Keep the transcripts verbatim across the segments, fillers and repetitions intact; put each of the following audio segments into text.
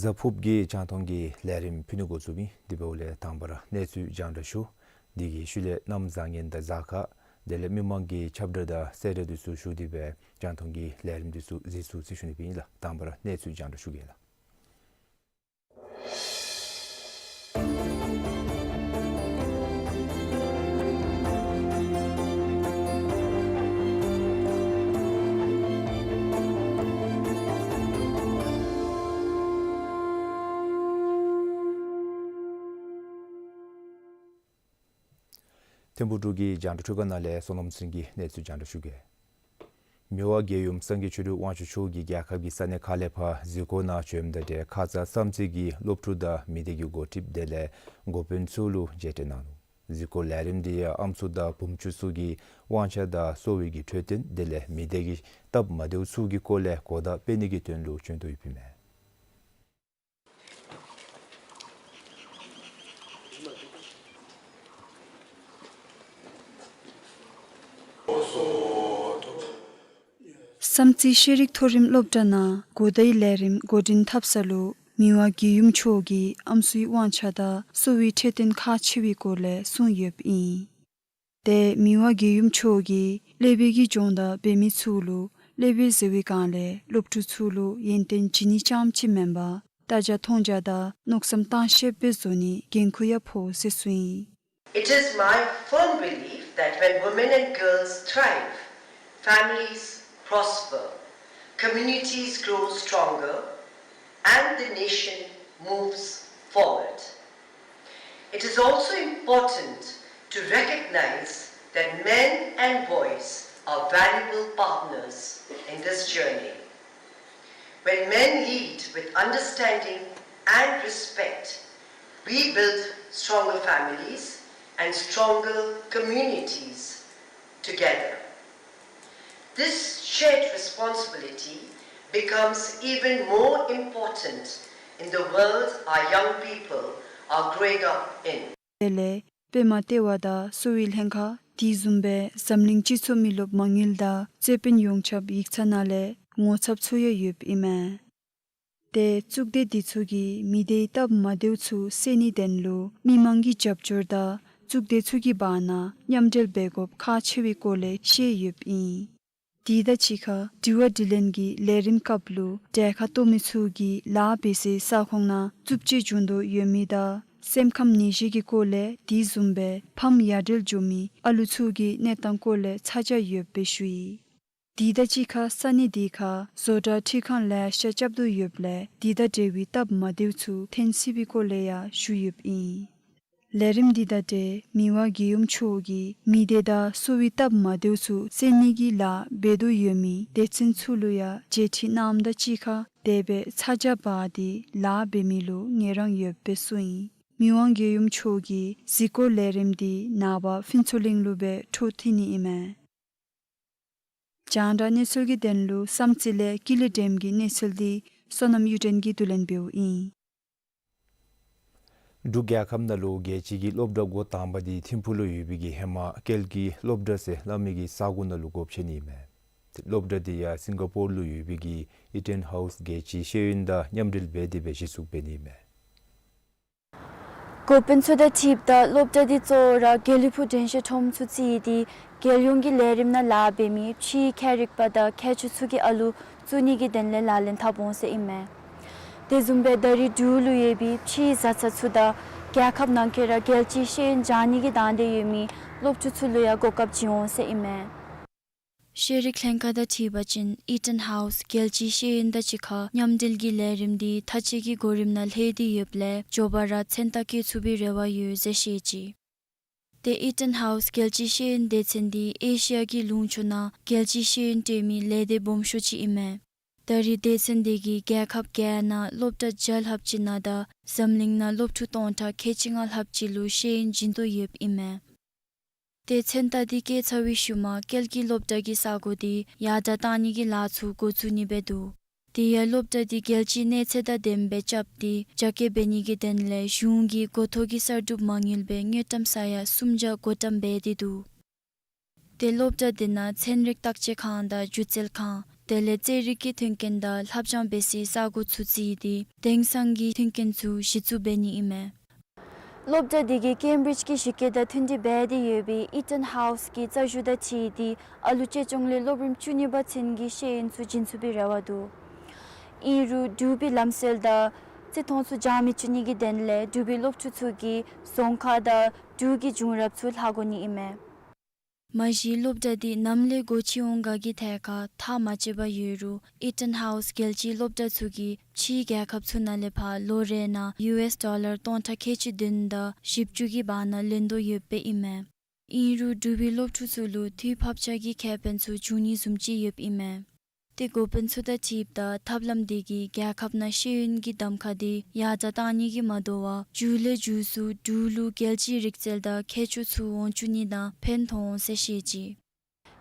གཟའ་ཕུརཔ་གི་རྒྱང་མཐོང་གི་ལས་རིམ་ཕུལ་ནི་འགོ་བཙུགསཔ་ཨིན། དེ་འབདཝ་ལས་དང་པ་ར་གནས་ཚུལ་རྒྱང་བསྒྲགས་ཞུ། དེ་གི་ཤུལ་ལས་གནམ་བཟང་ངན་དང་གཟའ་སྐར་དེ་ལས་མི་མང་གི་ཁྱབ་བསྒྲགས་དང་གསལ་བསྒྲགས་འདི་ཚུ་ཞུ་སྟེ་སྦེ་རྒྱང་མཐོང་གི་ལས་རིམ་འདི་ཚུ་གཟིགས་ཚུགས་ཟེར་ཞུ་ནི་སྦེ་ཨིན་ལགས། དང་པ་ར་གནས་ཚུལ་རྒྱང་བསྒྲགས་ཞུ་གེ་ལགས། ཐིམ་ཕུག་འབྲུག་གི་རྒྱང་བསྒྲགས་འཕྲུལ་ཁང་ནང་ལས་བསོད་ནམས་ཚེ་རིང་གིས་གནས་ཚུལ་རྒྱང་བསྒྲགས་ཞུ་གེ། མི་དབང་རྒྱལ་ཡུམ་སངས་རྒྱས་ཆོས་སྒྲོན་དབང་ཕྱུག་མཆོག་གིས་རྒྱལ་ཁབ་ཀྱི་ས་གནས་ཁག་ལས་ཕར་གཟིགས་སྐོར་ནང་བྱོནམ་དང་འབྲེལ་ཁ་ཙ་བསམ་རྩེ་གི་སློབ་ཕྲུག་དང་མི་སྡེ་གི་འགོ་ཁྲིདཔ་དེ་ལས་འགོ་དཔོན་ཚུ་ལུ་མཇལ་འཕྲད་གནང་ནུག། གཟིགས་སྐོར་ལས་རིམ་འདི་ཡང་ཨམ་སྲུ་དང་བུམ་ཆུ་ཚུ་གི་དབང་ཆ་དང་གསོ་བའི་གི་འཕྲོད་བསྟེན་དེ་ལས་མི་སྡེ་གི་སྟབས་མ་བདེཝ་ཚུ་གི་སྐོར་ལས་གོ་བརྡ་སྤེལ་ནི་གི་དོན་ལུ་བྱོན་དོ་ཡོདཔ་ཨིན་མས། བསམ་རྩེ་ཤེས་རིག་མཐོ་རིམ་སློབ་གྲྭ་ནང་གོ་བརྡའི་ལས་རིམ་འགོ་འདྲེན་འཐབ་ས་ལུ་མི་དབང་རྒྱལ་ཡུམ་མཆོག་གིས་ཨམ་སྲུའི་དབང་ཆ་དང་གསོ་བའི་འཕྲོད་བསྟེན་ཁག་ཆེ་བའི་སྐོར་ལས་གསུངས་ཡོདཔ་ཨིན། ཏེ་མི་དབང་རྒྱལ་ཡུམ་མཆོག་གིས་ཀླད་པའི་གི་སྦྱོང་བརྡར་འབད་མི་ཚུ་ལུ་ཀླད་པའི་གཟི་འོད་སྒང་ལས་སློབ་ཕྲུག་ཚུ་ལུ་ཡོན་ཏན་བྱིན་ནི་རྐྱངམ་ཅིག་མེན་པར་ལྟ་རྒྱ་མཐོང་རྒྱ་དང་མནོ་བསམ་བཏང་ཤེསཔ་སྦེ་བཟོ་ནིའི་འགན་ཁུར་ཡང་ཕོག་ཟེར་གསུངས་ཡི། It is my firm belief that when women and girls thrive, families prosper, communities grow stronger, and the nation moves forward. It is also important to recognize that men and boys are valuable partners in this journey. When men lead with understanding and respect, we build stronger families and stronger communities together. This shared responsibility becomes even more important in the world our young people are growing up in. དེ་ལས་པདྨ་ལྟེ་བ་དང་གསོ་བའི་ལྷན་ཁག་དེ་བཟུམ་སྦེ་འཛམ་གླིང་སྤྱི་ཚོགས་མི་རློབས་མ་དངུལ་དང་རྩོད་དཔོན་ཡོངས་ཁྱབ་ཡིག་ཚང་ནང་ལས་ངོ་ཚབ་ཚུ་ཡང་ཡོདཔ་ཨིན་མས། ཏེ་གཙུག་སྡེ་འདི་ཚུ་གིས་མི་སྡེའི་སྟབས་མ་བདེཝ་ཚུ་སེལ་ནིའི་དོན་ལུ་མི་མང་གི་རྒྱབ་སྐྱོར་དང་གཙུག་སྡེ་ཚུ་གི་བར་ན་མཉམ་འབྲེལ་འབད་དགོཔ་ཁག་ཆེ་བའི་སྐོར་ལས་བཤད་ཡོདཔ་ཨིན། དེ་དང་གཅིག་ཁར་དྲི་བ་དྲིས་ལན་གྱི་ལས་རིམ་སྐབས་ལུ་གྲལ་ཁར་གཏོགས་མི་ཚུ་གིས་ལཱ་འབད་སའི་ས་ཁོངས་ནང་རྩུབ་སྤྱོད་འབྱུང་དོ་ཡོད་མི་དང་སེམས་ཁམས་ནད་གཞི་གི་སྐོར་ལས་དེ་བཟུམ་སྦེ་ཕམ་ཡ་བྲལ་འགྱོ་མི་ཨ་ལུ་ཚུ་གི་གནས་སྟངས་སྐོར་ལས་ཚ་གྱང་ཡོདཔ་སྦེ་ཞུ་ཡི། དེ་དང་གཅིག་ཁར་ས་གནས་དེ་ཁར་བཟོ་གྲྭ་འཕྲུལ་ཁང་ལེ་ཤ་རྐྱབ་དོ་ཡོདཔ་ལས་དེ་དང་འབྲེལ་བའི་སྟབས་མ་བདེཝ་ཚུ་ཐོན་སྲིད་པའི་སྐོར་ལས་ཡང་ཞུ་ཡོདཔ་ཨིན། ལས་རིམ་འདི་དང་འབྲེལ་མི་དབང་རྒྱལ་ཡུམ་མཆོག་གིས་མི་སྡེ་དང་གསོ་བའི་སྟབས་མ་བདེཝ་ཚུ་སེལ་ནི་གི་ལཱ་འབད་དོ་ཡོད་མི་སྡེ་ཚན་ཚུ་ལུ་ཡང་མཇལ་ཁྲིད་གནངམ་དང་གཅིག་ཁར་དེ་སྦེ་ཚ་གྱང་འབག་སྟེ་ལཱ་འབད་མི་ལུ་ངལ་རངས་ཡོདཔ་སྦེ་གསུངས་ཡི། མི་དབང་རྒྱལ་ཡུམ་མཆོག་གི་གཟིགས་སྐོར་ལས་རིམ་འདི་ནངས་པ་ཕུན་ཚོགས་གླིང་ལུ་སྦེ་འཕྲོ་མཐུད་ནི་ཨིན་མས། རྒྱང་བསྒྲགས་གནས་ཚུལ་གྱི་དོན་ལུ་བསམ་རྩེ་ལས་ཀི་ལི་ཌེམ་གྱི་གནས་ཚུལ་འདི་བསོད་ནམས་གཡུ་སྒྲོན་གྱིས་བསྡུ་ལེན་འབདཝ་ཨིན། འབྲུག་རྒྱལ་ཁབ་ནང་ལུ་རྒྱལ་སྤྱི་གི་སློབ་གྲྭ་འགོ་དང་པ་འདི་ཐིམ་ཕུག་ལུ་ཡོད་པའི་གི་ཧེ་མ་སྐད་ཀྱི་སློབ་གྲྭ་ཟེར་སླབ་མི་གི་ས་གོ་ནང་ལུ་སྒོ་ཕྱེ་ནི་མས། སློབ་གྲྭ་འདི་ཡང་སིང་ག་པོར་ལུ་ཡོད་པའི་གི་ཨི་ཊོན་ཧའུསི་རྒྱལ་སྤྱིའི་ཤེས་ཡོན་དང་མཉམ་འབྲེལ་འབད་དེ་སྦེ་གཞི་བཙུགས་འབད་ནི་མས། འགོ་དཔོན་ཚུ་དང་འཁྲིལཝ་ད་སློབ་གྲྭ་འདི་གཙོ་བོ་ར་དགེ་ལེགས་ཕུག་དྲན་ཤེས་ཁྲོམ་ཚུ་རྩིས་ཏེ་རྒྱལ་ཡོངས་ཀྱི་ལས་རིམ་ནང་ལཱ་འབད་མི་ཕྱིའི་ཁྱད་རིག་པ་དང་མཁས་མཆོག་ཚུ་གི་ཨ་ལུ་བཙུགས་ནི་གི་དོན་ལས་ལག་ལེན་འཐབ་འོང་ཟེར་ཨིན་མས། དེ་བཟུམ་སྦེ་ད་རིས་འབྲུག་ལུ་ཡོད་པའི་ཕྱིའི་བཟའ་ཚང་ཚུ་དང་རྒྱལ་ཁབ་ནང་འཁོད་ར་རྒྱལ་སྤྱིའི་ཤེས་ཡོན་སྦྱང་ནི་གི་དང་འདོད་ཡོད་མི་སློབ་ཕྲུག་ཚུ་ལུ་ཡང་གོ་སྐབས་བྱིན་འོང་ཟེར་ཨིན་མས། ཤེས་རིག་ལྷན་ཁག་དང་འཁྲིལ་བ་ཅིན་ཨི་ཊོན་ཧའུསི་རྒྱལ་སྤྱིའི་ཤེས་ཡོན་དང་གཅིག་ཁར་མཉམ་འབྲེལ་གྱི་ལས་རིམ་འདི་མཐའ་དཔྱད་ཀྱི་གོ་རིམ་ནང་ལྷོད་དེ་ཡོདཔ་ལས་མགྱོགས་པ་ར་མཚན་རྟགས་བཀོད་ཚུགས་པའི་རེ་བ་ཡོད་ཟེར་བཤད་ཅི། ཏེ་ཨི་ཊོན་ཧའུསི་རྒྱལ་སྤྱིའི་ཤེས་ཡོན་སྡེ་ཚན་འདི་ཨེ་ཤི་ཡ་གི་ལུང་ཕྱོགས་ནང་རྒྱལ་སྤྱིའི་ཤེས་ཡོན་སྤྲོད་མི་ལས་སྡེ་སྦོམ་ཤོས་ཅིག་ཨིན་མས། ད་རིས་སྡེ་ཚན་འདི་གིས་རྒྱལ་ཁབ་བརྒྱད་ནང་སློབ་གྲྭ་བརྒྱ་ལྷགཔ་ཅིག་ནང་དང་འཛམ་གླིང་ནང་སློབ་ཕྲུག་སྟོང་ཕྲག་ཁལ་གཅིག་ལྔ་ལྷགཔ་ཅིག་ལུ་ཤེས་ཡོན་སྦྱིན་དོ་ཡོདཔ་ཨིན་མས། ཏེ་མཚན་རྟགས་འདི་བཀོད་ཚར་བའི་ཤུལ་མ་སྐད་ཀྱི་སློབ་གྲྭ་གི་ས་གོ་འདི་ཡར་དྲག་གཏང་ནི་གི་ལཱ་ཚུ་འགོ་བཙུགས་ནི་འབད་འདུག། དེ་ཡང་སློབ་གྲྭ་འདི་རྒྱལ་སྤྱིའི་གནས་ཚད་དང་ལྡནམ་སྦེ་རྐྱབ་སྟེ་རྒྱ་སྐྱེད་འབད་ནི་གི་དོན་ལས་གཞུང་གིས་འགོ་ཐོག་གི་གསར་སྒྲུབ་མ་དངུལ་སྦེ་དངུལ་ཀྲམ་ས་ཡ་སུམ་བརྒྱ་བགོ་བཀྲམ་འབད་དེ་འདུག། ཏེ་སློབ་གྲྭ་འདི་ནང་ཚན་རིག་བརྟག་དཔྱད་ཁང་དང་སྒྱུ་རྩལ་ཁང་དེ་ལས་རྩེད་རིགས་ཀྱི་མཐུན་རྐྱེན་དང་ལྷབ་སྦྱང་འབད་སའི་ས་གོ་ཚུ་རྩིས་ཏེ་དེང་སང་གི་མཐུན་རྐྱེན་ཚུ་གཞི་བཙུགས་འབད་ནི་ཨིན་མས། སློབ་གྲྭ་འདི་གིས་ཀེམ་བྲིཇ་གྱི་གཞི་བཀོད་དང་མཐུན་འབྲེལ་འབད་དེ་ཡོད་པའི་ཨི་ཊོན་ཧའུསི་གི་རྩ་ཞུ་དང་འཁྲིལ་ཏེ་ཨ་ལུ་གཅེས་སྐྱོང་ལས་སློབ་རིམ་བཅུ་གཉིས་པ་ཚུན་གྱི་ཤེས་ཡོན་ཚུ་སྦྱིན་ཚུགས་པའི་རེ་བ་འདུག། ཨིན་རུང་འབྲུག་པའི་ལམ་སྲོལ་དང་རྩིས་མཐོང་ཚུ་སྦྱང་མི་བཅུག་ནི་གི་དོན་ལས་འབྲུག་པའི་སློབ་ཕྲུག་ཚུ་གིས་རྫོང་ཁ་དང་འབྲུག་གི་བྱུང་རབས་ཚུ་ལྷག་དགོ་ནི་ཨིན་མས། མ་གཞི་སློབ་གྲྭ་འདི་ནམ་ལས་སྒོ་ཕྱེ་འོང་ག་གི་ཐད་ཁར་ཐག་མ་བཅད་པར་ཡོད་རུང་ཨི་ཊོན་ཧའུསི་རྒྱལ་སྤྱིའི་སློབ་གྲྭ་ཚུ་གིས་ཕྱིའི་རྒྱལ་ཁབ་ཚུ་ནང་ལས་ཕར་ལོ་རེ་ནང་ཡུ་ཨེསི་ཌོ་ལར་སྟོང་ཕྲག་ཁལ་གཅིག་བདུན་དང་བཞི་བཅུ་གི་བར་ན་ལེན་དོ་ཡོདཔ་ཨིན་མས། ཨིན་རུང་འབྲུག་པའི་སློབ་ཕྲུག་ཚུ་ལུ་འཐུས་ཕབ་ཆག་གི་ཁེ་ཕན་ཚུ་འབྱུང་ནི་བཟུམ་ཅིག་ཡོདཔ་ཨིན་མས། ཏེ་འགོ་དཔོན་ཚུ་དང་འཁྲིལཝ་ད་ཐབས་ལམ་འདི་གིས་རྒྱལ་ཁབ་ནང་ཤེས་ཡོན་གྱི་གདམ་ཁ་འདི་ཡར་དྲག་གཏང་ནི་གིས་མ་དོ་བར་མཇུག་ལས་མཇུག་སུ་འབྲུག་ལུ་རྒྱལ་སྤྱིའི་རིག་རྩལ་དང་མཁས་མཆོག་ཚུ་འོང་བཅུག་ནི་དང་ཕན་ཐོགས་འོང་ཟེར་བཤད་ཅི།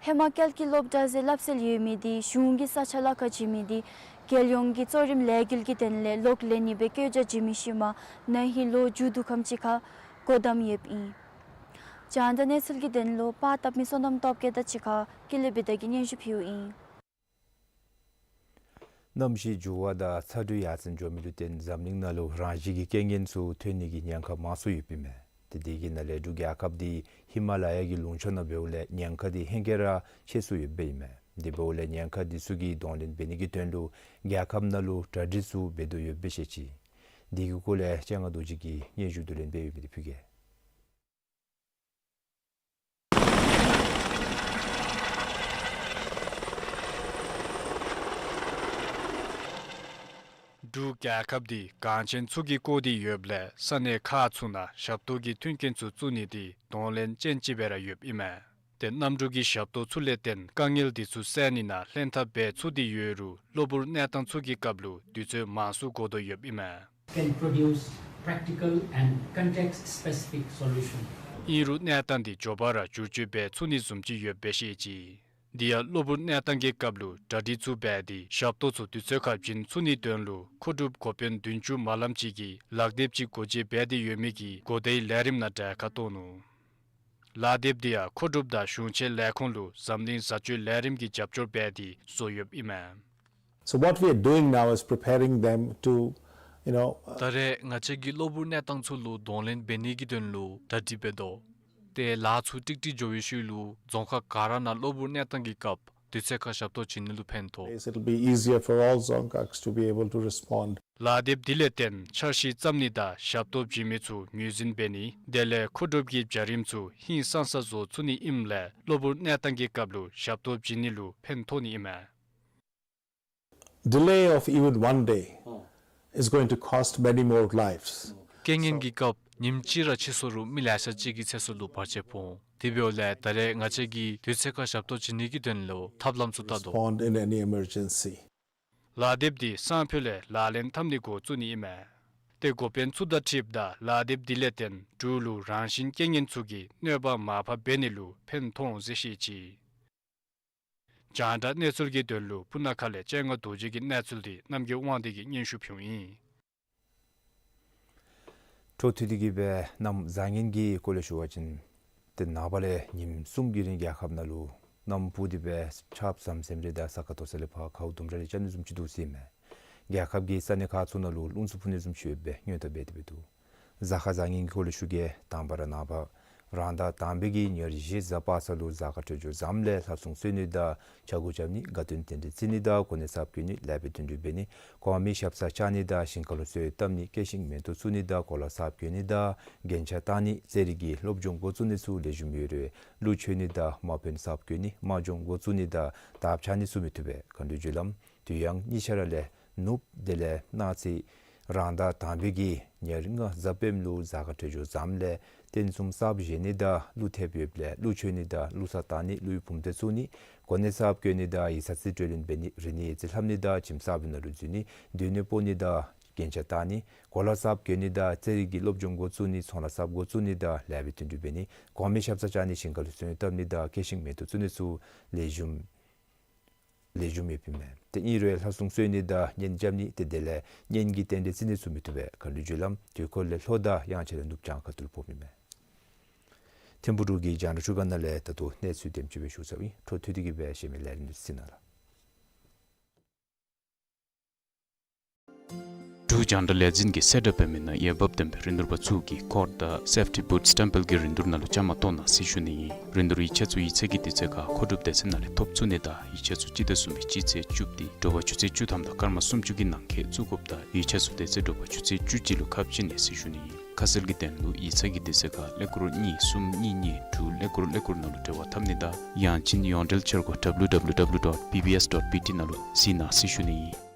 ཧེ་མ་སྐད་ཀྱི་སློབ་གྲྭ་ཟེར་སླབ་སྲོལ་ཡོད་མི་འདི་གཞུང་གི་ས་ཆ་ལཱ་ཁག་བྱིན་མི་འདི་རྒྱལ་ཡོངས་ཀྱི་གཙོ་རིམ་ལས་འགུལ་གྱི་དོན་ལས་ལོག་ལེན་ནི་སྦེ་བཀོད་རྒྱ་བྱིན་མི་ཤུལ་མ་ན་ཧིང་ལོ་མཇུག་བསྡུ་ཁམས་ཅིག་ཁར་སྒོ་བསྡམས་ཡོདཔ་ཨིན། རྒྱང་བསྒྲགས་གནས་ཚུལ་གྱི་དོན་ལུ་པར་བཏབ་མི་བསོད་ནམས་སྟོབས་རྒྱས་དང་གཅིག་ཁར་ཀུན་ལེགས་བི་དྷ་གིས་སྙན་ཞུ་ཕུལཝ་ཨིན། གནམ་གཤིས་འགྱུར་བ་དང་ཚ་དྲོད་ཡར་སེང་འགྱོ་མི་ལུ་བརྟེན་འཛམ་གླིང་ནང་ལུ་རང་བཞིན་གྱི་རྐྱེན་ངན་ཚུ་ཐོན་ནི་གི་ཉེན་ཁ་མང་སུ་ཡོདཔ་ཨིན་མས། ཏེ་དེ་གི་ནང་ལས་འབྲུག་རྒྱལ་ཁབ་འདི་ཧི་མ་ལ་ཡ་གི་ལུང་ཕྱོགས་ནང་འབདཝ་ལས་ཉེན་ཁ་འདི་ཧེང་སྐལ་ར་ཆེ་སུ་ཡོདཔ་ཨིན་མས། དེ་འབདཝ་ལས་ཉེན་ཁ་འདི་ཚུ་གི་གདོང་ལེན་འབད་ནི་གི་དོན་ལུ་རྒྱལ་ཁབ་ནང་ལུ་གྲ་སྒྲིག་ཚུ་འབད་དོ་ཡོདཔ་སྦེ་བཤད་ཅི། དེ་གི་སྐོར་ལས་སྤྱན་སྔ་རྡོ་རྗེ་གིས་སྙན་ཞུ་བསྡུ་ལེན་འབད་ཡོད་མི་འདི་ཕུལ་གེ། འབྲུག་རྒྱལ་ཁབ་འདི་གངས་ཅན་ཚུ་གིས་བསྐོར་ཏེ་ཡོདཔ་ལས་ས་གནས་ཁག་ཚུ་ནང་ཞབས་ཏོག་གི་མཐུན་རྐྱེན་ཚུ་བཙུགས་ནི་འདི་གདོང་ལེན་ཅན་ཅིག་སྦེ་ར་ཡོདཔ་ཨིན་མས། ཏེ་གནམ་གྲུ་གི་ཞབས་ཏོག་ཚུ་ལས་བརྟེན་དཀའ་ངལ་འདི་ཚུ་བསལ་ནི་ནང་ལྷན་ཐབས་འབད་ཚུགས་ཏེ་ཡོད་རུང་གློ་བུར་གནས་སྟངས་ཚུ་གི་སྐབས་ལུ་དུས་ཚོད་མང་སུ་འགོར་དོ་ཡོདཔ་ཨིན་མས། Can produce practical and context-specific solution. ཨིན་རུང་གནས་སྟངས་འདི་མགྱོགས་པ་ར་བསྒྱུར་བཅོས་འབད་ཚུགས་ནི་བཟུམ་ཅིག་ཡོདཔ་སྦེ་བཤད་ཅི། དེ་ཡང་གློ་བུར་གནས་སྟངས་ཀྱི་སྐབས་ལུ་གྲ་སྒྲིག་ཚུ་འབད་དེ་ཞབས་ཏོག་ཚུ་དུས་ཚོད་ཁར་བྱིན་ཚུགས་ནིའི་དོན་ལུ་མཁོ་སྒྲུབ་འགོ་དཔོན་བདུན་ཅུ་མ་ལམ་ཅིག་གིས་ལག་དེབ་ཅིག་སྒོ་འབྱེད་འབད་དེ་ཡོད་མི་གི་གོ་བརྡའི་ལས་རིམ་ནང་གྲལ་ཁར་གཏོགས་ནུག། ལག་དེབ་འདི་ཡང་མཁོ་སྒྲུབ་དང་གཞུང་ཆེན་ལས་ཁུངས་ལུ་འཛམ་གླིང་བཟའ་སྤྱོད་ལས་རིམ་གྱི་རྒྱབ་སྐྱོར་འབད་དེ་བཟོ་ཡོདཔ་ཨིན་མས། So what we are doing now is preparing them to, you know, uh, ད་རེས་ང་བཅས་ཀྱིས་གློ་བུར་གནས་སྟངས་ཚུ་ལུ་གདོང་ལེན་འབད་ནི་གི་དོན་ལུ་གྲ་སྒྲིག་འབད་དོ། ཏེ་ལཱ་ཚུ་ཀྲིག་ཀྲི་འགྱོ་བའི་ཤུལ་ལུ་རྫོང་ཁག་ག་ར་ནང་གློ་བུར་གནས་སྟངས་ཀྱི་སྐབས་དུས་ཚོད་ཁར་ཞབས་ཏོག་བྱིན་ནི་ལུ་ཕན་ཐོགས། It'll be easier for all Dzongkhags to be able to respond. ལག་དེབ་འདི་ལས་བརྟེན་འཆར་གཞི་བརྩམ་ནི་དང་ཞབས་ཏོག་བྱིན་མི་ཚུ་ངོས་འཛིན་འབད་ནི་དེ་ལས་མཁོ་སྒྲུབ་ཀྱི་བྱ་རིམ་ཚུ་ཧིང་སངས་ས་བཟོ་ཚུགས་ནི་ཨིནམ་ལས་གློ་བུར་གནས་སྟངས་ཀྱི་སྐབས་ལུ་ཞབས་ཏོག་བྱིན་ནི་ལུ་ཕན་ཐོགས་ནི་ཨིན་མས། Delay of even one day is going to cost many more lives. རྐྱེན་ངན་གྱི་སྐབས་ཉིནམ་གཅིག་ར་ཕྱིས་སོང་རུང་མི་ལེ་ཤ་ཅིག་གི་ཚེ་སྲོག་ལུ་བར་ཆད་ཕོག་འོང་། དེ་འབདཝ་ལས་ད་རེས་ང་བཅས་ཀྱིས་དུས་ཚོད་ཁར་ཞབས་ཏོག་བྱིན་ནི་གི་དོན་ལུ་ཐབས་ལམ་ཚུ་བལྟ་དོ། Respond in any emergency. ལག་དེབ་འདི་སང་ཕོད་ལས་ལག་ལེན་འཐབ་ནི་འགོ་བཙུགས་ནི་ཨིན་མས། ཏེ་འགོ་དཔོན་ཚུ་དང་འཁྲིལཝ་ད་ལག་དེབ་འདི་ལས་བརྟེན་འབྲུག་ལུ་རང་བཞིན་རྐྱེན་ངན་ཚུ་གིས་གནོད་པ་མར་ཕབ་འབད་ནི་ལུ་ཕན་ཐོགས་འོང་ཟེར་བཤད་ཅི། རྒྱང་བསྒྲགས་གནས་ཚུལ་གྱི་དོན་ལུ་སྤུ་ན་ཁ་ལས་སྤྱན་སྔ་རྡོ་རྗེ་གི་གནས་ཚུལ་འདི་རྣམ་རྒྱལ་དབང་འདུས་ཀྱིས་སྙན་ཞུ་ཕུལཝ་ཨིན། འཕྲོ་མཐུད་དེ་གིས་སྦེ་གནམ་བཟང་ངན་གྱི་སྐོར་ལས་ཞུ་བ་ཅིན་ཏེ་ནངས་པ་ལས་ཉིནམ་གསུམ་གྱི་རིང་རྒྱལ་ཁབ་ནང་ལུ་གནམ་སྤུ་དེ་སྦེ་ཆརཔ་ཟམ་ཟིམ་རེ་དང་ས་ཁ་དོག་ས་ལས་ཕར་ཁཝ་དུམ་གྲ་རེ་རྐྱབ་ནི་བཟུམ་ཅིག་འདུག་ཟེར་མས། རྒྱལ་ཁབ་ཀྱི་ས་གནས་ཁག་ཚུ་ནང་ལུ་རླུང་འཚུབ་འཕུ་ནི་བཟུམ་ཅིག་ཡོད་པའི་སྔོན་བརྡ་འབད་དེ་སྦེ་འདུག། གཟའ་སྐར་བཟང་ངན་གྱི་སྐོར་ལས་ཞུ་གེ། དང་པ་ར་ནངས་པ་རང་ཟླ་དང་པའི་གི་ཉེར་བཞི་གཟའ་པ་སངས་ལུ་གཟའ་སྐར་འཕྲོད་སྦྱོར་བཟངམ་ལས་ལྷ་སྲུང་གསོལ་ནི་དང་ཕྱྭ་འགུགས་རྐྱབ་ནི། དགའ་སྟོན་རྟེན་འབྲེལ་བརྩི་ནི་དང་གོ་གནས་གསརཔ་བཀོད་ནི། ལེགས་པའི་དོན་འགྲུབ་འབད་ནི། གོང་མའི་ཞབས་སར་བཅར་ནི་དང་ཞིང་ཁ་ལུ་གསོལ་བཏབ་ནི། སྐྱེ་ཤིང་མེ་ཏོག་བཙུགས་ནི་དང་གོ་ལ་གསརཔ་གྱོན་ནི་དང་རྒྱན་ཆ་བཏགས་ནི། རྩེད་རིགས་ཀྱི་སློབ་སྦྱོང་འགོ་བཙུགས་ནི་ཚུ་ལེགས་ཤོམ་ཡོད་རུང་ཀླུ་མཆོད་ནི་དང་དམག་དཔོན་གསརཔ་གྱོན་ནི། དམག་སྦྱོང་འགོ་བཙུགས་ནི་དང་དར་འཕྱར་ནི་ཚུ་མི་བཏུབ་པས། མཁའ་འགྲོའི་རྒྱུ་ལམ་དུས་ཡང་གཉིས་ཆ་ར་ལས་ནུབ། དེ་ལས་གནངས་ཚེ་རང་ཟླ་དང་པའི་གི་ཉེར་ལྔ་གཟའ་སྤེནམ་ལུ་གཟའ་སྐར་འཕྲོད་སྦྱོར་བཟངམ་ལས་རྟེན་གསུམ་གསརཔ་བཞེངས་ནི་དང་ཀླུ་ཐེབས་ཡོདཔ་ལས་ཀླུ་མཆོད་ནི་དང་ཀླུ་གསར་བཏགས་ནི། ཀླུའི་བུམ་སྡེ་བཙུགས་ནི། གོ་གནས་གསརཔ་གྱོན་ནི་དང་ཡིག་ཚང་རྩིས་སྤྲོད་ལེན་འབད་ནི། རིག་གནས་ཡིག་རྩིས་ལྷབ་ནི་དང་ཁྱིམ་གསརཔ་ནང་ལུ་འཛུལ་ནི། སྡོད་གནས་སྤོ་ནི་དང་རྒྱན་ཆ་བཏགས་ནི། གོ་ལ་གསརཔ་གྱོན་ནི་དང་རྩེད་རིགས་ཀྱི་སློབ་སྦྱོང་འགོ་བཙུགས་ནི། ཚོང་ལཱ་གསརཔ་འགོ་བཙུགས་ནི་དང་ལེགས་པའི་དོན་འགྲུབ་འབད་ནི། གོང་མའི་ཞབས་སར་བཅར་ནི། ཞིང་ཁ་ལུ་གསོལ་བཏབ་ནི་དང་སྐྱེ་ཤིང་མེ་ཏོག་བཙུགས་ནི་ཚུ་ལེགས་ཤོམ་ལེགས་ཤོམ་ཡོདཔ་ཨིན་མས། ཏེ་ཨིན་རུང་ལྷ་སྲུང་གསོལ་ནི་དང་གཉེན་རྐྱབ་ནི་ཏེ་དེ་ལས་གཉེན་གྱི་རྟེན་འབྲེལ་བརྩི་ནི་ཚུ་མི་བཏུབ་པས། མཁའ་འགྲོའི་རྒྱུ་ལམ་དུས་འཁོར་ལས་ལྷོ་དང་དབྱངས་འཆར་ལས་ནུབ་བྱང་ཁ་ཐུག་ལུ་ཕོགཔ་ཨིན་མས། ཐིམ་ཕུག་འབྲུག་གི་རྒྱང་བསྒྲགས་ཁང་ནང་ལས་ད་ལྟོ་གནས་ཚུལ་དེམ་ཅིག་སྦེ་ཞུ་ཚརཝ་ཨིན། འཕྲོ་མཐུད་དེ་གིས་སྦེ་གཞན་མི་ལས་རིམ་འདི་གཟིགས་གནང་ལགས། འབྲུག་རྒྱང་བསྒྲགས་ལས་འཛིན་གྱིས་གསལ་བསྒྲགས་འབད་མི་ནང་འོས་འབབ་ལྡན་པའི་རིན་བསྡུར་པ་ཚུ་གིས་ཀོཌ་དང་སེཕ་ཊི་བུཊ་སི་ཊེམ་པེལ་གྱི་རིན་བསྡུར་ནང་ལུ་བཅའ་མར་གཏོགས་གནང་ཟེར་ཞུ་ནི་ཨིན། རིན་བསྡུར་ཡིག་ཆ་ཚུ་ཡིག་ཚང་གི་དུས་ཚོད་ཁར་མཁོ་སྒྲུབ་སྡེ་ཚན་ནང་ལས་ཐོབ་ཚུགས་ནི་དང་ཡིག་ཆ་ཚུ་སྤྱི་ཟླ་གསུམ་པའི་སྤྱི་ཚེས་བཅུ་པ་སྟེ་དྲོ་པ་ཆུ་ཚོད་བཅུ་ཐམ་དང་སྐར་མ་སུམ་ཅུ་གི་ནང་འཁོད་བཙུགས་དགོཔ་དང་ཡིག་ཆ་ཚུ་དེ་ཚེ་དྲོ་པ་ཆུ་ཚོད་བཅུ་གཅིག་ལུ་ཁ་ཕྱེ་ནི་ཟེར་ཞུ་ནི་ཨིན། ཁ་གསལ་གྱི་དོན་ལུ་ཡིག་ཚང་གི་དུས་ཚོད་ཁར་ཀླད་ཀོར་གཉིས་གསུམ་གཉིས་གཉིས་དྲུག་ཀླད་ཀོར་ཀླད་ཀོར་ནང་ལུ་འབྲེལ་བ་འཐབ་ནི་དང་ཡང་ཅིན་ཡོངས་འབྲེལ་འཆར་སྒོ་W W W dot B B S dot B T ནང་ལུ་གཟིགས་གནང་ཟེར་ཞུ་ནི་ཨིན།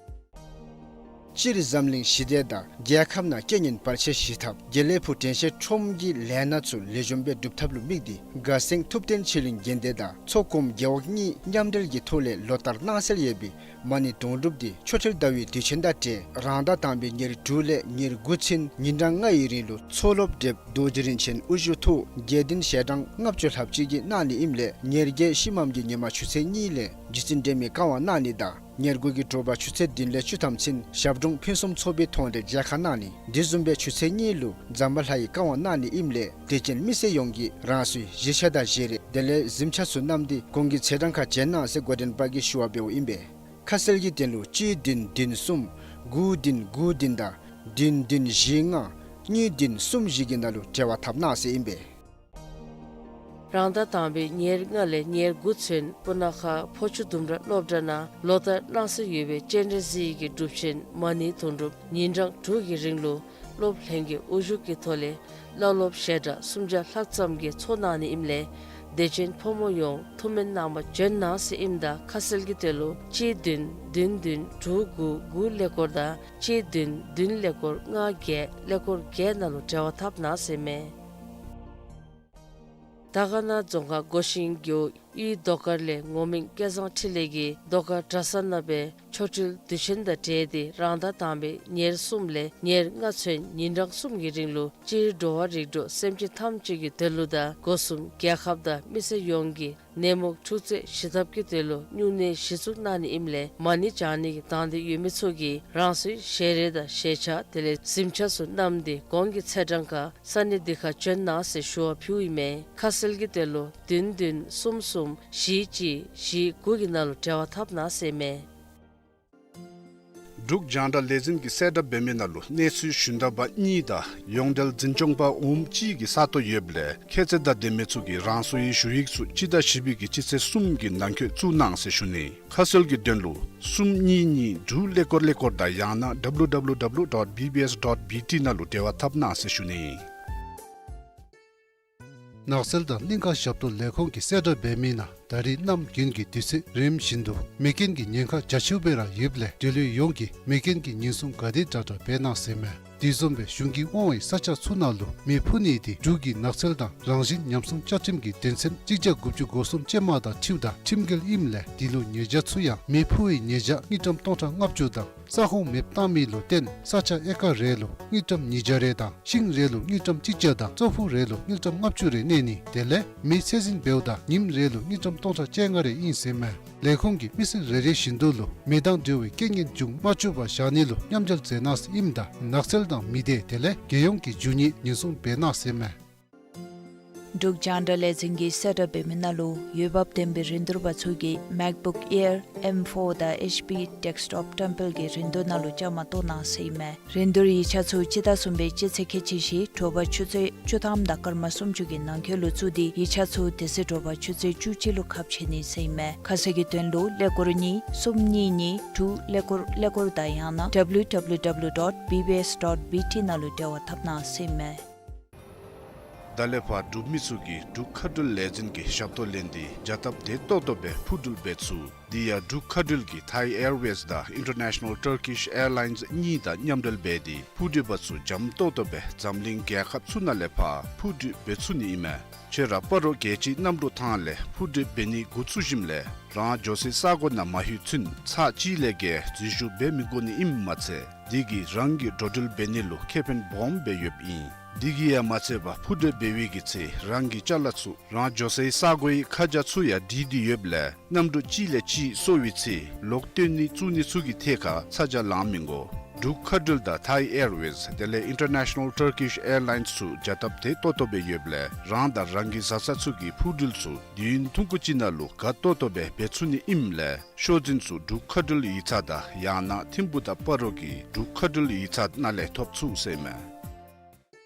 སྤྱིར་འཛམ་གླིང་ཞི་བདེ་དང་རྒྱལ་ཁབ་ནང་རྐྱེན་ངན་བར་ཆད་ཞི་ཐབས་དགེ་ལེགས་ཕུག་དྲན་ཤེས་ཁྲོམ་གྱི་ལས་སྣ་ཚུ་ལེགས་ཤོམ་སྦེ་སྒྲུབ་ཐབས་ལུ་དམིགས་ཏེ་དགའ་སེང་ཐུབ་བསྟན་ཆོས་གླིང་དགོན་སྡེ་དང་མཚོ་ཀོམ་རྒེད་འོག་གཉིས་མཉམ་འབྲེལ་གྱི་ཐོག་ལས་ལོ་ལྟར་གནང་སྲོལ་ཡོད་པའི་མ་ཎི་དུང་སྒྲུབ་འདི་ཆོ་འཕྲུལ་ཟླ་བའི་དུས་ཆེན་དང་འབྲེལ་རང་ཟླ་དང་པའི་ཉེར་དྲུག་ལས་ཉེར་དགུ་ཚུན་ཉིན་གྲངས་ལྔ་ཡི་རིང་ལུ་མཚོ་སློབ་བགྲེསཔ་རྡོ་རྗེ་རིན་ཆེན་དབུ་བཞུགས་ཐོག་དགེ་འདུན་ཞལ་གྲངས་ལྔ་བཅུ་ལྷགཔ་ཅིག་གིས་གནང་ནི་ཨིནམ་ལས་ཉེར་བརྒྱད་ཤིང་མམ་གྱི་ཉིན་མ་ཆུ་ཚོད་གཉིས་ལས་རྗེ་བཙུན་སྒྲོལ་མའི་བཀའ་དབང་གནང་ནི་དང་ཉེར་དགུ་གི་དྲོ་པ་ཆུ་ཚོད་བདུན་ལས་བཅུ་ཐམ་ཚུན་ཞབས་དྲུང་ཕུན་སུམ་ཚོགས་པའི་མཐོང་གྲོལ་མཇལ་ཁ་གནང་ནི། དེ་བཟུམ་སྦེ་ཆུ་ཚོད་གཉིས་ལུ་ཛམ་བྷ་ལ་ཡི་བཀའ་དབང་གནང་ནི་ཨིནམ་ལས་དད་ཅན་མི་སེར་ཡོངས་ཀྱིས་རང་སོའི་གཞིས་ཆགས་དང་བཞེས་རིགས་དེ་ལས་གཟིམ་ཆ་ཚུ་བསྣམས་ཏེ་གོང་གི་ཚེས་གྲངས་ཁར་བྱོན་གནང་ཟེར་འགོ་འདྲེན་པ་གིས་ཞུ་བ་འབདཝ་ཨིན་པས། ཁ་གསལ་གྱི་དོན་ལུ་གཅིག་བདུན་བདུན་གསུམ་དགུ་བདུན་དགུ་བདུན་དང་བདུན་བདུན་བཞི་ལྔ་གཉིས་བདུན་གསུམ་བཞི་གི་ནང་ལུ་འབྲེལ་བ་འཐབ་གནང་ཟེར་ཨིན་པས། རང་ཟླ་དང་པའི་ཉེར་ལྔ་ལས་ཉེར་དགུ་ཚུན་སྤུ་ན་ཁ་ཕོ་ཆུ་ལྡུམ་ར་སློབ་གྲྭ་ནང་ལོ་ལྟར་གནང་སྲོལ་ཡོད་པའི་སྤྱན་རས་གཟིགས་ཀྱི་སྒྲུབ་ཆེན་མ་ཎི་དུང་སྒྲུབ་ཉིན་གྲངས་དྲུག་གི་རིང་ལུ་སློབ་ལྷན་རྒྱས་དབུ་བཞུགས་ཀྱི་ཐོག་ལས་བླ་སློབ་ཞལ་གྲངས་སུམ་བརྒྱ་ལྷག་ཙམ་གྱིས་ཚོགས་གནང་ནི་ཨིནམ་ལས་དད་ཅན་ཕོ་མོ་ཡོངས་ཐུགས་སྨོན་གནང་བར་བྱོན་གནང་ཟེར་ཨིནམ་ད་ཁ་གསལ་གྱི་དོན་ལུ་གཅིག་བདུན་བདུན་བདུན་དྲུག་དགུ་དགུ་ཀླད་ཀོར་དང་གཅིག་བདུན་བདུན་ཀླད་ཀོར་ལྔ་བརྒྱད་ཀླད་ཀོར་བརྒྱད་ནང་ལུ་འབྲེལ་བ་འཐབ་གནང་ཟེར་མས། དར་དཀར་ན་རྫོང་ཁག་སྒོ་ཤིང་རྒེད་འོག་གཡུས་རྡོ་དཀར་ལས་ངོ་མིང་སྐལ་བཟང་འཕྲིན་ལས་ཀྱིས་རྡོ་དཀར་གྲྭ་ས་ནང་སྦེ་ཆོ་འཕྲུལ་དུས་ཆེན་དང་འབྲེལ་ཏེ་རང་ཟླ་དང་པའི་ཉེར་གསུམ་ལས་ཉེར་ལྔ་ཚུན་ཉིན་གྲངས་གསུམ་གྱི་རིང་ལུ་སྤྱིར་འགྲོ་བ་རིགས་དྲུག་སེམས་ཅན་ཐམས་ཅད་ཀྱི་དོན་ལུ་དང་སྒོ་གསུམ་རྒྱལ་ཁབ་དང་མི་སེར་ཡོངས་ཀྱི་ནད་མུག་འཁྲུག་རྩོད་ཞི་ཐབས་ཀྱི་དོན་ལུ་སྨྱུང་གནས་གཞི་བཙུགས་གནང་ནི་ཨིནམ་ལས་མ་ཎི་བགྱང་ནི་གི་དང་འདོད་ཡོད་མི་ཚུ་གིས་རང་སོའི་ཞལ་རས་དང་ཞལ་ཆས་དེ་ལས་གཟིམ་ཆས་ཚུ་བསྣམས་ཏེ་གོང་གི་ཚེས་གྲངས་ཁར་ས་གནས་འདི་ཁར་བྱོན་གནང་ཟེར་ཞུ་བ་ཕུལཝ་ཨིན་མས། ཁ་གསལ་གྱི་དོན་ལུ་བདུན་བདུན་གསུམ་གསུམ་བཞི་གཅིག་བཞི་དགུ་གི་ནང་ལུ་འབྲེལ་བ་འཐབ་གནང་ཟེར་མས། འབྲུག་རྒྱང་བསྒྲགས་ལས་འཛིན་གྱིས་གསལ་བསྒྲགས་འབད་མི་ནང་ལུ་གནས་ཚུལ་ཞུན་དག་པ་གཉིས་དང་ཡོངས་འབྲེལ་འཛིན་སྐྱོང་པ་འོགམ་གཅིག་གི་ས་སྟོང་ཡོདཔ་ལས་ཁྱད་ཚད་དང་ལྡན་མི་ཚུ་གིས་རང་སོའི་ཞུ་ཡིག་ཚུ་སྤྱི་ཟླ་བཞི་པའི་གི་སྤྱི་ཚེས་གསུམ་གྱི་ནང་འཁོད་བཙུགས་གནང་ཟེར་ཞུ་ནི། ཁ་གསལ་གྱི་དོན་ལུ་གསུམ་གཉིས་གཉིས་དྲུག་ཀླད་ཀོར་ཀླད་ཀོར་དང་ཡང་ན་W W W dot B B S dot B T ནང་ལུ་འབྲེལ་བ་འཐབ་གནང་ཟེར་ཞུ་ནི། ནགས་ཚལ་དང་གླིང་ཁ་ཞབས་ཏོག་ལས་ཁུངས་ཀྱིས་གསལ་བསྒྲགས་འབད་མི་ནང་ད་རིས་གནམ་དགུན་གྱི་དུས་ཚོད་རིམ་བཞིན་དུ་མེ་རྐྱེན་གྱི་ཉེན་ཁ་རྒྱ་ཆེཝ་སྦེ་ར་ཡོདཔ་ལས་འབྲེལ་ཡོད་ཡོངས་ཀྱིས་མེ་རྐྱེན་གྱི་ཉེན་སྲུང་ག་དེ་དྲག་དྲག་འབད་གནང་ཟེར་མས། དེ་བཟུམ་སྦེ་གཞུང་གིས་དབང་བའི་ས་ཆ་ཚུ་ནང་ལུ་མེ་ཕུ་ནི་དེ་འབྲུག་གི་ནགས་ཚལ་དང་རང་བཞིན་ཉམས་སྲུང་བཅའ་ཁྲིམས་ཀྱི་དོན་ཚན་གཅིག་བརྒྱ་དགུ་བཅུ་གོ་གསུམ་ཅན་མ་དང་འཁྲིལཝ་ད་ཁྲིམས་འགལ་ཨིནམ་ལས་དེ་ལུ་ཉེས་བྱ་ཚུ་ཡང་མེ་ཕུ་བའི་ཉེས་བྱ་དངུལ་ཀྲམ་སྟོང་ཕྲག་ལྔ་བཅུ་དང་ ས་ཁོངས་མེདཔ་བཏང་མི་ལུ་བརྟེན་ས་ཆ་ཨེ་ཀར་རེ་ལུ་དངུལ་ཀྲམ་ཉིས་བརྒྱ་རེ་དང་ཤིང་རེ་ལུ་དངུལ་ཀྲམ་གཅིག་བརྒྱ་དང་ཙོག་ཕུག་རེ་ལུ་དངུལ་ཀྲམ་ལྔ་བཅུ་རེ་གནས་ནི་དེ་ལས་མེ་ཚད་འཛིན་འབདཝ་ད་ཉིནམ་རེ་ལུ་དངུལ་ཀྲམ་སྟོང་ཕྲག་བཅོ་ལྔ་རེ་ཨིན་ཟེར་མས། ལས་ཁུངས་ཀྱིས་མི་སེར་རེ་རེ་བཞིན་དུ་ལུ་མེ་དང་འབྲེལ་བའི་རྐྱེན་ངན་འབྱུང་མ་བཅུག་པར་བཞག་ནི་ལུ་མཉམ་འབྲེལ་མཛད་གནང་ཟེར་ཨིནམ་ད་ནགས་ཚལ་དང་མི་སྡེ་དེ་ལས་རྒྱལ་ཡོངས་ཀྱི་རྒྱུ་ནི་ཉེན་སྲུང་འབད་གནང་ཟེར་མས། འབྲུག་རྒྱང་བསྒྲགས་ལས་འཛིན་གྱིས་གསལ་བསྒྲགས་འབད་མི་ནང་ལུ་འོས་འབབ་ལྡན་པའི་རིན་བསྡུར་པ་ཚུ་གིས་MacBook Air M four དང་H P desktop བཀྲམ་སྤེལ་གྱི་རིན་བསྡུར་ནང་ལུ་བཅའ་མར་གཏོགས་གནང་ཟེར་ཨིན་མས། རིན་བསྡུར་ཡིག་ཆ་ཚུ་སྤྱི་ཟླ་གསུམ་པའི་སྤྱི་ཚེས་ཁལ་གཅིག་བཞི་དྲོ་པ་ཆུ་ཚོད་བཅུ་ཐམ་དང་སྐར་མ་སུམ་ཅུ་གི་ནང་འཁོད་ལུ་བཙུགས་ཏེ་ཡིག་ཆ་ཚུ་དེ་ཚེ་དྲོ་པ་ཆུ་ཚོད་བཅུ་གཅིག་ལུ་ཁ་ཕྱེ་ནི་ཟེར་ཨིན་མས། ཁ་གསལ་གྱི་དོན་ལུ་ཀླད་ཀོར་གཉིས་གསུམ་གཉིས་གཉིས་དྲུག་ཀླད་ཀོར་ཀླད་ཀོར་དང་ཡང་ན་W W W dot B B S dot B T ནང་ལུ་འབྲེལ་བ་འཐབ་གནང་ཟེར་ཨིན་མས། ད་ལས་ཕར་འབྲུག་མི་ཚུ་གིས་འབྲུག་མཁའ་འགྲུལ་ལས་འཛིན་གྱི་ཞབས་ཏོག་ལེན་ཏེ་བྱ་སྟབས་བདེ་ཏོག་ཏོ་སྦེ་འཕུར་འགྲུལ་འབད་ཚུགས། དེ་ཡང་འབྲུག་མཁའ་འགྲུལ་གྱིས་Thai Airways དང་International Turkish Airlines གཉིས་དང་མཉམ་འབྲེལ་འབད་དེ་འཕུར་འགྲུལ་པ་ཚུ་འཇམ་ཏོག་ཏོ་སྦེ་འཛམ་གླིང་རྒྱལ་ཁབ་ཚུ་ནང་ལས་ཕར་འཕུར་འགྲུལ་འབད་ཚུགས་ནི་ཨིན་མས། ཁྱོད་ར་སྤ་རོ་རྒྱལ་སྤྱིའི་གནམ་གྲུ་ཐང་ལས་འཕུར་འགྲུལ་འབད་ནི་འགོ་བཙུགས་ཞིནམ་ལས་རང་འགྱོ་སའི་ས་གོ་ནང་མ་ལྷོད་ཚུན་ཚར་གཅིག་ལས་བརྒལ་འཛུལ་ཞུགས་འབད་མི་དགོ་ནི་ཨིནམ་མ་ཚད་དེ་གིས་རང་གི་འགྲོ་འགྲུལ་འབད་ནི་ལུ་ཁེ་ཕན་སྦོམ་སྦེ་ཡོདཔ་ཨིན། དེ་གིས་ཡང་མ་ཚད་པར་འཕུར་འགྲུལ་འབད་བའི་གི་ཚེ་རང་གི་ཅ་ལ་ཚུ་རང་འགྱོ་སའི་ས་གོའི་ཁ་བྱང་ཚུ་ཡང་བྲིས་ཏེ་ཡོདཔ་ལས་གནམ་གྲུ་གཅིག་ལས་གཅིག་སོར་བའི་ཚེ་ལོག་བཏོན་ནི་བཙུགས་ནི་ཚུ་གི་ཐད་ཁར་ཚ་གྱང་ལང་མི་དགོ། འབྲུག་མཁའ་འགྲུལ་དང་Thai Airways དེ་ལས་International Turkish Airlines ཚུ་བྱ་སྟབས་བདེ་ཏོག་ཏོ་སྦེ་ཡོདཔ་ལས་རང་དང་རང་གི་བཟའ་ཚང་ཚུ་གི་འཕུར་འགྲུལ་ཚུ་དུས་ཡུན་ཐུང་ཀུ་ཅིག་ནང་ལུ་དགའ་ཏོག་ཏོ་སྦེ་འབད་ཚུགས་ནི་ཨིནམ་ལས་ཤོག་འཛིན་ཚུ་འབྲུག་མཁའ་འགྲུལ་ཡིག་ཚང་དང་ཡང་ན་ཐིམ་ཕུག་དང་སྤ་རོ་གི་འབྲུག་མཁའ་འགྲུལ་ཡིག་ཚང་ནང་ལས་ཐོབ་ཚུགས་ཟེར་ཨིན་མས།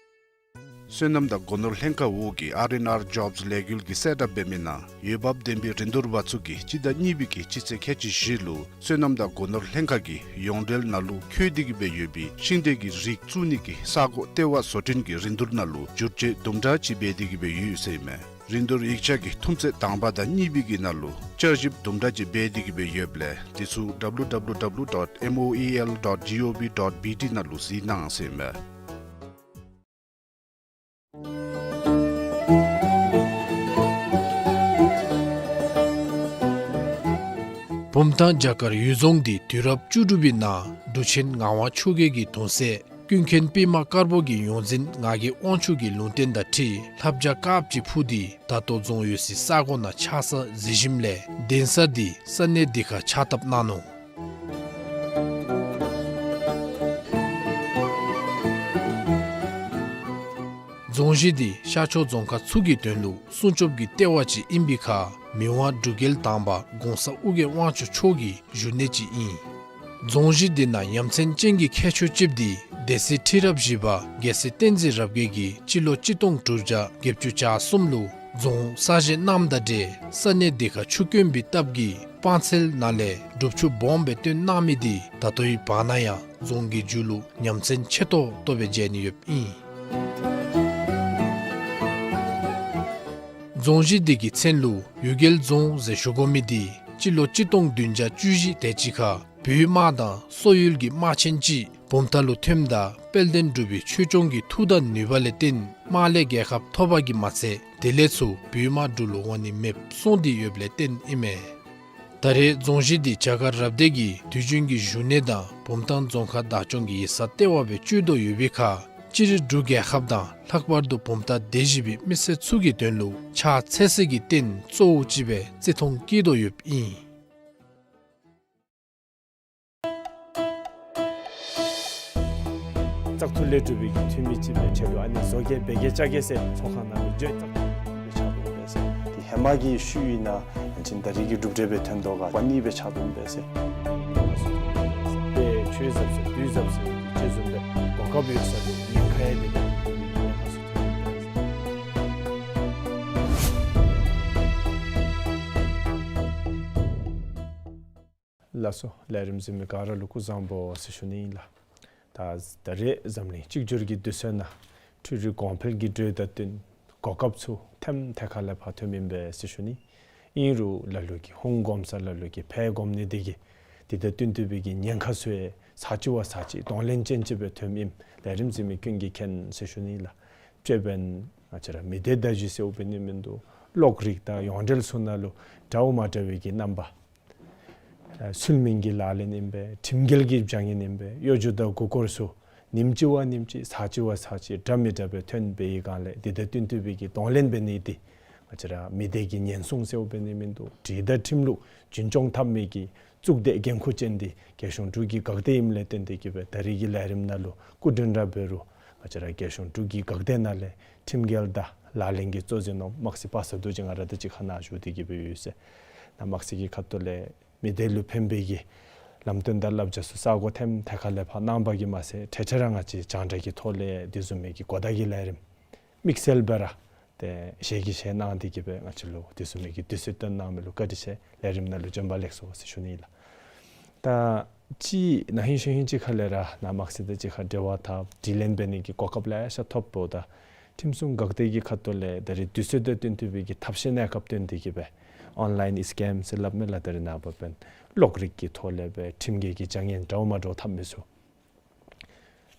སོ་ནམ་དང་སྒོ་ནོར་ལྷན་ཁག་འོག་གི་R and R Jobs ལས་འགུལ་གྱིས་གསལ་བསྒྲགས་འབད་མི་ནང་འོས་འབབ་ལྡན་པའི་རིན་བསྡུར་པ་ཚུ་གིས་སྤྱི་ཟླ་གཉིས་པའི་གི་སྤྱི་ཚེས་ཁལ་གཅིག་བཞི་ལུ་སོ་ནམ་དང་སྒོ་ནོར་ལྷན་ཁག་གི་ཡོངས་འབྲེལ་ནང་ལུ་འཁོད་དེ་གི་སྦེ་ཡོད་པའི་ཤིང་འབྲས་ཀྱི་རིགས་བཙུགས་ནི་གི་ས་གོ་ལྟེ་བ་བཟོ་སྐྲུན་གྱི་རིན་བསྡུར་ནང་ལུ་བསྒྱུར་བཅོས་དུམ་གྲ་ཅིག་འབད་དེ་གི་སྦེ་ཡོད་ཟེར་ཨིན་མས། རིན་བསྡུར་ཡིག་ཆ་གི་ཐུམ་ཚད་དང་པ་དང་གཉིས་པའི་གི་ནང་ལུ་བསྐྱར་ཞིབ་དུམ་གྲ་ཅིག་འབད་དེ་གི་སྦེ་ཡོདཔ་ལས་དེ་ཚུ་W W W dot M O E L dot G O V dot B T ནང་ལུ་གཟིགས་གནང་ཟེར་ཨིན་མས། བུམ་ཐང་བྱ་དཀར་གཡུལ་རྫོང་འདི་དུས་རབས་བཅུ་དྲུག་པའི་ནང་འབྲུག་ཆེན་ངག་དབང་ཆོས་རྒྱལ་གྱི་གདུང་སྲས་ཀུན་མཁྱེན་པདྨ་དཀར་པོ་གི་ཡོངས་འཛིན་ངག་གི་དབང་ཕྱུག་གི་ལུང་བསྟན་དང་འཁྲིལ་ལྷ་བྱ་དཀརཔོ་ཅིག་འཕུར་ཏེ་ད་ལྟོ་རྫོང་ཡོད་སའི་ས་གོ་ནང་ཆགས་ས་གཟིགས་ཞིནམ་ལས་གདན་ས་འདི་ས་གནས་འདི་ཁར་ཕྱག་བཏབ་གནང་ནུག། རྫོང་གཞི་འདི་ཤར་ཕྱོགས་རྫོང་ཁག་ཚུ་གི་དོན་ལུ་སྲུང་སྐྱོབ་ཀྱི་ལྟེ་བ་ཅིག་ཨིན་པའི་ཁར་མི་དབང་འབྲུག་རྒྱལ་དང་པ་གོང་ས་ཨོ་རྒྱན་དབང་ཕྱུག་མཆོག་གི་བཞུགས་གནས་ཅིག་ཨིན། རྫོང་གཞི་འདི་ནང་ཡ་མཚན་ཅན་གྱི་ཁྱད་ཆོས་ཅིག་འདི་སྡེ་སྲིད་ཁྲི་རབས་བཞི་པ་རྒྱལ་སྲས་བསྟན་འཛིན་རབ་རྒྱས་ཀྱིས་སྤྱི་ལོ་གཅིག་སྟོང་དྲུག་བརྒྱ་བརྒྱད་ཅུ་གྱ་གསུམ་ལུ་རྫོང་གསར་བཞེངས་གནངམ་དང་འབྲེལ་ས་གནས་འདི་ཁར་ཆུ་དཀོན་པའི་སྟབས་ཀྱིས་སྤང་ཚལ་ནང་ལས་སྒྲུབ་ཆུ་སྦོམ་སྦེ་བཏོན་གནང་མི་འདི་ད་ལྟོའི་བར་ན་ཡང་རྫོང་གི་མཇུག་ལུ་ཡ་མཚན་ཆེ་ཏོག་ཏོ་སྦེ་མཇལ་ནི་ཡོདཔ་ཨིན། རྫོང་གཞི་འདི་གི་མཚན་ལུ་གཡུལ་རྒྱལ་རྫོང་ཟེར་ཞུ་དགོ་མི་འདི་སྤྱི་ལོ་གཅིག་སྟོང་བདུན་བརྒྱ་བཅུ་བཞི་དེ་ཅིག་ཁར་བོད་དམག་དང་སོག་ཡུལ་གྱི་དམག་ཆེན་ཅིག་བུམ་ཐང་ལུ་ཐོནམ་ད་དཔལ་ལྡན་འབྲུག་པའི་ཆོས་སྐྱོང་གི་མཐུ་དང་ནུས་པ་ལས་བརྟེན་དམག་ལས་རྒྱལ་ཁ་ཐོབ་པ་གིས་མ་ཚད་དེ་ལས་ཚུར་བོད་དམག་འབྲུག་ལུ་འོང་ནི་མེདཔ་སོང་སྟེ་ཡོདཔ་ལས་བརྟེན་ཨིན་མས། ད་རེས་རྫོང་གཞི་འདི་བྱ་དཀར་རབ་སྡེ་གི་དུས་རྒྱུན་གྱི་བཞུགས་གནས་དང་བུམ་ཐང་རྫོང་ཁག་བདག་སྐྱོང་གི་ཡིག་ཚང་ལྟེ་བ་སྦེ་སྤྱོད་དོ་ཡོད་པའི་ཁར་སྤྱིར་འབྲུག་རྒྱལ་ཁབ་དང་ལྷག་པར་དུ་བུམ་ཐང་སྡེ་བཞི་པའི་མི་སེར་ཚུ་གི་དོན་ལུ་ཕྱག་འཚལ་སའི་རྟེན་གཙོ་བོ་ཅིག་སྦེ་བརྩི་མཐོང་བསྐྱེད་དོ་ཡོདཔ་ཨིན། བཙག་འཐུ་ལས་གྲུབ་པའི་གི་འཐུས་མི་ཅིག་སྦེ་ཆེད་དུ་ཨ་ནི་བཟོ་གེ་འབད་གེ་བཅའ་གེ་ཟེར་ཚོགས་ཁང་ནང་ལུ་འགྱོ་བཙག་འཐུ་ལས་ཕྱག་དྲུང་འབད་ཟེར། དེ་ཧེ་མ་གི་ཤུལ་ཨིན་ན་ཅིན་ད་རིས་ཀྱི་གྲུབ་འབྲས་སྦེ་ཐོན་དོ་ག་པ་ནི་སྦེ་ཕྱག་དྲུང་འབད་ཟེར། དཔེ་ཆོས་ཟབ་ཟེར་དུས་ཟབ་ཟེར་ཅིག་བཟུམ་སྦེ་གོ་སྐབས་ཡོད་ས་ལུ་ཉེན་ཁ་ཡང་དེ་ལས་ཉེན་ཁ་སུ་ཐོན་འབད་ཟེར། ལགས་སོ། ལས་རིམ་གཟིགས་མི་ག་ར་ལུ་སྐུ་བཟང་པོ་ཟེར་ཞུ་ནི་ཨིན་ལགས། ད་ད་རེས་འཛམ་གླིང་གཅིག་གྱུར་གྱི་དུས་ཚོད་ནང་འཕྲུལ་རིག་གོང་འཕེལ་གྱི་འགྲོས་དང་བསྟུན་གོ་སྐབས་ཚུ་ཐེམ་ཐེ་ཁ་ལས་ཕར་ཐོནམ་ཨིན་པས་ཟེར་ཞུ་ནི། ཨིན་རུང་ལ་ལུ་གིས་ཧཱུྃ་སྒོམ་ས་ལ་ལུ་གིས་ཕར་སྒོམ་ནི་དེ་གིས་དེ་དང་བསྟུན་ཏེ་སྦེ་གི་ཉེན་ཁ་ཚུ་ཡང་ཚར་གཅིག་བ་ཚར་གཅིག་གདོང་ལེན་ཅན་ཅིག་སྦེ་ཐོནམ་ཨིནམ་ལས་རིམ་གཟིགས་མི་ཀུན་གྱིས་མཁྱེན་ཟེར་ཞུ་ནི་ལགས། ཅོད་པན་ང་བཅས་ར་མི་སྡེ་བརྡ་བརྒྱུད་ཟེརཝ་འབད་ནི་མིན་འདུག། གློག་རིག་དང་ཡོངས་འབྲེལ་ཚུ་ནང་ལུ་འདྲཝ་མ་འདྲ་བའི་གི་རྣམ་པ་ ད་ཚུལ་མིན་གྱི་ལག་ལེན་ཨིན་པས། ཁྲིམས་འགལ་གྱི་བྱ་ངན་ཨིན་པས། གཡོ་སྒྱུ་དང་མགུ་སྐོར་ཚུ་ཉིནམ་གཅིག་བ་ཉིནམ་གཅིག་ཚར་གཅིག་བ་ཚར་གཅིག་འདྲ་མི་འདྲ་སྦེ་ཐོན་འབད་བའི་སྒང་ལས་དེ་དང་བསྟུན་ཏེ་སྦེ་གི་གདོང་ལེན་འབད་ནི་འདི་ང་བཅས་ར་མི་སྡེ་གི་ཉེན་སྲུང་ཟེརཝ་འབད་ནི་མིན་འདུག། སྒྲིག་དང་ཁྲིམས་ལུགས་རྒྱུན་སྐྱོང་འཐབ་མི་གི་གཙུག་སྡེ་འགན་ཁུར་ཅན་འདི་རྒྱལ་གཞུང་འབྲུག་གི་འགག་སྡེ་ཨིནམ་ལས་བརྟེན་ཏེ་གི་སྦེ་ད་རེས་ཀྱི་ལས་རིམ་ནང་ལུ་སྐུ་མགྲོན་ར་འབད་རུང་ང་བཅས་ར་རྒྱལ་གཞུང་འབྲུག་གི་འགག་སྡེ་ནང་ལས་ཁྲིམས་འགལ་དང་ལག་ལེན་གྱི་གཙོ་འཛིན་འོགམ་དམག་སྲིད་པ་ས་རྡོ་རྗེ་ང་ར་དང་གཅིག་ཁར་ནཱ་བཞུགས་ཏེ་གི་སྦེ་ཡོད་ཟེར། ནཱ་དམག་སྲིད་ཀྱི་ཁ་ཐུག་ལས་མི་སྡེ་ལུ་ཕན་པའི་གི་ལམ་སྟོན་དང་བསླབ་བྱ་ཚུ་ས་གོ་ཐེམ་ཐེ་ཁ་ལས་ཕར་གནང་བ་གིས་མ་ཚད་ཁྲེ་ཁྲེ་ར་ང་བཅས་རྒྱང་བསྒྲགས་ཀྱི་ཐོག་ལས་དེ་བཟུམ་མའི་གི་གོ་བརྡ་གི་ལས་རིམ་དམིགས་བསལ་སྦེ་ར་ཏེ་ཞལ་གྱིས་བཞེས་གནང་སྟེ་གི་སྦེ་ང་བཅས་ལུ་དེ་བཟུམ་མའི་གི་དུས་ཚོད་བཏོན་གནང་མི་ལུ་བཀའ་དྲིན་ཆེ། ལས་རིམ་ནང་ལུ་བྱོན་པ་ལེགས་སོ་ཟེར་ཞུ་ནི་ལགས། ད་ཅི་ན་ཧིང་གཞེས་ཧིང་ཅིག་ཁ་ལས་ར་ནཱ་དམག་སྲིད་དང་གཅིག་ཁར་འབྲེལ་བ་འཐབ་དྲི་ལན་འབད་ནི་གི་གོ་སྐབས་ལེ་ཤ་ཐོབ་འོང་། ད་ཁྲིམས་སྲུང་འགག་སྡེ་གི་ཁ་ཐུག་ལས་ད་རེས་དུས་ཚོད་དང་བསྟུན་ཏེ་སྦེ་གི་ཐབས་ཤེས་གནས་སྐབས་བཏོན་ཏེ་གི་སྦེ་ཨོན་ལཱའིན་སི་ཀེམ་ཟེར་སླབ་མས་ལགས། ད་རེས་ནངས་པ་འབདན་གློག་རིག་གི་ཐོག་ལས་སྦེ་ཁྲིམས་འགལ་གྱི་བྱ་ངན་འདྲཝ་མ་འདྲཝ་འཐབ་མི་ཚུ་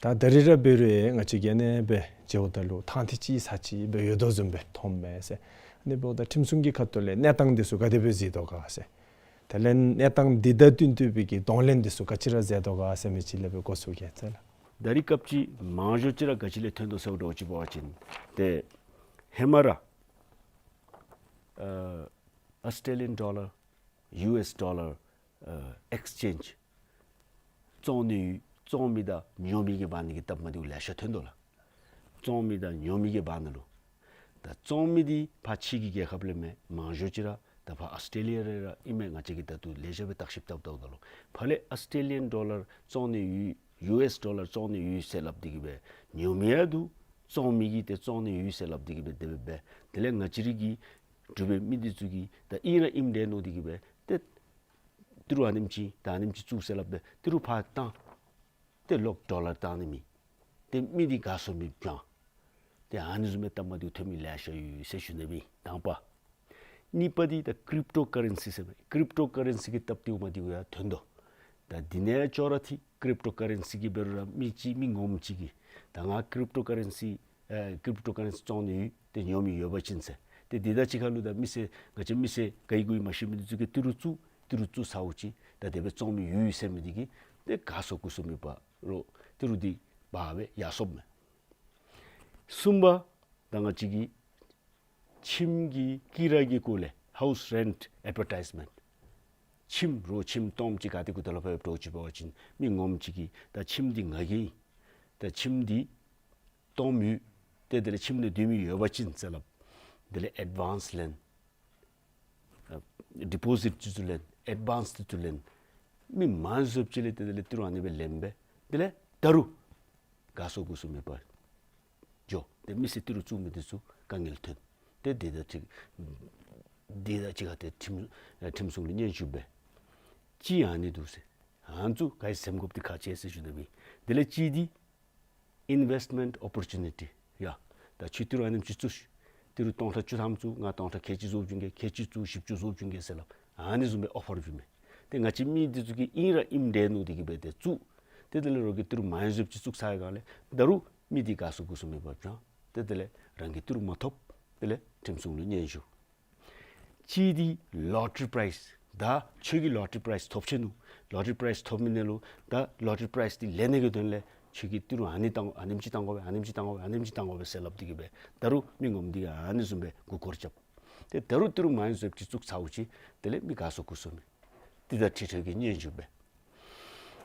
ད་ད་རེས་ར་འབད་རུང་ང་བཅས་ཀྱིས་ཨ་ནེ་སྦེ་འགྱོཝ་ད་ལུ་ཐང་ཐིག་ཅིག་ཚར་གཅིག་སྦེ་ཡོད་དོ་བཟུམ་སྦེ་མཐོངམ་མས་ཟེར། ཨ་ནི་འབདཝ་ད་ཁྲིམས་སྲུང་གི་ཁ་ཐུག་ལས་གནས་སྟངས་འདི་ཚུ་ག་དེ་སྦེ་གཟིགས་དོ་ག་ཟེར། དེ་ལས་གནས་སྟངས་འདི་དང་བསྟུན་ཏེ་སྦེ་གི་གདོང་ལེན་འདི་ཚུ་ག་ཅི་ར་མཛད་དོ་ག་ཟེར་མི་ཅིག་ལས་སྦེ་འགོ་བཙུགས་གེ་ཟེར་ལགས། ད་རེས་སྐབས་ཅིག་མང་ཤོས་ཅིག་ར་ག་ཅི་ལས་ཐོན་དོ་ཟེར་བ་འདྲཝ་ཅིག་འབད་བ་ཅིན་ཏེ་ཧེ་མ་ར་ཨ་ཨཱོས་ཊེ་ལི་ཡཱན་ཌོ་ལར་ཡུ་ཨེས་ཌོ་ལར་ཨ་ཨེགསི་ཅེནཇ་བཙོང་ནི་ཡོད། བཙོང་མི་དང་ཉོ་མི་གི་བར་ན་གི་སྟབས་མ་བདེཝ་ལེ་ཤ་ཐོན་དོ་ལགས། བཙོང་མི་དང་ཉོ་མི་གི་བར་ན་ལུ། ད་བཙོང་མི་འདི་ཕར་ཕྱི་གི་རྒྱལ་ཁབ་ལས་མེན། མང་ཤོས་ཅིག་ར་ད་ཕར་ཨཱོས་ཊེ་ལི་ཡ་ར་ཨིན་མས། ང་བཅས་ཀྱིས་ད་ལྟོ་ལེགས་ཤོམ་སྦེ་བརྟག་ཞིབ་བཏང་བལྟཝ་ད་ལུ་ཕར་ལས་ཨཱོས་ཊེ་ལི་ཡཱན་ཌོ་ལར་བཙོང་ནི་ཡོད། ཡུ་ཨེས་ཌོ་ལར་བཙོང་ནི་ཡོད་ཟེར་སླབ་སྟེ་གི་སྦེ་ཉོ་མི་ཡང་འདུག། བཙོང་མི་གིས་ཏེ་བཙོང་ནི་ཡོད་ཟེར་སླབ་སྟེ་གི་སྦེ་དེ་སྦེ་འབད། དེ་ལས་ང་བཅས་རའི་གི་འབྲུག་པའི་མི་འདི་ཚུ་གིས་ད་ཨིན་ར་ཨིནམ་འདྲས་མནོ་སྟེ་གི་སྦེ་ཏེ་ཏི་རུ་ཨ་ནེམ་ཅིག་ད་ཨ་ནེམ་ཅིག་བཙུགས་ཟེར་སླབ་སྦེ་ཏི་རུ་ཕར་བཏང་། ཏེ་གློག་ཌོ་ལར་བཏང་ནི་མེད། ཏེ་མི་འདི་དགའ་ཚོར་མེདཔ་བྱུང་། ཏེ་ཨ་ནི་བཟུམ་མའི་སྟབས་མ་བདེཝ་ཐོན་མི་ལེ་ཤ་ཡོད་ཟེར་ཞུ་ནི་ཨིན། དང་པ། གཉིས་པ་འདི་ད་ཀྲིབ་ཊོ་ཀ་རེན་སི་ཟེར་མི་ཀྲིབ་ཊོ་ཀ་རེན་སི་གི་སྟབས་བདེཝ་མ་བདེཝ་ཡང་ཐོན་དོ། ད་འདི་ནང་ཡང་ཅོག་ར་འཐད། ཀྲིབ་ཊོ་ཀ་རེན་སི་གི་འབད་རུང་ར་མི་ཅིག་མི་ངོམ་ཅིག་གིས་ད་ང་ཀྲིབ་ཊོ་ཀ་རེན་སི་ཨེ་ཀྲིབ་ཊོ་ཀ་རེན་སི་བཙོང་ནི་ཡོད། ཏེ་ཉོ་མི་ཡོད་པ་ཅིན་ཟེར། ཏེ་འདི་དང་གཅིག་ཁར་ལུ་ད་མི་སེར་ང་བཅས་མི་སེར་ག་ཡི་གུ་ཡི་མ་ཤེས་མི་འདི་ཚུ་གིས་ཏི་རུ་བཙུགས། ཏི་རུ་བཙུགས་ཚརཝ་ཅིག་ད་དེ་སྦེ་བཙོང་མི་ཡོད་ཟེར་མི་འདི་གིས་ཏེ་དགའ་ཚོར་སྐུ་གཟུགས་མེད་པར་ཏི་རུ་འདི་འབག་སྦེ་ཡར་སོཔ་མས། གསུམ་པ། ད་ང་བཅས་ཀྱི་ཁྱིམ་གྱི་ཀི་ར་གི་སྐོར་ལས་ཧའུསི་རེནཊ་ཨེཌ་བར་ཊའིཛ་མེནཊ། ཁྱིམ་རོགས་ཁྱིམ་སྟོངམ་ཅིག་ག་ཏེ་གུ་ད་ལུ་ཕར་འགྱོ་ཅིག་འབད་བ་ཅིན་མི་ངོམ་ཅིག་གིས་ད་ཁྱིམ་འདི་ང་གི་ཨིན། ད་ཁྱིམ་འདི་སྟོངམ་ཡོད། ཏེ་དེ་ལས་ཁྱིམ་ནང་སྡོད་མི་ཡོད་པ་ཅིན་ཟེར་སླབ། དེ་ལས་ཨེཌ་ཝཱནསི་ལེན། ཨ་ཌི་པོ་ཟིཊ་འདི་ཚུ་ལེན། ཨེཌ་ཝཱནསི་འདི་ཚུ་ལེན། མི་མང་ཤོས་ཅིག་ལས་ཏེ་དེ་ལས་ཏི་རུ་ཨ་ནི་སྦེ་ལེན་སྦེ་དེ་ལས་ད་རུང་དགའ་ཚོར་སྐུ་གཟུགས་མེད་པར་འགྱོ། ཏེ་མི་སེར་ཏི་རུ་བཙུགས་མི་འདི་ཚུ་དཀའ་ངལ་ཐོན། ཏེ་འདི་དང་གཅིག་འདི་དང་གཅིག་ཁར་ཏེ་ཁྲིམས་ཨེ་ཁྲིམས་སྲུང་ལུ་སྙན་ཞུ་འབད། གཅིག་ཨ་ནི་འདུག་ཟེར། ཨ་ནི་ཚུ་ག་ཅི་སེམས་དགོཔ་འདི་ཁག་ཆེ་ཟེར་ཞུ་ནི་ཨིན། དེ་ལས་གཅིག་འདི་ཨིན་ཝེསཊ་མེནཊ་ཨོ་པོར་ཅུ་ནི་ཊི། ཡ་ད་ཁྱོད་ཏི་རུ་ཨ་ནེམ་ཅིག་བཙུགས་ཤིག། ཏི་རུ་སྟོང་ཕྲག་བཅུ་ཐམ་བཙུགས། ང་སྟོང་ཕྲག་ཁལ་གཅིག་བཟོ་བྱིན་གེ། ཁལ་གཅིག་བཙུགས་བཞི་བཅུ་བཟོ་བྱིན་གེ་ཟེར་སླབ། ཨ་ནི་བཟུམ་སྦེ་ཨོ་ཕར་བྱིན་མས། ཏེ་ང་བཅས་མི་འདི་ཚུ་གིས་ཨིན་ར་ཨིནམ་འདྲས་མནོ་སྟེ་གི་སྦེ་ཏེ་བཙུགས། ཏེ་དེ་ལས་རོགས་ཀྱིས་ཏི་རུ་མང་ཤོས་ཅིག་བཙུགས་ཚར་བའི་སྒང་ལས་ད་རུང་མི་འདི་དགའ་ཚོར་སྐུ་གཟུགས་མེད་པར་བྱུང་། ཏེ་དེ་ལས་རང་གིས་ཏི་རུ་མ་ཐོབ། དེ་ལས་ཁྲིམས་སྲུང་ལུ་སྙན་ཞུ། གཅིག་འདི་ལོ་ཊ་རི་པ་རའིཛ། ད་ཁྱོད་ཀྱིས་ལོ་ཊ་རི་པ་རའིཛ་ཐོབ་ཆི་ནུག། ལོ་ཊ་རི་པ་རའིཛ་ཐོབ་མི་ནང་ལུ་ད་ལོ་ཊ་རི་པ་རའིཛ་འདི་ལེན་ནི་གི་དོན་ལས་ཁྱོད་ཀྱིས་ཏི་རུ་ཨ་ནི་བཏང་ཨ་ནེམ་ཅིག་བཏང་དགོ་པས། ཨ་ནེམ་ཅིག་བཏང་དགོ་པས། ཨ་ནེམ་ཅིག་བཏང་དགོ་པས་ཟེར་སླབ་སྟེ་གི་སྦེ་ད་རུང་མི་ངོམ་འདི་གིས་ཨ་ནི་བཟུམ་སྦེ་མགུ་སྐོར་རྐྱབ། ཏེ་ད་རུང་ཏི་རུ་མང་ཤོས་ཅིག་བཙུགས་ཚརཝ་ཅིག་དེ་ལས་མི་དགའ་ཚོར་སྐུ་གཟུགས་མེད། འདི་ད་ཁྲི་ཁྲོད་ཀྱིས་སྙན་ཞུ་འབད།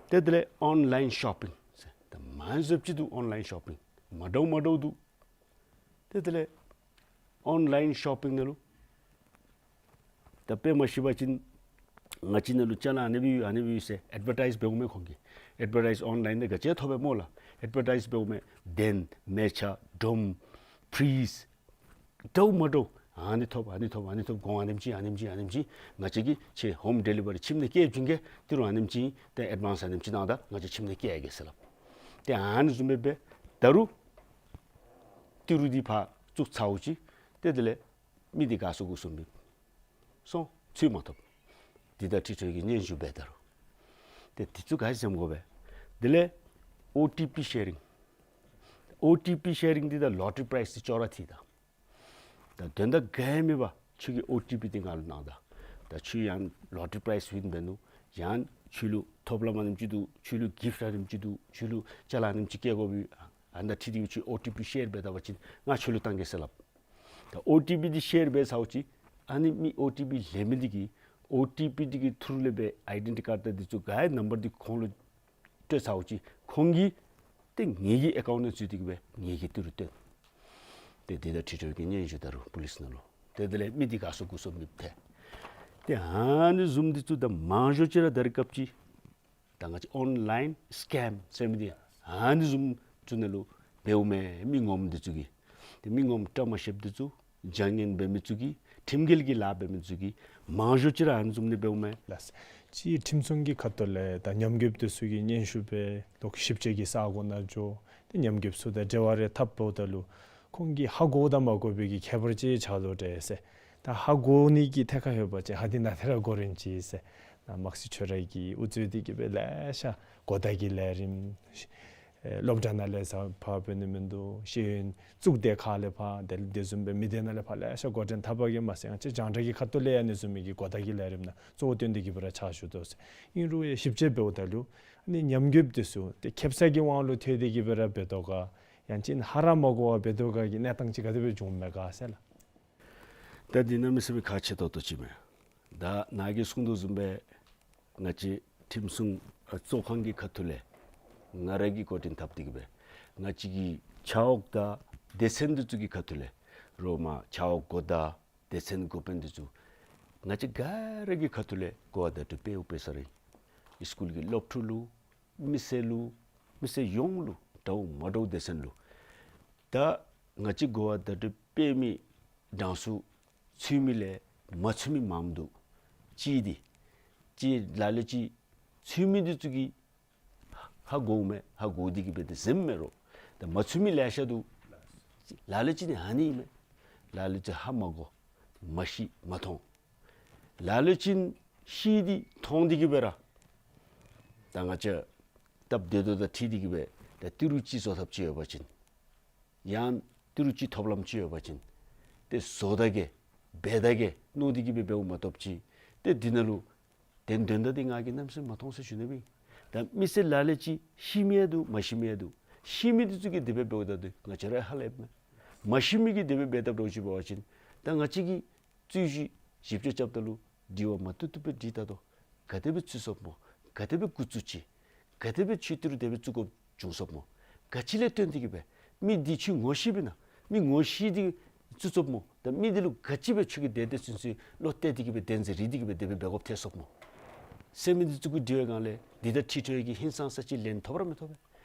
ཏེ་དེ་ལས་ཨོན་ལཱའིན་ཤོ་པིང་ཟེར། ད་མང་ཤོས་ཅིག་འདུག། ཨོན་ལཱའིན་ཤོ་པིང་མ་འདྲཝ་མ་འདྲཝ་འདུག། ཏེ་དེ་ལས་ཨོན་ལཱའིན་ཤོ་པིང་ནང་ལུ་ད་དཔེ་མ་ཤེས་པ་ཅིན་ང་བཅས་ནང་ལུ་ཅ་ལ་ཨ་ནི་སྦེ་ཡོད་ཨ་ནི་སྦེ་ཡོད་ཟེར་ཨེཌ་བར་ཊའིཛ་འབདཝ་མས། ཁོང་གིས་ཨེཌ་བར་ཊའིཛ་ཨོན་ལཱའིན་ནང་ག་ཅི་ཐོབ་པས་སྨོ་ལགས། ཨེཌ་བར་ཊའིཛ་འབདཝ་མས། གདན་མལ་ཆ་སྒྲོམ་ཕྲིཇ་འདྲཝ་མ་འདྲཝ་ཨ་ནི་ཐོབ་ཨ་ནི་ཐོབ་ཨ་ནི་ཐོབ། གོང་ཨ་ནེམ་ཅིག་ཨ་ནེམ་ཅིག་ཨ་ནེམ་ཅིག། ང་བཅས་ཀྱིས་ཁྱོད་ཧོམ་ཌེ་ལི་བ་རི་ཁྱིམ་ནང་བསྐྱལ་བྱིན་གེ། ཏི་རུ་ཨ་ནེམ་ཅིག་ཏེ་ཨེཌ་ཝཱནསི་ཨ་ནེམ་ཅིག་གནང་ད་ང་བཅས་ཁྱིམ་ནང་བསྐྱལ་གེ་ཟེར་སླབ། ཏེ་ཨ་ནི་བཟུམ་སྦེ་འབད། ད་རུང་ཏི་རུ་འདི་ཕར་བཙུགས་ཚརཝ་ཅིག་ཏེ་དེ་ལས་མི་འདི་དགའ་ཚོར་སྐུ་གཟུགས་མེད། སོང་། ཚུར་མ་ཐོབ། འདི་ད་ཁྲི་ཁྲོད་ཀྱིས་སྙན་ཞུ་འབད། ད་རུང་ཏེ་འདི་ཚུ་ག་ཅི་སེམས་དགོ་པས། དེ་ལས་ཨོ་ཊི་པི་ཤེ་རིང་། ཨོ་ཊི་པི་ཤེ་རིང་འདི་དང་ལོ་ཊ་རི་པ་རའིཛ་འདི་ཅོག་ར་འཐད་ད། ད་དོན་དག་ག་ཡང་མེད་པར་ཁྱོད་ཀྱི་ཨོ་ཊི་པི་འདི་ང་ལུ་གནང་ད། ད་ཁྱོད་ཡང་ལོ་ཊ་རི་པ་རའིཛ་ཝིན་འབད་ནུག། ཡང་ཁྱོད་ལུ་ཐོབ་ལམ་ཨ་ནེམ་ཅིག་འདུག། ཁྱོད་ལུ་གིཕཊ་ཨ་ནེམ་ཅིག་འདུག། ཁྱོད་ལུ་ཅ་ལ་ཨ་ནེམ་ཅིག་བསྐྱལ་དགོ་པས། ཨ་ནཱ་འཁྲིལ་ཏེ་ཁྱོད་ཨོ་ཊི་པི་ཤེར་འབད་ད་པ་ཅིན་ང་ཁྱོད་ལུ་བཏང་གེ་ཟེར་སླབ། ད་ཨོ་ཊི་པི་འདི་ཤེར་འབད་ཚརཝ་ཅིག་ཨ་ནི་མི་ཨོ་ཊི་པི་ལེན་མི་འདི་གིས་ཨོ་ཊི་པི་འདི་གི་ཐུར་ལས་སྦེ་ཨའི་ཌེན་ཊི་ཊི་ཀཱཌ་དང་འདི་ཚུ་ག་ཡི་ནམ་བར་འདི་ཁོང་ལུ་སྤྲོད་ཚརཝ་ཅིག་ཁོང་གིས་ཏེ་ངེ་གི་ཨེ་ཀའུནཊ་ནང་འཛུལ་ཏེ་གི་སྦེ་ངེ་གི་ཏི་རུ་བཏོན། ཏེ་འདི་དང་འཁྲིལ་ཏེ་གི་སྙན་ཞུ་ད་རུང་པོ་ལིསི་ནང་ལུ། ཏེ་དེ་ལས་མི་འདི་ག་སོང་གུ་སོང་མི་ཐལ། ཏེ་ཨ་ནི་བཟུམ་འདི་ཚུ་ད་མང་ཤོས་ཅིག་ར་ད་རེས་སྐབས་ཅིག་ད་ང་བཅས་ཨོན་ལའིན་སི་ཀེམ་ཟེར་མི་འདི་ཨ་ནི་བཟུམ་ཚུ་ནང་ལུ་འབདཝ་མས། མི་ངོམ་འདི་ཚུ་གིས། ཏེ་མི་ངོམ་བཀྲ་མ་ཤིསཔ་འདི་ཚུ་བྱ་ངན་འབད་མི་ཚུ་གིས་ཁྲིམས་འགལ་གྱི་ལཱ་འབད་མི་ཚུ་གིས་མང་ཤོས་ཅིག་ར་ཨ་ནི་བཟུམ་ནི་འབདཝ་མས། ལགས། ཅིག་ཁྲིམས་སྲུང་གི་ཁ་ཐུག་ལས་ད་ཉམས་རྒུདཔ་འདི་ཚུ་གིས་སྙན་ཞུ་འབད་ལོག་ཞིབ་དཔྱད་ཀྱི་ས་གོ་ནང་འགྱོ། ཏེ་ཉམས་རྒུདཔ་ཚུ་དང་འབྲེལ་བ་རེ་འཐབ་འབདཝ་ད་ལུ་ཁོང་གིས་ཧ་གོ་དང་མ་གོ་བའི་གི་ཁྱད་པར་ཅིག་ཆགས་དོ་འདྲས་ཟེར། ད་ཧ་གོ་ནི་གི་ཐད་ཁར་ལྷོད་པ་ཅིན་ཧ་འདི་ནཱ་ཏེ་ར་གོ་རན་ཅི་ཟེར། ནཱ་དམག་སྤྱི་ཁྱོད་ར་གིས་དབུ་གཙོས་ཏེ་གི་སྦེ་ལེ་ཤ་གོ་བརྡ་གི་ལས་རིམ་ཨེ་སློབ་གྲྭ་ནང་ལས་ཕར་འབད་ནི་མིན་འདུག། ཤེས་ཡོན་གཙུག་སྡེ་ཁག་ལས་ཕར་དེ་དེ་བཟུམ་སྦེ་མི་སྡེ་ནང་ལས་ཕར་ལེ་ཤ་འགོ་འདྲེན་འཐབ་པ་གིས་མ་ཚད་ང་བཅས་རྒྱང་བསྒྲགས་ཀྱི་ཁ་ཐུག་ལས་ཡང་ཨ་ནི་བཟུམ་མའི་གི་གོ་བརྡ་གི་ལས་རིམ་ནང་གཙོ་བོ་བཏོན་ཏེ་གི་སྦེ་ར་ཕྱག་ཞུ་དོ་ཟེར། ཨིན་རུང་ཡང་ཞིབ་དཔྱད་འབདཝ་ད་ལུ་ཨ་ནི་ཉམས་རྒུདཔ་འདི་ཚུ་ཏེ་ཁེབ་ས་གི་དབང་ལུ་ཐལ་ཏེ་གི་སྦེ་ར་འབད་དོ་ག། ཡང་ཅིན་ཧ་ར་མ་གོ་བར་འབད་དོ་ག་གི་གནས་སྟངས་ཅིག་ག་དེ་སྦེ་བྱུངམ་མས་ག་ཟེར་ལགས། ད་འདི་གནམ་མེད་ས་མེད་ཁག་ཆེ་ཏོག་ཏོ་ཅིག་མས། ད་ནཱ་གིས་གསུངས་དོ་བཟུམ་སྦེ་ང་བཅས་ཁྲིམས་སྲུང་ཨ་གཙོ་ཁང་གི་ཁ་ཐུག་ལས་ང་ར་གིས་འགོ་འདྲེན་འཐབ་སྟེ་གི་སྦེ་ང་བཅས་ཀྱི་ཆ་འོག་དང་སྡེ་ཚན་འདི་ཚུ་གི་ཁ་ཐུག་ལས་རོགས་མ་ཆ་འོག་འགོ་བདག་སྡེ་ཚན་འགོ་དཔོན་འདི་ཚུ་ང་བཅས་ག་ར་གི་ཁ་ཐུག་ལས་གོ་བ་བརྡ་སྤྲོད་འབདཝ་འབད་ས་ར་ཨིན། སི་ཀུལ་གྱི་སློབ་ཕྲུག་ལུ་མི་སེར་ལུ་མི་སེར་ཡོངས་ལུ་འདྲཝ་མ་འདྲཝ་སྡེ་ཚན་ལུ། ད་ང་བཅས་གོ་བ་བརྡ་སྤྲོད་འབད་མི་གྲངས་སུ་ཚུད་མི་ལས་མ་ཚུད་མི་མངམ་འདུག། གཅིག་འདི་གཅིག་ལ་ལུ་ཅིག་ཚུད་མི་འདི་ཚུ་གིས་ཧ་གོཝ་མས། ཧ་གོ་སྟེ་གི་སྦེ་ཏེ་གཟིམ་མས་རོགས། ད་མ་ཚུད་མི་ལེ་ཤ་འདུག། ལ་ལུ་ཅིག་ནི་ཨ་ནི་ཨིན་མས། ལ་ལུ་ཅིག་ཧ་མ་གོ། མ་ཤེས་མ་མཐོང་། ལ་ལུ་ཅིག་ཤེས་ཏེ་མཐོང་སྟེ་གི་སྦེ་ར་ད་ང་བཅས་སྟབས་བདེ་ཏོག་ཏོ་དང་འཁྲིལ་ཏེ་གི་སྦེ་ད་ཏི་རུ་ཅིག་བཟོ་ཐབས་ཅིག་ཡོད་པ་ཅིན་ཡང་ཏི་རུ་ཅིག་ཐོབ་ལམ་ཅིག་ཡོད་པ་ཅིན་ཏེ་བཟོ་ད་གེ་འབད་ད་གེ་མནོ་སྟེ་གི་སྦེ་འབདཝ་མ་གཏོགས་ཅིག་ཏེ་འདི་ནང་ལུ་དོན་དོན་དག་འདི་ང་གིས་གནམ་མེད་ས་མེད་མ་མཐོང་ཟེར་ཞུ་ནི་མས། ད་མི་སེར་ལ་ལུ་ཅིག་ཤེས་མི་ཡང་འདུག། མ་ཤེས་མི་ཡང་འདུག། ཤེས་མི་འདི་ཚུ་གིས་དེ་སྦེ་འབདཝ་ད་འདི་ང་བཅས་ར་ཧ་ལས་མས། མ་ཤེས་མི་གིས་དེ་སྦེ་འབད་དཔ་འདྲཝ་ཅིག་འབད་བ་ཅིན་ད་ང་བཅས་ཀྱིས་རྩོད་གཞི་ཞིབ་དཔྱད་རྐྱབ་ད་ལུ་དྲི་བ་མ་བཏུབ་བཏུབ་སྦེ་དྲིས་ད་དོ། ག་དེ་སྦེ་ཚུད་སོངམ་སྨོ། ག་དེ་སྦེ་འགོ་བཙུགས་ཅི། ག་དེ་སྦེ་ཁྱོད་ཏི་རུ་དེ་སྦེ་བཙུགས་དགོཔ་བྱུང་སོངམ་སྨོ། ག་ཅི་ལས་བརྟེན་ཏེ་གི་སྦེ་མི་འདི་ཁྱོད་ངོ་ཤེསཔ་ཨིན་ན། མི་ངོ་ཤེས་ཏེ་བཙུགས་སོངམ་སྨོ། ད་མི་འདི་ལུ་ག་ཅི་སྦེ་ཁྱོད་ཀྱིས་དེ་དེ་ཚུན་ཚོད་བློ་གཏད་དེ་གི་སྦེ་བདེན་འཛིན་རེ་དེ་གི་སྦེ་དེ་སྦེ་འབད་དགོཔ་ཐལ་སོངམ་སྨོ། ཟེར་མི་འདི་ཚུ་གི་དྲི་བའི་སྒང་ལས་འདི་དང་འཁྲིལ་ཏེ་གི་ཧིང་སངས་ས་ཅིག་ལན་ཐོབ་ར་མི་ཐོབ་པས།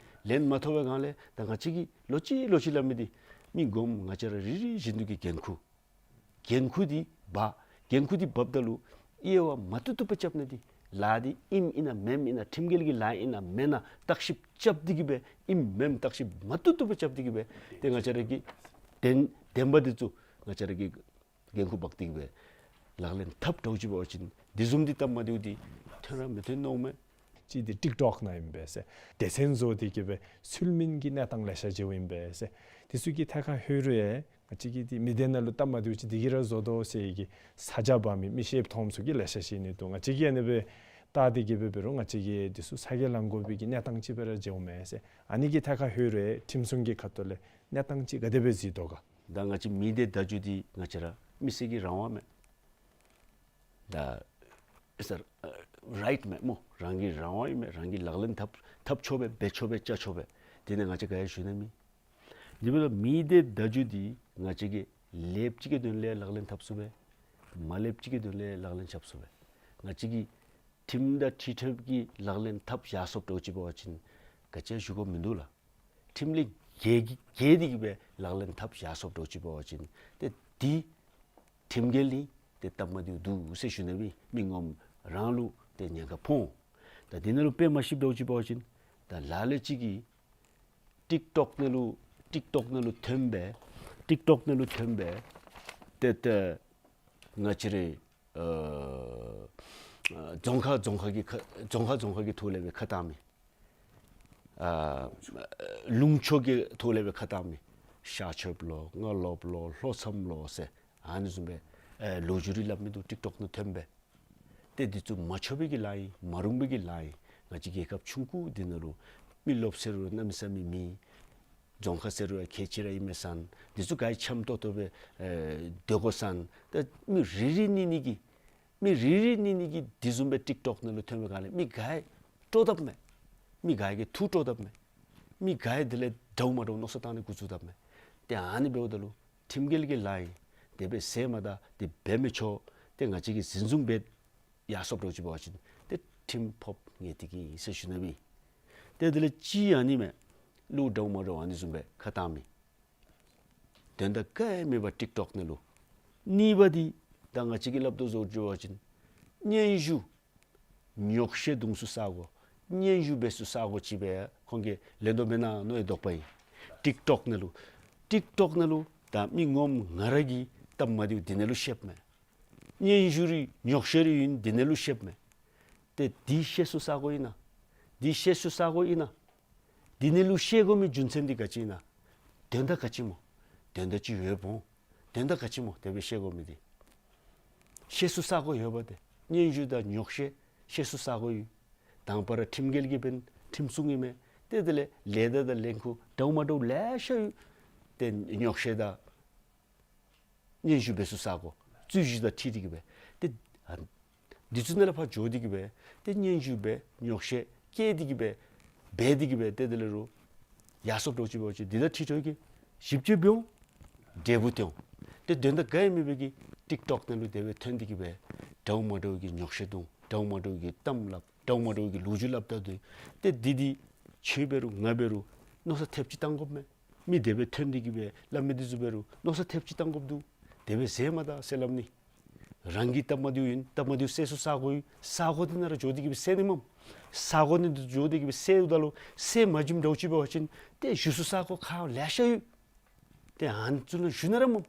ལན་མ་ཐོབ་པའི་སྒང་ལས་ད་ང་བཅས་ཀྱིས་ལོག་ཅི་ལོག་ཅི་སླབ་མི་འདི་མི་ངོམ་ང་བཅས་ར་རེ་རེ་བཞིན་དུ་གི་འགན་ཁུར། འགན་ཁུར་འདི་འབག། འགན་ཁུར་འདི་འབགཔ་ད་ལུ་དབྱེ་བ་མ་བཏུབ་བཏུབ་སྦེ་རྐྱབ་ནི་འདི་ལཱ་འདི་ཨིནམ་ཨིན་ན་མེནམ་ཨིན་ན་ཁྲིམས་འགལ་གྱི་ལཱ་ཨིན་ན་མེན་ན་བརྟག་ཞིབ་རྐྱབ་སྟེ་གི་སྦེ་ཨིནམ་མེནམ་བརྟག་ཞིབ་མ་བཏུབ་བཏུབ་སྦེ་རྐྱབ་སྟེ་གི་སྦེ་ཏེ་ང་བཅས་ར་གི་བདེན་བདེན་པ་འདི་ཚུ་ང་བཅས་ར་གིས་འགན་ཁུར་འབག་སྟེ་གི་སྦེ་ལག་ལེན་འཐབ་འདྲཝ་ཅིག་འབད་བ་ཅིན་འདི་བཟུམ་འདི་སྟབས་མ་བདེཝ་འདི་ཐོན་ར་མི་ཐོན་མནོཝ་མས། གཅིག་འདི་ཊིཀ་ཊོཀ་ནང་ཨིན་པས་ཟེར། སྡེ་ཚན་བཟོ་སྟེ་གི་སྦེ་ཚུལ་མིན་གྱི་གནས་སྟངས་ལེ་ཤ་ཅིག་ཨིན་པས་ཟེར། འདི་ཚུ་གི་ཐད་ཁར་ལྷོད་རུང་ཡང་ང་བཅས་ཀྱི་འདི་མི་སྡེ་ནང་ལུ་སྟབས་མ་བདེཝ་ཅིག་འདི་གིས་ར་བཟོ་དོ་ཟེར་གྱི་ས་ཆ་འབག་མི་མི་ཤེསཔ་མཐོངམ་ཚུ་གི་ལེ་ཤ་ཅིག་ཨིན་ནི་འདུག། ང་བཅས་ཀྱིས་ཨ་ནི་སྦེ་བལྟ་སྟེ་གི་སྦེ་འབད་རུང་ང་བཅས་ཀྱིས་འདི་ཚུ་ཚ་གྱང་ལང་དགོ་པའི་གི་གནས་སྟངས་ཅིག་སྦེ་ར་མཇལཝ་མས་ཟེར། ཨ་ནི་གི་ཐད་ཁར་ལྷོད་རུང་ཡང་ཁྲིམས་སྲུང་གི་ཁ་ཐུག་ལས་གནས་སྟངས་ཅིག་ག་དེ་སྦེ་གཟིགས་དོ་ག། ད་ང་བཅས་མི་སྡེ་བརྡ་བརྒྱུད་འདི་ང་བཅས་ར་མི་སེར་གྱི་རང་དབང་མས། ད་ཨེ་སར་ཨ་རའིཊ་མས་སྨོ། རང་གི་རང་དབང་ཨིན་མས། རང་གིས་ལག་ལེན་འཐབ་འཐབ་ཆོག་པས། འབད་ཆོག་པས། བཅའ་ཆོག་པས། དེ་ནི་ང་བཅས་ག་ཡང་ཞུ་ནི་མེད། དེ་འབདཝ་ད་མི་སྡེ་བརྡ་བརྒྱུད་འདི་ང་བཅས་ཀྱིས་ལེགསཔ་ཅིག་གི་དོན་ལས་ལག་ལེན་འཐབ་ཚུགས་པས། མ་ལེགསཔ་ཅིག་གི་དོན་ལས་ལག་ལེན་རྐྱབ་ཚུགས་པས། ང་བཅས་ཀྱིས་ཁྲིམས་དང་འཁྲིལ་ཏེ་གི་ལག་ལེན་འཐབ་བཞག་སོངམ་འདྲཝ་ཅིག་འབད་བ་ཅིན་ག་ཅི་ཡང་ཞུ་དགོཔ་མིན་འདུག་ལགས། ཁྲིམས་ལས་འགལ་འགལ་ཏེ་གི་སྦེ་ལག་ལེན་འཐབ་བཞག་སོངམ་འདྲཝ་ཅིག་འབད་བ་ཅིན་ཏེ་འདི་ཁྲིམས་འགལ་ཨིན། ཏེ་སྟབས་མ་བདེཝ་འདུག་ཟེར་ཞུ་ནི་མས། མི་ངོམ་རང་ལུ་ཏེ་ཉེན་ཁ་ཕོག་འོང་། ད་འདི་ནང་ལུ་དཔེ་མ་ཤེསཔ་འདྲཝ་ཅིག་འབད་བ་ཅིན་ད་ལ་ལུ་ཅིག་གིས་ཊིཀ་ཊོཀ་ནང་ལུ་ཊིཀ་ཊོཀ་ནང་ལུ་ཐོན་སྦེ་ཊིཀ་ཊོཀ་ནང་ལུ་ཐོན་སྦེ་ཏེ་ཏེ་ང་བཅས་རའི་ཨ་རྫོང་ཁག་རྫོང་ཁག་གི་ཁ་རྫོང་ཁག་རྫོང་ཁག་གི་ཐོག་ལས་སྦེ་ཁ་བཏང་མི་ཨ་ལུང་ཕྱོགས་ཀྱི་ཐོག་ལས་སྦེ་ཁ་བཏང་མི་ཤར་ཕྱོགསཔ་ལོ་རྔ་ལོགཔ་ལོ་ལྷོ་མཚམས་ལོ་ཟེར་ཨ་ནི་བཟུམ་སྦེ་ཨེ་ལོ་རྒྱུས་རེ་སླབ་མི་འདུག། ཊིཀ་ཊོཀ་ནང་ཐོན་སྦེ་ ཏེ་འདི་ཚུ་མ་ཆོག་པའི་གི་ལཱ་ཨིན། མ་རུང་པའི་གི་ལཱ་ཨིན། ང་བཅས་རྒྱལ་ཁབ་ཆུང་ཀུ་འདི་ནང་ལུ་མི་རློབས་ཟེར་རུང་གནམ་མེད་ས་མེད་མེད། རྫོང་ཁག་ཟེར་རུང་ཁལ་གཅིག་ར་ཨིན་མས་ཟེར། འདི་ཚུ་ག་ར་འཆམ་ཏོག་ཏོ་སྦེ་ཨེ་སྡོད་དགོ་ཟེར། ཏེ་མི་རེ་རེ་གཉིས་གཉིས་ཀྱིས་མི་རེ་རེ་གཉིས་གཉིས་ཀྱིས་འདི་བཟུམ་སྦེ་ཊིཀ་ཊོཀ་ནང་ལུ་ཐོན་པའི་སྒང་ལས་མི་ག་ཡང་སྤྲོ་དཔ་མས། མི་ག་ཡང་གིས་ཐུགས་སྤྲོ་དཔ་མས། མི་ག་ཡང་དེ་ལས་འདྲཝ་མ་འདྲཝ་མནོ་བསམ་བཏང་ནི་འགོ་བཙུགས་དཔ་མས། ཏེ་ཨ་ནི་འབདཝ་ད་ལུ་ཁྲིམས་འགལ་གྱི་ལཱ་ཨིན། དེ་སྦེ་ཟེར་མ་ད་དེ་འབད་མི་ཆོག། ཏེ་ང་བཅས་ཀྱིས་འཛིན་བཟུང་འབད་ཡར་སོངམ་འདྲཝ་ཅིག་འབད་བ་ཅིན་ཏེ་ཁྲིམས་ཕོགཔ་ངེས་ཏིག་ཨིན་ཟེར་ཞུ་ནི་ཨིན། ཏེ་དེ་ལས་གཅིག་ཨ་ནི་མས། ལུགས་འདྲཝ་མ་འདྲཝ་ཨ་ནི་བཟུམ་སྦེ་ཁ་བཏང་མི། དོན་དག་ག་ཡང་མེད་པར་ཊིཀ་ཊོཀ་ནང་ལུ། གཉིས་པ་འདི་ད་ང་བཅས་ཀྱིས་སླབ་དོ་བཟུམ་ཅིག་འབད་བ་ཅིན་སྙན་ཞུ་ཉོག་བཤད་བརྡུང་སའི་ས་སྒོ། སྙན་ཞུ་འབད་སའི་ས་སྒོ་ཅིག་སྦེ་ཁོང་གིས་ལེན་དོ་མེན་ན་མནོ་བའི་དོགས་པ་ཨིན། ཊིཀ་ཊོཀ་ནང་ལུ། ཊིཀ་ཊོཀ་ནང་ལུ་ད་མི་ངོམ་ང་ར་གི་སྟབས་མ་བདེཝ་འདི་ནང་ལུ་བཤདཔ་མས། སྙན་ཞུ་རེ་ཉོག་བཤད་རེ་ཨིན་འདི་ནང་ལུ་བཤདཔ་མས། ཏེ་འདི་བཤད་སའི་ས་སྒོ་ཨིན་ན། འདི་བཤད་སའི་ས་སྒོ་ཨིན་ན། འདི་ནང་ལུ་བཤད་དགོ་མི་རྒྱུ་མཚན་འདི་ག་ཅི་ཨིན་ན། དོན་དག་ག་ཅི་སྨོ། དོན་དག་ཅིག་ཡོདཔ་འོང་། དོན་དག་ག་ཅི་སྨོ་དེ་སྦེ་བཤད་དགོ་མི་འདི། བཤད་སའི་ས་སྒོ་ཡོདཔ་ཏེ། སྙན་ཞུ་དང་ཉོག་བཤད་བཤད་སའི་ས་སྒོ་ཡོད། དང་པ་ར་ཁྲིམས་འགལ་གྱི་འབདན་ཁྲིམས་སྲུང་ཨིན་མས། ཏེ་དེ་ལས་ལས་ད་དང་ལས་འགུལ་འདྲཝ་མ་འདྲཝ་ལེ་ཤ་ཡོད། ཏེ་ཉོག་བཤད་དང་སྙན་ཞུ་འབད་སའི་ས་སྒོ་རྩོད་གཞི་དང་འཁྲིལ་ཏེ་གི་སྦེ། ཏེ་ཨ་འདི་ཚུ་ནང་ལས་ཕར་འགྱོ་སྟེ་གི་སྦེ་ཏེ་སྙན་ཞུ་འབད་ཉོག་བཤད་བཀལ་ཏེ་གི་སྦེ་འབད་དེ་གི་སྦེ་ཏེ་དེ་ལས་རུང་ཡར་སོངམ་འདྲཝ་ཅིག་འབད་བ་ཅིན་འདི་དང་འཁྲིལ་ཏེ་གི་ཞིབ་དཔྱད་འབད་འོང་། འབྲས་བུ་སྟོན་འོང་། ཏེ་དོན་དག་ག་ཡང་མེད་པའི་གི་ཊིཀ་ཊོཀ་ནང་ལུ་དེ་སྦེ་ཐོན་ཏེ་གི་སྦེ་འདྲཝ་མ་འདྲཝ་གི་ཉོག་བཤད་བརྡུང་། འདྲཝ་མ་འདྲཝ་གི་གཏམ་སླབ། འདྲཝ་མ་འདྲཝ་གི་ལོ་རྒྱུས་སླབ་ད་འདུག། ཏེ་འདི་འདི་ཁྱོད་འབད་རུང་ང་འབད་རུང་མནོ་བསམ་ཐེབས་ཅིག་བཏང་དགོཔ་མས། མི་དེ་སྦེ་ཐོན་ཏེ་གི་སྦེ་སླབ་མི་འདི་ཚུ་འབད་རུང་མནོ་བསམ་ཐེབས་ཅིག་བཏང་དགོཔ་འདུག། དེ་སྦེ་ཟེར་མ་ད་ཟེར་སླབ་ནི། རང་གི་སྟབས་མ་བདེཝ་ཨིན། སྟབས་མ་བདེཝ་སེལ་སའི་ས་སྒོ་ཡོད། ས་སྒོ་འདི་ནང་ར་འགྱོ་སྟེ་གི་སྦེ་སེལ་ནི་མས། ས་སྒོ་འདི་ནང་འགྱོ་སྟེ་གི་སྦེ་སེལཝ་ད་ལུ་སེལ་མ་བྱིནམ་འདྲཝ་ཅིག་འབད་བ་ཅིན་ཏེ་ཞུ་སའི་ས་སྒོ་ཁག་ལེ་ཤ་ཡོད། ཏེ་ཨ་ནི་ཚུ་ནང་ཞུ་ནི་ར་མས།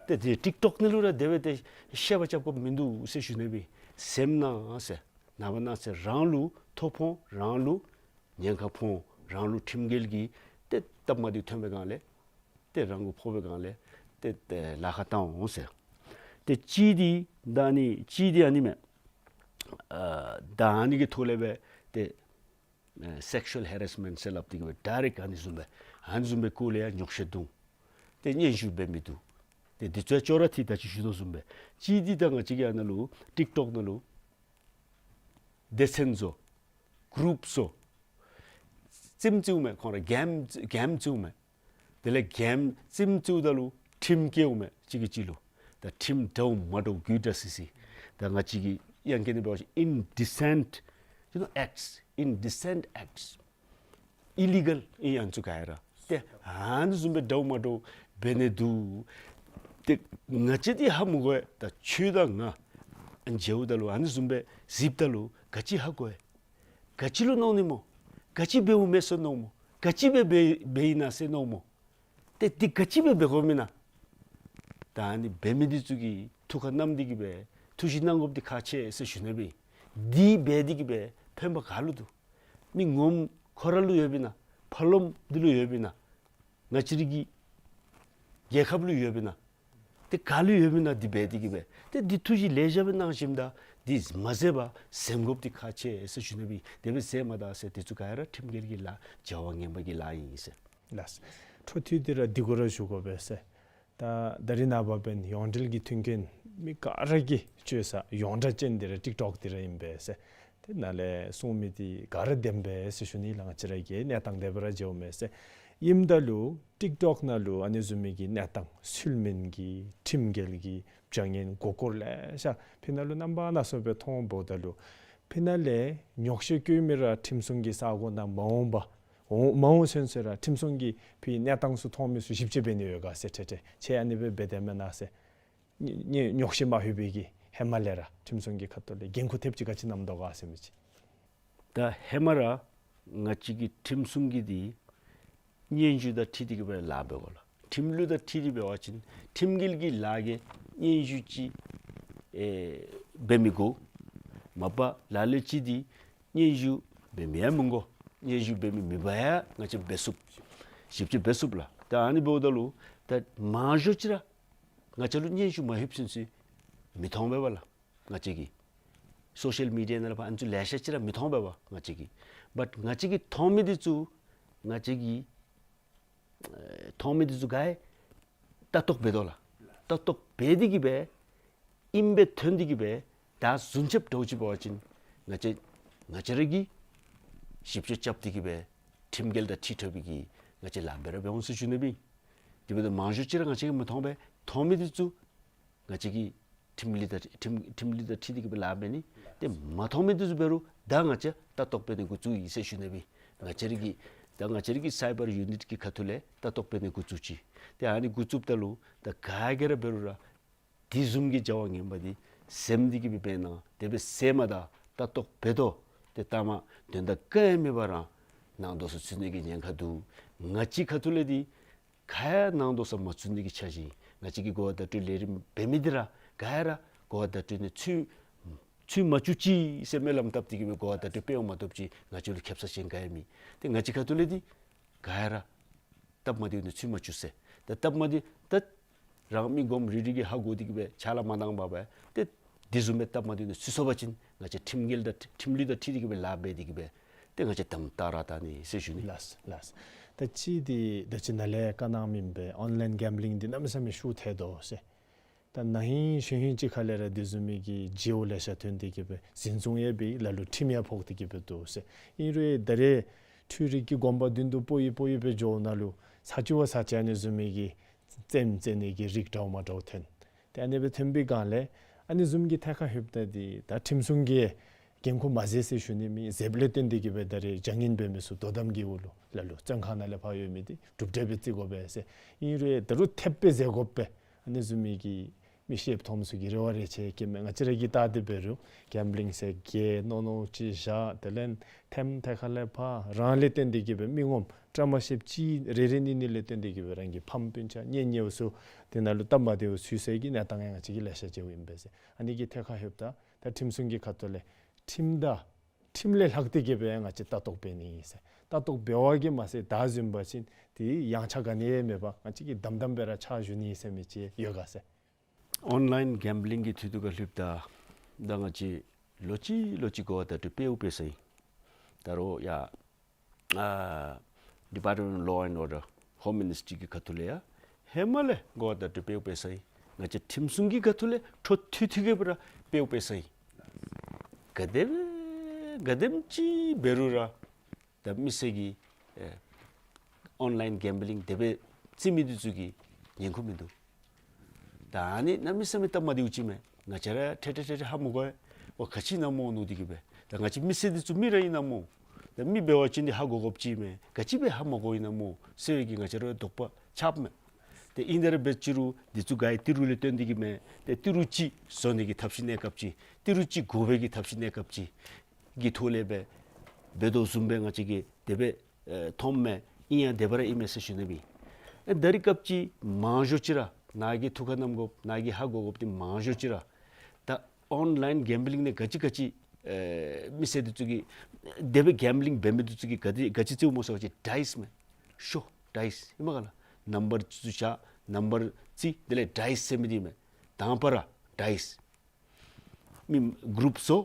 ཏེ་དེ་ཊིཀ་ཊོཀ་ནང་ལུ་ར་དེ་སྦེ་ཏེ་བཤད་པ་རྐྱབ་དགོཔ་མིན་འདུག་ཟེར་ཞུ་ནི་སྦེ། སེམས་ནང་ཟེར་ནངས་པ་གནངས་ཚེ་རང་ལུ་ཐོ་ཕོག་འོང་། རང་ལུ་ཉེན་ཁ་ཕོག་འོང་། རང་ལུ་ཁྲིམས་འགལ་གྱི་ཏེ་སྟབས་མ་བདེཝ་ཐོན་པའི་སྒང་ལས་ཏེ་རང་གུ་ཕོག་པའི་སྒང་ལས་ཏེ་ཏེ་ལཱ་ཁག་བཏང་འོང་ཟེར། ཏེ་གཅིག་འདི་ད་ཨ་ནི་གཅིག་འདི་ཨ་ནི་མས། ཨ་ད་ཨ་ནི་གི་ཐོག་ལས་སྦེ་ཏེ་ཨེ་སེག་ཤུ་ཝལ་ཧེ་རེསི་མེནཊ་ཟེར་སླབ་སྟེ་གི་སྦེ་ཌའི་རེཀཊ་ཨ་ནི་བཟུམ་སྦེ་ཨ་ནི་བཟུམ་སྦེ་སྐོར་ལས་ཡང་ཉོག་བཤད་བརྡུང་། ཏེ་སྙན་ཞུ་འབད་མི་བརྡུང་། ཏེ་འདི་ཚུ་ཡང་ཅོག་ར་འཐད། ད་ཅི་ཞུ་དོ་བཟུམ་སྦེ་གཅིག་འདི་ད་ང་བཅས་ཀྱི་ཨ་ནཱ་ལུ་ཊིཀ་ཊོཀ་ནང་ལུ་སྡེ་ཚན་བཟོ། གུ་རུབ་བཟོ། རྩེདམོ་རྩེཝ་མས། ཁོང་ར་གེམ་གེམ་རྩེཝ་མས། དེ་ལས་གེམ་རྩེདམོ་རྩེཝ་ད་ལུ་ཁྲིམས་བཀལཝ་མས། གཅིག་གིས་གཅིག་ལུ། ད་ཁྲིམས་འདྲཝ་མ་འདྲཝ་དགོད་བྲ་སི་སི། ད་ང་བཅས་ཀྱི་དབྱངས་སྐད་ནང་འབད་བ་ཅིན་indecent, you know, acts, indecent acts, illegal ཨིན་ཨ་ནི་ཚུ་ག་ར། ཏེ་ཨ་ནི་བཟུམ་སྦེ་འདྲཝ་མ་འདྲཝ་འབད་ནི་འདུག། ཏེ་ང་བཅས་འདི་ཧ་མི་གོ་བས། ད་ཁྱོད་དང་ང་མཇལཝ་ད་ལུ་ཨ་ནི་བཟུམ་སྦེ་གཟིགསཔ་ད་ལུ་ག་ཅི་ཧ་གོ་བས། ག་ཅི་ལུ་མནོ་ནི་སྨོ། ག་ཅི་འབདཝ་མས་ཟེར་མནོཝ་སྨོ། ག་ཅི་སྦེ་འབད་འབདཝ་ཨིན་ན་ཟེར་མནོཝ་སྨོ། ཏེ་འདི་ག་ཅི་སྦེ་འབད་དགོཔ་ཨིན་ན། ད་ཨ་ནི་འབད་མི་འདི་ཚུ་གིས་ཐུགས་ཁར་བསྣམས་ཏེ་གི་སྦེ་ཐུགས་བཞེད་གནང་དགོཔ་འདི་ཁག་ཆེ་ཟེར་ཞུ་ནི་སྦེ། འདི་འབད་དེ་གི་སྦེ་ཕན་པ་ག་ལུ་འདུག། མི་ངོམ་ཁོ་ར་ལུ་ཡོདཔ་ཨིན་ན། ཕར་ལོགམ་འདི་ལུ་ཡོདཔ་ཨིན་ན། ང་བཅས་རའི་གི་རྒྱལ་ཁབ་ལུ་ཡོདཔ་ཨིན་ན། ཏེ་ག་ལུ་ཡོདཔ་ཨིན་ན་འདི་འབད་དེ་གི་སྦེ། ཏེ་འདི་ཐུགས་བཞེད་ལེགས་ཤོམ་སྦེ་གནང་ཞིནམ་ད་འདི་མ་ཟད་པར་སེམས་དགོཔ་འདི་ཁག་ཆེ་ཟེར་ཞུ་ནི་སྦེ། དེ་སྦེ་ཟེར་མ་ད་ཟེར་དེ་ཚུ་ག་ར་ཁྲིམས་འགལ་གྱི་ལཱ་བྱ་བ་ངན་པ་གི་ལཱ་ཨིན་ཟེར། ལགས། འཕྲོ་མཐུད་དེ་ར་འདི་གུ་ར་ཞུ་དགོ་པས་ཟེར། ད་ད་རིས་ནངས་པ་འབདན་ཡོངས་འབྲེལ་གྱི་མཐུན་རྐྱེན་མི་ག་ར་གིས་སྤྱོད་ས་ཡོངས་གྲགས་ཅན་འདི་ར་ཊིཀ་ཊོཀ་འདི་ར་ཨིན་པས་ཟེར། དེ་ནང་ལས་གསུང་མི་འདི་ག་ར་བདེན་པས་ཟེར་ཞུ་ནི་ལགས། ང་བཅས་ར་གི་གནས་སྟངས་དེ་སྦེ་ར་མཇལཝ་མས་ཟེར། ཨིནམ་ད་ལུ་ཊིཀ་ཊོཀ་ནང་ལུ་ཨ་ནི་བཟུམ་མའི་གི་གནས་སྟངས་ཚུལ་མིན་གྱི་ཁྲིམས་འགལ་གྱི་བྱ་ངན་མགོ་སྐོར་ལེ་ཤ་ཕི་ནང་ལུ་རྣམ་པ་སྣ་ཚོགས་སྦེ་མཐོངམ་ད་ལུ་ཕི་ནང་ལས་ཉོག་བཤད་བཀོད་མི་ར་ཁྲིམས་སྲུང་གི་ས་སྒོ་ནང་མ་འོངས་པ་འོང་མ་འོང་ཚུན་ཚོད་ར་ཁྲིམས་སྲུང་གིས་ཕི་གནས་སྟངས་ཚུ་མཐོང་མི་ཚུ་ཞིབ་དཔྱད་འབད་ནི་ཡོད་ག་ཟེར་ཏེ་ཏེ་ཁྱེད་ཨ་ནི་སྦེ་འབད་དེས་མེན་ན་ཟེར། ཉེ་ཉེ་ཉོག་བཤད་མ་ལྷོད་པའི་གི་ཧེ་མ་ལས་ར་ཁྲིམས་སྲུང་གི་ཁ་ཐུག་ལས་འགན་ཁུར་ཐེབས་ཅིག་ག་ཅི་བསྣམས་དོ་ག་ཟེར་མི་ཅིག། ད་ཧེ་མ་ར་ང་བཅས་ཀྱི་ཁྲིམས་སྲུང་གི་འདི་སྙན་ཞུ་དང་འཁྲིལ་ཏེ་གི་སྦེ་ལཱ་འབད་དགོ་ལགས། ཁྲིམས་ལུགས་དང་འཁྲིལ་ཏེ་འབད་བ་ཅིན་ཁྲིམས་འགལ་གྱི་ལཱ་གིས་སྙན་ཞུ་ཅིག་ཨེ་འབད་མི་དགོ། མ་པ་ལ་ལུ་ཅིག་འདི་སྙན་ཞུ་འབད་མི་ཡང་མི་དགོ། སྙན་ཞུ་འབད་མི་མེད་པར་ཡང་ང་བཅས་འབད་ཚུགས། ཞིབ་དཔྱད་འབད་ཚུགས་ལགས། ད་ཨ་ནི་འབདཝ་ད་ལུ་ད་མང་ཤོས་ཅིག་ར་ང་བཅས་ལུ་སྙན་ཞུ་མ་ལྷོདཔ་ཚུན་ཚོད་མི་མཐོང་པས་པ་ལགས། ང་བཅས་ཀྱིས་ སོ་ཤལ་མི་ཌི་ཡ་ནང་ལས་ཕར་ཨ་ནི་ཚུ་ལེ་ཤ་ཅིག་ར་མི་མཐོང་པས་པ་ང་བཅས་ཀྱིས། བཊ་ང་བཅས་ཀྱིས་མཐོང་མི་འདི་ཚུ་ང་བཅས་ཀྱིས་ཨེ་མཐོང་མི་འདི་ཚུ་ག་ར་ལྟ་རྟོག་འབད་དོ་ལགས། ལྟ་རྟོག་འབད་དེ་གིས་སྦེ་ཨིནམ་སྦེ་ཐོན་ཏེ་གིས་སྦེ་ད་བཟུམ་ཅིག་འདྲཝ་ཅིག་འབད་བ་ཅིན་ང་བཅས་ང་བཅས་ར་གིས་ཞིབ་དཔྱད་རྐྱབ་སྟེ་གིས་སྦེ་ཁྲིམས་འགལ་དང་འཁྲིལ་འཁྲིལཝ་གི་ང་བཅས་ལཱ་འབད་ར་འབད་འོང་ཟེར་ཞུ་ནི་སྦེ། དེ་འབདཝ་ད་མང་ཤོས་ཅིག་ར་ང་བཅས་ཀྱིས་མི་མཐོང་པས། མཐོང་མི་འདི་ཚུ་ང་བཅས་ཀྱིས་ཁྲིམས་ལུགས་དང་ཁྲིམས་ཁྲིམས་ལུགས་དང་འཁྲིལ་ཏེ་གིས་སྦེ་ལཱ་འབད་ནི། ཏེ་མ་མཐོང་མི་འདི་ཚུ་འབད་རུང་ད་ང་བཅས་ལྟ་རྟོག་འབད་ནི་འགོ་བཙུགས་ཡི་ཟེར་ཞུ་ནི་སྦེ། ང་བཅས་ར་གི་ད་ང་བཅས་ར་གི་སའི་བར་ཡུ་ནིཊ་ཀྱི་ཁ་ཐུག་ལས་ལྟ་རྟོག་འབད་ནི་འགོ་བཙུགས་ཅི། ཏེ་ཨ་ནི་འགོ་བཙུགསཔ་ད་ལུ་ད་ག་གིས་ར་འབད་རུང་ར་དེ་བཟུམ་གྱི་བྱ་བ་ངན་པ་འདི་སེམས་འདི་གིས་སྦེ་འབད་ན་དེ་སྦེ་སེམས་མ་ད་ལྟ་རྟོག་འབད་དོ། ཏེ་ལྟ་མ་དོན་དག་ག་ཡང་མེད་པར་ནང་དོག་ས་ཚུད་ནི་གི་ཉེན་ཁ་འདུག། ང་བཅས་ཁ་ཐུག་ལས་འདི་ག་ཡང་ནང་དོག་ས་མ་ཚུད་ནི་གི་འཆར་གཞི། ང་བཅས་ཀྱིས་གོ་བ་བརྡ་སྤྲོད་ལས་རིམ་འབད་མི་འདི་ར་ག་ཡང་ར་གོ་བ་བརྡ་སྤྲོད་ནི་ཚུད་ཚུད་མ་བཅུག་ཅིག་ཟེར་སྨོན་ལམ་བཏབ་སྟེ་གིས་སྦེ་གོ་བ་བརྡ་སྤྲོད་འབད་འོང་མ་གཏོགས་ཅིག་ང་བཅས་ལུ་ཁེབ་ས་ཅིག་ག་ཡང་མེད། ཏེ་ང་བཅས་ཁ་ཐུག་ལས་འདི་ག་ཡང་ར་སྟབས་མ་བདེཝ་ནི་ཚུད་མ་བཅུག་ཟེར། ད་སྟབས་མ་བདེཝ་ད་རང་མི་སྒོམ་རི་རི་གིས་ཧ་གོ་སྟེ་གིས་སྦེ་ཕྱག་ལཱ་མ་གནང་པར་སྦེ་ཏེ་དེ་བཟུམ་སྦེ་སྟབས་མ་བདེཝ་ནི་ཚུད་སོང་པ་ཅིན་ང་བཅས་ཁྲིམས་འགལ་དང་ཁྲིམས་ལུགས་དང་འཁྲིལ་ཏེ་གིས་སྦེ་ལཱ་འབད་དེ་གིས་སྦེ་ཏེ་ང་བཅས་དམ་དྲག་ར་བཏང་ནི་ཟེར་ཞུ་ནི། ལགས་ལགས། ད་ཅི་འདི་ད་ཅི་ནཱ་ལས་བཀའ་གནང་མི་སྦེ་ཨོན་ལཱའིན་གེམ་བི་ལིང་འདི་གནམ་མེད་ས་མེད་ཤུགས་ཐལ་དོ་ཟེར། ད་ན་ཧིང་གཞེས་ཧིང་ཅིག་ཁ་ལས་ར་དེ་བཟུམ་མའི་གི་བརྗེ་པོ་ལེ་ཤ་ཐོན་ཏེ་གིས་སྦེ་འཛིན་བཟུང་ཡང་འབད་ལ་ལུ་ཁྲིམས་ཡང་ཕོག་སྟེ་གིས་སྦེ་འདུག་ཟེར། ཨིན་རུང་ད་རེས་འཕྲུལ་རིག་གི་གོམ་པ་མདུན་དུ་སྤོ་ཡི་སྤོ་ཡི་སྦེ་འགྱོཝ་ད་ལུ་ས་ཅིག་བ་ས་ཅིག་ཨ་ནི་བཟུམ་མའི་གི་རྩེདམོ་རྩེ་ནི་གི་རིགས་འདྲཝ་མ་འདྲཝ་ཐོན། ཏེ་ཨ་ནི་སྦེ་ཐོན་པའི་སྒང་ལས་ཨ་ནི་བཟུམ་གྱི་ཐད་ཁར་ལྷོདཔ་ད་འདི་ད་ཁྲིམས་སྲུང་གི་འགན་ཁུར་མ་མཛད་ཟེར་ཞུ་ནི་མེད། མཛདཔ་ལས་བརྟེན་ཏེ་གིས་སྦེ་ད་རེས་བྱ་ངན་འབད་མི་ཚུ་དོ་དམ་གྱི་འོག་ལུ་ལ་ལུ་བཙོན་ཁང་ནང་ལས་ཕར་ཡོད་མི་འདི་གྲུབ་འབྲས་སྦེ་བརྩི་དགོ་པས་ཟེར། ཨིན་རུང་ད་རུང་ཐེབས་སྦེ་མཛད་དགོ་པས། ཨ་ནི་བཟུམ་མའི་གི་མི་ཤེསཔ་མཐོངམ་ཚུ་གིས་རེ་བ་རེ་ཆེ་བསྐྱེདཔ་མས། ང་བཅས་ར་གིས་བལྟ་སྟེ་འབད་རུང་གེམ་བི་ལིང་ཟེར་གྱི་མནོ་མནོཝ་ཅིག་བཞག། དེ་ལས་ཐེམ་ཐད་ཁ་ལས་ཕར་རང་ལས་བརྟེན་ཏེ་གིས་སྦེ་མི་ངོམ་བཀྲ་མ་ཤིསཔ་ཅིག་རེ་རེ་གཉིས་གཉིས་ལས་བརྟེན་ཏེ་གིས་སྦེ་རང་གི་ཕམ་སྤུན་ཆ་གཉེན་ཉེཝ་ཚུ་དེ་ནང་ལུ་སྟབས་མ་བདེཝ་ཚུད་སའི་གི་གནས་སྟངས་ཡང་ང་བཅས་ཀྱིས་ལེ་ཤ་མཇལཝ་ཨིན་པས་ཟེར། ཨ་ནི་གི་ཐད་ཁར་ལྷོདཔ་ད་ད་ཁྲིམས་སྲུང་གི་ཁ་ཐུག་ལས་ཁྲིམས་དང་ཁྲིམས་ལས་ལྷག་སྟེ་གིས་སྦེ་ང་བཅས་ལྟ་རྟོག་འབད་ནི་ཨིན་ཟེར། ལྟ་རྟོག་འབད་བ་གིས་མ་ཚད་ད་བཟུམ་འབད་བ་ཅིན་དེ་ཡང་ཆ་ག་ནི་ཡང་མེད་པར་ང་བཅས་ཀྱིས་དམ་དམ་སྦེ་ར་ཕྱག་ཞུ་ནི་ཟེར་མི་ཅིག་ཡོད་ག་ཟེར། ཨོན་ལཱའིན་གེམ་བི་ལིང་གི་ཐད་ཁར་ལྷོདཔ་ད་ད་ང་བཅས་ལོག་ཅི་ལོག་ཅི་གོ་བ་བརྡ་སྤྲོད་འབད་འོང་འབད་ས་ཨིན། ད་རུང་ཡ་ཨ་Department of Law and Order, Home Ministry གི་ཁ་ཐུག་ལས་ཡང་ཧེ་མ་ལས་གོ་བ་བརྡ་སྤྲོད་འབད་འོང་འབད་ས་ཨིན། ང་བཅས་ཁྲིམས་སྲུང་གི་ཁ་ཐུག་ལས་འཕྲོ་མཐུད་མཐུད་དེ་གིས་སྦེ་ར་འབད་འོང་འབད་ས་ཨིན། ག་དེམ་ག་དེམ་ཅིག་འབད་རུང་ར་ད་མི་སེར་གྱིས་ཨེ་ཨོན་ལཱའིན་གེམ་བི་ལིང་དེ་སྦེ་རྩེད་མི་འདི་ཚུ་གིས་ཉན་ཁུངས་མིན་འདུག། ད་ཨ་ནི་གནམ་མེད་ས་མེད་སྟབས་མ་བདེཝ་ཅིག་མས། ང་བཅས་ར་ཐད་ཐད་ཐད་ཐད་ཧ་མི་གོ་བས། འོ་ག་ཅི་ཨིན་ན་སྨོ་མནོ་སྟེ་གིས་སྦེ། ད་ང་བཅས་མི་སེར་འདི་ཚུ་མི་ར་ཨིན་ན་སྨོ། ད་མི་འབད་བ་ཅིན་འདི་ཧ་གོ་དགོཔ་ཅིག་མས། ག་ཅི་སྦེ་ཧ་མ་གོཝ་ཨིན་ན་སྨོ་ཟེར་བའི་གི་ང་བཅས་ར་དོགས་པ་ཆགསཔ་མས། ཏེ་ཨིན་ཏེ་ར་འབད་ཅི་རུང་འདི་ཚུ་ག་ར་ཏི་རུ་ལས་བརྟེན་ཏེ་གིས་མས། ཏེ་ཏི་རུ་ཅིག་བཟོ་ནི་གི་ཐབས་ཤེས་གནས་སྐབས་ཅིག་ཏི་རུ་ཅིག་དགོ་པའི་གི་ཐབས་ཤེས་གནས་སྐབས་ཅིག་གི་ཐོག་ལས་སྦེ་འབད་དོ་བཟུམ་སྦེ་ང་བཅས་ཀྱིས་དེ་སྦེ་ཨེ་མཐོངམ་མས། ཨིན་ཡང་དེ་སྦེ་ར་ཨིན་མས་ཟེར་ཞུ་ནི་སྦེ། ཨེ་ད་རེས་སྐབས་ཅིག་མང་ཤོས་ཅིག་ར་ནཱ་གིས་ཐུགས་ཁར་བསྣམ་དགོཔ་ནཱ་གིས་ཧ་གོ་དགོཔ་འདི་མང་ཤོས་ཅིག་ར་ད་ཨོན་ལཱའིན་གེམ་བི་ལིང་ནང་ག་ཅི་ག་ཅི་ཨེ་མི་སེར་འདི་ཚུ་གིས་དེ་སྦེ་གེམ་བི་ལིང་འབད་མི་འདི་ཚུ་གིས་ག་དེ་ག་ཅི་རྩེདཔ་སྨོ་ཟེར་བ་ཅིན་ཌའིསི་མས། ཤོ་ཌའིསི་ཨིན་མས་ག་ལགས། ནམ་བར་ཚུ་བཞག། ནམ་བར་རྩེ། དེ་ལས་ཌའིསི་ཟེར་མི་འདི་མས། དང་པ་ར་ཌའིསི། མི་གུ་རུབ་བཟོ།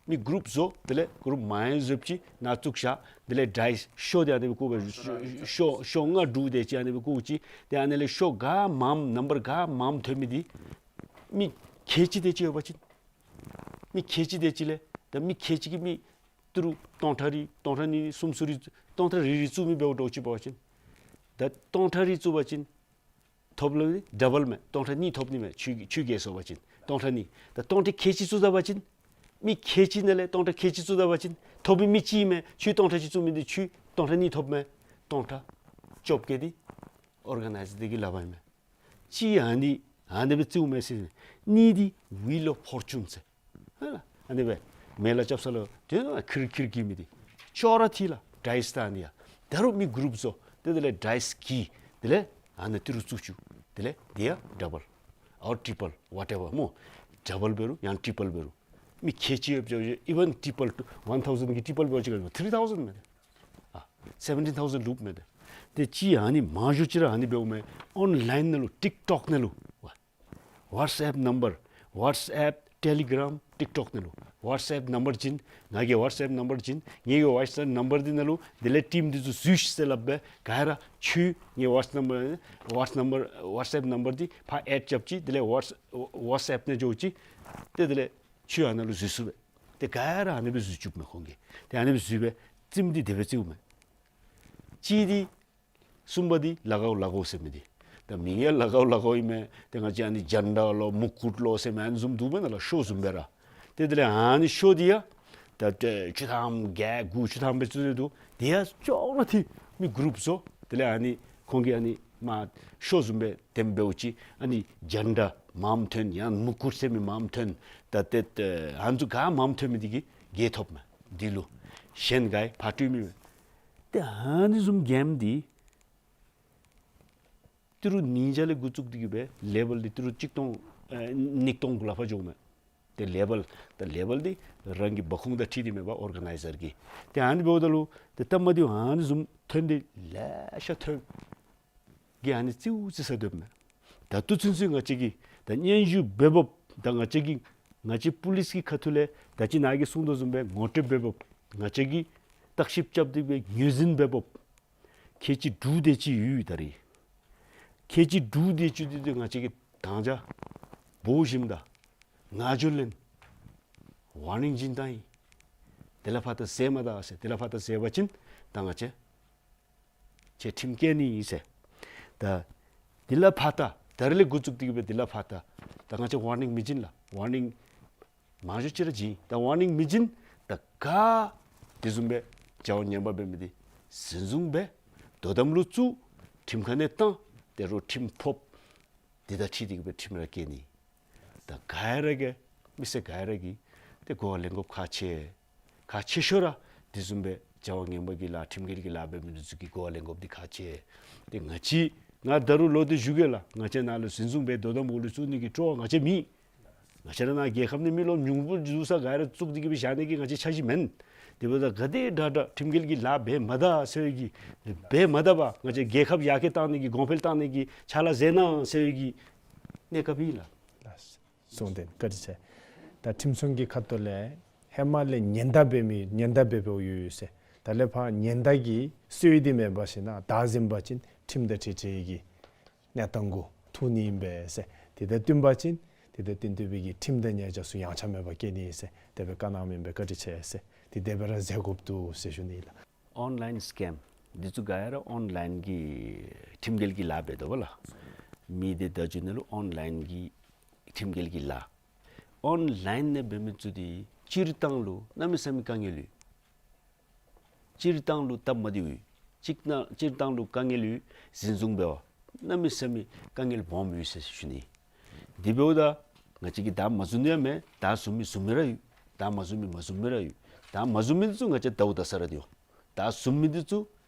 མི་གུ་རུབ་བཟོ། དེ་ལས་གུ་རུབ་མང་ཡང་བཟོཝ་ཅིག་ནཱ་བཙུགས་བཞག། དེ་ལས་ཌའིསི་ཤོ་འདི་ཨ་ནི་སྦེ་བཀོ་སྦེ་ཤོ་ཤོ་ཤོ་ལྔ་དྲུག་དེ་ཅིག་ཨ་ནི་སྦེ་བཀོ་ཅི། ཏེ་ཨ་ནི་ལས་ཤོ་ག་མངམ་ནམ་བར་ག་མངམ་ཐོན་མི་འདི་མི་ཁལ་གཅིག་དེ་ཅིག་ཡོད་པ་ཅིན་མི་ཁལ་གཅིག་དེ་ཅིག་ལས་ད་མི་ཁལ་གཅིག་གིས་མི་ཏི་རུ་སྟོང་ཕྲག་རེ་སྟོང་ཕྲག་གཉིས་གསུམ་ཚུ་རེ་སྟོང་ཕྲག་རེ་རེ་བཙུགས་མི་འབདཝ་འདྲཝ་ཅིག་འབད་བ་ཅིན་ད་སྟོང་ཕྲག་རེ་བཙུགས་པ་ཅིན་ཐོབ་ལུ་ཌ་བཱལ་མས། སྟོང་ཕྲག་གཉིས་ཐོབ་ནི་མས། ཁྱོད་ཁྱོད་རྒྱལ་སོང་པ་ཅིན་སྟོང་ཕྲག་གཉིས། ད་སྟོང་ཕྲག་ཁལ་གཅིག་བཙུགས་ད་པ་ཅིན་མི་ཁལ་གཅིག་ནང་ལས་སྟོང་ཕྲག་ཁལ་གཅིག་བཙུགས་ད་པ་ཅིན་ཐོབ་པའི་མི་གཅིག་མས། ཁྱོད་སྟོང་ཕྲག་གཅིག་བཙུགས་མི་འདི་ཁྱོད་སྟོང་ཕྲག་གཉིས་ཐོབ་མས། སྟོང་ཕྲག་བཅོ་བརྒྱད་འདི་ཨོར་ག་ནའིཛ་འདི་གི་ལག་པར་ཨིན་མས། གཅིག་ཨ་ནི་ཨ་ནི་སྦེ་བཙུགས་མས་ཟེར། གཉིས་འདི་ཝིལ་ཨོཕ་ཕོར་ཅུན་ཟེར། ཧ་ལ། ཨ་ནི་སྦེ་མེ་ལ་རྐྱབ་ས་ལུ་དེ་ཁིར་ཁིར་གྱི་མི་འདི་ཅོག་ར་འཐད་ལགས། ཌའིསི་ད་ཨ་ནི་ཡ། ད་རུང་མི་གུ་རུབ་བཟོ། དེ་དེ་ལས་ཌའིསི་གི་དེ་ལས་ཨ་ནི་ཏི་རུ་བཙུགས་བཅུག། དེ་ལས་དེ་ཡང་ཌ་བཱལ་ཨོར་ཊི་པཱལ་ཝ་ཊེ་ཝར་སྨོ། ཌ་བཱལ་འབད་རུང་ཡང་ཊི་པཱལ་འབད་རུང་མི་ཁལ་གཅིག་ཡོདཔ་ཅིག་ཨི་ཝན་ཊི་པཱལ་ཊུ་ཝན་ཐའུ་ཟེན་གྱི་ཊི་པཱལ་འབད་བ་ཅིན་ཐི་རི་ཐའུ་ཟེན་མས། ཨ་སེ་བེན་ཊིན་ཐའུ་ཟེན་ལུསཔ་མས། ཏེ་གཅིག་ཨ་ནི་མང་ཤོས་ཅིག་ར་ཨ་ནི་འབདཝ་མས། ཨོན་ལཱའིན་ནང་ལུ་ཊིཀ་ཊོཀ་ནང་ལུ་ཝ་ཝཊསི་ཨེཔ་ནམ་བར་ཝཊསི་ཨེཔ་ཊེ་ལི་གརམ་ ཊིཀ་ཊོཀ་ནང་ལུ་ཝཊས་ཨེཔ་ནམ་བར་བྱིན། ང་གི་ཝཊས་ཨེཔ་ནམ་བར་བྱིན། ངེ་གི་ཝཊས་ཨེཔ་ནམ་བར་འདི་ནང་ལུ་དེ་ལས་ཊིམ་འདི་ཚུ་འཛུལ་ཤིག་ཟེར་སླབ་སྦེ་ག་ར་ཁྱོད་ངེ་ཝཊས་ནམ་བར་ཝཊས་ནམ་བར་ཝཊས་ཨེཔ་ནམ་བར་འདི་ཕར་ཨེཌ་རྐྱབ་ཅི། དེ་ལས་ཝཊས་ཝཊས་ཨེཔ་ནང་འགྱོ་ཅི། ཏེ་དེ་ལས་ཁྱོད་ཨ་ནཱ་ལུ་འཛུལ་ཚུགས་པས། ཏེ་ག་ར་ཨ་ནི་སྦེ་འཛུལ་བཅུགཔ་མས་ཁོང་གིས། ཏེ་ཨ་ནི་སྦེ་འཛུལ་སྦེ་རྩེདམོ་འདི་དེ་སྦེ་རྩེཝ་མས། གཅིག་འདི་གསུམ་པ་འདི་ལ་གའུ་ལ་གའུ་ཟེར་མི་འདི། ད་མིང་ཡང་ལ་གའུ་ལ་གའུ་ཨིན་མས། ཏེ་ང་བཅས་ཨ་ནི་ཇན་ཌ་ལོ་མུ་ཀུཊ་ལོ་ཟེར་མི་ཨ་ནི་བཟུམ་འདུག་པས་ན་ལགས། ཤོ་བཟུམ་སྦེ་ར། ཏེ་དེ་ལས་ཨ་ནི་ཤོ་འདི་ཡང་ད་ཏེ་བཅུ་ཐམ་བརྒྱད་དགུ་བཅུ་ཐམ་སྦེ་བཙུགས་ཏེ་འདུག། དེ་ཡང་ཅོག་ར་འཐད། མི་གུ་རུབ་བཟོ། དེ་ལས་ཨ་ནི་ཁོང་གིས་ཨ་ནི་མར་ཤོ་བཟུམ་སྦེ་འདེམས་འབདཝ་ཅིག། ཨ་ནི་ཇན་ཌ་མངམ་ཐོན་ཡང་མུ་ཀུཊ་ཟེར་མི་མངམ་ཐོན། ད་ཏེ་ཨ་ནི་ཚུ་ག་མངམ་ཐོན་མི་འདི་གིས་རྒྱལ་ཐོབ་མས། འདི་ལུ་གཞན་ག་ཡང་ཕར་སྤྲོད་མི་མེད། ཏེ་ཨ་ནི་བཟུམ་གེམ་འདི་ཏི་རུ་ཉིས་བརྒྱ་ལས་འགོ་བཙུགས་ཏེ་གི་སྦེ་ལེ་བཱལ་འདི་ཏི་རུ་གཅིག་སྟོང་ཨེ་ཉིས་སྟོང་གུ་ལས་ཕར་འགྱོཝ་མས། ཏེ་ལེ་བཱལ་ད་ལེ་བཱལ་འདི་རང་གི་འབབ་ཁུངས་དང་འཁྲིལ་ཏེ་མེད་པར་ཨོར་ག་ནའི་ཛར་གྱི། ཏེ་ཨ་ནི་འབདཝ་ད་ལུ་ཏེ་སྟབས་མ་བདེཝ་ཨ་ནི་བཟུམ་ཐོན་ཏེ་ལེ་ཤ་ཐོན། གིས་ཨ་ནི་རྩེཝ་རྩེ་ས་སྡོདཔ་མས། ད་ལྟོ་ཚུན་ཚོད་ང་བཅས་ཀྱིས་ད་སྙན་ཞུ་འབད་འབདཝ་ད་ང་བཅས་ཀྱིས་ང་བཅས་པུ་ལིསི་གི་ཁ་ཐུག་ལས་ད་ཅི་ནཱ་གིས་གསུངས་དོ་བཟུམ་སྦེ་ངོ་སྤྲོད་འབད་འབདཝ་ང་བཅས་ཀྱིས་བརྟག་ཞིབ་རྐྱབ་སྟེ་སྦེ་ངོས་འཛིན་འབད་འབདཝ་ཁལ་གཅིག་དྲུག་དེ་ཅིག་ཡོད་ད་རེས། ཁལ་གཅིག་དྲུག་དེ་ཅིག་འདི་ཏེ་ང་བཅས་ཀྱིས་དང་ཅ་འབོ་ཞིནམ་ད་ང་འགྱོ་ལེན་ཝར་ནིང་བྱིན་བཏང་ཡི། དེ་ལས་ཕར་ད་བཟེད་མ་ད་ཟེར། དེ་ལས་ཕར་ད་བཟེད་པ་ཅིན་ད་ང་བཅས་ཁྱོད་ཁྲིམས་བཀལ་ནི་ཨིན་ཟེར། ད་དེ་ལས་ཕར་ད་ད་རེས་ལས་འགོ་བཙུགས་ཏེ་གི་སྦེ་དེ་ལས་ཕར་ད་ད་ང་བཅས་ཝར་ནིང་མི་བྱིན་ལགས། ཝར་ནིང་མང་ཤོས་ཅིག་ར་བྱིན། ད་ཝར་ནིང་མི་བྱིན། ད་ག་དེ་བཟུམ་སྦེ་བྱ་བ་ངན་པ་འབད་མི་འདི་འཛིན་བཟུང་འབད། དོ་དམ་ལུ་བཙུགས། ཁྲིམས་ཁང་ནང་བཏང་། ད་རུང་ཁྲིམས་ཕོགཔ་འདི་དང་འཁྲིལ་ཏེ་གི་སྦེ་ཁྲིམས་ར་བཀལ་ནི། ད་ག་ར་གིས་མི་སེར་ག་ར་གིས་ཏེ་གོ་བ་ལེན་དགོཔ་ཁག་ཆེ། ཁག་ཆེ་ཤོས་ར་དེ་བཟུམ་སྦེ་བྱ་བ་ངན་པ་གི་ལཱ་ཁྲིམས་འགལ་གྱི་ལཱ་འབད་མི་འདི་ཚུ་གིས་གོ་བ་ལེན་དགོཔ་འདི་ཁག་ཆེ། ཏེ་ང་བཅས་ང་ད་རུང་ལོག་སྟེ་ཞུ་གེ་ལགས། ང་བཅས་ནཱ་ལུ་འཛིན་བཟུང་འབད་དོ་དམ་འོག་ལུ་བཙུགས་ནི་གི་སྤྲོ་བ་ང་བཅས་མེད། ང་བཅས་ར་ནཱ་རྒྱལ་ཁབ་ནང་མི་ལོ་ཉུང་སུ་ས་ག་ར་བཙུགས་ཏེ་གི་སྦེ་བཞག་ནི་གི་ང་བཅས་འཆར་གཞི་མེན། དེ་འབདཝ་ད་ག་དེ་དྲག་དྲག་ཁྲིམས་འགལ་གྱི་ལཱ་འབད་མ་ད་ཟེར་བའི་གི་འབད་མ་ད་པར་ང་བཅས་རྒྱལ་ཁབ་ཡར་རྒྱས་གཏང་ནི་གི་གོང་འཕེལ་གཏང་ནི་གི་ཕྱག་ལཱ་མཛད་གནང་ཟེར་བའི་གི་གནས་སྐབས་ཨིན་ལགས། གསུངས་ཏེ་བཀའ་དྲིན་ཆེ། ད་ཁྲིམས་སྲུང་གི་ཁ་ཐུག་ལས་ཧེ་མ་ལས་ཉེན་བརྡ་འབད་མི་ཉེན་བརྡ་འབད་འབདཝ་ཡོད་ཡོད་ཟེར། ད་ལས་ཕར་ཉེན་བརྡ་གི་སྲོལ་འདི་མེད་པར་ཞིན་ན་བདའ་ཟུན་པ་ཅིན་ཁྲིམས་དང་འཁྲིལ་འཁྲིལ་གྱི་གནས་སྟངས་གུ་ཐུག་ནི་ཨིན་པས་ཟེར། དེ་དང་བསྟུན་པ་ཅིན་དེ་དང་བསྟུན་བསྟུན་པའི་གི་ཁྲིམས་དང་ཉེས་བྱ་ཚུ་ཡངས་ཆག་མེད་པར་བཀལ་ནི་ཨིན་ཟེར་དེ་སྦེ་བཀའ་གནང་མི་ཨིན་པས། བཀའ་དྲིན་ཆེ་ཟེར། དེ་དེ་སྦེ་ར་མཛད་དགོཔ་འདུག་ཟེར་ཞུ་ནི་ལགས། ཨོན་ལཱའིན་སི་ཀེམ་འདི་ཚུ་ག་ར་ཨོན་ལཱའིན་གྱི་ཁྲིམས་འགལ་གྱི་ལཱ་འབད་དོ་བ་ལགས། མི་སྡེ་བརྡ་བརྒྱུད་ནང་ལུ་ཨོན་ལཱའིན་གྱི་ཁྲིམས་འགལ་གྱི་ལཱ། ཨོན་ལཱའིན་ནང་འབད་མི་ཚུ་འདི་སྤྱིར་བཏང་ལུ་གནམ་མེད་ས་མེད་དཀའ་ངལ་ཡོད། སྤྱིར་བཏང་ལུ་སྟབས་མ་བདེཝ་ཡོད། སྤྱིར་བཏང་སྤྱིར་བཏང་ལུ་དཀའ་ངལ་ཡོད། འཛིན་བཟུང་འབད་བར་གནམ་མེད་ས་མེད་དཀའ་ངལ་སྦོམ་ཡོད་ཟེར་ཞུ་ནི། དེ་འབདཝ་ད་ང་བཅས་ཀྱིས་བདའ་མ་ཟུན་ཡང་མེད། བདའ་ཟུན་མི་ཟུན་མི་ར་ཡོད། བདའ་མ་ཟུན་མི་མ་ཟུན་མི་ར་ཡོད། བདའ་མ་ཟུན་མི་འདི་ཚུ་ང་བཅས་ཟླཝ་ད་ས་ར་འདི་འོང་། བདའ་ཟུན་མི་འདི་ཚུ་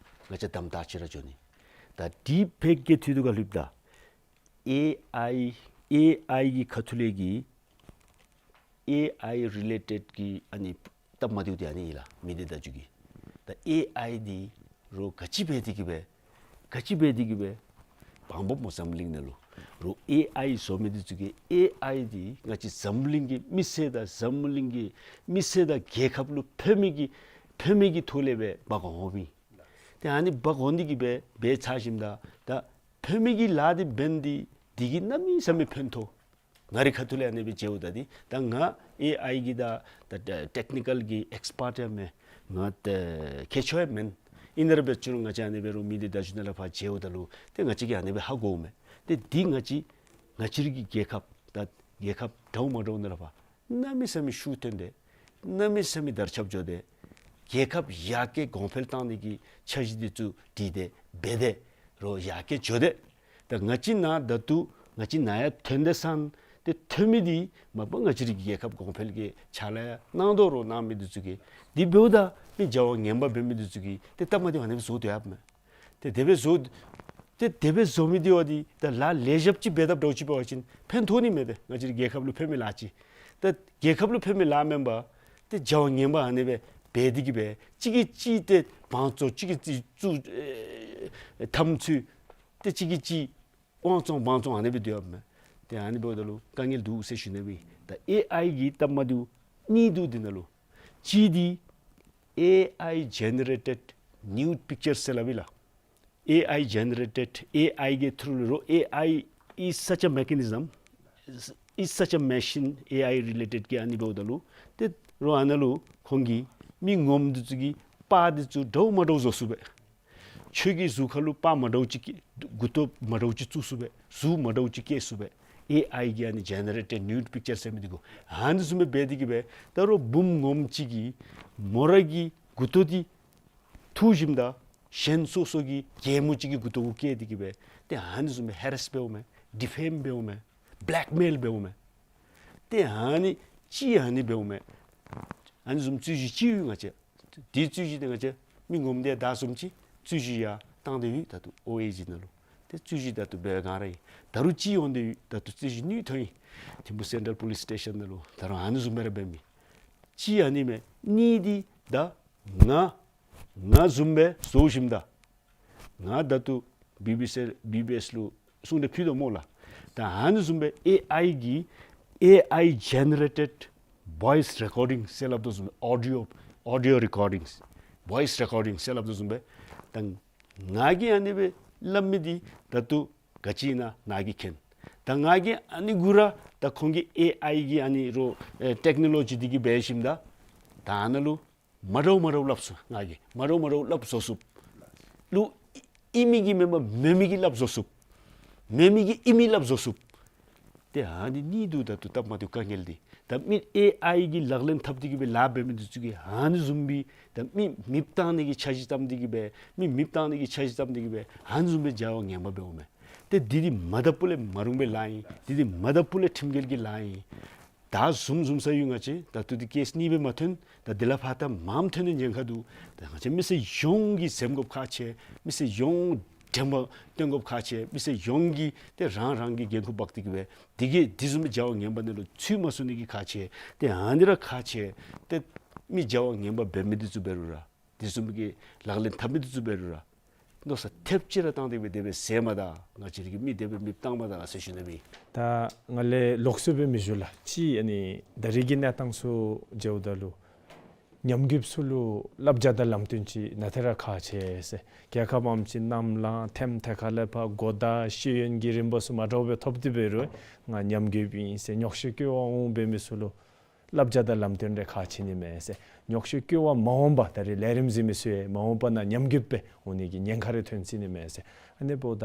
ང་བཅས་དམ་དྲག་ཅིག་ར་འགྱོ་ནི། ད་དེ་ཕར་གི་འཐུས་འདི་ག་ལྷོདཔ་ད་ཨེ་ཨའི་ཨེ་ཨའི་གི་ཁ་ཐུག་ལས་ཀྱི་ཨེ་ཨའི་རི་ལེ་ཊེཌ་གི་ཨ་ནི་སྟབས་མ་བདེཝ་འདི་ཨ་ནི་ཨིན་ལགས། མི་སྡེ་བརྡ་བརྒྱུད་ཀྱི། ད་ཨེ་ཨའི་འདི་རོགས་ག་ཅི་འབད་དེ་གི་སྦེ་ག་ཅི་འབད་དེ་གི་སྦེ་བང་འབོབ་སྨོ་འཛམ་གླིང་ནང་ལུ། རོགས་ཨེ་ཨའི་བཟོ་མི་འདི་ཚུ་གིས་ཨེ་ཨའི་འདི་ང་བཅས་འཛམ་གླིང་གི་མི་སེར་དང་འཛམ་གླིང་གི་མི་སེར་དང་རྒྱལ་ཁབ་ལུ་ཕན་མི་གི་ཕན་མི་གི་ཐོག་ལས་སྦེ་འབག་འོང་མི། ཏེ་ཨ་ནི་འབག་འོང་སྟེ་གི་སྦེ་འབད་ཚར་ཞིནམ་ད་ད་ཕན་མི་གི་ལཱ་འདི་འབད་ནི་འདི་འདི་གིས་གནམ་མེད་ས་མེད་ཕན་ཐོགས། ང་རའི་ཁ་ཐུག་ལས་ཨ་ནི་སྦེ་མཇལཝ་ད་འདི་ད་ང་ཨེ་ཨའི་གི་ད་ད་ཊེཀ་ནི་ཀཱལ་གྱི་ཨེགསི་པརཊ་ཡང་མེན། ང་ད་མཁས་མཆོག་ཡང་མེན། ཨིན་རུང་འབད་ཅི་རུང་ང་བཅས་ཨ་ནི་སྦེ་རོགས་མི་སྡེ་བརྡ་བརྒྱུད་ནང་ལས་ཕར་མཇལཝ་ད་ལུ་ཏེ་ང་བཅས་ཀྱིས་ཨ་ནི་སྦེ་ཧ་གོཝ་མས། ཏེ་འདི་ང་བཅས་ང་བཅས་རའི་གི་རྒྱལ་ཁབ་ད་རྒྱལ་ཁབ་འདྲཝ་མ་འདྲཝ་ནང་ལས་ཕར་གནམ་མེད་ས་མེད་ཤུགས་ཐོན་ཏེ་གནམ་མེད་ས་མེད་དར་ཁྱབ་འགྱོ་སྟེ་རྒྱལ་ཁབ་ཡར་རྒྱས་གོང་འཕེལ་གཏང་ནི་གི་འཆར་གཞི་འདི་ཚུ་བྲིས་ཏེ་འབད་དེ་རོགས་ཡར་རྒྱས་འགྱོ་སྟེ། ད་ང་བཅས་ནཱ་ད་ལྟོ་ང་བཅས་ནཱ་ཡར་ཐོན་ཏེ་སོང་སྟེ་ཐོན་མི་འདི་མ་པ་ང་བཅས་རའི་རྒྱལ་ཁབ་གོང་འཕེལ་གྱི་ཕྱག་ལཱ་ཡང་གནང་དོ་རོགས་གནང་མི་འདི་ཚུ་གིས། དེ་འབདཝ་ད་མི་བྱ་བ་ངན་པ་འབད་མི་འདི་ཚུ་གིས་ཏེ་སྟབས་མ་བདེཝ་ཨ་ནི་སྦེ་བཟོ་དོ་ཡོདཔ་མས། ཏེ་དེ་སྦེ་བཟོ་ཏེ་དེ་སྦེ་བཟོ་མི་འདི་བ་འདི་ད་ལཱ་ལེགས་ཤོམ་ཅིག་འབད་དཔ་འདྲཝ་ཅིག་འབད་བ་ཅིན་ཕན་ཐོགས་ནི་མས། ཏེ་ང་བཅས་རའི་རྒྱལ་ཁབ་ལུ་ཕན་མི་ལཱ་ཅིག། ད་རྒྱལ་ཁབ་ལུ་ཕན་མི་ལཱ་མེན་པར་ཏེ་བྱ་བ་ངན་པ་ཨ་ནི་སྦེ་འབད་དེ་གི་སྦེ་གཅིག་གིས་གཅིག་ཏེ་བང་བཙོང་གཅིག་གིས་གཅིག་བཙུགས་ཨེ་འཐབ་རྩོད་ཏེ་གཅིག་གིས་གཅིག་དབང་བཙོང་བང་བཙོང་ཨ་ནི་སྦེ་སྡོད་ཡོདཔ་མས། ཏེ་ཨ་ནི་འབདཝ་ད་ལུ་དཀའ་ངལ་འདུག་ཟེར་ཞུ་ནི་སྦེ། ད་ཨེ་ཨའི་གི་སྟབས་མ་བདེཝ་ གཉིས་འདུག་འདི་ནང་ལུ། གཅིག་འདི་ཨེ་ཨའི་ཇེ་ནེ་རེ་ཊེཌ་ནིའུཌ་པིཀ་ཅར་ཟེར་སླབ་ཨིན་ལགས། ཨེ་ཨའི་ཇེ་ནེ་རེ་ཊེཌ་ཨེ་ཨའི་གི་ཐུར་ལུ་རོགས་ཨེ་ཨའི་is such a mechanism, is such a machine, ཨེ་ཨའི་རི་ལེ་ཊེཌ་གི་ཨ་ནི་འབདཝ་ད་ལུ་ཏེ་རོགས་ཨ་ནཱ་ལུ་ཁོང་གིས་མི་ངོམ་འདི་ཚུ་གི་པར་འདི་ཚུ་འདྲཝ་མ་འདྲཝ་བཟོ་ཚུགས་པས། ཁྱོད་ཀྱི་གཟུགས་ཁར་ལུ་པར་མ་འདྲཝ་ཅིག་མགུ་ཏོ་མ་འདྲཝ་ཅིག་བཙུགས་ཚུགས་པས། གཟུགས་མ་འདྲཝ་ཅིག་བཀལ་ཚུགས་པས། ཨེ་ཨའི་གིས་ཨ་ནི་ཇེ་ནེ་རེ་ཊེཌ་ནིའུཌ་པིཀ་ཅར་ཟེར་མི་འདི་གུ་ཨ་ནི་བཟུམ་སྦེ་འབད་དེ་གིས་སྦེ་ད་རོགས་བུམོ་ངོམ་ཅིག་གིས་མོ་ར་གི་མགུ་ཏོ་འདི་འཐུ་ཞིནམ་ད་གཞན་སོ་སོ་གི་རྒྱལ་མོ་ཅིག་གི་མགུ་ཏོ་གུ་བཀལ་དེ་གིས་སྦེ་ཏེ་ཨ་ནི་བཟུམ་སྦེ་ཧེ་རེསི་འབདཝ་མས། ཌི་ཕེམ་འབདཝ་མས། བེ་ལེཀ་མེལ་འབདཝ་མས། ཏེ་ཨ་ནི་ཅིག་ཨ་ནི་འབདཝ་མས། ཨ་ནི་བཟུམ་རྩོད་གཞི་ཅིག་ཡོད། ང་བཅས་དེ་རྩོད་གཞི་འདི་ང་བཅས་མི་ངོམ་དེ་དང་བཟུམ་ཅིག་རྩོད་གཞི་ཡང་བཏང་སྟེ་ཡོད། ད་ལྟོ་ཨོ་ཨེ་ཇི་ནང་ལུ་ཏེ་རྩོད་གཞི་ད་ལྟོ་འབད་བའི་སྒང་ར་ཨིན། ད་རུང་ཅིག་འོང་སྟེ་ཡོད། ད་ལྟོ་རྩོད་གཞི་ནུས་ཐོན་ཡི། ཐིམ་ཕུ་སེན་ཊྲལ་པོ་ལིསི་སི་ཊེ་ཤཱན་ནང་ལུ་ད་རུང་ཨ་ནི་བཟུམ་སྦེ་ར་འབད་མི་ཅིག་ཨ་ནི་མས། གཉིས་འདི་ད་ང་ང་བཟུམ་སྦེ་བཟོ་ཞིནམ་ད་ང་ད་ལྟོ་བི་བི་སི་བི་བི་ཨེསི་ལུ་གསུང་གྲོས་ཕུལ་དོ་སྨོ་ལགས། ད་ཨ་ནི་བཟུམ་སྦེ་ཨེ་ཨའི་གིས་ཨེ་ཨའི་ཇེ་ནེ་རེ་ཊེཌ་བོའིསི་རེ་ཀོར་ཌིང་ཟེར་སླབ་དོ་བཟུམ་སྦེ་ཨོ་ཌི་ཡོ་ཨོ་ཌི་ཡོ་རེ་ཀོར་ཌིང་བོའིསི་རེ་ཀོར་ཌིང་ཟེར་སླབ་དོ་བཟུམ་སྦེ་ད་ང་གིས་ཨ་ནི་སྦེ་སླབ་མི་འདི་ད་ལྟོ་ག་ཅི་ཨིན་ན་ནཱ་གིས་མཁྱེན། ད་ང་གིས་ཨ་ནི་གུ་ར་ད་ཁོང་གི་ཨེ་ཨའི་གི་ཨ་ནི་རོགས་ཨེ་ཊེཀ་ནོ་ལོ་ཇི་འདི་གིས་འབད་ཞིནམ་ད་ད་ཨ་ནཱ་ལུ་མ་འདྲཝ་མ་འདྲཝ་སླབ་ཚུགས། ང་གིས་མ་འདྲཝ་མ་འདྲཝ་སླབ་བཟོ་ཚུགས། ལུ་ཨིན་མི་གིས་མེན་པར་མེན་མི་གིས་སླབ་བཟོ་ཚུགས། མེན་མི་གིས་ཨིན་མི་སླབ་བཟོ་ཚུགས། ཏེ་ཨ་ནི་གཉིས་འདུག། ད་ལྟོ་སྟབས་མ་བདེཝ་དཀའ་ངལ་འདི་ད་མི་ཨེ་ཨའི་གིས་ལག་ལེན་འཐབ་སྟེ་གིས་སྦེ་ལཱ་འབད་མི་འདི་ཚུ་གིས་ཨ་ནི་བཟུམ་སྦེ་ད་མི་མེདཔ་བཏང་ནི་གི་འཆར་གཞི་བརྩམས་ཏེ་གིས་སྦེ་མི་མེདཔ་བཏང་ནི་གི་འཆར་གཞི་བརྩམས་ཏེ་གིས་སྦེ་ཨ་ནི་བཟུམ་སྦེ་བྱ་བ་ངན་པ་འབདཝ་མས། ཏེ་འདི་འདི་མ་ད་པུ་ལས་མ་རུང་བའི་ལཱ་ཨིན། འདི་འདི་མ་ད་པུ་ལས་ཁྲིམས་འགལ་གྱི་ལཱ་ཨིན། ད་བཟུམ་བཟུམ་ས་ཡོད། ང་བཅས་ད་ལྟོ་འདི་ཀེསི་གཉིས་སྦེ་མ་ཐོན། ད་འདི་ལས་ཕར་ད་མངམ་ཐོན་ནི་ཉེན་ཁ་འདུག། ད་ང་བཅས་མི་སེར་ཡོངས་ཀྱིས་འཛེམ་དགོཔ་ཁག་ཆེ། མི་སེར་ཡོངས་དྲན་པ་བཏོན་དགོཔ་ཁག་ཆེ། མི་སེར་ཡོངས་ཀྱིས་ཏེ་རང་རང་གི་འགན་ཁུར་འབག་སྟེ་གིས་སྦེ་འདི་གིས་འདི་བཟུམ་མའི་བྱ་བ་ངན་པ་ནང་ལུ་ཚུད་མ་ཚུད་ནི་གི་ཁག་ཆེ། ཏེ་ཨ་ནི་ར་ཁག་ཆེ། ཏེ་མི་བྱ་བ་ངན་པ་འབད་མི་འདི་ཚུ་འབད་རུང་ར་འདི་བཟུམ་གྱི་ལག་ལེན་འཐབ་མི་འདི་ཚུ་འབད་རུང་ར་མནོ་བསམ་ཐེབས་ཅིག་ར་བཏང་སྟེ་སྦེ་དེ་སྦེ་ཟེར་མ་ད། ང་བཅས་ར་གིས་མི་དེ་སྦེ་མེདཔ་བཏང་མ་ད་ཟེར་ཞུ་ནི་མས། ད་ང་ལས་ལོགས་སུ་སྦེ་མི་ཞུ་ལགས། ཅིག་ཨ་ནི་ད་རིས་ཀྱི་གནས་སྟངས་ཚུ་མཇལཝ་ད་ལུ་ཉམས་རྒུདཔ་ཚུ་ལུ་བསླབ་བྱ་དང་ལམ་སྟོན་ཅིག་ནང་ཏེ་ར་ཁག་ཆེ་ཟེར། རྒྱལ་ཁབ་ཨམ་ཅིག་གནམ་ལངས་ཐེམ་ཐེ་ཁ་ལས་ཕར་གོ་བརྡ་ཤེས་ཡོན་གྱི་རིམ་པ་ཚུ་མ་འདྲཝ་སྦེ་ཐོབ་སྟེ་འབད་རུང་ང་ཉམས་རྒུདཔ་ཨིན་ཟེར་ཉོགས་བཤད་བཀོད་པར་འོང་འབད་མི་ཚུ་ལུ་བསླབ་བྱ་དང་ལམ་སྟོན་རེ་ཁག་ཆེ་ནི་མས་ཟེར། ཉོགས་བཤད་བཀོད་པར་མ་འོངས་པ་ད་རིས་ལས་རིམ་གཟིགས་མི་ཚུ་ཡང་མ་འོངས་པ་ནང་ཉམས་རྒུདཔ་སྦེ་འོང་ནི་གི་ཉེན་ཁ་རེ་ཐོན་སྲིད་ནི་མས་ཟེར། ཨ་ནི་འབདཝ་ད་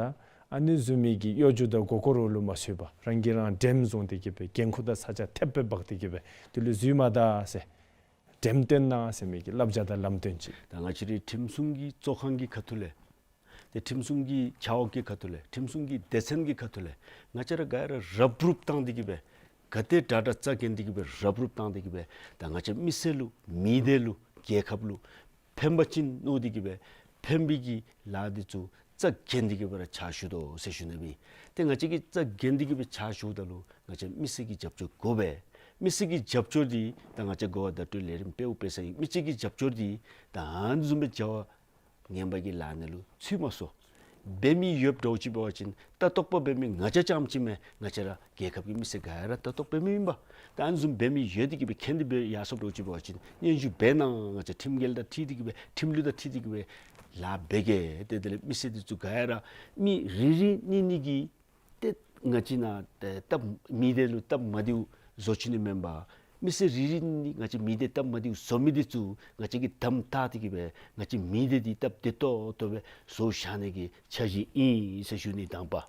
ཨ་ནི་བཟུམ་མའི་གི་གཡོ་སྒྱུ་དང་མགུ་སྐོར་ལུ་མ་ཚུད་པར་རང་གིས་རང་འདྲེན་བཟུང་སྟེ་གིས་སྦེ་འགན་ཁུར་དང་ཚ་གྱང་ཐེབས་སྦེ་འབག་སྟེ་གིས་སྦེ་དེ་ལུ་འཛུལ་མ་ད་ཟེར། འགྲེམས་སྟོན་གནང་ཟེར་མི་གི་བསླབ་བྱ་དང་ལམ་སྟོན་ཅིག། ད་ང་བཅས་རའི་ཁྲིམས་སྲུང་གི་གཙོ་ཁང་གི་ཁ་ཐུག་ལས་ཏེ་ཁྲིམས་སྲུང་གི་ཆ་འོག་གི་ཁ་ཐུག་ལས་ཁྲིམས་སྲུང་གི་སྡེ་ཚན་གྱི་ཁ་ཐུག་ལས་ང་བཅས་ར་ག་ར་རབ་རུབ་བཏང་སྟེ་གིས་སྦེ་ག་དེ་དྲག་དྲག་རྩ་འགེངས་ཏེ་གིས་སྦེ་རབ་རུབ་བཏང་སྟེ་གིས་སྦེ་ད་ང་བཅས་མི་སེར་ལུ་མི་སྡེ་ལུ་རྒྱལ་ཁབ་ལུ་ཕན་པ་ཅིན་མནོ་སྟེ་གིས་སྦེ་ཕན་པའི་གི་ལཱ་འདི་ཚུ་རྩ་འགེངས་ཏེ་གིས་སྦེ་ར་ཕྱག་ཞུ་དོ་ཟེར་ཞུ་ནི་མས། ཏེ་ང་བཅས་ཀྱིས་རྩ་འགེངས་ཏེ་གིས་སྦེ་ཕྱག་ཞུཝ་ད་ལུ་ང་བཅས་མི་སེར་གྱི་རྒྱབ་སྐྱོར་དགོ་པས། མི་སེར་གྱི་རྒྱབ་སྐྱོར་འདི་ད་ང་བཅས་གོ་བ་བརྡ་སྤྲོད་ལས་རིམ་དཔེ་འབད་ས་ཨིན། མི་སེར་གྱི་རྒྱབ་སྐྱོར་འདི་ད་ཨ་ནི་བཟུམ་སྦེ་བྱ་བ་ངན་པ་གི་ལཱ་ནང་ལུ་ཚུད་མ་སོང་། འབད་མི་ཡོདཔ་འདྲཝ་ཅིག་འབད་བ་ཅིན་ལྟ་རྟོག་པ་འབད་མི་ང་བཅས་རྐྱངམ་ཅིག་མེན། ང་བཅས་ར་རྒྱལ་ཁབ་ཀྱི་མི་སེར་ག་ར་ལྟ་རྟོག་འབད་མི་ཨིན་པས། ད་ཨ་ནི་བཟུམ་འབད་མི་ཡོད་དེ་གིས་སྦེ་མཁྱེན་ཏེ་སྦེ་ཡར་སོངམ་འདྲཝ་ཅིག་འབད་བ་ཅིན་སྙན་ཞུ་འབད་གནང་། ང་བཅས་ཁྲིམས་འགལ་དང་འཁྲིལ་ཏེ་གིས་སྦེ་ཁྲིམས་ལུགས་དང་འཁྲིལ་ཏེ་གིས་སྦེ་ལཱ་འབད་གེ། ཏེ་དེ་ལས་མི་སེར་འདི་ཚུ་ག་ར་མི་རེ་རེ་གཉིས་གཉིས་ཀྱིས་ཏེ་ང་བཅས་ནང་ཏེ་སྟབས་མི་བདེ་ལུ་སྟབས་མ་བདེཝ་བཟོ་བཅུག་ནི་མེན་པར་མི་སེར་རེ་རེ་གཉིས་གཉིས་ང་བཅས་མི་སྡེ་སྟབས་མ་བདེཝ་བཟོ་མི་འདི་ཚུ་ང་བཅས་ཀྱིས་དམ་བཏགས་ཏེ་གིས་སྦེ་ང་བཅས་མི་སྡེ་འདི་སྟབས་བདེ་ཏོག་ཏོ་སྦེ་བཟོ་བཞག་ནི་གི་འཆར་གཞི་ཨིན་ཟེར་ཞུ་ནི་དང་པ།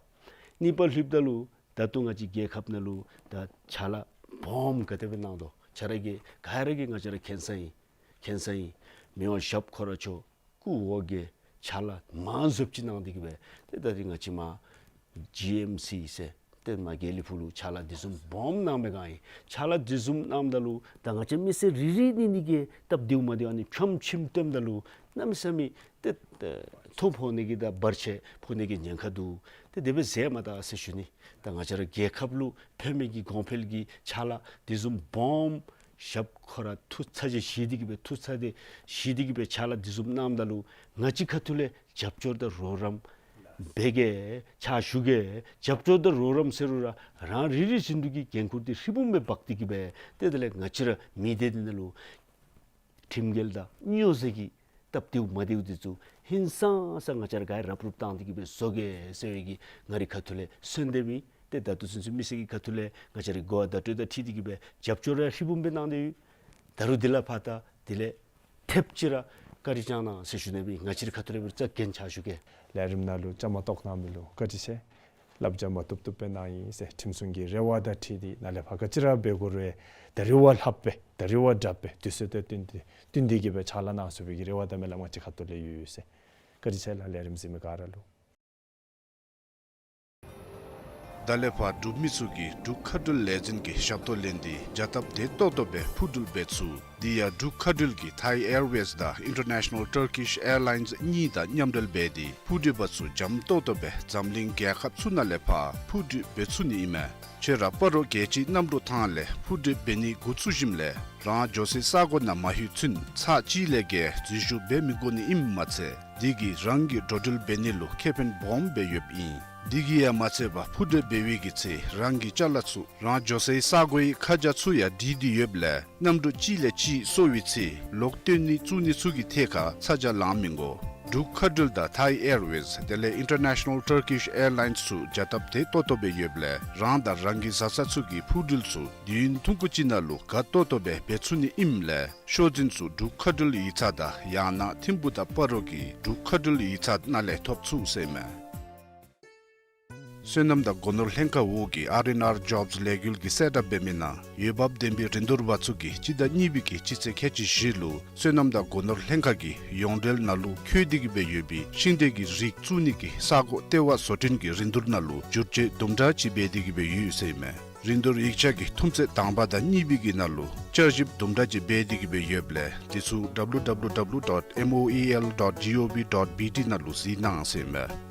གཉིས་པ་ལྷོདཔ་ད་ལུ་ད་ལྟོ་ང་བཅས་རྒྱལ་ཁབ་ནང་ལུ་ད་ཕྱག་ལཱ་སྦོམ་ག་དེ་སྦེ་གནང་དོ་ཁྱེད་ར་གིས་ག་ར་གིས་ང་བཅས་ར་མཁྱེན་ས་ཨིན། མཁྱེན་ས་ཨིན། མི་དབང་ཞབས་ཁོ་ར་མཆོག་སྐུ་འོ་བརྒྱལ་ཕྱག་ལཱ་མང་རབས་ཅིག་གནང་སྟེ་གིས་སྦེ་ཏེ་ད་རིས་ང་བཅས་མར་ཇི་ཨེམ་སི་ཟེར་ཏེ་མར་དགེ་ལེགས་ཕུག་ལུ་ཕྱག་ལཱ་འདི་བཟུམ་སྦོམ་གནང་བའི་སྒང་ཨིན། ཕྱག་ལཱ་འདི་བཟུམ་གནངམ་ད་ལུ་ད་ང་བཅས་མི་སེར་རེ་རེ་གཉིས་གཉིས་ཀྱིས་སྟབས་བདེཝ་མ་བདེཝ་ཨ་ནི་ཕྱམ་ཕྱིམ་སྟོནམ་ད་ལུ་གནམ་མེད་ས་མེད་ཏེ་ཨེ་ཐོ་ཕོག་ནི་གི་དང་བར་ཆད་ཕོག་ནི་གི་ཉེན་ཁ་འདུག། ཏེ་དེ་སྦེ་ཟེར་མ་ད་ཟེར་ཞུ་ནི། ད་ང་བཅས་ར་རྒྱལ་ཁབ་ལུ་ཕན་མི་གི་གོང་འཕེལ་གྱི་ཕྱག་ལཱ་འདི་བཟུམ་སྦོམ་ཞབས་ཁོ་ར་ཐུགས་ཚ་གྱང་བཞེས་ཏེ་གིས་སྦེ་ཐུགས་ཚ་གྱང་བཞེས་ཏེ་གིས་སྦེ་ཕྱག་ལཱ་འདི་བཟུམ་གནངམ་ད་ལུ་ང་བཅས་ཁ་ཐུག་ལས་རྒྱབ་སྐྱོར་དང་རོགས་རམ་ འབད་གེ་ཕྱག་ཞུ་གེ་རྒྱབ་སྐྱོར་དང་རོགས་རམ་ཟེར་རུང་ར་རང་རེ་རེ་བཞིན་དུ་གི་འགན་ཁུར་འདི་ཧྲིལ་བུམ་སྦེ་འབག་སྟེ་གི་སྦེ་ཏེ་དེ་ལས་ང་བཅས་ར་མི་སྡེ་འདི་ནང་ལུ་ཁྲིམས་འགལ་དང་སྨྱོ་རྫས་ཀྱི་སྟབས་བདེཝ་མ་བདེཝ་འདི་ཚུ་ཧིང་སངས་ས་ང་བཅས་ར་ག་ར་རུབ་རུབ་བཏང་སྟེ་གི་སྦེ་བཟོ་གེ་ཟེར་བའི་གི་ང་རའི་ཁ་ཐུག་ལས་གསོལ་འདེབས་ཨིན། ཏེ་ད་ལྟོ་ཚུན་ཚོད་མི་སེར་གྱི་ཁ་ཐུག་ལས་ང་བཅས་རའི་གོ་བ་བརྡ་སྤྲོད་དང་འཁྲིལ་ཏེ་གི་སྦེ་རྒྱབ་སྐྱོར་ར་ཧྲིལ་བུམ་སྦེ་གནང་སྟེ་ཡོད། ད་རུང་འདི་ལས་ཕར་ད་དེ་ལས་ཐེབས་ཅིག་ར་བཀའ་དྲིན་བསྐྱང་གནང་ཟེར་ཞུ་ནི་སྦེ་ང་བཅས་རའི་ཁ་ཐུག་ལས་སྦེ་རྩ་འགེངས་ཕྱག་ཞུ་གེ། ལས་རིམ་ནང་ལུ་བཅའ་མར་གཏོགས་གནང་མི་ལུ་བཀའ་དྲིན་ཆེ། བསླབ་བྱ་མ་བཏུབ་བཏུབ་སྦེ་གནང་ཡི་ཟེར་ཁྲིམས་སྲུང་གི་རེ་བ་དང་འཁྲིལ་ཏེ་ནཱ་ལས་ཕར་ག་ཅི་ར་འབད་དགོ་རུང་ད་རེས་བ་ལྷགཔ་སྦེ་ད་རེས་བ་དྲགཔ་སྦེ་དུས་ཚོད་དང་བསྟུན་ཏེ་བསྟུན་ཏེ་གི་སྦེ་ཕྱག་ལཱ་གནང་ཚུགས་པའི་གི་རེ་བ་དང་སྨོན་ལམ་ང་བཅས་ཁ་ཐུག་ལས་ཡོད་ཟེར། བཀའ་དྲིན་ཆེ་ལགས། ལས་རིམ་གཟིགས་མི་ག་ར་ལུ། ད་ལས་ཕར་འབྲུག་མི་ཚུ་གིས་འབྲུག་མཁའ་འགྲུལ་ལས་འཛིན་གྱི་ཞབས་ཏོག་ལེན་ཏེ་བྱ་སྟབས་བདེ་ཏོག་ཏོ་སྦེ་འཕུར་འགྲུལ་འབད་ཚུགས། དེ་ཡང་འབྲུག་མཁའ་འགྲུལ་གྱིས་Thai Airways དང་International Turkish Airlines གཉིས་དང་མཉམ་འབྲེལ་འབད་དེ་འཕུར་འགྲུལ་པ་ཚུ་འཇམ་ཏོག་ཏོ་སྦེ་འཛམ་གླིང་རྒྱལ་ཁབ་ཚུ་ནང་ལས་ཕར་འཕུར་འགྲུལ་འབད་ཚུགས་ནི་ཨིན་མས། ཁྱོད་ར་སྤ་རོ་རྒྱལ་སྤྱིའི་གནམ་གྲུ་ཐང་ལས་འཕུར་འགྲུལ་འབད་ནི་འགོ་བཙུགས་ཞིནམ་ལས་རང་འགྱོ་སའི་ས་གོ་ནང་མ་ལྷོད་ཚུན་ཚར་གཅིག་ལས་བརྒལ་འཛུལ་ཞུགས་འབད་མི་དགོ་ནི་ཨིནམ་མ་ཚད་དེ་གིས་རང་གི་འགྲོ་འགྲུལ་འབད་ནི་ལུ་ཁེ་ཕན་སྦོམ་སྦེ་ཡོདཔ་ཨིན། དེ་གིས་ཡང་མ་ཚད་པར་འཕུར་འགྲུལ་འབད་བའི་གི་ཚེ་རང་གི་ཅ་ལ་ཚུ་རང་འགྱོ་སའི་ས་གོའི་ཁ་བྱང་ཚུ་ཡང་བྲིས་ཏེ་ཡོདཔ་ལས་གནམ་གྲུ་གཅིག་ལས་གཅིག་སོར་བའི་ཚེ་ལོག་བཏོན་ནི་བཙུགས་ནི་ཚུ་གི་ཐད་ཁར་ཚ་གྱང་ལང་མི་དགོ། འབྲུག་མཁའ་འགྲུལ་དང་Thai Airways དེ་ལས་International Turkish Airlines ཚུ་བྱ་སྟབས་བདེ་ཏོག་ཏོ་སྦེ་ཡོདཔ་ལས་རང་དང་རང་གི་བཟའ་ཚང་ཚུ་གི་འཕུར་འགྲུལ་ཚུ་དུས་ཡུན་ཐུང་ཀུ་ཅིག་ནང་ལུ་དགའ་ཏོག་ཏོ་སྦེ་འབད་ཚུགས་ནི་ཨིནམ་ལས་ཤོག་འཛིན་ཚུ་འབྲུག་མཁའ་འགྲུལ་ཡིག་ཚང་དང་ཡང་ན་ཐིམ་ཕུག་དང་སྤ་རོ་གི་འབྲུག་མཁའ་འགྲུལ་ཡིག་ཚང་ནང་ལས་ཐོབ་ཚུགས་ཟེར་མས། སོ་ནམ་དང་སྒོ་ནོར་ལྷན་ཁག་འོག་གི་R and R Jobs ལས་འགུལ་གྱིས་གསལ་བསྒྲགས་འབད་མི་ནང་འོས་འབབ་ལྡན་པའི་རིན་བསྡུར་པ་ཚུ་གིས་སྤྱི་ཟླ་གཉིས་པའི་གི་སྤྱི་ཚེས་ཁལ་གཅིག་བཞི་ལུ་སོ་ནམ་དང་སྒོ་ནོར་ལྷན་ཁག་གི་ཡོངས་འབྲེལ་ནང་ལུ་འཁོད་དེ་གི་སྦེ་ཡོད་པའི་ཤིང་འབྲས་ཀྱི་རིགས་བཙུགས་ནི་གི་ས་གོ་ལྟེ་བ་བཟོ་སྐྲུན་གྱི་རིན་བསྡུར་ནང་ལུ་བསྒྱུར་བཅོས་དུམ་གྲ་ཅིག་འབད་དེ་གི་སྦེ་ཡོད་ཟེར་ཨིན་མས། རིན་བསྡུར་ཡིག་ཆ་གི་ཐུམ་ཚད་དང་པ་དང་གཉིས་པའི་གི་ནང་ལུ་བསྐྱར་ཞིབ་དུམ་གྲ་ཅིག་འབད་དེ་གི་སྦེ་ཡོདཔ་ལས་དེ་ཚུ་W W W dot M O E L dot G O V dot B T ནང་ལུ་གཟིགས་གནང་ཟེར་ཨིན་མས།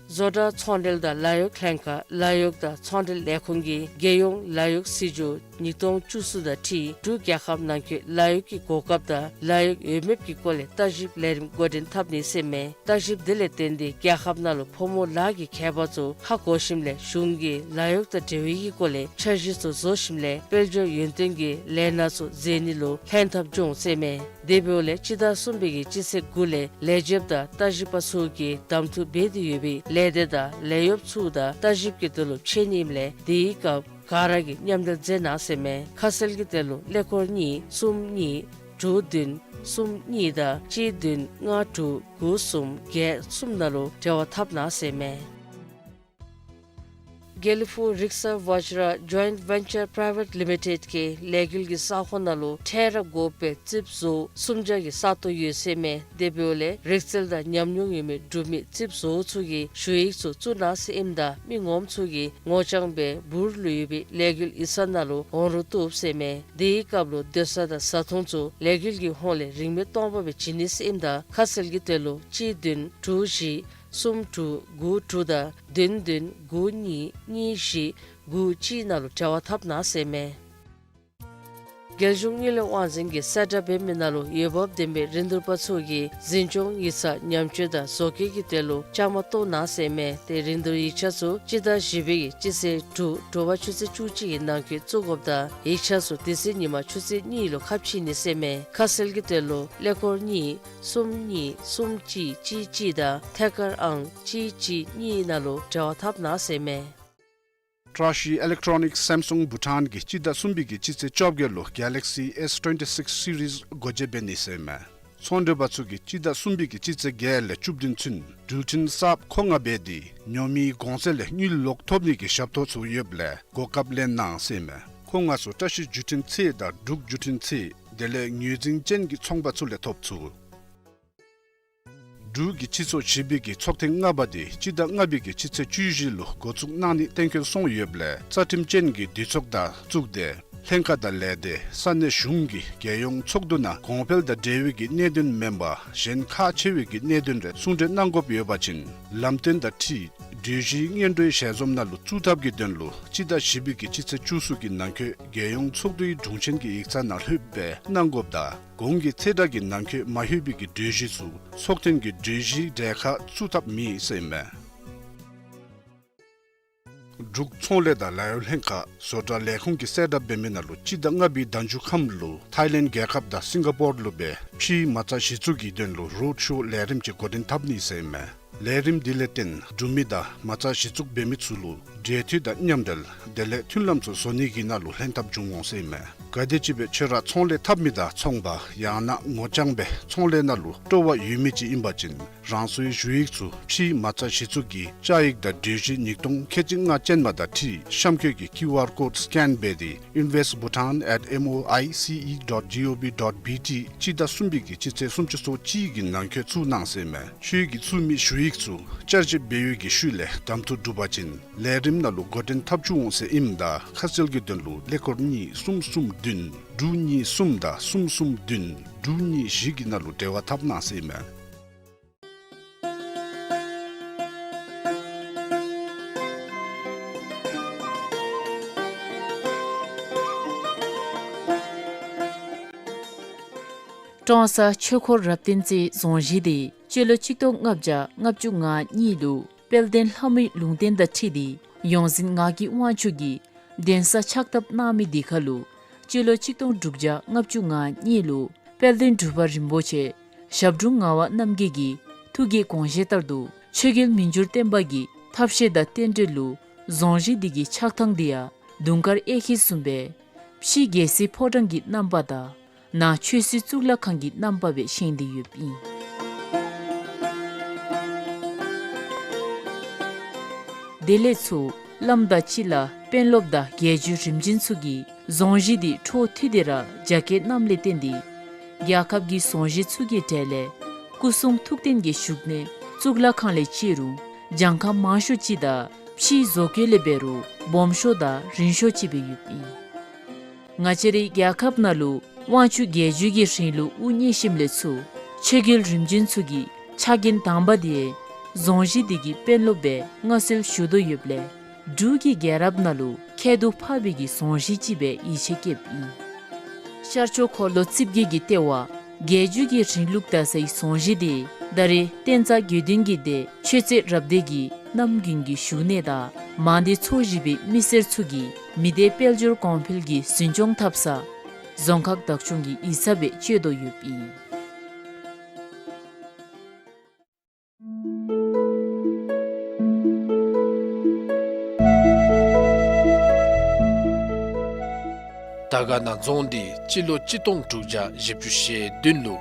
བཟོ་གྲྭ་ཚོང་འབྲེལ་དང་ལཱ་གཡོག་ལྷན་ཁག་ལཱ་གཡོག་དང་ཚོང་འབྲེལ་ལས་ཁུངས་ཀྱིས་རྒྱལ་ཡོངས་ལཱ་གཡོག་སྲིད་བྱུས་ཉིས་སྟོང་བཅུ་གསུམ་དང་འཁྲིལ་འབྲུག་རྒྱལ་ཁབ་ནང་འཁོད་ལཱ་གཡོག་གི་གོ་སྐབས་དང་ལཱ་གཡོག་འོས་འབབ་ཀྱི་སྐོར་ལས་བརྟག་ཞིབ་ལས་རིམ་འགོ་འདྲེན་འཐབ་ནི་ཟེར་མས། བརྟག་ཞིབ་དེ་ལས་བརྟེན་ཏེ་རྒྱལ་ཁབ་ནང་ལུ་ཕོ་མོ་ལཱ་གི་ཁྱད་པར་ཚུ་ཧ་གོ་ཞིནམ་ལས་གཞུང་གིས་ལཱ་གཡོག་དང་འབྲེལ་བའི་གི་སྐོར་ལས་འཆར་གཞི་ཚུ་བཟོ་ཞིནམ་ལས་དཔལ་འབྱོར་ཡོན་ཏན་གྱི་ལས་སྣ་ཚུ་མཛད་ནི་ལུ་ལྷན་ཐབས་འབྱུང་ཟེར་མས། དེ་འབདཝ་ལས་སྤྱི་ཟླ་གསུམ་པའི་གི་སྤྱི་ཚེས་དགུ་ལས་ལས་བྱེདཔ་དང་བརྟག་ཞིབ་པ་ཚུ་གིས་གདམ་འཐུ་འབད་དེ་ཡོད་པའི་ལས་སྡེ་དང་ལས་གཡོགཔ་ཚུ་དང་བརྟག་ཞིབ་ཀྱི་དོན་ལུ་ཕྱད་ནི་ཨིནམ་ལས་དེའི་སྐབས་ག་ར་གིས་མཉམ་འབྲེལ་མཛད་གནང་ཟེར་མས། ཁ་གསལ་གྱི་དོན་ལུ་ཀླད་ཀོར་གཉིས་གསུམ་གཉིས་དྲུག་བདུན་གསུམ་གཉིས་དང་གཅིག་བདུན་ལྔ་དྲུག་དགུ་གསུམ་བརྒྱད་གསུམ་ནང་ལུ་འབྲེལ་བ་འཐབ་གནང་ཟེར་མས། དགེ་ལེགས་ཕུག་རིག་གསར་བཛྲ་Joint Venture Private Limited གིས་ལས་འགུལ་གྱི་ས་ཁོངས་ནང་ལུ་ཁྲལ་ར་དགོ་པའི་རྩིགཔ་བཟོ་སུམ་བརྒྱ་གི་ས་སྟོང་ཡོད་ཟེར་མས། དེ་འབདཝ་ལས་རིག་རྩལ་དང་ཉམས་མྱོང་ཡོད་མི་འབྲུག་མི་རྩིགཔ་བཟོ་ཚུ་གིས་ཞུ་ཡིག་ཚུ་བཙུགས་གནང་ཟེར་ཨིནམ་ད་མི་ངོམ་ཚུ་གིས་ངོ་རྐྱང་སྦེ་འབུར་ལུ་ཡོད་པའི་ལས་འགུལ་ཡིག་ཚང་ནང་ལུ་འོང་རུང་བཏུབ་ཟེར་མས། དེའི་སྐབས་ལུ་སྡོད་ས་དང་བཟའ་འཐུང་ཚུ་ལས་འགུལ་གྱི་ཧོངས་ལས་རིན་མེད་སྟོང་པ་སྦེ་བྱིན་ནི་ཟེར་ཨིནམ་ད་ཁ་གསལ་གྱི་དོན་ལུ་གཅིག་བདུན་དྲུག་བཞི་གསུམ་དྲུག་དགུ་དྲུག་དང་བདུན་བདུན་དགུ་གཉིས་གཉིས་བཞི་དགུ་གཅིག་ནང་ལུ་འབྲེལ་བ་འཐབ་གནང་ཟེར་མས། རྒྱལ་གཞུང་དངུལ་ལས་དབང་འཛིན་གྱིས་གསལ་བསྒྲགས་འབད་མི་ནང་ལུ་འོས་འབབ་ལྡན་པའི་རིན་བསྡུར་པ་ཚུ་གིས་འཛིན་སྐྱོང་ཡིག་ཚང་ཉམས་བཅོས་དང་བཟོ་བཀོད་ཀྱི་དོན་ལུ་བཅའ་མར་གཏོགས་གནང་ཟེར་མས། ཏེ་རིན་བསྡུར་ཡིག་ཆ་ཚུ་སྤྱི་ཟླ་བཞི་པའི་གི་སྤྱི་ཚེས་དྲུག་དྲོ་པ་ཆུ་ཚོད་བཅུ་གཅིག་གི་ནང་འཁོད་བཙུགས་དགོཔ་དང་ཡིག་ཆ་ཚུ་དེ་ཚེ་ཉིན་མ་ཆུ་ཚོད་གཉིས་ལུ་ཁ་ཕྱེ་ནི་ཟེར་མས། ཁ་གསལ་གྱི་དོན་ལུ་ཀླད་ཀོར་གཉིས་གསུམ་གཉིས་གསུམ་གཅིག་གཅིག་གཅིག་དང་ཐད་ཀར་ཨང་གཅིག་གཅིག་གཉིས་ནང་ལུ་འབྲེལ་བ་འཐབ་གནང་ཟེར་མས། བཀྲ་ཤིས་ཨི་ལེག་ཊོ་ནིག་སི་སེམ་སུང་བྷུ་ཊཱན་གྱིས་སྤྱི་ཟླ་གསུམ་པའི་གི་སྤྱི་ཚེས་བཅོ་བརྒྱད་ལུ་གེ་ལེག་སི་ཨེས་ཊུ་ཝེན་ཊི་སིགས་སི་སི་རིས་སྒོ་འབྱེད་འབད་ནི་ཟེར་མས། ཚོང་འབྲེལ་པ་ཚུ་གིས་སྤྱི་ཟླ་གསུམ་པའི་གི་སྤྱི་ཚེས་བརྒྱད་ལས་བཅུ་བདུན་ཚུན་འགྲུལ་འཕྲིན་གསརཔ་མཁོ་མངགས་འབད་དེ་ཉོ་མིའི་གོང་ཚད་ལས་དངུལ་ལོག་ཐོབ་ནི་གི་ཞབས་ཏོག་ཚུ་ཡོདཔ་ལས་གོ་སྐབས་ལེན་གནང་ཟེར་མས། མཁོ་མངགས་ཚུ་བཀྲ་ཤིས་བརྒྱུད་འཕྲིན་ཚད་དང་འབྲུག་བརྒྱུད་འཕྲིན་ཚད་དེ་ལས་ངོས་འཛིན་ཅན་གྱི་ཚོང་པ་ཚུ་ལས་ཐོབ་ཚུགས། འབྲུག་གི་སྤྱི་ཚོགས་བཞི་པའི་གི་ཚོགས་ཐེངས་ལྔ་པ་དེ་སྤྱི་ཟླ་ལྔ་པའི་གི་སྤྱི་ཚེས་བཅུ་བཞི་ལུ་འགོ་བཙུགས་གནང་ནི་གཏན་འཁེལ་སོང་ཡོདཔ་ལས་རྩ་ཁྲིམས་ཅན་གྱི་འདུས་ཚོགས་དང་བཙུགས་ཏེ་ལྷན་ཁག་དང་ལས་སྡེ་ས་གནས་གཞུང་གི་རྒྱལ་ཡོངས་ཚོགས་འདུ་ནང་གོང་འཕེལ་དང་འབྲེལ་བའི་གི་གནད་དོན་མེན་པར་གཞན་ཁག་ཆེ་བའི་གི་གནད་དོན་རེ་གསུང་གྲོས་གནང་དགོཔ་ཡོད་པ་ཅིན་ལམ་སྟོན་དང་འཁྲིལ་གྲོས་གཞི་སྔོན་འགྲོའི་ཞལ་འཛོམས་ནང་ལུ་བཙུགས་ཐབས་ཀྱི་དོན་ལུ་སྤྱི་ཟླ་བཞི་པའི་གི་སྤྱི་ཚེས་བཅུ་གསུམ་གྱི་ནང་འཁོད་རྒྱལ་ཡོངས་ཚོགས་འདུའི་དྲུང་ཆེན་གྱི་ཡིག་ཚང་ནང་ལྷོདཔ་སྦེ་གནང་དགོཔ་དང་གོང་གི་ཚེས་གྲངས་ཀྱི་ནང་འཁོད་མ་ལྷོད་པའི་གི་གྲོས་གཞི་ཚུ་ཚོགས་ཐེངས་ཀྱི་ གྲོས་གཞི་གྲལ་ཁར་བཙུགས་ཐབས་མེད་ཟེར་ཨིན་མས། འབྲུག་ཚོང་ལས་དང་ལཱ་གཡོག་ལྷན་ཁག་བཟོ་གྲྭ་ལས་ཁུངས་ཀྱིས་གསལ་བསྒྲགས་འབད་མི་ནང་ལུ་སྤྱི་ཟླ་ལྔ་པའི་ཟླ་མཇུག་ཁམས་ལུ་ཐའི་ལེནཌ་རྒྱལ་ཁབ་དང་སིང་ག་པོར་ལུ་སྦེ་ཕྱིའི་མ་རྩ་གཞི་བཙུགས་ཀྱི་དོན་ལུ་རོཌ་ཤོ་ལས་རིམ་ཅིག་འགོ་འདྲེན་འཐབ་ནི་ཟེར་ཨིན་མས། ལས་རིམ་འདི་ལས་བརྟེན་འབྲུག་མི་དང་མ་རྩ་གཞི་བཙུགས་འབད་མི་ཚུ་ལུ་འབྲེལ་མཐུད་དང་མཉམ་འབྲེལ་དེ་ལས་མཐུན་ལམ་ཚུ་བཟོ་ནི་གི་ནང་ལུ་ལྷན་ཐབས་འབྱུང་འོང་ཟེར་ཨིན་མས། ག་དེམ་ཅིག་སྦེ་ཁྱོད་ར་ཚོང་ལས་འཐབ་མི་དང་ཚོང་པ་ཡང་ན་ངོ་རྐྱང་སྦེ་ཚོང་ལས་ནང་ལུ་སྤྲོ་བ་ཡོད་མི་ཅིག་ཨིན་པ་ཅིན་རང་སོའི་ཞུ་ཡིག་ཚུ་ཕྱིའི་མ་རྩ་གཞི་བཙུགས་ཀྱི་བཅའ་ཡིག་དང་གྲོས་གཞི་ཉིས་སྟོང་ཁལ་གཅིག་ལྔ་ཅན་མ་དང་འཁྲིལ་གཤམ་འཁོད་ཀྱི་ཀིའུ་ཨར་ཀོཌ་སི་ཀེན་འབད་དེ་invest bhutan at M O I C E dot G O V dot B T སྤྱི་ཟླ་གསུམ་པའི་གི་སྤྱི་ཚེས་སུམ་ཅུ་སོ་གཅིག་གི་ནང་འཁོད་བཙུགས་གནང་ཟེར་ཨིན་མས། ཁྱོད་ཀྱིས་བཙུགས་མི་ཞུ་ཡིག་ཚུ་བསྐྱར་ཞིབ་འབད་བའི་གི་ཤུལ་ལས་གདམ་འཐུ་གྲུབ་པ་ཅིན་ལས་རིམ་ནང་ལུ་འགོ་འདྲེན་འཐབ་བཅུག་འོང་ཟེར་ཨིནམ་ད་ཁ་གསལ་གྱི་དོན་ལུ་ཀླད་ཀོར་གཉིས་གསུམ་གསུམ་བདུན་དྲུག་གཉིས་གསུམ་དང་གསུམ་གསུམ་བདུན་དྲུག་གཉིས་བཞི་གི་ནང་ལུ་འབྲེལ་བ་འཐབ་གནང་ཟེར་ཨིན་མས། ཀྲོང་གསར་ཆོས་འཁོར་རབ་བརྟན་རྩེའི་རྫོང་གཞི་དེ་སྤྱི་ལོ་གཅིག་སྟོང་ལྔ་བརྒྱ་ལྔ་བཅུ་ང་གཉིས་ལུ་དཔལ་ལྡན་ལྷ་མོའི་ལུང་བསྟན་དང་འཁྲིལ་ཏེ་ཡོངས་འཛིན་ངག་གི་དབང་ཕྱུག་གིས་གདན་ས་ཕྱག་བཏབ་གནང་མི་དེ་ཁར་ལུ་སྤྱི་ལོ་གཅིག་སྟོང་དྲུག་བརྒྱ་ལྔ་བཅུ་ང་གཉིས་ལུ་དཔལ་ལྡན་འབྲུག་པ་རིན་པོ་ཆེ་ཞབས་དྲུང་ངག་དབང་རྣམ་རྒྱལ་གྱི་ཐུགས་ཀྱི་དགོངས་བཞེད་ལྟར་དུ་ཆོས་རྒྱལ་མི་འགྱུར་བརྟན་པ་གི་ཐབས་ཤེས་དང་རྟེན་འབྲེལ་ལུ་རྫོང་གཞི་དེ་གི་ཆགས་ཐངས་དེ་ཡང་དུང་དཀར་གཡས་འཁྱིལ་བཟུམ་སྦེ་ཕྱི་རྒྱལ་སྲིད་ཕོ་བྲང་གི་རྣམ་པ་དང་ནང་ཆོས་སྲིད་གཙུག་ལག་ཁང་གི་རྣམ་པ་སྦེ་བཞེངས་ཏེ་ཡོདཔ་ཨིན། དེ་ལས་ཚུར་བླམ་དང་སྤྱི་བླ་དཔོན་སློབ་དང་རྒྱལ་བརྒྱུད་རིམ་བྱོན་ཚུ་གིས་རྫོང་གཞི་དེ་འཕྲོ་མཐུད་དེ་ར་རྒྱ་སྐྱེད་གནངམ་ལས་བརྟེན་ཏེ་རྒྱལ་ཁབ་ཀྱི་རྫོང་གཞི་ཚུ་གི་གྲས་ལས་སྐུ་གསུང་ཐུགས་རྟེན་གྱི་བཞུགས་གནས་གཙུག་ལག་ཁང་ལས་བརྩི་རུང་གྱངས་ཁ་མང་ཤོས་ཅིག་དང་ཕྱིའི་བཟོ་བཀོད་ལས་འབད་རུང་སྦོམ་ཤོས་དང་རིང་ཤོས་ཅིག་སྦེ་ཡོདཔ་ཨིན། ང་བཅས་རའི་རྒྱལ་ཁབ་ནང་ལུ་དབང་ཕྱུག་རྒྱལ་བརྒྱུད་ཀྱི་རིང་ལུགས་དབུ་བརྙེས་ཞིནམ་ལས་ཚུར་ཆོས་རྒྱལ་རིམ་བྱོན་ཚུ་གི་ཕྱག་འགན་དང་པ་དེ་རྫོང་གཞི་དེ་གི་དཔོན་སློབ་སྦེ་མངའ་གསོལ་ཞུ་དོ་ཡོདཔ་ལས་འབྲུག་གི་རྒྱལ་རབས་ནང་ལུ་ཁྱད་དུ་འཕགས་པའི་གི་རྫོང་གཞི་ཅིག་སྦེ་ཡིད་ཆེས་བསྐྱེདཔ་ཨིན། ཤར་ཕྱོགས་འཁོར་ལོ་རྩིབས་བརྒྱད་ཀྱི་ལྟེ་བ་རྒྱལ་བརྒྱུད་ཀྱི་རིང་ལུགས་དར་སའི་རྫོང་གཞི་དེ་ད་རེས་བསྟན་རྩ་དགེ་འདུན་གྱི་སྡེ་ཆོས་རྩེ་རབ་སྡེ་གི་གནམ་དགུན་གྱི་བཞུགས་གནས་དང་མང་སྡེ་ཚོ་བཞི་པའི་མི་སེར་ཚུ་གིས་མི་སྡེ་དཔལ་འབྱོར་གོང་འཕེལ་གྱི་འཛིན་སྐྱོང་འཐབ་ས་རྫོང་ཁག་བདག་སྐྱོང་གི་ཡིག་ཚང་སྦེ་སྤྱོད་དོ་ཡོདཔ་ཨིན། དར་དཀར་ན་རྫོང་འདི་སྤྱི་ལོ་གཅིག་སྟོང་དྲུག་བརྒྱ་བཞི་བཅུ་ཞེ་བདུན་ལུ་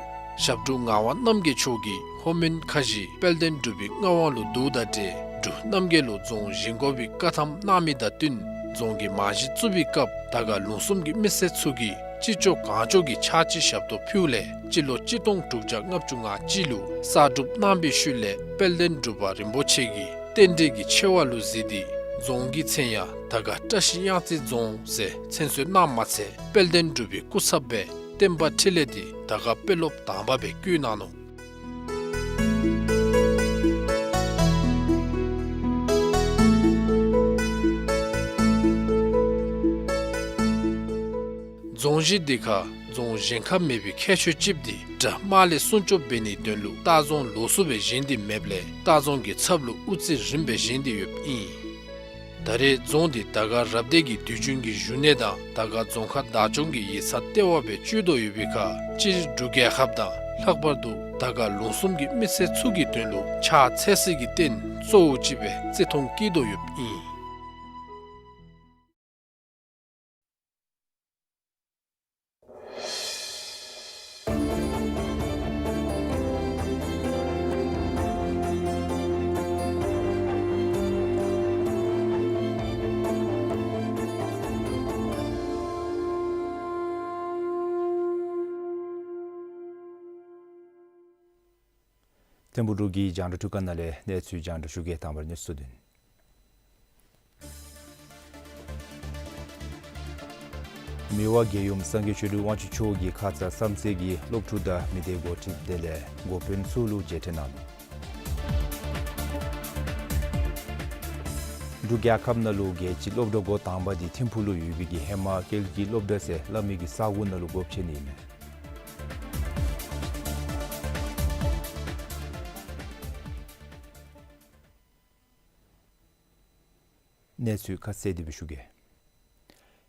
ཞབས་དྲུང་ངག་དབང་རྣམ་རྒྱལ་མཆོག་གིས་ལྷོ་མོན་ཁ་བཞི་དཔལ་ལྡན་འབྲུག་པའི་མངའ་དབང་ལུ་བསྡུཝ་དང་འབྲེལ་འབྲུག་རྣམ་རྒྱལ་ལུ་རྫོང་བཞེངས་དགོ་པའི་བཀའ་ཐམ་གནང་མི་དང་བསྟུན་རྫོང་གི་རྨང་གཞི་བཙུགས་པའི་སྐབས་དར་དཀར་ལུང་གསུམ་གྱི་མི་སེར་ཚུ་གིས་ཅི་ལྕོགས་གང་ལྕོགས་ཀྱི་ཕྱག་ཕྱི་ཞབས་ཏོག་ཕུལཝ་ལས་སྤྱི་ལོ་གཅིག་སྟོང་དྲུག་བརྒྱ་ལྔ་བཅུ་ང་གཅིག་ལུ་གསར་སྒྲུབ་གནང་བའི་ཤུལ་ལས་དཔལ་ལྡན་འབྲུག་པ་རིན་པོ་ཆེ་གིས་རྟེན་འབྲེལ་གྱི་ཆེ་བ་ལུ་གཟིགས་ཏེ་རྫོང་གི་མཚན་ཡང་དར་དཀར་བཀྲ་ཤིས་གཡང་རྩེ་རྫོང་ཟེར་མཚན་གསོལ་གནངམ་མ་ཚད་དཔལ་ལྡན་འབྲུག་པའི་སྐུ་ཚབ་སྦེ་བསྟན་པ་འཕྲིན་ལས་འདི་དར་དཀར་དཔོན་སློབ་དང་པ་སྦེ་བསྐོ་གནང་ནུག། རྫོང་གཞི་འདི་ཁར་རྫོང་གཞན་ཁར་མེད་པའི་ཁྱད་ཆོས་ཅིག་འདི་དགྲ་དམག་ལས་སྲུང་སྐྱོབ་འབད་ནིའི་དོན་ལུ་ལྟ་རྫོང་ལོགས་སུ་སྦེ་བཞེངས་ཏེ་མེདཔ་ལས་ལྟ་རྫོང་གི་ཚབ་ལུ་དབུ་རྩེ་རིངམ་སྦེ་བཞེངས་ཏེ་ཡོདཔ་ཨིན། ད་རེས་རྫོང་འདི་དར་དཀར་རབ་སྡེ་གི་དུས་རྒྱུན་གྱི་བཞུགས་གནས་དང་དར་དཀར་རྫོང་ཁག་བདག་སྐྱོང་གི་ཡིག་ཚང་ལྟེ་བ་སྦེ་སྤྱོད་དོ་ཡོད་པའི་ཁར་སྤྱིར་འབྲུག་རྒྱལ་ཁབ་དང་ལྷག་པར་དུ་དར་དཀར་ལུང་གསུམ་གྱི་མི་སེར་ཚུ་གི་དོན་ལུ་ཕྱག་འཚལ་སའི་གི་རྟེན་གཙོ་བོ་ཅིག་སྦེ་བརྩི་མཐོང་བསྐྱེད་དོ་ཡོདཔ་ཨིན། ཐིམ་ཕུག་འབྲུག་གི་རྒྱང་བསྒྲགས་ཐོག་ཁང་ནང་ལས་གནས་ཚུལ་རྒྱང་བསྒྲགས་ཞུ་གེ། དང་པ་ར་གནས་ཚུལ་དོན། མི་དབང་རྒྱལ་ཡུམ་སངས་རྒྱས་ཆོས་དྲུག་དབང་ཕྱུག་མཆོག་གིས་ཁ་ཙ་བསམ་རྩེ་གི་སློབ་ཕྲུག་དང་མི་སྡེ་འགོ་ཁྲིད་དེ་ལས་འགོ་དཔོན་ཚུ་ལུ་མཇལ་འཕྲད་གནང་ནུག། འབྲུག་རྒྱལ་ཁབ་ནང་ལུ་རྒྱལ་སྤྱི་སློབ་གྲྭ་འགོ་དང་པ་འདི་ཐིམ་ཕུག་ལུ་ཡོད་པའི་གི་ཧེ་མ་ཀེལ་གྱི་སློབ་གྲྭ་ཟེར་སླབ་མི་གི་ས་གོ་ནང་ལུ་སྒོ་ཕྱེ་ནི་ཨིན་མས། གནས་ཚུལ་ཁ་གསལ་དེ་སྦེ་ཞུ་གེ།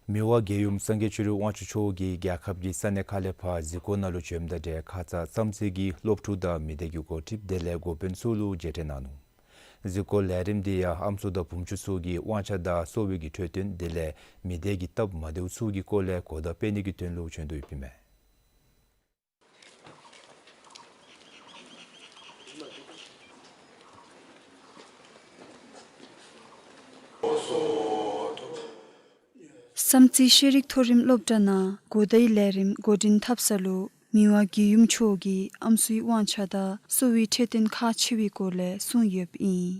མི་དབང་རྒྱལ་ཡུམ་སངས་རྒྱས་ཆོས་རིག་དབང་ཕྱུག་མཆོག་གིས་རྒྱལ་ཁབ་ཀྱི་ས་གནས་ཁག་ལས་ཕར་གཟིགས་སྐོར་ནང་ལུ་བྱོནམ་དང་འབྲེལ་ཁ་ཙ་བསམ་རྩེ་གི་སློབ་ཕྲུག་དང་མི་སྡེ་གི་འགོ་ཁྲིདཔ་དེ་ལས་འགོ་དཔོན་ཚུ་ལུ་མཇལ་འཕྲད་གནང་ནུག། གཟིགས་སྐོར་ལས་རིམ་འདི་ཡང་ཨམ་སྲུ་དང་བུམ་ཆུ་ཚུ་གི་དབང་ཆ་དང་གསོ་བའི་གི་འཕྲོད་བསྟེན་དེ་ལས་མི་སྡེ་གི་སྟབས་མ་བདེཝ་ཚུ་གི་སྐོར་ལས་གོ་བརྡ་སྤེལ་ནི་གི་དོན་ལུ་བྱོན་དོ་ཡོདཔ་ཨིན་མས། བསམ་རྩེ་ཤེས་རིག་མཐོ་རིམ་སློབ་གྲྭ་ནང་གོ་བརྡའི་ལས་རིམ་འགོ་འདྲེན་འཐབ་ས་ལུ་མི་དབང་རྒྱལ་ཡུམ་མཆོག་གིས་ཨམ་སྲུའི་དབང་ཆ་དང་གསོ་བའི་འཕྲོད་བསྟེན་ཁག་ཆེ་བའི་སྐོར་ལས་གསུངས་ཡོདཔ་ཨིན།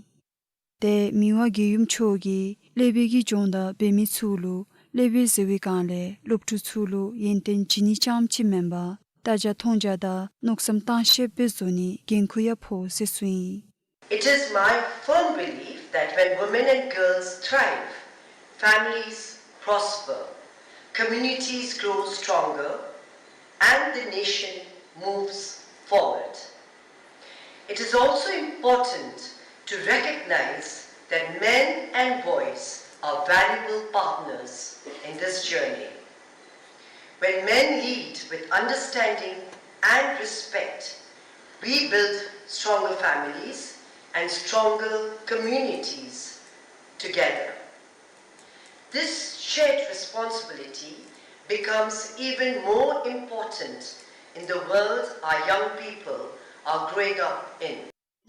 ཏེ་མི་དབང་རྒྱལ་ཡུམ་མཆོག་གིས་ཀླད་པའི་གི་སྦྱོང་བརྡར་འབད་མི་ཚུ་ལུ་ཀླད་པའི་གཟེར་བའི་སྒང་ལས་སློབ་ཕྲུག་ཚུ་ལུ་ཡོན་ཏན་བྱིན་ནི་རྐྱངམ་ཅིག་མེན་པར་ལྟ་རྒྱ་མཐོང་རྒྱ་དང་མནོ་བསམ་བཏང་ཤེསཔ་སྦེ་བཟོ་ནིའི་འགན་ཁུར་ཡང་ཕོག་ཟེར་གསུངས་ཡི། It is my firm belief that when women and girls thrive, families prosper, communities grow stronger, and the nation moves forward. It is also important to recognize that men and boys are valuable partners in this journey. When men lead with understanding and respect, we build stronger families and stronger communities together. This shared responsibility becomes even more important in the world our young people are growing up in.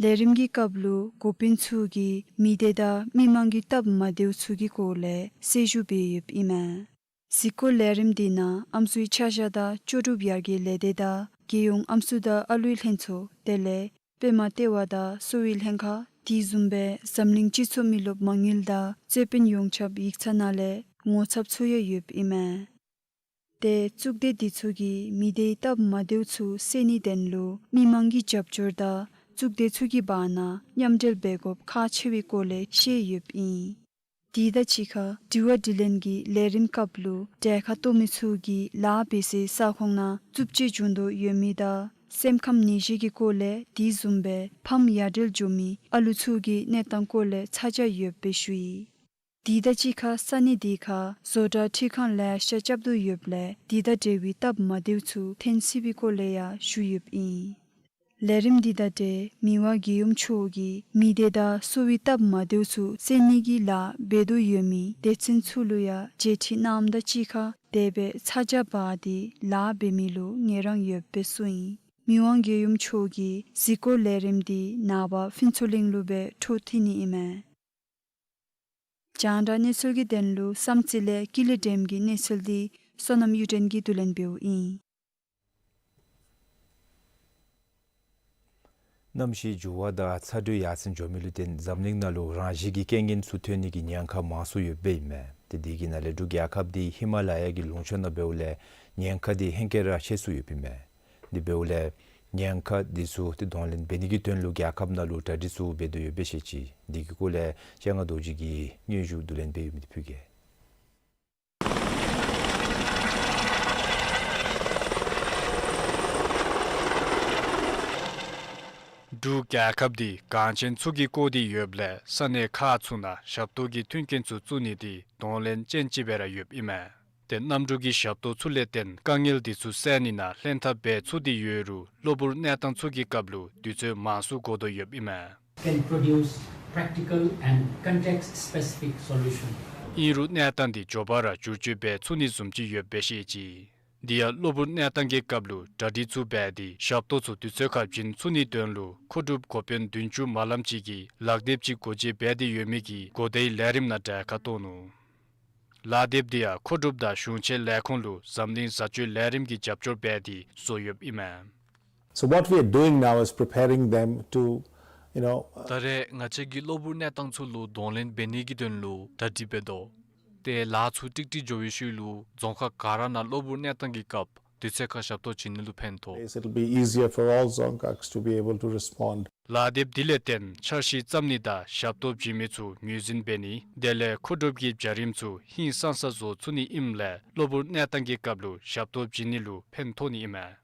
ལས་རིམ་གྱི་སྐབས་ལུ་འགོ་དཔོན་ཚུ་གིས་མི་སྡེ་དང་མི་མང་གི་སྟབས་མ་བདེཝ་ཚུ་གི་སྐོར་ལས་གསལ་ཞུ་འབད་ཡོདཔ་ཨིན་མས། གཟིགས་སྐོར་ལས་རིམ་འདི་ནང་ཨམ་སྲུའི་ཆ་བཞག་དང་ལྕོགས་གྲུབ་ཡར་རྒྱས་ལས་སྡེ་དང་རྒྱལ་ཡོངས་ཨམ་སྲུ་དང་ཨ་ལུའི་ལྷན་ཚོགས་དེ་ལས་པདྨ་ལྟེ་བ་དང་གསོ་བའི་ལྷན་ཁག་དེ་བཟུམ་སྦེ་འཛམ་གླིང་སྤྱི་ཚོགས་མི་རློབས་མ་དངུལ་དང་རྩོད་དཔོན་ཡོངས་ཁྱབ་ཡིག་ཚང་ནང་ལས་ངོ་ཚབ་ཚུ་ཡང་ཡོདཔ་ཨིན་མས། ཏེ་གཙུག་སྡེ་འདི་ཚུ་གིས་མི་སྡེའི་སྟབས་མ་བདེཝ་ཚུ་སེལ་ནིའི་དོན་ལུ་མི་མང་གི་རྒྱབ་སྐྱོར་དང་གཙུག་སྡེ་ཚུ་གི་བར་ན་མཉམ་འབྲེལ་འབད་དགོཔ་ཁག་ཆེ་བའི་སྐོར་ལས་བཤད་ཡོདཔ་ཨིན། དེ་དང་གཅིག་ཁར་དྲི་བ་དྲིས་ལན་གྱི་ལས་རིམ་སྐབས་ལུ་གྲལ་ཁར་གཏོགས་མི་ཚུ་གིས་ལཱ་འབད་སའི་ས་ཁོངས་ནང་རྩུབ་སྤྱོད་འབྱུང་དོ་ཡོད་མི་དང་སེམས་ཁམས་ནད་གཞི་གི་སྐོར་ལས་དེ་བཟུམ་སྦེ་ཕམ་ཡ་བྲལ་འགྱོ་མི་ཨ་ལུ་ཚུ་གི་གནས་སྟངས་སྐོར་ལས་ཚ་གྱང་ཡོདཔ་སྦེ་ཞུ་ཡི། དེ་དང་གཅིག་ཁར་ས་གནས་དེ་ཁར་བཟོ་གྲྭ་འཕྲུལ་ཁང་ལེ་ཤ་རྐྱབ་དོ་ཡོདཔ་ལས་དེ་དང་འབྲེལ་བའི་སྟབས་མ་བདེཝ་ཚུ་ཐོན་སྲིད་པའི་སྐོར་ལས་ཡང་ཞུ་ཡོདཔ་ཨིན། ལས་རིམ་འདི་དང་འབྲེལ་མི་དབང་རྒྱལ་ཡུམ་མཆོག་གིས་མི་སྡེ་དང་གསོ་བའི་སྟབས་མ་བདེཝ་ཚུ་སེལ་ནི་གི་ལཱ་འབད་དོ་ཡོད་མི་སྡེ་ཚན་ཚུ་ལུ་ཡང་མཇལ་ཁྲིད་གནངམ་དང་གཅིག་ཁར་དེ་སྦེ་ཚ་གྱང་འབག་སྟེ་ལཱ་འབད་མི་ལུ་ངལ་རངས་ཡོདཔ་སྦེ་གསུངས་ཡི། མི་དབང་རྒྱལ་ཡུམ་མཆོག་གིས་གཟིགས་སྐོར་ལས་རིམ་འདི་ནངས་པ་ཕུན་ཚོགས་གླིང་ལུ་སྦེ་འཕྲོ་མཐུད་ནི་ཨིན་མས། རྒྱང་བསྒྲགས་གནས་ཚུལ་གྱི་དོན་ལུ་བསམ་རྩེ་ལས་ཀུན་ལེགས་སྒྲོལམ་གྱི་གནས་ཚུལ་འདི་བསོད་ནམས་གཡུ་སྒྲོན་གྱིས་བསྡུ་ལེན་འབདཝ་ཨིན། གནམ་གཤིས་འགྱུར་བ་དང་ཚ་དྲོད་ཡར་སེང་འགྱོ་མི་ལུ་བརྟེན་འཛམ་གླིང་ནང་ལུ་རང་བཞིན་གྱི་རྐྱེན་ངན་ཚུ་ཐོན་ནི་གི་ཉེན་ཁ་མང་སུ་ཡོདཔ་ཨིན་མས། ཏེ་དེ་གི་ནང་ལས་འབྲུག་རྒྱལ་ཁབ་འདི་ཧི་མ་ལ་ཡ་གི་ལུང་ཕྱོགས་ནང་འབདཝ་ལས་ཉེན་ཁ་འདི་ཧེང་སྐལ་ར་ཆེ་སུ་ཡོདཔ་ཨིན་མས། དེ་འབདཝ་ལས་ཉེན་ཁ་འདི་ཚུ་ཏེ་གདོང་ལེན་འབད་ནི་གི་དོན་ལུ་རྒྱལ་ཁབ་ནང་ལུ་གྲ་སྒྲིག་ཚུ་འབད་དོ་ཡོདཔ་སྦེ་བཤད་ཅི། དེ་གི་སྐོར་ལས་སྤྱན་སྔ་རྡོ་རྗེ་གིས་སྙན་ཞུ་བསྡུ་ལེན་འབད་ཡོད་མི་འདི་ཕུལ་གེ། འབྲུག་རྒྱལ་ཁབ་འདི་གངས་ཅན་ཚུ་གིས་བསྐོར་ཏེ་ཡོདཔ་ལས་ས་གནས་ཁག་ཚུ་ནང་ཞབས་ཏོག་གི་མཐུན་རྐྱེན་ཚུ་བཙུགས་ནི་འདི་གདོང་ལེན་ཅན་ཅིག་སྦེ་ར་ཡོདཔ་ཨིན་མས། ཏེ་གནམ་གྲུ་གི་ཞབས་ཏོག་ཚུ་ལས་བརྟེན་དཀའ་ངལ་འདི་ཚུ་སེལ་ནི་ནང་ལྷན་ཐབས་འབད་ཚུགས་ཏེ་ཡོད་རུང་གློ་བུར་གནས་སྟངས་ཚུ་གི་སྐབས་ལུ་དུས་ཚོད་མང་སུ་འགོར་དོ་ཡོདཔ་ཨིན་མས། Can produce practical and context-specific solution. ཨིན་རུང་གནས་སྟངས་འདི་མགྱོགས་པ་ར་བསྒྱུར་བཅོས་འབད་ཚུགས་ནི་བཟུམ་ཅིག་ཡོདཔ་སྦེ་བཤད་ཅི། དེ་ཡང་གློ་བུར་གནས་སྟངས་ཀྱི་སྐབས་ལུ་གྲ་སྒྲིག་ཚུ་འབད་དེ་ཞབས་ཏོག་ཚུ་དུས་ཚོད་ཁར་བྱིན་ཚུགས་ནིའི་དོན་ལུ་མཁོ་སྒྲུབ་འགོ་དཔོན་བདུན་ཅུ་མ་ལམ་ཅིག་གིས་ལག་དེབ་ཅིག་འགོ་འབྱེད་འབད་དེ་ཡོད་མི་གི་གོ་བརྡའི་ལས་རིམ་ནང་གྲལ་ཁར་གཏོགས་ནུག། ལག་དེབ་འདི་ཡང་མཁོ་སྒྲུབ་དང་གཞུང་ཆེན་ལས་ཁུངས་ལུ་འཛམ་གླིང་བཟའ་སྤྱོད་ལས་རིམ་གྱི་རྒྱབ་སྐྱོར་འབད་དེ་བཟོ་ཡོདཔ་ཨིན་མས། So what we are doing now is preparing them to, you know, uh, ད་རེས་ང་བཅས་ཀྱིས་གློ་བུར་གནས་སྟངས་ཚུ་ལུ་གདོང་ལེན་འབད་ནི་གི་དོན་ལུ་གྲ་སྒྲིག་འབད་དོ། ཏེ་ལཱ་ཚུ་ཀྲིག་ཀྲི་འགྱོ་བའི་ཤུལ་ལུ་རྫོང་ཁག་ག་ར་ནང་གློ་བུར་གནས་སྟངས་ཀྱི་སྐབས་དུས་ཚོད་ཁར་ཞབས་ཏོག་བྱིན་ནི་ལུ་ཕན་ཐོགས། It'll be easier for all Dzongkhags to be able to respond. ལག་དེབ་འདི་ལས་བརྟེན་འཆར་གཞི་བརྩམ་ནི་དང་ཞབས་ཏོག་བྱིན་མི་ཚུ་ངོས་འཛིན་འབད་ནི་དེ་ལས་མཁོ་སྒྲུབ་ཀྱི་བྱ་རིམ་ཚུ་ཧིང་སངས་ས་བཟོ་ཚུགས་ནི་ཨིནམ་ལས་གློ་བུར་གནས་སྟངས་ཀྱི་སྐབས་ལུ་ཞབས་ཏོག་བྱིན་ནི་ལུ་ཕན་ཐོགས་ནི་ཨིན་མས།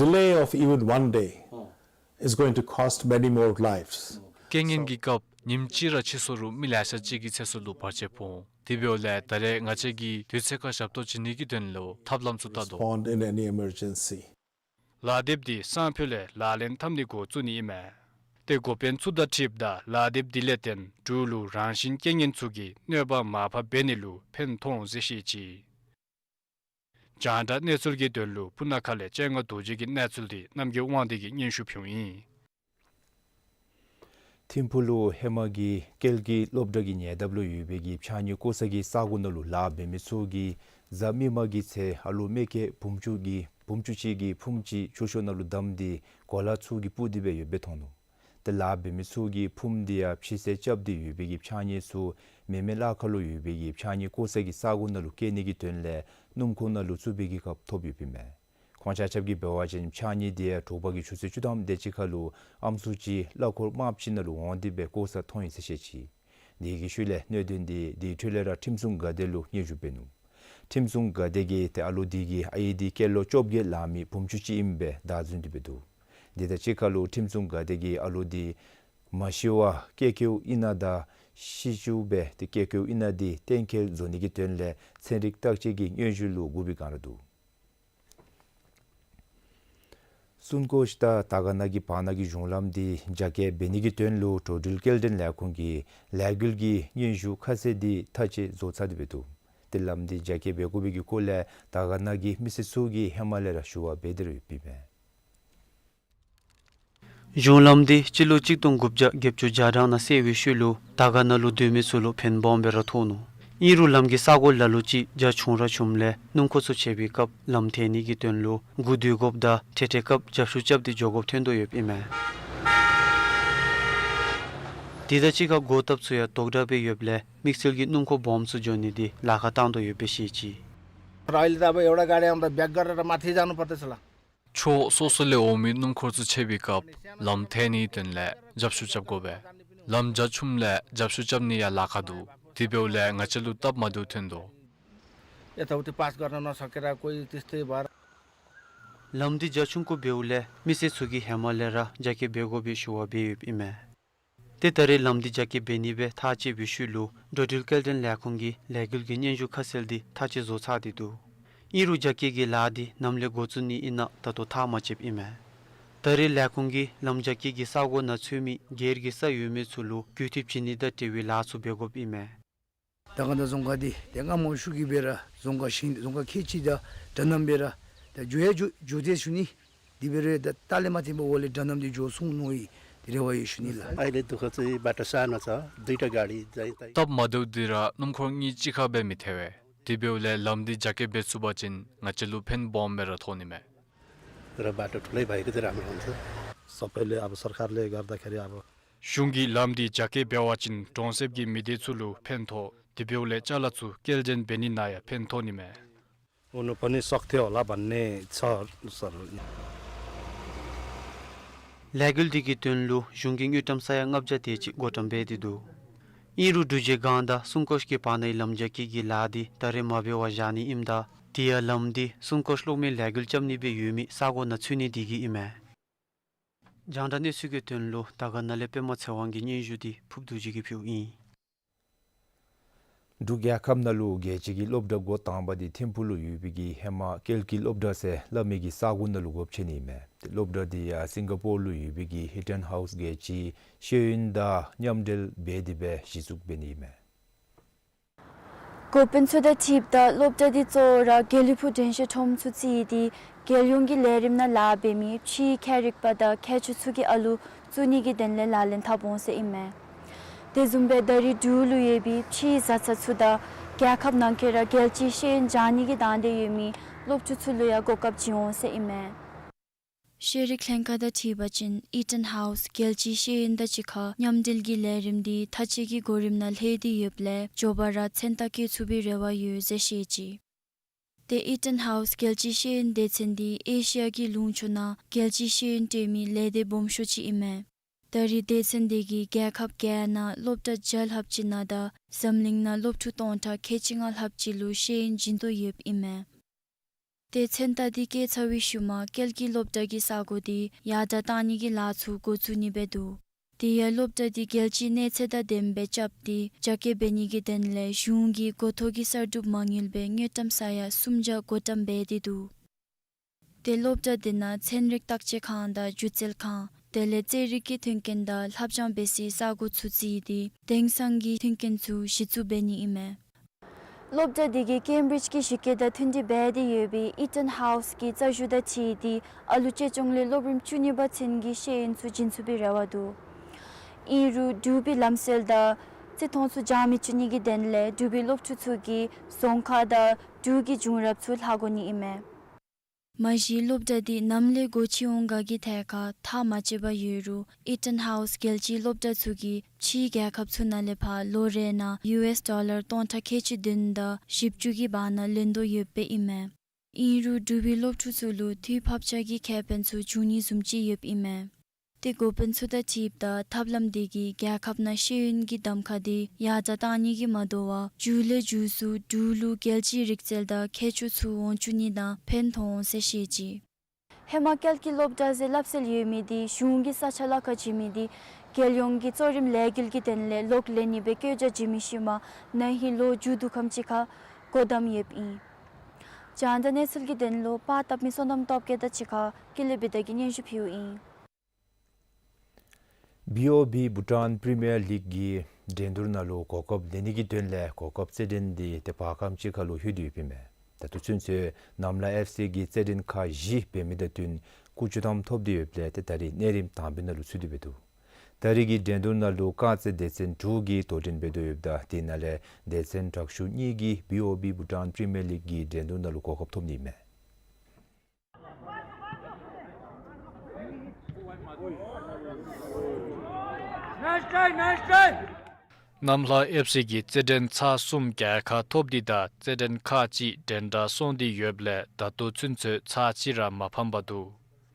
Delay of even one day, oh, is going to cost many more lives. Okay. རྐྱེན་ངན་གྱི་སྐབས་ཉིནམ་གཅིག་ར་ཕྱིས་སོང་རུང་མི་ལེ་ཤ་ཅིག་གི་ཚེ་སྲོག་ལུ་བར་ཆད་ཕོག་འོང་། དེ་འབདཝ་ལས་ད་རེས་ང་བཅས་ཀྱིས་དུས་ཚོད་ཁར་ཞབས་ཏོག་བྱིན་ནི་གི་དོན་ལུ་ཐབས་ལམ་ཚུ་བལྟ་དོ། Respond in any emergency. ལག་དེབ་འདི་སང་ཕོད་ལས་ལག་ལེན་འཐབ་ནི་འགོ་བཙུགས་ནི་ཨིན་མས། ཏེ་འགོ་དཔོན་ཚུ་དང་འཁྲིལཝ་ད་ལག་དེབ་འདི་ལས་བརྟེན་འབྲུག་ལུ་རང་བཞིན་རྐྱེན་ངན་ཚུ་གིས་གནོད་པ་མར་ཕབ་འབད་ནི་ལུ་ཕན་ཐོགས་འོང་ཟེར་བཤད་ཅི། རྒྱང་བསྒྲགས་གནས་ཚུལ་གྱི་དོན་ལུ་སྤུ་ན་ཁ་ལས་སྤྱན་སྔ་རྡོ་རྗེ་གི་གནས་ཚུལ་འདི་རྣམ་རྒྱལ་དབང་འདུས་ཀྱིས་སྙན་ཞུ་ཕུལཝ་ཨིན། ཐིམ་ཕུག་ལུ་ཧེ་མ་གི་ཀལ་ཀི་སློབ་གྲྭ་གི་ཉེ་འདབས་ལུ་ཡོད་པའི་གི་ཕྱགས་སྙིགས་བཀོ་ས་གི་ས་གོ་ནང་ལུ་ལཱ་འབད་མི་ཚུ་གིས་གཟའ་མིག་དམར་གྱི་ཚེ་ཨ་ལོ་མ་སྐྱེས་བུམ་ཆུང་གི་བུམ་ཆུང་ཅིག་གིས་ཕུངམ་ཅིག་ཆུ་ཤོག་ནང་ལུ་བསྡམས་ཏེ་གོ་ལ་ཚུ་གིས་སྤུབས་ཏེ་སྦེ་ཡོདཔ་སྦེ་མཐོང་ནུག། ཏེ་ལཱ་འབད་མི་ཚུ་གིས་ཕུངམ་འདི་ཡང་ཕྱི་སེལ་རྐྱབ་སྟེ་ཡོད་པའི་གི་ཕྱགས་སྙིགས་ཚུ་མེ་མེ་ལ་ཁ་ལུ་ཡོད་པའི་གི་ཕྱགས་སྙིགས་བཀོ་ས་གི་ས་གོ་ནང་ལུ་བསྐྱལ་ནི་གི་དོན་ལས་སྣུམ་འཁོར་ནང་ལུ་བཙུགས་པའི་གི་སྐབས་ཐོབ་ཡོདཔ་ཨིན་མས། ཁོང་ཆ་ཁྱབ་ཀྱིས་འབད་བ་ཅིན་ཕྱགས་སྙིགས་འདི་ཡང་དྲོ་པ་གི་ཆུ་ཚོད་བཅུ་ཐམ་དེ་ཅིག་ཁར་ལུ་ཨམ་སྲུ་ཅིག་གླ་འཁོར་དམརཔོ་ཅིག་ནང་ལུ་འོང་སྟེ་སྦེ་བཀོ་ས་མཐོང་ཡི་ཟེར་བཤད་ཅི། དེ་གི་ཤུལ་ལས་གནད་དོན་འདི་དེ་འཕྲོ་ལས་ར་ཁྲིམས་སྲུང་འགག་སྡེ་ལུ་སྙན་ཞུ་འབད་ནུག། ཁྲིམས་སྲུང་འགག་སྡེ་གིས་ཏེ་ཨ་ལོ་འདི་གི་ཨའི་འདི་སྐྱེས་ལོ་བཅོ་བརྒྱད་ལང་མི་བུམ་ཆུང་ཅིག་ཨིནམ་སྦེ་བདའ་འཛིན་ཏེ་སྦེ་འདུག། དེ་དང་གཅིག་ཁར་ལུ་ཁྲིམས་སྲུང་འགག་སྡེ་གིས་ཨ་ལོ་འདི་མ་ཤི་བར་སྐེ་གོ་ཨིན་ན་དང་ཤི་བཅུག་སྦེ་ཏེ་སྐེ་གོ་ཨིན་ན་འདི་གཏན་འཁེལ་བཟོ་ནི་གི་དོན་ལས་ཚན་རིག་བརྟག་དཔྱད་ཀྱི་སྙན་ཞུ་ལུ་བསྒུག་པའི་བསྒང་ར་འདུག། སུན་ཀོཤ་དང་དར་དཀར་ན་གི་བར་ན་གི་གཞུང་ལམ་འདི་རྒྱ་སྐྱེད་འབད་ནི་གི་དོན་ལུ་འགྲོ་འགྲུལ་སྐྱེལ་འདྲེན་ལས་ཁུངས་ཀྱིས་ལས་འགུལ་གྱི་སྙན་ཞུ་ཁ་གསལ་འདི་ཐག་བཅད་བཟོ་ཚར་ཏེ་སྦེ་འདུག། ཏེ་ལམ་འདི་རྒྱ་སྐྱེད་འབད་དགོ་པའི་གི་སྐོར་ལས་དར་དཀར་ན་གི་མི་སེར་ཚུ་གིས་ཧེ་མ་ལས་ར་ཞུ་བ་འབད་དེ་ར་ཡོདཔ་ཨིན་མས། གཞུང་ལམ་འདི་སྤྱི་ལོ་གཅིག་སྟོང་དགུ་བརྒྱ་བརྒྱད་ཅུ་གྱ་གྲངས་ནང་བསལ་བའི་ཤུལ་ལུ་དར་དཀར་ན་ལུ་སྡོད་མི་ཚུ་ལུ་ཕན་སྦོམ་སྦེ་ར་ཐོགས་ནུག། ཨིན་རུང་ལམ་གྱི་ས་གོ་ལ་ལུ་ཅིག་རྒྱ་ཆུང་ར་ཆུངམ་ལས་སྣུམ་འཁོར་ཚུ་ཆས་པའི་སྐབས་ལམ་ཐལ་ནི་གི་དོན་ལུ་སྒུག་སྡོད་དགོཔ་དང་འཕྲལ་འཕྲལ་སྐབས་རྒྱབ་བཤུད་རྐྱབ་སྟེ་འགྱོ་དགོཔ་ཐོན་དོ་ཡོདཔ་ཨིན་མས། དེ་དང་གཅིག་ཁར་སྒོ་བཏབ་ཚུ་ཡང་དོག་དྲགས་སྦེ་ཡོདཔ་ལས་དམིགས་བསལ་གྱི་སྣུམ་འཁོར་སྦོམ་ཚུ་འགྱོ་ནི་འདི་ལཱ་ཁག་བཏང་དོ་ཡོདཔ་སྦེ་བཤད་ཅི། र अहिले त अब एउटा गाडी आउँदा ब्याक गरेर माथि जानुपर्दछ होला। ཕྱོགས་སོ་སོ་ལས་འོང་མི་སྣུམ་འཁོར་ཚུ་ཆས་པའི་སྐབས་ལམ་ཐལ་ནི་དོན་ལས་རྒྱབ་བཤུད་རྐྱབ་དགོ་པས། ལམ་རྒྱ་ཆུངམ་ལས་རྒྱབ་བཤུད་རྐྱབ་ནི་ཡང་ལཱ་ཁག་འདུག། དེ་འབདཝ་ལས་ང་བཅས་ལུ་སྟབས་མ་བདེཝ་ཐོན་དོ། यताउति पास गर्न नसकेर कोही त्यस्तै भएर। ལམ་འདི་རྒྱ་ཆུང་ཀུ་འབདཝ་ལས་མི་སེར་ཚུ་གིས་ཧེ་མ་ལས་ར་རྒྱ་སྐྱེད་འབད་དགོ་པའི་ཞུ་བ་འབད་ཡོདཔ་ཨིན་མས། ཏེ་ད་རེས་ལམ་འདི་རྒྱ་སྐྱེད་འབད་ནི་སྦེ་ཐག་བཅད་པའི་ཤུལ་ལུ་འགྲོ་འགྲུལ་སྐྱེལ་འདྲེན་ལས་ཁུངས་ཀྱིས་ལས་འགུལ་གྱི་སྙན་ཞུ་ཁ་གསལ་འདི་ཐག་བཅད་བཟོ་ཚར་ཏེ་འདུག། ཨིན་རུང་རྒྱ་སྐྱེད་ཀྱི་ལཱ་འདི་ནམ་ལས་འགོ་བཙུགས་ནི་ཨིན་ན་ད་ལྟོ་ཐག་མ་བཅདཔ་ཨིན་མས། ད་རེས་ལས་ཁུངས་ཀྱིས་ལམ་རྒྱ་སྐྱེད་ཀྱི་ས་གོ་ནང་ཚུད་མི་སྒེར་གྱི་ས་ཡོད་མི་ཚུ་ལུ་རྒུད་འཐུས་བྱིན་ནི་དང་འབྲེལ་བའི་ལཱ་ཚུ་འབད་དགོཔ་ཨིན་མས། དར་དཀར་ན་རྫོང་ཁག་འདི་དེ་སྔ་མ་ཤུལ་གྱི་སྦེ་ར་རྫོང་ཁག་ཤིང་རྫོང་ཁག་ཁལ་གཅིག་དང་འདྲ་མཉམ་སྦེ་ར་ད་འགྱོ་ཡང་འགྱོ་འགྱོ་དེས་ཞུ་ནི། དེ་སྦེ་ར་ད་ལྟ་ལས་མ་ཐོན་པར་འོག་ལས་འདྲ་མཉམ་འདི་འགྱོ་སོང་མནོ་ཡི། དེ་རེ་བ་ཡོད་ཞུ་ནི་ལགས། अहिले दुःख चाहिँ बाटो सानो छ, दुईटा गाडी चाहिँ, चाहिँ। སྟབས་མ་བདེཝ་འདི་ར་སྣུམ་འཁོར་གཉིས་གཅིག་ཁར་སྦེ་མི་ཐལ་བས། དེ་འབདཝ་ལས་ལམ་འདི་རྒྱ་སྐྱེད་འབད་ཚུགས་པ་ཅིན་ང་བཅས་ལུ་ཕན་སྦོམ་སྦེ་ར་ཐོགས་ནི་མས། र बाटो ठुलै भएको चाहिँ राम्रो हुन्छ। सबैले अब सरकारले गर्दाखेरि अब। གཞུང་གིས་ལམ་འདི་རྒྱ་སྐྱེད་འབད་བ་ཅིན་གྲོང་གསེབ་ཀྱི་མི་སྡེ་ཚུ་ལུ་ཕན་ཐོགས། དེ་འབདཝ་ལས་ཅ་ལ་ཚུ་སྐྱེལ་འདྲེན་འབད་ནི་ནང་ཡང་ཕན་ཐོགས་ནི་མས། हुनु पनि सक्थ्यो होला भन्ने छ, सर। ལས་འགུལ་འདི་གི་དོན་ལུ་གཞུང་གིས་དངུལ་ཀྲམ་ས་ཡ་ལྔ་བརྒྱ་དེ་ཅིག་བགོ་བཀྲམ་འབད་དེ་འདུག། ཨིན་རུང་འབྲུག་རྗེས་སྒང་དང་སུན་ཀོཤ་གི་བར་ནའི་ལམ་རྒྱ་སྐྱེད་ཀྱི་ལཱ་འདི་ད་རེས་མ་འབད་བར་བཞག་ནི་ཨིནམ་ད་དེ་ཡང་ལམ་འདི་སུན་ཀོཤ་གློག་མེ་ལས་འགུལ་རྐྱབ་ནི་སྦེ་ཡོད་མི་ས་གོ་ནང་ཚུད་ནི་འདི་གིས་ཨིན་མས། རྒྱང་བསྒྲགས་གནས་ཚུལ་གྱི་དོན་ལུ་དར་དཀར་ན་ལས་པདྨ་ཚེ་དབང་གི་སྙན་ཞུ་འདི་ཕུརབ་རྡོ་རྗེ་གིས་ཕུལཝ་ཨིན། འབྲུག་རྒྱལ་ཁབ་ནང་ལུ་རྒྱལ་སྤྱི་གི་སློབ་གྲྭ་འགོ་དང་པ་འདི་ཐིམ་ཕུག་ལུ་ཡོད་པའི་གི་ཧེ་མ་ཀལ་ཀི་སློབ་གྲྭ་ཟེར་སླབ་མི་གི་ས་གོ་ནང་ལུ་སྒོ་ཕྱེ་ནི་ཨིན་མས། ཏེ་སློབ་གྲྭ་འདི་ཡང་སིང་ག་པོར་ལུ་ཡོད་པའི་གི་ཧི་ཊོན་ཧའུསི་རྒྱལ་སྤྱིའི་ཤེས་ཡོན་དང་མཉམ་འབྲེལ་འབད་དེ་སྦེ་གཞི་བཙུགས་འབད་ནི་ཨིན་མས། འགོ་དཔོན་ཚུ་དང་འཁྲིལཝ་ད་སློབ་གྲྭ་འདི་གཙོ་བོ་ར་དགེ་ལེགས་ཕུག་དྲན་ཤེས་ཁྲོམ་ཚུ་རྩིས་ཏེ་རྒྱལ་ཡོངས་ཀྱི་ལས་རིམ་ནང་ལཱ་འབད་མི་ཕྱིའི་ཁྱད་རིག་པ་དང་མཁས་མཆོག་ཚུ་གི་ཨ་ལུ་བཙུགས་ནི་གི་དོན་ལས་ལག་ལེན་འཐབ་འོང་ཟེར་ཨིན་མས། དེ་བཟུམ་སྦེ་ད་རིས་འབྲུག་ལུ་ཡོད་པའི་ཕྱིའི་བཟའ་ཚང་ཚུ་དང་རྒྱལ་ཁབ་ནང་འཁོད་ར་རྒྱལ་སྤྱིའི་ཤེས་ཡོན་སྦྱང་ནི་གི་དང་འདོད་ཡོད་མི་སློབ་ཕྲུག་ཚུ་ལུ་ཡང་གོ་སྐབས་བྱིན་འོང་ཟེར་ཨིན་མས། ཤེས་རིག་ལྷན་ཁག་དང་འཁྲིལ་བ་ཅིན་ཧི་ཊོན་ཧའུསི་རྒྱལ་སྤྱིའི་ཤེས་ཡོན་དང་གཅིག་ཁར་མཉམ་འབྲེལ་གྱི་ལས་རིམ་འདི་མཐའ་དཔྱད་ཀྱི་གོ་རིམ་ནང་ལྷོད་དེ་ཡོདཔ་ལས་མགྱོགས་པ་ར་མཚན་རྟགས་བཀོད་ཚུགས་པའི་རེ་བ་ཡོད་ཟེར་བཤད་ཅི། ཏེ་ཧི་ཊོན་ཧའུསི་རྒྱལ་སྤྱིའི་ཤེས་ཡོན་སྡེ་ཚན་འདི་ཨེ་ཤི་ཡ་གི་ལུང་ཕྱོགས་ནང་རྒྱལ་སྤྱིའི་ཤེས་ཡོན་སྤྲོད་མི་ལས་སྡེ་སྦོམ་ཤོས་ཅིག་ཨིན་མས། ད་རེས་སྡེ་ཚན་འདི་གིས་རྒྱལ་ཁབ་བརྒྱད་ནང་སློབ་གྲྭ་བརྒྱ་ལྷགཔ་ཅིག་ནང་དང་འཛམ་གླིང་ནང་སློབ་ཕྲུག་སྟོང་ཕྲག་ཁལ་གཅིག་ལྔ་ལྷགཔ་ཅིག་ལུ་ཤེས་ཡོན་བྱིན་དོ་ཡོདཔ་ཨིན་མས། ཏེ་མཚན་རྟགས་འདི་བཀོད་ཚར་བའི་ཤུལ་མ་ཀལ་ཀི་སློབ་གྲྭ་གི་ས་གོ་འདི་ཡར་དྲག་བཏང་ནི་གི་ལཱ་ཚུ་འགོ་བཙུགས་ནི་སྦེ་འདུག། དེ་ཡང་སློབ་གྲྭ་འདི་རྒྱལ་སྤྱིའི་གནས་ཚད་དང་ལྡནམ་སྦེ་རྐྱབ་སྟེ་རྒྱ་སྐྱེད་འབད་ནི་གི་དོན་ལས་གཞུང་གིས་འགོ་ཐོག་གི་གསར་སྒྲུབ་མ་དངུལ་སྦེ་དངུལ་ཀྲམ་ས་ཡ་སུམ་བརྒྱ་བགོ་བཀྲམ་འབད་དེ་འདུག། ཏེ་སློབ་གྲྭ་འདི་ནང་ཚན་རིག་བརྟག་དཔྱད་ཁང་དང་སྒྱུ་རྩལ་ཁང་དེ་ལས་རྩེད་རིགས་ཀྱི་མཐུན་རྐྱེན་དང་ལྷབ་སྦྱང་འབད་སའི་ས་སྒོ་ཚུ་བརྩིས་ཏེ་དེང་སང་གི་མཐུན་རྐྱེན་ཚུ་གཞི་བཙུགས་འབད་ནི་ཨིན་མས། སློབ་གྲྭ་འདི་གིས་ཀེམ་བྲིཇ་གྱི་གཞི་བཀོད་དང་མཐུན་འགྲིག་འབད་དེ་ཡོད་པའི་ཨི་ཊོན་ཧའུསི་གི་རྩ་ཞུ་དང་འཁྲིལ་ཏེ་ཨ་ལུ་གཅེས་སྐྱོང་ལས་སློབ་རིམ་བཅུ་གཉིས་པ་ཚུན་གྱི་ཤེས་ཡོན་ཚུ་སྦྱིན་ཚུགས་པའི་རེ་བ་འདུག། ཨིན་རུང་འབྲུག་པའི་ལམ་སྲོལ་དང་རྩིས་མཐོང་ཚུ་བྱང་མི་བཅུག་ནི་གི་དོན་ལས་འབྲུག་པའི་སློབ་ཕྲུག་ཚུ་གིས་རྫོང་ཁ་དང་འབྲུག་གི་བྱུང་རབས་ཚུ་ལྷག་དགོ་ནི་ཨིན་མས། མ་གཞི་སློབ་གྲྭ་འདི་ནམ་ལས་སྒོ་ཕྱེ་འོང་ག་གི་ཐད་ཁར་ཐག་མ་བཅད་པར་ཡོད་རུང་ཨི་ཊོན་ཧའུསི་རྒྱལ་སྤྱིའི་སློབ་གྲྭ་ཚུ་གིས་ཕྱིའི་རྒྱལ་ཁབ་ཚུ་ནང་ལས་ཕར་ལོ་རེ་ནང་ཡུ་ཨེསི་ཌོ་ལར་སྟོང་ཕྲག་ཁལ་གཅིག་བདུན་དང་བཞི་བཅུ་གི་བར་ན་ལེན་དོ་ཡོདཔ་ཨིན་མས། ཨིན་རུང་འབྲུག་པའི་སློབ་ཕྲུག་ཚུ་ལུ་དུས་བབ་ཆགས་ཀྱི་ཁེ་ཕན་ཚུ་འབྱུང་ནི་བཟུམ་ཅིག་ཡོདཔ་ཨིན་མས། ཏེ་འགོ་དཔོན་ཚུ་དང་འཁྲིལཝ་ད་ཐབས་ལམ་འདི་གིས་རྒྱལ་ཁབ་ནང་ཤེས་ཡོན་གྱི་གདམ་ཁ་འདི་ཡར་དྲག་གཏང་ནི་གིས་མ་དོ་བར་མཇུག་ལས་མཇུག་སུ་འབྲུག་ལུ་རྒྱལ་སྤྱིའི་རིག་རྩལ་དང་མཁས་མཆོག་ཚུ་འོང་བཅུག་ནི་དང་ཕན་ཐོགས་འོང་ཟེར་བཤད་ཅི། ཧེ་མ་ཀལ་གྱི་སློབ་གྲྭ་ཟེར་སླབ་སྲོལ་ཡོད་མི་འདི་གཞུང་གི་ས་ཆ་ལཱ་ཁག་བྱིན་མི་འདི་རྒྱལ་ཡོངས་ཀྱི་གཙོ་རིམ་ལས་འགུལ་གྱི་དོན་ལས་ལོག་ལེན་ནི་སྦེ་བཀོད་རྒྱ་བྱིན་མི་ཤུལ་མ་ན་ཧིང་ལོ་མཇུག་བསྡུ་ཁམས་ཅིག་ཁར་སྒོ་བསྡམས་ཡོདཔ་ཨིན། རྒྱང་བསྒྲགས་གནས་ཚུལ་གྱི་དོན་ལུ་པར་བཏབ་མི་བསོད་ནམས་སྟོབས་རྒྱས་དང་གཅིག་ཁར་ཀུན་ལེགས་བི་དྷ་གིས་སྙན་ཞུ་ཕུལཝ་ཨིན། བི་ཨོ་བི་བྷུ་ཊཱན་པི་རི་མི་ཡར་ལིག་གི་འགྲན་བསྡུར་ནང་ལུ་གོ་སྐབས་ལེན་ནི་གི་དོན་ལས་གོ་སྐབས་རྩེད་འགྲན་འདི་ཏེ་བར་ཁམས་ཅིག་ཁར་ལུ་ལྷོད་དེ་ཡོདཔ་ཨིན་མས། ད་ལྟོ་ཚུན་ཚོད་ནམ་ལ་ཨེཕ་སི་གི་རྩེད་འགྲན་ཁག་བཞི་འབད་མི་དང་བསྟུན་སྐུགས་བཅུ་ཐམ་ཐོབ་སྟེ་ཡོདཔ་ལས་ཏེ་ད་རིས་གནས་རིམ་དང་པའི་ནང་ལུ་ཚུད་དེ་འབད་འདུག། ད་རིས་ཀྱི་འགྲན་བསྡུར་ནང་ལུ་རྐང་རྩེད་སྡེ་ཚན་དྲུག་གིས་དོ་འགྲན་འབད་དོ་ཡོདཔ་ད་དེ་ནང་ལས་སྡེ་ཚན་དྲག་ཤོས་གཉིས་ཀྱིས་བི་ཨོ་བི་བྷུ་ཊཱན་པི་རི་མི་ཡར་ལིག་གི་འགྲན་བསྡུར་ནང་ལུ་གོ་སྐབས་ཐོབ་ནི་ཨིན་མས། ནམ་ལྷ་ཨེཕ་སི་གིས་རྩེད་འགྲན་ཚར་གསུམ་རྒྱལ་ཁ་ཐོབ་སྟེ་དང་རྩེད་འགྲན་ཁག་གཅིག་འགྲན་ཟླ་སོང་སྟེ་ཡོདཔ་ལས་ད་ལྟོ་ཚུན་ཚོད་ཚར་གཅིག་ར་མ་ཕམ་པར་འདུག།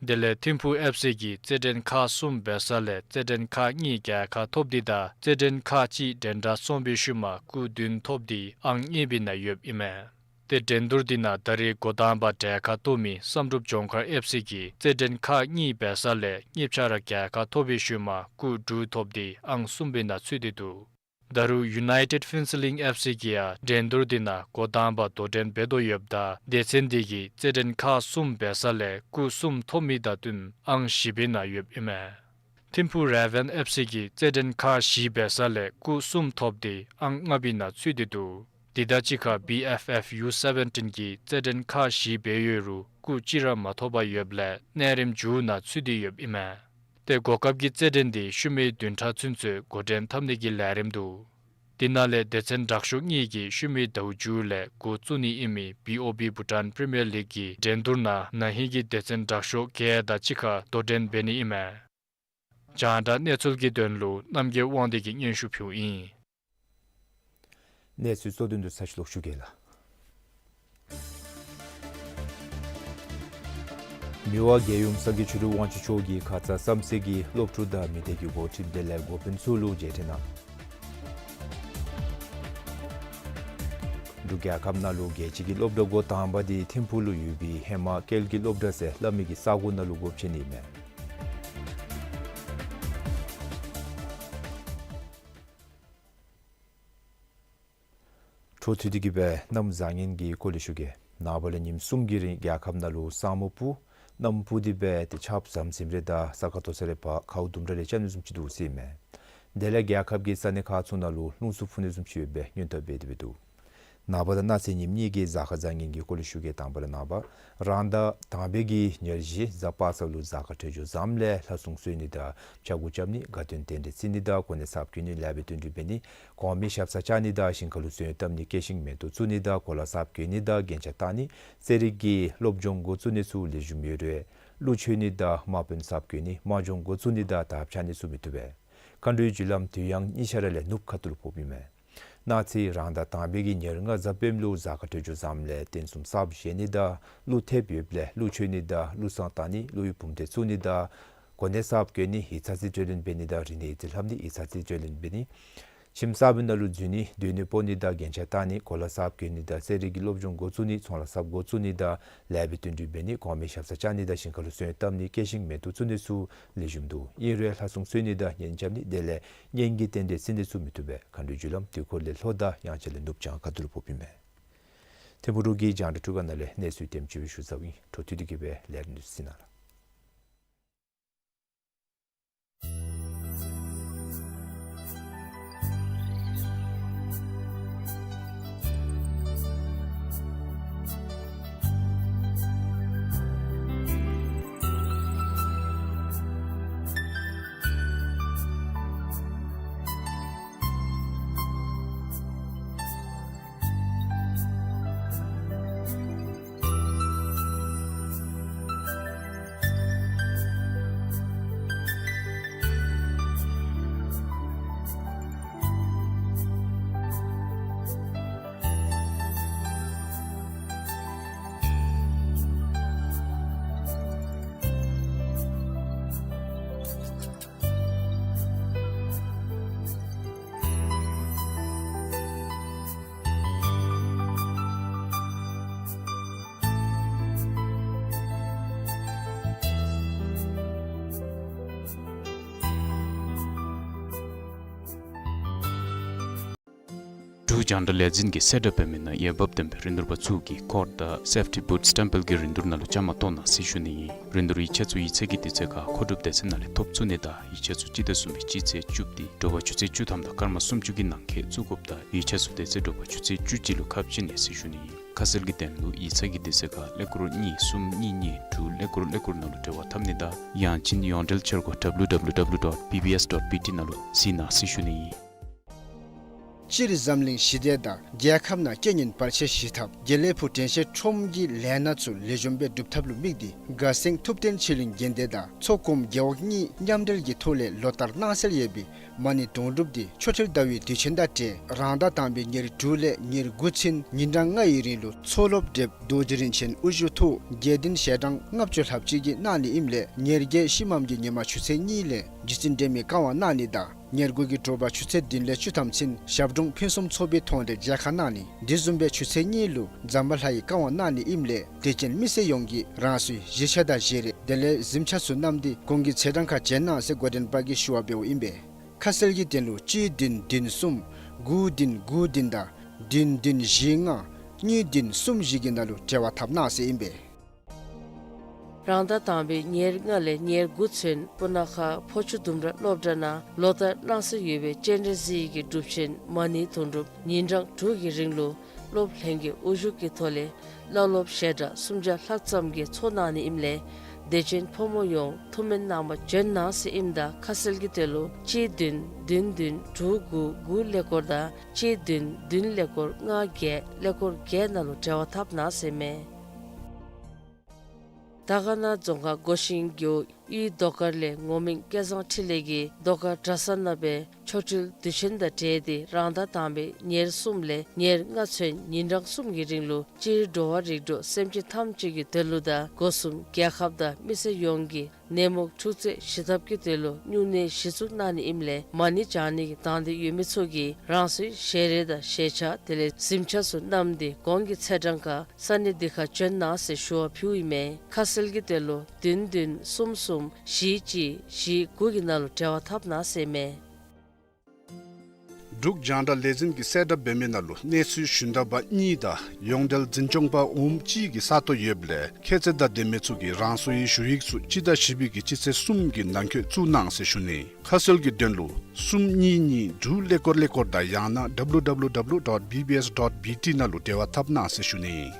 དེ་ལས་ཐིམ་ཕུག་ཨེཕ་སི་གིས་རྩེད་འགྲན་ཁག་གསུམ་འབད་ས་ལས་རྩེད་འགྲན་ཁག་གཉིས་རྒྱལ་ཁ་ཐོབ་སྟེ་དང་རྩེད་འགྲན་ཁག་གཅིག་འགྲན་ཟླ་སོང་བའི་ཤུལ་མ་སྐུགས་བདུན་ཐོབ་སྟེ་ཨང་གཉིས་པའི་ནང་ཡོདཔ་ཨིན་མས། ཏེ་འགྲན་བསྡུར་འདི་ནང་ད་རིས་འགོ་དང་པ་གྲལ་ཁར་གཏོགས་མི་བསམ་གྲུབ་ལྗོངས་མཁར་ཨེཕ་སི་གིས་རྩེད་འགྲན་ཁག་གཉིས་འབད་ས་ལས་གཉིས་ཆ་ར་རྒྱལ་ཁ་ཐོབ་པའི་ཤུལ་མ་སྐུགས་དྲུག་ཐོབ་སྟེ་ཨང་གསུམ་པའི་ནང་ཚུད་དེ་འདུག། ད་རུང་ཡུ་ནའི་ཊེཌ་ཕེན་སི་ལིང་ཨེཕ་སི་གིས་ཡང་འགྲན་བསྡུར་འདི་ནང་འགོ་དང་པ་དོ་འགྲན་འབད་དོ་ཡོདཔ་ད་སྡེ་ཚན་འདི་གིས་རྩེད་འགྲན་ཁག་གསུམ་འབད་ས་ལས་སྐུགས་གསུམ་ཐོབ་མི་དང་བསྟུན་ཨང་བཞི་པའི་ནང་ཡོདཔ་ཨིན་མས། ཐིམ་ཕུག་རེ་ཝན་ཨེཕ་སི་གིས་རྩེད་འགྲན་ཁག་བཞི་འབད་ས་ལས་སྐུགས་གསུམ་ཐོབ་སྟེ་ཨང་ལྔ་པའི་ནང་ཚུད་དེ་འདུག། དེ་དང་གཅིག་ཁར་བི་ཨེཕ་ཨེཕ་ཡུ་སེ་བེན་ཊིན་གྱིས་རྩེད་འགྲན་ཁག་བཞི་འབད་ཡོད་རུང་སྐུགས་གཅིག་ར་མ་ཐོབ་པར་ཡོདཔ་ལས་གནས་རིམ་མཇུག་ནང་ཚུད་དེ་ཡོདཔ་ཨིན་མས། ཏེ་གོ་སྐབས་ཀྱི་རྩེད་འགྲན་འདི་ཤུལ་མའི་བདུན་ཕྲག་ཚུན་ཚོད་འགོ་འདྲེན་འཐབ་ནི་གི་ལས་རིམ་འདུག། དེ་ནང་ལས་སྡེ་ཚན་དྲག་ཤོས་གཉིས་ཀྱིས་ཤུལ་མའི་ཟླཝ་མཇུག་ལས་འགོ་བཙུགས་ནི་ཨིན་མི་བི་ཨོ་བི་བྷུ་ཊཱན་པི་རི་མི་ཡར་ལིག་གི་འགྲན་བསྡུར་ནང་ན་ཧིང་གི་སྡེ་ཚན་དྲག་ཤོས་བརྒྱད་དང་གཅིག་ཁར་དོ་འགྲན་འབད་ནི་ཨིན་མས། རྒྱང་བསྒྲགས་གནས་ཚུལ་གྱི་དོན་ལུ་རྣམ་རྒྱལ་དབང་འདུས་ཀྱིས་སྙན་ཞུ་ཕུལཝ་ཨིན། གནས་ཚུལ་གཙོ་དོན་དུ་ཚར་ཅིག་ལོག་ཞུ་གེ་ལགས། མི་དབང་རྒྱལ་ཡུམ་སངས་རྒྱས་ཆོས་གྲུབ་དབང་ཕྱུག་མཆོག་གིས་ཁ་ཙ་བསམ་རྩེ་གི་སློབ་ཕྲུག་དང་མི་སྡེ་གི་འགོ་ཁྲིདཔ་དེ་ལས་འགོ་དཔོན་ཚུ་ལུ་མཇལ་འཕྲད་གནང་། འབྲུག་རྒྱལ་ཁབ་ནང་ལུ་རྒྱལ་སྤྱི་གི་སློབ་གྲྭ་འགོ་དང་པ་འདི་ཐིམ་ཕུག་ལུ་ཡོད་པའི་ཧེ་མ་ཀལ་གྱི་སློབ་གྲྭ་ཟེར་སླབ་མི་གི་ས་གོ་ནང་ལུ་སྒོ་ཕྱེ་ནི་མས། འཕྲོ་མཐུད་དེ་གི་སྦེ་གནམ་བཟང་ངན་གྱི་སྐོར་ལས་ཞུ་གེ། ནངས་པ་ལས་ཉིནམ་གསུམ་གྱི་རིང་རྒྱལ་ཁབ་ནང་ལུ་ས་སྨུག་སྤུབས། གནམ་སྤུབས་ཏེ་སྦེ་ཏེ་ཆརཔ་ཟམ་ཟིམ་རེ་དང་ས་ཁ་ཐོག་ས་རེ་ཕར་ཁཝ་ལྡུམ་ར་རེ་རྐྱབ་ནི་བཟུམ་ཅིག་འདུག་ཟེར་ཨིན་མས། དེ་ལས་རྒྱལ་ཁབ་ཀྱི་ས་གནས་ཁག་ཚུ་ནང་ལུ་རླུང་འཚུབ་འཕུ་ནི་བཟུམ་ཅིག་ཡོད་པའི་སྔོན་བརྡ་འབད་དེ་སྦེ་འདུག། ནངས་པ་དང་གནངས་ཚེ་ཉིནམ་གཉིས་ཀྱི་གཟའ་སྐར་བཟང་ངན་གྱི་སྐོར་ལས་ཞུ་གེ། དང་པ་ར་ནངས་པ་རང་ཟླ་དང་པའི་གི་ཉེར་བཞི་གཟའ་པ་སངས་ལུ་གཟའ་སྐར་འཕྲོད་སྦྱོར་བཟངམ་ལས་ལྷ་སྲུང་གསོལ་ནི་དང་ཕྱྭ་འགུགས་རྐྱབ་ནི་དགའ་སྟོན་རྟེན་འབྲེལ་བརྩི་ནི་དང་གོ་གནས་གསརཔ་གྱོན་ནི་ལེགས་པའི་དོན་སྒྲུབ་འབད་ནི་གོང་མའི་ཞབས་སར་བཅར་ནི་དང་ཞིང་ཁ་ལུ་གསོལ་བཏབ་ནི་སྐྱེད་ཤིང་མེ་ཏོག་བཙུགས་ནི་དང་གོ་ལ་གསརཔ་གྱོན་ནི་དང་རྒྱན་ཆ་བཏགས་ནི་རྩེད་རིགས་ཀྱི་སློབ་སྦྱོང་འགོ་བཙུགས་ནི་ཚུ་ལེགས་ཤོམ་ཡོད་རུང་གླུ་མཆོད་ནི་དང་དམག་དཔོན་གསརཔ་གྱོན་ནི་དམག་སྦྱོང་འགོ་བཙུགས་ནི་དང་དར་འཕྱར་ནི་ཚུ་མི་བཏུབ་པས། མཁའ་འགྲོའི་རྒྱུ་ལམ་དུས་ཡང་གཉིས་ཆ་ར་ལས་ནུབ་ཁ་ཐུག་ལུ་ཕོགཔ་ཨིན་མས། གནངས་ཚེ་རང་ཟླ་དང་པའི་གི་ཉེར་ལྔ་གཟའ་སྤེནམ་ལུ་གཟའ་སྐར་འཕྲོད་སྦྱོར་བཟངམ་ལས་རྟེན་གསུམ་གསརཔ་བཞེངས་ནི་དང་ཀླུ་ཐེབས་ཡོདཔ་ལས་ཀླུ་མཆོད་ནི་དང་ཀླུ་བསངས་བཏང་ནི་ཀླུ་ཡུལ་བུམ་སྡེ་བཙུགས་ནི་དང་གོ་གནས་གསརཔ་གྱོན་ནི་ཡིག་ཚང་རྩིས་སྤྲོད་ལེན་འབད་ནི་དང་རིག་གནས་ཡིག་རྩིས་ལྷབ་ནི་ཡིག་ཚང་རྩིས་སྤྲོད་ལེན་འབད་ནི་ ཁྱིམ་གསརཔ་ནང་ལུ་འཛུལ་ནི་སྡོད་གནས་སྤོ་ནི་དང་རྒྱན་ཆ་བཏགས་ནི་གོ་ལ་གསརཔ་གྱོན་ནི་དང་ཚན་རིག་གི་སློབ་སྦྱོང་འགོ་བཙུགས་ནི་ཚོང་ལཱ་གསརཔ་འགོ་བཙུགས་ནི་དང་ལེགས་པའི་དོན་སྒྲུབ་འབད་ནི་གོང་མའི་ཞབས་སར་བཅར་ནི་དང་ཞིང་ཁར་ལུ་སོན་བཏབ་ནི་སྐྱེ་ཤིང་མེ་ཏོག་བཙུགས་ནི་ཚུ་ལེགས་ཤོམ་འདུག། ཨིན་རུང་ལྷ་སྲུང་གསོལ་ནི་དང་གཉེན་རྐྱབ་ནི་དེ་ལས་གཉེན་གྱི་རྟེན་འབྲེལ་བརྩི་ནི་ཚུ་མི་བཏུབ་པས། མཁའ་འགྲོའི་རྒྱུ་ལམ་དུས་འཁོར་ལས་ལྷོ་དང་དབྱངས་འཆར་ལས་ནུབ་བྱང་ཁ་ཐུག་ལུ་ཕོགཔ་ཨིན་མས། ཐིམ་ཕུག་འབྲུག་གི་རྒྱང་བསྒྲགས་འཕྲུལ་ཁང་ནང་ལས་གནས་ཚུལ་དེམ་ཅིག་སྦེ་ཞུ་ཚརཝ་ཨིན། འཕྲོ་མཐུད་དེ་གི་སྦེ་ལས་རིམ་འདི་ཚུ་གཟིགས་གནང་ལགས། འབྲུག་རྒྱང་བསྒྲགས་ལས་འཛིན་གྱིས་གསལ་བསྒྲགས་འབད་མི་ནང་འོས་འབབ་ལྡན་པའི་རིན་བསྡུར་པ་ཚུ་གིས་ཀོཌ་དང་སེཕ་ཊི་བུཊ་སི་ཊེམ་པལ་གྱི་རིན་བསྡུར་ནང་ལུ་བཅའ་མར་གཏོགས་གནང་ཟེར་ཞུ་ནི་ཨིན། རིན་བསྡུར་ཡིག་ཆ་ཚུ་ཡིག་ཚང་གི་དུས་ཚོད་ཁར་མཁོ་སྒྲུབ་སྡེ་ཚན་ནང་ལས་ཐོབ་ཚུགས་ནི་དང་ཡིག་ཆ་ཚུ་སྤྱི་ཟླ་གསུམ་པའི་སྤྱི་ཚེས་བཅུ་པ་དེ་དྲོ་པ་ཆུ་ཚོད་བཅུ་ཐམ་དང་སྐར་མ་སུམ་ཅུ་གི་ནང་འཁོད་བཙུགས་དགོཔ་དང་ཡིག་ཆ་ཚུ་དེ་ཚེ་དྲོ་པ་ཆུ་ཚོད་བཅུ་གཅིག་ལུ་ཁ་ཕྱེ་ནི་ཟེར་ཞུ་ནི་ཨིན། ཁ་གསལ་གྱི་དོན་ལུ་ཡིག་ཚང་གི་དུས་ཚོད་ཁར་ཀླད་ཀོར་གཉིས་གསུམ་གཉིས་གཉིས་དྲུག་ཀླད་ཀོར་ཀླད་ཀོར་ནང་ལུ་འབྲེལ་བ་འཐབ་ནི་དང་ཡང་ཅིན་ཡོངས་འབྲེལ་འཆར་སྒོ་ཌབ་ལུ་ཌབ་ལུ་ཌབ་ལུ་ཌོཊ་བི་བི་ཨེསི་ཌོཊ་བི་ཊི་ནང་ལུ་གཟིགས་གནང་ཟེར་ཞུ་ནི་ཨིན། སྤྱིར་འཛམ་གླིང་ཞི་བདེ་དང་རྒྱལ་ཁབ་ནང་རྐྱེན་ངན་བར་ཆད་ཞི་ཐབས་དགེ་ལེགས་ཕུག་དྲན་ཤེས་ཁྲོམ་གྱི་ལས་སྣ་ཚུ་ལེགས་ཤོམ་སྦེ་སྒྲུབ་ཐབས་ལུ་དམིགས་ཏེ་དགའ་སེང་ཐུབ་བསྟན་ཆོས་གླིང་དགོན་སྡེ་དང་མཚོ་ཀོམ་རྒེད་འོག་གཉིས་མཉམ་འབྲེལ་གྱི་ཐོག་ལས་ལོ་ལྟར་གནང་སྲོལ་ཡོད་པའི་མ་ཎི་དུང་སྒྲུབ་འདི་ཆོ་འཕྲུལ་ཟླ་བའི་དུས་ཆེན་དང་འབྲེལ་རང་ཟླ་དང་པའི་ཉེར་དྲུག་ལས་ཉེར་དགུ་ཚུན་ཉིན་གྲངས་ལྔ་ཡི་རིང་ལུ་མཚོ་སློབ་བགྲེསཔ་རྡོ་རྗེ་རིན་ཆེན་དབུ་བཞུགས་ཐོག་དགེ་འདུན་ཞལ་གྲངས་ལྔ་བཅུ་ལྷགཔ་ཅིག་གིས་གནང་ནི་ཨིནམ་ལས་ཉེར་བརྒྱད་ཤིང་མམ་གྱི་ཉིན་མ་ཆུ་ཚོད་གཉིས་ལས་རྗེ་བཙུན་སྒྲོལ་མའི་བཀའ་དབང་གནང་ནི་དང་ཉེར་དགུ་གི་དྲོ་པ་ཆུ་ཚོད་བདུན་ལས་བཅུ་ཐམ་ཚུན་ཞབས་དྲུང་ཕུན་སུམ་ཚོགས་པའི་མཐོང་གྲོལ་མཇལ་ཁ་གནང་ནི། དེ་བཟུམ་སྦེ་ཆུ་ཚོད་གཉིས་ལུ་ཛམ་བྷ་ལ་ཡི་བཀའ་དབང་གནང་ནི་ཨིནམ་ལས་དད་ཅན་མི་སེར་ཡོངས་ཀྱིས་རང་སོའི་གཞིས་ཆས་དང་བཞེས་རིགས་དེ་ལས་གཟིམ་ཆས་ཚུ་བསྣམས་ཏེ་གོང་གི་ཚེས་གྲངས་ཁར་བྱོན་གནང་ཟེར་འགོ་འདྲེན་པ་གིས་ཞུ་བ་འབདཝ་ཨིན་པས། ཁ་གསལ་གྱི་དོན་ལུ་གཅིག་བདུན་བདུན་གསུམ་དགུ་བདུན་དགུ་བདུན་དང་བདུན་བདུན་བཞི་ལྔ་གཉིས་བདུན་གསུམ་བཞི་གི་ནང་ལུ་འབྲེལ་བ་འཐབ་གནང་ཟེར་ཨིན་པས། རང་ཟླ་དང་པའི་ཉེར་ལྔ་ལས་ཉེར་དགུ་ཚུན་སྤུ་ན་ཁ་ཕོ་ཆུ་ལྡུམ་ར་སློབ་གྲྭ་ནང་ལོ་ལྟར་གནང་སྲོལ་ཡོད་པའི་སྤྱན་རས་གཟིགས་ཀྱི་སྒྲུབ་ཆེན་མ་ཎི་དུང་སྒྲུབ་ཉིན་གྲངས་དྲུག་གི་རིང་ལུ་སློབ་ལྷན་རྒྱས་དབུ་བཞུགས་ཀྱི་ཐོག་ལས་བླ་སློབ་ཞལ་གྲངས་སུམ་བརྒྱ་ལྷག་ཙམ་གྱིས་ཚོགས་གནང་ནི་ཨིནམ་ལས་དད་ཅན་ཕོ་མོ་ཡོངས་ཐུགས་སྨོན་གནང་བར་བྱོན་གནང་ཟེར་ཨིནམ་ད་ཁ་གསལ་གྱི་དོན་ལུ་གཅིག་བདུན་བདུན་བདུན་དྲུག་དགུ་དགུ་ཀླད་ཀོར་དང་གཅིག་བདུན་བདུན་ཀླད་ཀོར་ལྔ་བརྒྱད་ཀླད་ཀོར་བརྒྱད་ནང་ལུ་འབྲེལ་བ་འཐབ་གནང་ཟེར་མས། དར་དཀར་ན་རྫོང་ཁག་སྒོ་ཤིང་རྒེད་འོག་གཡུས་རྡོ་དཀར་ལས་ངོ་མིང་སྐལ་བཟང་འཕྲིན་ལས་ཀྱིས་རྡོ་དཀར་གྲྭ་ས་ནང་སྦེ་ཆོ་འཕྲུལ་དུས་ཆེན་དང་འབྲེལ་ཏེ་རང་ཟླ་དང་པའི་ཉེར་གསུམ་ལས་ཉེར་ལྔ་ཚུན་ཉིན་གྲངས་གསུམ་གྱི་རིང་ལུ་སྤྱིར་འགྲོ་བ་རིགས་དྲུག་སེམས་ཅན་ཐམས་ཅད་ཀྱི་དོན་ལུ་དང་སྒོ་གསུམ་རྒྱལ་ཁབ་དང་མི་སེར་ཡོངས་ཀྱི་ནད་མུག་འཁྲུག་རྩོད་ཞི་ཐབས་ཀྱི་དོན་ལུ་སྨྱུང་གནས་གཞི་བཙུགས་གནང་ནི་ཨིནམ་ལས་མ་ཎི་བགྱང་ནི་གི་དང་འདོད་ཡོད་མི་ཚུ་གིས་རང་སོའི་ཞལ་རས་དང་ཞལ་ཆས་དེ་ལས་གཟིམ་ཆས་ཚུ་བསྣམས་ཏེ་གོང་གི་ཚེས་གྲངས་ཁར་ས་གནས་འདི་ཁར་བྱོན་གནང་ཟེར་ཞུ་བ་ཕུལཝ་ཨིན་མས། ཁ་གསལ་གྱི་དོན་ལུ་བདུན་བདུན་གསུམ་གསུམ་བཞི་གཅིག་བཞི་དགུ་གི་ནང་ལུ་འབྲེལ་བ་འཐབ་གནང་ཟེར་མས། འབྲུག་རྒྱང་བསྒྲགས་ལས་འཛིན་གྱིས་གསལ་བསྒྲགས་འབད་མི་ནང་ལུ་གནས་ཚུལ་ཞུན་དག་པ་གཉིས་དང་ཡོངས་འབྲེལ་འཛིན་སྐྱོང་པ་འོགམ་གཅིག་གི་ས་སྟོང་ཡོདཔ་ལས་ཁྱད་ཚད་དང་ལྡན་མི་ཚུ་གིས་རང་སོའི་ཞུ་ཡིག་ཚུ་སྤྱི་ཟླ་བཞི་པའི་གི་སྤྱི་ཚེས་གསུམ་གྱི་ནང་འཁོད་བཙུགས་གནང་ཟེར་ཞུ་ནི། ཁ་གསལ་གྱི་དོན་ལུ་གསུམ་གཉིས་གཉིས་དྲུག་ཀླད་ཀོར་ཀླད་ཀོར་དང་ཡང་ན་ཌབ་ལུ་ཌབ་ལུ་ཌབ་ལུ་ཌོཊ་བི་བི་ཨེསི་ཌོཊ་བི་ཊི་ནང་ལུ་འབྲེལ་བ་འཐབ་གནང་ཟེར་ཞུ་ནི།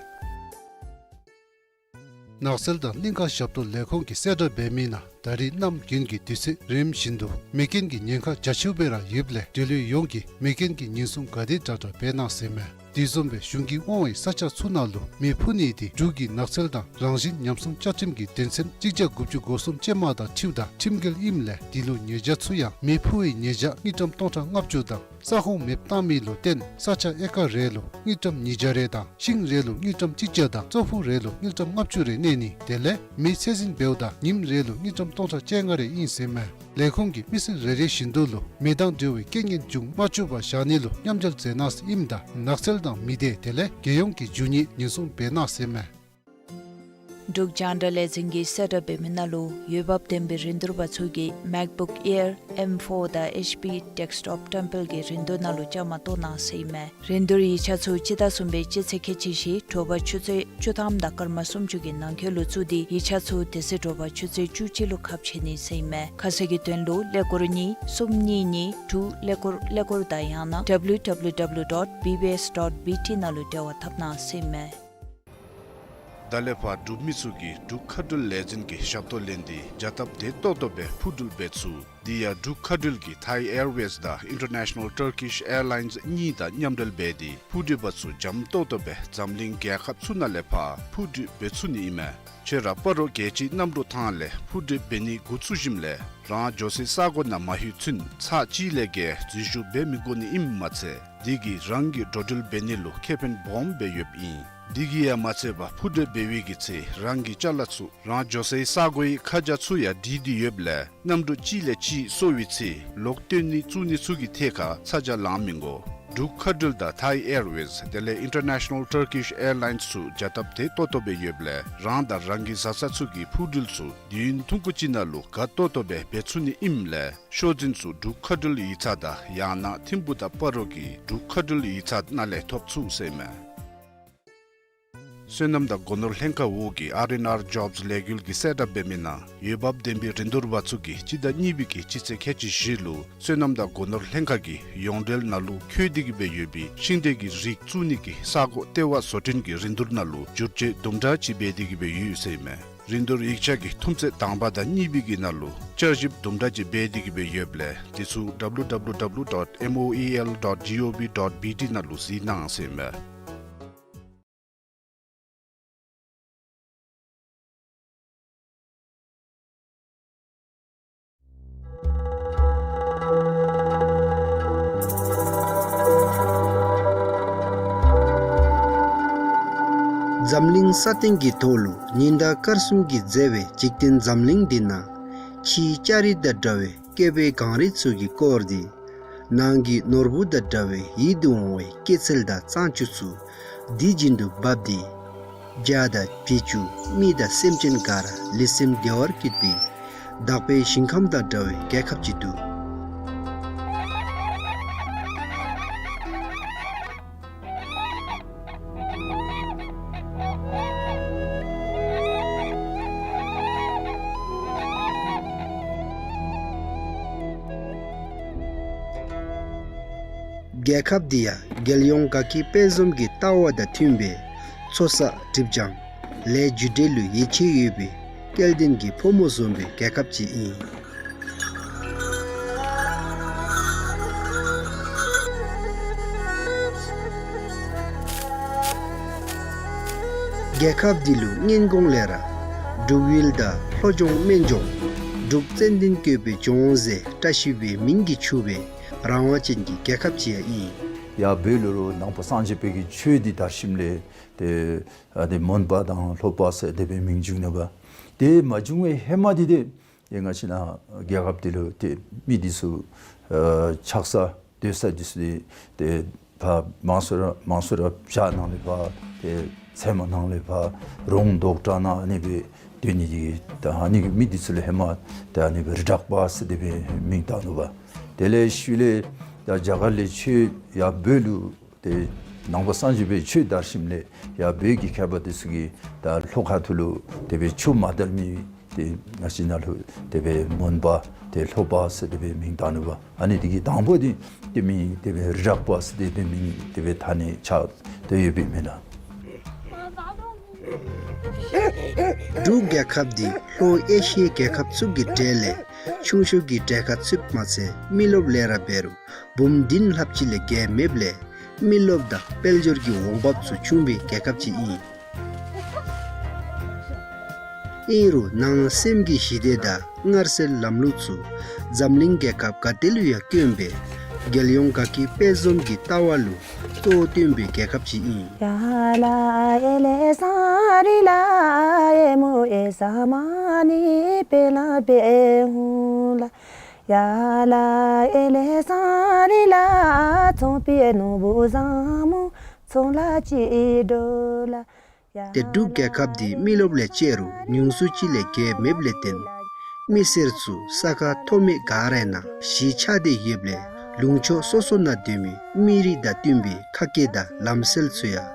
ནགས་ཚལ་དང་གླིང་ཁ་ཞབས་ཏོག་ལས་ཁུངས་ཀྱིས་གསལ་བསྒྲགས་འབད་མི་ནང་ད་རིས་གནམ་དགུན་གྱི་དུས་ཚོད་རིམ་བཞིན་དུ་མེ་རྐྱེན་གྱི་ཉེན་ཁ་རྒྱ་ཆེཝ་སྦེ་ར་ཡོདཔ་ལས་འབྲེལ་ཡོད་ཡོངས་ཀྱིས་མེ་རྐྱེན་གྱི་ཉེན་སྲུང་ག་དེ་དྲག་དྲག་འབད་གནང་ཟེར་མས། དེ་བཟུམ་སྦེ་གཞུང་གིས་དབང་བའི་ས་ཆ་ཚུ་ནང་ལུ་མེ་ཕུ་ནི་དེ་འབྲུག་གི་ནགས་ཚལ་དང་རང་བཞིན་ཉམས་སྲུང་བཅའ་ཁྲིམས་ཀྱི་དོན་ཚན་གཅིག་བརྒྱ་དགུ་བཅུ་གོ་གསུམ་ཅན་མ་དང་འཁྲིལཝ་ད་ཁྲིམས་འགལ་ཨིནམ་ལས་དེ་ལུ་ཉེས་བྱ་ཚུ་ཡང་མེ་ཕུ་བའི་ཉེས་བྱ་དངུལ་ཀྲམ་སྟོང་ཕྲག་ལྔ་བཅུ་དང་ ས་ཁོངས་མེདཔ་བཏང་མི་ལུ་བརྟེན་ས་ཆ་ཨེ་ཀར་རེ་ལུ་དངུལ་ཀྲམ་ཉིས་བརྒྱ་རེ་དང་ཤིང་རེ་ལུ་དངུལ་ཀྲམ་གཅིག་བརྒྱ་དང་ཙོག་ཕུག་རེ་ལུ་དངུལ་ཀྲམ་ལྔ་བཅུ་རེ་གནས་ནི་དེ་ལས་མེ་ཚད་འཛིན་འབདཝ་ད་ཉིནམ་རེ་ལུ་དངུལ་ཀྲམ་སྟོང་ཕྲག་བཅོ་ལྔ་རེ་ཨིན་ཟེར་མས། ལས་ཁུངས་ཀྱིས་མི་སེར་རེ་རེ་བཞིན་དུ་ལུ་མེ་དང་འབྲེལ་བའི་རྐྱེན་ངན་འབྱུང་མ་བཅུག་པར་བཞག་ནི་ལུ་མཉམ་འབྲེལ་མཛད་གནང་ཟེར་ཨིནམ་ད་ནགས་ཚལ་དང་མི་སྡེ་དེ་ལས་རྒྱལ་ཡོངས་ཀྱི་རྒྱུ་དངོས་ཉེན་སྲུང་འབད་གནང་ཟེར་མས། འབྲུག་རྒྱང་བསྒྲགས་ལས་འཛིན་གྱིས་གསལ་བསྒྲགས་འབད་མི་ནང་ལུ་འོས་འབབ་ལྡན་པའི་རིན་བསྡུར་པ་ཚུ་གིས་MacBook Air M four དང་HP Desktop བཀྲམ་སྤེལ་གྱི་རིན་བསྡུར་ནང་ལུ་བཅའ་མར་གཏོགས་གནང་ཟེར་ཨིན་མས། རིན་བསྡུར་ཡིག་ཆ་ཚུ་སྤྱི་ཟླ་གསུམ་པའི་སྤྱི་ཚེས་ཁལ་གཅིག་བཞི་དྲོ་པ་ཆུ་ཚོད་བཅུ་ཐམ་དང་སྐར་མ་སུམ་ཅུ་གི་ནང་འཁོད་ལུ་བཙུགས་ཏེ་ཡིག་ཆ་ཚུ་དེ་ཚེ་དྲོ་པ་ཆུ་ཚོད་བཅུ་གཅིག་ལུ་ཁ་ཕྱེ་ནི་ཟེར་ཨིན་མས། ཁ་གསལ་གྱི་དོན་ལུ་ཀླད་ཀོར་གཉིས་གསུམ་གཉིས་གཉིས་དྲུག་ཀླད་ཀོར་ཀླད་ཀོར་དང་ཡང་ན་W W W dot B B S dot B T ནང་ལུ་འབྲེལ་བ་འཐབ་གནང་ཟེར་ཨིན་མས། ད་ལས་ཕར་འབྲུག་མི་ཚུ་གིས་འབྲུག་མཁའ་འགྲུལ་ལས་འཛིན་གྱི་ཞབས་ཏོག་ལེན་ཏེ་བྱ་སྟབས་བདེ་ཏོག་ཏོ་སྦེ་འཕུར་འགྲུལ་འབད་ཚུགས། དེ་ཡང་འབྲུག་མཁའ་འགྲུལ་གྱིས་Thai Airways དང་International Turkish Airlines གཉིས་དང་མཉམ་འབྲེལ་འབད་དེ་འཕུར་འགྲུལ་པ་ཚུ་འཇམ་ཏོག་ཏོ་སྦེ་འཛམ་གླིང་རྒྱལ་ཁབ་ཚུ་ནང་ལས་ཕར་འཕུར་འགྲུལ་འབད་ཚུགས་ནི་ཨིན་མས། ཁྱོད་ར་སྤ་རོ་རྒྱལ་སྤྱིའི་གནམ་གྲུ་ཐང་ལས་འཕུར་འགྲུལ་འབད་ནི་འགོ་བཙུགས་ཞིནམ་ལས་རང་འགྱོ་སའི་ས་གོ་ནང་མ་ལྷོད་ཚུན་ཚར་གཅིག་ལས་བརྒལ་འཛུལ་ཞུགས་འབད་མི་དགོ་ནི་ཨིནམ་མ་ཚད་དེ་གིས་རང་གི་འགྲོ་འགྲུལ་འབད་ནི་ལུ་ཁེ་ཕན་སྦོམ་སྦེ་ཡོདཔ་ཨིན། དེ་གིས་ཡང་མ་ཚད་པར་འཕུར་འགྲུལ་འབད་བའི་གི་ཚེ་རང་གི་ཅ་ལ་ཚུ་རང་འགྱོ་སའི་ས་གོའི་ཁ་བྱང་ཚུ་ཡང་བྲིས་ཏེ་ཡོདཔ་ལས་གནམ་གྲུ་གཅིག་ལས་གཅིག་སོར་བའི་ཚེ་ལོག་བཏོན་ནི་བཙུགས་ནི་ཚུ་གི་ཐད་ཁར་ཚ་གྱང་ལང་མི་དགོ། འབྲུག་མཁའ་འགྲུལ་དང་Thai Airways དེ་ལས་International Turkish Airlines ཚུ་བྱ་སྟབས་བདེ་ཏོག་ཏོ་སྦེ་ཡོདཔ་ལས་རང་དང་རང་གི་བཟའ་ཚང་ཚུ་གི་འཕུར་འགྲུལ་ཚུ་དུས་ཡུན་ཐུང་ཀུ་ཅིག་ནང་ལུ་དགའ་ཏོག་ཏོ་སྦེ་འབད་ཚུགས་ནི་ཨིནམ་ལས་ཤོག་འཛིན་ཚུ་འབྲུག་མཁའ་འགྲུལ་ཡིག་ཚང་དང་ཡང་ན་ཐིམ་ཕུག་དང་སྤ་རོ་གི་འབྲུག་མཁའ་འགྲུལ་ཡིག་ཚང་ནང་ལས་ཐོབ་ཚུགས་ཟེར་ཨིན་མས། སོ་ནམ་དང་སྒོ་ནོར་ལྷན་ཁག་འོག་གི་R and R Jobs ལས་འགུལ་གྱིས་གསལ་བསྒྲགས་འབད་མི་ནང་འོས་འབབ་ལྡན་པའི་རིན་བསྡུར་པ་ཚུ་གིས་སྤྱི་ཟླ་གཉིས་པའི་གི་སྤྱི་ཚེས་ཁལ་གཅིག་བཞི་ལུ་སོ་ནམ་དང་སྒོ་ནོར་ལྷན་ཁག་གི་ཡོངས་འབྲེལ་ནང་ལུ་འཁོད་དེ་གི་སྦེ་ཡོད་པའི་ཤིང་འབྲས་ཀྱི་རིགས་བཙུགས་ནི་གི་ས་གོ་ལྟེ་བ་བཟོ་སྐྲུན་གྱི་རིན་བསྡུར་ནང་ལུ་བསྒྱུར་བཅོས་དུམ་གྲ་ཅིག་འབད་དེ་གི་སྦེ་ཡོད་ཟེར་ཨིན་མས། རིན་བསྡུར་ཡིག་ཆ་གི་ཐུམ་ཚད་དང་པ་དང་གཉིས་པའི་གི་ནང་ལུ་བསྐྱར་ཞིབ་དུམ་གྲ་ཅིག་འབད་དེ་གི་སྦེ་ཡོདཔ་ལས་དེ་ཚུ་W W W dot M O E L dot G O V dot B T ནང་ལུ་གཟིགས་གནང་ཟེར་ཨིན་མས། འཛམ་གླིང་ས་སྟེང་གི་ཐོག་ལུ་ཉི་ཟླ་སྐར་གསུམ་གྱིས་མཛེས་པའི་འཇིག་རྟེན་འཛམ་གླིང་འདི་ནང་ཕྱིའི་ལྕགས་རི་དང་འདྲ་བའི་བསྐལ་པའི་གངས་རི་ཚུ་གིས་བསྐོར་ཏེ་ནང་གི་ནོར་བུ་དང་འདྲ་བའི་ཡིད་དུ་འོང་བའི་སྐྱེད་ཚལ་དང་གཙང་ཆུ་ཚུ་དུས་རྒྱུན་དུ་འབབ་སྟེ་བྱ་དང་བྱི་ཅུང་མི་དང་སེམས་ཅན་ག་ར་ལུས་སེམས་བདེ་བར་བསྐྱེད་པའི་དག་པའི་ཞིང་ཁམས་དང་འདྲ་བའི་རྒྱལ་ཁབ་ཅིག་འདུག། རྒྱལ་ཁབ་འདི་ཡང་རྒྱལ་ཡོངས་དགའ་སྐྱིད་དཔལ་འཛོམས་ཀྱི་ལྟ་བ་དང་མཐུན་པའི་ཚོགས་བསགས་སྒྲིབ་སྦྱང་ལས་རྒྱུ་འབྲས་ལུ་ཡིད་ཆེས་ཡོད་པའི་སྐལ་ལྡན་གྱི་ཕོ་མོ་འཛོམས་པའི་རྒྱལ་ཁབ་ཅིག་ཨིན། རྒྱལ་ཁབ་འདི་ལུ་སྔོན་གོང་ལས་ར་འབྲུག་ཡུལ་དང་ལྷོ་ལྗོངས་སྨན་ལྗོངས་འབྲུག་ཙན་དན་བཀོད་པའི་ལྗོངས་ཟེར་བཀྲ་ཤིས་པའི་མིང་གིས་ཕྱུག་པའི་རང་དབང་ཅན་གྱི་རྒྱལ་ཁབ་ཅིག་ཡང་ཨིན། ཡར་བོད་ལུ་ནང་པ་སངས་རྒྱས་པའི་གི་ཆོས་འདི་དར་ཞིནམ་ལས་ཏེ་ཨ་ཏེ་མོན་པ་དང་ལྷོ་པ་ཟེར་དེ་སྦེ་མིང་བྱུང་ནུག་པ། དེ་མ་བྱུང་བའི་ཧེ་མ་འདི་ཏེ་ཏེ་ང་བཅས་ནཱ་རྒྱལ་ཁབ་འདི་ལུ་ཏེ་མི་འདི་ཚུ་ཨ་ཆགས་ས་སྡོད་ས་འདི་ཚུ་ཏེ་ཏེ་ཕར་མང་སུ་ར་མང་སུ་ར་བྱག་ནང་ལས་ཕར་ཏེ་ཚལ་མ་ནང་ལས་ཕར་རོང་འབྲོག་སྒང་ནང་ཨ་ནི་སྦེ་སྡོད་ནི་འདི་ད་ཨ་ནི་གི་མི་འདི་ཚུ་ལུ་ཧེ་མ་ཏེ་ཨ་ནི་སྦེ་རི་བྲག་པ་ཟེར་དེ་སྦེ་མིང་བཏགས་ནུག་པ། དེ་ལས་ཤུལ་ལས་ད་རྒྱ་གར་ལས་ཆོས་ཡར་བོད་ལུ་ཏེ་ནང་པ་སངས་རྒྱས་པའི་ཆོས་དར་ཞིནམ་ལས་ཡར་བོད་ཀྱི་མཁས་པ་འདི་ཚུ་གིས་ད་ལྷོ་ཁ་ཐུག་ལུ་དེ་སྦེ་ཆོས་མ་དར་མི་ཏེ་ང་བཅས་ནཱ་ལུ་དེ་སྦེ་མོན་པ་ཏེ་ལྷོ་པ་ཟེར་དེ་སྦེ་མིང་བཏགས་ནུག་པ། ཨ་ནི་འདི་གི་དང་པོ་འདི་ཏེ་མིང་དེ་སྦེ་རི་བྲག་པ་ཟེར་དེ་སྦེ་མིང་དེ་སྦེ་ད་ནི་ཆགས་ཏེ་ཡོདཔ་ཨིན་མས་ལགས། འབྲུག་རྒྱལ་ཁབ་འདི་ལྷོ་ཨེ་ཤི་ཡའི་རྒྱལ་ཁབ་ཚུ་གི་གྲས་ལས་ཆུང་ཤོས་ཀྱི་གྲས་ཁར་ཚུདཔ་མ་ཚད་མི་རློབས་ལས་ར་འབད་རུང་འབུམ་བདུན་ལྷགཔ་ཅིག་ལས་བརྒལ་མེདཔ་ལས་མི་རློབས་དང་དཔལ་འབྱོར་གྱི་འོང་འབབ་ཚུ་ཆུང་བའི་རྒྱལ་ཁབ་ཅིག་ཨིན། ཨིན་རུང་ནང་སེམས་ཀྱི་ཞི་བདེ་དང་མངར་གསོའི་ལམ་ལུགས་ཚུ་འཛམ་གླིང་རྒྱལ་ཁབ་ག་ཏེ་ལུ་ཡང་དཀོན་པས། རྒྱལ་ཡོངས་དགའ་སྐྱིད་དཔལ་འཛོམས་ཀྱི་ལྟ་བ་ལུ་གཙོ་བོ་བཏོན་པའི་རྒྱལ་ཁབ་ཅིག་ཨིན། ཏེ་འབྲུག་རྒྱལ་ཁབ་འདི་མི་རློབས་ལས་བཅད་རུང་ཉུང་སུ་ཅིག་ལས་བརྒལ་མེདཔ་ལས་བརྟེན་མི་སེར་ཚུ་ས་ཁ་མཐོ་དམན་ག་ར་ནང་གཞིས་ཆགས་ཏེ་ཡོདཔ་ལས་ལུང་ཕྱོགས་སོ་སོ་ནང་སྡོད་མི་མི་རིགས་དང་བསྟུན་པའི་ཁ་སྐད་དང་ལམ་སྲོལ་ཚུ་ཡང་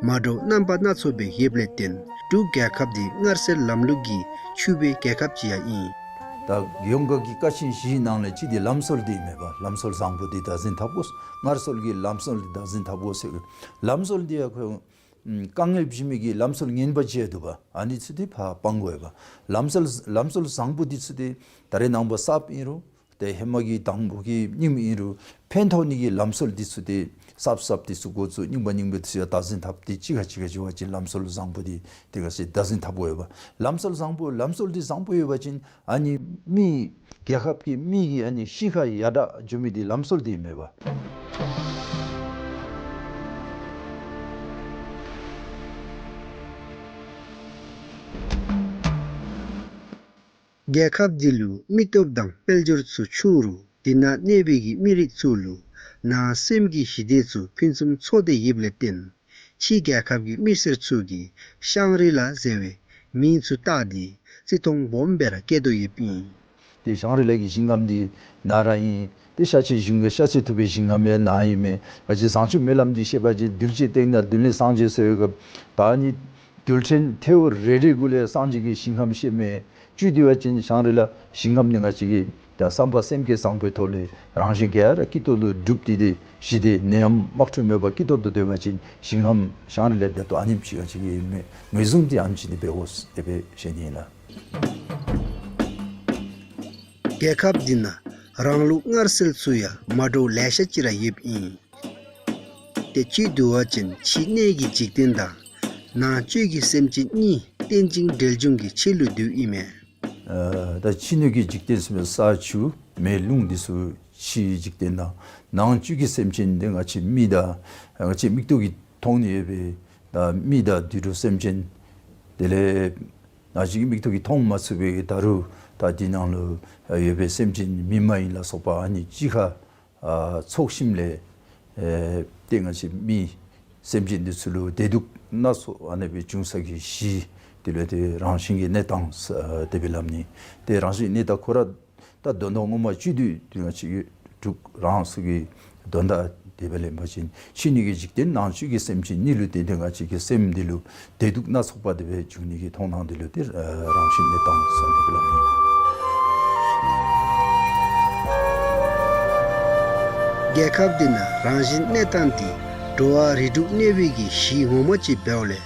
མ་འདྲཝ་རྣམ་པ་སྣ་ཚོགས་སྦེ་ཡོདཔ་ལས་བརྟེན་འབྲུག་རྒྱལ་ཁབ་འདི་སྔར་སྲོལ་ལམ་ལུགས་ཀྱིས་ཕྱུག་པའི་རྒྱལ་ཁབ་ཅིག་ཡང་ཨིན། ད་རྒྱལ་ཡོངས་དགའ་སྐྱིད་ཀ་ཆེན་བཞིའི་ནང་ལས་གཅིག་འདི་ལམ་སྲོལ་འདི་མེན་པ། ལམ་སྲོལ་བཟང་པོ་འདི་བདག་འཛིན་འཐབ་དགོ། སྔར་སྲོལ་གྱི་ལམ་སྲོལ་འདི་བདག་འཛིན་འཐབ་དགོ་ཟེར། ལམ་སྲོལ་འདི་ཡང་ཁོ་དཀའ་ངལ་བྱིན་མི་གི་ལམ་སྲོལ་ངན་པ་ཅིག་འདུག་པ། ཨ་ནི་ཚུ་འདི་ཕར་སྤང་དགོ་པ། ལམ་སྲོལ་ལམ་སྲོལ་བཟང་པོ་འདི་ཚུ་འདི་ད་རེས་ནངས་པ་གསརཔ་ཨིན་རུང་ཏེ་ཧེ་མ་གི་དང་པོ་གི་རྙིངམ་ཨིན་རུང་ཕན་ཐོགས་ནི་གི་ལམ་སྲོལ་འདི་ཚུ་འདི་གསརཔ་གསརཔ་འདི་ཚུ་འགོ་བཙུགས། རྙིང་པ་རྙིང་པ་འདི་ཚུ་ཡང་བདག་འཛིན་འཐབ་སྟེ་གཅིག་ཁར་གཅིག་ཁར་འགྱོ་བ་ཅིན་ལམ་སྲོལ་བཟང་པོ་འདི་ཏེ་ག་ཅི་བདག་འཛིན་འཐབ་དགོ་པ། ལམ་སྲོལ་བཟང་པོ་ལམ་སྲོལ་འདི་བཟང་པོ་ཡོད་པ་ཅིན་ཨ་ནི་མི་རྒྱལ་ཁབ་ཀྱི་མི་གི་ཨ་ནི་གཤིས་ཁ་ཡར་དྲག་འགྱོ་མི་འདི་ལམ་སྲོལ་འདི་མེན་པ། རྒྱལ་ཁབ་འདི་ལུ་མི་སྟོབས་དང་དཔལ་འབྱོར་ཚུ་ཆུང་རུང་དེ་ནང་གནས་པའི་གི་མི་རིགས་ཚུ་ལུ་ནང་སེམས་ཀྱི་ཞི་བདེ་ཚུ་ཕུན་སུམ་ཚོགས་ཏེ་ཡོདཔ་ལས་བརྟེན་ཕྱི་རྒྱལ་ཁབ་ཀྱི་མི་སེར་ཚུ་གིས་ཤང་རི་ལ་ཟེར་བའི་མིང་ཚུ་བཏགས་ཏེ་བརྩི་མཐོང་སྦོམ་སྦེ་ར་བསྐྱེད་དོ་ཡོདཔ་ཨིན། ཏེ་ཤང་རི་ལ་གི་ཞིང་ཁམས་འདི་ནཱ་ར་ཨིན། ཏེ་ཤཱཀྱའི་གཞུང་གི་ཤཱཀྱ་ཐུབ་པའི་ཞིང་ཁམས་ཡང་ནཱ་ཨིན་མས། ག་ཅི་བཟང་སྤྱོད་སྨོན་ལམ་འདི་བཤད་པ་ཅིན་རྡུལ་གཅིག་སྟེང་ན་རྡུལ་སྣོད་སངས་རྒྱས་ཟེར་བའི་སྐབས་ད་ཨ་ནི་རྡུལ་ཕྲན་ཐལཝ་རེ་རེ་གུ་ལས་སངས་རྒྱས་ཀྱི་ཞིང་ཁམས་བཤད་མས། བཅུད་དེ་བ་ཅིན་ཤང་རི་ལ་ཞིང་ཁམས་ནི་ང་བཅས་ཀྱི་ད་བསམ་པ་སེམས་བསྐྱེད་བཟང་པོའི་ཐོག་ལས་རང་བཞིན་ག་ར་སྐྱིད་ཏོག་ཏོ་གྲུབ་སྟེ་ཏེ་ཞི་བདེ་ནད་ཡམས་དམག་འཁྲུག་མེད་པར་སྐྱིད་ཏོག་ཏོ་སྡོད་པ་ཅིན་ཞིང་ཁམས་ཤང་རི་ལ་དེ་ལྟོ་ཨ་ནེམ་ཅིག་ཡང་ཅིག་ཨིན་མས། ངོས་བཟུང་འདི་ཨ་ནེམ་ཅིག་འདི་འབད་དགོ་ཟེར་དེ་སྦེ་བཤད་ནི་ཨིན་ལགས། རྒྱལ་ཁབ་འདི་ནང་རང་ལུགས་སྔར་སྲོལ་ཚུ་ཡང་མ་འདྲཝ་ལེ་ཤ་ཅིག་ར་ཡོདཔ་ཨིན། ཏེ་གཅིག་བསྡུ་བ་ཅིན་ཕྱི་གནས་ཀྱི་འཇིག་རྟེན་དང་ནང་བཅུད་ཀྱི་སེམས་ཅན་གཉིས་རྟེན་ཅིང་འབྲེལ་འབྱུང་གི་ཆེད་ལུ་འདུཝ་ཨིན་མས། ཨ་ད་ཕྱི་སྣོད་ཀྱི་འཇིག་རྟེན་ཟེར་མི་ས་ཆུ་མེ་རླུང་འདི་ཚུ་ཕྱིའི་འཇིག་རྟེན་དང་ནང་བཅུད་ཀྱི་སེམས་ཅན་འདི་ང་བཅས་མི་དང་ང་བཅས་མིག་ཏོ་གིས་མཐོང་ནི་ཡོད་པའི་ད་མི་དང་དུད་འགྲོ་སེམས་ཅན་དེ་ལས་ང་བཅས་ཀྱི་མིག་ཏོ་གིས་མཐོང་མ་ཚུགས་པའི་ད་རུང་ད་འདི་ནང་ལུ་ཡོད་པའི་སེམས་ཅན་མི་མ་ཡིན་ལ་སོགས་པ་ཨ་ནི་གཅིག་ཁར་ཨ་ཚོགས་ཞིནམ་ལས་ཨེ་ཏེ་ང་བཅས་མི་སེམས་ཅན་འདི་ཚུ་ལུ་བདེ་སྡུག་སྣ་ཚོགས་ཨ་ནི་སྦེ་འབྱུང་ས་གི་གཞི་དེ་ལུ་ཏེ་རང་བཞིན་གྱི་གནས་སྟངས་ཨ་དེ་སྦེ་སླབ་ནི། ཏེ་རང་བཞིན་གནས་སྟངས་ཁོ་ར་ད་དོན་དག་ངོ་མ་བཅུད་བསྡུ་དེ་ང་བཅས་ཀྱི་འབྲུག་རང་སོ་གི་དོན་དག་དེ་སྦེ་ལེན་པ་ཅིན་ཕྱི་སྣོད་ཀྱི་འཇིག་རྟེན་ནང་བཅུད་ཀྱི་སེམས་ཅན་གཉིས་ལུ་བརྟེན་ཏེ་ང་བཅས་ཀྱི་སེམས་འདི་ལུ་བདེ་སྡུག་སྣ་ཚོགས་པ་དེ་སྦེ་འབྱུང་ནི་གི་མཐོང་སྣང་འདི་ལུ་ཏེ་ཨ་རང་བཞིན་གནས་སྟངས་ཟེར་དེ་སྦེ་སླབ་ནི། རྒྱལ་ཁབ་འདི་ནང་རང་བཞིན་གནས་སྟངས་འདི་འགྲོ་བ་རིགས་དྲུག་གནས་པའི་གི་གཞི་ངོ་མ་ཅིག་འབདཝ་ལས་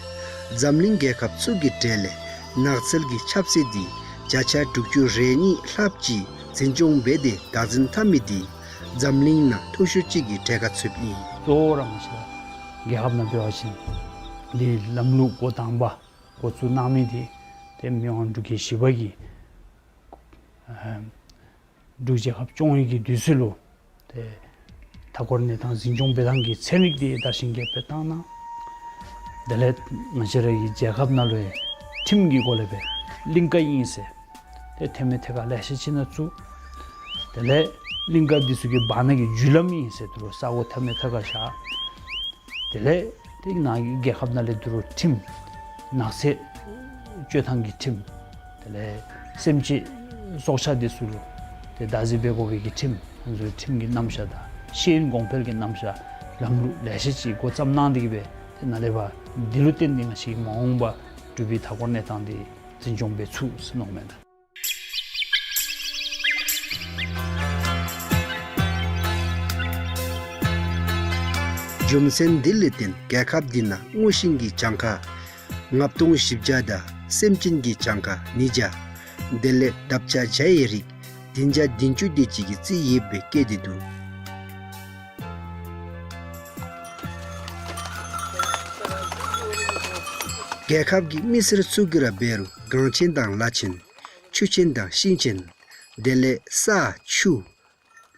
འཛམ་གླིང་རྒྱལ་ཁབ་ཚུ་གི་གྲས་ལས་ནགས་ཚལ་གྱི་ཁྱབ་ཚད་འདི་བརྒྱ་ཆ་དྲུག་ཅུ་རེ་གཉིས་ལྷགཔ་ཅིག་འཛིན་སྐྱོང་འབད་དེ་བདག་འཛིན་འཐབ་མི་འདི་འཛམ་གླིང་ནང་མཐོ་ཤོས་ཅིག་གི་གྲས་ཁར་ཚུདཔ་ཨིན། གཙོ་བོ་ར་ང་བཅས་རྒྱལ་ཁབ་ནང་འབད་བ་ཅིན་འདི་ལམ་ལུགས་འགོ་དང་པ་འགོ་བཙུགས་གནང་མི་འདི་ཏེ་མི་དབང་འབྲུག་རྒྱལ་བཞི་པ་གིས་ཨ་འབྲུག་རྒྱལ་ཁབ་སྐྱོང་བའི་གི་དུས་ཚོད་ལུ་ཏེ་མཐའ་འཁོར་གནས་སྟངས་འཛིན་སྐྱོང་འབད་ཐངས་ཀྱི་ཚན་རིག་འདི་དར་ཞིང་རྒྱས་པའི་བཏང་གནང་། དེ་ལས་ང་བཅས་ར་གི་རྒྱལ་ཁབ་ནང་ལུ་ཡང་ཁྲིམས་ཀྱི་སྒོ་ལས་སྦེ་གླིང་ཀ་ཨིན་ཟེར་ཏེ་ཐོན་མི་ཐད་ཀར་ལེ་ཤ་ཅིག་ནང་བཙུགས། དེ་ལས་གླིང་ཀ་འདི་ཚུ་གི་བར་ན་གི་བརྒྱུད་ལམ་ཨིན་ཟེར་དེ་ལུ་ས་སྒོ་ཐོན་མི་ཐད་ཀར་བཞག། དེ་ལས་ཏེ་ནཱ་གི་རྒྱལ་ཁབ་ནང་ལས་དོ་རུང་ཁྲིམས་ནགས་ཚལ་གཅོད་ཐངས་ཀྱི་ཁྲིམས་དེ་ལས་སེམས་ཅན་སྲོག་ཆགས་འདི་ཚུ་ལུ་ཏེ་བདག་འཛིན་འབད་དགོ་པའི་གི་ཁྲིམས་ཨ་ནི་ཚུ་ཁྲིམས་ཀྱི་རྣམ་གཞག་དང་ཤེས་ཡོན་གོང་འཕེལ་གྱི་རྣམ་གཞག་ལམ་ལུགས་ལེ་ཤ་ཅིག་འགོ་བརྩམས་གནང་སྟེ་གི་སྦེ་ཏེ་ནཱ་ལས་ཕར་འདི་ལུ་བརྟེན་ཏེ་ང་བཅས་ཀྱི་མ་འོངས་པ་འབྲུག་པའི་མཐའ་འཁོར་གནས་སྟངས་འདི་འཛིན་སྐྱོང་འབད་ཚུགས་ཟེར་མནོཝ་མས་ད། རྒྱུ་མཚན་འདི་ལས་བརྟེན་རྒྱལ་ཁབ་འདི་ནང་སྔོ་ཤིང་གི་གྱངས་ཁ་ལྔ་སྟོང་བཞི་བརྒྱ་དང་སེམས་ཅན་གྱི་གྱངས་ཁ་ཉིས་བརྒྱ་དེ་ལས་འདབ་ཆགས་བྱ་ཡི་རིགས་བདུན་བརྒྱ་བདུན་ཅུ་དེ་ཅིག་གིས་རྩིས་ཡོདཔ་སྦེ་བཀོད་དེ་འདུག། རྒྱལ་ཁབ་ཀྱི་མི་སེར་ཚུ་གིས་ར་འབད་རུང་གངས་ཆེན་དང་ལ་ཆེན་ཆུ་ཆེན་དང་ཤིང་ཆེན་དེ་ལས་ས་ཆུ་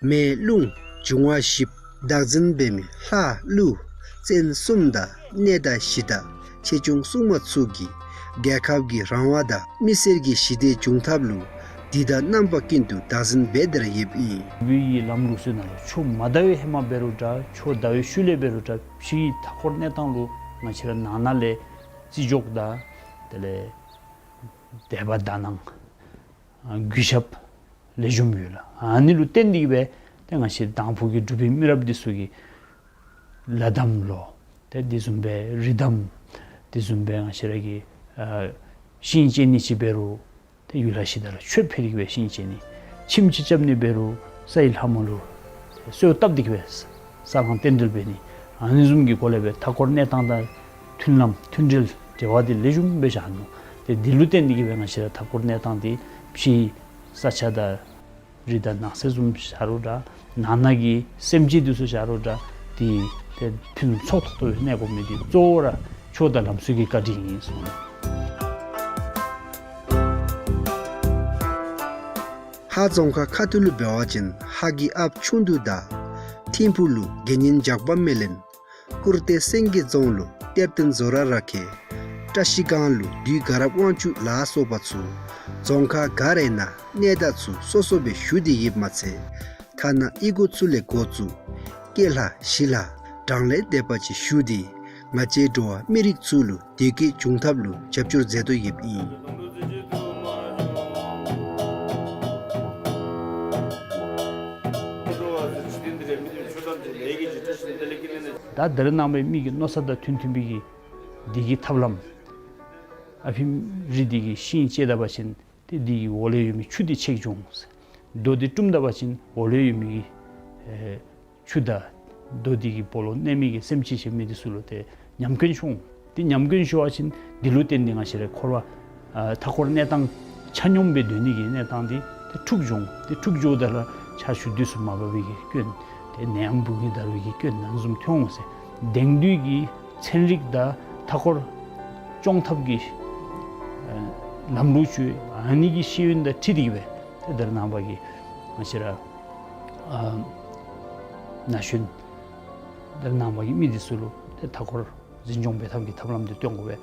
མེ་རླུང་ འབྱུང་བ་བཞི། བདག་འཛིན་འབད་མི་ལྷ་ཀླུ་བཙན་གསུམ་དང་གནས་བདག་གཞི་བདག་ཆེ་ཆུང་སྲུང་མ་ཚུ་གིས་རྒྱལ་ཁབ་ཀྱི་རང་དབང་དང་མི་སེར་གྱི་ཞི་བདེ་འབྱུང་ཐབས་ལུ་འདི་དང་རྣམ་པ་ཀུན་ཏུ་བདག་འཛིན་འབད་དེ་ར་ཡོདཔ་ཨིན། བོད་ཀྱི་ལམ་ལུགས་ཚུ་ནང་ལུ་ཆུ་མ་ཟླ་བའི་ཧེ་མ་འབད་རུང་འདྲ་ཆུ་ཟླ་བའི་ཤུལ་ལས་འབད་རུང་འདྲ་ཕྱིའི་མཐའ་འཁོར་གནས་སྟངས་ལུ་ང་བཅས་ར་ནང་ན་ལས་བརྩི་འཇོག་དང་དེ་ལས་དད་པ་དག་སྣང་གུས་ཞབས་ལེགས་ཤོམ་ཡོད་ལགས། ཨ་ནི་ལུ་བརྟེན་ཏེ་གིས་སྦེ་ཏེ་ང་བཅས་དང་ཕུ་གི་འབྲུག་པའི་མི་རབས་འདི་ཚུ་གིས་ལ་དམ་ལུ་ཏེ་དེ་བཟུམ་སྦེ་རི་དམ་དེ་བཟུམ་སྦེ་ང་བཅས་ར་གི་ཨ་ཤིང་བཅད་ནི་ཅིག་འབད་རུང་ཏེ་ཡུལ་ལྷ་གཞི་བདག་ལུ་མཆོད་ཕུལ་ཏེ་གིས་སྦེ་ཤིང་བཅད་ནི། ཁྱིམ་ཅིག་རྐྱབ་ནི་འབད་རུང་ས་ཡི་ལྷ་མོ་ལུ་གསོལ་བ་བཏབ་སྟེ་གིས་སྦེ་ས་བསླང་རྟེན་འབྲེལ་འབད་ནི། ཨ་ནི་བཟུམ་གྱི་སྒོ་ལས་སྦེ་མཐའ་འཁོར་གནས་སྟངས་དང་མཐུན་ལམ་མཐུན་འབྲེལ་འབྲེལ་བ་འདི་ལེགས་ཤོམ་སྦེ་བཞག་ནུག། ཏེ་འདི་ལུ་བརྟེན་ཏེ་གིས་སྦེ་ང་བཅས་ར་མཐའ་འཁོར་གནས་སྟངས་འདི་ཕྱིའི་ས་ཆ་དང་རི་དང་ནགས་ཚལ་བཟུམ་བཞག་རུང་འདྲ་ནང་ན་གི་སེམས་ཅན་འདི་ཚུ་བཞག་རུང་འདྲ་ཏེ་ཏེ་ཕུན་སུམ་ཚོགས་ཏོག་ཏོ་སྦེ་གནས་དགོ་མི་འདི་གཙོ་བོ་ར་ཆོས་དང་ལམ་སྲོལ་གྱི་བཀའ་དྲིན་ཨིན་གསུངས་ནུག། ཧཱ་རྫོང་ཁག་ཁ་ཐུག་ལུ་འབད་བ་ཅིན་ཧཱ་གི་ཨཔ་ཆུང་དུ་དང་ཐིམ་ཕུག་ལུ་དགེ་བསྙེན་ཇག་པ་མེ་ལེན། ཀུར་སྟོད་སེང་གེ་རྫོང་ལུ་གཏེར་སྟོན་ཛོ་ར་ར་ཁེ། བཀྲ་ཤིས་སྒང་ལུ་བདུད་དགའ་རབ་དབང་ཕྱུག་ལ་སོགས་པ་ཚུ་རྫོང་ཁག་ག་རའི་ནང་གནས་བདག་ཚུ་སོ་སོ་སྦེ་བཞུགས་ཏེ་ཡོདཔ་མ་ཚད་ཐ་ན་གཡུས་སྒོ་ཚུ་ལས་འགོ་བཙུགས་སྐྱེས་ལྷ་ཞི་ལྷ་བགྲང་ལས་འདས་པ་ཅིག་བཞུགས་ཏེ་ང་བཅས་འགྲོ་བ་མི་རིགས་ཚུ་ལུ་བདེ་སྐྱིད་འབྱུང་ཐབས་ལུ་རྒྱབ་སྐྱོར་མཛད་དོ་ཡོདཔ་ཨིན། ད་ད་རེས་ནངས་པའི་མི་གི་མནོ་བསམ་དང་མཐུན་མཐུན་པའི་གི་འདི་གི་ཐབས་ལམ་ཨ་ཕི་རི་འདི་གི་ཤིང་བཅད་ད་པ་ཅིན་ཏེ་འདི་གི་འོག་ལས་ཡོད་མི་ཆུ་འདི་ཆད་འགྱོ་འོང་ཟེར། རྡོ་འདི་དཀྲུམ་ད་པ་ཅིན་འོག་ལས་ཡོད་མི་གི་ཨེ་ཆུ་དང་རྡོ་འདི་གི་སྦོ་ལོགས་གནས་མི་གི་སེམས་ཅན་ཟེར་མི་འདི་ཚུ་ལུ་ཏེ་ཉམས་སྐྱོན་ཤོར་འོང་། ཏེ་ཉམས་སྐྱོན་ཤོར་བ་ཅིན་འདི་ལུ་བརྟེན་ཏེ་ང་བཅས་ར་འཁོར་བ་ཨ་མཐའ་འཁོར་གནས་སྟངས་ཆ་སྙོམས་སྦེ་སྡོད་ནི་གི་གནས་སྟངས་འདི་ཏེ་འཁྲུགས་འགྱོ་འོང་། ཏེ་འཁྲུགས་འགྱོཝ་ད་ལུ་ཆར་ཆུ་དུས་སུ་མ་འབབ་པའི་གི་སྐྱོན་ཏེ་ནད་ཡམས་འབུ་གི་འདར་བའི་གི་སྐྱོན་ཨ་ནི་བཟུམ་ཐོན་འོང་ཟེར། དེང་དུས་ཀྱི་ཚན་རིག་དང་མཐའ་འཁོར་སྐྱོང་ཐབས་ཀྱི་ཨ་ལམ་ལུགས་ཚུ་ཨ་ནི་གི་ཤེས་ཡོན་དང་འཁྲིལ་ཏེ་གིས་སྦེ་ཏེ་ད་རེས་ནངས་པ་གི་ང་བཅས་ར་ཨ་ན་གཞོན་ད་རེས་ནངས་པ་གི་མི་འདི་ཚུ་ལུ་ཏེ་མཐའ་འཁོར་འཛིན་སྐྱོང་འབད་ཐངས་ཀྱི་ཐབས་ལམ་འདི་སྟོན་དགོ་པས།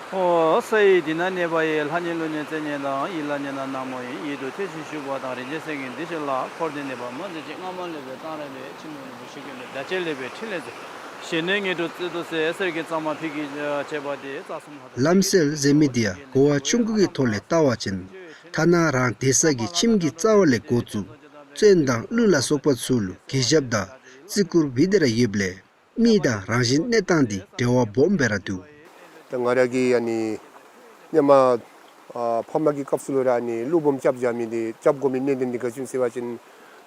ཨོ་ས་ཡི་འདི་ན་གནས་པ་ཡི། ལྷ་ནི་ཀླུ་ནི་བཙན་ནི་དང་། ཡི་ལ་ནི་ན་ན་མོ་ཡི། ཡིད་དུ་ཐོས་ཤིང་ཞུ་བ་དང་། རིན་ཆེན་གསེར་གྱི་འདི་ཞིག་ལ། འཁོར་འདི་ནི་པདྨ་འདི་ཅིག། སྔ་མ་ལས་པའི་གཏང་རག་ལས། ཕྱི་མ་ལས་པའི་ཤིང་ཀུན་ལས། བརྡ་བཅས་ལས་པའི་ཕྲིན་ལས་མཛོད། ཞི་གནས་ངེས་གྲུབ་སྩལ་དུ་གསོལ། གསེར་གྱི་གཙང་མ་ཕུད་ཀྱིས་བྱས་པ་འདི། རྩ་གསུམ་ལྷ་དང་། ལམ་སྲོལ་ཟེར་མི་འདི་ཡང་གོ་བ་ཆུང་ཀུ་གི་ཐོག་ལས་བལྟ་བ་ཅིན་ཐ་ན་རང་སྡོད་ས་གི་ཁྱིམ་གྱི་རྩ་བ་ལས་འགོ་བཙུགས་བཙན་དང་ཀླུ་ལ་སོགས་པ་ཚུ་ལུ་གུས་ཞབས་དང་བརྩི་བཀུར་འབད་དེ་ར་ཡོདཔ་ལས་མི་དང་རང་བཞིན་གནས་སྟངས་འདི་འབྲེལ་བ་སྦོམ་སྦེ་ར་འདུག། ད་ང་ར་གིས་ཨ་ནི་སྔོན་མ་ཨ་ཕམ་གི་སྐབས་སུ་ལུ་ར་ཨ་ནི་ཀླུ་འབུམ་རྐྱབ་བཞག་མི་འདི་རྐྱབ་དགོ་མི་གནད་དོན་འདི་ག་ཅི་ཨིན་ཟེར་བ་ཅིན་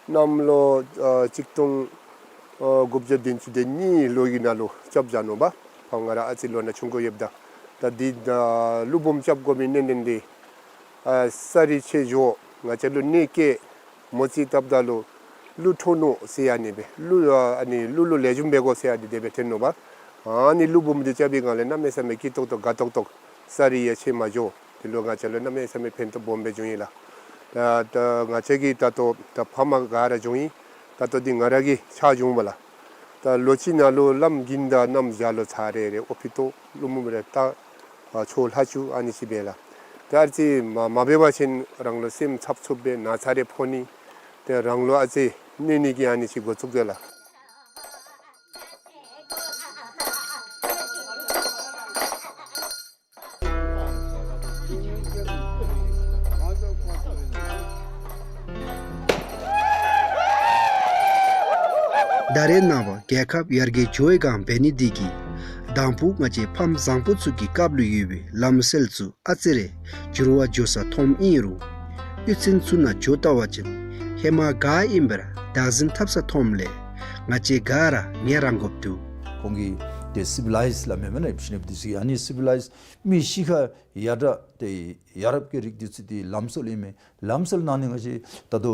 གནམ་ལོ་ཨ་གཅིག་སྟོང་ཨ་དགུ་བརྒྱ་བདུན་ཅུ་དོན་གཉིས་ལོ་གི་ནང་ལུ་རྐྱབ་བཞག་ནུག་པ། ཕམ་ང་ར་ཨ་ཙི་ལོ་ན་ཆུང་ཀུ་ཡོདཔ་ད། ད་འདི་ད་ཀླུ་འབུམ་རྐྱབ་དགོ་མི་གནད་དོན་འདི་ཨ་ས་རི་ཆད་འགྱོ་ང་བཅས་ལུ་གནོད་སྐྱེལ་མོ་རྩིས་བཏབ་ད་ལུ་ཀླུ་འཕྲོག་ནུག་ཟེར་ཨ་ནི་སྦེ་ཀླུ་ཨ་ནི་ཀླུ་ལུ་ལེགས་ཤོམ་འབད་དགོ་ཟེར་ཨ་ནི་དེ་སྦེ་ཐོན་ནུག་པ། ཨ་ནི་ཀླུ་འབུམ་འདི་རྐྱབ་པའི་སྒང་ལས་གནམ་མེད་ས་མེད་སྐྱིད་ཏོག་ཏོ་དགའ་ཏོག་ཏོ་ས་རི་ཡང་ཆད་མ་འགྱོ། དེ་ལུ་ང་བཅས་ལུ་གནམ་མེད་ས་མེད་ཕན་ཐོགས་སྦོམ་སྦེ་བྱུང་ཡི་ལགས། ད་ད་ང་བཅས་ཀྱིས་ད་ལྟོ་ད་ཕམ་ག་ར་བྱུང་ཡི། ད་ལྟོ་འདི་ང་ར་གི་ཆ་བྱུང་པ་ལགས། ད་ལོ་གཅིག་ནང་ལུ་ལམ་གྱི་ད་གནམ་བྱཱར་ལུ་ཚར་རེ་རེ་ཨོ་ཕི་ཏོ་ཀླུ་འབུམ་རེ་ད་ཨ་ཆོས་ལྷག་བཅུག་ཨ་ནི་ཅིག་འབད་ལགས། ད་ཨ་ཙི་མ་མ་འབད་བ་ཅིན་རང་ལུ་སེམས་འཚབ་འཚུབ་སྦེ་ན་ཚ་རེ་ཕོག་ནི། ཏེ་རང་ལུ་ཨ་ཙི་གནོད་ནི་གི་ཨ་ནི་ཅིག་འགོ་བཙུགས་ཏེ་ལགས། ད་རེས་ནངས་པ་རྒྱལ་ཁབ་ཡར་རྒྱས་འགྱོ་བའི་སྒང་འབད་ནི་འདི་གིས་དང་ཕུ་ང་བཅས་ཕམ་བཟང་པོ་ཚུ་གི་སྐབས་ལུ་ཡོད་པའི་ལམ་སྲོལ་ཚུ་ཨ་ཙི་རེ་འགྱུར་བ་འགྱོ་ས་མཐོངམ་ཨིན་རུང་གཡུས་ཚན་ཚུ་ནང་འགྱོ་བལྟ་བ་ཅིན་ཧེ་མ་ག་ཨིནམ་སྦེ་ར་བདག་འཛིན་འཐབ་ས་མཐོངམ་ལས་ང་བཅས་ག་ར་ངལ་རངས་དགོཔ་འདུག། ཁོང་གིས་ཏེ་སི་བི་ལའིཛ་སླབ་མས་མེན་ན། ཕྱི་ནང་འདི་ཚུ་ཨ་ནི་སི་བི་ལའིཛ་མི་ཤི་ཁར་ཡར་དྲག་ཏེ་ཡ་རབས་ཀྱི་རིགས་འདི་ཚུ་འདི་ལམ་སྲོལ་ཨིན་མས། ལམ་སྲོལ་ནང་ནི་ང་བཅས་ད་ལྟོ་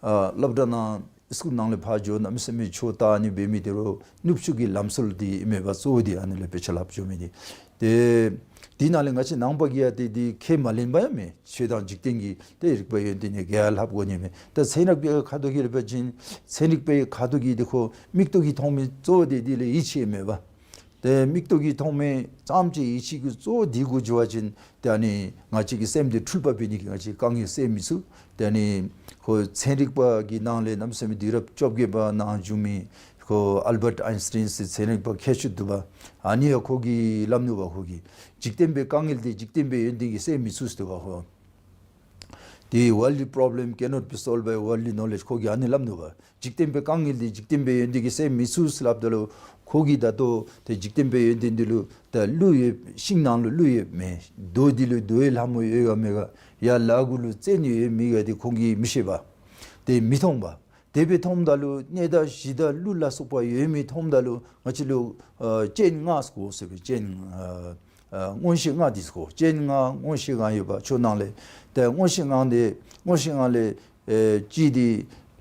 ཨ་སློབ་གྲྭ་ནང་སི་ཀུལ་ནང་ལས་ཕར་འགྱོ་གནམ་མེད་ས་མེད་ཆོས་ལྟ་ནི་འབད་མི་དེ་རུང་ནུབ་ཕྱོགས་ཀྱི་ལམ་སྲོལ་འདི་ཨིན་མས་པ། གཙོ་བོ་འདི་ཨ་ནི་ལས་དཔེ་ཆ་སླབ་འགྱོ་མི་འདི། ཏེ་ དེ་ནང་ལས་ང་བཅས་ནང་པ་གིས་ཡང་དེ་དེ་ཁས་མ་ལེན་པ་ཡང་མེད། ཆོས་དང་འཇིག་རྟེན་གྱི་དེ་རིག་པ་ཡོན་ཏན་ཡང་ག་ཡང་ལྷབ་དགོ་ནི་མེད། ད་ཚན་རིག་པའི་ཁ་ཐུག་གི་རེད་པ་ཅིན་ཚན་རིག་པའི་ཁ་ཐུག་གི་དེ་ཁོ་མིག་ཏོ་གིས་མཐོང་མི་གཙོ་བོ་དེ་དེ་ལུ་ཡིད་ཆེས་མེད་པ། དེ་མིག་ཏོ་གིས་མཐོང་མི་ཙམ་ཅིག་ཡིད་ཆེས་ཀྱི་གཙོ་བོ་དེ་གུ་འགྱོ་བ་ཅིན་དེ་ཨ་ནི་ང་བཅས་ཀྱི་སེམས་དེ་འཁྲུལ་པ་འབད་ནི་གི་ང་བཅས་དཀའ་ངལ་སེལ་མི་ཚུགས། དེ་ཨ་ནི་ཁོ་ཚན་རིག་པ་གི་ནང་ལས་གནམ་མེད་ས་མེད་དུས་རབས་བཅོ་བརྒྱད་པ་ནང་བྱུང་མི་ཁོ་ཨལ་བཊ་ཨའིན་སི་ཊེན་ཟེར་ཚན་རིག་པ་མཁས་མཆོག་འདུག་པ། ཨ་ནི་ཡང་ཁོ་གིས་སླབ་ནུག་པ། ཁོ་གིས་འཇིག་རྟེན་པའི་དཀའ་ངལ་དེ་འཇིག་རྟེན་པའི་ཡོན་ཏན་གྱིས་སེལ་མི་ཚུགས་ཟེར་འདུག་པ། ཁོ་དེ་worldly problem cannot be solved by worldly knowledge ཁོ་གིས་ཨ་ནི་སླབ་ནུག་པ། འཇིག་རྟེན་པའི་དཀའ་ངལ་དེ་འཇིག་རྟེན་པའི་ཡོན་ཏན་གྱིས་སེལ་མི་ཚུགས་ཟེར་སླབ་ད་ལུ་ཁོ་གིས་ད་ལྟོ་དེ་འཇིག་རྟེན་པའི་ཡོན་ཏན་དེ་ལུ་ད་ཀླུ་ཡོད། ཤིང་ནང་ལུ་ཀླུ་ཡོད་མེད། རྡོ་དེ་ལུ་རྡོའི་ལྷ་མོ་ཡོད་ག་མེད་ག། ཡར་ལ་གུ་ལུ་བཙན་ཡོད་མེད་ག་དེ་ཁོང་གིས་མི་ཤེས་པ། དེ་མི་མཐོང་པ། དེ་སྦེ་མཐོངམ་ད་ལུ་གནས་བདག་གཞི་བདག་ཀླུ་ལ་སོགས་པ་ཡོད་མི་མཐོངམ་ད་ལུ་ང་བཅས་ལུ་ཨ་སྤྱན་ལྔ་ཟེར་གོ་ཟེར་བའི་སྤྱན་ཨ་ཨ་མངོན་ཤེས་ལྔ་དེ་ཟེར་གོ། སྤྱན་ལྔ་མངོན་ཤེས་ལྔ་ཡོད་པ་ཆོས་ནང་ལས། དེ་མངོན་ཤེས་ལྔ་དེ་མངོན་ཤེས་ལྔ་ལས་ཨེ་གཅིག་དེ་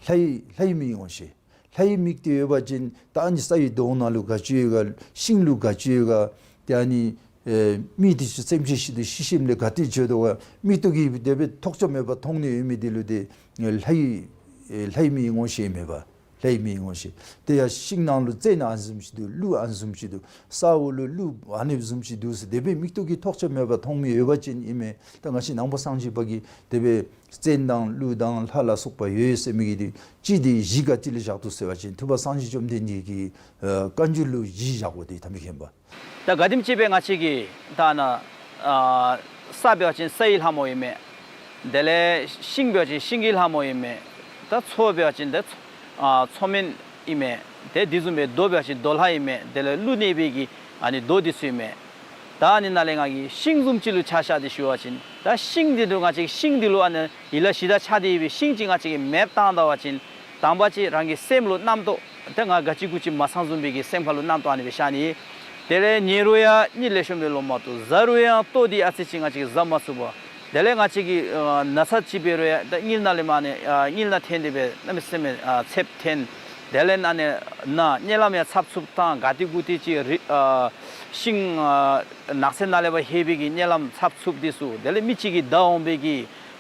ལྷའི་ལྷའི་མིག་མངོན་ཤེས། ལྷའི་མིག་དེ་ཡོད་པ་ཅིན་ད་ཨ་ནི་ས་ཡི་དོང་ནང་ལུ་ག་ཅི་ཡོད་ག། ཤིང་ལུ་ག་ཅི་ཡོད་ག། དེ་ཨ་ནི་ཨེ་མི་དེ་ཚུ་སེམས་ཅན་ཞིག་ཏུ་ཤི་ཞིནམ་ལས་ག་ཏེ་འགྱོ་དོ་ག། མིག་ཏོ་གིས་དེ་སྦེ་ཐོགས་ཆགས་མེད་པར་མཐོང་ནི་ཡོད་མི་དེ་ལུ་དེ་ལྷའི་ཨེ་ལྷའི་མིག་མངོན་ཤེས་མེད་པ། ལྷའི་མིག་མངོན་ཤེས། དེ་ཡང་ཤིང་ནང་ལུ་བཙན་ཨ་ནི་བཟུམ་ཅིག་འདུག། ཀླུ་ཨ་ནི་བཟུམ་ཅིག་འདུག། ས་འོག་ལུ་ཀླུ་ཨ་ནི་བཟུམ་ཅིག་འདུག་ཟེར་དེ་སྦེ་མིག་ཏོ་གིས་ཐོགས་ཆགས་མེད་པར་མཐོང་མི་ཡོད་པ་ཅིན་ཨིན་མས། ད་ང་བཅས་ནང་པ་སངས་རྒྱས་པ་གིས་དེ་སྦེ་བཙན་དང་ཀླུ་དང་ལྷ་ལ་སོགས་པ་ཡོད་ཟེར་མི་གི་དེ་གཅིག་དེ་གཞི་ག་ཏེ་ལུ་བཞག་འདུག་ཟེར་བ་ཅིན་ཐུབ་པ་སངས་རྒྱས་བཅོམ་ལྡན་འདས་ཀྱི་ཨ་བཀའ་འགྱུར་ལུ་གཞི་བཞག་དགོ། དེ་ཐམས་ཅད་མཁྱེན་པ། ད་ག་དེམ་ཅིག་སྦེ་ང་བཅས་ཀྱི་ད་ནཱ་ཨ་ས་འབད་བ་ཅིན་སའི་ལྷ་མོ་ཨིན་མས། དེ་ལས་ཤིང་འབད་བ་ཅིན་ཤིང་གི་ལྷ་མོ་ཨིན་མས། ད་མཚོ་འབད་བ་ཅིན་ད་མཚོ་ཨ་མཚོ་སྨན་ཨིན་མས། དེ་དེ་བཟུམ་སྦེ་རྡོ་འབད་བ་ཅིན་རྡོ་ལྷ་ཨིན་མས། དེ་ལས་ཀླུ་གནས་པའི་གི་ཨ་ནི་རྡོ་འདི་ཚུ་ཨིན་མས། ད་ཨ་ནི་ནང་ལས་ང་གིས་ཤིང་བཟུམ་ཅིག་ལུ་ཆ་བཞག་སྟེ་ཞུ་བ་ཅིན་ད་ཤིང་འདི་ལུ་ང་བཅས་ཤིང་འདི་ལུ་ཨ་ནི་ཡིད་ལ་གཞི་བདག་ཆགས་ཏེ་ཡོད་པའི་ཤིང་ཅིག་ང་བཅས་ཀྱིས་མེདཔ་བཏང་ད་བ་ཅིན་དང་པ་ཅིག་རང་གི་སེམས་ལུ་རྣམ་རྟོག་ཏེ་ང་ག་ཅི་གུ་ཅི་མ་ཚང་བཟུམ་སྦེ་གི་སེམས་ཁ་ལུ་རྣམ་རྟོག་ཨ་ནི་སྦེ་ཤར་ནི། དེ་ལས་ཉལ་རུང་ཡང་གཉིད་ལེགས་ཤོམ་སྦེ་ལོག་མ་བཏུབ། བཟའ་རུང་ཡང་ལྟོ་འདི་ཨ་ཙི་ཅིག་ང་བཅས་ཀྱིས་བཟའ་མ་ཚུགས་པ། དེ་ལས་ང་བཅས་ཀྱིས་ཨ་ན་ཚ་ཅིག་འབད་རུང་ཡང་ད་གཉིད་ནང་ལས་མར་ཨ་ནི་ཨ་གཉིད་ལམ་འཐེན་ཏེ་སྦེ་གནམ་མེད་ས་མེད་ཨ་ཚདཔ་འཐེན། དེ་ལས་ཨ་ནི་ན་གཉིད་ལམ་ཡང་ཚབ་ཚུབ་བཏང་། ག་ཏེ་གུ་ཏེ་ཅིག་རི་ཨ་ཤིང་ཨ་ནགས་ཚལ་ནང་ལས་ཕར་ལྷོད་པའི་གི་གཉིད་ལམ་ཚབ་ཚུབ་འདི་ཚུ། དེ་ལས་མི་ཅིག་གིས་བདའ་འོང་པའི་གི་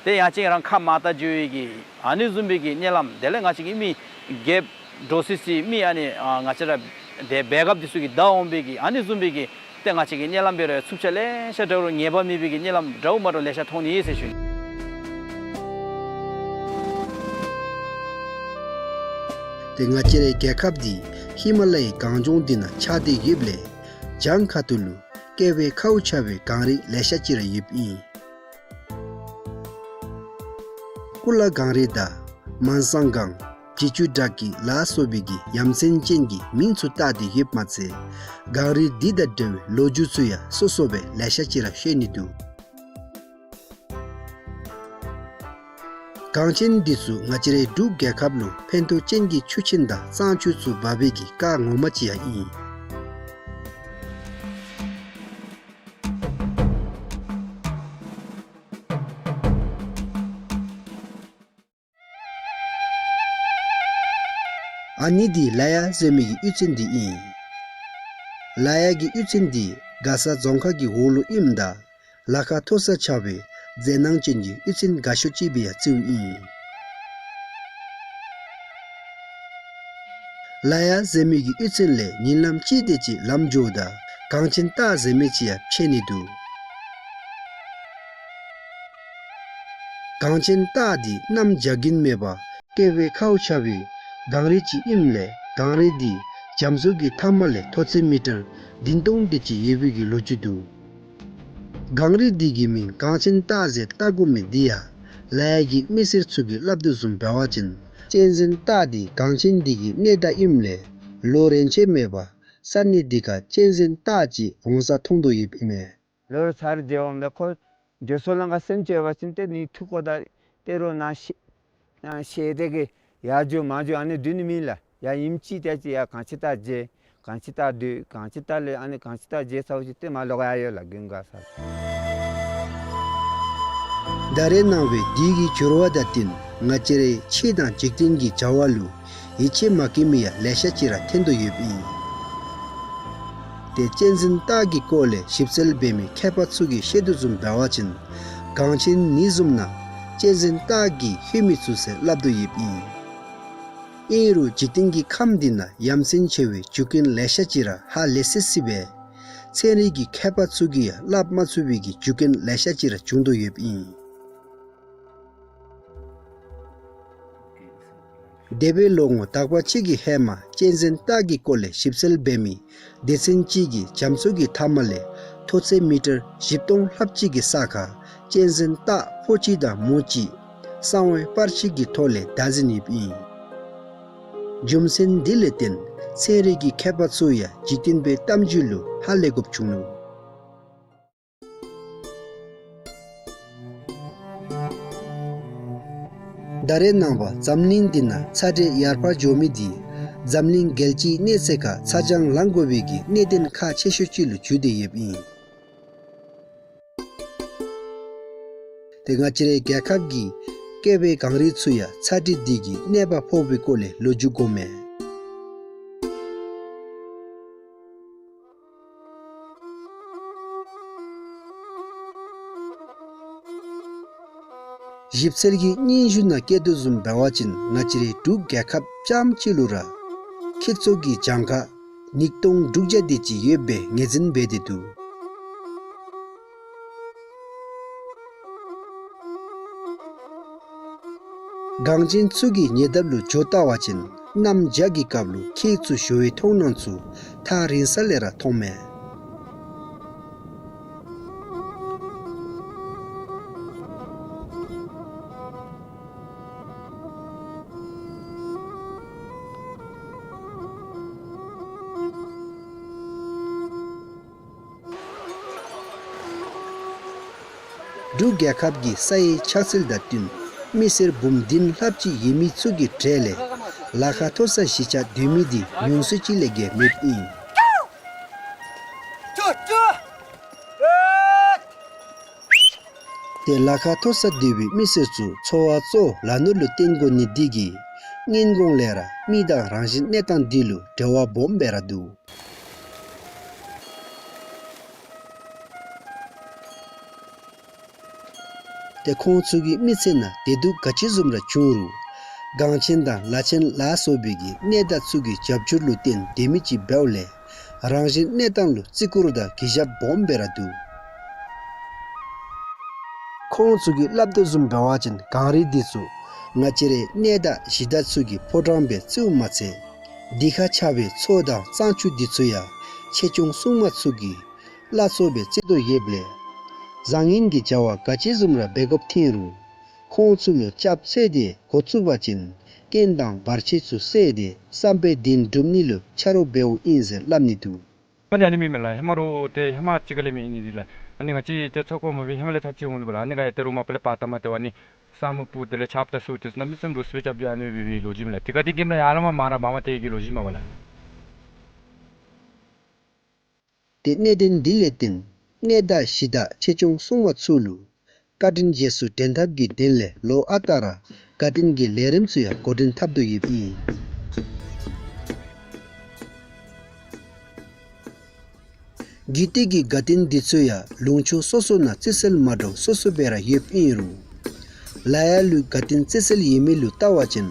དེ་ཡང་ཅིན་རང་ཁ་མར་བལྟ་འགྱོ་བའི་གི་ཨ་ནི་བཟུམ་སྦེ་གི་གཉིད་ལམ། དེ་ལས་ང་བཅས་ཀྱི་མི་རྒསཔ་འདྲོག་སི་སི་མི་ཨ་ནི་ཨ་ང་བཅས་ར་དེ་སྦེ་རྒསཔ་འདི་ཚུ་གིས་བདའ་འོང་པའི་གི་ཨ་ནི་བཟུམ་སྦེ་གི་ཏེ་ང་བཅས་ཀྱི་གཉིད་ལམ་འབད་རུང་ཚུབ་ཆ་ལེ་ཤ་འདྲ་རུང་ངེས་པ་མེད་པའི་གི་གཉིད་ལམ་འདྲཝ་མ་འདྲཝ་ལེ་ཤ་མཐོང་ནི་ཟེར་ཞུ་ནི། ཏེ་ང་བཅས་རའི་རྒྱལ་ཁབ་འདི་ཧི་མ་ལ་ཡའི་གངས་ལྗོངས་འདི་ནང་ཆགས་ཏེ་ཡོདཔ་ལས་བྱང་ཁ་ཐུག་ལུ་བསྐལ་པའི་ཁཝ་ཆགས་པའི་གངས་རི་ལེ་ཤ་ཅིག་ར་ཡོདཔ་ཨིན། ཀུ་ལ་གངས་རི་དང་མན་སང་གངས། འབྲི་ཆུ་བྲག་སྐྱིད་ལ་སོགས་པའི་གི་ཡ་མཚན་ཅན་གྱི་མིང་ཚུ་བཏགས་ཏེ་ཡོདཔ་མ་ཚད་གངས་རི་འདི་དང་འབྲེལ་བའི་ལོ་རྒྱུས་ཚུ་ཡང་སོ་སོ་སྦེ་ལེ་ཤ་ཅིག་ར་ཤེས་ནི་འདུག། གངས་ཆེན་འདི་ཚུ་ང་བཅས་རའི་འབྲུག་རྒྱལ་ཁབ་ལུ་ཕན་ཐོགས་ཅན་གྱི་ཆུ་ཆེན་དང་གཙང་ཆུ་ཚུ་འབབ་པའི་གི་རྐ་ངོ་མ་ཅིག་ཡང་ཨིན། ཨ་ནི་འདི་ལ་ཡ་ཟེར་མི་གི་གཡུས་ཚན་འདི་ཨིན། ལ་ཡ་གི་གཡུས་ཚན་འདི་མགར་ས་རྫོང་ཁག་གི་འོག་ལུ་ཨིནམ་ད་ལ་ཁ་མཐོ་ས་ཆགས་པའི་མཛེས་སྣང་ཅན་གྱི་གཡུས་ཚན་དགའ་ཤོས་ཅིག་སྦེ་ཡང་བརྩིཝ་ཨིན། ལ་ཡ་ཟེར་མི་གི་གཡུས་ཚན་ལས་ཉིན་ལམ་ཅིག་དེ་ཅིག་ལམ་འགྱོཝ་ད་གངས་ཆེན་སྟག་ཟེར་མི་ཅིག་ཡང་ཕྱད་ནི་འདུག། གངས་ཆེན་སྟག་འདི་གནམ་བྱཱར་གྱིན་མེད་པར་བསྐལ་པའི་ཁཝ་ཆགས་པའི་གངས་རི་ཅིག་ཨིནམ་ལས་གངས་རི་འདི་རྒྱ་མཚོ་གི་མཐའ་མ་ལས་མཐོ་ཚད་མི་ཊར་བདུན་སྟོང་དེ་ཅིག་ཡོད་པའི་གི་ལོ་རྒྱུས་འདུག། གངས་རི་འདི་གི་མིང་གངས་ཆེན་སྟག་ཟེར་བཏགས་དགོ་མི་འདི་ཡང་ལ་ཡ་གི་མི་སེར་ཚུ་གིས་སླབ་དོ་བཟུམ་འབད་བ་ཅིན་གཅན་གཟན་སྟག་འདི་གངས་ཆེན་འདི་གི་གནས་བདག་ཨིནམ་ལས་ལོ་རེ་ཆད་མེད་པར་ས་གནས་འདི་ཁར་གཅན་གཟན་སྟག་ཅིག་འོང་ས་མཐོང་དོ་ཡོདཔ་ཨིན་མས། ལོ་རེ་ཚར་རེ་འདི་འོངམ་ད་ཁོ་འགྱོ་སོང་ལ་ང་སེམས་ཅན་ཡོད་པ་ཅིན་ཏེ་ནི་ཐུག་ཁོ་ད་ཏེ་རོགས་ནཱ་ཤེད་ནཱ་ཤེད་དེ་གི་ཡར་འགྱོ་མར་འགྱོ་ཨ་ནི་སྡོད་ནི་མེད་ལགས། ཡ་ཨིནམ་ཅིག་ཏེ་ཅིག་ཡ་གངས་ཆེན་སྟག་མཇལ། གངས་ཆེན་སྟག་སྡོད། གངས་ཆེན་སྟག་ལས་ཨ་ནི་གངས་ཆེན་སྟག་མཇལ་ཚརཝ་ཅིག་ཏེ་མར་ལོག་ཡར་ཡོད་ལགས་དགུན་ཁ་ས། ད་རེས་གནང་བའི་འདི་གི་འགྱུར་བ་དང་བསྟུན་ང་བཅས་རའི་ཆོས་དང་འཇིག་རྟེན་གྱི་བྱ་བ་ལུ་ཡིད་ཆེས་མ་བསྐྱེད་མི་ཡང་ལེ་ཤ་ཅིག་ར་ཐོན་དོ་ཡོདཔ་ཨིན། ཏེ་གཅན་གཟན་སྟག་གི་སྐོར་ལས་ཞིབ་འཚོལ་འབད་མི་མཁས་པ་ཚུ་གིས་བཤད་དོ་བཟུམ་འབད་བ་ཅིན་གངས་ཅན་ནི་བཟུམ་ནང་གཅན་གཟན་སྟག་གིས་ལྷོད་མི་ཚུགས་ཟེར་སླབ་དོ་ཡོདཔ་ཨིན། ཨིན་རུང་འཇིག་རྟེན་གྱི་ཁམས་འདི་ནང་ཡ་མཚན་ཆེ་བའི་རྒྱུ་རྐྱེན་ལེ་ཤ་ཅིག་ར་ཧ་ལས་སི་སི་སྦེ་ཚན་རིག་གི་མཁས་པ་ཚུ་གིས་ཡང་སླབ་མ་ཚུགས་པའི་གི་རྒྱུ་རྐྱེན་ལེ་ཤ་ཅིག་ར་བྱུང་དོ་ཡོདཔ་ཨིན། འདས་པའི་ལོ་ངོ་དག་པ་ཅིག་གི་ཧེ་མ་གཅན་གཟན་སྟག་གི་སྐོར་ལས་ཞིབ་འཚོལ་འབད་མི་སྡེ་ཚན་ཅིག་གིས་རྒྱ་མཚོ་གི་མཐའ་མ་ལས་མཐོ་ཚད་མི་ཊར་བཞི་སྟོང་ལྷགཔ་ཅིག་གི་ས་ཁར་གཅན་གཟན་སྟག་ཕོ་གཅིག་དང་མོ་གཅིག་གསང་བའི་པར་ཆས་ཀྱི་ཐོག་ལས་བདའ་ཟིན་ཡོདཔ་ཨིན། རྒྱུ་མཚན་འདི་ལས་བརྟེན་ཚན་རིག་གི་མཁས་པ་ཚུ་ཡང་འཇིག་རྟེན་པའི་གཏམ་རྒྱུད་ལུ་ཧ་ལས་དགོཔ་བྱུང་ནུག། ད་རེས་ནངས་པ་འཛམ་གླིང་འདི་ནང་ཚ་དྲོད་ཡར་འཕར་འགྱོ་མི་འདི་འཛམ་གླིང་རྒྱལ་སྤྱིའི་གནས་ཚད་ཁར་ཚ་གྱང་ལང་དགོ་པའི་གི་གནད་དོན་ཁག་ཆེ་ཤོས་ཅིག་ལུ་གྱུར་ཏེ་ཡོདཔ་ཨིན། ཏེ་ང་བཅས་རའི་རྒྱལ་ཁབ་ཀྱི་བསྐལ་པའི་གངས་རི་ཚུ་ཡང་ཚ་དྲོད་འདི་གིས་གནོད་པ་ཕོག་པའི་སྐོར་ལས་ལོ་རྒྱུས་གོཝ་མས། ཞིབ་འཚོལ་གྱི་སྙན་ཞུ་ནང་བཀོད་དོ་བཟུམ་འབད་བ་ཅིན་ང་བཅས་རའི་འབྲུག་རྒྱལ་ཁབ་རྐྱངམ་གཅིག་ལུ་ར་ཁྱི་ཚུ་གི་གྱངས་ཁ་ཉིས་སྟོང་དྲུག་བརྒྱ་དེ་ཅིག་ཡོད་པའི་ངོས་འཛིན་འབད་དེ་འདུག། གངས་ཅན་ཚུ་གིས་ཉེ་འདབས་ལུ་འགྱོ་བལྟ་བ་ཅིན་གནམ་བྱཱར་གྱི་སྐབས་ལུ་ཁྱི་ཚུ་ཞོ་བའི་མཐོང་སྣང་ཚུ་ཐག་རིང་ས་ལས་ར་མཐོངམ་མས། འབྲུག་རྒྱལ་ཁབ་ཀྱི་ས་ཡི་ཆགས་ཚུལ་དང་བསྟུན་མི་སེར་འབུམ་བདུན་ལྷགཔ་ཅིག་ཡོད་མི་ཚུ་གི་གྲས་ལས་ལ་ཁ་མཐོ་ས་གཞིས་ཆགས་སྡོད་མི་འདི་ཉུང་སུ་ཅིག་ལས་བརྒལ་མེདཔ་ཨིན། ཏེ་ལ་ཁ་མཐོ་ས་སྡོད་པའི་མི་སེར་ཚུ་འཚོ་བ་གཙོ་བོ་ལ་ནོར་ལུ་བརྟེན་དགོ་ནི་འདི་གིས་སྔོན་གོང་ལས་ར་མི་དང་རང་བཞིན་གནས་སྟངས་འདི་ལུ་འབྲེལ་བ་སྦོམ་སྦེ་ར་འདུག། ཏེ་ཁོང་ཚུ་གི་མི་ཚེ་ནང་བདེ་སྡུག་ག་ཅི་བཟུམ་ར་བྱུང་རུང་གངས་ཅན་དང་ལ་ཆེན་ལ་སོགས་པའི་གི་གནས་བདག་ཚུ་གི་རྒྱབ་སྐྱོར་ལུ་བརྟེན་སྡོད་མི་ཅིག་འབདཝ་ལས་རང་བཞིན་གནས་སྟངས་ལུ་བརྩི་བཀུར་དང་གུས་ཞབས་སྦོམ་སྦེ་ར་འདུག། ཁོང་ཚུ་གིས་སླབ་དོ་བཟུམ་འབད་བ་ཅིན་གངས་རི་འདི་ཚུ་ང་བཅས་རའི་གནས་བདག་གཞི་བདག་ཚུ་གི་ཕོ་བྲང་སྦེ་བརྩིཝ་མ་ཚད་འདི་ཁར་ཆགས་པའི་མཚོ་དང་གཙང་ཆུ་འདི་ཚུ་ཡང་ཆེ་ཆུང་སྲུང་མ་ཚུ་གི་བླ་མཚོ་སྦེ་བརྩི་དོ་ཡོདཔ་ལས་བཟང་ངན་གྱི་བྱ་བ་ག་ཅི་བཟུམ་ར་འབད་དགོཔ་ཐོན་རུང་ཁོང་ཚུ་ལུ་སྐྱབས་འཚོལ་ཏེ་འགོ་བཙུགས་པ་ཅིན་རྐྱེན་དང་བར་ཆད་ཚུ་བསལ་ཏེ་བསམ་པའི་དོན་སྒྲུབ་ནི་ལུ་ཆ་རོགས་འབདཝ་ཨིན་ཟེར་སླབ་ནི་འདུག། ཨ་ནི་ཨ་ནི་མི་མེན་ལགས། ཧེ་མ་རོགས་ཏེ་ཧེ་མ་ཅིག་ཁ་ལས་མི་ཨིན་ནི་འདི་ལགས། ཨ་ནི་ང་བཅས་ཏེ་ཚོགས་འཁོར་མ་འབད་ཧེ་མ་ལས་ཐག་བཅད་འོང་ནི་པ་ལགས། ཨ་ནི་ག་ཡ་ཏེ་རོགས་མ་པ་ལས་པར་བཏབ་མ་སྟེར་བ་ནི་ས་སྨུག་སྤུབ་དེ་ལས་ཆརཔ་དང་སོགས་ཏེ་གནམ་མེད་ས་མེད་ལོག་སི་སྦེ་རྐྱབ་སྟེ་ཨ་ནི་སྦེ་སྦེ་ལོ་རྒྱུས་མས་ལགས། ཏེ་ག་ཏེ་གེམ་ལགས་ཡར་ལས་མར་མར་ར་འབག་མ་སྟེར་གི་ལོ་རྒྱུས་མས་པ་ལགས། ཏེ་གནད་དོན་འདི་ལས་བརྟེན་གནས་བདག་གཞི་བདག་ཆེ་ཆུང་སྲུང་མ་ཚུ་ལུ་བཀའ་དྲིན་རྗེས་སུ་དྲན་ཐབས་ཀྱི་དོན་ལས་ལོ་ཨ་རྟག་ར་དགའ་སྟོན་གྱི་ལས་རིམ་ཚུ་ཡང་འགོ་འདྲེན་འཐབ་དོ་ཡོདཔ་ཨིན། རྒྱུད་སྟོད་ཀྱི་དགའ་སྟོན་འདི་ཚུ་ཡང་ལུང་ཕྱོགས་སོ་སོ་ནང་བརྩི་སྲོལ་མ་འདྲཝ་སོ་སོ་སྦེ་ར་ཡོདཔ་ཨིན་རུང་ལ་ཡ་ལུ་དགའ་སྟོན་བརྩི་སྲོལ་ཡོད་མི་ལུ་བལྟ་བ་ཅིན་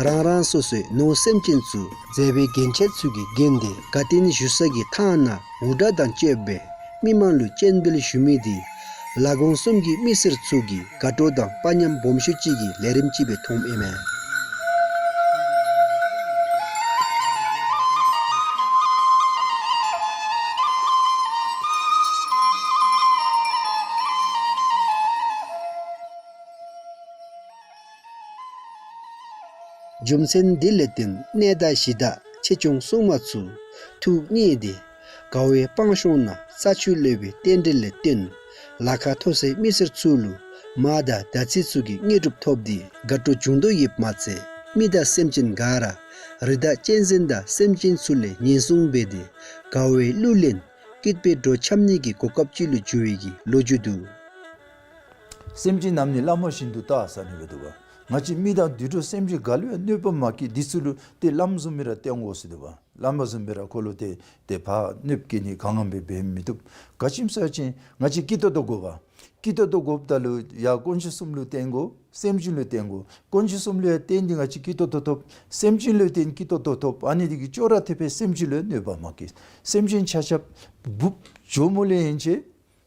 རང་རང་སོ་སོའི་ནོར་སེམས་ཅན་ཚུ་མཛེས་པའི་རྒྱན་ཆ་ཚུ་གིས་བརྒྱན་ཏེ་དགའ་སྟོན་ཞུ་ས་གི་ཐང་ནང་འུར་སྒྲ་དང་བཅས་པའི་མི་མང་ལུ་སྤྱན་འབུལ་ཞུ་མི་འདི་ལ་དགོངས་གསུམ་གྱི་མི་སེར་ཚུ་གིས་དགའ་སྤྲོ་དང་དཔའ་ཉམས་སྦོམ་ཤོས་ཅིག་གི་ལས་རིམ་ཅིག་སྦེ་མཐོངམ་ཨིན་མས། རྒྱུ་མཚན་འདི་ལས་བརྟེན་གནས་བདག་གཞི་བདག་ཆེ་ཆུང་སྲུང་མ་ཚུ་ཐུགས་མཉེས་ཏེ་དགའ་བའི་སྤང་ཤོང་ནང་ས་ཆུ་ལེགས་པའི་རྟེན་འབྲེལ་ལས་བརྟེན་ལ་ཁ་མཐོ་སའི་མི་སེར་ཚུ་ལུ་མ་དང་ཟླ་ཚེས་ཚུ་གི་དངོས་གྲུབ་ཐོབ་སྟེ་དགའ་སྤྲོ་བྱུང་དོ་ཡོདཔ་མ་ཚད་མི་དང་སེམས་ཅན་ག་ར་རི་དྭགས་གཅན་གཟན་དང་སེམས་ཅན་ཚུ་ལས་ཉེན་སྲུང་འབད་དེ་དགའ་བའི་གླུ་ལེན་སྐྱིད་པའི་འགྲོ་འཆམ་ནི་གི་གོ་སྐབས་ཅིག་ལུ་གྱུར་བའི་གི་ལོ་རྒྱུས་འདུག། སེམས་ཅན་རྣམས་ནི་ལྷ་མོ་བཞིན་དུ་བལྟ་ཟེར་ཨ་ནི་སྦེ་འདུག་པ། ང་བཅས་མི་དང་དུད་འགྲོ་སེམས་ཅན་ག་ལུ་ཡང་གནོད་པ་མ་བཀལ། འདི་ཚུ་ལུ་ཏེ་ལྷ་མོ་བཟུམ་སྦེ་ར་བསྟེན་དགོ་ཟེར་འདུག་པ། བླམ་བཟུམ་སྦེ་ར་ཁོ་ལུ་ཏེ་ཏེ་ཕར་གནོདཔ་བཀལ་ནི་གང་འབད་འབད་མི་བཏུབ། ག་ཅི་སྨོ་ཟེར་བ་ཅིན་ང་བཅས་སྐྱིད་ཏོག་ཏོ་དགོ་པས། སྐྱིད་ཏོག་ཏོ་དགོཔ་ད་ལུ་ཡ་དཀོན་མཆོག་གསུམ་ལུ་བརྟེན་དགོ། སེམས་ཅན་ལུ་བརྟེན་དགོ། དཀོན་མཆོག་གསུམ་ལུ་ཡང་བརྟེན་ཏེ་ང་བཅས་སྐྱིད་ཏོག་ཏོ་ཐོབ། སེམས་ཅན་ལུ་བརྟེན་སྐྱིད་ཏོག་ཏོ་ཐོབ། ཨ་ནི་འདི་གིས་ཅོག་ར་འཐདཔ་སྦེ་སེམས་ཅན་ལུ་གནོད་པ་མ་བཀལ། སེམས་ཅན་ཆ་ཁྱབ་འབུཔ་ཇོ་མོ་ལས་ཡན་ཆད་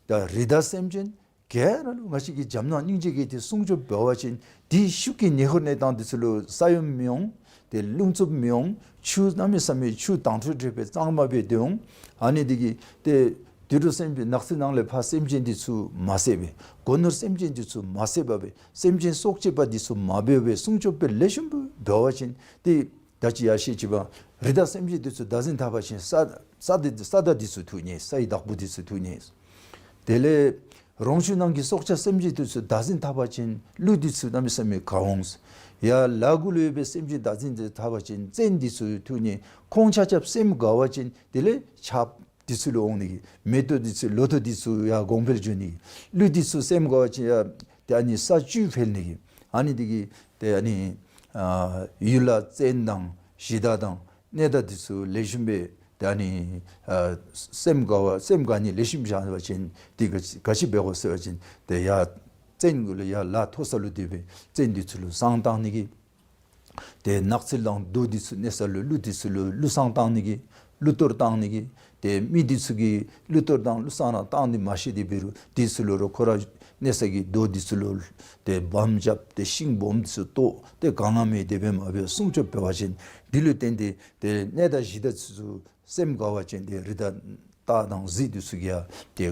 ད་རི་དྭགས་སེམས་ཅན་ག་ར་ལུ་ང་བཅས་ཀྱིས་འཇམ་ནག་སྙིང་རྗེ་བསྐྱེད་དེ་སྲུང་སྐྱོབ་འབད་བ་ཅིན་དེའི་ཤུགས་ཀྱིས་ཉེ་འཁོར་གནས་སྟངས་འདི་ཚུ་ལུ་ས་ཡོམ་མི་འོང་། ཏེ་རླུང་འཚུབ་མི་འོང་། ཆུ་གནམ་མེད་ས་མེད་ཆུ་དྭངས་འཕྲོས་འཕྲོས་སྦེ་གཙང་མ་སྦེ་སྡོད་འོང་། ཨ་ནི་འདི་གིས་ཏེ་དུད་འགྲོ་སེམས་ཅན་ནགས་ཚལ་ནང་ལས་ཕར་སེམས་ཅན་འདི་ཚུ་མ་བསད་པར་སྒོ་ནོར་སེམས་ཅན་འདི་ཚུ་མ་བསད་པར་སྦེ་སེམས་ཅན་སྲོག་གཅོད་པ་འདི་ཚུ་མ་འབད་བར་སྲུང་སྐྱོབ་སྦེ་ལེགས་ཤོམ་སྦེ་འབད་བ་ཅིན་ཏེ་ད་ཅི་ཡར་བཤད་ཅི་བ་རི་དྭགས་སེམས་ཅན་འདི་ཚུ་བདག་འཛིན་འཐབ་པ་ཅིན་ས་ས་འདི་ས་དགྲ་འདི་ཚུ་ཐུག་ནི། སའི་བདག་པོ་འདི་ཚུ་ཐུག་ནི། དེ་ལས་རོང་ཆུ་ནང་གི་སྲོག་ཆགས་སེམས་ཅན་འདི་ཚུ་བདག་འཛིན་འཐབ་པ་ཅིན་ཀླུ་འདི་ཚུ་གནམ་མེད་ས་མེད་ག་འོང་། ཡར་ལ་གུ་ལུ་ཡོད་པའི་སེམས་ཅན་བདག་འཛིན་འཐབ་པ་ཅིན་བཙན་འདི་ཚུ་ཐུག་ནི། ཁོང་ཆ་ཁྱབ་སེམས་དགའ་བ་ཅིན་དེ་ལས་ཆརཔ་འདི་ཚུ་ལུ་འོང་ནི་གི། མེ་ཏོག་འདི་ཚུ་ལོ་ཐོག་འདི་ཚུ་ཡར་གོང་འཕེལ་འགྱོ་ནི་གི། ཀླུ་འདི་ཚུ་སེམས་དགའ་བ་ཅིན་ཡར་ཏེ་ཨ་ནི་ས་བཅུད་འཕེལ་ནི་གི། ཨ་ནི་འདི་གིས་ཏེ་ཨ་ནི་ཨ་ཡུལ་ལ་བཙན་དང་གཞི་བདག་དང་གནས་བདག་འདི་ཚུ་ལེགས་ཤོམ་སྦེ་ཏེ་ཨ་ནི་ཨ་སེམས་དགའ་བ་སེམས་དགའ་ནི་ལེགས་ཤོམ་བཞག་པ་ཅིན་ཏེ་ག་ཅི་ག་ཅི་འབད་དགོ་ཟེར་བ་ཅིན་ཏེ་ཡར་བཙན་གུ་ལུ་ཡར་ལ་མཐོ་ས་ལུ་སྡོད་པའི་བཙན་འདི་ཚུ་ལུ་བསང་བཏང་ནི་གི། ཏེ་ནགས་ཚལ་དང་རྡོ་འདི་ཚུ་གནས་ས་ལུ་ཀླུ་འདི་ཚུ་ལུ་ཀླུ་བསང་བཏང་ནི་གི། ཀླུ་གཏོར་བཏང་ནི་གི། ཏེ་མི་འདི་ཚུ་གིས་ཀླུ་གཏོར་དང་ཀླུ་བསང་ར་བཏང་ནི་མ་ཤེས་ཏེ་འབད་རུང་འདི་ཚུ་ལུ་རོགས་ཁོ་ར་གནས་ས་གི་རྡོ་འདི་ཚུ་ལུ་ཏེ་བམ་རྐྱབ་སྟེ་ཤིང་སྦོམ་འདི་ཚུ་བཏོག་སྟེ་གང་ང་མེད་དེ་སྦེ་མ་འབད་སྲུང་སྐྱོབ་འབད་བ་ཅིན་འདི་ལུ་བརྟེན་ཏེ་ཏེ་གནས་བདག་གཞི་བདག་འདི་ཚུ་སེམས་དགའ་བ་ཅིན་ཏེ་རི་དྭགས་སྟག་དང་གཟིག་འདི་ཚུ་གིས་ཡང་ཏེ་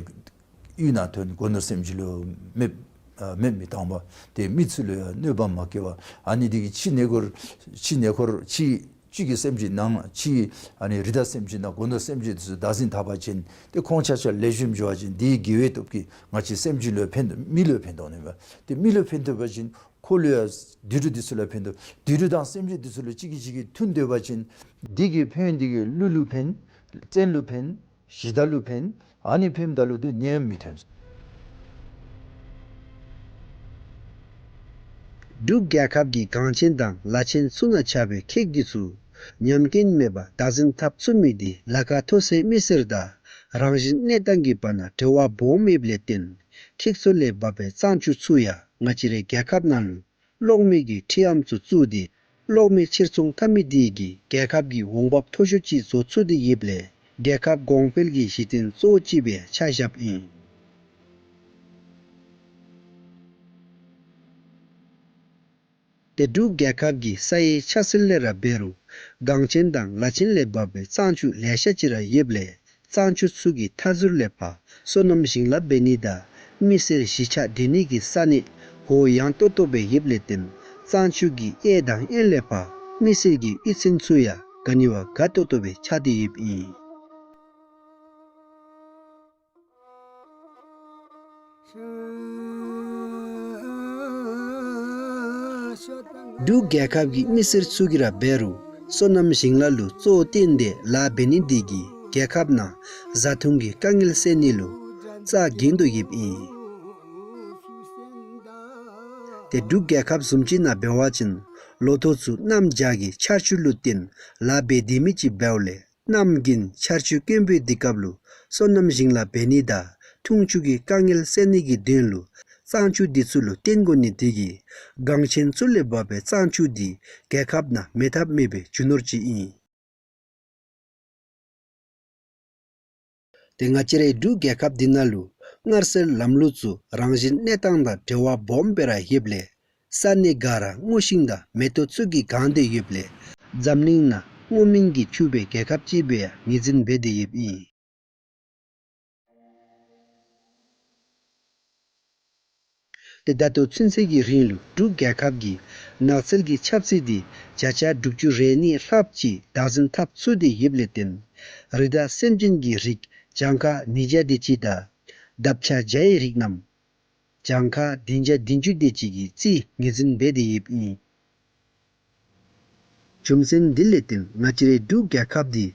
ཡུལ་ནང་ཐོན་སྒོ་ནོར་སེམས་ཅན་ལུ་མེདཔ་ཨ་མེདཔ་མི་བཏང་བར་ཏེ་མི་ཚུ་ལུ་ཡང་གནོད་པ་མ་བཀལ་བར་ཨ་ནི་འདི་གིས་ཕྱི་ཉེ་འཁོར་ཕྱི་ཉེ་འཁོར་ཕྱི་ཕྱི་གི་སེམས་ཅན་ནང་ཕྱི་ཨ་ནི་རི་དྭགས་སེམས་ཅན་དང་སྒོ་ནོར་སེམས་ཅན་འདི་ཚུ་བདག་འཛིན་འཐབ་པ་ཅིན་ཏེ་ཁོང་ཆ་ཁྱབ་ལེགས་ཤོམ་འགྱོ་བ་ཅིན་འདི་དགེ་བའི་སྟོབས་ཀྱིས་ང་བཅས་སེམས་ཅན་ལུ་ཕན་ཐོགས་མི་ལུ་ཕན་ཐོགས་ནི་མས། ཏེ་མི་ལུ་ཕན་ཐོགས་པ་ཅིན་ཁོ་ལུ་ཡང་དུད་འགྲོ་འདི་ཚུ་ལུ་ཕན་ཐོགས། དུད་འགྲོ་དང་སེམས་ཅན་འདི་ཚུ་ལུ་གཅིག་གིས་གཅིག་གིས་མཐུན་སྡོད་པ་ཅིན་འདི་གི་ཕན་འདི་གིས་ཀླུ་ལུ་ཕན། བཙན་ལུ་ཕན། གཞི་བདག་ལུ་ཕན། ཨ་ནི་ཕནམ་ད་ལུ་སྡུག་བསྔལ་མི་ཐོན། འབྲུག་རྒྱལ་ཁབ་ཀྱི་འགངས་ཆེན་དང་ལ་ཆེན་ཚུ་ནང་ཆགས་པའི་ཁེགས་འདི་ཚུ་ཉམས་རྐྱེན་མེད་པར་བདག་འཛིན་འཐབ་ཚུགས་མི་འདི་ལ་ཁ་མཐོ་སའི་མི་སེར་དང་རང་བཞིན་གནས་སྟངས་ཀྱི་བར་ན་འབྲེལ་བ་སྦོམ་ཡོདཔ་ལས་བརྟེན་ཁེགས་ཚུ་ལས་བབས་པའི་གཙང་ཆུ་ཚུ་ཡང་ང་བཅས་རའི་རྒྱལ་ཁབ་ནང་ལུ་གློག་མེ་གི་འཕྲུལ་ལམ་ཚུ་བཙུགས་ཏེ་གློག་མེ་ཕྱིར་ཚོང་འཐབ་མི་འདི་གིས་རྒྱལ་ཁབ་ཀྱི་འོང་འབབ་མཐོ་ཤོས་ཅིག་བཟོ་ཚུགས་ཏེ་ཡོདཔ་ལས་རྒྱལ་ཁབ་གོང་འཕེལ་གྱི་གཞི་རྟེན་གཙོ་བོ་ཅིག་སྦེ་ཆ་བཞགཔ་ཨིན། ཏེ་འབྲུག་རྒྱལ་ཁབ་ཀྱི་ས་ཡི་ཆགས་ཚུལ་ལས་ར་འབད་རུང་འགངས་ཆེན་དང་ལ་ཆེན་ལས་བབས་པའི་གཙང་ཆུ་ལེ་ཤ་ཅིག་ར་ཡོདཔ་ལས་གཙང་ཆུ་ཚུ་གི་མཐའ་ཟུར་ལས་ཕར་སོ་ནམ་ཞིང་ལཱ་འབད་ནི་དང་མི་སེར་གཞིས་ཆགས་སྡོད་ནི་གི་ས་གནས་གུ་ཡངས་ཏོག་ཏོ་སྦེ་ཡོདཔ་ལས་བརྟེན་གཙང་ཆུ་གི་གཡས་དང་གཡོན་ལས་ཕར་མི་སེར་གྱི་གཡུས་ཚན་ཚུ་ཡང་ག་ནི་བ་དགའ་ཏོག་ཏོ་སྦེ་ཆགས་ཏེ་ཡོདཔ་ཨིན། འབྲུག་རྒྱལ་ཁབ་ཀྱི་མི་སེར་ཚུ་གིས་ར་འབད་རུང་སོ་ནམ་ཞིང་ལཱ་ལུ་གཙོ་བོ་བཏོན་ཏེ་ལཱ་འབད་ནི་འདི་གིས་རྒྱལ་ཁབ་ནང་བཟའ་འཐུང་གི་དཀའ་ངལ་སེལ་ནི་ལུ་རྩ་འགེངས་དོ་ཡོདཔ་ཨིན། ཏེ་འབྲུག་རྒྱལ་ཁབ་བཟུམ་ཅིག་ནང་འབད་བ་ཅིན་ལོ་ཐོག་ཚུ་གནམ་བྱཱར་གྱི་ཆར་ཆུ་ལུ་བརྟེན་ལཱ་འབད་སྡོད་མི་ཅིག་འབདཝ་ལས་གནམ་དགུན་ཆར་ཆུ་དཀོན་པོའི་དུས་སྐབས་ལུ་སོ་ནམ་ཞིང་ལཱ་འབད་ནི་དང་འཐུང་ཆུ་གི་དཀའ་ངལ་སེལ་ནི་གི་དོན་ལུ་གཙང་ཆུ་འདི་ཚུ་ལུ་བརྟེན་དགོ་ནི་འདི་གིས་འགངས་ཆེན་ཚུ་ལས་བབས་པའི་གཙང་ཆུ་འདི་རྒྱལ་ཁབ་ནང་མེད་ཐབས་མེད་པའི་རྒྱུ་ནོར་ཅིག་ཨིན། ཏེ་ང་བཅས་རའི་འབྲུག་རྒྱལ་ཁབ་འདི་ནང་ལུ་མངར་ཟས་ལམ་ལུགས་ཚུ་རང་བཞིན་གནས་སྟངས་དང་འབྲེལ་བ་སྦོམ་སྦེ་ར་ཡོདཔ་ལས་ས་གནས་ག་ར་སྔོ་ཤིང་དང་མེ་ཏོག་ཚུ་གིས་གང་སྟེ་ཡོདཔ་ལས་འཛམ་གླིང་ནང་སྔོ་སྨན་གྱིས་ཕྱུག་པའི་རྒྱལ་ཁབ་ཅིག་སྦེ་ཡང་ངོས་འཛིན་འབད་དེ་ཡོདཔ་ཨིན། ཏེ་ད་ལྟོ་ཚུན་ཚོད་ཀྱི་རིང་ལུ་འབྲུག་རྒྱལ་ཁབ་ཀྱིས་ནགས་ཚལ་གྱི་ཆབ་སྲིད་འདི་བརྒྱ་ཆ་དྲུག་ཅུ་རེ་གཉིས་ལྷགཔ་ཅིག་བདག་འཛིན་འཐབ་ཚུགས་ཏེ་ཡོདཔ་ལས་བརྟེན་རི་དྭགས་སེམས་ཅན་གྱི་རིགས་གྱངས་ཁ་ཉིས་བརྒྱ་དེ་ཅིག་དང་འདབ་ཆགས་བརྒྱ་ཡི་རིགས་རྣམས་གྱངས་ཁ་བདུན་བརྒྱ་བདུན་ཅུ་དེ་ཅིག་གི་རྩིས་ངོས་འཛིན་འབད་དེ་ཡོདཔ་ཨིན། རྒྱུ་མཚན་འདི་ལས་བརྟེན་ང་བཅས་རའི་འབྲུག་རྒྱལ་ཁབ་འདི་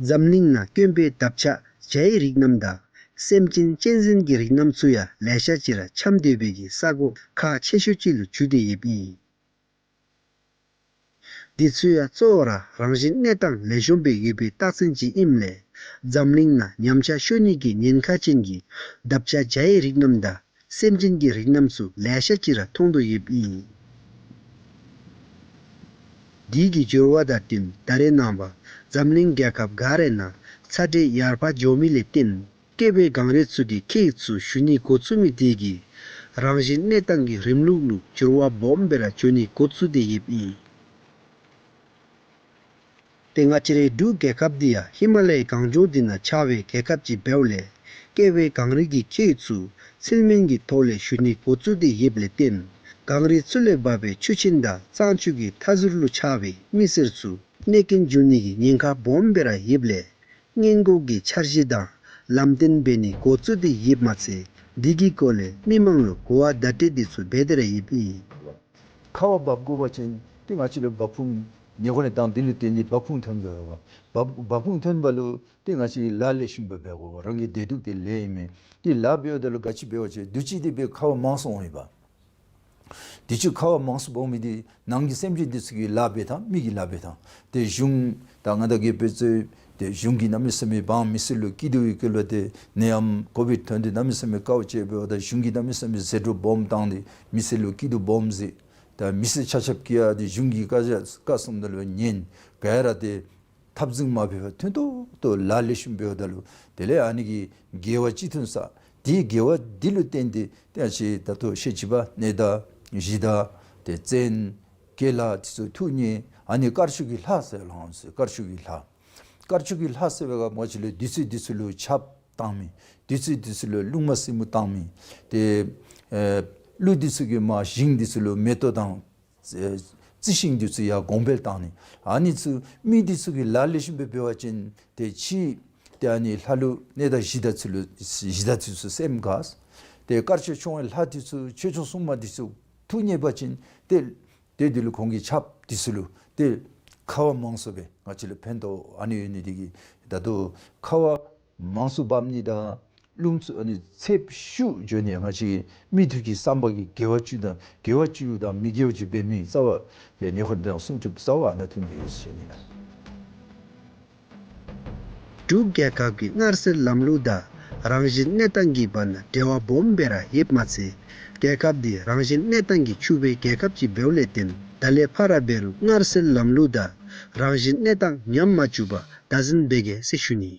འཛམ་གླིང་ནང་དཀོན་པའི་འདབ་ཆགས་བརྒྱ་ཡི་རིགས་རྣམས་དང་སེམས་ཅན་གཅན་གཟན་གྱི་རིགས་རྣམས་ཚུ་ཡང་ལེ་ཤ་ཅིག་ར་འཁྱམས་སྡོད་པའི་གི་ས་གོ་ཁག་ཆེ་ཤོས་ཅིག་ལུ་གྱུར་ཏེ་ཡོདཔ་ཨིན། འདི་ཚུ་ཡང་གཙོ་བོ་ར་རང་བཞིན་གནས་སྟངས་ལེགས་ཤོམ་སྦེ་ཡོད་པའི་རྟགས་མཚན་ཅིག་ཨིནམ་ལས་འཛམ་གླིང་ནང་ཉམས་ཆག་ཤོར་ནི་གི་ཉེན་ཁ་ཅན་གྱི་འདབ་ཆགས་བྱའི་རིགས་རྣམས་དང་སེམས་ཅན་གྱི་རིགས་རྣམས་ཚུ་ལེ་ཤ་ཅིག་ར་མཐོང་དོ་ཡོདཔ་ཨིན། དེ་གི་འགྱུར་བ་དང་བསྟུན་ད་རེས་ནངས་པ་འཛམ་གླིང་རྒྱལ་ཁབ་ག་ར་ནང་ཚ་དྲོད་ཡར་འཕར་འགྱོ་མི་ལས་བརྟེན་ཀེ་བའི་གངས་རི་ཚུ་གི་ཁྱེགས་ཚུ་ཞུ་ནི་འགོ་བཙུགས་མི་དེ་གིས་རང་བཞིན་གནས་སྟངས་ཀྱི་རིམ་ལུགས་ལུ་འགྱུར་བ་སྦོམ་སྦེ་ར་འགྱོ་ནི་འགོ་བཙུགས་ཏེ་ཡོདཔ་ཨིན། ཏེ་ང་བཅས་རའི་འབྲུག་རྒྱལ་ཁབ་འདི་ཡང་ཧི་མ་ལ་ཡའི་གངས་ལྗོངས་འདི་ནང་ཆགས་པའི་རྒྱལ་ཁབ་ཅིག་འབདཝ་ལས་ཀེ་བའི་གངས་རི་གི་ཁྱེགས་ཚུ་ཚུལ་མིན་གྱི་ཐོག་ལས་ཞུ་ནི་འགོ་བཙུགས་ཏེ་ཡོདཔ་ལས་བརྟེན་གངས་རི་ཚུ་ལས་འབབ་པའི་ཆུ་ཆེན་དང་གཙང་ཆུ་གི་མཐའ་ཟུར་ལུ་ཆགས་པའི་མི་སེར་ཚུ་གནོད་སྐྱོན་འབྱུང་ནི་གི་ཉེན་ཁ་སྦོམ་སྦེ་ར་ཡོདཔ་ལས་སྔོན་འགོག་གི་འཆར་གཞི་དང་ལམ་སྟོན་འབད་ནི་འགོ་བཙུགས་ཏེ་ཡོདཔ་མ་ཚད་འདི་གི་སྐོར་ལས་མི་མང་ལུ་གོ་བ་བརྡ་སྤྲོད་འདི་ཚུ་འབད་དེ་ར་ཡོདཔ་ཨིན། ཁ་བ་འབབ་དགོ་པ་ཅིན་ཏེ་ང་བཅས་ལུ་འབབ་ཁུངས་ཉེ་འཁོར་ནང་དང་འདི་ལུ་བརྟེན་ཏེ་འབབ་ཁུངས་ཐོན་དགོ་པས། འབབ་འབབ་ཁུངས་ཐོན་པ་ལུ་ཏེ་ང་བཅས་ལཱ་ལེགས་ཤོམ་སྦེ་འབད་དགོ། རང་གི་བདེ་སྡུག་དེ་ལས་ཨིན་མས། ཏེ་ལཱ་འབདཝ་ད་ལུ་ག་ཅི་འབད་བ་ཅིན་དུས་ཅི་དེ་སྦེ་ཁ་བ་མང་སུ་འོང་ཡི་པ། དུས་ཅི་ཁ་བ་མང་སུ་འབབ་མི་དེ་ནང་གི་སེམས་ཅན་དེ་ཚུ་གི་ལཱ་འབད་ཐངས་མི་གི་ལཱ་འབད་ཐངས་ཏེ་གཞུང་དང་ང་དང་གི་དཔེ་ཚུ་ཏེ་གཞུང་གིས་གནམ་མེད་ས་མེད་འབངས་མི་སེར་ལུ་སྐྱིད་སྡུག་གི་སྐོར་ལུ་ཏེ་ནད་ཡམས་ཀོ་བིཌ་ཐོན་ཏེ་གནམ་མེད་ས་མེད་དཀའཝ་སྤྱད་འབདཝ་ད་གཞུང་གིས་གནམ་མེད་ས་མེད་ཟད་འགྲོ་སྦོམ་བཏང་སྟེ་མི་སེར་ལུ་སྐྱིད་སྡུག་སྦོམ་མཛད། ད་མི་སེར་ཆ་ཁྱབ་ཀྱིས་ཡང་ཏེ་གཞུང་གི་བཀའ་རྒྱ་བཀའ་གསུང་ད་ལུ་ཉན། ག་ར་ཏེ་འཐབ་འཛིང་མ་འབད་བར་མཐུན་ཏོག་ཏོ་ལཱ་ལེགས་ཤོམ་འབདཝ་ད་ལུ་དེ་ལས་ཨ་ནི་གི་དགེ་བ་ཅིག་ཐོན་ས། དེའི་དགེ་བ་འདི་ལུ་བརྟེན་ཏེ་ཏེ་ཨ་ཅི་ད་ལྟོ་བཤད་ཅི་པ་ནད་དང་གཞི་དང་ཏེ་བཙན་རྒྱལ་ལ་དེ་ཚུ་ཐུགས་མཉེས། ཨ་ནི་དཀར་ཕྱོགས་ཀྱི་ལྷ་ཟེར་ལོ་ཟེར། དཀར་ཕྱོགས་ཀྱི་ལྷ། དཀར་ཕྱོགས་ཀྱི་ལྷ་ཟེར་བའི་ག་མ་ཅི་ལས་བདུད་རྩི་དེ་ཚུ་ལུ་ཆརཔ་བཏང་མི། བདུད་རྩི་དེ་ཚུ་ལུ་རླུང་མ་སྲིན་མོ་བཏང་མི། ཏེ་ཨེ་ཀླུ་དེ་ཚུ་གིས་མར་ཞིང་དེ་ཚུ་ལུ་མེ་ཏོག་དང་ཨེ་རྩི་ཤིང་དེ་ཚུ་ཡང་གོང་འཕེལ་བཏང་ནི། ཨ་ནི་ཚུ་མི་དེ་ཚུ་གིས་ལཱ་ལེགས་ཤོམ་སྦེ་འབད་བ་ཅིན་ཏེ་ཕྱི་ཏེ་ཨ་ནི་ལྷ་ལུ་ནད་དང་གཞི་དང་ཚུ་ལུ་གཞི་དང་ཚུ་ཚུ་སེམས་དགའ། ཏེ་དཀར་ཕྱོགས་མཆོང་བའི་ལྷ་དེ་ཚུ་ཆོས་སྐྱོང་སྲུང་མ་དེ་ཚུ་ཐུགས་མཉེས་པ་ཅིན་ཏེ་ཏེ་དེ་ལུ་ཁོང་གི་ཆརཔ་དེ་ཚུ་ལུ་ཏེ་ཁ་བ་མང་སུ་སྦེ་ང་བཅས་ལུ་ཕན་ཐོགས། ཨ་ནི་ཡོད་ནི་དེ་གིས་ད་ལྟོ་ཁ་བ་མང་སུ་འབབ་ནི་དང་རླུང་ཚུ་ཨ་ནི་ཚད་ཞུགས་འགྱོ་ནི་ང་བཅས་མི་ཐུགས་ཀྱི་བསམ་པ་གི་དགེ་བ་བཅུ་དང་དགེ་བ་བཅུ་དང་མི་དགེ་བ་བཅུ་འབད་མི་རྩ་བ་ལས་ཉེ་འཁོར་དང་གསུང་ཐུབ་རྩ་བ་ཨ་ནཱ་ཐོན་ཏེ་ཡོད་ཟེར་ཞུ་ནི་ལགས། འབྲུག་རྒྱལ་ཁབ་ཀྱི་མངར་ཟས་ལམ་ལུགས་དང་རང་བཞིན་གནས་སྟངས་ཀྱི་བར་ན་འབྲེལ་བ་སྦོམ་སྦེ་ར་ཡོདཔ་མ་ཚད་རྒྱལ་ཁབ་འདི་རང་བཞིན་གནས་སྟངས་ཀྱིས་ཕྱུག་པའི་རྒྱལ་ཁབ་ཅིག་འབདཝ་ལས་བརྟེན་ད་ལས་ཕར་འབད་རུང་མངར་ཟས་ལམ་ལུགས་དང་རང་བཞིན་གནས་སྟངས་ཉམས་མ་བཅུག་པར་བདག་འཛིན་འབད་གེ་ཟེར་ཞུ་ནི།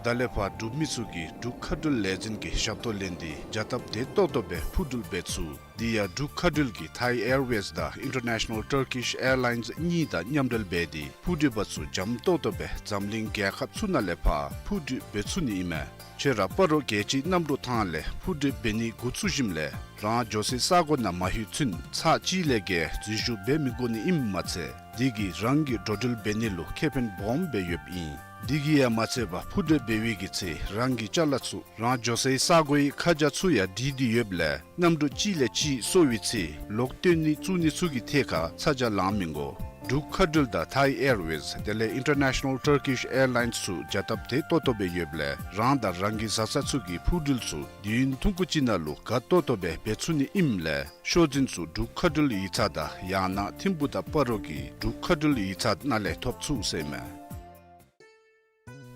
ད་ལས་ཕར་འབྲུག་མི་ཚུ་གིས་འབྲུག་མཁའ་འགྲུལ་ལས་འཛིན་གྱི་ཞབས་ཏོག་ལེན་ཏེ་བྱ་སྟབས་བདེ་ཏོག་ཏོ་སྦེ་འཕུར་འགྲུལ་འབད་ཚུགས། དེ་ཡང་འབྲུག་མཁའ་འགྲུལ་གྱིས་Thai Airways དང་International Turkish Airlines གཉིས་དང་མཉམ་འབྲེལ་འབད་དེ་འཕུར་འགྲུལ་པ་ཚུ་འཇམ་ཏོག་ཏོ་སྦེ་འཛམ་གླིང་རྒྱལ་ཁབ་ཚུ་ནང་ལས་ཕར་འཕུར་འགྲུལ་འབད་ཚུགས་ནི་ཨིན་མས། ཁྱོད་ར་སྤ་རོ་རྒྱལ་སྤྱིའི་གནམ་གྲུ་ཐང་ལས་འཕུར་འགྲུལ་འབད་ནི་འགོ་བཙུགས་ཞིནམ་ལས་རང་འགྱོ་སའི་ས་གོ་ནང་མ་ལྷོད་ཚུན་ཚར་གཅིག་ལས་བརྒལ་འཛུལ་ཞུགས་འབད་མི་དགོ་ནི་ཨིནམ་མ་ཚད་དེ་གིས་རང་གི་འགྲོ་འགྲུལ་འབད་ནི་ལུ་ཁེ་ཕན་སྦོམ་སྦེ་ཡོདཔ་ཨིན། དེ་གིས་ཡང་མ་ཚད་པར་འཕུར་འགྲུལ་འབད་བའི་གི་ཚེ་རང་གི་ཅ་ལ་ཚུ་རང་འགྱོ་སའི་ས་གོའི་ཁ་བྱང་ཚུ་ཡང་བྲིས་ཏེ་ཡོདཔ་ལས་གནམ་གྲུ་གཅིག་ལས་གཅིག་སོར་བའི་ཚེ་ལོག་སྟོན་ནི་བཙུགས་ནི་ཚུ་གི་ཐད་ཁར་ཚ་གྱང་ལང་མི་དགོ། འབྲུག་མཁའ་འགྲུལ་དང་Thai Airways དེ་ལས་International Turkish Airlines ཚུ་བྱ་སྟབས་བདེ་ཏོག་ཏོ་སྦེ་ཡོདཔ་ལས་རང་དང་རང་གི་བཟའ་ཚང་ཚུ་གི་འཕུར་འགྲུལ་ཚུ་དུས་ཡུན་ཐུང་ཀུ་ཅིག་ནང་ལུ་དགའ་ཏོག་ཏོ་སྦེ་འབད་ཚུགས་ནི་ཨིནམ་ལས་ཤོག་འཛིན་ཚུ་འབྲུག་མཁའ་འགྲུལ་ཡིག་ཚང་དང་ཡང་ན་ཐིམ་ཕུག་དང་སྤ་རོ་གི་འབྲུག་མཁའ་འགྲུལ་ཡིག་ཚང་ནང་ལས་ཐོབ་ཚུགས་ཟེར་མས།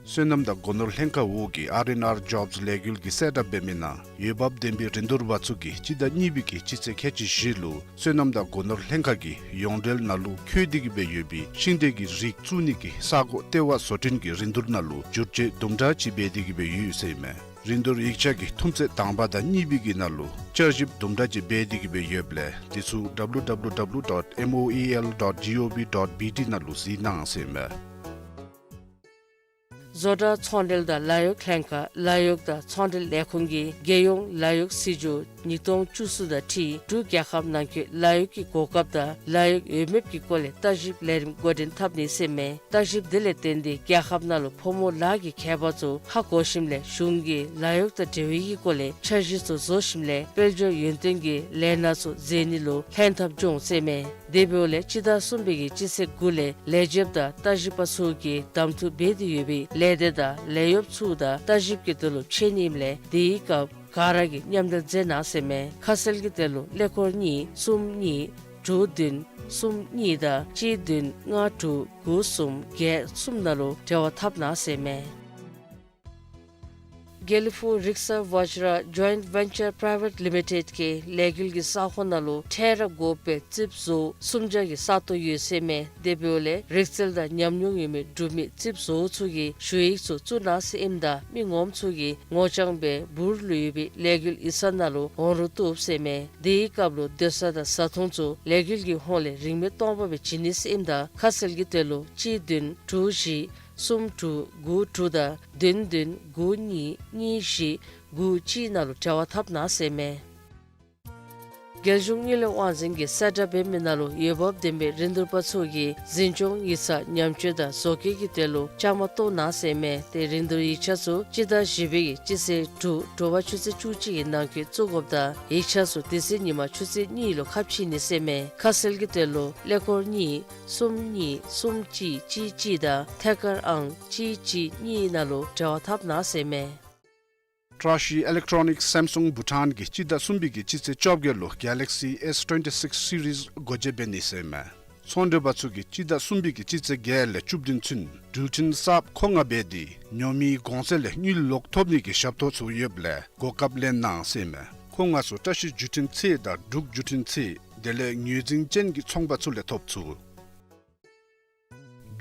སོ་ནམ་དང་སྒོ་ནོར་ལྷན་ཁག་འོག་གི་ཨར་ཨེན་ཨར་ཇོབས་ལས་འགུལ་གྱིས་གསལ་བསྒྲགས་འབད་མི་ནང་འོས་འབབ་ལྡན་པའི་རིན་བསྡུར་པ་ཚུ་གིས་སྤྱི་ཟླ་གཉིས་པའི་གི་སྤྱི་ཚེས་ཁལ་གཅིག་བཞི་ལུ་སོ་ནམ་དང་སྒོ་ནོར་ལྷན་ཁག་གིས་ཡོངས་འབྲེལ་ནང་ལུ་འཁོད་དེ་གི་སྦེ་ཡོད་པའི་ཤིང་འབྲས་ཀྱི་རིགས་བཙུགས་ནི་གི་ས་གོ་ལྟེ་བ་བཟོ་སྐྲུན་གྱི་རིན་བསྡུར་ནང་ལུ་བསྒྱུར་བཅོས་དུམ་གྲ་ཅིག་འབད་དེ་གི་སྦེ་ཡོད་ཟེར་མས། རིན་བསྡུར་ཡིག་ཆ་གི་ཐུམ་ཚད་དང་པ་དང་གཉིས་པའི་གི་ནང་ལུ་བསྐྱར་ཞིབ་དུམ་གྲ་ཅིག་འབད་དེ་གི་སྦེ་ཡོདཔ་ལས་དེ་ཚུ་W W W dot M O E L dot G O V dot B T ནང་ལུ་གཟིགས་གནང་ཟེར་མས། བཟོ་གྲྭ་ཚོང་འབྲེལ་དང་ལཱ་གཡོག་ལྷན་ཁག་ལཱ་གཡོག་དང་ཚོང་འབྲེལ་ལས་ཁུངས་ཀྱིས་རྒྱལ་ཡོངས་ལཱ་གཡོག་སྲིད་བྱུས་ ཉིས་སྟོང་བཅུ་གསུམ་དང་འཁྲིལ་འབྲུག་རྒྱལ་ཁབ་ནང་འཁོད་ལཱ་གཡོག་གི་གོ་སྐབས་དང་ལཱ་གཡོག་འོས་འབབ་ཀྱི་སྐོར་ལས་བརྟག་ཞིབ་ལས་རིམ་འགོ་འདྲེན་འཐབ་ནི་ཟེར་མས། བརྟག་ཞིབ་དེ་ལས་བརྟེན་ཏེ་རྒྱལ་ཁབ་ནང་ལུ་ཕོ་མོ་ལཱ་གི་ཁྱད་པར་ཚུ་ཧ་གོ་ཞིནམ་ལས་གཞུང་གིས་ལཱ་གཡོག་དང་འབྲེལ་བའི་གི་སྐོར་ལས་འཆར་གཞི་ཚུ་བཟོ་ཞིནམ་ལས་དཔལ་འབྱོར་ཡོན་ཏན་གྱི་ལས་སྣ་ཚུ་མཛད་ནི་ལུ་ལྷན་ཐབས་འབྱུང་ཟེར་མས། དེ་འབདཝ་ལས་སྤྱི་ཟླ་གསུམ་པའི་གི་སྤྱི་ཚེས་དགུ་ལས་ལས་བྱེདཔ་དང་བརྟག་ཞིབ་པ་ཚུ་གིས་གདམ་འཐུ་འབད་དེ་ཡོད་པའི་ལས་སྡེ་དང་ལས་གཡོགཔ་ཚུ་དང་བརྟག་ཞིབ་ཀྱི་དོན་ལུ་འཕྱད་ནི་ཨིནམ་ལས་དེའི་སྐབས་ག་ར་གིས་མཉམ་འབྲེལ་མཛད་གནང་ཟེར་མས། ཁ་གསལ་གྱི་དོན་ལུ་ཀླད་ཀོར་གཉིས་གསུམ་གཉིས་དྲུག་བདུན་གསུམ་གཉིས་དང་གཅིག་བདུན་ལྔ་དྲུག་དགུ་གསུམ་བརྒྱད་གསུམ་ནང་ལུ་འབྲེལ་བ་འཐབ་གནང་ཟེར་མས། དགེ་ལེགས་ཕུག་རིག་གསར་ཝ་ཇྲ་ཇོའིནཊ་ཝེན་ཅར་པ་རའི་ཝེཊ་ལི་མི་ཊེཌ་གི་ལས་འགུལ་གྱི་ས་ཁོངས་ནང་ལུ་ཁྲལ་ར་དགོ་པའི་རྩིགཔ་བཟོ་སུམ་བརྒྱ་གི་ས་སྟོང་ཡོད་ཟེར་མས། དེ་འབདཝ་ལས་རིག་རྩལ་དང་ཉམས་མྱོང་ཡོད་མི་འབྲུག་མི་རྩིགཔ་བཟོ་ཚུ་གིས་ཞུ་ཡིག་ཚུ་བཙུགས་གནང་ཟེར་ཨིནམ་ད་མི་ངོམ་ཚུ་གིས་ངོ་རྐྱང་སྦེ་འབུར་ལུ་ཡོད་པའི་ལས་འགུལ་ཡིག་ཚང་ནང་ལུ་འོང་རུང་བཏུབ་ཟེར་མས། དེའི་སྐབས་ལུ་སྡོད་ས་དང་བཟའ་འཐུང་ཚུ་ལས་འགུལ་གྱི་ཧོངས་ལས་རིན་མེད་སྟོང་པ་སྦེ་བྱིན་ནི་ཟེར་ཨིནམ་ད་ཁ་གསལ་གྱི་དོན་ལུ་གཅིག་བདུན་དྲུག་བཞི་གསུམ་དྲུག་དགུ་དྲུག་དང་བདུན་བདུན་དགུ་གཉིས་གཉིས་བཞི་དགུ་གཅིག་ནང་ལུ་འབྲེལ་བ་འཐབ་གནང་ཟེར་མས། རྒྱལ་གཞུང་དངུལ་ལས་དབང་འཛིན་གྱིས་གསལ་བསྒྲགས་འབད་མི་ནང་ལུ་འོས་འབབ་ལྡན་པའི་རིན་བསྡུར་པ་ཚུ་གིས་འཛིན་སྐྱོང་ཡིག་ཚང་ཉམས་བཅོས་དང་བཟོ་བཀོད་ཀྱི་དོན་ལུ་བཅའ་མར་གཏོགས་གནང་ཟེར་མས། ཏེ་རིན་བསྡུར་ཡིག་ཆ་ཚུ་སྤྱི་ཟླ་བཞི་པའི་གི་སྤྱི་ཚེས་དྲུག་དྲོ་པ་ཆུ་ཚོད་བཅུ་གཅིག་གི་ནང་འཁོད་བཙུགས་དགོཔ་དང་ཡིག་ཆ་ཚུ་དེ་ཚེ་ཉིན་མ་ཆུ་ཚོད་གཉིས་ལུ་ཁ་ཕྱེ་ནི་ཟེར་མས། ཁ་གསལ་གྱི་དོན་ལུ་ཀླད་ཀོར་གཉིས་གསུམ་གཉིས་གསུམ་གཅིག་གཅིག་གཅིག་དང་ཐད་ཀར་ཨང་གཅིག་གཅིག་གཉིས་ནང་ལུ་འབྲེལ་བ་འཐབ་གནང་ཟེར་མས། བཀྲ་ཤིས་ཨི་ལེག་ཊོ་ནིཀ་སེམ་སུང་བྷུ་ཊཱན་གྱིས་སྤྱི་ཟླ་གསུམ་པའི་གི་སྤྱི་ཚེས་བཅོ་བརྒྱད་ལུ་གེ་ལེག་སི་ཨེས་ཊུ་ཝེན་ཊི་སིགས་སི་རིས་སྒོ་འབྱེད་འབད་ནི་ཟེར་མས། ཚོང་འབྲེལ་པ་ཚུ་གིས་སྤྱི་ཟླ་གསུམ་པའི་གི་སྤྱི་ཚེས་བརྒྱད་ལས་བཅུ་བདུན་ཚུན་འགྲུལ་འཕྲིན་གསརཔ་མཁོ་མངགས་འབད་དེ་ཉོ་མིའི་གོང་ཚད་ལས་དངུལ་ལོག་ཐོབ་ནི་གི་ཞབས་ཏོག་ཚུ་ཡོདཔ་ལས་གོ་སྐབས་ལེན་གནང་ཟེར་མས། མཁོ་མངགས་ཚུ་བཀྲ་ཤིས་བརྒྱུད་འཕྲིན་ཚད་དང་འབྲུག་བརྒྱུད་འཕྲིན་ཚད་དེ་ལས་ངོས་འཛིན་ཅན་གྱི་ཚོང་པ་ཚུ་ལས་ཐོབ་ཚུགས།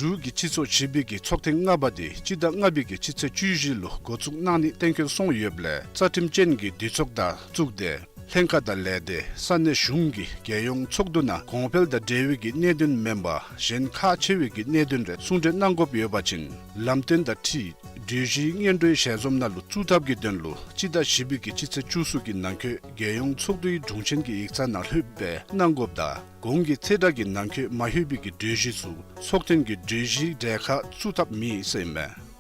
འབྲུག་གི་སྤྱི་ཚོགས་བཞི་པའི་གི་ཚོགས་ཐེངས་ལྔ་པ་དེ་སྤྱི་ཟླ་ལྔ་པའི་གི་སྤྱི་ཚེས་བཅུ་བཞི་ལུ་འགོ་བཙུགས་གནང་ནི་གཏན་འཁེལ་སོང་ཡོདཔ་ལས་རྩ་ཁྲིམས་ཅན་གྱི་འདུས་ཚོགས་དང་བཙུགས་ཏེ་ལྷན་ཁག་དང་ལས་སྡེ་ས་གནས་གཞུང་གི་རྒྱལ་ཡོངས་ཚོགས་འདུ་ནང་གོང་འཕེལ་དང་འབྲེལ་བའི་གི་གནད་དོན་མེན་པར་གཞན་ཁག་ཆེ་བའི་གི་གནད་དོན་རེ་གསུང་གྲོས་གནང་དགོཔ་ཡོད་པ་ཅིན་ལམ་སྟོན་དང་འཁྲིལ་གྲོས་གཞི་སྔོན་འགྲོའི་ཞལ་འཛོམས་ནང་ལུ་བཙུགས་ཐབས་ཀྱི་དོན་ལུ་སྤྱི་ཟླ་བཞི་པའི་གི་སྤྱི་ཚེས་བཅུ་གསུམ་གྱི་ནང་འཁོད་རྒྱལ་ཡོངས་ཚོགས་འདུའི་དྲུང་ཆེན་གྱི་ཡིག་ཚང་ནང་ལྷོདཔ་སྦེ་གནང་དགོཔ་དང་གོང་གི་ཚེས་གྲངས་ཀྱི་ནང་འཁོད་མ་ལྷོད་པའི་གི་གྲོས་གཞི་ཚུ་ཚོགས་ཐེངས་ཀྱི་གྲོས་གཞི་གྲལ་ཁར་བཙུགས་ཐབས་མེད་ཟེར་མས།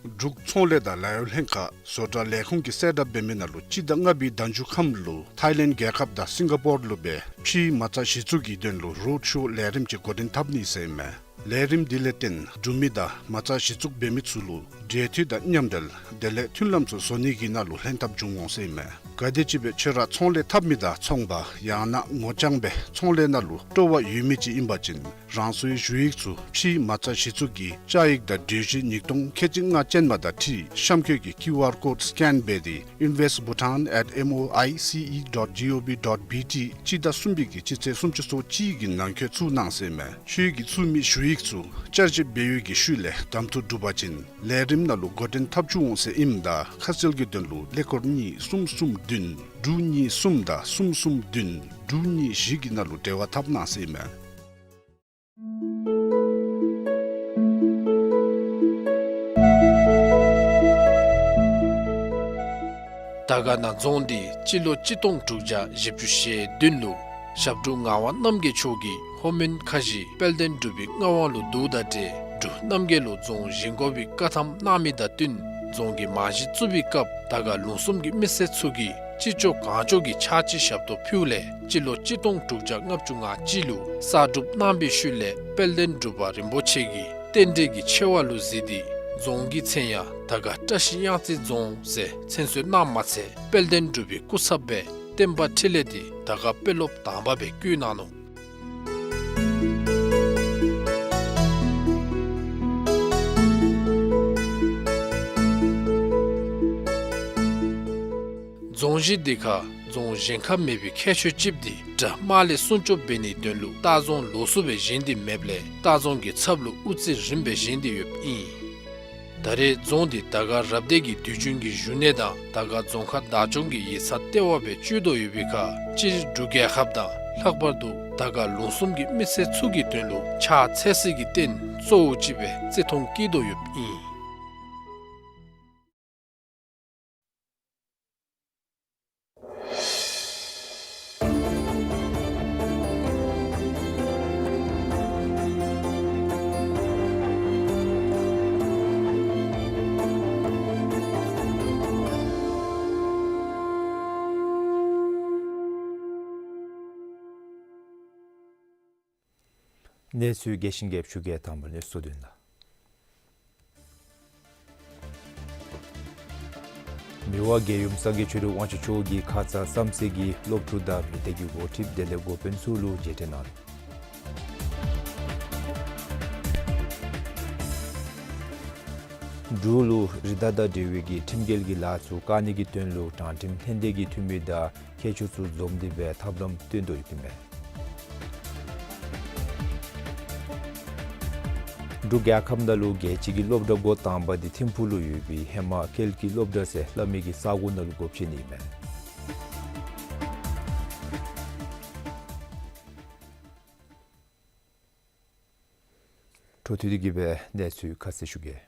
འབྲུག་ཚོང་ལས་དང་ལཱ་གཡོག་ལྷན་ཁག་བཟོ་གྲྭ་ལས་ཁུངས་ཀྱིས་གསལ་བསྒྲགས་འབད་མི་ནང་ལུ་སྤྱི་ཟླ་ལྔ་པའི་ཟླ་མཇུག་ཁམས་ལུ་ཐའི་ལེནཌ་རྒྱལ་ཁབ་དང་སིང་ག་པོར་ལུ་སྦེ་ཕྱིའི་མ་རྩ་གཞི་བཙུགས་ཀྱི་དོན་ལུ་རོཌ་ཤོ་ལས་རིམ་ཅིག་འགོ་འདྲེན་འཐབ་ནི་ཟེར་མས། ལས་རིམ་འདི་ལས་བརྟེན་འབྲུག་མི་དང་མ་རྩ་གཞི་བཙུགས་འབད་མི་ཚུ་ལུ་འབྲེལ་མཐུད་དང་མཉམ་འབྲེལ་དེ་ལས་མཐུན་ལམ་ཚུ་བཟོ་ནི་གི་ནང་ལུ་ལྷན་ཐབས་འབྱུང་འོང་ཟེར་མས། ག་དེམ་ཅིག་སྦེ་ཁྱོད་ར་ཚོང་ལས་འཐབ་མི་དང་ཚོང་པ་ཡང་ན་ངོ་རྐྱང་སྦེ་ཚོང་ལས་ནང་ལུ་སྤྲོ་བ་ཡོད་མི་ཅིག་ཨིན་པ་ཅིན་རང་སོའི་ཞུ་ཡིག་ཚུ་ཕྱིའི་མ་རྩ་གཞི་བཙུགས་ཀྱི་བཅའ་ཡིག་དང་གྲོས་གཞི་ཉིས་སྟོང་ཁལ་གཅིག་ལྔ་ཅན་མ་དང་འཁྲིལ་གཤམ་འཁོད་ཀྱི་ཀིའུ་ཨར་ཀོཌ་སི་ཀེན་འབད་དེ་invest bhutan at M O I C E dot G O V dot B T སྤྱི་ཟླ་གསུམ་པའི་གི་སྤྱི་ཚེས་སུམ་ཅུ་སོ་གཅིག་གི་ནང་འཁོད་བཙུགས་གནང་ཟེར་མས། ཁྱོད་ཀྱིས་བཙུགས་མི་ཞུ་ཡིག་ཚུ་བསྐྱར་ཞིབ་འབད་བའི་གི་ཤུལ་ལས་གདམ་འཐུ་གྲུབ་པ་ཅིན་ལས་རིམ་ནང་ལུ་འགོ་འདྲེན་འཐབ་བཅུག་འོང་ཟེར་ཨིནམ་ད་ཁ་གསལ་གྱི་དོན་ལུ་ཀླད་ཀོར་གཉིས་གསུམ་གསུམ་བདུན་དྲུག་གཉིས་གསུམ་དང་གསུམ་གསུམ་བདུན་དྲུག་གཉིས་བཞི་གི་ནང་ལུ་འབྲེལ་བ་འཐབ་གནང་ཟེར་མས། དར་དཀར་ན་རྫོང་འདི་སྤྱི་ལོ་གཅིག་སྟོང་དྲུག་བརྒྱ་བཞི་བཅུ་ཞེ་བདུན་ལུ་ཞབས་དྲུང་ངག་དབང་རྣམ་རྒྱལ་མཆོག་གིས་ལྷོ་མོན་ཁ་བཞི་དཔལ་ལྡན་འབྲུག་པའི་མངའ་དབང་ལུ་བསྡུཝ་དང་འབྲེལ་འབྲུག་རྣམ་རྒྱལ་ལུ་རྫོང་བཞེངས་དགོ་པའི་བཀའ་ཐམ་གནང་མི་དང་བསྟུན་རྫོང་གི་རྨང་གཞི་བཙུགས་པའི་སྐབས་དར་དཀར་ལུང་གསུམ་གྱི་མི་སེར་ཚུ་གིས་ཅི་ལྕོགས་གང་ལྕོགས་ཀྱི་ཕྱག་ཕྱི་ཞབས་ཏོག་ཕུལཝ་ལས་སྤྱི་ལོ་གཅིག་སྟོང་དྲུག་བརྒྱ་ལྔ་བཅུ་ང་གཅིག་ལུ་གསར་སྒྲུབ་གནང་བའི་ཤུལ་ལས་དཔལ་ལྡན་འབྲུག་པ་རིན་པོ་ཆེ་གིས་རྟེན་འབྲེལ་གྱི་ཆེ་བ་ལུ་གཟིགས་ཏེ་རྫོང་གི་མཚན་ཡང་དར་དཀར་བཀྲ་ཤིས་གཡང་རྩེ་རྫོང་ཟེར་མཚན་གསོལ་གནངམ་མ་ཚད་དཔལ་ལྡན་འབྲུག་པའི་སྐུ་ཚབ་སྦེ་བསྟན་པ་འཕྲིན་ལས་འདི་དར་དཀར་དཔོན་སློབ་དང་པ་སྦེ་བསྐོས་གནང་ནུག། རྫོང་གཞི་འདི་ཁར་རྫོང་གཞན་ཁར་མེད་པའི་ཁྱད་ཆོས་ཅིག་འདི་དགྲ་དམག་ལས་སྲུང་སྐྱོབ་འབད་ནིའི་དོན་ལུ་ལྟ་རྫོང་ལོགས་སུ་སྦེ་བཞེངས་ཏེ་མེདཔ་ལས་ལྟ་རྫོང་གི་ཚབ་ལུ་དབུ་རྩེ་རིངམ་སྦེ་བཞེངས་ཏེ་ཡོདཔ་ཨིན། ད་རེས་རྫོང་འདི་དར་དཀར་རབ་སྡེ་གི་དུས་རྒྱུན་གྱི་བཞུགས་གནས་དང་དར་དཀར་རྫོང་ཁག་བདག་སྐྱོང་གི་ཡིག་ཚང་ལྟེ་བ་སྦེ་སྤྱོད་དོ་ཡོད་པའི་ཁར་སྤྱིར་འབྲུག་རྒྱལ་ཁབ་དང་ལྷག་པར་དུ་དར་དཀར་ལུང་གསུམ་གྱི་མི་སེར་ཚུ་གི་དོན་ལུ་ཕྱག་འཚལ་སའི་གི་རྟེན་གཙོ་བོ་ཅིག་སྦེ་བརྩི་མཐོང་བསྐྱེད་དོ་ཡོདཔ་ཨིན། གནས་ཚུལ་རྒྱས་ཤིང་རྒྱསཔ་ཞུ་གེ། དང་པ་གནས་ཚུལ་དོན་ལུ། མི་དབང་རྒྱལ་ཡུམ་སངས་རྒྱས་ཆོས་གྲགས་དབང་ཕྱུག་མཆོག་གིས་ཁ་ཙ་བསམ་རྩེ་གི་སློབ་ཕྲུག་དང་མི་སྡེ་གི་འགོ་ཁྲིདཔ་དེ་ལས་འགོ་དཔོན་ཚུ་ལུ་མཇལ་འཕྲད་གནང་ནུག། འབྲུག་ལུ་རི་དྭགས་དང་འབྲེལ་བའི་གི་ཁྲིམས་འགལ་གྱི་ལཱ་ཚུ་བཀག་ནི་གི་དོན་ལུ་དྲང་ཁྲིམས་ལྷན་སྡེ་གི་འཐུས་མི་དང་མཁས་མཆོག་ཚུ་འཛོམས་ཏེ་སྦེ་ཐབས་ལམ་སྟོན་དོ་ཡོདཔ་ཨིན་མས། འབྲུག་རྒྱལ་ཁབ་ནང་ལུ་རྒྱལ་སྤྱི་གི་སློབ་གྲྭ་འགོ་དང་པ་འདི་ཐིམ་ཕུག་ལུ་ཡོད་པའི་ཧེ་མ་ཀེལ་ཀི་སློབ་གྲྭ་ཟེར་སླབ་མི་གི་ས་གོ་ནང་ལུ་སྒོ་ཕྱེ་ནི་ཨིན་མས། འཕྲོ་མཐུད་དེ་གི་སྦེ་གནས་ཚུལ་ཁ་གསལ་ཞུ་གེ།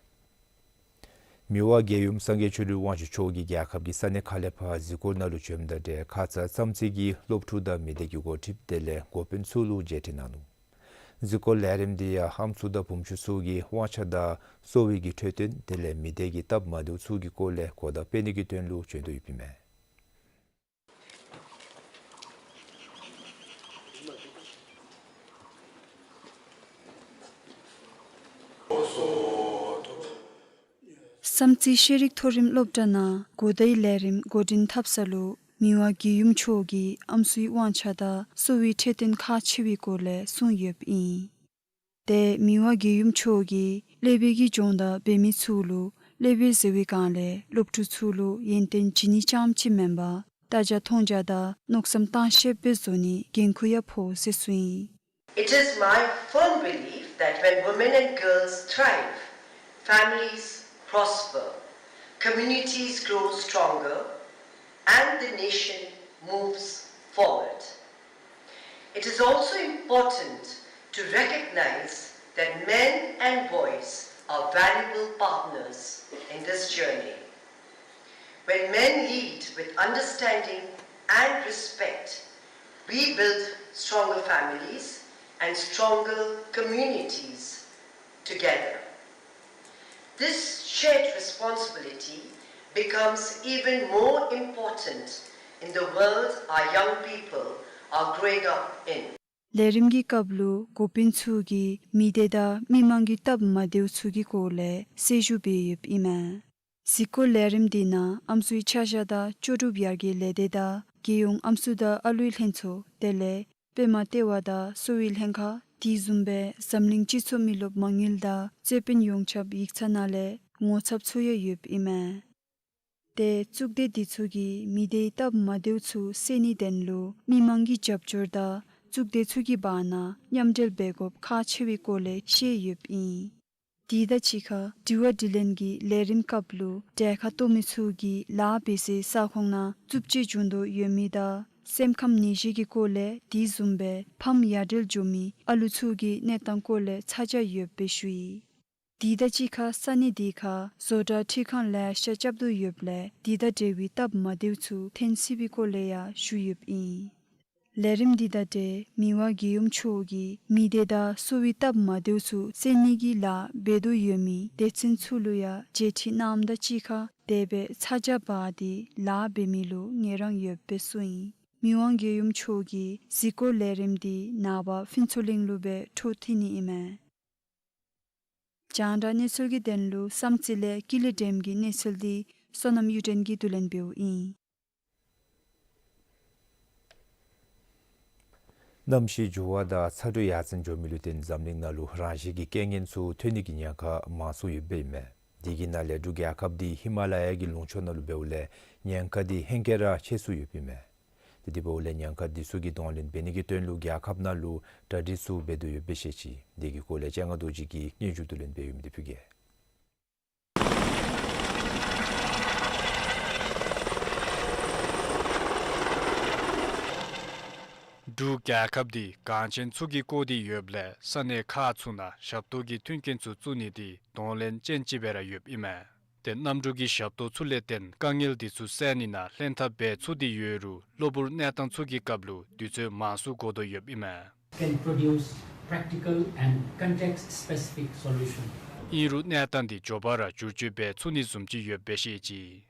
མི་དབང་རྒྱལ་ཡུམ་སངས་རྒྱས་ཆོས་གྲགས་དབང་ཕྱུག་མཆོག་གིས་རྒྱལ་ཁབ་ཀྱི་ས་གནས་ཁག་ལས་ཕར་གཟིགས་སྐོར་ནང་ལུ་བྱོནམ་ད་ཏེ་ཁ་ཙ་བསམ་རྩེ་གི་སློབ་ཕྲུག་དང་མི་སྡེ་གི་འགོ་ཁྲིདཔ་དེ་ལས་འགོ་དཔོན་ཚུ་ལུ་མཇལ་འཕྲད་གནང་ནུག། གཟིགས་སྐོར་ལས་རིམ་འདི་ཡང་ཨམ་སྲུ་དང་བུམོ་ཆུང་ཚུ་གི་དབང་ཆ་དང་གསོ་བའི་གི་འཕྲོད་བསྟེན་དེ་ལས་མི་སྡེ་གི་སྟབས་མ་བདེཝ་ཚུ་གི་སྐོར་ལས་གོ་བརྡ་སྤེལ་ནི་གི་དོན་ལུ་བྱོན་དོ་ཡོདཔ་ཨིན་མས། བསམ་རྩེ་ཤེས་རིག་མཐོ་རིམ་སློབ་གྲྭ་ནང་གོ་བརྡའི་ལས་རིམ་འགོ་འདྲེན་འཐབ་ས་ལུ་མི་དབང་རྒྱལ་ཡུམ་མཆོག་གིས་ཨམ་སྲུའི་དབང་ཆ་དང་གསོ་བའི་འཕྲོད་བསྟེན་ཁག་ཆེ་བའི་སྐོར་ལས་གསུངས་ཡོདཔ་ཨིན། ཏེ་མི་དབང་རྒྱལ་ཡུམ་མཆོག་གིས་སློབ་དཔོན་གྱི་སྦྱོང་བརྡར་འབད་མི་ཚུ་ལུ་སློབ་དཔོན་ཟེར་བའི་སྒང་ལས་སློབ་ཕྲུག་ཚུ་ལུ་ཡོན་ཏན་བྱིན་ནི་རྐྱངམ་ཅིག་མེན་པར་ལྟ་རྒྱ་མཐོང་རྒྱ་དང་མནོ་བསམ་གཏང་ཤེསཔ་སྦེ་བཟོ་ནི་འགན་ཁུར་ཡང་ཕོག་ཟེར་གསུངས་ཡི། It is my firm belief that when women and girls thrive, families prosper, communities grow stronger, and the nation moves forward. It is also important to recognize that men and boys are valuable partners in this journey. When men lead with understanding and respect, we build stronger families and stronger communities together. This shared responsibility becomes even more important in the world our young people are growing up in. ལས་རིམ་གྱི་སྐབས་ལུ་འགོ་དཔོན་ཚུ་གིས་མི་སྡེ་དང་མི་མང་གི་སྟབས་མ་བདེཝ་ཚུ་གི་སྐོར་ལས་གསལ་ཞུ་འབད་ཡོདཔ་ཨིན་མས། གཟིགས་སྐོར་ལས་རིམ་འདི་ནང་ཨམ་སྲུའི་ཆ་བཞག་དང་ལྕོགས་གྲུབ་ཡར་རྒྱས་ལས་སྡེ་དང་རྒྱལ་ཡོངས་ཨམ་སྲུ་དང་ཨ་ལུའི་ལྷན་ཚོགས་དེ་ལས་པདྨ་ལྟེ་བ་དང་གསོ་བའི་ལྷན་ཁག་དེ་བཟུམ་སྦེ་འཛམ་གླིང་སྤྱི་ཚོགས་མི་རློབས་མ་དངུལ་དང་རྩོད་དཔོན་ཡོངས་ཁྱབ་ཡིག་ཚང་ནང་ལས་ངོ་ཚབ་ཚུ་ཡང་ཡོདཔ་ཨིན་མས། ཏེ་གཙུག་སྡེ་འདི་ཚུ་གིས་མི་སྡེའི་སྟབས་མ་བདེཝ་ཚུ་སེལ་ནིའི་དོན་ལུ་མི་མང་གི་རྒྱབ་སྐྱོར་དང་གཙུག་སྡེ་ཚུ་གི་བར་ན་མཉམ་འབྲེལ་འབད་དགོཔ་ཁག་ཆེ་བའི་སྐོར་ལས་བཤད་ཡོདཔ་ཨིན། དེ་དང་གཅིག་ཁར་དྲི་བ་དྲིས་ལན་གྱི་ལས་རིམ་སྐབས་ལུ་གྲལ་ཁར་གཏོགས་མི་ཚུ་གིས་ལཱ་འབད་སའི་ས་ཁོངས་ནང་རྩུབ་སྤྱོད་བྱུང་དོ་ཡོད་མི་དང་སེམས་ཁམས་ནད་གཞི་གི་སྐོར་ལས་དེ་བཟུམ་སྦེ་ཕམ་ཡ་བྲལ་འགྱོ་མི་ཨ་ལུ་ཚུ་གི་གནས་སྟངས་སྐོར་ལས་ཚ་གྱང་ཡོདཔ་སྦེ་ཞུ་ཡི། དེ་དང་གཅིག་ཁར་ས་གནས་དེ་ཁར་བཟོ་གྲྭ་འཕྲུལ་ཁང་ལེ་ཤ་རྐྱབ་དོ་ཡོདཔ་ལས་དེ་དང་འབྲེལ་བའི་སྟབས་མ་བདེཝ་ཚུ་ཐོན་སྲིད་པའི་སྐོར་ལས་ཡང་ཞུ་ཡོདཔ་ཨིན། ལས་རིམ་འདི་དང་འབྲེལ་མི་དབང་རྒྱལ་ཡུམ་མཆོག་གིས་མི་སྡེ་དང་གསོ་བའི་སྟབས་མ་བདེཝ་ཚུ་སེལ་ནི་གི་ལཱ་འབད་དོ་ཡོད་མི་སྡེ་ཚན་ཚུ་ལུ་ཡང་མཇལ་ཁྲིད་གནངམ་དང་གཅིག་ཁར་དེ་སྦེ་ཚ་གྱང་འབག་སྟེ་ལཱ་འབད་མི་ལུ་ངལ་རངས་ཡོདཔ་སྦེ་གསུངས་ཡི། མི་དབང་རྒྱལ་ཡུམ་མཆོག་གི་གཟིགས་སྐོར་ལས་རིམ་འདི་ནངས་པ་ཕུན་ཚོགས་གླིང་ལུ་སྦེ་འཕྲོ་མཐུད་ནི་ཨིན་མས། རྒྱང་བསྒྲགས་གནས་ཚུལ་གྱི་དོན་ལུ་བསམ་རྩེ་ལས་ཀུན་ལེགས་སྒྲོལམ་གྱི་གནས་ཚུལ་འདི་བསོད་ནམས་གཡུ་སྒྲོན་གྱིས་བསྡུ་ལེན་འབདཝ་ཨིན། གནམ་གཤིས་འགྱུར་བ་དང་ཚ་དྲོད་ཡར་བཙན་འགྱོ་མི་ལུ་བརྟེན་འཛམ་གླིང་ནང་ལུ་རང་བཞིན་གྱི་རྐྱེན་ངན་ཚུ་ཐོན་ནི་གི་ཉེན་ཁ་མང་སུ་ཡོདཔ་ཨིན་མས། དེ་གི་ནང་ལས་འབྲུག་རྒྱལ་ཁབ་འདི་ཧི་མ་ལ་ཡ་གི་ལུང་ཕྱོགས་ནང་ལུ་འབདཝ་ལས་ཉེན་ཁ་འདི་ཧེང་སྐལ་ར་ཆེ་སུ་ཡོདཔ་ཨིན་མས། དེ་འབདཝ་ལས་ཉེན་ཁ་འདི་ཚུ་གི་གདོང་ལེན་འབད་ནི་གི་དོན་ལུ་རྒྱལ་ཁབ་ནང་ལུ་གྲ་སྒྲིག་ཚུ་འབད་དོ་ཡོདཔ་སྦེ་བཤད་ཅི། དེ་གི་སྐོར་ལས་སྤྱན་སྔ་རྡོ་རྗེ་གིས་སྙན་ཞུ་བསྡུ་ལེན་འབད་ཡོད་མི་འདི་ཕུལ་གེ། འབྲུག་རྒྱལ་ཁབ་འདི་གངས་ཅན་ཚུ་གིས་བསྐོར་ཏེ་ཡོདཔ་ལས་ས་གནས་ཁག་ཚུ་ནང་ཞབས་ཏོག་གི་མཐུན་རྐྱེན་ཚུ་བཙུགས་ནི་འདི་གདོང་ལེན་ཅན་ཅིག་སྦེ་ར་ཡོདཔ་ཨིན་མས། ཏེ་གནམ་གྲུ་གི་ཞབས་ཏོག་ཚུ་ལས་བརྟེན་དཀའ་ངལ་འདི་ཚུ་སེལ་ནི་ནང་ལྷན་ཐབས་འབད་ཚུགས་ཏེ་ཡོད་རུང་གློ་བུར་གནས་སྟངས་ཚུ་གི་སྐབས་ལུ་དུས་ཚོད་མང་སུ་འགོར་དོ་ཡོདཔ་ཨིན་མས། Can produce practical and context-specific solution. ཨིན་རུང་གནས་སྟངས་འདི་མགྱོགས་པ་ར་བསྒྱུར་བཅོས་འབད་ཚུགས་ནི་བཟུམ་ཅིག་ཡོདཔ་སྦེ་བཤད་ཅི།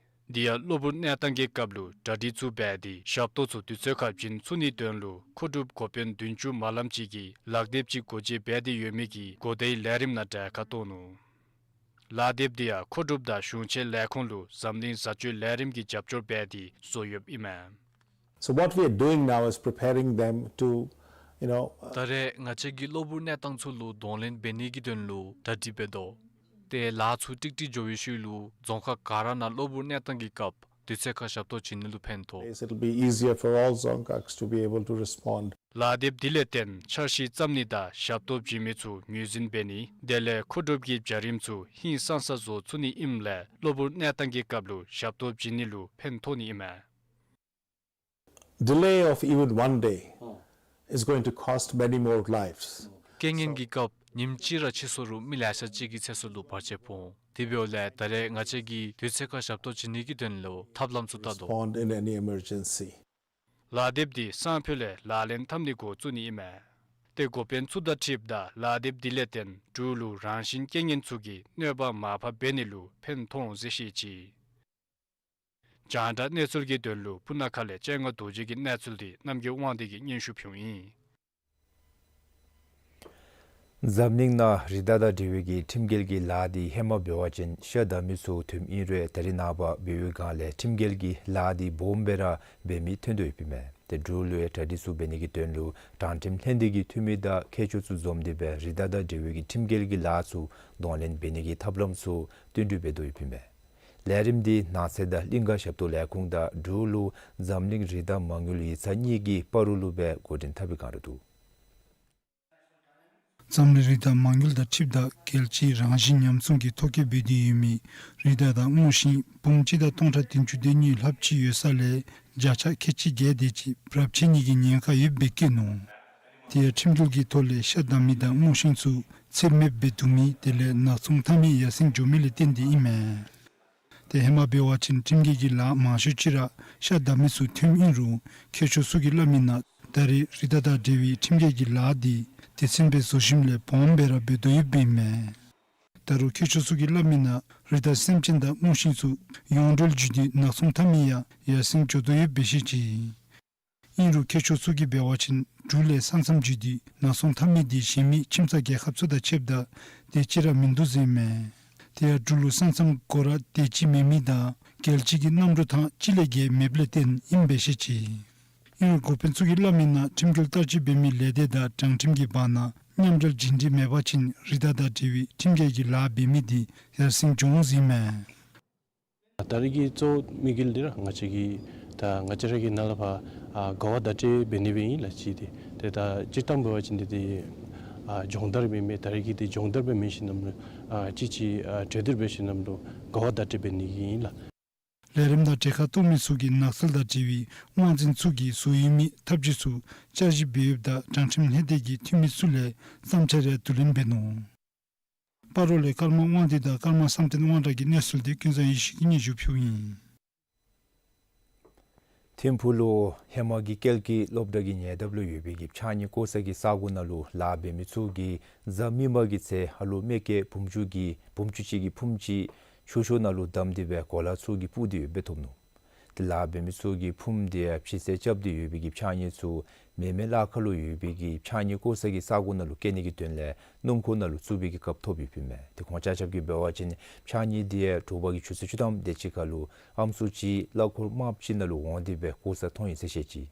དེ་ཡང་གློ་བུར་གནས་སྟངས་ཀྱི་སྐབས་ལུ་གྲ་སྒྲིག་ཚུ་འབད་དེ་ཞབས་ཏོག་ཚུ་དུས་ཚོད་ཁར་བྱིན་ཚུགས་ནིའི་དོན་ལུ་མཁོ་སྒྲུབ་འགོ་དཔོན་བདུན་ཅུ་མ་ལམ་ཅིག་གིས་ལག་དེབ་ཅིག་སྒོ་འབྱེད་འབད་དེ་ཡོད་མི་གི་གོ་བརྡའི་ལས་རིམ་ནང་གྲལ་ཁར་གཏོགས་ནུག། ལག་དེབ་དེ་ཡང་མཁོ་སྒྲུབ་དང་གཞུང་ཆེན་ལས་ཁུངས་ལུ་འཛམ་གླིང་བཟའ་སྤྱོད་ལས་རིམ་གྱི་རྒྱབ་སྐྱོར་འབད་དེ་བཟོ་ཡོདཔ་ཨིན་མས། So what we are doing now is preparing them to, you know, uh, ད་རེས་ང་བཅས་ཀྱིས་གློ་བུར་གནས་སྟངས་ཚུ་ལུ་གདོང་ལེན་འབད་ནིའི་དོན་ལུ་གྲ་སྒྲིག་འབད་དོ། ཏེ་ལཱ་ཚུ་ཀྲིག་ཀྲི་འགྱོ་བའི་ཤུལ་ལུ་རྫོང་ཁག་ག་ར་ནང་གློ་བུར་གནས་སྟངས་ཀྱི་སྐབས་དུས་ཚོད་ཁར་ཞབས་ཏོག་བྱིན་ནི་ལུ་ཕན་ཐོགས། It'll be easier for all Dzongkhags to be able to respond. ལག་དེབ་དེ་ལས་བརྟེན་འཆར་གཞི་བརྩམ་ནི་དང་ཞབས་ཏོག་བྱིན་མི་ཚུ་ངོས་འཛིན་འབད་ནི་དེ་ལས་མཁོ་སྒྲུབ་ཀྱི་བྱ་རིམ་ཚུ་ཧིང་སངས་ས་བཟོ་ཚུགས་ནི་ཨིནམ་ལས་གློ་བུར་གནས་སྟངས་ཀྱི་སྐབས་ལུ་ཞབས་ཏོག་བྱིན་ནི་ལུ་ཕན་ཐོགས་ནི་ཨིན་མས། Delay of even one day is going to cost many more lives. རྐྱེན་ངན་གྱི་སྐབས་ཉིནམ་གཅིག་ར་ཕྱིས་སོང་རུང་མི་ལེ་ཤ་ཅིག་གི་ཚེ་སྲོག་ལུ་བར་ཆད་ཕོག་འོང་། དེ་འབདཝ་ལས་ད་རེས་ང་བཅས་ཀྱིས་དུས་ཚོད་ཁར་ཞབས་ཏོག་བྱིན་ནིའི་དོན་ལུ་ཐབས་ལམ་ཚུ་བལྟ་དོ། Respond in any emergency. ལག་དེབ་དེ་སང་ཕོད་ལས་ལག་ལེན་འཐབ་ནི་འགོ་བཙུགས་ནི་ཨིན་མས། ཏེ་འགོ་དཔོན་ཚུ་དང་འཁྲིལཝ་ད་ལག་དེབ་དེ་ལས་བརྟེན་འབྲུག་ལུ་རང་བཞིན་རྐྱེན་ངན་ཚུ་གིས་གནོད་པ་མར་ཕབ་འབད་ནི་ལུ་ཕན་ཐོགས་འོང་ཟེར་བཤད་ཅི། རྒྱང་བསྒྲགས་གནས་ཚུལ་གྱི་དོན་ལུ་སྤུ་ན་ཁ་ལས་སྤྱན་སྔ་རྡོ་རྗེ་གི་གནས་ཚུལ་དེ་རྣམ་རྒྱལ་དབང་འདུས་ཀྱིས་སྙན་ཞུ་ཕུལཝ་ཨིན། འཛམ་གླིང་ནང་རི་དྭགས་དང་འབྲེལ་བའི་གི་ཁྲིམས་འགལ་གྱི་ལཱ་དེ་ཧེ་མ་འབད་བ་ཅིན་ཤ་བདའ་མི་ཚུ་ཐོནམ་ཨིན་རུང་ད་རེས་ནངས་པ་འབད་བའི་སྒང་ལས་ཁྲིམས་འགལ་གྱི་ལཱ་དེ་སྦོམ་སྦེ་ར་འབད་མི་ཐོན་དོ་ཡོདཔ་ཨིན་མས། ཏེ་འབྲུག་ལུ་ཡང་གྲ་སྒྲིག་ཚུ་འབད་ནི་གི་དོན་ལུ་དྲང་ཁྲིམས་ལྷན་སྡེ་གི་འཐུས་མི་དང་མཁས་མཆོག་ཚུ་འཛོམས་ཏེ་སྦེ་རི་དྭགས་དང་འབྲེལ་བའི་གི་ཁྲིམས་འགལ་གྱི་ལཱ་ཚུ་གདོང་ལེན་འབད་ནི་གི་ཐབས་ལམ་ཚུ་བསྟུན་གྲོས་འབད་དོ་ཡོདཔ་ཨིན་མས། ལས་རིམ་འདི་ནགས་ཚལ་དང་གླིང་ཀ་ཞབས་ཏོག་ལས་ཁུངས་དང་འབྲུག་ལུ་འཛམ་གླིང་རི་དྭགས་མ་དངུལ་ཡིག་ཚང་གཉིས་ཀྱི་སྤ་རོ་ལུ་སྦེ་འགོ་འདྲེན་འཐབ་པའི་བསྒང་ར་འདུག། འཛམ་གླིང་རི་དྭགས་མ་དངུལ་དང་འཁྲིལཝ་ད་རྒྱལ་སྤྱིའི་རང་བཞིན་ཉམས་སྲུང་གི་ཐོ་བཀོད་འབད་དེ་ཡོད་མི་རི་དྭགས་དང་སྔོ་ཤིང་འབུམ་གཅིག་དང་སྟོང་ཕྲག་བདུན་ཅུ་དོན་གཉིས་ལྷགཔ་ཅིག་ཡོད་ས་ལས་བརྒྱ་ཆ་ཁལ་གཅིག་བརྒལ་དེ་ཅིག་རབས་ཆད་ནི་གི་ཉེན་ཁ་ཡོདཔ་སྦེ་བཀོད་ནུག། དེ་ཡང་ཁྲིམས་འགལ་གྱི་ཐོག་ལས་ཤ་བདའ་མི་དང་སྔོ་ཤིང་ཚུ་ཚེར་མེདཔ་སྦེ་བརྡུང་མི་དེ་ལས་ནག་ཚོང་འཐབ་མི་ཡར་སེང་འགྱོ་མི་ལས་བརྟེན་ཏེ་ཨིན་མས། ཏེ་ཧེ་མ་འབད་བ་ཅིན་ཁྲིམས་འགལ་གྱི་ལཱ་མང་ཤོས་ཅིག་ར་ཤ་བདའ་མི་ཚུ་ཐོནམ་ཨིན་རུང་མཁས་མཆོག་ཚུ་གིས་སླབ་མི་ནང་ད་རེས་རི་དྭགས་དང་འབྲེལ་བའི་ཁྲིམས་འགལ་གྱི་ལཱ་འདི་སྡེ་ཚན་སྦེ་བཟོ་ཞིནམ་ལས་སྦོམ་སྦེ་ར་འབད་དོ་ཡོདཔ་ཨིན་མས། ད་རུང་མཁས་མཆོག་ཚུ་གིས་སླབ་མི་ནང་རི་དྭགས་སེམས་ཅན་དང་སྔོ་ཤིང་ཚུ་ཡོངས་འབྲེལ་བརྒྱུད་དེ་ནག་ཚོང་འཐབ་མི་ཡང་ཡར་སེང་འགྱོ་དོ་ཡོདཔ་སྦེ་བཤད་ཅི། ཨིན་རུང་མཁས་མཆོག་ཚུ་གིས་འབད་བ་ཅིན་འབྲུག་ལས་ས་མཚམས་བརྒྱུད་དེ་ནག་ཚོང་འཐབ་མི་འདི་གཞན་མི་ཁྱིམ་ཚང་རྒྱལ་ཁབ་ཚུ་དང་ཕྱདཔ་ད་དེ་ཅིག་ར་མིན་འདུག་ཟེར་མས། དེ་ཡང་འབྲུག་ལུ་ས་མཚམས་སྒོ་ར་དེ་ཅིག་མེད་མི་དང་རྒྱལ་སྤྱི་གི་གནམ་གྲུ་ཐང་གཅིག་ལས་བརྒལ་མེདཔ་ལས་བརྟེན་ཨིནམ་སྦེ་བཤད་ཅི། ཨིན་རུང་འགོ་དཔོན་ཚུ་གིས་སླབ་མི་ནང་ཁྲིམས་འགལ་བསྟར་སྤྱོད་འབད་མི་ལས་སྡེ་དང་དྲང་ཁྲིམས་ཀྱི་བར་ན་མཉམ་འབྲེལ་བྱིན་ཏེ་མེད་པ་ཅིན་རི་དྭགས་དང་འབྲེལ་བའི་ཁྲིམས་འགལ་གྱི་ལཱ་འབད་མི་འདི་ཡར་སེང་འགྱོ་འོང་ཟེར་མས། ད་རེས་ཀྱི་གཙོ་བོ་དམིགས་ཡུལ་འདི་ར་ང་བཅས་ཀྱི་ད་ང་བཅས་ར་གི་ནང་ལས་ཕར་ཨ་གོ་བ་བརྡ་སྤྲོད་འབད་ནི་སྦེ་ཨིན་ལགས། གཅིག་འདི་ཏེ་ད་སྤྱིར་བཏང་འབད་བ་ཅིན་འདི་ཏེ་ཨ་སྦྱོང་བརྡར་འབད་མི་ད་རེས་ཀྱི་འདི་སྦྱོང་བརྡར་སྦེ་མེན་ཞིན་ན་ལུ་ཨ་ཅིག་ཅིག་ཨ་གྲོས་བསྡུར་འབད་ཞིན་ན་ལུ་གོ་བ་བརྡ་སྤྲོད་འབད་ནི་གི་ཨིན་ལགས། ལས་རིམ་དང་གྲལ་ཁར་གཏོགས་མི་ཚུ་གིས་ནགས་ཚལ་དང་འབྲེལ་བའི་དབང་འཛིན་ཚུ་གིས་བཟོ་ཡོད་མི་ཐབས་ཇུས་ཚུ་བསྐྱར་ཞིབ་འབད་ཡོདཔ་ད་དྲང་ཁྲིམས་ལྷན་སྡེ་གི་འཐུས་མི་ཚུ་ལས་བསམ་འཆར་ཡང་བསྡུ་ལེན་འབད་ནུག། སྤ་རོ་ལས་ཀརྨ་དབང་འདུས་དང་ཀརྨ་བསམ་གཏན་དབང་གྲགས་ཀྱི་གནས་ཚུལ་འདི་ཀུན་བཟང་ཡེ་ཤེས་ཀྱིས་སྙན་ཞུ་ཕུལཝ་ཨིན། ཐིམ་ཕུག་ལུ་ཧེ་མ་གི་ཀལ་ཀི་སློབ་གྲྭ་གི་ཉེ་འདབས་ལུ་ཡོད་པའི་གི་ཕྱགས་སྙིགས་བཀོ་ས་གི་ས་གོ་ནང་ལུ་ལཱ་འབད་མི་ཚུ་གིས་གཟའ་མིག་དམར་གྱི་ཚེ་ཨ་ལུ་མེ་སྐྱེས་བུམ་ཆུང་གི་བུམ་ཆུང་ཅིག་གི་ཕུངམ་ཅིག་ཆུ་ཤོག་ནང་ལུ་བསྡམས་ཏེ་སྦེ་གོ་ལ་ཚུ་གིས་སྤུར་ཏེ་ཡོདཔ་སྦེ་ཐོབ་ནུག། ཏེ་ལཱ་འབད་མི་ཚུ་གིས་ཕུངམ་དེ་ཡང་ཕྱི་སེལ་རྐྱབ་སྟེ་ཡོད་པའི་གི་ཕྱགས་སྙིགས་ཚུ་མེ་མེ་ལ་ཁ་ལུ་ཡོད་པའི་གི་ཕྱགས་སྙིགས་བཀོ་ས་གི་ས་གོ་ནང་ལུ་བསྐྱལ་ནི་གི་དོན་ལས་སྣུམ་འཁོར་ནང་ལུ་བཙུགས་པའི་གི་སྐབས་ཐོབ་ཡོདཔ་ཨིན་མས། ཏེ་ཁོང་ཆ་ཁྱབ་ཀྱིས་འབད་བ་ཅིན་ཕྱགས་སྙིགས་དེ་ཡང་དྲོ་པ་གི་ཆུ་ཚོད་བཅུ་ཐམ་དེ་ཅིག་ཁར་ལུ་ཨམ་སྲུ་ཅིག་གླ་འཁོར་དམརཔོ་ཅིག་ནང་ལུ་འོང་སྟེ་སྦེ་བཀོ་ས་མཐོང་ཡི་ཟེར་བཤད་ཅི།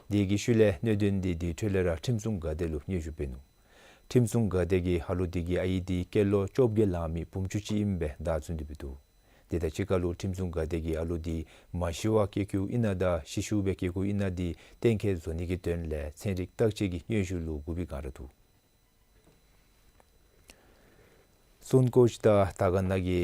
དེ་གི་ཤུལ་ལས་གནད་དོན་འདི་དེ་འཕྲོ་ལས་ར་ཁྲིམས་སྲུང་འགག་སྡེ་ལུ་སྙན་ཞུ་འབད་ནུག། ཁྲིམས་སྲུང་འགག་སྡེ་གིས་ཨ་ལུ་དེ་གི་ཨའི་འདི་སྐྱེས་ལོ་བཅོ་བརྒྱད་ལང་མི་བུམ་ཆུང་ཅིག་ཨིནམ་སྦེ་བདའ་འཛིན་ཏེ་སྦེ་འདུག། དེ་དང་གཅིག་ཁར་ལུ་ཁྲིམས་སྲུང་འགག་སྡེ་གིས་ཨ་ལུ་འདི་མ་ཤི་བར་སྐྱེ་བཅུག་ཨིན་ན་དང་ཤི་བཅུག་སྦེ་སྐྱེ་བཅུག་ཨིན་ན་འདི་གཏན་འཁེལ་བཟོ་ནི་གི་དོན་ལས་ཚན་རིག་བརྟག་དཔྱད་ཀྱི་སྙན་ཞུ་ལུ་བསྒུག་པའི་བསྒང་ར་འདུག། སུན་ཀོར་དང་དར་དཀར་ན་གི་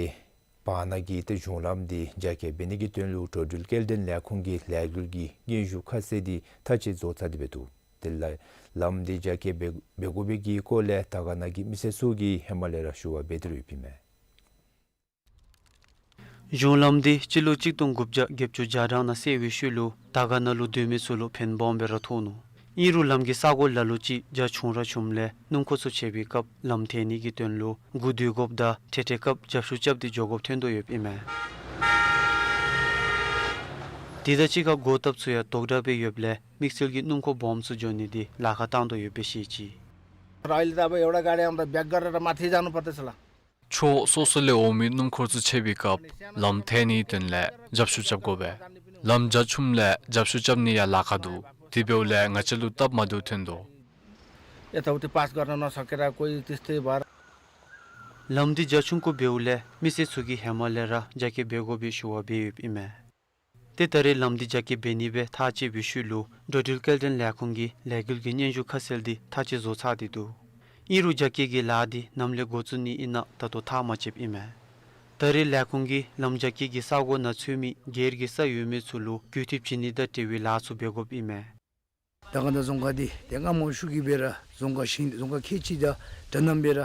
བར་ན་གི་ཏེ་གཞུང་ལམ་འདི་རྒྱ་སྐྱེད་འབད་ནི་གི་དོན་ལུ་འགྲོ་འགྲུལ་སྐྱེལ་འདྲེན་ལས་ཁུངས་ཀྱི་ལས་འགུལ་གྱི་སྙན་ཞུ་ཁ་གསལ་འདི་མཐའ་དཔྱད་བཟོ་ཚར་ཏེ་སྦེ་འདུག། དེ་ལས་ལམ་འདི་རྒྱ་སྐྱེད་འབད་འབད་དགོ་པའི་གི་སྐོར་ལས་དར་དཀར་ན་གི་མི་སེར་ཚུ་གིས་ཧེ་མ་ལས་ར་ཞུ་བ་འབད་དེ་ར་ཡོདཔ་ཨིན་མས། གཞུང་ལམ་འདི་སྤྱི་ལོ་གཅིག་སྟོང་དགུ་བརྒྱ་བརྒྱད་ཅུ་གྱ་གྲངས་ནང་བསལ་བའི་ཤུལ་ལུ་དར་དཀར་ན་ལུ་སྡོད་མི་ཚུ་ལུ་ཕན་སྦོམ་སྦེ་ར་ཐོགས་ནུག། ཨིན་རུང་ལམ་གྱི་ས་གོ་ལ་ལུ་ཅིག་རྒྱ་ཆུང་ར་ཆུངམ་ལས་སྣུམ་འཁོར་ཚུ་ཆས་པའི་སྐབས་ལམ་ཐལ་ནི་གི་དོན་ལུ་སྒུག་སྡོད་དགོཔ་དང་འཕྲལ་འཕྲལ་སྐབས་རྒྱབ་བཤུད་རྐྱབ་སྟེ་འགྱོ་དགོཔ་ཐོན་དོ་ཡོདཔ་ཨིན་མས། དེ་དང་གཅིག་ཁར་སྒོ་ཐབ་ཚུ་ཡང་དོག་དྲགས་སྦེ་ཡོདཔ་ལས་དམིགས་བསལ་གྱི་སྣུམ་འཁོར་སྦོམ་ཚུ་འགྱོ་ནི་འདི་ལཱ་ཁག་བཏང་དོ་ཡོདཔ་སྦེ་བཤད་ཅི། र अहिले त अब एउटा गाडी आउँदा ब्याक गरेर माथि जानुपर्दैछ ल। ཕྱོགས་སོ་སོ་ལས་འོང་མི་སྣུམ་འཁོར་ཚུ་ཆས་པའི་སྐབས་ལམ་ཐལ་ནིའི་དོན་ལས་རྒྱབ་བཤུད་རྐྱབ་དགོ་པས། ལམ་རྒྱ་ཆུངམ་ལས་རྒྱབ་བཤུད་རྐྱབ་ནི་ཡང་ལཱ་ཁག་འདུག། དེ་འབདཝ་ལས་ང་བཅས་ལུ་སྟབས་མ་བདེཝ་ཐོན་དོ། यताउति पास गर्न नसकेर कोही त्यस्तै भएर। ལམ་འདི་རྒྱ་ཆུང་ཀུ་འབདཝ་ལས་མི་སེར་ཚུ་གིས་ཧེ་མ་ལས་ར་རྒྱ་སྐྱེད་འབད་དགོ་པའི་ཞུ་བ་འབད་ཡོདཔ་ཨིན་མས། ཏེ་ད་རེས་ལམ་འདི་རྒྱ་སྐྱེད་འབད་ནི་སྦེ་ཐག་བཅད་པའི་ཤུལ་ལུ་འགྲོ་འགྲུལ་སྐྱེལ་འདྲེན་ལས་ཁུངས་ཀྱིས་ལས་འགུལ་གྱི་སྙན་ཞུ་ཁ་གསལ་འདི་ཐག་བཅད་བཟོ་ཚར་ཏེ་འདུག། ཨིན་རུང་རྒྱ་སྐྱེད་ཀྱི་ལཱ་འདི་ནམ་ལས་འགོ་བཙུགས་ནི་ཨིན་ན་ད་ལྟོ་ཐག་མ་བཅདཔ་ཨིན་མས། ད་རེས་ལས་ཁུངས་ཀྱིས་ལམ་རྒྱ་སྐྱེད་ཀྱི་ས་གོ་ནང་ཚུད་མི་སྒེར་གྱི་ས་ཡོད་མི་ཚུ་ལུ་གུས་ཐེབས་བྱིན་ནི་དང་འབྲེལ་བའི་ལཱ་ཚུ་འབད་དགོཔ་ཨིན་མས། ད་ག་ནང་རྫོང་ཁག་འདི་ཏེ་སྔ་མོ་ཤུལ་གྱི་སྦེ་ར་རྫོང་ཁག་ཤིང་རྫོང་ཁག་ཁལ་གཅིག་དང་འདྲ་མཉམ་སྦེ་ར་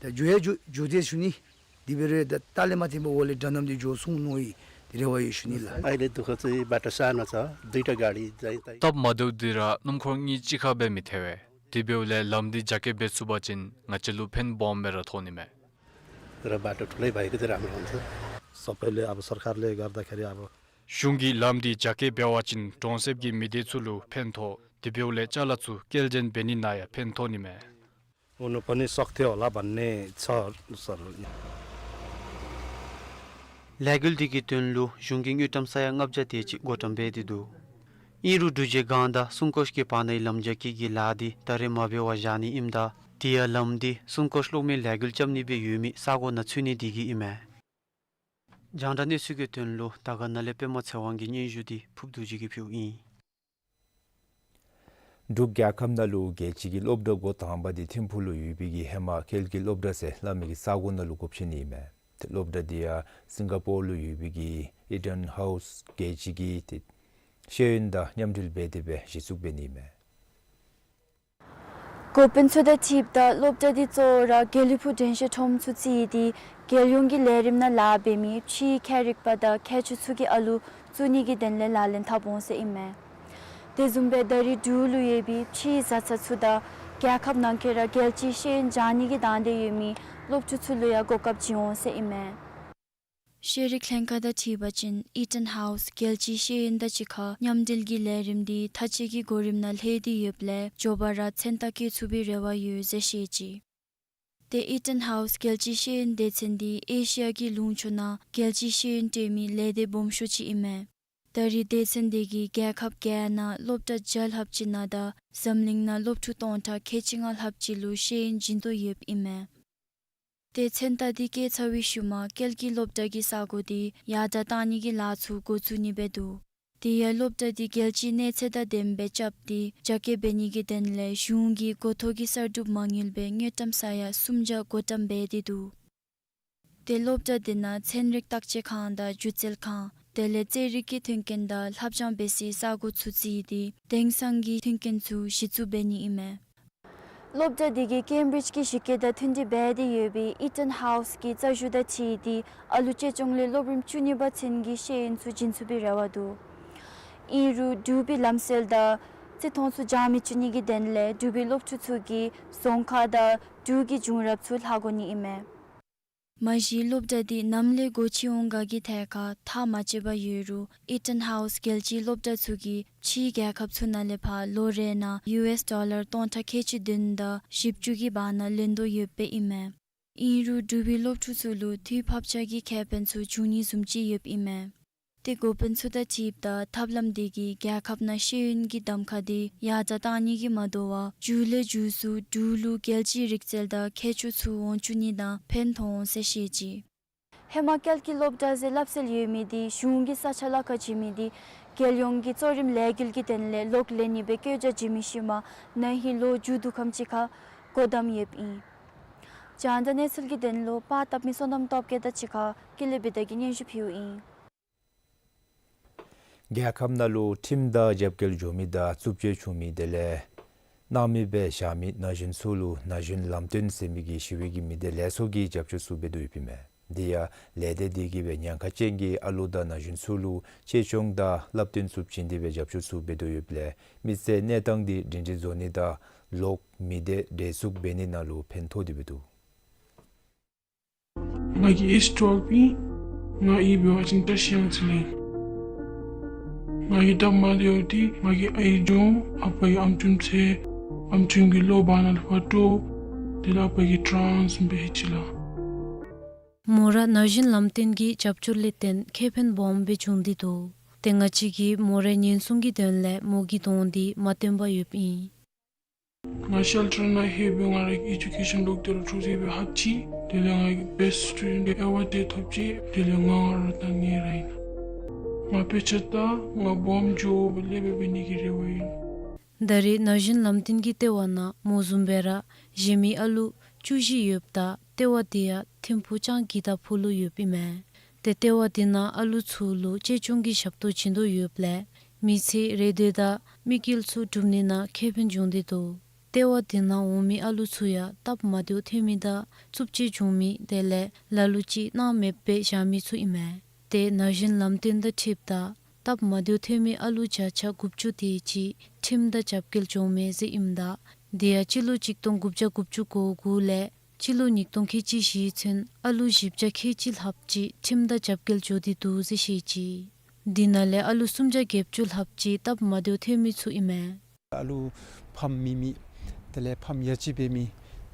ད་འགྱོ་ཡང་འགྱོ་འགྱོ་དེས་ཞུ་ནི། དེ་སྦེ་ར་ད་ལྟག་ལས་མ་ཐོན་པར་འོག་ལས་འདྲ་མཉམ་འདི་འགྱོ་སོང་མནོ་ཡི། དེ་རེ་བ་ཡོད་ཞུ་ནི་ལགས། अहिले दुःख चाहिँ बाटो सानो छ, दुईटा गाडी चाहिँ चाहिँ। སྟབས་མ་བདེཝ་འདི་ར་སྣུམ་འཁོར་གཉིས་གཅིག་ཁར་འབད་མི་ཐལ་བས། དེ་འབདཝ་ལས་ལམ་འདི་རྒྱ་སྐྱེད་འབད་ཚུགས་པ་ཅིན་ང་བཅས་ལུ་ཕན་སྦོམ་སྦེ་ར་ཐོགས་ནི་མས། र बाटो ठुलै भएको चाहिँ राम्रो हुन्छ। सबैले अब सरकारले गर्दाखेरि अब। གཞུང་གིས་ལམ་འདི་རྒྱ་སྐྱེད་འབད་བ་ཅིན་གྲོང་གསེབ་ཀྱི་མི་སྡེ་ཚུ་ལུ་ཕན་ཐོགས། དེ་འབདཝ་ལས་ཅ་ལ་ཚུ་སྐྱེལ་འདྲེན་འབད་ནི་ནང་ཡང་ཕན་ཐོགས་ནི་མས། हुनु पनि सक्थ्यो होला भन्ने छ सर। ལས་འགུལ་འདི་གི་དོན་ལུ་གཞུང་གིས་དངུལ་ཀྲམ་ས་ཡ་ལྔ་བརྒྱ་དེ་ཅིག་བགོ་བཀྲམ་འབད་དེ་འདུག། ཨིན་རུང་འབྲུག་རྗེས་སྒང་དང་སུང་བཀོད་ཀྱི་བར་ནའི་ལམ་རྒྱ་སྐྱེད་ཀྱི་ལཱ་འདི་ད་རེས་མ་འབད་བར་བཞག་ནི་ཨིནམ་ད་དེ་ཡང་ལམ་འདི་སུང་བཀོད་གློག་མེ་ལས་འགུལ་རྐྱབ་ནི་སྦེ་ཡོད་མི་ས་གོ་ནང་ཚུད་ནི་འདི་གིས་ཨིན་མས། རྒྱང་བསྒྲགས་གནས་ཚུལ་གྱི་དོན་ལུ་དར་དཀར་ན་ལས་པདྨ་ཚེ་དབང་གི་སྙན་ཞུ་འདི་ཕུབ་རྡོ་རྗེ་གིས་ཕུལཝ་ཨིན། འབྲུག་རྒྱལ་ཁབ་ནང་ལུ་རྒྱལ་སྤྱི་གི་སློབ་གྲྭ་འགོ་དང་པ་འདི་ཐིམ་ཕུག་ལུ་ཡོད་པའི་གི་ཧེ་མ་ཀལ་གྱི་སློབ་གྲྭ་ཟེར་སླབ་མི་གི་ས་གོ་ནང་ལུ་འགོ་བཙུགས་ནི་ཨིན་མས། ཏེ་སློབ་གྲྭ་འདི་ཡང་སིང་ག་པོར་ལུ་ཡོད་པའི་གི་ཨི་ཏན་ཧའུས་རྒྱལ་སྤྱི་གི་ཏེ་ཤེས་ཡོན་དང་མཉམ་འབྲེལ་འབད་དེ་སྦེ་གཞི་བཙུགས་འབད་ནི་ཨིན་མས། འགོ་དཔོན་ཚུ་དང་འཁྲིལཝ་ད་སློབ་གྲྭ་འདི་གཙོ་བོ་ར་དགེ་ལེགས་ཕུག་དྲན་ཤེས་ཁྲོམ་ཚུ་རྩིས་ཏེ་རྒྱལ་ཡོངས་ཀྱི་ལས་རིམ་ནང་ལཱ་འབད་མི་ཕྱིའི་ཁྱད་རིག་པ་དང་མཁས་མཆོག་ཚུ་གི་ཨ་ལུ་བཙུགས་ནི་གི་དོན་ལས་ལག་ལེན་འཐབ་འོང་ཟེར་ཨིན་མས། དེ་བཟུམ་སྦེ་ད་རེས་འབྲུག་ལུ་ཡོད་པའི་ཕྱིའི་བཟའ་ཚང་ཚུ་དང་རྒྱལ་ཁབ་ནང་འཁོད་ར་རྒྱལ་སྤྱིའི་ཤེས་ཡོན་སྦྱང་ནི་གི་དང་འདོད་ཡོད་མི་སློབ་ཕྲུག་ཚུ་ལུ་ཡང་གོ་སྐབས་བྱིན་འོང་ཟེར་ཨིན་མས། ཤེས་རིག་ལྷན་ཁག་དང་འཁྲིལ་བ་ཅིན་ཨི་ཏན་ཧའུས་རྒྱལ་སྤྱིའི་ཤེས་ཡོན་དང་གཅིག་ཁར་མཉམ་འབྲེལ་གྱི་ལས་རིམ་འདི་མཐའ་དཔྱད་ཀྱི་གོ་རིམ་ནང་ལྷོད་དེ་ཡོདཔ་ལས་མགྱོགས་པ་ར་མཚན་རྟགས་བཀོད་ཚུགས་པའི་རེ་བ་ཡོད་ཟེར་བཤད་ཅི། ཏེ་ཨི་ཏན་ཧའུས་རྒྱལ་སྤྱིའི་ཤེས་ཡོན་སྡེ་ཚན་འདི་ཨེ་ཤི་ཡ་གི་ལུང་ཕྱོགས་ནང་རྒྱལ་སྤྱིའི་ཤེས་ཡོན་སྤྲོད་མི་ལས་སྡེ་སྦོམ་ཤོས་ཅིག་ཨིན་མས། ད་རེས་སྡེ་ཚན་འདི་གིས་རྒྱལ་ཁབ་བརྒྱད་ནང་སློབ་གྲྭ་བརྒྱ་ལྷགཔ་ཅིག་ནང་དང་འཛམ་གླིང་ནང་སློབ་ཕྲུག་སྟོང་ཕྲག་ཁལ་གཅིག་ལྔ་ལྷགཔ་ཅིག་ལུ་ཤེས་ཡོན་སྦྱིན་དོ་ཡོདཔ་ཨིན་མས། ཏེ་མཚན་རྟགས་འདི་བཀོད་ཚར་བའི་ཤུལ་མ་ཀལ་གྱི་སློབ་གྲྭ་གི་ས་གོ་འདི་ཡར་དྲགས་གཏང་ནི་གི་ལཱ་ཚུ་འགོ་བཙུགས་ནི་སྦེ་འདུག། དེ་ཡང་སློབ་གྲྭ་འདི་རྒྱལ་སྤྱིའི་གནས་ཚད་དང་ལྡནམ་སྦེ་རྐྱབ་སྟེ་རྒྱ་སྐྱེད་འབད་ནི་གི་དོན་ལས་གཞུང་གིས་འགོ་ཐོག་གི་གསར་སྒྲུབ་མ་དངུལ་སྦེ་དངུལ་ཀྲམ་ས་ཡ་སུམ་བརྒྱ་བགོ་བཀྲམ་འབད་དེ་འདུག། ཏེ་སློབ་གྲྭ་འདི་ནང་ཚན་རིག་བརྟག་དཔྱད་ཁང་དང་སྒྱུ་རྩལ་ཁང་དེ་ལས་རྩེད་རིགས་ཀྱི་མཐུན་རྐྱེན་དང་ལྷབ་སྦྱང་འབད་སའི་ས་གོ་ཚུ་བརྩིས་ཏེ་དེང་སང་གི་མཐུན་རྐྱེན་ཚུ་གཞི་བཙུགས་འབད་ནི་ཨིན་མས། སློབ་གྲྭ་འདི་གིས་ཀེམ་བྲིཇ་གི་གཞི་བཀོད་དང་མཐུན་འབྲེལ་འབད་དེ་ཡོད་པའི་ཨི་ཏན་ཧའུས་ཀྱི་རྩ་ཞུ་དང་འཁྲིལ་ཏེ་ཨ་ལུ་གཅེས་སྐྱོང་ལས་སློབ་རིམ་བཅུ་གཉིས་པ་ཚུན་གྱི་ཤེས་ཡོན་ཚུ་སྦྱིན་ཚུགས་པའི་རེ་བ་འདུག། ཨིན་རུང་འབྲུག་པའི་ལམ་སྲོལ་དང་བརྩི་མཐོང་ཚུ་བྱང་མི་བཅུག་ནི་གི་དོན་ལས་འབྲུག་པའི་སློབ་ཕྲུག་ཚུ་གིས་རྫོང་ཁ་དང་འབྲུག་གི་བྱུང་རབས་ཚུ་ལྷག་དགོ་ནི་ཨིན་མས། མ་གཞི་སློབ་གྲྭ་འདི་ནམ་ལས་སྒོ་ཕྱེ་འོང་ག་གི་ཐད་ཁར་ཐག་མ་བཅད་པར་ཡོད་རུང་ཨི་ཏན་ཧའུས་རྒྱལ་སྤྱིའི་སློབ་གྲྭ་ཚུ་གིས་ཕྱིའི་རྒྱལ་ཁབ་ཚུ་ནང་ལས་ཕར་ལོ་རེ་ནང་ཡུ་ཨེས་ཌོ་ལར་སྟོང་ཕྲག་ཁལ་གཅིག་བདུན་དང་བཞི་བཅུ་གི་བར་ན་ལེན་དོ་ཡོདཔ་ཨིན་མས། ཨིན་རུང་འབྲུག་པའི་སློབ་ཕྲུག་ཚུ་ལུ་དུས་བབ་ཆགས་ཀྱི་ཁེ་ཕན་ཚུ་འབྱུང་ནི་བཟུམ་ཅིག་ཡོདཔ་ཨིན་མས། ཏེ་འགོ་དཔོན་ཚུ་དང་འཁྲིལཝ་ད་ཐབས་ལམ་འདི་གིས་རྒྱལ་ཁབ་ནང་ཤེས་ཡོན་གྱི་གདམ་ཁ་འདི་ཡར་དྲགས་གཏང་ནི་གིས་མ་དོ་བར་མགྱོགས་ལས་མགྱོགས་སུ་འབྲུག་ལུ་རྒྱལ་སྤྱིའི་རིག་རྩལ་དང་མཁས་མཆོག་ཚུ་འོང་བཅུག་ནི་དང་ཕན་ཐོགས་འོང་ཟེར་བཤད་ཅི། ཧེ་མ་ཀལ་གྱི་སློབ་གྲྭ་ཟེར་སླབ་སྲོལ་ཡོད་མི་འདི་གཞུང་གིས་ས་ཆ་གླ་ཁར་བྱིན་མི་འདི་རྒྱལ་ཡོངས་ཀྱི་གཙོ་རིམ་ལས་འགུལ་གྱི་དོན་ལས་ལོག་ལེན་ནི་སྦེ་བཀོད་རྒྱ་བྱིན་མི་ཤུལ་མ་ན་ཧིང་ལོ་མཇུག་བསྡུ་ཁམས་ཅིག་ཁར་སྒོ་བསྡམས་ཡོདཔ་ཨིན། རྒྱང་བསྒྲགས་གནས་ཚུལ་གྱི་དོན་ལུ་པར་བཏབ་མི་བསོད་ནམས་སྟོབས་རྒྱས་དང་གཅིག་ཁར་ཀུན་ལེགས་བི་དྷ་གིས་སྙན་ཞུ་ཕུལཝ་ཨིན། རྒྱལ་ཁབ་ནང་ལུ་ཁྲིམས་དང་རྒྱབ་འགལ་འགྱོ་མི་དང་རྩུབ་སྤྱོད་བྱུང་མི་དེ་ལས་སྣང་མེད་སྦེ་བཞག་མི་ན་གཞོན་ཚུ་ལུ་ན་གཞོན་ལམ་སྟོན་ཟེར་མི་གི་ཞི་བའི་གི་མི་སྡེ་ལེགས་སོ་གིས་རྒྱབ་སྐྱོར་ཚུ་འབད་དོ་ཡོདཔ་ཨིན་མས། དེ་ཡང་ལས་སྡེ་དེ་གིས་སྦེ་ཉེན་ཁ་ཅན་གྱི་ཨ་ལུ་དང་ན་གཞོན་ཚུ་ལུ་གཅེས་སྐྱོང་དང་བསླབ་སྟོན་ཚུ་བྱིན་ཏེ་སྦེ་རྒྱབ་སྐྱོར་ཚུ་འབད་དོ་ཡོདཔ་ལས་མི་ཚེ་གནས་སྟངས་འདི་སྒྲིང་སྒྲིང་བཟོ་ནི་དང་ལོག་མི་སྡེ་འདྲེས་འཛུགས་འབད་ནི་ནང་ལུ་ཕན་ཐོགས་ཏེ་འབད་དོ། ང་གི་ཨེཇ་ཊུ་ཝེལབ་ཨིན། ང་ཨིན་པའི་བ་ཅིན་བཀྲིས་གཡང་རྩེ་ལས་ཨིན། ང་གི་སྟབས་མ་བདེཝ་འདི་ང་གི་ཨའི་གྱོང་ཨ་པ་གི་ཨམ་ཅུམ་ཚེ་ཨམ་ཅུམ་གྱི་གློ་བར་ན་ལུ་ཕར་དཀྲོག། དེ་ལས་ཨ་པ་གིས་ཀྲང་ཟེར་སྦེ་ཧེ་ཅི་ལགས། མོ་ར་ན་གཞོན་ལམ་སྟོན་གྱི་རྒྱབ་སྐྱོར་ལས་བརྟེན་ཁེ་ཕན་སྦོམ་སྦེ་བྱུང་སྟེ་འདུག། ཏེ་ང་བཅས་ཀྱིས་མོ་རའི་ཉེན་སྲུང་གི་དོན་ལས་མོ་གི་གདོང་འདི་མ་སྟོན་པར་ཡོདཔ་ཨིན། ང་ཤེལ་ཊར་ནང་ལྷོད་སྦེ་ང་ར་གི་ཨེ་ཌུ་ཀེ་ཤཱན་ལོག་སྟེ་ར་འཕྲུལ་ཆས་སྦེ་ལྷབ་ཅི། དེ་ལས་ང་གིས་བེསཊ་སི་ཊུ་ཌེནཊ་ཨེ་ཝཱཌ་འདི་ཐོབ་ཅི། དེ་ལས་ང་ང་ར་ད་ངལ་ར་ཨིན། ང་དཔེ་ཆ་ལྟ་ང་སྦོམ་འགྱོ་སྦེ་ལེགས་སྦེ་འབད་ནི་གི་རེ་བ་ཨིན། ད་རེས་ན་གཞོན་ལམ་སྟོན་གྱི་ལྟེ་བ་ནང་མོ་བཟུམ་སྦེ་ར་གཞན་མི་ཨ་ལུ་བཅུ་བཞི་ཡོདཔ་ད་ལྟེ་བ་འདི་ཡང་ཐིམ་ཕུག་ལྕང་གི་ད་ཕུ་ལུ་ཡོདཔ་ཨིན་མས། ཏེ་ལྟེ་བ་འདི་ནང་ཨ་ལུ་ཚུ་ལུ་གཅེས་སྐྱོང་གི་ཞབས་ཏོག་བྱིན་དོ་ཡོདཔ་ལས་མི་ཚེ་རེ་འདོད་དང་དམིགས་ཡུལ་ཚུ་སྒྲུབ་ནི་ནང་ཁེ་ཕན་བྱུང་སྟེ་འདུག། ལྟེ་བ་འདི་ནང་འོང་མི་ཨ་ལུ་ཚུ་ཡང་སྟབས་མ་བདེཝ་ཐོན་མི་དང་རྩུབ་སྤྱོད་བྱུང་མི་དེ་ལས་ལ་ལུ་ཅིག་གནང་མེདཔ་སྦེ་བཞག་མི་ཚུ་ཨིན་མས། ཏེ་ན་གཞོན་ལམ་སྟོན་དང་འཁྲིལཝ་ད་སྟབས་མ་བདེཝ་ཐོན་མི་ཨ་ལུ་བརྒྱ་ཆ་དགུ་བཅུ་དེ་ཅིག་ཁྲིམས་དང་རྒྱབ་འགལ་འགྱོཝ་མས་ཟེར་ཨིནམ་ད་དེ་ཡང་སྤྱི་ལོ་གཅིག་སྟོང་དགུ་བརྒྱ་དགུ་བཅུ་གོ་དགུ་ལས་སྤྱི་ལོ་ཉིས་སྟོང་ཁལ་གཅིག་བཞི་ཚུན་ཨ་ལུ་བཞི་བརྒྱ་ཁལ་གཅིག་ལྷགཔ་ཅིག་ཁྲིམས་དང་རྒྱབ་འགལ་འགྱོ་སྟེ་འདུག་ཟེར་བཤད་ཅི། དེ་ནང་ལས་ཨ་ལུ་སུམ་བརྒྱ་བརྒྱད་ཅུ་ལྷགཔ་ཅིག་སྟབས་མ་བདེཝ་ཐོན་མི་ཚུ་ཨིན་མས། ཨ་ལུ་ཕམ་མེད་མི་དེ་ལས་ཕམ་ཡ་ཅིག་འབད་མི་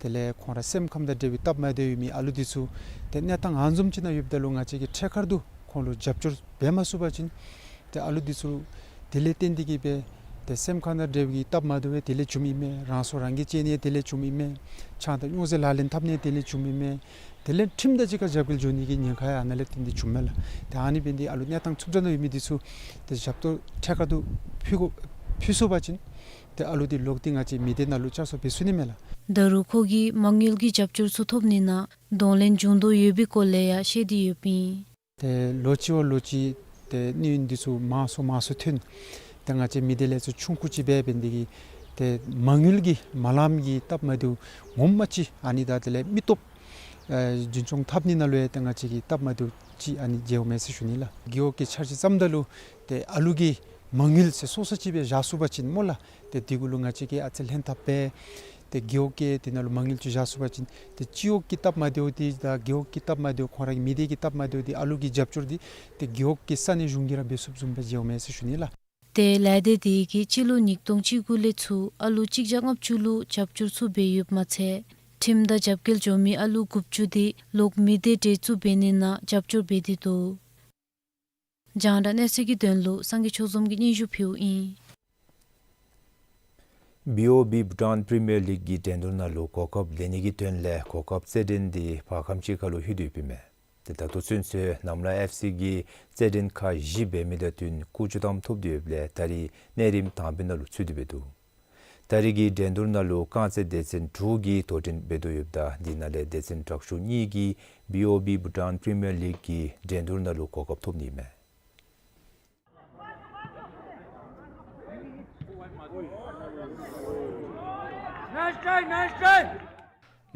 དེ་ལས་ཁོང་ར་སེམས་ཁམས་དང་འབྲེལ་བའི་སྟབས་མ་བདེཝ་ཡོད་མི་ཨ་ལུ་འདི་ཚུ་ཏེ་གནས་སྟངས་ཨ་ནི་བཟུམ་ཅིག་ནང་ཡོདཔ་ད་ལུ་ང་བཅས་ཀྱིས་ཐད་ཀར་དུ་ཁོང་ལུ་རྒྱབ་སྐྱོར་འབད་མ་ཚུགས་པ་ཅིན་ཏེ་ཨ་ལུ་འདི་ཚུ་དེ་ལས་བརྟེན་ཏེ་གིས་སྦེ་ཏེ་སེམས་ཁམས་དང་འབྲེལ་བའི་སྟབས་མ་བདེཝ་དེ་ལས་བྱུངམ་ཨིན་མས། རང་སྲོག་རང་གིས་བཅད་ནི་དེ་ལས་བྱུངམ་ཨིན་མས། ཆང་དང་སྨྱོ་རྫས་ལག་ལེན་འཐབ་ནི་དེ་ལས་བྱུངམ་ཨིན་མས། དེ་ལས་ཁྲིམས་དང་གཅིག་ཁར་རྒྱབ་འགལ་འགྱོ་ནི་གི་ཉེན་ཁ་ཡང་ཨ་ནཱ་ལས་བརྟེན་ཏེ་བྱུངམ་མས་ལགས། ཏེ་ཨ་ནི་འབད་ནི་འདི་ཨ་ལུ་གནས་སྟངས་རྩུབ་དྲགས་ནང་ཡོད་མི་འདི་ཚུ་ཏེ་ཞབས་ཏོག་ཐད་ཀར་དུ་ཕུལ་དགོ་ཕུལ་ཚུགས་པ་ཅིན་ཏེ་ཨ་ལུ་འདི་ལོག་སྟེ་ང་བཅས་མི་སྡེ་ནང་ལུ་བཅའ་སོ་འབད་ཚུགས་ནི་མས་ལགས། ད་རུང་ཁོ་གིས་མ་དངུལ་གྱི་རྒྱབ་སྐྱོར་ཚུ་ཐོབ་ནི་ནང་གདོང་ལེན་འབྱུང་དོ་ཡོད་པའི་སྐོར་ལས་ཡང་བཤད་དེ་ཡོདཔ་ཨིན། ཏེ་ལོ་གཅིག་བ་ལོ་གཅིག་ཏེ་གནས་ཡུན་འདི་ཚུ་མང་སུ་མང་སུ་ཐོན། ཏེ་ང་བཅས་མི་སྡེ་ལས་ཚུར་ཆུང་ཀུ་ཅིག་འབད་འབད་ནི་འདི་གིས་ཏེ་མ་དངུལ་གྱི་མ་ལངམ་གྱི་སྟབས་མ་བདེཝ་ངོ་མ་ཅིག་ཨ་ནི་དང་དེ་ལས་མི་སྟོབས་ཨེ་རྒྱུན་སྐྱོང་འཐབ་ནི་ནང་ལུ་ཡང་ཏེ་ང་བཅས་ཀྱི་སྟབས་མ་བདེཝ་ཅིག་ཨ་ནི་མཇལཝ་མས་ཟེར་ཞུ་ནི་ལགས། རྒེད་འོག་གི་འཆར་གཞི་བརྩམ་ད་ལུ་ཏེ་ཨ་ལུ་གི་མ་དངུལ་ཟེར་སོ་སོ་ཅིག་སྦེ་བཞག་ཚུགས་པ་ཅིན་སྨོ་ལགས། ཏེ་འདི་གུ་ལུ་ང་བཅས་ཀྱིས་ཨ་ཙི་ལྷན་ཐབས་འབད་ཏེ་རྒེད་འོག་གི་དེ་ནང་ལུ་མ་དངུལ་ཅིག་བཞག་ཚུགས་པ་ཅིན་ཏེ་སྤྱི་འོག་གི་སྟབས་མ་བདེཝ་འདི་དང་རྒེད་འོག་གི་སྟབས་མ་བདེཝ་ཁོང་ར་གི་མི་སྡེ་གི་སྟབས་མ་བདེཝ་འདི་ཨ་ལུ་གི་རྒྱབ་སྐྱོར་འདི་ཏེ་རྒེད་འོག་གི་ས་གནས་གཞུང་གིས་ར་འབད་ཚུགསཔ་བཟུམ་སྦེ་མཇལཝ་མས་ཟེར་ཞུ་ནི་ལགས། ཏེ་ལས་སྡེ་དེ་གིས་སྤྱི་ལོ་ཉིས་སྟོང་བཅུ་དགུ་ལས་ཚུར་ཨ་ལུ་གཅིག་བརྒྱ་ལྔ་བཅུ་ལུ་རྒྱབ་སྐྱོར་ཚུ་འབད་ཡོདཔ་མ་ཚད་ཁྲིམས་དང་རྒྱབ་འགལ་འགྱོ་མི་ཨ་ལུ་དགུ་བཅུ་དེ་ལོག་མི་སྡེ་གྲལ་བཙུགས་འབད་ནི་ནང་རྒྱབ་སྐྱོར་འབད་དེ་འདུག། རྒྱང་བསྒྲགས་གནས་ཚུལ་གྱི་དོན་ལུ་སངས་རྒྱས་ཆོས་འཛོམས་ཀྱིས་སྙན་ཞུ་ཕུལཝ་ཨིན། བི་ཨོ་བི་བྷུ་ཊཱན་པི་རི་མི་ཡར་ལིག་གི་འགྲན་བསྡུར་ནང་ལུ་གོ་སྐབས་ལེན་ནི་གི་དོན་ལས་གོ་སྐབས་རྩེད་འགྲན་འདི་བར་ཁམས་ཅིག་ཁར་ལུ་ལྷོད་དེ་ཡོདཔ་ཨིན་མས། ཏེ་ད་ལྟོ་ཚུན་ཚོད་ནམ་ལ་ཨེཕ་སི་གིས་རྩེད་འགྲན་ཁག་བཞི་འབད་མི་དང་བསྟུན་སྐུགས་འགྱོ་གཏམ་ཐོབ་སྟེ་ཡོདཔ་ལས་ད་རིས་གནས་རིམ་དང་པའི་ནང་ལུ་ཚུད་དེ་འབད་འདུག། ད་རིས་ཀྱི་འགྲན་བསྡུར་ནང་ལུ་རྐང་རྩེད་སྡེ་ཚན་དྲུག་གིས་དོ་འགྲན་འབད་དོ་ཡོདཔ་ད་དེ་ནང་ལས་སྡེ་ཚན་དྲག་ཤོས་གཉིས་ཀྱིས་བི་ཨོ་བི་བྷུ་ཊཱན་པི་རི་མི་ཡར་ལིག་གི་འགྲན་བསྡུར་ནང་ལུ་གོ་སྐབས་ཐོབ་ནི་ཨིན་མས།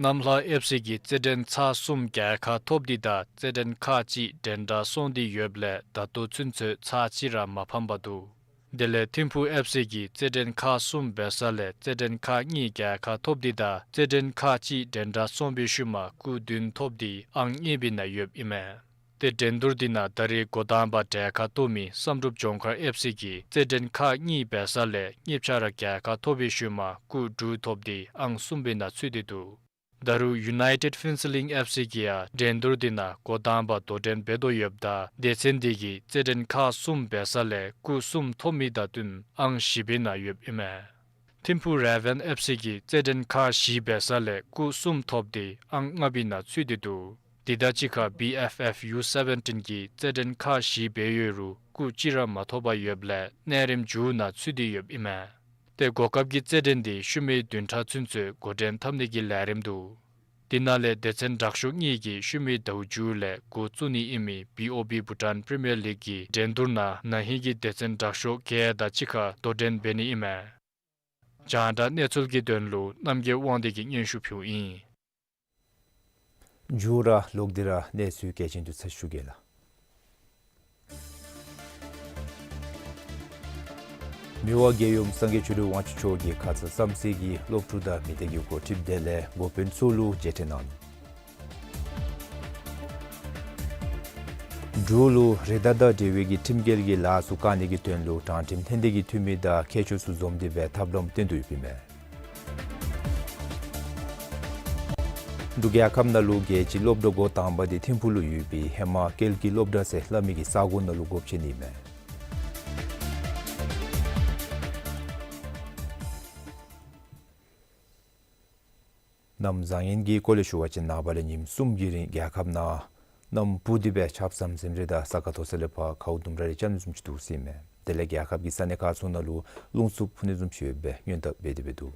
ནམ་ལྷ་ཨེཕ་སི་གིས་རྩེད་འགྲན་ཚར་གསུམ་རྒྱལ་ཁ་ཐོབ་སྟེ་དང་རྩེད་འགྲན་ཁག་གཅིག་འགྲན་ཟླ་སོང་སྟེ་ཡོདཔ་ལས་ད་ལྟོ་ཚུན་ཚོད་ཚར་གཅིག་ར་མ་ཕམ་པར་འདུག། དེ་ལས་ཐིམ་ཕུག་ཨེཕ་སི་གིས་རྩེད་འགྲན་ཁག་གསུམ་འབད་ས་ལས་རྩེད་འགྲན་ཁག་གཉིས་རྒྱལ་ཁ་ཐོབ་སྟེ་དང་རྩེད་འགྲན་ཁག་གཅིག་འགྲན་ཟླ་སོང་པའི་ཤུལ་མ་སྐུགས་བདུན་ཐོབ་སྟེ་ཨང་གཉིས་པའི་ནང་ཡོདཔ་ཨིན་མས། ཏེ་འགྲན་བསྡུར་འདི་ནང་ད་རིས་འགོ་དང་པ་གྲལ་ཁར་གཏོགས་མི་བསམ་གྲུབ་ལྗོངས་མཁར་ཨེཕ་སི་གིས་རྩེད་འགྲན་ཁག་གཉིས་འབད་ས་ལས་གཉིས་ཆ་ར་རྒྱལ་ཁ་ཐོབ་པའི་ཤུལ་མ་སྐུགས་དྲུག་ཐོབ་སྟེ་ཨང་གསུམ་པའི་ནང་ཚུད་དེ་འདུག། ད་རུང་ཡུ་ནའི་ཊེཌ་ཕིན་སི་ལིང་ཨེཕ་སི་གིས་ཡང་འགྲན་བསྡུར་འདི་ནང་འགོ་དང་པ་དོ་འགྲན་འབད་དོ་ཡོདཔ་ད་སྡེ་ཚན་འདི་གིས་རྩེད་འགྲན་ཁག་གསུམ་འབད་ས་ལས་སྐུགས་གསུམ་ཐོབ་མི་དང་བསྟུན་ཨང་བཞི་པའི་ནང་ཡོདཔ་ཨིན་མས། ཐིམ་ཕུག་རེ་ཝན་ཨེཕ་སི་གིས་རྩེད་འགྲན་ཁག་བཞི་འབད་ས་ལས་སྐུགས་གསུམ་ཐོབ་སྟེ་ཨང་ལྔ་པའི་ནང་ཚུད་དེ་འདུག། དེ་དང་གཅིག་ཁར་བི་ཨེཕ་ཨེཕ་ཡུ་སེ་བེན་ཊིན་གྱིས་རྩེད་འགྲན་ཁག་བཞི་འབད་ཡོད་རུང་སྐུགས་གཅིག་ར་མ་ཐོབ་པར་ཡོདཔ་ལས་གནས་རིམ་མཇུག་ནང་ཚུད་དེ་ཡོདཔ་ཨིན་མས། ཏེ་གོ་སྐབས་ཀྱི་རྩེད་འགྲན་འདི་ཤུལ་མའི་བདུན་ཕྲག་ཚུན་ཚོད་འགོ་འདྲེན་འཐབ་ནི་གི་ལས་རིམ་འདུག། དེ་ནང་ལས་སྡེ་ཚན་དྲག་ཤོས་གཉིས་ཀྱིས་ཤུལ་མའི་ཟླཝ་མཇུག་ལས་འགོ་བཙུགས་ནི་ཨིན་མི་བི་ཨོ་བི་བྷུ་ཊཱན་པི་རི་མི་ཡར་ལིག་གི་འགྲན་བསྡུར་ནང་ན་ཧིང་གི་སྡེ་ཚན་དྲག་ཤོས་བརྒྱད་དང་གཅིག་ཁར་དོ་འགྲན་འབད་ནི་ཨིན་མས། རྒྱང་བསྒྲགས་གནས་ཚུལ་གྱི་དོན་ལུ་རྣམ་རྒྱལ་དབང་འདུས་ཀྱིས་སྙན་ཞུ་ཕུལཝ་ཨིན། མཇུག་ར་ལོག་སྟེ་ར་གནས་ཚུལ་གལ་ཆེན་བསྡུ་ཚར་ཞུ་གེ་ལགས། མི་དབང་རྒྱལ་ཡུམ་སངས་རྒྱས་ཆོས་དྲུག་དབང་ཕྱུག་མཆོག་གིས་ཁ་ཙ་བསམ་རྩེ་གི་སློབ་ཕྲུག་དང་མི་སྡེ་གི་འགོ་ཁྲིདཔ་དེ་ལས་འགོ་དཔོན་ཚུ་ལུ་མཇལ་འཕྲད་གནང་ནུག། འབྲུག་ལུ་རི་དྭགས་དང་འབྲེལ་བའི་གི་ཁྲིམས་འགལ་གྱི་ལཱ་ཚུ་བཀག་ནི་གི་དོན་ལུ་དྲང་ཁྲིམས་ལྷན་སྡེ་གི་འཐུས་མི་དང་མཁས་མཆོག་ཚུ་འཛོམས་ཏེ་སྦེ་ཐབས་ལམ་སྟོན་དོ་ཡོདཔ་ཨིན་མས། འབྲུག་རྒྱལ་ཁབ་ནང་ལུ་རྒྱལ་སྤྱིའི་སློབ་གྲྭ་འགོ་དང་པ་འདི་ཐིམ་ཕུག་ལུ་ཡོད་པའི་ཧེ་མ་སྐྱེལ་གྱི་སློབ་གྲྭ་ཟེར་སླབ་མི་གི་ས་གོ་ནང་ལུ་སྒོ་ཕྱེ་ནི་ཨིན་མས། གནམ་བཟང་ངན་གྱི་སྐོར་ལས་ཞུ་བ་ཅིན་ནངས་པ་ལས་ཉིནམ་གསུམ་གྱི་རིང་རྒྱལ་ཁབ་ནང་གནམ་སྦུག་སྟེ་སྦེ་ཆརཔ་ཟམ་ཟིམ་རེ་དང་ས་ཁ་མཐོ་ས་ལས་ཕར་ཁཝ་ལྡུམ་ར་རེ་རྐྱབ་ནི་བཟུམ་ཅིག་འདུག་ཟེར་ཨིན་མས། དེ་ལས་རྒྱལ་ཁབ་ཀྱི་ས་གནས་ཁག་ཚུ་ནང་ལུ་རླུང་འཚུབ་འཕུ་ནི་བཟུམ་ཅིག་ཡོདཔ་སྦེ་སྔོན་དཔག་འབད་དེ་སྦེ་འདུག།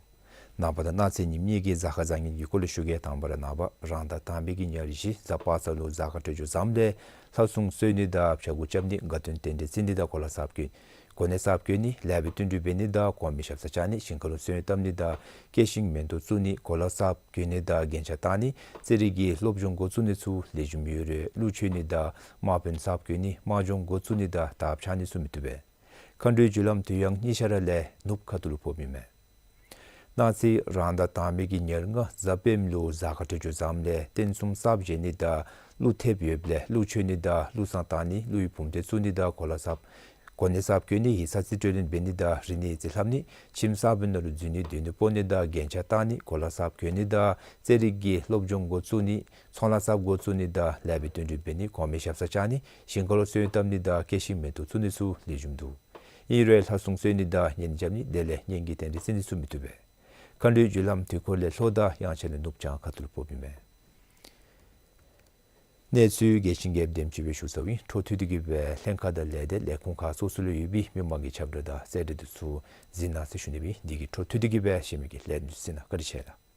ནངས་པ་དང་གནངས་ཚེ་ཉིནམ་གཉིས་ཀྱི་གཟའ་སྐར་བཟང་ངན་གྱི་སྐོར་ལས་ཞུ་གེ། དང་པ་ར་ནངས་པ་རང་ཟླ་དང་པའི་གི་ཉེར་བཞི་གཟའ་པ་སངས་ལུ་གཟའ་སྐར་འཕྲོད་སྦྱོར་བཟངམ་ལས་ལྷ་སྲུང་གསོལ་ནི་དང་ཕྱྭ་འགུགས་རྐྱབ་ནི་དགའ་སྟོན་རྟེན་འབྲེལ་བརྩི་ནི་དང་གོ་ལ་གསརཔ་གྱོན་གོ་གནས་གསརཔ་གྱོན་ནི་ལེགས་པའི་བསྟུན་གྲོས་འབད་ནི་དང་གོང་མའི་ཞབས་སར་བཅར་ནི་ཞིང་ཁར་ལུ་གསོལ་བ་བཏབ་ནི་དང་སྐྱེ་ཤིང་མེ་ཏོག་བཙུགས་ནི་གོ་ལ་གསརཔ་གྱོན་ནི་དང་རྒྱན་ཆ་བཏགས་ནི་རྩེད་རིགས་ཀྱི་སློབ་སྦྱོང་འགོ་བཙུགས་ནི་ཚུ་ལེགས་ཤོམ་ཡོད་རུང་གླུ་མཆོད་ནི་དང་དམག་དཔོན་གསརཔ་གྱོན་ནི་དམག་སྦྱོང་འགོ་བཙུགས་ནི་དང་དར་འཕྱར་ནི་ཚུ་མི་བཏུབ་པས། མཁའ་འགྲོའི་རྒྱུ་ལམ་དུས་ཡང་གཉིས་ཆ་ར་ལས་ནུབ་ཁ་ཐུག་ལུ་ཕོགཔ་ཨིན་མས། གནངས་ཚེ་རང་ཟླ་དང་པའི་གི་ཉེར་ལྔ་གཟའ་སྤེནམ་ལུ་གཟའ་སྐར་འཕྲོད་སྦྱོར་བཟངམ་ལས་རྟེན་གསུམ་གསརཔ་བཞེངས་ནི་དང་གླུ་ཐེབས་ཡོདཔ་ལས་གླུ་མཆོད་ནི་དང་གླུ་བསང་བཏང་ནི་གླུ་ཡི་བུམ་སྡེ་བཙུགས་ནི་དང་གོ་ལ་གསརཔ་གོ་གནས་གསརཔ་གྱོན་ནི་ཡིག་ཚང་རྩིས་སྤྲོད་ལེན་འབད་ནི་དང་རིག་གནས་རྩིས་ལྷབ་ནི་ཁྱིམ་གསརཔ་ནང་ལུ་འཛུལ་ནི་སྡོད་གནས་སྤོ་ནི་དང་རྒྱན་ཆ་བཏགས་ནི་གོ་ལ་གསརཔ་གྱོན་ནི་དང་རྩེད་རིགས་ཀྱི་སློབ་སྦྱོང་འགོ་བཙུགས་ནི་ཚོང་ལཱ་གསརཔ་འགོ་བཙུགས་ནི་དང་ལེགས་པའི་བསྟུན་གྲོས་འབད་ནི་གོང་མའི་ཞབས་སར་བཅར་ནི་ཞིང་ཁར་ལུ་གསོལ་བ་བཏབ་ནི་དང་སྐྱེ་ཤིང་མེ་ཏོག་བཙུགས་ནི་ཚུ་ལེགས་ཤོམ་འདུག། ཨིན་རུང་ལྷ་སྲུང་གསོལ་ནི་དང་གཉེན་རྐྱབ་ནི་དེ་ལས་གཉེན་གྱི་རྟེན་འབྲེལ་བརྩི་ནི་ཚུ་མི་བཏུབ་པས། མཁའ་འགྲོའི་རྒྱུ་ལམ་དུས་འཁོར་ལས་ལྷོ་དང་དབྱངས་འཆར་ལས་ནུབ་བྱང་ཁ་ཐུག་ལུ་ཕོགཔ་ཨིན་མས། གནས་ཚུལ་རྒྱས་ཤིང་རྒྱསཔ་དེམ་ཅིག་སྦེ་ཞུ་ཚརཝ་ཨིན། འཕྲོ་མཐུད་དེ་གི་སྦེ་ལྷན་ཁག་དང་ལས་སྡེ་ལས་ཁུངས་ཁག་སོ་སོ་ལུ་ཡོད་པའི་མི་མང་གི་ཁྱབ་བསྒྲགས་དང་གསལ་འགྲེལ་འདི་ཚུ་གཟིགས་གནང་ཟེར་ཞུ་ནི་ཨིན། དེ་གི་འཕྲོ་མཐུད་དེ་གི་སྦེ་ཤེས་མི་གི་ལས་འདི་ཚུ་གཟིགས་གནང་། བཀའ་དྲིན་ཆེ་ལགས།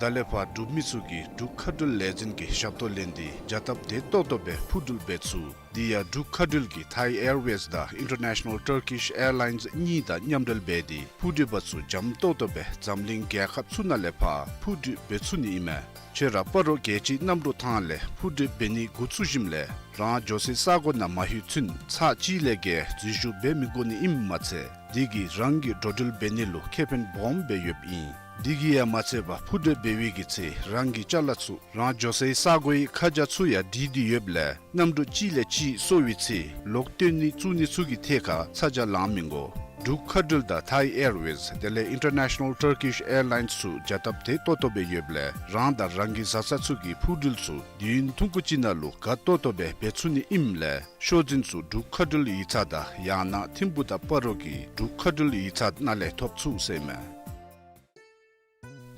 ད་ལས་ཕར་འབྲུག་མི་ཚུ་གིས་འབྲུག་མཁའ་འགྲུལ་ལས་འཛིན་གྱི་ཞབས་ཏོག་ལེན་ཏེ་བྱ་སྟབས་བདེ་ཏོག་ཏོ་སྦེ་འཕུར་འགྲུལ་འབད་ཚུགས། དེ་ཡང་འབྲུག་མཁའ་འགྲུལ་གྱིས་Thai Airways དང་International Turkish Airlines གཉིས་དང་མཉམ་འབྲེལ་འབད་དེ་འཕུར་འགྲུལ་པ་ཚུ་འཇམ་ཏོག་ཏོ་སྦེ་འཛམ་གླིང་རྒྱལ་ཁབ་ཚུ་ནང་ལས་ཕར་འཕུར་འགྲུལ་འབད་ཚུགས་ནི་ཨིན་མས། ཁྱོད་ར་སྤ་རོ་རྒྱལ་སྤྱིའི་གནམ་གྲུ་ཐང་ལས་འཕུར་འགྲུལ་འབད་ནི་འགོ་བཙུགས་ཞིནམ་ལས་རང་འགྱོ་སའི་ས་གོ་ནང་མ་ལྷོད་ཚུན་ཚར་གཅིག་ལས་བརྒལ་འཛུལ་ཞུགས་འབད་མི་དགོ་ནི་ཨིནམ་མ་ཚད་དེ་གིས་རང་གི་འགྲོ་འགྲུལ་འབད་ནི་ལུ་ཁེ་ཕན་སྦོམ་སྦེ་ཡོདཔ་ཨིན། དེ་གིས་ཡང་མ་ཚད་པར་འཕུར་འགྲུལ་འབད་བའི་གི་ཚེ་རང་གི་ཅ་ལ་ཚུ་རང་འགྱོ་སའི་ས་གོའི་ཁ་བྱང་ཚུ་ཡང་བྲིས་ཏེ་ཡོདཔ་ལས་གནམ་གྲུ་གཅིག་ལས་གཅིག་སོར་བའི་ཚེ་ལོག་བཏོན་ནི་བཙུགས་ནི་ཚུ་གི་ཐད་ཁར་ཚ་གྱང་ལང་མི་དགོ། འབྲུག་མཁའ་འགྲུལ་དང་Thai Airways དེ་ལས་International Turkish Airlines ཚུ་བྱ་སྟབས་བདེ་ཏོག་ཏོ་སྦེ་ཡོདཔ་ལས་རང་དང་རང་གི་བཟའ་ཚང་ཚུ་གི་འཕུར་འགྲུལ་ཚུ་དུས་ཡུན་ཐུང་ཀུ་ཅིག་ནང་ལུ་དགའ་ཏོག་ཏོ་སྦེ་འབད་ཚུགས་ནི་ཨིནམ་ལས་ཤོག་འཛིན་ཚུ་འབྲུག་མཁའ་འགྲུལ་ཡིག་ཚང་དང་ཡང་ན་ཐིམ་ཕུག་དང་སྤ་རོ་གི་འབྲུག་མཁའ་འགྲུལ་ཡིག་ཚང་ནང་ལས་ཐོབ་ཚུགས་ཟེར་ཨིན་མས།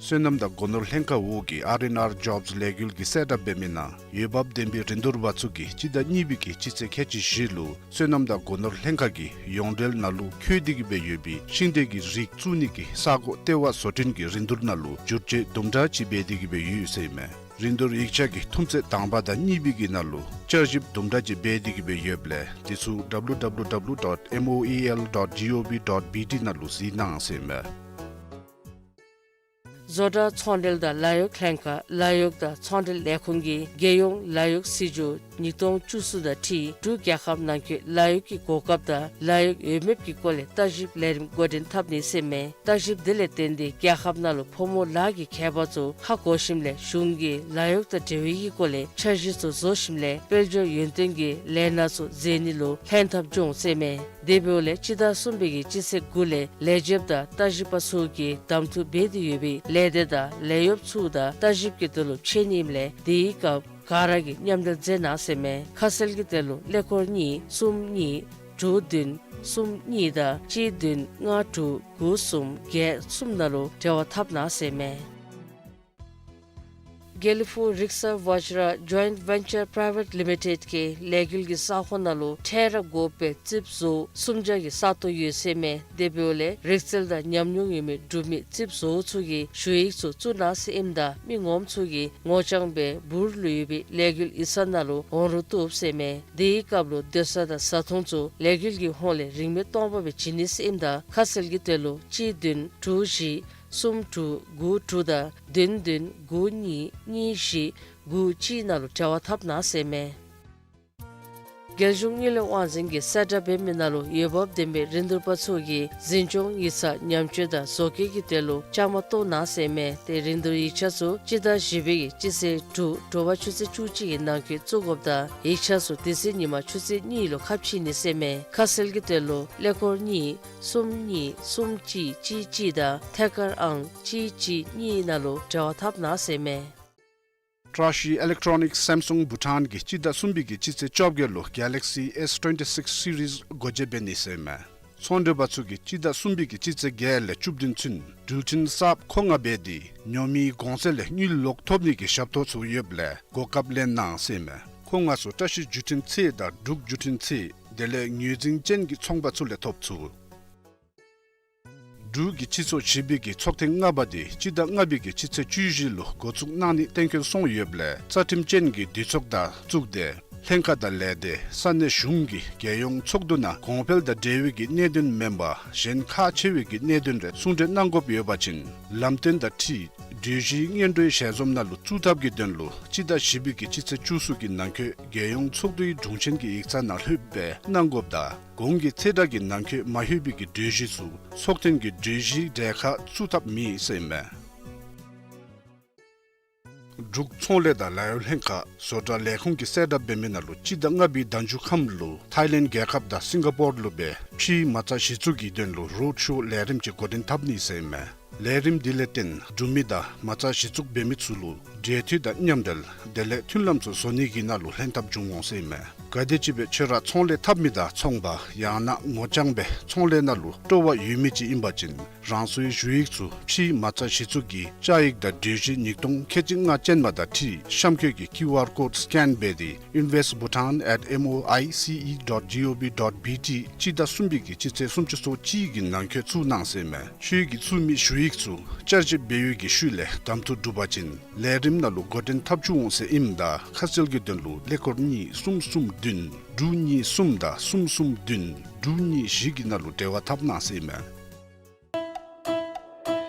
སོ་ནམ་དང་སྒོ་ནོར་ལྷན་ཁག་འོག་གི་R and R Jobs ལས་འགུལ་གྱིས་གསལ་བསྒྲགས་འབད་མི་ནང་འོས་འབབ་ལྡན་པའི་རིན་བསྡུར་པ་ཚུ་གིས་སྤྱི་ཟླ་གཉིས་པའི་གི་སྤྱི་ཚེས་ཁལ་གཅིག་བཞི་ལུ་སོ་ནམ་དང་སྒོ་ནོར་ལྷན་ཁག་གིས་ཡོངས་འབྲེལ་ནང་ལུ་འཁོད་དེ་གི་སྦེ་ཡོད་པའི་ཤིང་འབྲས་ཀྱི་རིགས་བཙུགས་ནི་གི་ས་གོ་ལྟེ་བ་བཟོ་སྐྲུན་གྱི་རིན་བསྡུར་ནང་ལུ་བསྒྱུར་བཅོས་དུམ་གྲ་ཅིག་འབད་དེ་གི་སྦེ་ཡོད་ཟེར་ཨིན་མས། རིན་བསྡུར་ཡིག་ཆ་གི་ཐུམ་ཚད་དང་པ་དང་གཉིས་པའི་གི་ནང་ལུ་བསྐྱར་ཞིབ་དུམ་གྲ་ཅིག་འབད་དེ་གི་སྦེ་ཡོདཔ་ལས་དེ་ཚུ་W W W dot M O E L dot G O V dot B T ནང་ལུ་གཟིགས་གནང་ཟེར་ཨིན་མས། བཟོ་གྲྭ་ཚོང་འབྲེལ་དང་ལཱ་གཡོག་ལྷན་ཁག་ལཱ་གཡོག་དང་ཚོང་འབྲེལ་ལས་ཁུངས་ཀྱིས་རྒྱལ་ཡོངས་ལཱ་གཡོག་སྲིད་བྱུས་ ཉིས་སྟོང་བཅུ་གསུམ་དང་འཁྲིལ་འབྲུག་རྒྱལ་ཁབ་ནང་འཁོད་ལཱ་གཡོག་གི་གོ་སྐབས་དང་ལཱ་གཡོག་ཡོད་མེད་ཀྱི་སྐོར་ལས་བརྟག་ཞིབ་ལས་རིམ་འགོ་འདྲེན་འཐབ་ནི་ཟེར་མས། བརྟག་ཞིབ་དེ་ལས་བརྟེན་ཏེ་རྒྱལ་ཁབ་ནང་ལུ་ཕོ་མོ་ལཱ་གི་ཁྱད་པར་ཚུ་ཧ་གོ་ཞིནམ་ལས་གཞུང་གིས་ལཱ་གཡོག་དང་འབྲེལ་བའི་གི་སྐོར་ལས་འཆར་གཞི་ཚུ་བཟོ་ཞིནམ་ལས་དཔལ་འབྱོར་ཡོན་ཏན་གྱི་ལས་སྣ་ཚུ་མཛད་ནི་ལུ་ལྷན་ཐབས་འབྱུང་ཟེར་མས། དེ་འབདཝ་ལས་སྤྱི་ཟླ་གསུམ་པའི་གི་སྤྱི་ཚེས་དགུ་ལས་ལས་བྱེདཔ་དང་བརྟག་ཞིབ་པ་ཚུ་གིས་གདམ་འཐུ་འབད་དེ་ཡོད་པའི་ལས་སྡེ་དང་ལས་གཡོགཔ་ཚུ་དང་བརྟག་ཞིབ་ཀྱི་དོན་ལུ་འཕྱད་ནི་ཨིནམ་ལས་དེའི་སྐབས་ག་ར་གིས་མཉམ་འབྲེལ་མཛད་གནང་ཟེར་མས། ཁ་གསལ་གྱི་དོན་ལུ་ཀླད་ཀོར་གཉིས་གསུམ་གཉིས་དྲུག་བདུན་གསུམ་གཉིས་དང་གཅིག་བདུན་ལྔ་དྲུག་དགུ་གསུམ་བརྒྱད་གསུམ་ནང་ལུ་འབྲེལ་བ་འཐབ་གནང་ཟེར་མས། དགེ་ལེགས་ཕུག་རིག་གསར་བཛྲ་ཇོའིནཊ་ཝེན་ཅར་པྲའི་ཝེཊ་ལི་མི་ཊེཌ་གི་ལས་འགུལ་གྱི་ས་ཁོངས་ནང་ལུ་འཕྲལ་ར་དགོ་པའི་རྩིགཔ་བཟོ་སུམ་བརྒྱ་གི་ས་སྟོང་ཡོད་ཟེར་མས། དེ་འབདཝ་ལས་རིག་རྩལ་དང་ཉམས་མྱོང་ཡོད་མི་འབྲུག་མི་རྩིགཔ་བཟོ་ཚུ་གིས་ཞུ་ཡིག་ཚུ་བཙུགས་གནང་ཟེར་ཨིནམ་ད་མི་ངོམ་ཚུ་གིས་ངོ་རྐྱང་སྦེ་འབུར་ལུ་ཡོད་པའི་ལས་འགུལ་ཡིག་ཚང་ནང་ལུ་འོང་རུང་བཏུབ་ཟེར་མས། དེའི་སྐབས་ལུ་སྡོད་ས་དང་བཟའ་འཐུང་ཚུ་ལས་འགུལ་གྱི་ཧོངས་ལས་རིན་མེད་སྟོང་པ་སྦེ་བྱིན་ནི་ཟེར་ཨིནམ་ད་ཁ་གསལ་གྱི་དོན་ལུ་གཅིག་བདུན་དྲུག་བཞི་གསུམ་དྲུག་དགུ་དྲུག་དང་བདུན་བདུན་དགུ་གཉིས་གཉིས་བཞི་དགུ་གཅིག་ནང་ལུ་འབྲེལ་བ་འཐབ་གནང་ཟེར་མས། རྒྱལ་གཞུང་དངུལ་ལས་དབང་འཛིན་གྱིས་གསལ་བསྒྲགས་འབད་མི་ནང་ལུ་འོས་འབབ་ལྡན་པའི་རིན་བསྡུར་པ་ཚུ་གིས་འཛིན་སྐྱོང་ཡིག་ཚང་ཉམས་བཅོས་དང་བཟོ་བཀོད་ཀྱི་དོན་ལུ་བཅའ་མར་གཏོགས་གནང་ཟེར་མས། ཏེ་རིན་བསྡུར་ཡིག་ཆ་ཚུ་སྤྱི་ཟླ་བཞི་པའི་གི་སྤྱི་ཚེས་དྲུག་དྲོ་པ་ཆུ་ཚོད་བཅུ་གཅིག་གི་ནང་འཁོད་བཙུགས་དགོཔ་དང་ཡིག་ཆ་ཚུ་དེ་ཚེ་ཉིན་མ་ཆུ་ཚོད་གཉིས་ལུ་ཁ་ཕྱེ་ནི་ཟེར་མས། ཁ་གསལ་གྱི་དོན་ལུ་ཀླད་ཀོར་གཉིས་གསུམ་གཉིས་གསུམ་གཅིག་གཅིག་གཅིག་དང་ཐད་ཀར་ཨང་གཅིག་གཅིག་གཉིས་ནང་ལུ་འབྲེལ་བ་འཐབ་གནང་ཟེར་མས། བཀྲ་ཤིས་ཨི་ལེག་ཊོ་ནིཀ་སེམ་སུང་བྷུ་ཊཱན་གྱིས་སྤྱི་ཟླ་གསུམ་པའི་གི་སྤྱི་ཚེས་བཅོ་བརྒྱད་ལུ་གེ་ལེག་སི་ཨེསི་ཊུ་ཝེན་ཊི་སིགསི་སི་རིསི་སྒོ་འབྱེད་འབད་ནི་ཟེར་མས། ཚོང་འབྲེལ་པ་ཚུ་གིས་སྤྱི་ཟླ་གསུམ་པའི་གི་སྤྱི་ཚེས་བརྒྱད་ལས་བཅུ་བདུན་ཚུན་འགྲུལ་འཕྲིན་གསརཔ་མཁོ་མངགས་འབད་དེ་ཉོ་མིའི་གོང་ཚད་ལས་དངུལ་ལོག་ཐོབ་ནི་གི་ཞབས་ཏོག་ཚུ་ཡོདཔ་ལས་གོ་སྐབས་ལེན་གནང་ཟེར་མས། མཁོ་མངགས་ཚུ་བཀྲ་ཤིས་བརྒྱུད་འཕྲིན་ཚད་དང་འབྲུག་བརྒྱུད་འཕྲིན་ཚད་དེ་ལས་ངོས་འཛིན་ཅན་གྱི་ཚོང་པ་ཚུ་ལས་ཐོབ་ཚུགས། འབྲུག་གི་སྤྱི་ཚོགས་བཞི་པའི་གི་ཚོགས་ཐེངས་ལྔ་པ་དེ་སྤྱི་ཟླ་ལྔ་པའི་གི་སྤྱི་ཚེས་བཅུ་བཞི་ལུ་འགོ་བཙུགས་གནང་ནི་གཏན་འཁེལ་སོང་ཡོདཔ་ལས་རྩ་ཁྲིམས་ཅན་གྱི་འདུས་ཚོགས་དང་བཙུགས་ཏེ་ལྷན་ཁག་དང་ལས་སྡེ་ས་གནས་གཞུང་གི་རྒྱལ་ཡོངས་ཚོགས་འདུ་ནང་གོང་འཕེལ་དང་འབྲེལ་བའི་གི་གནད་དོན་མེན་པར་གཞན་ཁག་ཆེ་བའི་གི་གནད་དོན་རེ་གསུང་གྲོས་གནང་དགོཔ་ཡོད་པ་ཅིན་ལམ་སྟོན་དང་འཁྲིལ་གྲོས་གཞི་སྔོན་འགྲོའི་ཞལ་འཛོམས་ནང་ལུ་བཙུགས་ཐབས་ཀྱི་དོན་ལུ་སྤྱི་ཟླ་བཞི་པའི་གི་སྤྱི་ཚེས་བཅུ་གསུམ་གྱི་ནང་འཁོད་རྒྱལ་ཡོངས་ཚོགས་འདུའི་དྲུང་ཆེན་གྱི་ཡིག་ཚང་ནང་ལྷོདཔ་སྦེ་གནང་དགོཔ་དང་གོང་གི་ཚེས་གྲངས་ཀྱི་ནང་འཁོད་མ་ལྷོད་པའི་གི་གྲོས་གཞི་ཚུ་ཚོགས་ཐེངས་ཀྱི་གྲོས་གཞིའི་གྲལ་ཁར་བཙུགས་ཐབས་མེད་ཟེར་ཨིན་མས། འབྲུག་ཚོང་ལས་དང་ལཱ་གཡོག་ལྷན་ཁག་བཟོ་གྲྭ་ལས་ཁུངས་ཀྱིས་གསལ་བསྒྲགས་འབད་མི་ནང་ལུ་སྤྱི་ཟླ་ལྔ་པའི་ཟླ་མཇུག་ཁམས་ལུ་ཐཱའི་ལེནཌ་རྒྱལ་ཁབ་དང་སིང་ག་པོར་ལུ་སྦེ་ཕྱིའི་མ་རྩ་གཞི་བཙུགས་ཀྱི་དོན་ལུ་རོཌ་ཤོ་ལས་རིམ་ཅིག་འགོ་འདྲེན་འཐབ་ནི་ཟེར་ཨིན་མས། ལས་རིམ་འདི་ལས་བརྟེན་འབྲུག་མི་དང་མ་རྩ་གཞི་བཙུགས་འབད་མི་ཚུ་ལུ་འབྲེལ་མཐུད་དང་མཉམ་འབྲེལ་དེ་ལས་མཐུན་ལམ་ཚུ་བཟོ་ནི་གི་ནང་ལུ་ལྷན་ཐབས་འབྱུང་འོང་ཟེར་ཨིན་མས། ག་དེམ་ཅིག་སྦེ་ཁྱོད་ར་ཚོང་ལས་འཐབ་མི་དང་ཚོང་པ་ཡང་ན་ངོ་རྐྱང་སྦེ་ཚོང་ལས་ནང་ལུ་སྤྲོ་བ་ཡོད་མི་ཅིག་ཨིན་པ་ཅིན་རང་སོའི་ཞུ་ཡིག་ཚུ་ཕྱིའི་མ་རྩ་གཞི་བཙུགས་ཀྱི་བཅའ་ཡིག་དང་གྲོས་གཞི་ཉིས་སྟོང་ཁལ་གཅིག་ལྔ་ཅན་མ་དང་འཁྲིལ་གཤམ་འཁོད་ཀྱི་ཀིའུ་ཨར་ཀོཌ་སི་ཀེན་འབད་དེ་invest bhutan at M O I C E dot G O V dot B T སྤྱི་ཟླ་གསུམ་པའི་གི་སྤྱི་ཚེས་སུམ་ཅུ་སོ་གཅིག་གི་ནང་འཁོད་བཙུགས་གནང་ཟེར་ཨིན་མས། ཁྱོད་ཀྱིས་བཙུགས་མི་ཞུ་ཡིག་ཚུ་བསྐྱར་ཞིབ་འབད་བའི་གི་ཤུལ་ལས་གདམ་འཐུ་གྲུབ་པ་ཅིན་ལས་རིམ་ནང་ལུ་འགོ་འདྲེན་འཐབ་བཅུག་འོང་ཟེར་ཨིནམ་ད་ཁ་གསལ་གྱི་དོན་ལུ་ཀླད་ཀོར་གཉིས་གསུམ་གསུམ་བདུན་དྲུག་གཉིས་གསུམ་དང་གསུམ་གསུམ་བདུན་དྲུག་གཉིས་བཞི་གི་ནང་ལུ་འབྲེལ་བ་འཐབ་གནང་ཟེར་ཨིན་མས།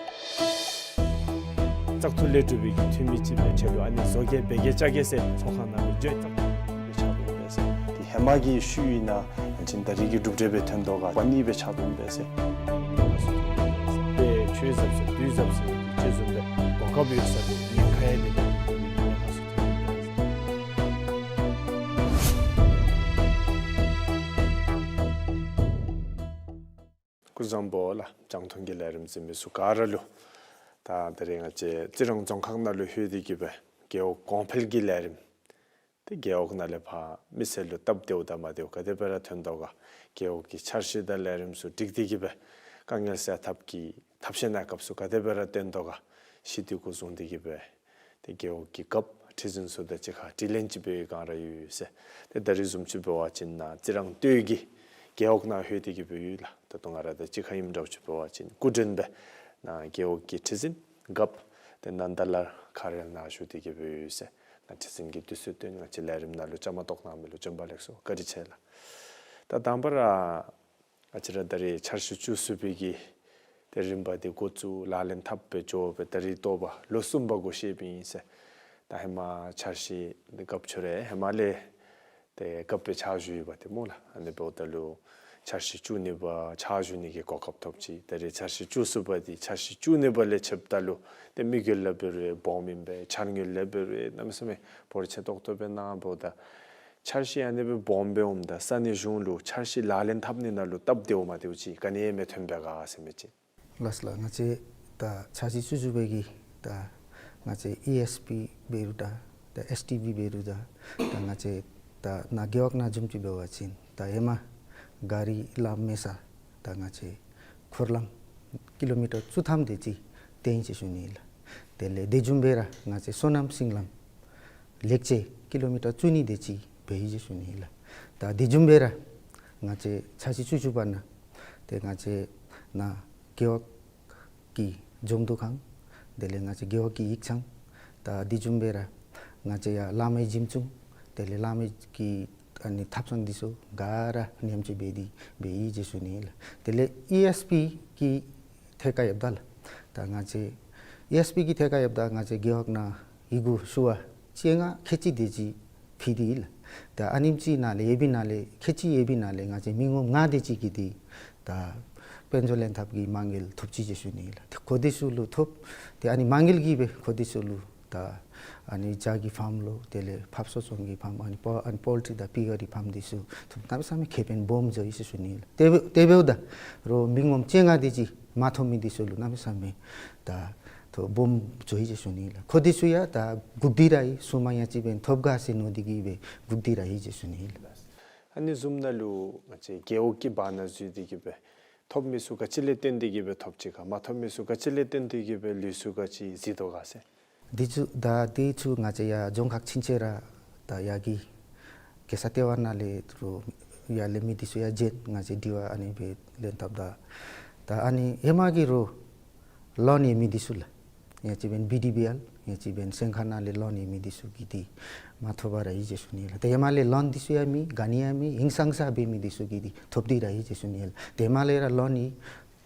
བཙག་འཐུ་ལས་གྲུབ་པའི་གི་འཐུས་མི་ཅིག་སྦེ་ཆགས་འདུག། ཨ་ནི་བཟོ་བཀོད་འབད་གེ་བཅའ་གེ་ཟེར་ཚོགས་ཁང་ནང་ལུ་འགྱོ་བཙག་འཐུ་སྦེ་ཆགས་འདུག་པས་ཟེར། དེ་ཧེ་མ་གི་ཤུལ་ཨིན་ན་ཨ་ནི་ད་རིས་ཀྱི་གྲུབ་འབྲས་སྦེ་ཐོན་དོ་ག་པ་ནི་སྦེ་ཆགས་འདུག་པས་ཟེར། དཔེ་ཆོས་ཟབ་ཟེར་དུས་ཟབ་ཟེར་ཅིག་བཟུམ་སྦེ་གོ་སྐབས་ཡོད་ས་འདི་ཉེན་ཁ་ཡང་འདི་ཉེན་ཁ་སུ་ཐོན་སྐུ་གཟུགས་བཟང་པོ་ལགས། རྒྱང་མཐོང་གི་ལས་རིམ་གཟིགས་མི་ཚུ་ག་ར་ལུ། ད་ད་རིས་ང་བཅས་རྩི་རང་རྫོང་ཁག་ནང་ལུ་ལྷོད་དེ་གི་སྦེ་རྒེད་འོག་གོང་འཕེལ་གྱི་ལས་རིམ། ཏེ་རྒེད་འོག་ནང་ལས་ཕར་མི་སེར་ལུ་སྟབས་བདེཝ་དང་མ་བདེཝ་ག་དེ་སྦེ་ར་ཐོན་དོ་ག། རྒེད་འོག་གི་འཆར་གཞི་དང་ལས་རིམ་ཚུ་སྒྲིག་སྟེ་གི་སྦེ་དཀའ་ངལ་སེལ་ཐབས་ཀྱི་ཐབས་ཤེས་གནང་སྐབས་སུ་ག་དེ་སྦེ་ར་བཏོན་དོ་ག། གཞི་དེ་གུ་བཟུང་སྟེ་གི་སྦེ་ཏེ་རྒེད་འོག་གི་རྒཔོ་ཁྲི་འཛིན་ཚུ་དང་གཅིག་ཁར་དྲི་ལན་ཅིག་འབད་བའི་སྒང་ར་ཡོད་ཡོད་ཟེར། ཏེ་ད་རིས་བཟུམ་ཅིག་འབད་བ་ཅིན་ནཱ་རྩི་རང་སྟོད་ཀྱི་རྒེད་འོག་ནང་ལྷོད་དེ་གི་སྦེ་ཡོད་ལགས། ད་ལྟོ་ང་ར་དང་གཅིག་ཁར་ཨིནམ་འདྲཝ་ཅིག་འབད་བ་ཅིན་སྐུ་མགྲོན་སྦེ་ནཱ་རྒེད་འོག་གི་ཁྲི་འཛིན་རྒཔོ་ཏེ་ནན་ད་ལགས་ཁ་རལ་ནཱ་བཞུགས་ཏེ་གི་སྦེ་ཡོད་ཟེར། ནཱ་ཁྲི་འཛིན་གྱིས་དུས་ཚོད་བཏོན་ང་བཅས་ལས་རིམ་ནང་ལུ་བཅའ་མར་གཏོགས་གནང་མི་ལུ་བྱོན་པ་ལེགས་སོ། བཀའ་དྲིན་ཆེ་ལགས། ད་དང་པ་ར་ང་བཅས་ར་ད་རིས་འཆར་གཞི་བཅུ་གསུམ་པའི་གི་ཏེ་རིམ་པ་འདི་འགོ་བཙུགས་ལག་ལེན་འཐབ་སྦེ་འགྱོ་སྦེ་ད་རིས་ཐོག་པ་ལོ་གསུམ་པ་འགོ་བཤདཔ་ཨིན་ཟེར། ད་ཧེ་མ་འཆར་གཞི་འདི་རྒཔོ་ཁྱོད་ར་ཧེ་མ་ལས་ ཏེ་སྐབས་སྦེ་ཕྱག་ཞུ་ཡོདཔ་འདི་སྨོ་ལགས། ཨ་ནི་འབདཝ་ད་ལུ་འཆར་གཞི་བཅུ་གཉིས་པ་ཕྱག་ཞུ་ནི་གི་གོ་སྐབས་ཐོབ་ཅི། ད་རེས་འཆར་གཞི་བཅུ་གསུམ་པ་འདི་འཆར་གཞི་བཅུ་གཉིས་པ་ལས་ཕྱདཔ་ད་ལུ་ཏེ་དམིགས་ཡུལ་ལས་འབད་རུང་སྦོམ་ཨིན་པས། འཆར་དངུལ་ལས་འབད་རུང་གནམ་མེད་ས་མེད་འབོར་ཆེ་ཏོག་ཏོ་སྦེ་གནང་འབདཝ་ད་འཆར་གཞི་ཨ་ནི་སྦེ་སྦོམ་སྦེ་འོངམ་ད་ས་གནས་གཞུང་ལུ་འཆར་གཞི་ལག་ལེན་འཐབ་ནི་ནང་ལུ་སྟབས་བདེཝ་མ་བདེཝ་ཅིག་ག་ནི་ཡང་མི་ཐོན་པས་ག་ཟེར་མི་ཅིག། ལགས་ལགས། ང་བཅས་ད་འཆར་གཞི་བཅུ་བཅུ་པའི་གི་ད་ང་བཅས་ཨི་ཨེསི་པི་འབད་རུང་ད་ད་ཨེསི་ཊི་བི་འབད་རུང་ད་ད་ང་བཅས་ད་ནཱ་རྒེད་འོག་ནང་བཟུམ་ཅིག་འབད་བ་ཅིན་ད་ཧེ་མ་གཱ་རི་ལམ་མེད་ས་ད་ང་བཅས་འཁོར་ལམ་ཀི་ལོ་མི་ཊར་བཅུ་ཐམ་དེ་ཅིག་བཏོན་ཡི་ཟེར་ཞུ་ནི་ལགས། དེ་ལས་དེ་བཟུམ་སྦེ་ར་ང་བཅས་སོ་ནམ་སིང་ལམ་ལེགས་བཅོས་ཀི་ལོ་མི་ཊར་བཅུ་གཉིས་དེ་ཅིག་འབད་ཡི་ཟེར་ཞུ་ནི་ལགས། ད་དེ་བཟུམ་སྦེ་ར་ང་བཅས་འཆར་གཞི་བཅུ་བཅུ་པ་ནང་ཏེ་ང་བཅས་ནཱ་རྒེད་འོག་གི་ལྗོངས་འདུ་ཁང་དེ་ལས་ང་བཅས་རྒེད་འོག་གི་ཡིག་ཚང་ད་དེ་བཟུམ་སྦེ་ར་ང་བཅས་ཡར་བླ་མའི་གཞི་བཙུན་དེ་ལས་བླ་མའི་གི་ཨ་ནི་ཐབ་ཚང་འདི་ཚུ་ག་ར་མཉམ་སྤྱོད་འབད་དེ་འབད་ཡི་ཟེར་ཞུ་ནི་ལགས། དེ་ལས་ཨི་ཨེསི་པི་གི་ཐད་ཁར་ཡོདཔ་ད་ལགས། ད་ང་བཅས་ཨི་ཨེསི་པི་གི་ཐད་ཁར་ཡོདཔ་ད་ང་བཅས་རྒེད་འོག་ནང་ཡི་གུ་ཞུ་བ་བཅོ་ལྔ་ཁལ་གཅིག་དེ་ཅིག་ཕུལ་ཏེ་ཡོད་ལགས། ད་ཨ་ནེམ་ཅིག་ནང་ལས་ཡོད་པའི་ནང་ལས་ཁལ་གཅིག་ཡོད་པའི་ནང་ལས་ང་བཅས་མི་ངོམ་ལྔ་དེ་ཅིག་གིས་འདི་ད་དཔལ་འབྱོར་ལེན་ཐབས་ཀྱི་མ་དངུལ་ཐོབ་ཅི་ཟེར་ཞུ་ནི་ལགས། ཏེ་ཁོང་དེ་ཚུ་ལུ་ཐོབ་ཏེ་ཨ་ནི་མ་དངུལ་གྱིས་སྦེ་ཁོང་དེ་ཚུ་ལུ་ད་ཨ་ནི་བྱ་གི་ཕཱམ་ལོ་དེ་ལས་ཕགཔ་གསོ་སྐྱོང་གི་ཕཱམ་ཨ་ནི་པོ་ཨ་ནི་པོལ་ཊི་རི་དང་པི་ག་རི་ཕཱམ་དེ་ཚུ་ཐོབ་གནམ་མེད་ས་མེད་ཁེ་ཕན་སྦོམ་འགྱོ་ཡི་ཟེར་ཞུ་ནི་ལགས། དེ་འབདཝ་ད་རོགས་མི་ངོམ་བཅོ་ལྔ་དེ་ཅིག་མ་ཐོབ་མི་དེ་ཚུ་ལུ་གནམ་མེད་ས་མེད་ད་ཐོབ་སྦོམ་འགྱོ་ཡི་ཟེར་ཞུ་ནི་ལགས། ཁོང་དེ་ཚུ་ཡང་ད་སྒུག་སྟེ་ར་ཡོད། སོ་མ་ཡང་ཅིག་འབདན་ཐོབ་ག་ཟེར་མནོ་སྟེ་གིས་སྦེ་སྒུག་སྟེ་ར་ཡོད་ཟེར་ཞུ་ནི་ལགས། ཨ་ནི་བཟུམ་ནང་ལུ་ང་བཅས་རྒེད་འོག་གི་བར་ན་འཛུལ་ཏེ་གིས་སྦེ་ཐོབ་མི་ཚུ་ག་ཅི་ལས་བརྟེན་ཏེ་གིས་སྦེ་ཐོབ་ཅི་ག་མ་ཐོབ་མི་ཚུ་ག་ཅི་ལས་བརྟེན་ཏེ་གིས་སྦེ་ལུས་ཚུ་ག་ཅི་འཛོལ་དོ་ག་ཟེར། འདི་ཚུ་ད་འདི་ཚུ་ང་བཅས་ཡར་རྫོང་ཁག་ཕྱིན་ཆད་ར་ད་ཡར་གྱི་རྒྱལ་ས་ལྟེ་བ་ནང་ལས་རོགས་ཡར་ལས་མི་འདི་ཚུ་ཡར་བྱོན་ང་བཅས་དྲི་བ་ཨ་ནི་སྦེ་ལེན་ཐབས་ད་ད་ཨ་ནི་ཧེ་མ་གི་རོགས་ལོན་ཡོད་མི་འདི་ཚུ་ལགས། ཡང་ཅིན་འབདན་བི་ཌི་བི་ཨེལ་ཡང་ཅིན་འབདན་སེང་ཁ་ནང་ལས་ལོན་ཡོད་མི་འདི་ཚུ་གིས་འདི་མ་ཐོབ་པར་ཡོད་ཟེར་ཞུ་ནི་ལགས། ཏེ་ཧེ་མ་ལས་ལོན་འདི་ཚུ་ཡང་མེད་ག་ནི་ཡང་མེད་ཧིང་སངས་ས་འབད་མི་འདི་ཚུ་གིས་འདི་ཐོབ་སྟེ་ར་ཡོད་ཟེར་ཞུ་ནི་ལགས། ཏེ་ཧེ་མ་ལས་ར་ལོན་འདི་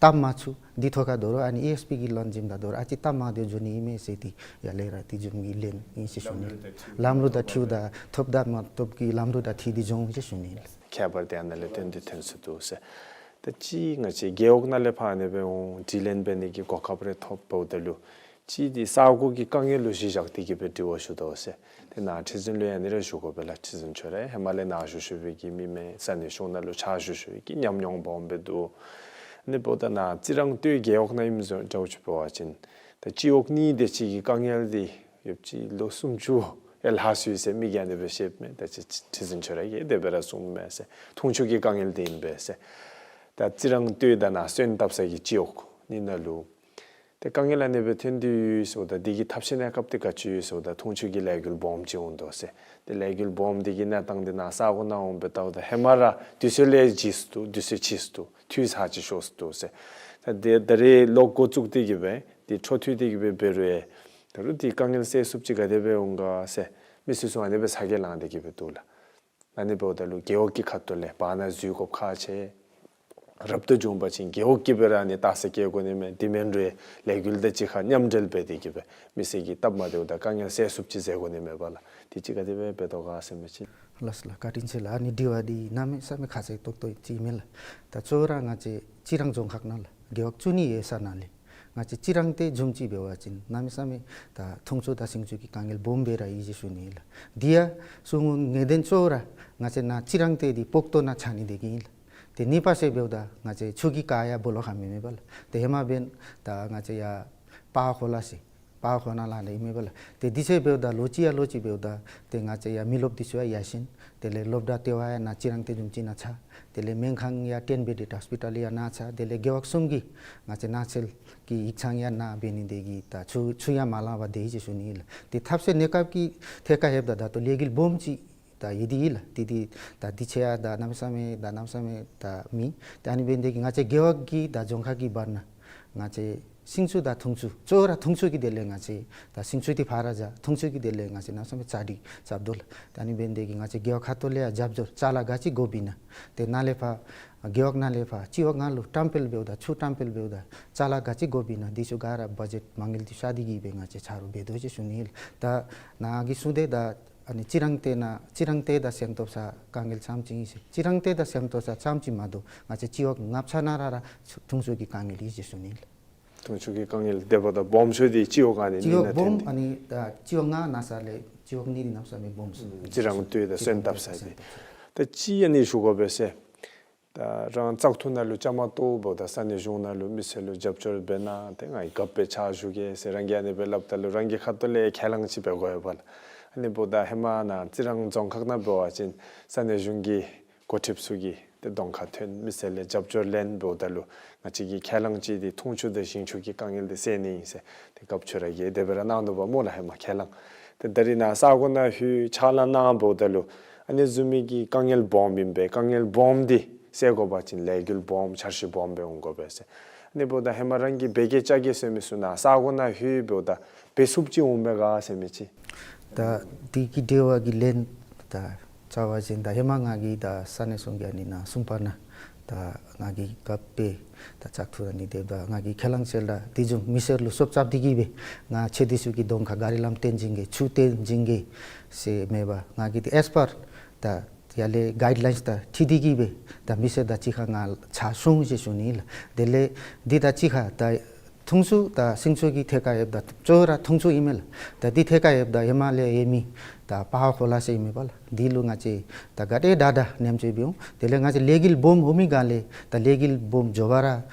བཏབ་མ་ཚུགས། འདི་ཐོག་ཁར་དོ་རུང་ཨ་ནི་ཨི་ཨེསི་པི་གི་ལོན་བྱིནམ་ད་དོ་རུང་ཨ་ཙི་སྟབས་མ་བདེཝ་འགྱོ་ནི་ཨིན་མས་ཟེར་ཏེ་ཡར་ལས་ར་དེ་བཟུམ་གྱི་ལན་ཨིན་ཟེར་ཞུ་ནི་ལགས། ལམ་ལུགས་དང་འཁྲིལཝ་ད་ཐོབ་དང་མ་ཐོབ་ཀྱི་ལམ་ལུགས་དང་འཁྲིལ་ཏེ་འགྱོ་འོང་ཟེར་ཞུ་ནི་ལགས། ཁྱད་པར་དེ་ཨ་ནཱ་ལས་བརྟེན་ཏེ་ཐོན་སོ་ནུག་ཟེར། ད་ཅི་ང་བཅས་རྒེད་འོག་ནང་ལས་ཕར་ཨ་ནི་སྦེ་འོང་དྲི་ལན་འབད་ནི་གི་གོ་སྐབས་རེ་ཐོབ་འབདཝ་ད་ལུ་ཅིག་འདི་ས་གོ་གི་དཀའ་ངལ་ལུ་གཞི་བཞག་སྟེ་གིས་སྦེ་དྲི་བ་ཞུ་དོ་ཟེར། ཏེ་ནཱ་ཁྲི་འཛིན་ལུ་ཡང་ཨ་ནི་ར་ཞུ་དགོ་པས་ལགས། ཁྲི་འཛིན་མཆོག་ར་ཧེ་མ་ལས་ནཱ་བཞུགས་བཞུགས་པའི་གི་མི་མེན་ས་གནས་གཞུང་ནང་ལུ་ཕྱག་ཞུ་ཞུ་བའི་གི་ཉམས་མྱོང་སྦོམ་སྦེ་འདུག། ཨ་ནི་འབདཝ་ད་ནཱ་རྩི་རང་སྟོད་རྒེད་འོག་ནང་ཨིནམ་འདྲཝ་ཅིག་འབད་བ་ཅིན་ད་སྤྱི་འོག་གཉིས་དེ་ཅིག་གི་དཀའ་ངལ་འདི་ཡོདཔ་ཅིག་ལོ་སུམ་ཅུ་ཡར་ལྷག་སོ་ཡི་ཟེར་མི་གིས་ཨ་ནི་སྦེ་བཤདཔ་མས། ད་ཅི་ཁྲི་འཛིན་མཆོག་ར་གིས་དེ་སྦེ་ར་གསུངམ་མས་ཟེར། འཐུང་ཆུ་གི་དཀའ་ངལ་འདི་ཨིན་པས་ཟེར། ད་རྩི་རང་སྟོད་དང་ནཱ་སོན་བཏབ་ས་གི་སྤྱི་འོག་གཉིས་ནང་ལུ་ཏེ་དཀའ་ངལ་ཨ་ནི་སྦེ་ཐོན་ཏེ་ཡོད་ཟེརཝ་ད་འདི་གི་ཐབས་ཤེས་གནས་སྐབས་འདི་ག་ཅི་ཡོད་ཟེརཝ་ད་འཐུང་ཆུ་གི་ལས་འགུལ་སྦོམ་ཅིག་འོང་དོ་ཟེར། ཏེ་ལས་འགུལ་སྦོམ་འདི་གི་གནས་སྟངས་འདི་ནཱ་ས་གོ་ནང་འོང་སྦེ་བལྟཝ་ད་ཧེ་མ་ར་དུས་ཚོད་ལས་བརྗེད་སོ་ནུག། དུས་ཚོད་ཕྱིས་སོ་ནུག། དུས་ཚོད་ཕྱིས་སོ་ནུག་ཟེར། ད་འདི་ད་རེས་ལོག་འགོ་བཙུགས་ཏེ་གིས་སྦེ་འདི་འཕྲོ་མཐུད་དེ་གིས་སྦེ་འབད་རུང་ད་རུང་འདི་དཀའ་ངལ་སེལ་ཚུགསཔ་ཅིག་ག་དེ་སྦེ་འོང་ག་ཟེར་མི་སེར་ཚུ་ཨ་ནི་སྦེ་ཚ་གྱང་ལང་སྟེ་གིས་སྦེ་འདུག་ལགས། ཨ་ནི་འབདཝ་ད་ལུ་རྒེད་འོག་གི་ཁ་ཐུག་ལས་བར་ན་འཛུལ་དགོཔ་ཁག་ཆེ། རབ་ཏུ་བྱུང་པ་ཅིན་རྒེད་འོག་གིས་སྦེ་ར་ཨ་ནི་རྟགས་གསལ་བཀོད་དགོ་ནི་མས། དེ་མེན་རུང་ལས་འགུལ་དང་གཅིག་ཁར་མཉམ་འབྲེལ་འབད་དེ་གིས་སྦེ་མི་སེར་གྱི་སྟབས་མ་བདེཝ་དང་དཀའ་ངལ་སེལ་ཚུགསཔ་ཅིག་མཛད་དགོ་ནི་མས་པ་ལགས། དེ་ཅིག་ག་དེ་སྦེ་འབད་དོ་ག་ཟེར་མི་ཅིག། ལགས་ལགས། བཀའ་དྲིན་ཆེ་ལགས། ཨ་ནི་དྲི་བ་འདི་གནམ་མེད་ས་མེད་ཁག་ཆེ་ཏོག་ཏོ་ཅིག་མས་ལགས། ད་གཙོ་བོ་ར་ང་བཅས་རྩི་རང་རྫོང་ཁག་ནང་ལགས་རྒེད་འོག་བཅུ་གཉིས་ཡོད་ས་ནང་ལས་ང་བཅས་རྩི་རང་སྟོད་བཟུམ་ཅིག་འབད་བ་ཅིན་གནམ་མེད་ས་མེད་ད་འཐུང་ཆུ་དང་སིང་ཆུ་གི་དཀའ་ངལ་སྦོམ་སྦེ་ར་ཡོད་ཟེར་ཞུ་ནི་ལགས། འདི་ཡང་གསུང་ངོ་ངེས་བདེན་གཙོ་བོ་ར་ང་བཅས་ནཱ་རྩི་རང་སྟོད་འདི་སྤོག་ཏོ་ནང་ཆགས་ནི་དེ་གིས་ཨིན་ལགས། ཏེ་གཉིས་པ་ཟེར་འབདཝ་ད་ང་བཅས་ཆུ་གི་ཁ་ཡང་སྦོ་ལོགས་ཁར་མེད་མས་པ་ལགས། ཏེ་ཧེ་མ་འབདན་ད་ང་བཅས་ཡར་སྤ་ཁོ་ལ་ཟེར་སྤ་ཁོ་ནང་ལས་ཨིན་མས་པ་ལགས། ཏེ་དེ་ཚེ་འབདཝ་ད་ལོ་གཅིག་ཡང་ལོ་གཅིག་འབདཝ་ད་ཏེ་ང་བཅས་ཡར་མི་རློབས་འདི་ཚུ་ཡང་ཡར་སོང་། དེ་ལས་སློབ་གྲྭ་ལྟེ་བ་ཡང་ནཱ་རྩི་རང་སྟོད་བཟུམ་ཅིག་ནང་ཆགས། དེ་ལས་སྨན་ཁང་ཡང་ཊེན་བེཌེཌ་ཧོསི་པི་ཊལ་ཡང་ནཱ་ཆགས། དེ་ལས་རྒེད་འོག་གསུམ་གྱི་ང་བཅས་ནགས་ཚལ་གྱི་ཡིག་ཚང་ཡང་ནཱ་འབད་ནི་དེ་གིས་ད་ཆུ་ཆུ་ཡང་མ་ལང་པར་སྡོད་ཡི་ཟེར་ཞུ་ནི་ཨིན་ལགས། ཏེ་ཐབས་ཤེས་གནས་སྐབས་ཀྱི་ཐད་ཁར་ལྷོདཔ་ད་ད་ལྟོ་ལས་འགུལ་སྦོམ་ཅིག་ད་ཡོད་དེ་ཨིན་ལགས། ཏེ་ཏེ་ད་དུས་ཚོད་ཡང་ད་གནམ་མེད་ས་མེད་ད་གནམ་མེད་ས་མེད་ད་མེད། ཏེ་ཨ་ནི་འབད་ནི་དེ་གིས་ང་བཅས་རྒེད་འོག་གི་ད་རྫོང་ཁག་གི་བར་ན་ང་བཅས་སིང་ཆུ་དང་འཐུང་ཆུ་གཙོ་བོ་ར་འཐུང་ཆུ་གི་དོན་ལས་ང་བཅས་ད་སིང་ཆུ་འདི་ཕར་ར་བཞག། འཐུང་ཆུ་གི་དོན་ལས་ང་བཅས་གནམ་མེད་ས་མེད་ཚ་གྱང་རྐྱབ་དོ་ལགས། ཏེ་ཨ་ནི་འབད་ནི་དེ་གིས་ང་བཅས་རྒེད་འོག་ཁ་ཐུག་ལས་ཡང་རྒྱབ་སྐྱོར་ཅ་ལ་ག་ཅི་དགོཔ་ཨིན་ན་ཏེ་ནཱ་ལས་ཕར་རྒེད་འོག་ནང་ལས་ཕར་སྤྱི་འོག་ནང་ལུ་བཀྲམ་སྤེལ་འབདཝ་ད་ཆུ་བཀྲམ་སྤེལ་འབདཝ་ད་ཅ་ལ་ག་ཅི་དགོཔ་ཨིན་ན་འདི་ཚུ་ག་ར་བ་ཇེཊ་མ་དངུལ་འདི་བཤད་དེ་གིས་སྦེ་ང་བཅས་ཆ་རོགས་འབད་དོ་ཟེར་ཞུ་ནི་ཨིན་ལགས། ད་ནཱ་གིས་གསུངས་ཏེ་ད་ ཨ་ནི་རྩི་རང་སྟེང་ན་རྩི་རང་སྟེང་དང་སེམས་སྟོབས་ས་དཀའ་ངལ་ཙམ་ཅིག་ཨིན་ཟེར། རྩི་རང་སྟེང་དང་སེམས་སྟོབས་ས་ཙམ་ཅིག་མ་དོ་ང་བཅས་སྤྱི་འོག་ལྔ་ཆ་ནང་ར་ར་འཐུང་ཆུ་གི་དཀའ་ངལ་ཨིན་ཟེར་ཞུ་ནི་ལགས། འཐུང་ཆུ་གི་དཀའ་ངལ་དེ་འབདཝ་ད་སྦོམ་ཤོས་འདི་སྤྱི་འོག་ལྔ་ནི་སྤྱི་འོག་ནི་ན་སྦོམ་ཐོན་ཏེ། ཨ་ནི་ད་སྤྱི་འོག་ལྔ་ནང་ས་ལས་སྤྱི་འོག་གཉིས་འདི་གནམ་ས་མེད་སྦོམ་སོང་། རྩི་རང་སྟེང་དང་སེམས་སྟོབས་ས་འདི། ད་ཅི་ཨ་ནི་ཞུ་དགོ་པས་ཟེར། ད་རང་བཙག་འཐུ་ནང་ལུ་བཅའ་མར་གཏོགས་འབདཝ་ད་ས་གནས་གཞུང་ནང་ལུ་མི་སེར་ལུ་རྒྱབ་སྐྱོར་འབད་གནང་སྟེ་ང་གིས་རྒཔོ་སྦེ་ཕྱག་ཞུ་གེ་ཟེར་རང་གིས་ཨ་ནི་སྦེ་སླབ་ད་ལུ་རང་གི་ཁ་ཐུག་ལས་ཁས་བླངས་ཅིག་འབད་དགོ་པས་ལགས། ཨ་ནི་འབདཝ་ད་ཧེ་མ་ནཱ་རྩི་རང་རྫོང་ཁག་ནང་འབད་བ་ཅིན་ས་གནས་གཞུང་གི་འགོ་ཁྲིདཔ་ཚུ་གིས་ཏེ་གདོང་ཁར་ཐོན་མི་སེར་ལས་རྒྱབ་སྐྱོར་ལེན་འབདཝ་ད་ལུ་ང་བཅས་ཀྱིས་ཁས་བླངས་ཅིག་འདི་འཐུང་ཆུ་དང་ཞིང་ཆུ་གི་དཀའ་ངལ་འདི་སེལ་ནི་ཨིན་ཟེར་ཏེ་རྒཔོ་ཁྱོད་ར་གིས་དེ་སྦེ་ར་གནང་ནུག་པ་སྨོ་ལགས། ཧེ་མ་ཁས་བླངས། ཏེ་ད་རིས་ནཱ་ས་གོ་ནང་ལྷོད་ཕྱག་ལཱ་གནང་འབདཝ་ད་ལུ་ཨ་ནི་བཟུམ་མའི་གི་དཀའ་ངལ་སྦོམ་ཨིན་པས། དཀའ་ངལ་སྦོམ་འདི་སེལ་དགོ་པ་ཅིན་ལས་འགུལ་སྦོམ་འཆར་གཞི་སྦོམ་སྦེ་འོང་དགོ་པས་ཟེར། ཨ་ནི་འབདཝ་ད་ཧེ་མ་རང་གིས་འབད་གེ་བཅའ་གེ་ཟེར་མི་ཚུ་ནཱ་ས་གོ་ནང་ལྷོད་འབདཝ་ད་འབད་ཚུགསཔ་ཅིག་འོང་པས་ག་ཟེར་མི་ཅིག། ད་དེ་གི་འབྲེལ་བ་གི་ལན་ད་རྩ་བ་ཅིན་ད་ཧེ་མ་ང་གིས་ད་ས་གནས་གཞུང་གི་ཨ་ནི་ནཱ་གསུམ་པ་ནང་ད་ང་གིས་རྒཔོ་སྦེ་ད་བཙག་འཐུ་ཨ་ནི་དེ་ད་ང་གིས་ཁས་བླངས་ཅིག་ད་དེ་བཟུམ་མི་སེར་ལུ་སོབ་རྐྱབ་སྟེ་གིས་སྦེ་ང་ཁྱེད་འདི་ཚུ་གི་གདོང་ཁར་གཱ་རི་ལམ་བཏོན་བྱིན་གེ་ཆུ་བཏོན་བྱིན་གེ་ཟེར་མེན་པར་ང་གིས་དེ་as per ད་ཡར་ལས་གཱའིཌ་ལའིནསི་དང་འཁྲིལ་ཏེ་གིས་སྦེ་ད་མི་སེར་དང་གཅིག་ཁར་ང་ཕྱག་ཞུ་འོང་ཟེར་ཞུ་ནི་ལགས། དེ་ལས་འདི་དང་གཅིག་ཁར་ད་འཐུང་ཆུ་དང་ཞིང་ཆུ་གི་ཐད་ཁར་ཡོདཔ་ད་གཙོ་བོ་ར་འཐུང་ཆུ་ཨིན་མས་ལགས། ད་འདི་ཐད་ཁར་ཡོདཔ་ད་ཧེ་མ་ལས་ཡོད་མི་ད་པ་ཧར་ཁོ་ལ་ཟེར་ཨིན་མས་པ་ལགས། འདི་ལུ་ང་བཅས་ད་ག་དེ་དྲག་དྲག་ཉམས་བཅོས་འབད་འོང་། དེ་ལས་ང་བཅས་ལས་འགུལ་སྦོམ་འོང་མི་ག་ལས་ད་ལས་འགུལ་སྦོམ་མགྱོགས་པ་ར་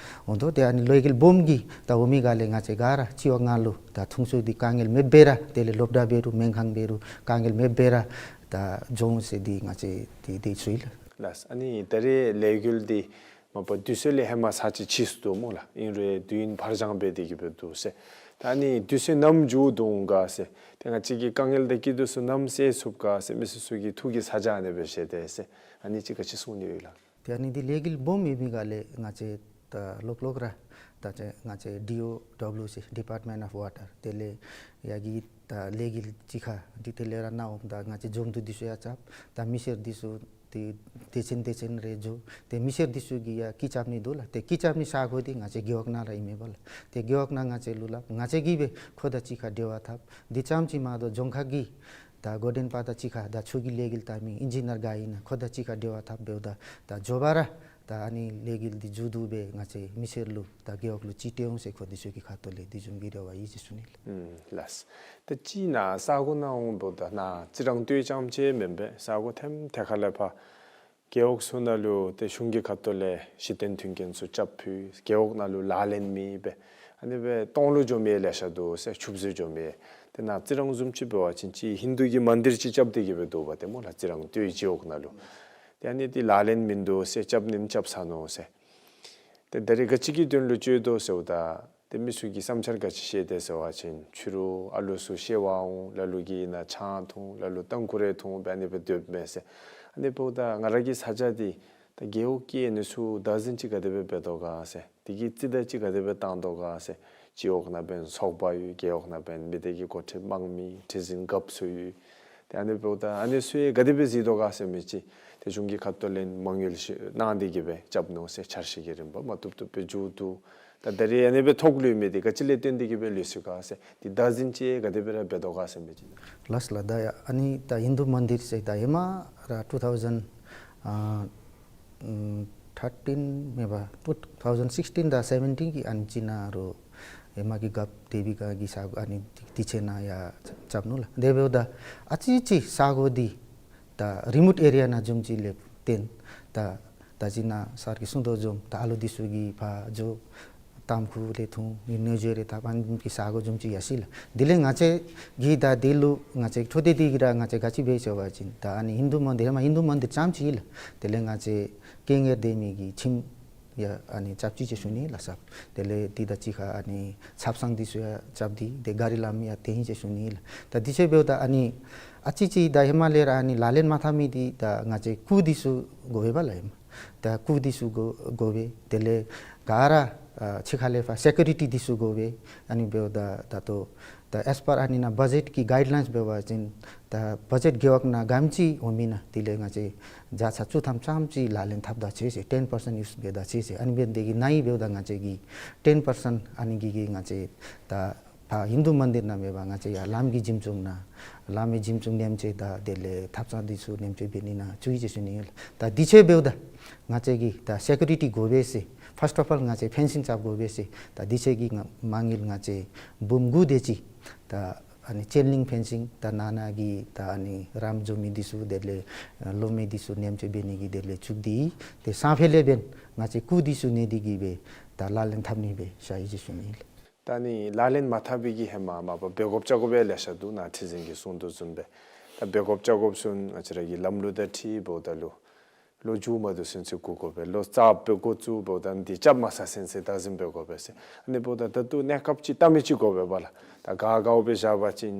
འོང་དོ། ཏེ་ཨ་ནི་ལས་འགུལ་སྦོམ་གྱི་ད་འོང་མི་ག་ལས་ང་བཅས་ག་ར་སྤྱི་འོག་ལྔ་ལུ་ད་འཐུང་ཆུ་འདི་དཀའ་ངལ་མེདཔ་སྦེ་ར་དེ་ལས་སློབ་གྲྭ་འབད་རུང་སྨན་ཁང་འབད་རུང་དཀའ་ངལ་མེདཔ་སྦེ་ར་ད་འགྱོ་འོང་ཟེར་འདི་ང་བཅས་འདི་འདི་ཞུ་ཡི་ལགས། ལགས། ཨ་ནི་ད་རེས་ལས་འགུལ་འདི་མ་པ་དུས་ཚོད་ལས་ཧེ་མ་ཚར་གཅིག་ཕྱིས་སུ་འདུག་སྨོ་ལགས། ཨིན་རུང་དུས་ཡུན་ཕར་འགྱངས་འབད་དེ་གིས་སྦེ་འདུག་ཟེར། ད་ཨ་ནི་དུས་ཚོད་ནམ་མཇུག་བསྡུ་འོང་ག་ཟེར། ཏེ་ང་བཅས་ཀྱི་དཀའ་ངལ་དང་སྐྱིད་སྡུག་ཚུ་ནམ་སེལ་ཚུགས་ག་ཟེར་མི་སེར་ཚུ་གི་ཐུགས་ཀྱི་ས་ཆ་ཨ་ནི་སྦེ་བཞེས་ཏེ་ཟེར། ཨ་ནི་ཅིག་ག་ཅི་གསུང་ནི་ཡོད་ལགས། ཏེ་ཨ་ནི་འདི་ལས་འགུལ་སྦོམ་ཡོད་མི་ག་ལས་ང་བཅས་ད་ལོག་ལོག་ར་ད་ཅི་ང་བཅས་ཌི་ཨོ་ཌབ་ལུ་ཨེ་ཟེར་ཌི་པཱརཊ་མེནཊ་ཨོཕ་ཝ་ཊར་དེ་ལས་ཡར་གྱི་ད་ལས་འགུལ་གཅིག་ཁར་འདི་དེ་ལས་ར་ནཱ་འོངམ་ད་ང་བཅས་མཛུབ་མོ་འདི་ཚུ་ཡར་རྐྱབ། ད་མི་སེར་འདི་ཚུ་ཏེ་སྡེ་ཚན་སྡེ་ཚན་རེ་འགྱོ། ཏེ་མི་སེར་འདི་ཚུ་གིས་ཡང་སྐད་རྐྱབ་ནི་འདུག་ལགས། ཏེ་སྐད་རྐྱབ་ནི་ས་གོ་འདི་ང་བཅས་རྒེད་འོག་ནང་ར་ཨིན་མས་པ་ལགས། ཏེ་རྒེད་འོག་ནང་ང་བཅས་ལུ་སླབ། ང་བཅས་ཀྱིས་སྦེ་ཁོང་དང་གཅིག་ཁར་འབྲེལ་བ་འཐབ། འདི་ཙམ་ཅིག་མ་གཏོགས་རྫོང་ཁག་གི་ད་འགོ་འདྲེན་པ་དང་གཅིག་ཁར་ད་ཆུ་གི་ལས་འགུལ་བལྟ་མི་ཨིན་ཇི་ནིར་ག་ཨིན་ན་ཁོང་དང་གཅིག་ཁར་འབྲེལ་བ་འཐབ་འབདཝ་ད་ད་མགྱོགས་པ་ར་ད་ཨ་ནི་ལས་འགུལ་འདི་མཇུག་བསྡུ་སྦེ་ང་བཅས་མི་སེར་ལུ་ད་རྒེད་འོག་ལུ་ཅིག་སྤྲོད་འོང་ཟེར་ཁོང་འདི་ཚུ་གི་ཁ་ཐུག་ལས་འདི་བཟུམ་གྱི་རེ་བ་ཡོད་ཟེར་ཞུ་ནི་ལགས། ཨུམ་ལགས། ད་ཅི་ནཱ་ས་གོ་ནང་འོང་འབདཝ་ད་ནཱ་རྩི་རང་སྟོད་རྐྱངམ་ཅིག་མེན་པས། ས་གོ་ཐེམ་ཐད་ཁ་ལས་ཕར་རྒེད་འོག་ཚུ་ནང་ལུ་ཏེ་གཞུང་གི་ཁ་ཐུག་ལས་གཞི་རྟེན་མཐུན་རྐྱེན་ཚུ་རྐྱབ་ཕུལ། རྒེད་འོག་ནང་ལུ་ལག་ལེན་མེད་པས། ཨ་ནི་སྦེ་སྟོང་ལུ་འགྱོ་མི་ལེ་ཤ་འདུག་ཟེར། ཕྱུགཔ་ཚུ་འགྱོ་མི། ཏེ་ནཱ་རྩི་རང་བཟུམ་ཅིག་འབད་བ་ཅིན་ཅིག་ཧིན་དུ་གི་མན་དིར་ཅིག་རྐྱབ་སྟེ་གིས་སྦེ་འདུག་པ་ཏེ་སྨོ་ལགས། རྩི་རང་སྟོད་རྒེད་འོག་ནང་ལུ། ཏེ་ཨ་ནི་འདི་ལག་ལེན་མིན་འདུག་ཟེར། རྐྱབ་ནི་རྐྱབ་ཚར་ནུག་ཟེར། ཏེ་ད་རེས་ག་ཅི་གི་དོན་ལུ་བཅོལ་དོ་ཟེརཝ་ད་ཏེ་མི་ཚུ་གི་བསམ་འཆར་ག་ཅི་བཤད་དེ་ཟེར་བ་ཅིན་ཕྱི་རུ་ཨ་ལུ་ཚུ་བཤལ་བར་འོང་། ལ་ལུ་གིས་ནཱ་ཆང་འཐུང་། ལ་ལུ་ཏམ་ཁུ་རེ་འཐུང་། འབད་ནི་སྦེ་སྡོདཔ་མས་ཟེར། ཨ་ནི་འབདཝ་ད་ང་ར་གི་ས་ཆ་འདི་ད་རྒེད་འོག་གི་ཨ་ནི་ཚུ་བདག་འཛིན་ཅིག་ག་དེ་སྦེ་འབད་དོ་ག་ཟེར། དེ་གི་རྩིས་བདའ་ཅིག་ག་དེ་སྦེ་བཏང་དོ་ག་ཟེར། སྤྱི་འོག་ནང་འབདན་ཚོགས་པ་ཡོད། རྒེད་འོག་ནང་འབདན་མི་སྡེ་གི་འགོ་ཁྲིདཔ་དམངས་མི་ཁྲི་འཛིན་རྒཔོ་ཚུ་ཡོད། ཏེ་ཨ་ནི་འབདཝ་ད་ཨ་ནི་ཚུ་ཡང་ག་དེ་སྦེ་གཟིགས་དོ་ག་ཟེར་མི་ཅིག་ཏེ་གཞུང་གི་ཁ་ཐུག་ལས་མ་དངུལ་ཅིག་གནང་སྟེ་གིས་སྦེ་རྐྱབ་ནུག་ཟེར། འཆར་གཞི་གི་རིམ་པ་མ་བཏུབ་བཏུབ་སྦེ་མཇུག་བསྡུ། ད་ད་རེས་ཨ་ནི་སྦེ་ཐོག་ལུས་མི་འདི་ག་ཅི་ལས་བརྟེན་ཏེ་གིས་སྦེ་ལུས་སོ་ག་ཟེར། འདི་བདག་འཛིན་ཅིག་ག་དེ་སྦེ་ར་འབད་དོ་ག་ཟེར་མི་ཅིག། ལགས་ལགས། ད་ཡ་ཨ་ནི་ད་ཧིན་དུ་མན་དིར་ཟེར་ད་ཧེ་མ་ར་ཊུ་ཐའུ་ཟེན་ཨ་ཨམ་ཐར་ཊིན་མེན་པ་ཊུ་ཐའུ་ཟེན་སིགསི་ཊིན་དང་སེ་བེན་ཊིན་གི་ཨ་ནི་ཅིག་ནང་རུ་ཧེ་མ་གི་རྒཔོ་དེ་བི་ཀ་གི་ས་གོ་ཨ་ནི་དེ་ཚེ་ནང་ཡར་རྐྱབ་ནུག་ལགས། དེ་འབདཝ་ད་ཨ་ཙི་ཅིག་ས་གོ་འདི་ད་རི་མོཊ་ཨེ་རི་ཡ་ནང་བཟུམ་ཅིག་ལས་བརྟེན་ད་ད་ཅི་ནཱ་སར་གྱིས་གསུང་དོ་བཟུམ་ད་ཨ་ལུ་འདི་ཚུ་གིས་ཕར་འགྱོ་ཏམ་ཁུ་རེ་འཐུང་ནི་ནོར་འཛོལ་རེ་འཐབ། ཨ་ནི་གི་ས་གོ་བཟུམ་ཅིག་ཡར་སོ་ཡི་ལགས། དེ་ལས་ང་བཅས་ཀྱིས་ད་དེ་ལུ་ང་བཅས་འཕྲོ་མཐུད་དེ་གིས་ར་ང་བཅས་ག་ཅི་འབད་ཟེར་བ་ཅིན་ད་ཨ་ནི་ཧིན་དུ་མན་དིར་ཧེ་མ་ཧིན་དུ་མན་དིར་ཙམ་ཅིག་ཨིན་ལགས། དེ་ལས་ང་བཅས་རྐྱེན་ངན་ལྡན་མི་གི་ཁྱིམ་ཡང་ཨ་ནི་རྐྱབ་ཅི་ཟེར་ཞུ་ནི་ལགས་སར། དེ་ལས་དེ་དང་གཅིག་ཁར་ཨ་ནི་ཆབ་གསང་འདི་ཚུ་ཡང་རྐྱབ་སྟེ་དེ་གཱ་རི་ལམ་ཡང་བཏོན་ཡི་ཟེར་ཞུ་ནི་ལགས། ད་དེ་ཚུ་འབདཝ་ད་ཨ་ནི་ཨ་ཙི་ཅིག་ད་ཧེ་མ་ལས་ར་ཨ་ནི་ལག་ལེན་མ་འཐབ་མི་འདི་ད་ང་བཅས་སྐུ་འདི་ཚུ་དགོ་པས་པ་ལགས། ད་སྐུ་འདི་ཚུ་དགོ་དགོ་པས། དེ་ལས་ག་ར་ཨ་ཕྱི་ཁ་ལས་ཕར་སེ་ཀུ་རི་ཊི་འདི་ཚུ་དགོ་པས། ཨ་ནི་འབདཝ་ད་ད་ལྟོ་ད་ཨེས་པར་ཨ་ནི་ནཱ་བ་ཇེཊ་གི་གཱའིཌ་ལའིནསི་འབད་བ་ཅིན་ད་བ་ཇེཊ་རྒེད་འོག་ནང་ག་དེམ་ཅིག་འོང་མི་ནང་དེ་ལས་ང་བཅས་བརྒྱ་ཆ་བཅུ་ཐམ་ཙམ་ཅིག་ལག་ལེན་འཐབ་ད་ཅི་ཟེར། ཊེན་པར་སེནཊ་ཡུསི་འབད་ད་ཅི་ཟེར། ཨ་ནི་འབདཝ་ད་དེ་གི་ནང་ཡང་འབདཝ་ད་ང་བཅས་ཀྱིས་ཊེན་པར་སེནཊ་ཨ་ནི་གི་གི་ང་བཅས་ད་ ཕར་ཧིན་དུ་མན་དིར་ནང་མེན་པར་ང་བཅས་ཡར་བླམ་གྱི་གཟིམ་ཆུང་ནང་བླ་མའི་གཟིམ་ཆུང་མཉམ་སྤྱོད་དང་དེ་ལས་ཐབ་ཚང་འདི་ཚུ་མཉམ་སྤྱོད་འབད་ནི་ནང་བཙུགས་ཡི་ཟེར་ཞུ་ནི་ཨིན་ལགས། ད་དེ་ཚུ་འབདཝ་ད་ང་བཅས་ཀྱིས་ད་སི་ཀུ་རི་ཊི་དགོ་པས་ཟེར། ཕཱསཊ་ཨོཕ་ཨོལ་ང་བཅས་ཕེན་སིང་རྐྱབ་དགོ་པས་ཟེར། ད་དེ་ཚུ་གི་ང་མ་དངུལ་ང་བཅས་འབུམ་དགུ་དེ་ཅིག་ད་ཨ་ནི་ཅེན་ལིང་ཕེན་སིང་དང་ནང་ན་གི་ད་ཨ་ནི་རམ་འཛོམས་མི་འདི་ཚུ་དེ་ལས་ལོ་མི་འདི་ཚུ་མཉམ་སྤྱོད་འབད་ནི་གི་དེ་ལས་བཙུགས་ཏེ་ཏེ་སང་ཕོད་ལས་འབདན་ང་བཅས་སྐུ་འདི་ཚུ་གནས་ཏེ་གི་སྦེ་ད་ལག་ལེན་འཐབ་ནི་སྦེ་བཞག་ཡི་ཟེར་ཞུ་ནི་ཨིན་ལགས། ད་ཨ་ནི་ལག་ལེན་མ་འཐབ་པའི་གི་ཧེ་མ་མ་པ་འབད་དགོཔ་བྱ་དགོཔ་ཡང་ལེ་ཤ་འདུག། ནཱ་ཁྲི་འཛིན་གྱིས་གསུངས་དོ་བཟུམ་སྦེ་ད་འབད་དགོཔ་བྱ་དགོཔ་ཚུ་ང་བཅས་ར་གི་ལམ་ལུགས་དང་འཁྲིལ་འབདཝ་ད་ལུ་ལོ་མཇུག་མ་བསྡུ་ཚུན་ཚོད་སྒུག་དགོ་པས། ལོ་ཙཱ་བ་འགོ་བཙུགས་འབདཝ་ད་འདི་རྐྱབ་མ་ཚར་ཚུན་ཚོད་བདག་འཛིན་འབད་དགོ་པས་ཟེར། ཨ་ནི་འབདཝ་ད་ད་ལྟོ་གནས་སྐབས་ཅིག་ལྟ་མི་ཅིག་དགོ་པས་པ་ལགས། ད་ག་ག་འབད་བཞག་པ་ཅིན་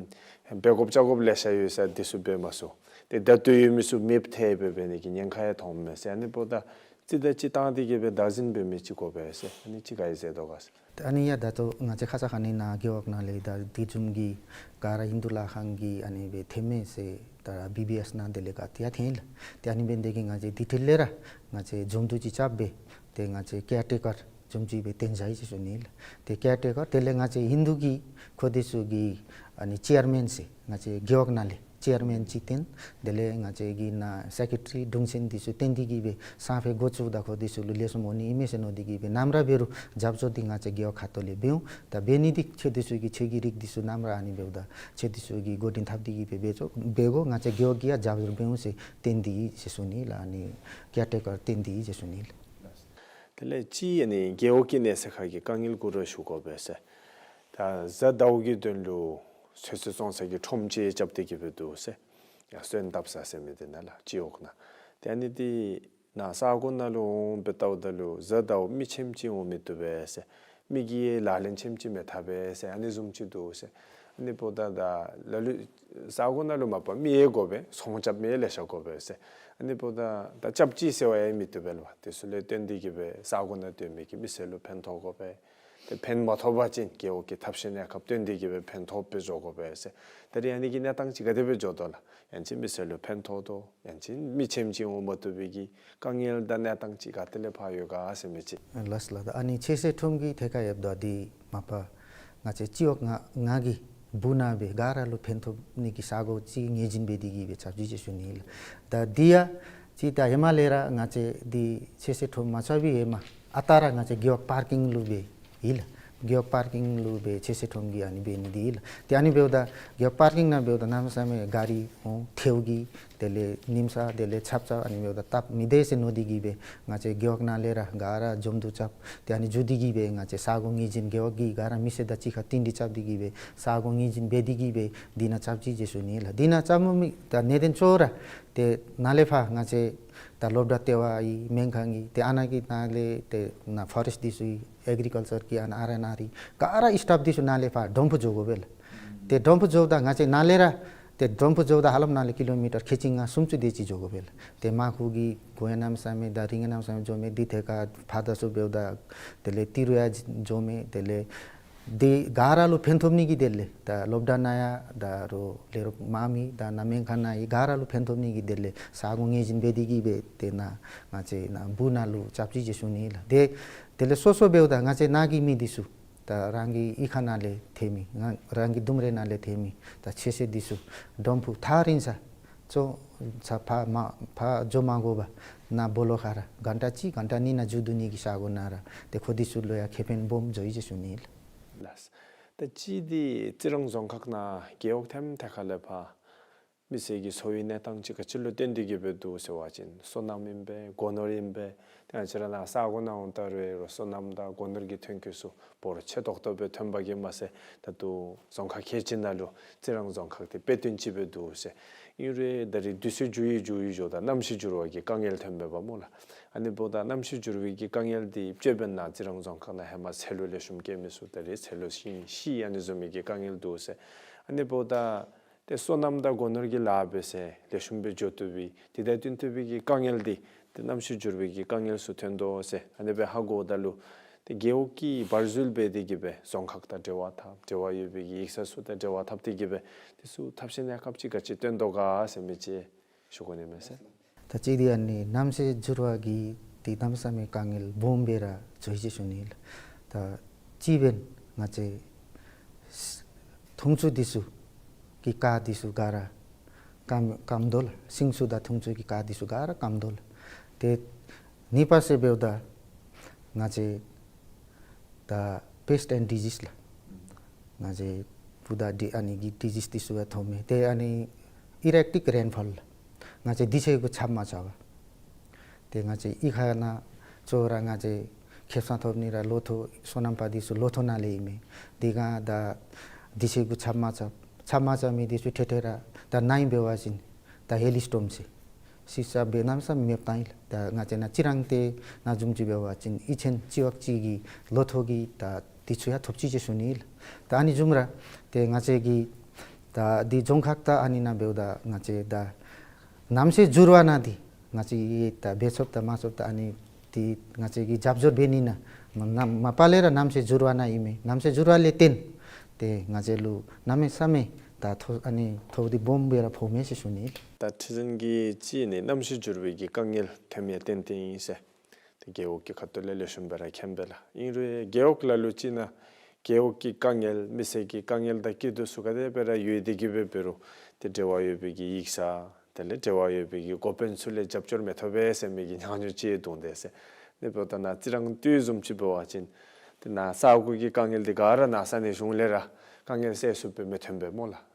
འབད་དགོཔ་བྱ་དགོཔ་ལེ་ཤ་ཡོད་ས་འདི་ཚུ་འབད་མ་ཚུགས། ཏེ་ད་ལྟོ་ཡོད་མི་ཚུ་མེདཔ་ཐལ་སྦེ་འབད་ནི་གི་ཉེན་ཁ་ཡང་མཐོངམ་མས་ཟེར། ཨ་ནི་འབདཝ་ད་རྩིས་དང་གཅིག་བཏང་སྟེ་གི་སྦེ་བདག་འཛིན་འབད་མི་ཅིག་དགོ་པས་ཟེར། ཨ་ནི་ཅིག་ག་ཅི་ཟེར་དོ་ག་ཟེར། ཨ་ནི་ཡང་ད་ལྟོ་ང་བཅས་ཁ་ཙ་ཁ་ཉིནམ་ནང་རྒེད་འོག་ནང་ལས་ད་དེ་བཟུམ་གྱི་ག་ར་ཧིན་དུ་ལཱ་ཁང་གི་ཨ་ནི་སྦེ་ཐོནམ་མས་ཟེར་ད་བི་བི་ཨེསི་ནང་དེ་ལས་ག་ཏེ་ཡང་ཐོན་ལགས། ཏེ་ཨ་ནི་འབད་ནི་དེ་གིས་ང་བཅས་དེ་འཕྲོ་ལས་ར་ང་བཅས་འཛོམས་འདུ་ཅིག་རྐྱབ་སྦེ་ཏེ་ང་བཅས་ཀེར་ཊེ་ཀར་བཟུམ་ཅིག་སྦེ་བཏོན་བཞག་ཡི་ཟེར་ཞུ་ནི་ལགས། ཏེ་ཀེར་ཊེ་ཀར་དེ་ལས་ང་བཅས་ཧིན་དུ་གི་ཁོང་འདི་ཚུ་གི་ཨ་ནི་ཅེར་མེན་ཟེར་ང་བཅས་རྒེད་འོག་ནང་ལས་ཅེར་མེན་ཅིག་བཏོན། དེ་ལས་ང་བཅས་ཀྱི་ནཱ་སེ་ཀེ་ཊ་རི་དྲུང་ཆེན་འདི་ཚུ་བཏོན་ཏེ་གི་སྦེ་སང་ཕོད་འགོ་བཙུགས་ད་ཁོང་འདི་ཚུ་ལུ་ལེགས་ཤོམ་འོང་ནི་ཨིན་མས་ཟེར་མནོ་སྟེ་གི་སྦེ་ནམ་ར་འབད་རུང་རྒྱབ་སྐྱོར་འདི་ང་བཅས་རྒེད་འོག་ཁ་ཐུག་ལས་འབད་འོང་། ད་འབད་ནི་འདི་ཁྱོད་འདི་ཚུ་གི་ཁྱོད་ཀྱི་རིགས་འདི་ཚུ་ནམ་ར་ཨ་ནི་འབདཝ་ད་ཁྱོད་འདི་ཚུ་གིས་འགོ་འདྲེན་འཐབ་སྟེ་གི་སྦེ་འབད་ཚུགས་འབད་དགོ། ང་བཅས་རྒེད་འོག་གིས་ཡང་རྒྱབ་སྐྱོར་འབད་འོང་ཟེར་བཏོན་ཏེ་ཡི་ཟེར་ཞུ་ནི་ལགས། ཨ་ནི་ཀེར་ཊེ་ཀར་བཏོན་ཏེ་ཡི་ཟེར་ཞུ་ནི་ལགས། དེ་ལས་ཅིག་ཨ་ནི་རྒེད་འོག་གི་གནས་ཚད་ཁ་གི་དཀའ་ངལ་གུ་ར་ཞུ་དགོ་པས་ཟེར། ད་གཟའ་ཟླཝ་གི་དོན་ལུ་ཚོད་བསྲེ་བཙོང་ཚད་ཀྱི་ཁྲོམ་ཅིག་རྐྱབ་སྟེ་གི་སྦེ་འདུག་ཟེར། ཡར་སོན་བཏབ་ས་ཟེར་མི་འདི་ནང་ལགས་སྤྱི་འོག་ནང་། ཏེ་ཨ་ནི་འདི་ནཱ་ས་གོ་ནང་ལུ་འོང་སྦེ་བལྟཝ་ད་ལུ་གཟའ་ཟླཝ་མི་ཆེམ་ཅིག་འོང་མི་བཏུབ་པས་ཟེར། མི་གིས་ལག་ལེན་ཆེམ་ཅིག་མི་འཐབ་པས་ཟེར་ཨ་ནི་བཟུམ་ཅིག་འདུག་ཟེར། ཨ་ནི་འབདཝ་ད་ད་ལ་ལུ་ས་གོ་ནང་ལུ་མ་པ་མི་ཡང་དགོ་པས། ཚོང་རྐྱབ་མི་ཡང་ལེ་ཤ་དགོ་པས་ཟེར། ཨ་ནི་འབདཝ་ད་ད་སྐྱབས་རྩིས་ཟེར་བ་ཡང་མི་བཏུབ་པས་ལགས། དེ་ཚུ་ལས་བརྟེན་ཏེ་གི་སྦེ་ས་གོ་ནང་སྡོད་མི་གི་མི་སེར་ལུ་ཕན་ཐོགས་དགོ་པས། ཏེ་ཕན་མ་ཐོགས་པ་ཅིན་རྒེད་འོག་གི་ཐབས་ཤེས་གནས་སྐབས་བཏོན་ཏེ་གི་སྦེ་ཕན་ཐོགས་སྦེ་འགྱོ་དགོ་པས་ཟེར། ད་རིས་ཨ་ནི་གི་གནས་སྟངས་ཅིག་ག་དེ་སྦེ་འགྱོ་དོ་ལགས། ཡང་ཅིན་མི་སེར་ལུ་ཕན་ཐོགས་དོ། ཡང་ཅིན་མི་ཆེམ་ཅིག་འོང་མ་བཏུབ་པའི་གི་དཀའ་ངལ་དང་གནས་སྟངས་ཅིག་ག་ཏེ་ལས་ཕར་ཡོད་ག་ཟེར་མི་ཅིག། ལགས་ལགས། ད་ཨ་ནི་ཚོད་བསྲེ་ཁྲོམ་གྱི་ཐད་ཁར་ཡོདཔ་ད་འདི་མ་པ་ང་བཅས་སྤྱི་འོག་ལྔ་ལྔ་གི་སྦུག་ནང་སྦེ་ག་ར་ལུ་ཕན་ཐོགས་ནི་གི་ས་གོ་ཅིག་ངོས་འཛིན་འབད་དེ་གི་སྦེ་རྐྱབ་ཅི་ཟེར་ཞུ་ནི་ལགས། ད་འདི་ཡང་ཅིག་ད་ཧེ་མ་ལས་ར་ང་བཅས་འདི་ཚོད་བསྲེ་ཁྲོམ་མ་རྐྱབ་པའི་ཧེ་མ་ཨ་རྟག་ར་ང་བཅས་རྒེད་འོག་པར་ཀིང་ལུ་སྦེ་ཡི་ལགས། རྒེད་འོག་པར་ཀིང་ལུ་སྦེ་ཚོད་བསྲེ་ཁྲོམ་གྱི་ཨ་ནི་འབད་ནི་འདི་ཡི་ལགས། ཏེ་ཨ་ནི་འབདཝ་ད་རྒེད་འོག་པར་ཀིང་ནང་འབདཝ་ད་གནམ་མེད་ས་མེད་ག་རི་འོང་ཐལཝ་གི་དེ་ལས་ཉིམ་ས་དེ་ལས་ཆརཔ་ཆརཔ་ཨ་ནི་འབདཝ་ད་སྟབས་མི་བདེ་ཟེར་མནོ་སྟེ་གི་སྦེ་ང་བཅས་རྒེད་འོག་ནང་ལས་ར་ག་ར་འཛོམས་འདུ་རྐྱབ། ཏེ་ཨ་ནི་འགྱོ་སྟེ་གི་སྦེ་ང་བཅས་ས་གོ་ངོས་འཛིན་རྒེད་འོག་གི་ག་ར་མི་སེར་དང་གཅིག་ཁར་བསྟུན་ཏེ་རྐྱབ་སྟེ་གི་སྦེ་ས་གོ་ངོས་འཛིན་འབད་དེ་གི་སྦེ་འདི་ནང་རྐྱབ་ཅི་ཟེར་ཞུ་ནི་ལགས། འདི་ནང་རྐྱབ་མི་ད་གནད་དོན་གཙོ་བོ་ར་ཏེ་ནཱ་ལས་ཕར་ང་བཅས་ད་སློབ་གྲྭ་ལྟེ་བ་ཡི་སྨན་ཁང་གི་ཏེ་ཨ་ནཱ་གི་ནཱ་ལས་ཏེ་ནཱ་ཕོ་རེསཊ་འདི་ཚུ་ཨེག་རི་ཀལ་ཅར་གི་ཨ་ནཱ་ཨར་ཨེན་ཨར་གི་ག་ར་སི་ཊཱཕ་འདི་ཚུ་ནཱ་ལས་ཕར་དོམ་ཕུ་འགྱོ་དགོ་པས་ལགས། ཏེ་དོམ་ཕུ་འགྱོཝ་ད་ང་བཅས་ནཱ་ལས་ར་ཏེ་དོམ་ཕུ་འགྱོཝ་ད་ཧ་ལམ་ནཱ་ལས་ཀི་ལོ་མི་ཊར་ཁལ་གཅིག་ལྔ་སུམ་ཅུ་དེ་ཅིག་འགྱོ་དགོ་པས་ལགས། ཏེ་མར་ཁུ་གི་གོང་ཡང་གནམ་མེད་ས་མེད་དང་རིང་ཡང་གནམ་མེད་ས་མེད་འགྱོ་མས། འདི་ཐད་ཁར་ཕར་དང་ཚུར་འབདཝ་ད་དེ་ལས་ཏི་རུ་ཡང་འགྱོ་མས། དེ་ལས་འདི་ག་ར་ལུ་ཕན་ཐོགས་ནི་གི་དོན་ལས་ད་སློབ་གྲྭ་ནང་ཡང་ད་རུང་ལས་རོགས་མང་མི་དང་ནཱ་སྨན་ཁང་ནང་ཡང་ག་ར་ལུ་ཕན་ཐོགས་ནི་གི་དོན་ལས་ས་གོ་ངོས་འཛིན་འབད་དེ་གི་སྦེ་ཏེ་ནཱ་ང་བཅས་ནཱ་སྦུག་ནང་ལུ་རྐྱབ་ཅི་ཟེར་ཞུ་ནི་ལགས། ཏེ་དེ་ལས་སོ་སོ་འབདཝ་ད་ང་བཅས་ནཱ་གི་མི་འདི་ཚུ་ད་རང་གི་གཡུས་ཁ་ནང་ལས་ཐོན་མི་ང་རང་གི་ལྡུམ་རའི་ནང་ལས་ཐོན་མི་ད་ཚོད་བསྲེ་འདི་ཚུ་དོམ་ཕུ་ཐག་རིང་ས་ཚུ་ཚ་ཕར་མ་ཕར་འགྱོ་མ་དགོ་པར་ནཱ་སྦོ་ལོགས་ཁར་ར་གྷན་ཊ་གཅིག་གྷན་ཊ་གཉིས་ནང་འགྱོ་བཏུབ་ནི་གི་ས་གོ་ནང་ར་ཏེ་ཁོང་འདི་ཚུ་ལུ་ཡང་ཁེ་ཕན་སྦོམ་འགྱོ་ཡི་ཟེར་ཞུ་ནི་ལགས། ལགས། ད་ཅི་འདི་རྩི་རང་རྫོང་ཁག་ནང་རྒེད་འོག་ཐེམ་ཐད་ཁ་ལས་ཕར་མི་སེར་གྱི་འཚོ་བའི་གནས་སྟངས་ཅིག་ག་ཅི་ལུ་བརྟེན་ཏེ་གི་སྦེ་འདུག་ཟེར་བ་ཅིན་སོ་ནམ་ཨིན་པས། སྒོ་ནོར་ཨིན་པས། ཏེ་ང་བཅས་ར་ནཱ་ས་གོ་ནང་འོང་ད་རུང་སོ་ནམ་དང་སྒོ་ནོར་གྱི་ཐོན་སྐྱེད་ཚུ་འབོར་ཆེ་ཏོག་ཏོ་སྦེ་ཐོན་པ་གིས་མ་ཚད་ད་ལྟོ་རྫོང་ཁག་ཁལ་གཅིག་ནང་ལུ་རྩི་རང་རྫོང་ཁག་འདི་དཔེ་སྟོན་ཅིག་སྦེ་འདུག་ཟེར། ཨིན་རུང་ད་རིས་དུས་ཚོད་འགྱུར་ཡི་འགྱུར་ཡི་འགྱོཝ་ད་གནམ་གཤིས་འགྱུར་བ་གི་དཀའ་ངལ་ཐོན་པས་པ་སྨོ་ལགས། ཨ་ནི་འབདཝ་ད་གནམ་གཤིས་འགྱུར་བའི་གི་དཀའ་ངལ་འདི་ཅིག་འབདན་ནཱ་རྩི་རང་རྫོང་ཁག་ནང་ཧེ་མ་ཚལ་ལུ་ལེགས་ཤོམ་སྐྱེ་མི་ཚུ་ད་རིས་ཚལ་ལུ་ཤིང་ཤི་ཨ་ནི་བཟུམ་མའི་གི་དཀའ་ངལ་འདུག་ཟེར། ཨ་ནི་འབདཝ་ད་ཏེ་སོ་ནམ་དང་སྒོ་ནོར་གྱི་ལཱ་འབད་ས་ལེགས་ཤོམ་སྦེ་འགྱོ་བཏུབ་པའི་དེ་དང་བསྟུན་ཐུབ་པའི་གི་དཀའ་ངལ་འདི་ཏེ་གནམ་གཤིས་འགྱུར་བའི་གི་དཀའ་ངལ་ཚུ་ཐོན་དོ་ཟེར། ཨ་ནི་སྦེ་ཧ་གོཝ་ད་ལུ་ཏེ་རྒེད་འོག་གིས་བར་འཛུལ་འབད་དེ་གི་སྦེ་རྫོང་ཁག་དང་འབྲེལ་བ་འཐབ་འབྲེལ་བ་ཡོད་པའི་གི་ཡིག་ཚང་ཚུ་དང་འབྲེལ་བ་འཐབ་སྟེ་གི་སྦེ་དེ་ཚུ་ཐབས་ཤེས་གནས་སྐབས་ཅིག་ག་ཅི་བཏོན་དོ་ག་ཟེར་མི་ཅིག་ཞུ་དགོ་ནི་མས་ཟེར། ད་ཅི་འདི་ཨ་ནི་གནམ་གཤིས་འགྱུར་བ་གིས་ཏེ་གནམ་མེད་ས་མེད་དཀའ་ངལ་སྦོམ་སྦེ་ར་འགྱོ་ཡི་ཟེར་ཞུ་ནི་ལགས། ད་ཅི་འབདན་ང་བཅས་ འཐུང་ཆུ་འདི་ཚུ་གི་ཀ་འདི་ཚུ་ག་ར་སྐམ་སྐམ་དོ་ལགས། ཤིང་ཆུ་དང་འཐུང་ཆུ་གི་ཀ་འདི་ཚུ་ག་ར་སྐམ་དོ་ལགས། ཏེ་གཉིས་པ་ཟེར་འབདཝ་ད་ང་བཅས་ད་pest and disease ལགས། ང་བཅས་སྤུ་ཟླ་འདི་ཨ་ནི་གི་disease འདི་ཚུ་ཡང་ཐོབ་མས། ཏེ་ཨ་ནི་erratic rainfall ལགས། ང་བཅས་དུས་ཚོད་གུ་ཆརཔ་མ་རྐྱབ་པར། ཏེ་ང་བཅས་གཡུས་ཁ་ནང་གཙོ་བོ་ར་ང་བཅས་ཁེ་སང་ཐོབ་ནི་ར་ལོ་ཐོག་སོ་ནམ་པ་འདི་ཚུ་ལོ་ཐོག་ནང་ལས་ཨིན་མས། དེ་ག་ད་དུས་ཚོད་གུ་ཆརཔ་མ་རྐྱབ། ཆརཔ་མ་རྐྱབ་མི་འདི་ཚུ་ཐེ་ཐེ་ར་ད་ནཱ་ཨིན་འབད་བ་ཅིན་ད་hailstorm ཟེར་ཤི་ས་འབད་གནམ་མེད་ས་མེད་མེདཔ་བཏང་ཡི་ལགས། ད་ང་བཅས་ནཱ་རྩི་རང་ཏེ་ནང་བཟུམ་ཅིག་འབད་བ་ཅིན་གཡུས་ཚན་གཅིག་བ་གཅིག་གི་ལོ་ཐོག་གི་ད་དུས་ཚོད་ཡང་ཐོབ་ཅི་ཟེར་ཞུ་ནི་ལགས། ད་ཨ་ནི་བཟུམ་ར་ཏེ་ང་བཅས་ཀྱི་ད་འདི་རྫོང་ཁག་ད་ཨ་ནི་ནང་འབདཝ་ད་ང་བཅས་ད་གནམ་གཤིས་འགྱུར་བ་ནང་འདི་ང་བཅས་ཀྱིས་ད་འབད་ཚུགསཔ་དང་མ་ཚུགསཔ་ད་ཨ་ནི་འདི་ང་བཅས་ཀྱིས་རྒྱབ་སྐྱོར་འབད་ནི་ནང་མ་མ་པ་ལས་ར་གནམ་གཤིས་འགྱུར་བ་ནང་ཨིན་མས། གནམ་གཤིས་འགྱུར་བ་ལས་བརྟེན་ཏེ་ང་བཅས་ལུ་གནམ་མེད་ས་མེད་ད་ཐོ་ཨ་ནི་ཐོ་འདི་སྦོམ་སྦེ་ར་ཕོག་མས་ཟེར་ཞུ་ནི་ལགས། ད་ཁྲི་འཛིན་གྱིས་ཅིག་ནི་གནམ་གཤིས་འགྱུར་བའི་གི་དཀའ་ངལ་ཐོན་མི་ཏན་ཏན་ཨིན་ཟེར། ཏེ་རྒེད་འོག་གི་ཁ་ཐུག་ལས་ལེགས་ཤོམ་སྦེ་ར་མཁྱེན་པས་ལགས། ཨིན་རུང་རྒེད་འོག་ལ་ལུ་ཅིག་ནང་རྒེད་འོག་གི་དཀའ་ངལ་མི་སེར་གྱི་དཀའ་ངལ་དང་སྐྱིད་སྡུག་ཚུ་ག་དེ་སྦེ་ར་ཡོད་དེ་གི་སྦེ་འབད་རུང་ཏེ་འབྲེལ་བ་ཡོད་པའི་གི་ཡིག་ཚང་དེ་ལས་འབྲེལ་བ་ཡོད་པའི་གི་འགོ་དཔོན་ཚུ་ལས་རྒྱབ་སྐྱོར་མི་ཐོབ་པས་ཟེར་མི་གི་ཉམས་མྱོང་ཅིག་འདུག་དེ་ཟེར། ཨ་ནི་འབདཝ་ད་ནཱ་རྩི་རང་ལྟོས་བཟུམ་ཅིག་འབད་བ་ཅིན་ཏེ་ནཱ་ས་གོ་གི་དཀའ་ངལ་འདི་ག་ར་ནཱ་ས་གནས་གཞུང་ལས་ར་དཀའ་ངལ་སེལ་ཚུགསཔ་སྦེ་མི་ཐོན་པས་སྨོ་ལགས།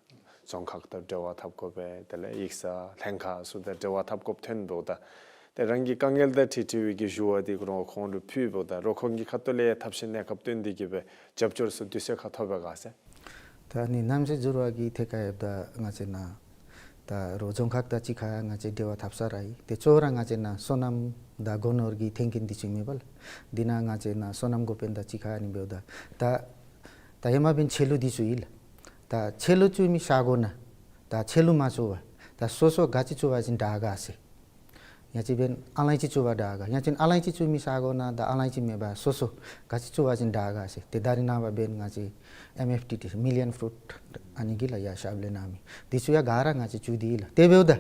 རྫོང་ཁག་དང་འབྲེལ་བ་འཐབ་དགོ་པས། དེ་ལས་ཡིག་ཚང་ལྷན་ཁག་ཚུ་དང་འབྲེལ་བ་འཐབ་དགོཔ་ཐོན་འདུག། ད་ཏེ་རང་གི་དཀའ་ངལ་དང་འཁྲིལ་འཁྲིལ་བའི་གི་ཞུ་བ་འདི་ཁོང་ཁོང་ལུ་ཕུལཝ་ད་རོགས་ཁོང་གི་ཁ་ཐུག་ལས་ཐབས་ཤེས་གནས་སྐབས་བཏོན་ཏེ་གི་སྦེ་རྒྱབ་སྐྱོར་ཚུ་དུས་ཚོད་ཁར་ཐོབ་པས་ག་ཟེར། ད་ཨ་ནི་གནམ་གཤིས་འགྱུར་བ་གི་ཐད་ཁར་ཡོདཔ་ད་ང་བཅས་ནཱ་ད་རོགས་རྫོང་ཁག་དང་གཅིག་ཁར་ང་བཅས་འབྲེལ་བ་འཐབ་ས་ར་ཡོད། ཏེ་གཙོ་བོ་ར་ང་བཅས་ནཱ་སོ་ནམ་དང་སྒོ་ནོར་གྱི་ཐོན་སྐྱེད་འདི་ཚུ་ཨིན་མས་པ་ལགས། འདི་ནང་ང་བཅས་ནཱ་སོ་ནམ་འགོ་དཔོན་དང་གཅིག་ཁར་ཨ་ནི་འབདཝ་ད་ད་ད་ཧེ་མ་འབདན་ཆད་ལུད་འདི་ཚུ་ཨིན་ལགས། ད་ཆད་ལུད་བཙུགས་མི་ས་གོ་ནང་ད་ཆད་ལུད་མ་བཙུགས་པར་ད་སོ་སོ་ག་ཅི་བཙུགས་པ་ཅིན་དྲག་ག་ཟེར། ཡང་ཅིན་འབདན་ཨ་ལང་ཅིག་བཙུགས་པ་དྲག་ག། ཡང་ཅིན་ཨ་ལང་ཅིག་བཙུགས་མི་ས་གོ་ནང་ད་ཨ་ལང་ཅིག་མེད་པར་སོ་སོ་ག་ཅི་བཙུགས་པ་ཅིན་དྲག་ག་ཟེར། ཏེ་ད་རེས་ནངས་པ་འབདན་ང་བཅས་ཨེམ་ཨེཕ་ཊི་ཊི་མི་ལི་ཡཱན་ཕུ་རུཊ་ཨ་ནི་གི་ལགས་ཡར་ཞབས་ལས་གནང་མི་འདི་ཚུ་ཡང་ག་ར་ང་བཅས་བཙུགས་ཏེ་ཡོད་ལགས། དེ་འབདཝ་ད་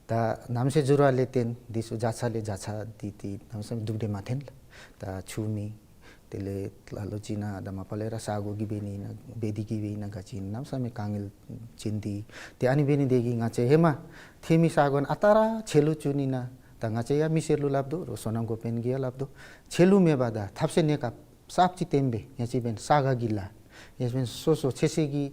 ད་གནམ་གཤིས་འགྱུར་བ་ལས་བརྟེན་འདི་ཚུ་བྱ་ཚང་ལས་བྱ་ཚང་འདི་ཏེ་གནམ་མེད་ས་མེད་སྡུག་སྡུག་མ་ཐོན་ལགས། ད་ཆུ་མེད། དེ་ལས་ལ་ལུ་ཅིག་ནང་ད་མ་པ་ལས་ར་ས་གོ་གིས་འབད་ནི་ཨིན་ན་འབད་དེ་གིས་འབད་ནི་ཨིན་ན་ག་ཅི་ཨིན་ན་གནམ་མེད་ས་མེད་དཀའ་ངལ་ཅན་འདི། ཏེ་ཨ་ནི་འབད་ནི་དེ་གིས་ང་བཅས་ཧེ་མ་ཐོན་མི་ས་གོ་ནང་ཨ་རྟག་ར་ཆད་ལུད་བཙུགས་ནི་ནང་ད་ང་བཅས་ཡང་མི་སེར་ལུ་སླབ་དོ། རོགས་སོ་ནམ་འགོ་དཔོན་གྱིས་ཡང་སླབ་དོ། ཆད་ལུད་མེད་པར་ད་ཐབས་ཤེས་གནས་སྐབས་གསརཔ་ཅིག་བཏོན་སྦེ་ཡང་ཅིན་འབདན་ས་ག་གི་ལཱ་ཡང་ཅིན་འབདན་སོ་སོ་ཚེ་སྲོག་གི་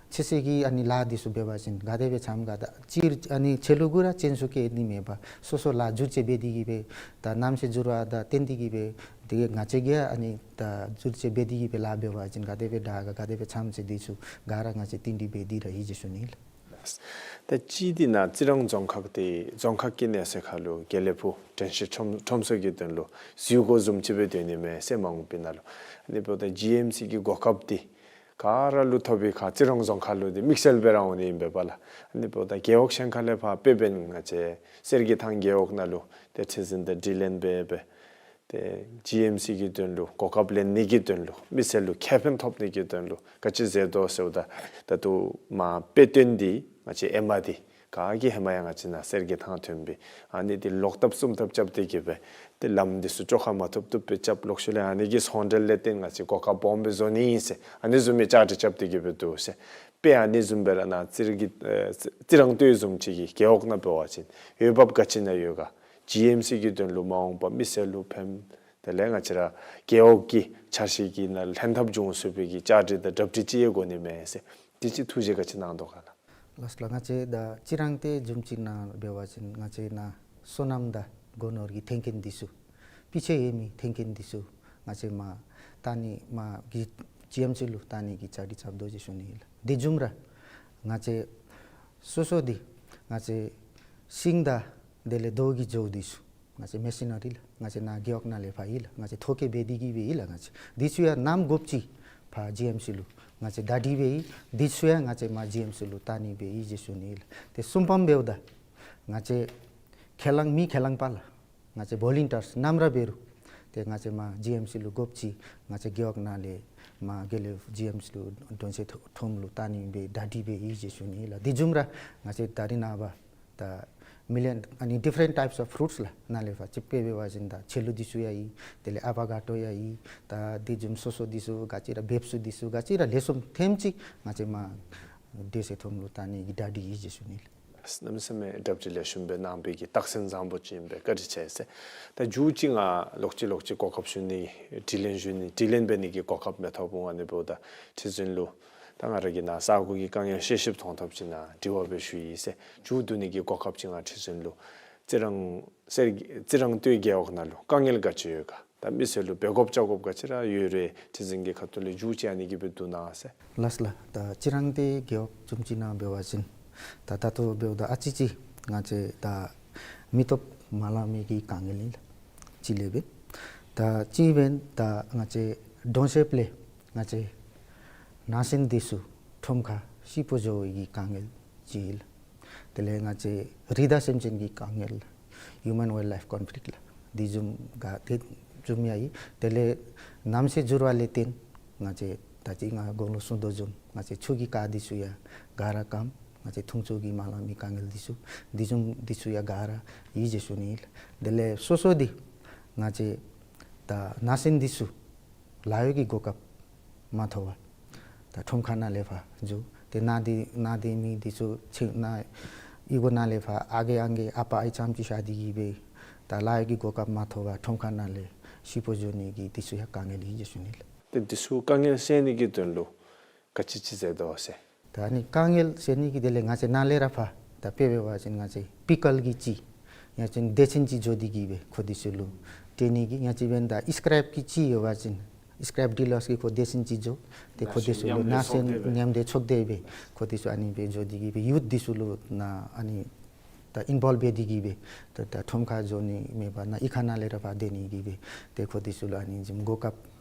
ཚེ་སྲོག་གི་ཨ་ནི་ལཱ་འདི་ཚུ་འབད་བ་ཅིན་ག་དེ་སྦེ་འཚམས་ག་ད་སྤྱིར་ཨ་ནི་ཆད་ལུད་གུ་ར་ཅན་ཚུ་བཀལ་ནི་མེད་པར་སོ་སོ་ལཱ་བསྒྱུར་བཅོས་འབད་དེ་གིས་སྦེ་ད་གནམ་གཤིས་འགྱུར་བ་དང་བསྟུན་ཏེ་གིས་སྦེ་དེ་ང་བཅས་ཀྱིས་ཨ་ནི་ད་བསྒྱུར་བཅོས་འབད་དེ་གིས་སྦེ་ལཱ་འབད་བ་ཅིན་ག་དེ་སྦེ་དྲག་ག་ག་དེ་སྦེ་འཚམས་ཟེར་འདི་ཚུ་ག་ར་ང་བཅས་བསྟུན་ཏེ་འབད་དེ་ར་ཡོད་ཟེར་ཞུ་ནི་ལགས། ད་ཅི་འདི་ནཱ་རྩི་རང་རྫོང་ཁག་འདི་རྫོང་ཁག་གི་གནས་ཚད་ཁར་ལུ་དགེ་ལེགས་ཕུག་དྲན་ཤེས་ཁྲོམ་ཁྲོམ་ཚོགས་ཀྱི་དོན་ལུ་ཟུར་འགོ་བཟུམ་ཅིག་སྦེ་སྡོད་ནི་མས་ཟེར་མ་འོངས་པའི་ནང་ལུ། ཨ་ནི་འབདཝ་ད་ཇི་ཨེམ་སི་གི་གོ་སྐབས་འདི་ག་ར་ལུ་ཐོབ་པའི་ཁར་རྩི་རང་རྫོང་ཁག་ལུ་འདི་དམིགས་བསལ་སྦེ་ར་འོང་ནི་ཨིན་པས་པ་ལགས། ཨ་ནི་འབདཝ་ད་རྒེད་འོག་གཞན་ཁ་ལས་ཕར་དཔེ་འབདན་ང་བཅས་གསེར་གྱི་ཐང་རྒེད་འོག་ནང་ལུ་ཏེ་ཁྲི་འཛིན་དང་དྲི་ལན་འབད་འབད་ཏེ་ཇི་ཨེམ་སི་གི་དོན་ལུ་གོ་སྐབས་ལེན་ནི་གི་དོན་ལུ་མི་སེར་ལུ་ཁེ་ཕན་ཐོབ་ནི་གི་དོན་ལུ་ག་ཅི་མཛད་དོ་ཟེརཝ་ད་ད་ལྟོ་མ་དཔེ་སྟོན་འདི་ང་བཅས་ཨེ་མ་འདི་ག་གིས་ཧེ་མ་ཡང་ང་བཅས་ནཱ་གསེར་གྱི་ཐང་ཐོན་པའི་ཨ་ནི་འདི་ལོག་ཐབས་གསུམ་ཐབས་རྐྱབ་སྟེ་གིས་སྦེ་ཏེ་ལམ་འདི་ཚུ་བཅོ་ཁ་མ་ཐུབ་ཐུབ་སྦེ་རྐྱབ། ལོག་ཤུལ་ལས་ཨ་ནི་གི་ཚོང་འབྲེལ་ལས་བརྟེན་ང་བཅས་གོ་སྐབས་སྦོམ་སྦེ་བཟོ་ནི་ཨིན་ཟེར་ཨ་ནི་བཟུམ་མའི་བཅའ་སྒྲིག་རྐྱབ་སྟེ་གིས་སྦེ་འདུག་ཟེར། དཔེ་ཨ་ནི་བཟུམ་སྦེ་ར་ནཱ་རྩི་རང་གི་ཨེ་རྩི་རང་ལྟོས་བཟུམ་ཅིག་གི་རྒེད་འོག་ནང་འབད་བ་ཅིན་འོས་འབབ་ག་ཅི་ནང་ཡོད་ག། ཇི་ཨེམ་སི་གི་དོན་ལུ་མ་འོངས་པ་མི་སེར་ལུ་ཕན། དེ་ལས་ང་བཅས་ར་རྒེད་འོག་གི་འཆར་གཞི་གི་ནང་ལྷན་ཐབས་འབྱུང་ཚུགས་པའི་གི་བཅའ་སྒྲིག་དང་གྲ་སྒྲིག་ཅིག་ཡོད་དགོ་ནི་མས་ཟེར། དེ་ཅིག་ཐུགས་བཞེད་ག་ཅི་གནང་དོ་ག་ལགས། ལགས་སོ་ལགས། ང་བཅས་ད་རྩི་རང་ལྟོས་བཟུམ་ཅིག་ནང་འབད་བ་ཅིན་ང་བཅས་ནཱ་སོ་ནམ་དང་སྒོ་ནོར་གྱི་ཐོན་སྐྱེད་འདི་ཚུ་སྤུས་ཚད་ཡོད་མི་ཐོན་སྐྱེད་འདི་ཚུ་ང་བཅས་མར་བཏང་ནི་མར་གྱི་ཇི་ཨེམ་སི་ལུ་བཏང་ནི་གི་བཅའ་སྒྲིག་རྐྱབ་དོ་ཟེར་ཞུ་ནི་ཨིན་ལགས། དེ་བཟུམ་ར་ང་བཅས་སོ་སོ་འདི་ང་བཅས་ཤིང་དང་དེ་ལས་རྡོ་གི་ཇོ་འདི་ཚུ་ང་བཅས་མེ་ཤི་ནར་རི་ལགས། ང་བཅས་ནཱ་རྒེད་འོག་ནང་ལས་ཕར་ཡོད་ལགས། ང་བཅས་ཐོ་བཀོད་འབད་དེ་གིས་སྦེ་ཡོད་ལགས། ང་བཅས་འདི་ཚུ་ཡང་གནམ་དགུ་པ་ཅིག་ཕར་ཇི་ཨེམ་སི་ལུ་ང་བཅས་བརྡ་སྤྲོད་འབད་ཡི། འདི་ཚུ་ཡང་ང་བཅས་མར་ཇི་ཨེམ་སི་ལུ་བཏང་ནི་འབད་ཡི་ཟེར་ཞུ་ནི་ཨིན་ལགས། ཏེ་གསུམ་པམ་འབདཝ་ད་ང་བཅས་ཁས་བླངས་མི་ཁས་བླངས་པ་ལགས། ང་བཅས་བོ་ལུན་ཊརསི་ནམ་ར་འབད་རུང་ཏེ་ང་བཅས་མར་ཇི་ཨེམ་སི་ལུ་དགུ་པ་ཅིག་ང་བཅས་རྒེད་འོག་ནང་ལས་མར་དགེ་ལེགས་ཇི་ཨེམ་སི་ལུ་དྲན་ཤེས་ཁྲོམ་ལུ་བཏང་ནི་སྦེ་བརྡ་སྤྲོད་འབད་ཡི་ཟེར་ཞུ་ནི་ཨིན་ལགས། དེ་བཟུམ་ར་ང་བཅས་ད་རེས་ནངས་པ་ད་ མི་ལི་ཡོན་ཨ་ནི་ཌིཕ་རེནཊ་ཊའིཔསི་ཨོཕ་ཕུ་རུཊསི་ལགས་ནཱ་ལས་ཕར་ཅིག་དཔེ་འབད་བ་ཅིན་ད་ཆེ་ལུ་འདི་ཚུ་ཡང་ཨིན། དེ་ལས་ཨ་བ་ཀ་ཌོ་ཡང་ཨིན། ད་འདི་བཟུམ་སོ་སོ་འདི་ཚུ་ག་ཅི་ར་འབེབས་སུ་འདི་ཚུ་ག་ཅི་ར་ལེགས་ཤོམ་ཐོནམ་ཅིག་ང་བཅས་མར་དེ་ཚུ་ཐོནམ་ལུ་ད་ཨ་ནི་གི་གྲ་སྒྲིག་ཡོད་ཟེར་ཞུ་ནི་ལགས། གནམ་མེད་ས་མེད་གྲ་སྒྲིག་ལེགས་ཤོམ་སྦེ་གནང་བའི་གི་རྟགས་མཚན་བཟང་པོ་ཅིག་ཨིན་པས། བཀའ་དྲིན་ཆེ་ཟེར། ད་མཇུག་ཅིག་ང་ལོག་ཅི་ལོག་ཅི་གོ་སྐབས་ཞུ་ནི་དྲི་ལན་ཞུ་ནི་དྲི་ལན་འབད་ནི་གི་གོ་སྐབས་མི་ཐོབ་འོང་། ཨ་ནི་འབདཝ་ད་ཁྲི་འཛིན་ལུ་ད་ང་ར་གིས་ནཱ་ས་གོ་གི་དཀའ་ངལ་བཤད་ཞིབ་མཐོང་ཐོབ་ཅིག་ནཱ་དྲི་བ་སྦེ་ཞུ་ཡི་ཟེར། མཇུག་བསྡུ་ནི་གི་གོ་སྐབས་ཅིག་ང་ཁྲི་འཛིན་ལུ་རྩི་རང་སེར་རྩི་རང་སྟོད་རྒེད་འོག་ནང་ལུ་དཀའ་ངལ་ག་ཅི་ཡོད་ག། ད་མི་སེར་ལུ་འབད་དགོཔ་བཅའ་དགོཔ་ག་ཅི་ར་ཡོད་རུང་ཁྲི་འཛིན་གྱི་ཁ་ཐུག་ལས་མཇུག་ཅིག་ཨ་ནི་གི་སྦེ་བསྡུ་གནང་ཟེར། ལགས་ལགས། ད་རྩི་རང་སྟོད་རྒེད་འོག་བཟུམ་ཅིག་ནང་འབད་བ་ཅིན་ད་ད་ལྟོ་འབདཝ་ད་ཨ་ཙི་ཅིག་ང་བཅས་ད་མི་སྟོབས་མ་ལང་མི་གི་དཀའ་ངལ་ཨིན་ལགས། གཅིག་ལས་འབད། ད་གཅིག་འབདན་ད་ང་བཅས་གྲོང་གསེབ་ལས་ང་བཅས་ནང་སོན་འདི་ཚུ་ཁྲོམ་ཁར་ཤི་སྤོ་འགྱོ་བའི་གི་དཀའ་ངལ་གཅིག་ལགས། དེ་ལས་ང་བཅས་རི་དྭགས་སེམས་ཅན་གྱི་དཀའ་ངལ་ལགས། ཧིའུ་མཱན་ཝའིལཌ་ལའིཕ་ཀོན་ཕི་ལིཀཊ་ལགས། འདི་བཟུམ་ག་དེ་བཟུམ་ཡང་ཨིན། དེ་ལས་གནམ་གཤིས་འགྱུར་བ་ལས་བརྟེན་ང་བཅས་ད་ཅི་ང་གོང་ལུ་གསུངས་དོ་བཟུམ་ང་བཅས་ཆུ་གི་རྐ་འདི་ཚུ་ཡང་ག་ར་སྐམ། ང་བཅས་འཐུང་ཆུ་གི་མ་ལང་མི་དཀའ་ངལ་འདི་ཚུ་འདི་བཟུམ་འདི་ཚུ་ཡང་ག་ར་ཡོད་ཟེར་ཞུ་ནི་ལགས། དེ་ལས་སོ་སོ་འདི་ང་བཅས་ད་ནང་སོན་འདི་ཚུ་ལཱ་གཡོག་གི་གོ་སྐབས་མ་ཐོབ་པར་ད་ཁྲོམ་ཁ་ནང་ལས་ཕར་འགྱོ། ཏེ་ནཱ་འདི་ནཱ་འདི་མི་འདི་ཚུ་ཕྱི་ནང་གཡུས་སྒོ་ནང་ལས་ཕར་ཨ་རྒས་ཨང་རྒས་ཨ་པ་ཨའི་ཙམ་ཅིག་བཞག་སྟེ་གི་སྦེ་ད་ལཱ་གཡོག་གི་གོ་སྐབས་མ་ཐོབ་པར་ཁྲོམ་ཁ་ནང་ལས་ཤི་སྤོ་འགྱོ་ནི་གི་འདི་ཚུ་ཡང་དཀའ་ངལ་ཨིན་ཟེར་ཞུ་ནི་ལགས། ཏེ་འདི་ཚུ་དཀའ་ངལ་སེལ་ནི་གི་དོན་ལུ་ག་ཅི་ཅིག་མཛད་དོ་ཟེར། ད་ཨ་ནི་དཀའ་ངལ་སེལ་ནི་གི་དེ་ལས་ང་བཅས་ནཱ་ལས་ར་ཕར་ད་དཔེ་འབད་བ་ཅིན་ང་བཅས་པི་ཀལ་གྱི་ཅིག་ཡང་ཅིན་སྡེ་ཚན་ཅིག་འགྱོ་སྟེ་གི་སྦེ་ཁོང་འདི་ཚུ་ལུ་སྤྲོད་ནི་གི་ཡང་ཅིན་འབདན་ད་སི་ཀེརེབ་ཀྱི་ཅིག་ཡོད་པ་ཅིན་སི་ཀེརེབ་ཌི་ལརསི་གི་ཁོང་སྡེ་ཚན་ཅིག་འགྱོ། ཏེ་ཁོང་འདི་ཚུ་ལུ་ནང་སོན་མཉམ་འབྲེལ་ཚོགས་སྡེ་སྦེ་ཁོང་འདི་ཚུ་ཨ་ནི་སྦེ་འགྱོ་སྟེ་གི་སྦེ་ཡུཐ་འདི་ཚུ་ལུ་ནཱ་ཨ་ནི་ད་ཨིན་བོལབ་འབད་དེ་གི་སྦེ་ད་ད་ཁྲོམ་ཁར་འགྱོ་ནི་མེད་པར་ནཱ་གཡུས་ཁ་ནང་ལས་ར་ཕར་སྡོད་ནི་གི་སྦེ་ཏེ་ཁོང་འདི་ཚུ་ལུ་ཨ་ནི་གོ་སྐབས་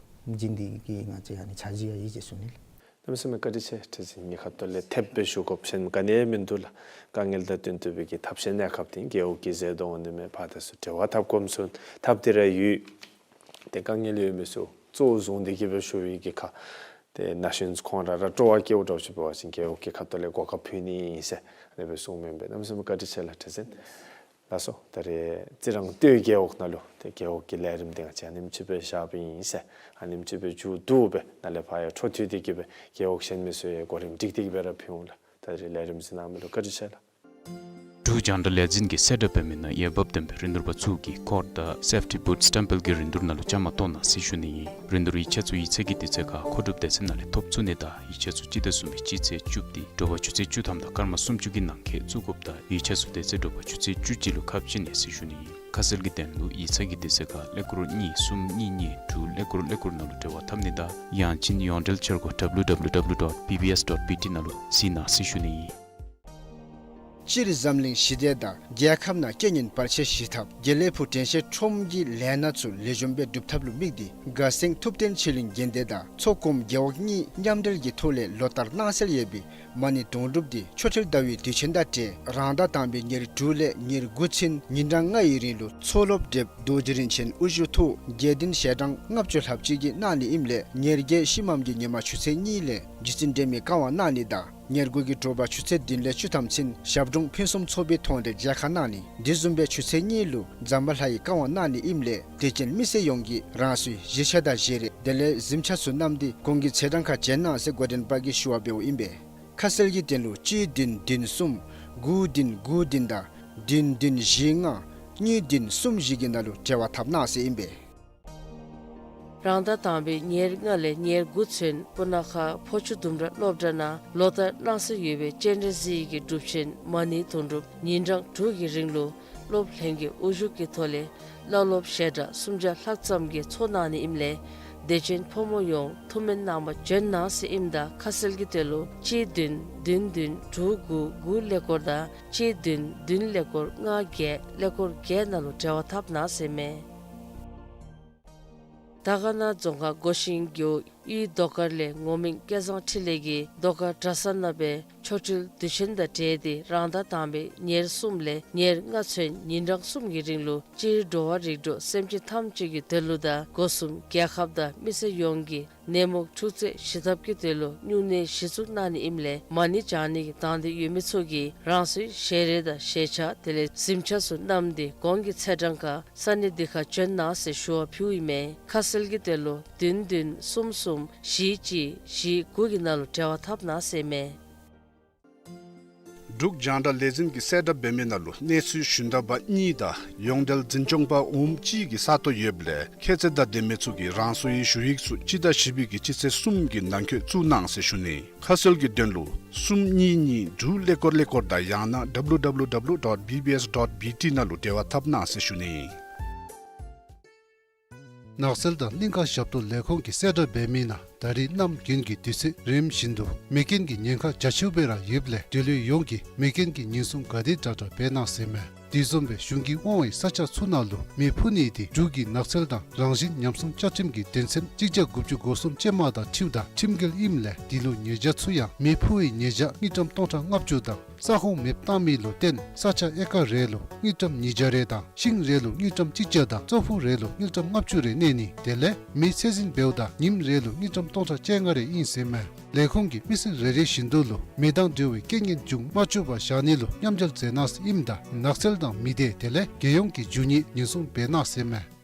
བྱིན་ནི་གི་ང་བཅས་ཨ་ནི་འཆར་གཞི་ཡང་ཡོད་ཟེར་ཞུ་ནི་ལགས། གནམ་མེད་ས་མེད་བཀའ་དྲིན་ཆེ། ཁྲི་འཛིན་གྱི་ཁ་ཐུག་ལས་ཐེབས་སྦེ་ཞུ་དགོཔ་ཅིག་ག་ནི་ཡང་མིན་འདུག་ལགས། དཀའ་ངལ་དང་བསྟུན་ཐུབ་པའི་གི་ཐབས་ཤེས་གནས་སྐབས་འདི་རྒེད་འོག་གིས་མཛད་དོ་འོང་ནི་མས། ཕར་དང་ཚུར་འབྲེལ་བ་འཐབ་དགོཔ་ཚུ་འཐབ་སྟེ་ར་ཡོད། ཏེ་དཀའ་ངལ་ཡོད་མི་ཚུ་གཙོ་བོ་བཟུང་སྟེ་གི་སྦེ་ཞུ་བའི་གི་ཁར་ཏེ་ན་གཞོན་ཁོང་ར་ར་སྤྲོ་བ་སྐྱེཝ་འདྲཝ་ཅིག་འབད་བ་ཅིན་རྒེད་འོག་གི་ཁ་ཐུག་ལས་གོ་སྐབས་ཕུལ་ནི་ཨིན་ཟེར་ཨ་ནི་སྦེ་གསུངམ་ཨིན་པས། གནམ་མེད་ས་མེད་བཀའ་དྲིན་ཆེ་ལགས། ཁྲི་འཛིན་ལགས་སོ། ད་རེས་རྩི་རང་སྟོད་རྒེད་འོག་ནང་ལུ་ཏེ་རྒེད་འོག་གི་ལས་རིམ་འདི་ང་བཅས་ཨ་ནེམ་ཅིག་སྦེ་བཞགཔ་ཨིན་ཟེར། ཨ་ནེམ་ཅིག་སྦེ་མཇུག་བསྡུ་སྦེ་ནཱ་ལས་ཕར་ཡང་འཕྲོ་མཐུད་དེ་གི་སྦེ་རྒེད་འོག་གཞན་མི་ཚུ་ཡང་གོ་རིམ་སྒྲིག་སྟེ་གི་སྦེ་ར་ཕུལ་འོང་ལགས། ད་རེས་ལས་རིམ་གཟིགས་གནང་མི་ལུ་བཀའ་དྲིན་ཆེ་ལགས། འབྲུག་རྒྱང་བསྒྲགས་ལས་འཛིན་གྱིས་གསལ་བསྒྲགས་འབད་མི་ནང་འོས་འབབ་ལྡན་པའི་རིན་བསྡུར་པ་ཚུ་གིས་ཀོཌ་དང་སེཕ་ཊི་བུཊ་སི་ཊེམ་པལ་གྱི་རིན་བསྡུར་ནང་ལུ་བཅའ་མར་གཏོགས་གནང་ཟེར་ཞུ་ནི་ཨིན། རིན་བསྡུར་ཡིག་ཆ་ཚུ་ཡིག་ཚང་གི་དུས་ཚོད་ཁར་མཁོ་སྒྲུབ་སྡེ་ཚན་ནང་ལས་ཐོབ་ཚུགས་ནི་དང་ཡིག་ཆ་ཚུ་སྤྱི་ཟླ་གསུམ་པའི་སྤྱི་ཚེས་བཅུ་པ་སྟེ་དྲོ་པ་ཆུ་ཚོད་བཅུ་ཐམ་དང་སྐར་མ་སུམ་ཅུ་གི་ནང་འཁོད་བཙུགས་དགོཔ་དང་ཡིག་ཆ་ཚུ་དེ་ཚེ་དྲོ་པ་ཆུ་ཚོད་བཅུ་གཅིག་ལུ་ཁ་ཕྱེ་ནི་ཟེར་ཞུ་ནི་ཨིན། ཁ་གསལ་གྱི་དོན་ལུ་ཡིག་ཚང་གི་དུས་ཚོད་ཁར་ཀླད་ཀོར་གཉིས་གསུམ་གཉིས་གཉིས་དྲུག་ཀླད་ཀོར་ཀླད་ཀོར་ནང་ལུ་འབྲེལ་བ་འཐབ་ནི་དང་ཡང་ཅིན་ཡོངས་འབྲེལ་འཆར་སྒོ་W W W dot B B S dot B T ནང་ལུ་གཟིགས་གནང་ཟེར་ཞུ་ནི་ཨིན། སྤྱིར་འཛམ་གླིང་ཞི་བདེ་དང་རྒྱལ་ཁབ་ནང་རྐྱེན་ངན་བར་ཆད་ཞི་ཐབས་དགེ་ལེགས་ཕུག་དྲན་ཤེས་ཁྲོམ་གྱི་ལས་སྣ་ཚུ་ལེགས་ཤོམ་སྦེ་སྒྲུབ་ཐབས་ལུ་དམིགས་ཏེ་དགའ་སེང་ཐུབ་བསྟན་ཆོས་གླིང་དགོན་སྡེ་དང་མཚོ་སྒོམ་རྒེད་འོག་གཉིས་མཉམ་འབྲེལ་གྱི་ཐོག་ལས་ལོ་ལྟར་གནང་སྲོལ་ཡོད་པའི་མ་ཎི་དུང་སྒྲུབ་འདི་ཆོ་འཕྲུལ་ཟླ་བའི་དུས་ཆེན་དང་འབྲེལ་རང་ཟླ་དང་པའི་ཉེར་དྲུག་ལས་ཉེར་དགུ་ཚུན་ཉིན་གྲངས་ལྔ་ཡི་རིང་ལུ་མཚོ་སློབ་བགྲེསཔ་རྡོ་རྗེ་རིན་ཆེན་དབུ་བཞུགས་ཐོག་དགེ་འདུན་ཞལ་གྲངས་ལྔ་བཅུ་ལྷགཔ་ཅིག་གིས་གནང་ནི་ཨིནམ་ལས་ཉེར་བརྒྱད་ཕྱི་མམ་གྱི་ཉིན་མ་ཆུ་ཚོད་གཉིས་ལས་རྗེ་བཙུན་སྒྲོལ་མའི་བཀའ་དབང་གནང་ནི་དང་ཉེར་དགུ་གི་དྲོ་པ་ཆུ་ཚོད་བདུན་ལས་བཅུ་ཐམ་ཚུན་ཞབས་དྲུང་ཕུན་སུམ་ཚོགས་པའི་མཐོང་གྲོལ་མཇལ་ཁ་གནང་ནི། དེ་བཟུམ་སྦེ་ཆུ་ཚོད་གཉིས་ལུ་ཛམ་བྷ་ལ་ཡི་བཀའ་དབང་གནང་ནི་ཨིནམ་ལས་དད་ཅན་མི་སེར་ཡོངས་ཀྱིས་རང་སོའི་གཞིས་ཆགས་དང་གཞིས་རིས་དེ་ལས་གཟིམ་ཆ་ཚུ་བསྣམས་ཏེ་གོང་གི་ཚེས་གྲངས་ཁར་བྱོན་གནང་ཟེར་འགོ་འདྲེན་པ་གིས་ཞུ་བ་འབདཝ་ཨིན་པས། ཁ་གསལ་གྱི་དོན་ལུ་གཅིག་བདུན་བདུན་གསུམ་དགུ་བདུན་དགུ་བདུན་དང་བདུན་བདུན་བཞི་ལྔ་གཉིས་བདུན་གསུམ་བཞི་གི་ནང་ལུ་འབྲེལ་བ་འཐབ་གནང་ཟེར་ཨིན་པས། རང་ཟླ་དང་པའི་ཉེར་ལྔ་ལས་ཉེར་དགུ་ཚུན་སྤུ་ན་ཁ་ཕོ་ཆུ་ལྡུམ་ར་སློབ་གྲྭ་ནང་ལོ་ལྟར་གནང་སྲོལ་ཡོད་པའི་སྤྱན་རས་གཟིགས་ཀྱི་སྒྲུབ་ཆེན་མ་ཎི་དུང་སྒྲུབ་ཉིན་གྲངས་དྲུག་གི་རིང་ལུ་སློབ་ལྷན་གྱི་དབུ་བཞུགས་ཀྱི་ཐོག་ལས་བླ་སློབ་ཞལ་གྲངས་སུམ་བརྒྱ་ལྷག་ཙམ་གྱིས་ཚོགས་གནང་ནི་ཨིནམ་ལས་དད་ཅན་ཕོ་མོ་ཡོངས་ཐུགས་སྨོན་གནང་བར་བྱོན་གནང་ཟེར་ཨིནམ་ད་ཁ་གསལ་གྱི་དོན་ལུ་གཅིག་བདུན་བདུན་བདུན་དྲུག་དགུ་དགུ་ཀླད་ཀོར་དང་གཅིག་བདུན་བདུན་ཀླད་ཀོར་ལྔ་བརྒྱད་ཀླད་ཀོར་བརྒྱད་ནང་ལུ་འབྲེལ་བ་འཐབ་གནང་ཟེར་མས། དར་དཀར་ན་རྫོང་ཁག་སྒོ་ཤིང་རྒེད་འོག་གཡུས་ཟློས་གར་ལས་ངོ་མིང་སྐལ་བཟང་འཕྲིན་ལས་ཀྱིས་ཟློས་གར་གྲྭ་ས་ནང་སྦེ་ཆོ་འཕྲུལ་དུས་ཆེན་དང་འབྲེལ་ཏེ་རང་ཟླ་དང་པའི་ཉེར་གསུམ་ལས་ཉེར་ལྔ་ཚུན་ཉིན་གྲངས་གསུམ་གྱི་རིང་ལུ་སྤྱིར་འགྲོ་བ་རིགས་དྲུག་སེམས་ཅན་ཐམས་ཅད་ཀྱི་དོན་ལུ་དང་སྒོ་གསུམ་རྒྱལ་ཁབ་དང་མི་སེར་ཡོངས་ཀྱི་ ནད་མུག་འཁྲུག་རྩོད་ཞི་ཐབས་ཀྱི་དོན་ལུ་སྨྱུང་གནས་གཞི་བཙུགས་གནང་ནི་ཨིནམ་ལས་མ་ཎི་བགྱང་ནི་གི་དང་འདོད་ཡོད་མི་ཚུ་གིས་རང་སོའི་ཞལ་རས་དང་ཞལ་ཆས་དེ་ལས་གཟིམ་ཆས་ཚུ་བསྣམས་ཏེ་གོང་གི་ཚེས་གྲངས་ཁར་ས་གནས་འདི་ཁར་བྱོན་གནང་ཟེར་ཞུ་བ་ཕུལཝ་ཨིན་མས། ཁ་གསལ་གྱི་དོན་ལུ་བདུན་བདུན་གསུམ་གསུམ་བཞི་གཅིག་བཞི་དགུ་གི་ནང་ལུ་འབྲེལ་བ་འཐབ་གནང་ཟེར་ཨིན་མས། འབྲུག་རྒྱང་བསྒྲགས་ལས་འཛིན་གྱིས་གསལ་བསྒྲགས་འབད་མི་ནང་ལུ་གནས་ཚུལ་ཞུན་དག་པ་གཉིས་དང་ཡོངས་འབྲེལ་འཛིན་སྐྱོང་པ་འོགམ་གཅིག་གི་ས་སྟོང་ཡོདཔ་ལས་ཁྱད་ཚད་དང་ལྡན་མི་ཚུ་གིས་རང་སོའི་ཞུ་ཡིག་ཚུ་སྤྱི་ཟླ་བཞི་པའི་གི་སྤྱི་ཚེས་གསུམ་གྱི་ནང་འཁོད་བཙུགས་གནང་ཟེར་ཞུ་ནི། ཁ་གསལ་གྱི་དོན་ལུ་གསུམ་གཉིས་གཉིས་དྲུག་ཀླད་ཀོར་ཀླད་ཀོར་དང་ཡང་ན་W W W dot B B S dot B T ནང་ལུ་འབྲེལ་བ་འཐབ་གནང་ཟེར་ཞུ་ནི། ནགས་ཚལ་དང་གླིང་ཁ་ཞབས་ཏོག་ལས་ཁུངས་ཀྱིས་གསལ་བསྒྲགས་འབད་མི་ནང་ད་རིས་གནམ་དགུན་གྱི་དུས་ཚོད་རིམ་བཞིན་དུ་མེ་རྐྱེན་གྱི་ཉེན་ཁ་རྒྱ་ཆེཝ་སྦེ་ར་ཡོདཔ་ལས་འབྲེལ་ཡོད་ཡོངས་ཀྱིས་མེ་རྐྱེན་གྱི་ཉེན་སྲུང་ག་དེ་དྲག་དྲག་འབད་གནང་ཟེར་ཨིན་མས། དེ་བཟུམ་སྦེ་གཞུང་གིས་དབང་བའི་ས་ཆ་ཚུ་ནང་ལུ་མེ་ཕུ་ནི་དེ་འབྲུག་གི་ནགས་ཚལ་དང་རང་བཞིན་ཉམས་སྲུང་བཅའ་ཁྲིམས་ཀྱི་དོན་ཚན་གཅིག་བརྒྱ་དགུ་བཅུ་གོ་གསུམ་ཅན་མ་དང་འཁྲིལཝ་ད་ཁྲིམས་འགལ་ཨིནམ་ལས་དེ་ལུ་ཉེས་བྱ་ཚུ་ཡང་མེ་ཕུ་བའི་ཉེས་བྱ་དངུལ་ཀྲམ་སྟོང་ཕྲག་ལྔ་བཅུ་དང་ས་ཁོངས་མེདཔ་བཏང་མི་ལུ་བརྟེན་ས་ཆ་ཨེ་ཀར་རེ་ལུ་དངུལ་ཀྲམ་ཉིས་བརྒྱ་རེ་དང་ཤིང་རེ་ལུ་དངུལ་ཀྲམ་གཅིག་བརྒྱ་དང་ཙོག་ཕུ་རེ་ལུ་དངུལ་ཀྲམ་ལྔ་བཅུ་རེ་གནས་ནི་དེ་ལས་མེ་ཚད་འཛིན་འབདཝ་ད་ཉིནམ་རེ་ལུ་དངུལ་ཀྲམ་སྟོང་ཕྲག་བཅོ་ལྔ་རེ་ཨིན་ཟེར་ཨིན་མས། ལས་ཁུངས་ཀྱིས་མི་སེར་རེ་རེ་བཞིན་དུ་ལུ་མེ་དང་འབྲེལ་བའི་རྐྱེན་ངན་འབྱུང་མ་བཅུག་པར་བཞག་ནི་ལུ་མཉམ་འབྲེལ་མཛད་གནང་ཟེར་ཨིནམ་ད་ནགས་ཚལ་དང་མི་སྡེ་དེ་ལས་རྒྱལ་ཡོངས་ཀྱི་རྒྱུ་དངོས་ཉེན་སྲུང་འབད་གནང་ཟེར་ཨིན་མས།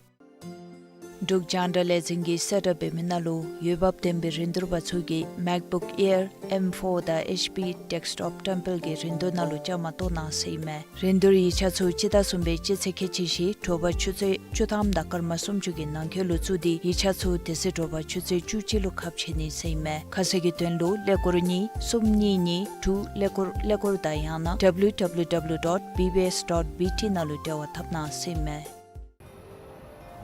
འབྲུག་རྒྱང་བསྒྲགས་ལས་འཛིན་གྱིས་གསལ་བསྒྲགས་འབད་མི་ནང་ལུ་འོས་འབབ་ལྡན་པའི་རིན་བསྡུར་པ་ཚུ་གིས་MacBook Air M four དང་H P Desktop ཏེམ་པལ་གྱི་རིན་བསྡུར་ནང་ལུ་བཅའ་མར་གཏོགས་གནང་ཟེར་ཨིན་མས། རིན་བསྡུར་ཡིག་ཆ་ཚུ་སྤྱི་ཟླ་གསུམ་པའི་སྤྱི་ཚེས་ཁལ་གཅིག་བཞི་དྲོ་པ་ཆུ་ཚོད་བཅུ་ཐམ་དང་སྐར་མ་སུམ་ཅུ་གི་ནང་འཁོད་ལུ་བཙུགས་ཏེ་ཡིག་ཆ་ཚུ་དེ་ཚེ་དྲོ་པ་ཆུ་ཚོད་བཅུ་གཅིག་ལུ་ཁ་ཕྱེ་ནི་ཟེར་ཨིན་མས། ཁ་གསལ་གྱི་དོན་ལུ་ཀླད་ཀོར་གཉིས་གསུམ་གཉིས་གཉིས་དྲུག་ཀླད་ཀོར་ཀླད་ཀོར་དང་ཡང་ན་W W W dot B B S dot B T ནང་ལུ་འབྲེལ་བ་འཐབ་གནང་ཟེར་ཨིན་མས།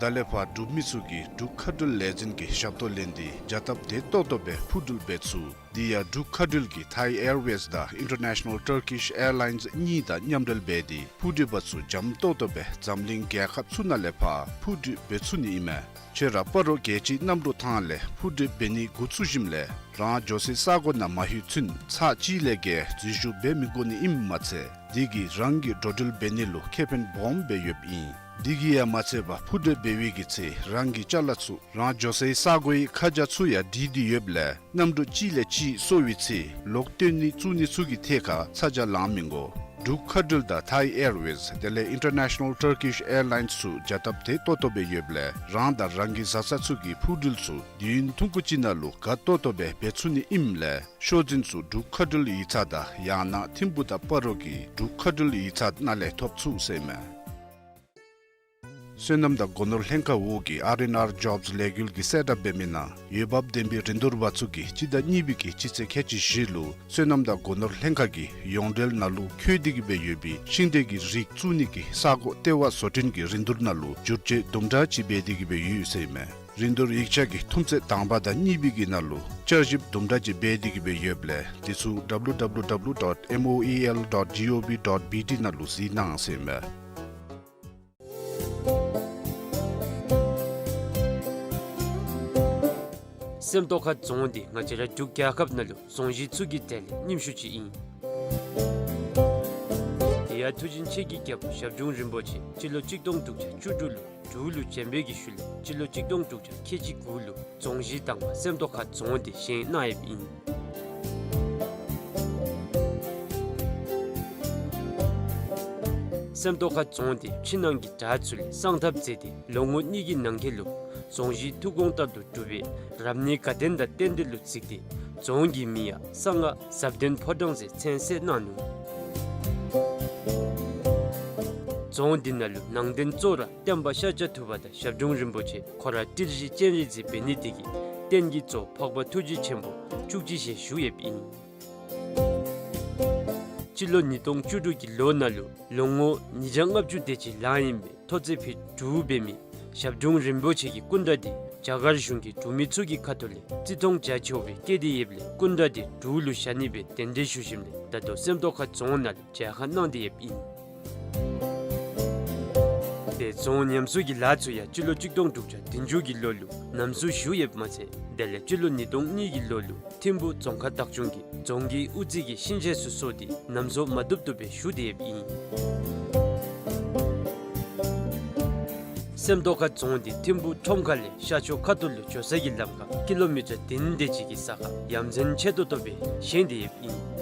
ད་ལས་ཕར་འབྲུག་མི་ཚུ་གིས་འབྲུག་མཁའ་འགྲུལ་ལས་འཛིན་གྱི་ཞབས་ཏོག་ལེན་ཏེ་བྱ་སྟབས་བདེ་ཏོག་ཏོ་སྦེ་འཕུར་འགྲུལ་འབད་ཚུགས། དེ་ཡང་འབྲུག་མཁའ་འགྲུལ་གྱིས་Thai Airways དང་International Turkish Airlines གཉིས་དང་མཉམ་འབྲེལ་འབད་དེ་འཕུར་འགྲུལ་པ་ཚུ་འཇམ་ཏོག་ཏོ་སྦེ་འཛམ་གླིང་རྒྱལ་ཁབ་ཚུ་ནང་ལས་ཕར་འཕུར་འགྲུལ་འབད་ཚུགས་ནི་ཨིན་མས། ཁྱོད་ར་སྤ་རོ་རྒྱལ་སྤྱིའི་གནམ་གྲུ་ཐང་ལས་འཕུར་འགྲུལ་འབད་ནི་འགོ་བཙུགས་ཞིནམ་ལས་རང་འགྱོ་སའི་ས་གོ་ནང་མ་ལྷོད་ཚུན་ཚར་གཅིག་ལས་བརྒལ་འཛུལ་ཞུགས་འབད་མི་དགོ་ནི་ཨིནམ་མ་ཚད་དེ་གིས་རང་གི་འགྲོ་འགྲུལ་འབད་ནི་ལུ་ཁེ་ཕན་སྦོམ་སྦེ་ཡོདཔ་ཨིན། དེ་གིས་ཡང་མ་ཚད་པར་འཕུར་འགྲུལ་འབད་བའི་གི་ཚེ་རང་གི་ཅ་ལ་ཚུ་རང་འགྱོ་སའི་ས་གོའི་ཁ་བྱང་ཚུ་ཡང་བྲིས་ཏེ་ཡོདཔ་ལས་གནམ་གྲུ་གཅིག་ལས་གཅིག་སོར་བའི་ཚེ་ལོག་སྟོན་ནི་བཙུགས་ནི་ཚུ་གི་ཐད་ཁར་ཚ་གྱང་ལང་མི་དགོ། འབྲུག་མཁའ་འགྲུལ་དང་Thai Airways དེ་ལས་International Turkish Airlines ཚུ་བྱ་སྟབས་བདེ་ཏོག་ཏོ་སྦེ་ཡོདཔ་ལས་རང་དང་རང་གི་བཟའ་ཚང་ཚུ་གི་འཕུར་འགྲུལ་ཚུ་དུས་ཡུན་ཐུང་ཀུ་ཅིག་ནང་ལུ་དགའ་ཏོག་ཏོ་སྦེ་འབད་ཚུགས་ནི་ཨིནམ་ལས་ཤོག་འཛིན་ཚུ་འབྲུག་མཁའ་འགྲུལ་ཡིག་ཚང་དང་ཡང་ན་ཐིམ་ཕུ་དང་སྤ་རོ་གི་འབྲུག་མཁའ་འགྲུལ་ཡིག་ཚང་ནང་ལས་ཐོབ་ཚུགས་ཟེར་ཨིན་མས། སོ་ནམ་དང་སྒོ་ནོར་ལྷན་ཁག་འོག་གི་R and R Jobs ལས་འགུལ་གྱིས་གསལ་བསྒྲགས་འབད་མི་ནང་འོས་འབབ་ལྡན་པའི་རིན་བསྡུར་པ་ཚུ་གིས་སྤྱི་ཟླ་གཉིས་པའི་གི་སྤྱི་ཚེས་ཁལ་གཅིག་བཞི་ལུ་སོ་ནམ་དང་སྒོ་ནོར་ལྷན་ཁག་གི་ཡོངས་འབྲེལ་ནང་ལུ་འཁོད་དེ་གི་སྦེ་ཡོད་པའི་ཤིང་འབྲས་ཀྱི་རིགས་བཙུགས་ནི་གི་ས་གོ་ལྟེ་བ་བཟོ་སྐྲུན་གྱི་རིན་བསྡུར་ནང་ལུ་བསྒྱུར་བཅོས་དུམ་གྲ་ཅིག་འབད་དེ་གི་སྦེ་ཡོད་ཟེར་ཨིན་མས། རིན་བསྡུར་ཡིག་ཆ་གི་ཐུམ་ཚད་དང་པ་དང་གཉིས་པའི་གི་ནང་ལུ་བསྐྱར་ཞིབ་དུམ་གྲ་ཅིག་འབད་དེ་གི་སྦེ་ཡོདཔ་ལས་དེ་ཚུ W W W dot M O E L dot G O V dot B T ནང་ལུ་གཟིགས་གནང་ཟེར་ཨིན་མས། སེམས་རྟོགས་ཁ་རྫོང་འདི་ང་བཅས་ར་འབྲུག་རྒྱལ་ཁབ་ནང་ལུ་རྫོང་གཞི་ཚུ་གི་གྲས་ལས་རྙིང་ཤོས་ཅིག་ཨིན། དེ་ཡང་མཐུ་ཆེན་ཆོས་ཀྱི་རྒྱལ་པོ་ཞབས་དྲུང་རིན་པོ་ཆེ་སྤྱི་ལོ་གཅིག་སྟོང་དྲུག་བརྒྱ་བཅུ་དྲུག་ལུ་འབྲུག་ལུ་བྱོན་པའི་གི་ཤུལ་ལས་སྤྱི་ལོ་གཅིག་སྟོང་དྲུག་བརྒྱ་ཁལ་གཅིག་དགུ་ལུ་རྫོང་གཞི་དང་པ་སེམས་རྟོགས་ཁ་རྫོང་འདི་བཞེངས་གནང་ཡོདཔ་ཨིན། སེམས་རྟོགས་ཁ་རྫོང་འདི་ཕྱི་ནང་གི་བྲག་ཚུ་ལས་བསང་ཐབ་མཛད་དེ་ལོ་ངོ་གཉིས་ཀྱི་ནང་འཁོད་ལུ་རྫོང་གཞི་ཐུགས་དགོངས་ལྟར་དུ་གྲུབ་པའི་རབ་གནས་དགའ་ལྡན་དང་རྟེན་འབྲེལ་ལུ་གཟིགས་ཏེ་རྫོང་གི་མིང་ཡང་གསང་སྔགས་ཟབ་ལྡན་ཕོ་བྲང་ཟེར་མཚན་གསོལ་གནང་ནུག། རྫོང་འདི་ནང་ལུ་ནང་རྟེན་གཙོ་བོ་ར་བསྟན་པ་ཤཱཀྱ་ཐུབ་པ་དང་ཞབས་དྲུང་རིན་པོ་ཆེ་ཁོ་ར་ཏི་ཤྲི་སྤྱན་རས་གཟིགས་འབད་ནི་དེ་གིས་རྟེན་གྱི་གཙོ་བོ་འཕགས་པ་ཐུགས་རྗེ་ཆེན་པོ་བཅུ་གཅིག་ཞལ་བཞུགས་ཡོདཔ་ཨིན། སྤྱི་ལོ་ཉིས་སྟོང་བཅུ་དྲུག་གི་ལོ་ནང་ལུ་ལོ་ངོ་ཉིས་བརྒྱ་ལྔ་བཅུ་དེ་ཅིག་ལང་ཡི་མི་ཐོག་བརྩེགས་ཕུད་དྲུག་འབད་མི་ཞབས་དྲུང་རིན་པོ་ཆེ་གི་སྐུ་འདྲ་འདི་རྒྱ་གར་གཞུང་གིས་འབྲུག་མི་ཚུ་གི་ཁ་ཐུག་ལས་བརྩི་མཐོང་རྒྱ་ཆེཝ་སྦེ་བསྐྱེད་དེ་ཡོདཔ་ལས་སྐུ་འདྲ་འདི་འབྲུག་ལུ་བཞག་ནི་སྦེ་གདན་འདྲེན་ཞུ་ཞིནམ་ལས་ད་ལྟོ་སེམས་རྟོགས་ཁ་རྫོང་ནང་ལུ་མཇལ་ཁ་གནང་སྟེ་ཡོདཔ་ཨིན། དེ་རྫོང་ཉམས་གསོ་གི་ལཱ་ཚུ་ཡང་སྤྱི་ལོ་གཅིག་སྟོང་དྲུག་བརྒྱ་བདུན་ཅུ་གི་ལོ་ལུ་ནམ་སྲུ་ཞུ་ཡོདཔ་མ་ཚད་དེ་ལས་སྤྱི་ལོ་ཉིས་སྟོང་གཉིས་ཀྱི་ལོ་ལུ་ཐིམ་ཕུ་རྫོང་ཁག་བདག་སྐྱོང་གིས་རྫོང་གི་དབུ་རྩེ་གི་ཤིང་ཆས་ཚུ་བཟོ་སྟེ་ནམ་བཟོ་མ་བཏུབ་བཏུབ་སྦེ་ཞུ་སྟེ་ཡོདཔ་ཨིན། མདོ་ཁ་རྫོང་འདི་ཐིམ་ཕུག་ཁྲོམ་ཁ་ལས་ཤར་ཕྱོགས་ཁ་ཐུག་ལུ་འགྱོ་ས་གི་ལམ་ཁར་ཀི་ལོ་མི་ཊར་བདུན་དེ་ཅིག་གི་ས་ཁར་ཡ་མཚན་ཆེ་ཏོག་ཏོ་སྦེ་བཞེངས་ཏེ་ཡོདཔ་ཨིན།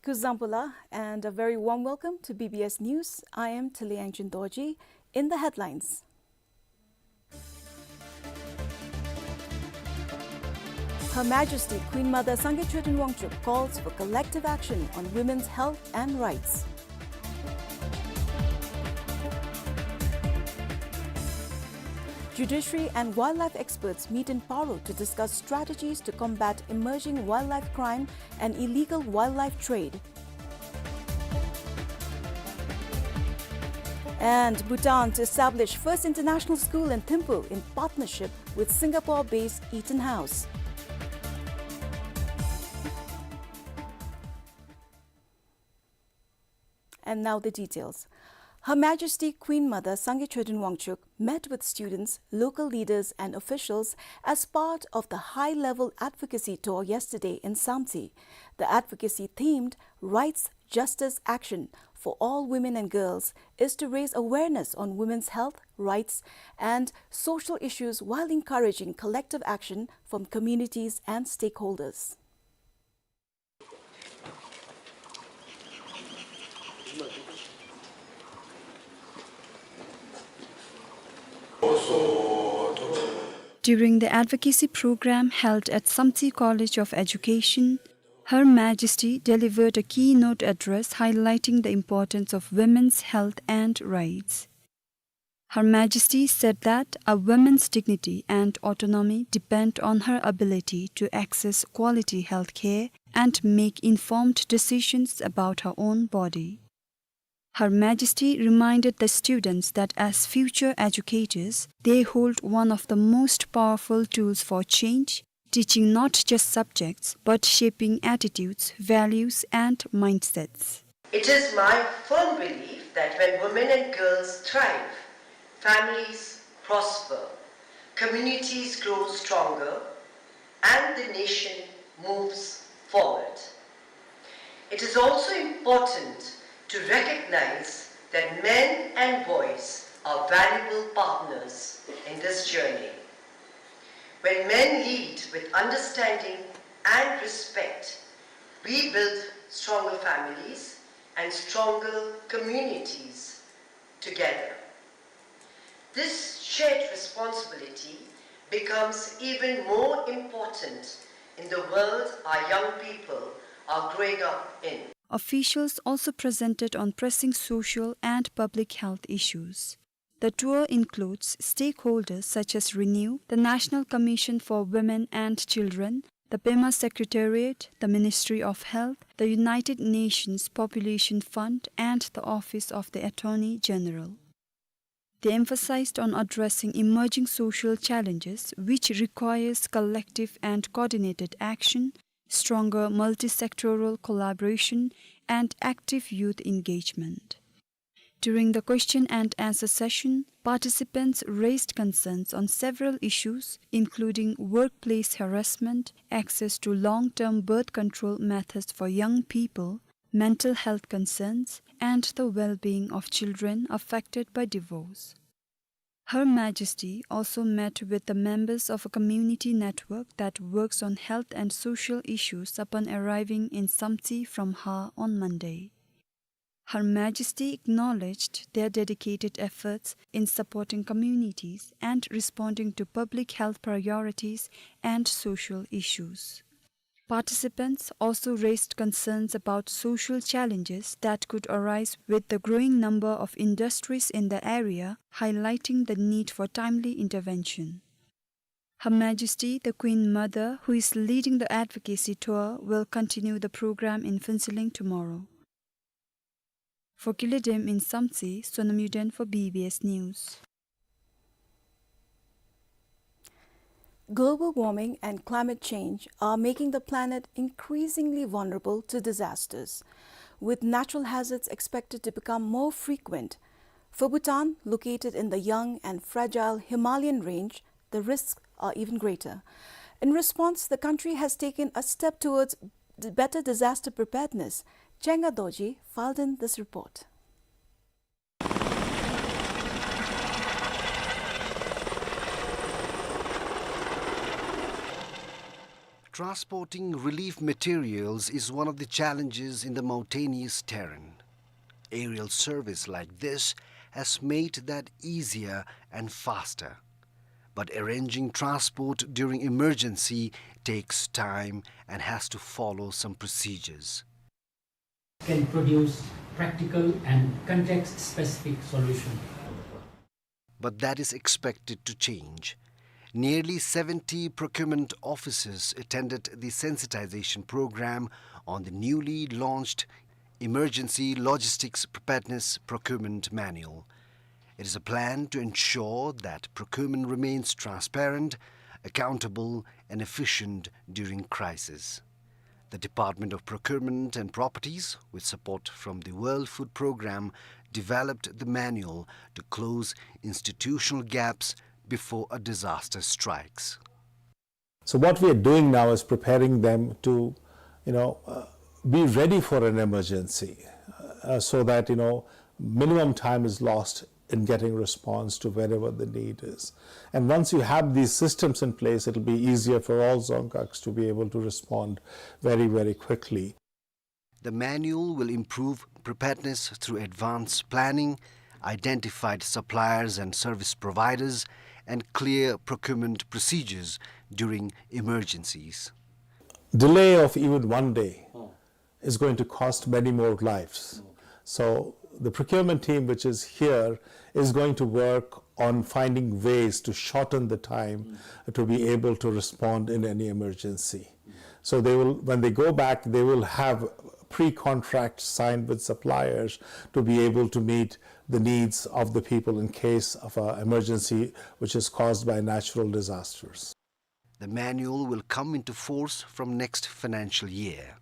Kuzuzangpo la, and a very warm welcome to B B S News. I am Tali Anchin Dorji. In the headlines, Her Majesty Queen Mother Sangay Choden Wangchuck calls for collective action on women's health and rights. Judiciary and wildlife experts meet in Paro to discuss strategies to combat emerging wildlife crime and illegal wildlife trade. And Bhutan to establish first international school in Thimphu in partnership with Singapore-based Eton House. And now the details. Her Majesty Queen Mother Sangay Choden Wangchuck met with students, local leaders and officials as part of the high-level advocacy tour yesterday in Samtse. The advocacy themed Rights, Justice, Action for All Women and Girls is to raise awareness on women's health, rights and social issues while encouraging collective action from communities and stakeholders. During the advocacy program held at Samtse College of Education, Her Majesty delivered a keynote address highlighting the importance of women's health and rights. Her Majesty said that a woman's dignity and autonomy depend on her ability to access quality health care and make informed decisions about her own body. Her Majesty reminded the students that as future educators, they hold one of the most powerful tools for change, teaching not just subjects, but shaping attitudes, values, and mindsets. It is my firm belief that when women and girls thrive, families prosper, communities grow stronger, and the nation moves forward. It is also important to recognize that men and boys are valuable partners in this journey. When men lead with understanding and respect, we build stronger families and stronger communities together. This shared responsibility becomes even more important in the world our young people are growing up in. Officials also presented on pressing social and public health issues. The tour includes stakeholders such as RENEW, the National Commission for Women and Children, the PEMA Secretariat, the Ministry of Health, the United Nations Population Fund, and the Office of the Attorney General. They emphasized on addressing emerging social challenges, which requires collective and coordinated action, stronger multi-sectoral collaboration, and active youth engagement. During the question and answer session, participants raised concerns on several issues, including workplace harassment, access to long-term birth control methods for young people, mental health concerns, and the well-being of children affected by divorce. Her Majesty also met with the members of a community network that works on health and social issues upon arriving in Samtse from Har on Monday. Her Majesty acknowledged their dedicated efforts in supporting communities and responding to public health priorities and social issues. Participants also raised concerns about social challenges that could arise with the growing number of industries in the area, highlighting the need for timely intervention. Her Majesty, the Queen Mother, who is leading the advocacy tour, will continue the program in Phuentsholing tomorrow. For Kiledem in Samtse, Sonam Yuden for B B S News. Global warming and climate change are making the planet increasingly vulnerable to disasters, with natural hazards expected to become more frequent. For Bhutan, located in the young and fragile Himalayan range, the risks are even greater. In response, the country has taken a step towards d-, better disaster preparedness. Chenga Dorji filed in this report. Transporting relief materials is one of the challenges in the mountainous terrain. Aerial service like this has made that easier and faster. But arranging transport during emergency takes time and has to follow some procedures. Can produce practical and context-specific solution. But that is expected to change. Nearly seventy procurement officers attended the sensitization program on the newly launched Emergency Logistics Preparedness Procurement Manual. It is a plan to ensure that procurement remains transparent, accountable, and efficient during crisis. The Department of Procurement and Properties, with support from the World Food Programme, developed the manual to close institutional gaps before a disaster strikes. So what we are doing now is preparing them to, you know, uh, be ready for an emergency, uh, so that, you know, minimum time is lost in getting response to wherever the need is. And once you have these systems in place, it'll be easier for all dzongkhags to be able to respond very, very quickly. The manual will improve preparedness through advanced planning, identified suppliers and service providers, and clear procurement procedures during emergencies. Delay of even one day is going to cost many more lives. So the procurement team which is here is going to work on finding ways to shorten the time to be able to respond in any emergency. So they will, when they go back, they will have pre-contracts signed with suppliers to be able to meet the needs of the people in case of an emergency which is caused by natural disasters. The manual will come into force from next financial year.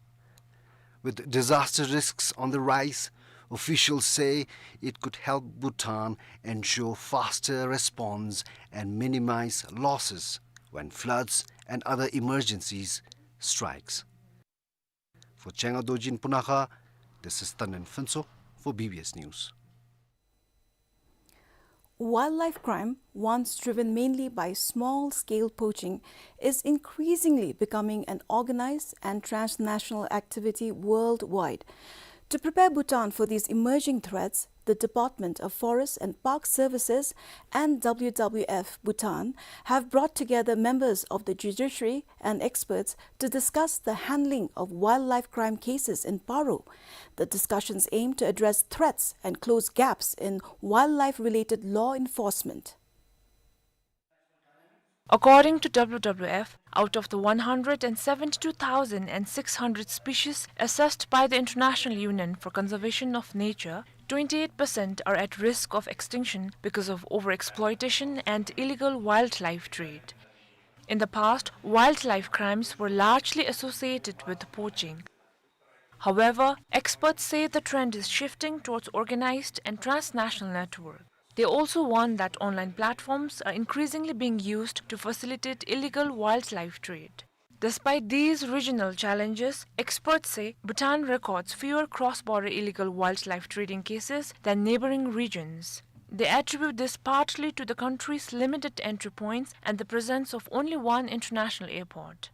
With disaster risks on the rise, officials say it could help Bhutan ensure faster response and minimize losses when floods and other emergencies strikes. For Chenga Dorji in Punakha, this is Tanden Phuntsho for B B S News. Wildlife crime, once driven mainly by small-scale poaching, is increasingly becoming an organized and transnational activity worldwide. To prepare Bhutan for these emerging threats, the Department of Forest and Park Services and W W F Bhutan have brought together members of the judiciary and experts to discuss the handling of wildlife crime cases in Paro. The discussions aim to address threats and close gaps in wildlife-related law enforcement. According to W W F, out of the one hundred and seventy-two thousand and six hundred species assessed by the International Union for Conservation of Nature, twenty-eight percent are at risk of extinction because of overexploitation and illegal wildlife trade. In the past, wildlife crimes were largely associated with poaching. However, experts say the trend is shifting towards organized and transnational network. They also warn that online platforms are increasingly being used to facilitate illegal wildlife trade. Despite these regional challenges, experts say Bhutan records fewer cross-border illegal wildlife trading cases than neighboring regions. They attribute this partly to the country's limited entry points and the presence of only one international airport.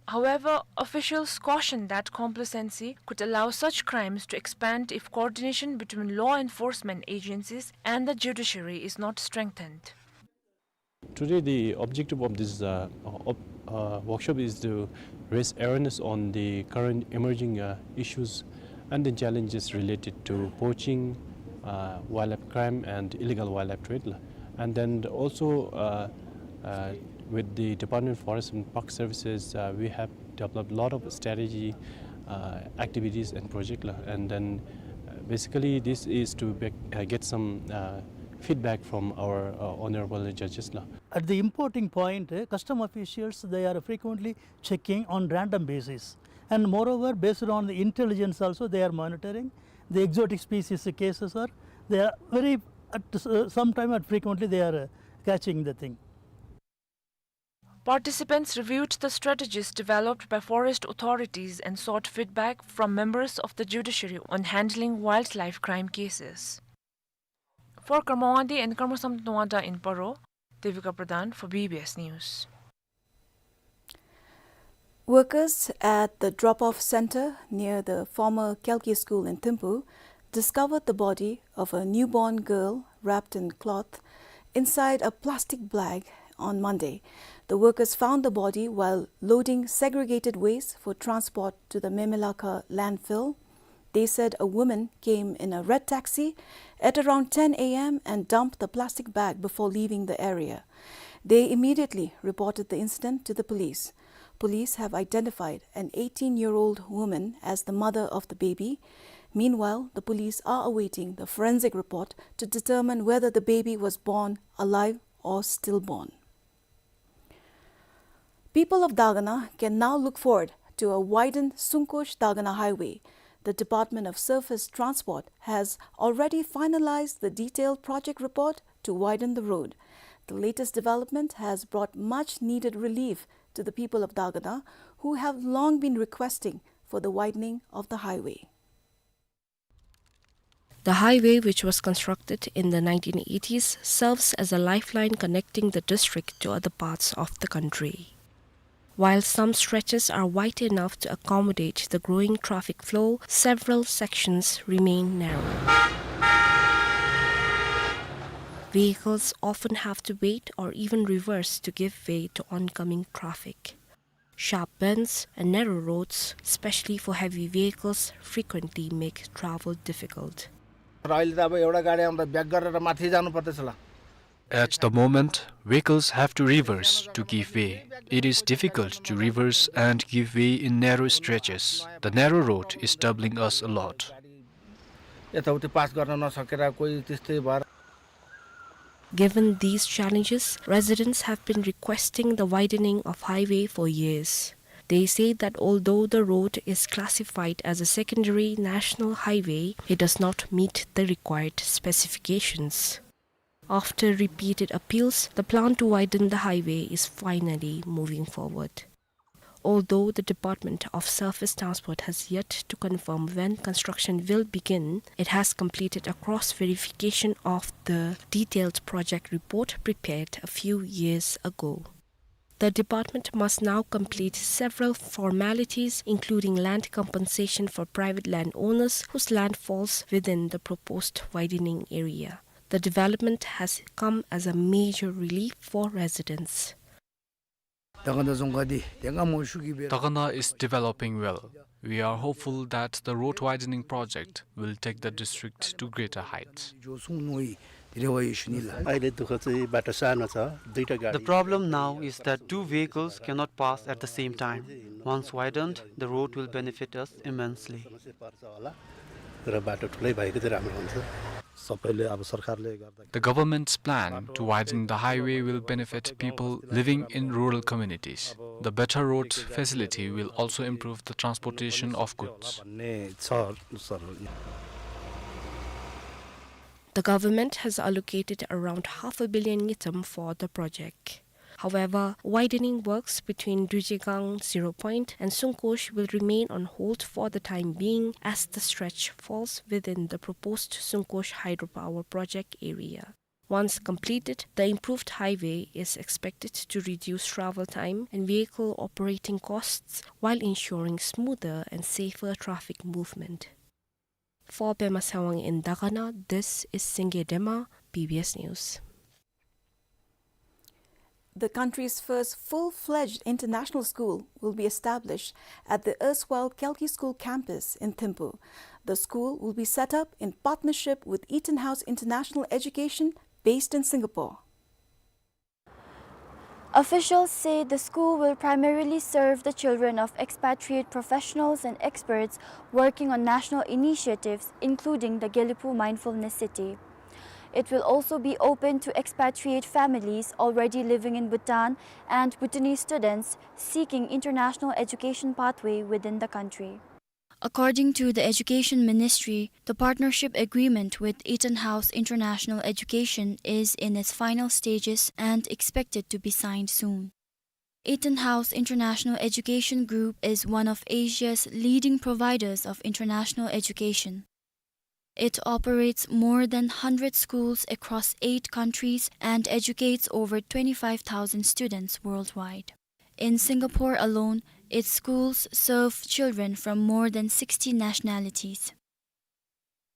However, officials caution that complacency could allow such crimes to expand if coordination between law enforcement agencies and the judiciary is not strengthened. Today, the objective of this, uh, op-, uh, workshop is to raise awareness on the current emerging, uh, issues and the challenges related to poaching, uh, wildlife crime, and illegal wildlife trade. And then also, uh, uh, with the Department of Forest and Park Services, uh, we have developed a lot of strategy, uh, activities and project la. And then, uh, basically, this is to bec-, uh, get some, uh, feedback from our, uh, honorable judges la. At the importing point, uh, custom officials, they are frequently checking on random basis. And moreover, based on the intelligence also, they are monitoring the exotic species cases are, they are very, at, uh, sometime at frequently they are, uh, catching the thing. Participants reviewed the strategies developed by forest authorities and sought feedback from members of the judiciary on handling wildlife crime cases. For Karma Wangdi and Karma Samten Wangda in Paro, Devika Pradhan for B B S News. Workers at the drop-off center near the former Kalki school in Thimphu discovered the body of a newborn girl wrapped in cloth inside a plastic bag on Monday. The workers found the body while loading segregated waste for transport to the Memelakha landfill. They said a woman came in a red taxi at around ten a m and dumped the plastic bag before leaving the area. They immediately reported the incident to the police. Police have identified an eighteen-year-old woman as the mother of the baby. Meanwhile, the police are awaiting the forensic report to determine whether the baby was born alive or stillborn. People of Dagana can now look forward to a widened Sunkosh-Dagana highway. The Department of Surface Transport has already finalized the detailed project report to widen the road. The latest development has brought much needed relief to the people of Dagana, who have long been requesting for the widening of the highway. The highway, which was constructed in the nineteen eighties, serves as a lifeline connecting the district to other parts of the country. While some stretches are wide enough to accommodate the growing traffic flow, several sections remain narrow. Vehicles often have to wait or even reverse to give way to oncoming traffic. Sharp bends and narrow roads, especially for heavy vehicles, frequently make travel difficult. र अहिले त अब एउटा गाडी आउँदा ब्याक गरेर माथि जानु पर्दैछ ल। At the moment, vehicles have to reverse to give way. It is difficult to reverse and give way in narrow stretches. The narrow road is troubling us a lot. यताउति पास गर्न नसकेर कोही त्यस्तै भएर Given these challenges, residents have been requesting the widening of highway for years. They say that although the road is classified as a secondary national highway, it does not meet the required specifications. After repeated appeals, the plan to widen the highway is finally moving forward. Although the Department of Surface Transport has yet to confirm when construction will begin, it has completed a cross-verification of the detailed project report prepared a few years ago. The department must now complete several formalities, including land compensation for private landowners whose land falls within the proposed widening area. The development has come as a major relief for residents. Dagana is developing well. We are hopeful that the road widening project will take the district to greater heights. The problem now is that two vehicles cannot pass at the same time. Once widened, the road will benefit us immensely. सबैले अब सरकारले गर्दा The government's plan to widen the highway will benefit people living in rural communities. The better road facility will also improve the transportation of goods. भन्ने छ sir. The government has allocated around half a billion ngultrum for the project. However, widening works between Dujegang Zero Point and Sunkosh will remain on hold for the time being, as the stretch falls within the proposed Sunkosh hydropower project area. Once completed, the improved highway is expected to reduce travel time and vehicle operating costs while ensuring smoother and safer traffic movement. For Pema Sawang in Dagana, this is Singye Dema, B B S News. The country's first full-fledged international school will be established at the erstwhile Kalki School campus in Thimphu. The school will be set up in partnership with Eton House International Education, based in Singapore. Officials say the school will primarily serve the children of expatriate professionals and experts working on national initiatives, including the Gelephu Mindfulness City. It will also be open to expatriate families already living in Bhutan and Bhutanese students seeking international education pathway within the country. According to the Education Ministry, the partnership agreement with Eton House International Education is in its final stages and expected to be signed soon. Eton House International Education Group is one of Asia's leading providers of international education. It operates more than hundred schools across eight countries and educates over twenty-five thousand students worldwide. In Singapore alone, its schools serve children from more than sixty nationalities.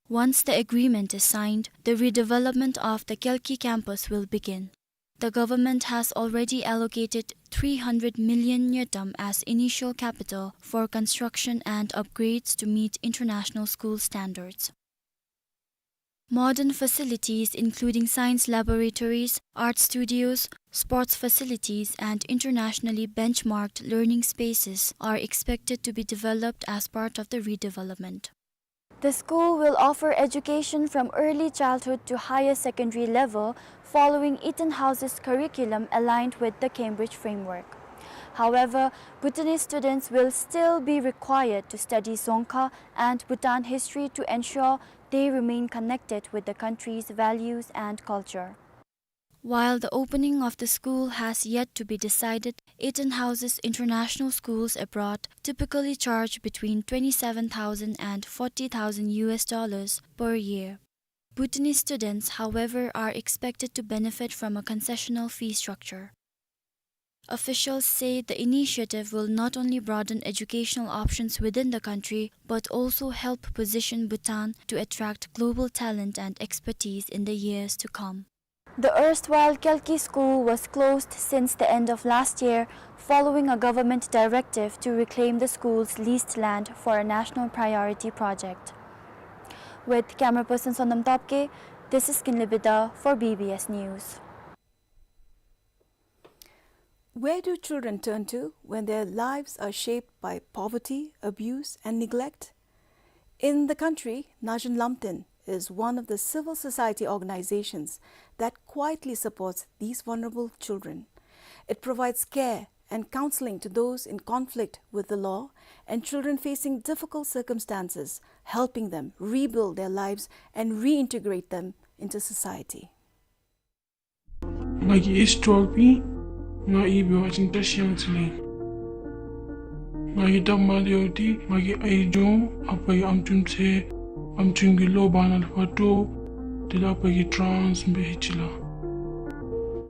Once the agreement is signed, the redevelopment of the Kalki campus will begin. The government has already allocated three hundred million ngultrum as initial capital for construction and upgrades to meet international school standards. Modern facilities, including science laboratories, art studios, sports facilities, and internationally benchmarked learning spaces, are expected to be developed as part of the redevelopment. The school will offer education from early childhood to higher secondary level, following Eton House's curriculum aligned with the Cambridge framework. However, Bhutanese students will still be required to study Dzongkha and Bhutan history to ensure they remain connected with the country's values and culture. While the opening of the school has yet to be decided, Eton House's international schools abroad typically charge between twenty-seven thousand and forty thousand U S dollars per year. Bhutanese students, however, are expected to benefit from a concessional fee structure. Officials say the initiative will not only broaden educational options within the country, but also help position Bhutan to attract global talent and expertise in the years to come. The erstwhile Kalki School was closed since the end of last year following a government directive to reclaim the school's leased land for a national priority project. With camera person Sonam Topke, this is Kinley Bida for B B S News. Where do children turn to when their lives are shaped by poverty, abuse, and neglect? In the country, Najin Lamten is one of the civil society organizations that quietly supports these vulnerable children. It provides care and counseling to those in conflict with the law and children facing difficult circumstances, helping them rebuild their lives and reintegrate them into society. ང་གི་ཨེཇ་ཊུ་ཨེལབ་ཨིན། ང་ཨི་བོ་ཨ་ཅིན་ཏ་ཤི་ཡང་ཅི་ལེན། ང་གི་ཏ་མ་ལེའོ་ཏེ་ང་གི་ཨའི་ཇོ་ཨ་པ་གི་ཨམ་ཅུང་ཚེ་ཨམ་ཅུང་གི་ལོ་བ་ནལ་ཕ་ཏོ་ཏེ་ལ་ཨ་པ་གི་ཊཱནས་བེ་ཧི་ཅི་ལ།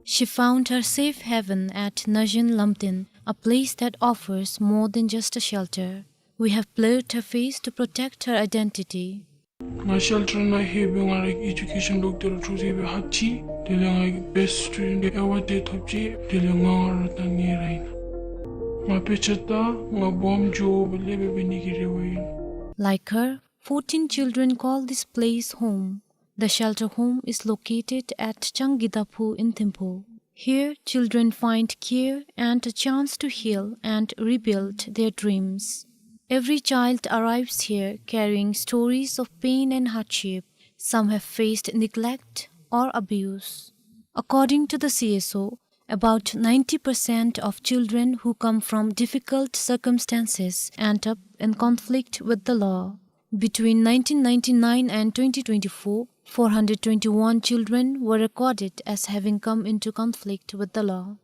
She found her safe haven at Najin Lamten, a place that offers more than just a shelter. We have blurred her face to protect her identity. ང་ཤེལ་ཊར་ནང་ལྷོད་སྦེ་ང་རའི་ཨེ་ཇུ་ཀེ་ཤཱན་ལོག་སྟེ་ར་འཕྲོ་མཛད་སྦེ་ཧ་ཅི། དེ་ལས་ང་གི་བེསཊ་སི་ཊུ་ཌེནཊ་ཨེ་ཝརཌ་དེ་ཐོབ་ཅི། དེ་ལས་ང་ང་ར་ད་ངེ་ར་ཨིན། ང་དཔེ་ཆ་ད་ང་སྦོམ་འགྱོ་སྦེ་ལེགས་སྦེ་འབད་ནི་གི་རེ་བ་ཨིན། Like her, fourteen children call this place home. The shelter home is located at Changidaphu in Thimphu. Here, children find care and a chance to heal and rebuild their dreams. Every child arrives here carrying stories of pain and hardship. Some have faced neglect or abuse. According to the C S O, about ninety percent of children who come from difficult circumstances end up in conflict with the law. Between nineteen ninety-nine and twenty twenty-four, four hundred twenty-one children were recorded as having come into conflict with the law.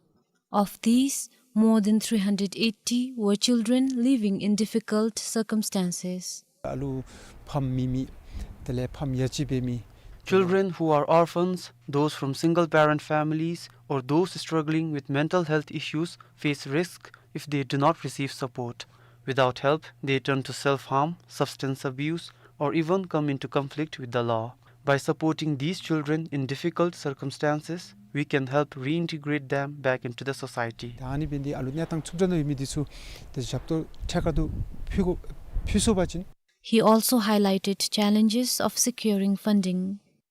Of these, more than three hundred eighty were children living in difficult circumstances. ཨ་ལུ་ཕམ་མེད་མི་དེ་ལས་ཕམ་ཡ་ཅིག་འབད་མི་ Children who are orphans, those from single-parent families, or those struggling with mental health issues face risk if they do not receive support. Without help, they turn to self-harm, substance abuse, or even come into conflict with the law. By supporting these children in difficult circumstances, we can help reintegrate them back into the society. ད་ཨ་ནི་འབད་ནི་འདི་ཨ་ལུ་གནས་སྟངས་རྩུབ་དྲགས་ནང་ཡོད་མི་འདི་ཚུ་ཏེ་ཞབས་ཏོག་ཐད་ཀར་དུ་ཕུལ་དགོ་ཕུལ་ཚུགས་པ་ཅིན། He also highlighted challenges of securing funding.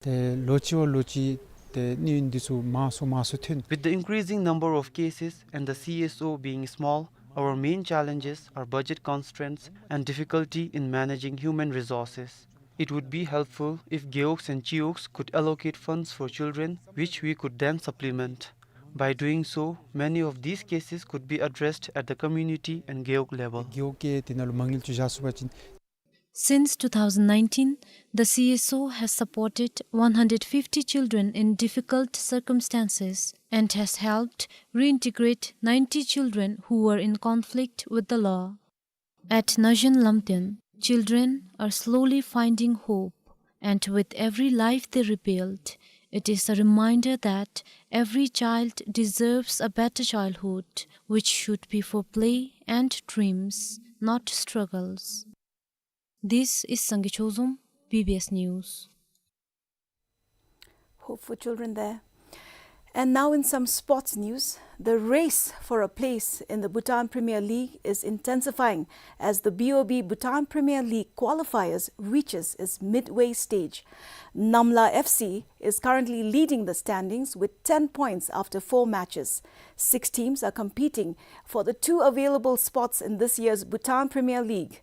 ཏེ་ལོ་གཅིག་བ་ལོ་གཅིག་ཏེ་གནས་ཡུན་འདི་ཚུ་མང་སུ་མང་སུ་ཐོན། With the increasing number of cases and the C S O being small, our main challenges are budget constraints and difficulty in managing human resources. It would be helpful if Gewog and Chiwog could allocate funds for children, which we could then supplement. By doing so, many of these cases could be addressed at the community and Gewog level. རྒེད་འོག་གི་དེ་ནང་ལུ་མ་དངུལ་ཅིག་བཞག་ཚུགས་པ་ཅིན། Since two thousand nineteen, the C S O has supported one hundred fifty children in difficult circumstances and has helped reintegrate ninety children who were in conflict with the law. At Naxheng Lamten, children are slowly finding hope, and with every life they rebuild, it is a reminder that every child deserves a better childhood, which should be for play and dreams, not struggles. This is Sangay Chozom, B B S News. Hope for children there. And now in some sports news, the race for a place in the Bhutan Premier League is intensifying as the B O B Bhutan Premier League qualifiers reaches its midway stage. Namla F C is currently leading the standings with ten points after four matches. Six teams are competing for the two available spots in this year's Bhutan Premier League.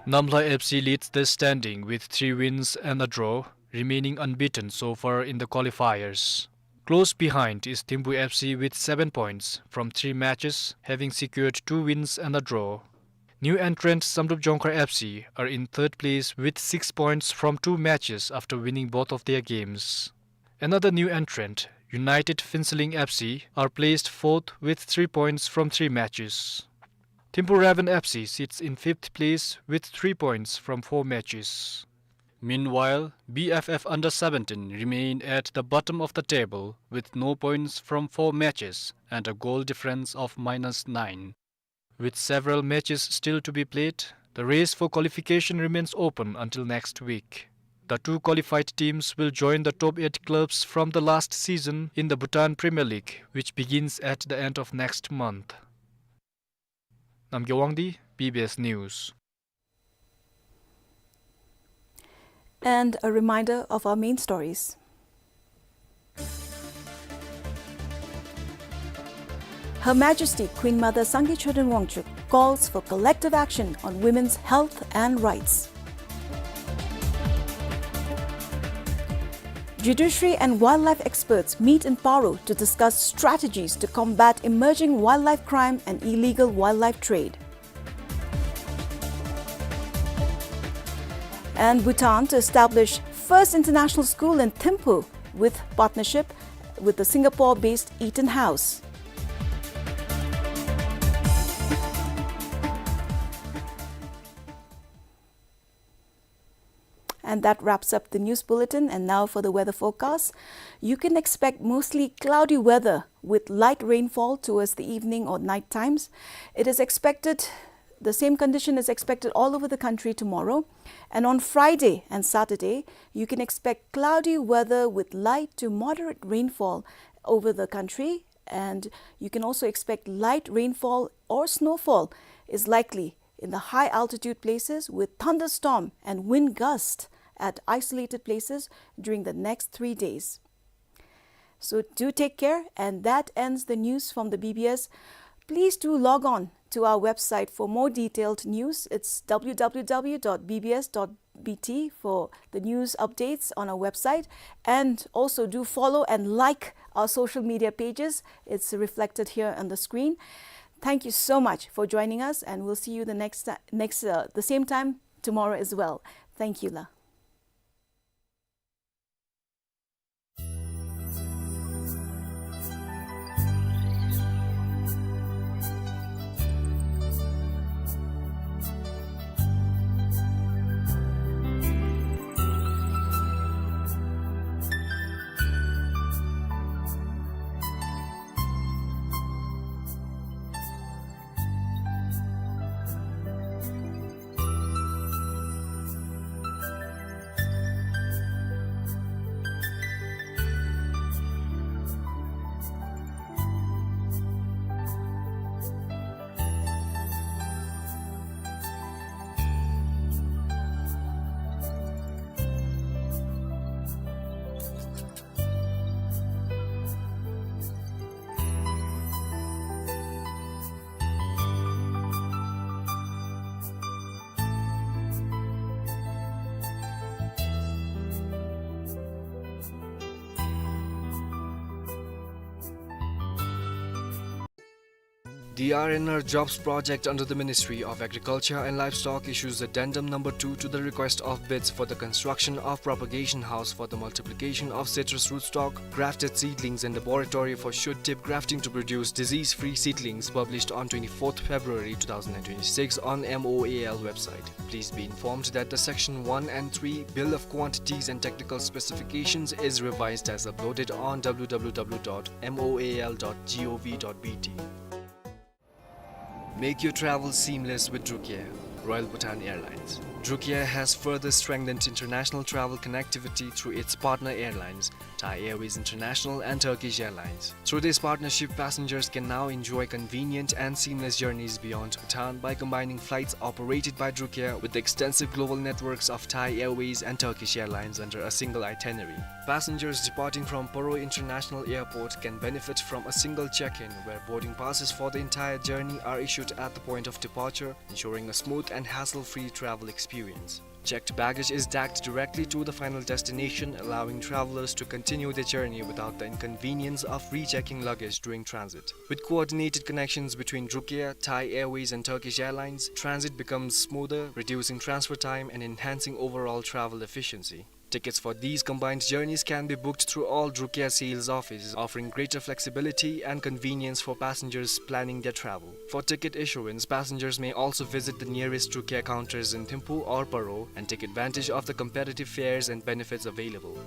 Namla F C leads the standing with three wins and a draw, remaining unbeaten so far in the qualifiers. Close behind is Thimphu F C with seven points from three matches, having secured two wins and a draw. New entrant Samdrup Jongkhar F C are in third place with six points from two matches after winning both of their games. Another new entrant, United Phuentsholing F C, are placed fourth with three points from three matches. Thimphu Raven F C sits in fifth place with three points from four matches. Meanwhile, B F F under seventeen remain at the bottom of the table with no points from four matches and a goal difference of minus nine. With several matches still to be played, the race for qualification remains open until next week. The two qualified teams will join the top eight clubs from the last season in the Bhutan Premier League, which begins at the end of next month. Namgay Wangdi, B B S News. And a reminder of our main stories. Her Majesty Queen Mother Sangay Choden Wangchuck calls for collective action on women's health and rights. Judiciary and wildlife experts meet in Paro to discuss strategies to combat emerging wildlife crime and illegal wildlife trade. And Bhutan to establish first international school in Thimphu with partnership with the Singapore-based Eaton House. And that wraps up the news bulletin. And now for the weather forecast. You can expect mostly cloudy weather with light rainfall towards the evening or night times. It is expected, the same condition is expected all over the country tomorrow. And on Friday and Saturday, you can expect cloudy weather with light to moderate rainfall over the country. And you can also expect light rainfall or snowfall is likely in the high altitude places with thunderstorm and wind gust at isolated places during the next three days. So do take care, and that ends the news from the B B S. Please do log on to our website for more detailed news. It's W W W dot B B S dot B T for the news updates on our website. And also do follow and like our social media pages. It's reflected here on the screen. Thank you so much for joining us, and we'll see you the next ti-, next, uh, the same time tomorrow as well. Thank you, la. The R N R Jobs project under the Ministry of Agriculture and Livestock issues addendum number two to the request of bids for the construction of propagation house for the multiplication of citrus rootstock, grafted seedlings and laboratory for shoot tip grafting to produce disease-free seedlings, published on twenty-fourth February two thousand and twenty-six on M O A L website. Please be informed that the Section one and three Bill of Quantities and Technical Specifications is revised as uploaded on W W W dot M O A L dot gov dot B T. Make your travel seamless with Drukair, Royal Bhutan Airlines. Drukair has further strengthened international travel connectivity through its partner airlines, Thai Airways International and Turkish Airlines. Through this partnership, passengers can now enjoy convenient and seamless journeys beyond Bhutan by combining flights operated by Drukair with the extensive global networks of Thai Airways and Turkish Airlines under a single itinerary. Passengers departing from Paro International Airport can benefit from a single check-in, where boarding passes for the entire journey are issued at the point of departure, ensuring a smooth and hassle-free travel experience. Checked baggage is tagged directly to the final destination, allowing travelers to continue their journey without the inconvenience of rechecking luggage during transit. With coordinated connections between Drukair, Thai Airways, and Turkish Airlines, transit becomes smoother, reducing transfer time and enhancing overall travel efficiency. Tickets for these combined journeys can be booked through all Drukair sales offices, offering greater flexibility and convenience for passengers planning their travel. For ticket issuance, passengers may also visit the nearest Drukair counters in Thimphu or Paro and take advantage of the competitive fares and benefits available.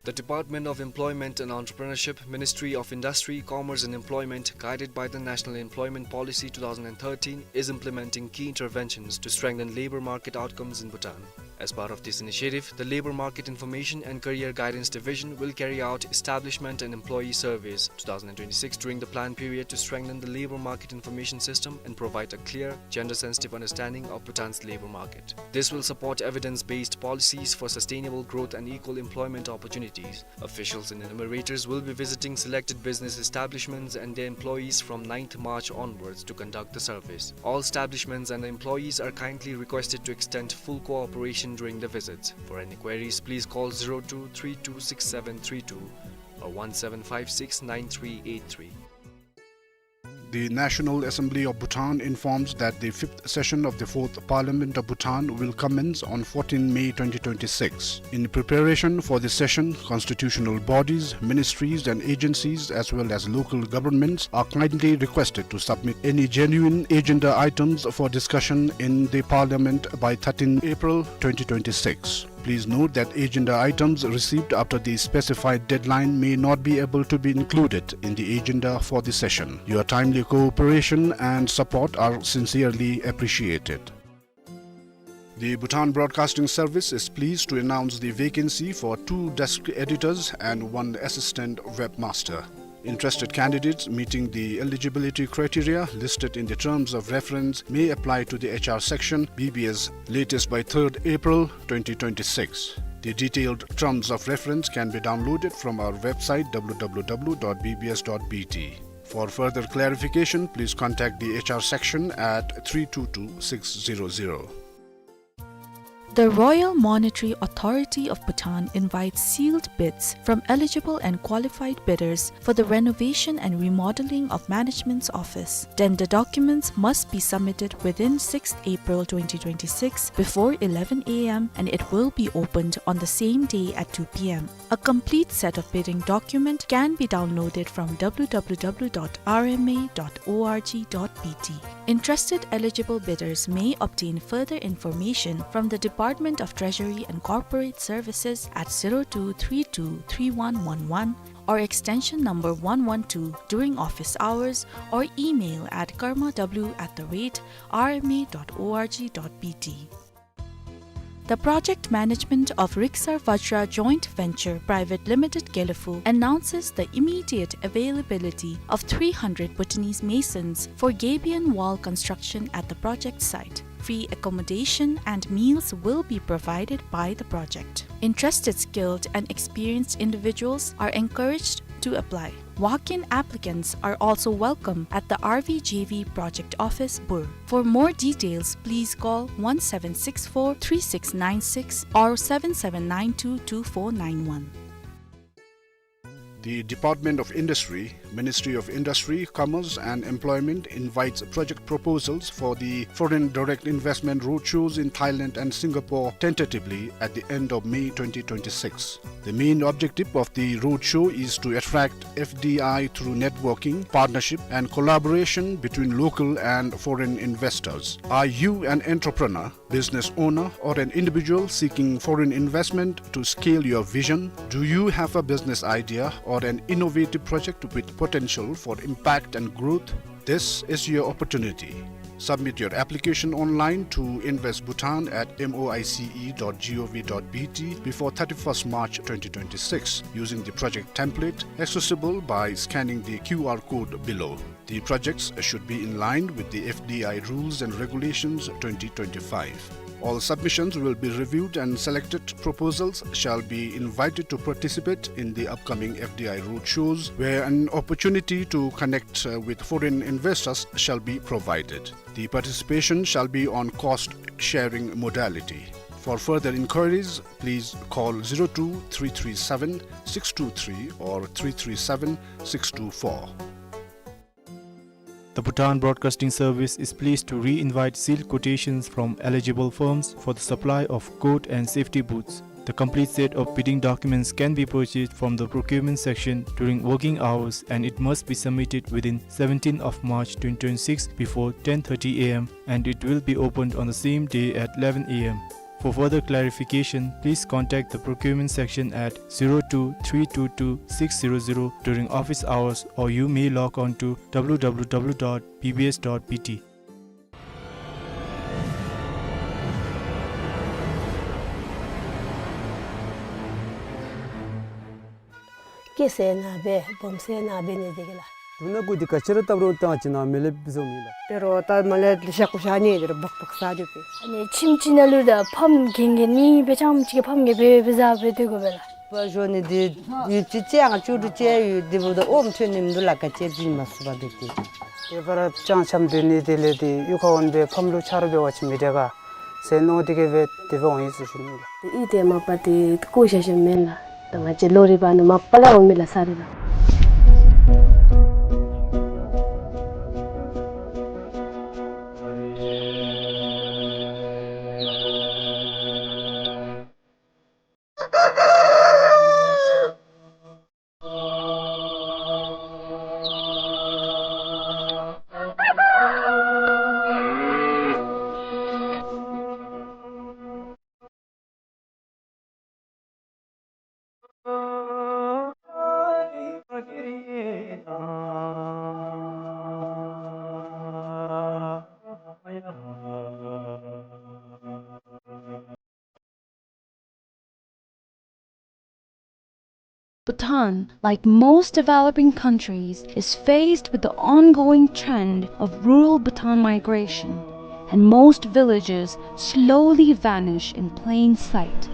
The Department of Employment and Entrepreneurship, Ministry of Industry, Commerce and Employment, guided by the National Employment Policy two thousand and thirteen, is implementing key interventions to strengthen labor market outcomes in Bhutan. As part of this initiative, the Labor Market Information and Career Guidance Division will carry out establishment and employee surveys two thousand and twenty-six during the plan period to strengthen the labor market information system and provide a clear, gender-sensitive understanding of Bhutan's labor market. This will support evidence-based policies for sustainable growth and equal employment opportunities. Officials and enumerators will be visiting selected business establishments and their employees from ninth March onwards to conduct the surveys. All establishments and employees are kindly requested to extend full cooperation during the visits. For any queries, please call zero two three two six seven three two or one seven five six nine three eight three. The National Assembly of Bhutan informs that the fifth session of the Fourth Parliament of Bhutan will commence on fourteenth May twenty twenty-six. In preparation for the session, constitutional bodies, ministries and agencies, as well as local governments, are kindly requested to submit any genuine agenda items for discussion in the Parliament by thirteenth April twenty twenty-six. Please note that agenda items received after the specified deadline may not be able to be included in the agenda for the session. Your timely cooperation and support are sincerely appreciated. The Bhutan Broadcasting Service is pleased to announce the vacancy for two desk editors and one assistant webmaster. Interested candidates meeting the eligibility criteria listed in the terms of reference may apply to the H R section, B B S, latest by third April twenty twenty-six. The detailed terms of reference can be downloaded from our website, W W W dot B B S dot B T. For further clarification, please contact the H R section at three two two six zero zero. The Royal Monetary Authority of Bhutan invites sealed bids from eligible and qualified bidders for the renovation and remodeling of management's office. Tender documents must be submitted within sixth April twenty twenty-six before eleven A M, and it will be opened on the same day at two P M. A complete set of bidding document can be downloaded from W W W dot R M A dot org dot B T. Interested eligible bidders may obtain further information from the Department of Treasury and Corporate Services at zero two three two three one one one or extension number one one two during office hours, or email at karma w at the rate R M A dot org dot B T. The project management of Riksar Vajra Joint Venture Private Limited, Gelephu, announces the immediate availability of three hundred Bhutanese masons for gabion wall construction at the project site. Free accommodation and meals will be provided by the project. Interested skilled and experienced individuals are encouraged to apply. Walk-in applicants are also welcome at the R V J V project office, Bur. For more details, please call one seven six four three six nine six or seven seven nine two two four nine one. The Department of Industry, Ministry of Industry, Commerce and Employment invites project proposals for the Foreign Direct Investment Roadshows in Thailand and Singapore tentatively at the end of May twenty twenty-six. The main objective of the roadshow is to attract F D I through networking, partnership, and collaboration between local and foreign investors. Are you an entrepreneur, business owner, or an individual seeking foreign investment to scale your vision? Do you have a business idea or an innovative project with potential for impact and growth? This is your opportunity. Submit your application online to invest bhutan at M O I C E dot gov dot B T before thirty-first March twenty twenty-six using the project template accessible by scanning the Q R code below. The projects should be in line with the F D I Rules and Regulations twenty twenty-five. All submissions will be reviewed and selected proposals shall be invited to participate in the upcoming F D I roadshows, where an opportunity to connect, uh, with foreign investors shall be provided. The participation shall be on cost sharing modality. For further inquiries, please call zero two three three seven six two three or three three seven six two four. The Bhutan Broadcasting Service is pleased to re-invite sealed quotations from eligible firms for the supply of coat and safety boots. The complete set of bidding documents can be purchased from the procurement section during working hours, and it must be submitted within seventeenth of March twenty twenty-six before ten thirty A M, and it will be opened on the same day at eleven A M. For further clarification, please contact the procurement section at zero two three two two six zero zero during office hours, or you may log on to W W W dot B B S dot B T. སྐྱེ་ས་ནང་སྦེ་སྦོམ་ས་ནང་སྦེ་ནི་འདི་གི་ལགས། དུ་ན་གུ་འདི་ག་ཅི་ར་བཏབ་རུང་ཏེ་ང་བཅས་ནང་མི་ལེབ་བཟོ་མི་ལགས། དེ་རུང་ད་མ་ལེ་ལེ་ཤ་ཀུ་ཤ་ནི་དེ་རུང་སྦག་སྦག་ཟ་རྒྱུ་པས། ཨ་ནི་ཁྱིམ་གཅིག་ནང་ལུ་ར་ཕམ་གན་གན་ནི་སྦེ་ཆམ་ཅིག་ཕམ་གན་སྦེ་སྦེ་ཟ་སྦེ་སྡོད་དགོ་པས་ལགས། པ་ཞོ་ནི་འདི་ཡུད་ཅིག་ཅིག་ཡང་ཅུ་རུ་ཅིག་ཡུད་འདི་འབདཝ་ད་ཨོམ་ཐོན་ནི་མིན་འདུག་ལགས། ག་ཅི་བྱིན་མ་ཚུགས་པ་འདུག་སྟེ། དེ་བར་ཅང་ཆམ་དེ་ནི་དེ་ལས་དེ་གཡུས་ཁར་འོང་སྦེ་ཕམ་ལུ་ཆ་རོགས་འབད་བ་ཅིན་མི་དྲག་ག་ཟེར་མནོ་སྟེ་གིས་སྦེ་དེ་སྦེ་འོང་ཡི་ཟེར་ཞུ་ནི་ལགས། དེ་གཡུས་དེ་མ་པ་དེ་བཀོ་བཞག་བཞགཔ་མེན་ལགས། ད་ང་བཅས་ལོ་རེ་བ་ནི་མ་པ་ལས་འོང་མི་ལགས་ས་རེད་ལགས། Bhutan, like most developing countries, is faced with the ongoing trend of rural Bhutan migration, and most villages slowly vanish in plain sight.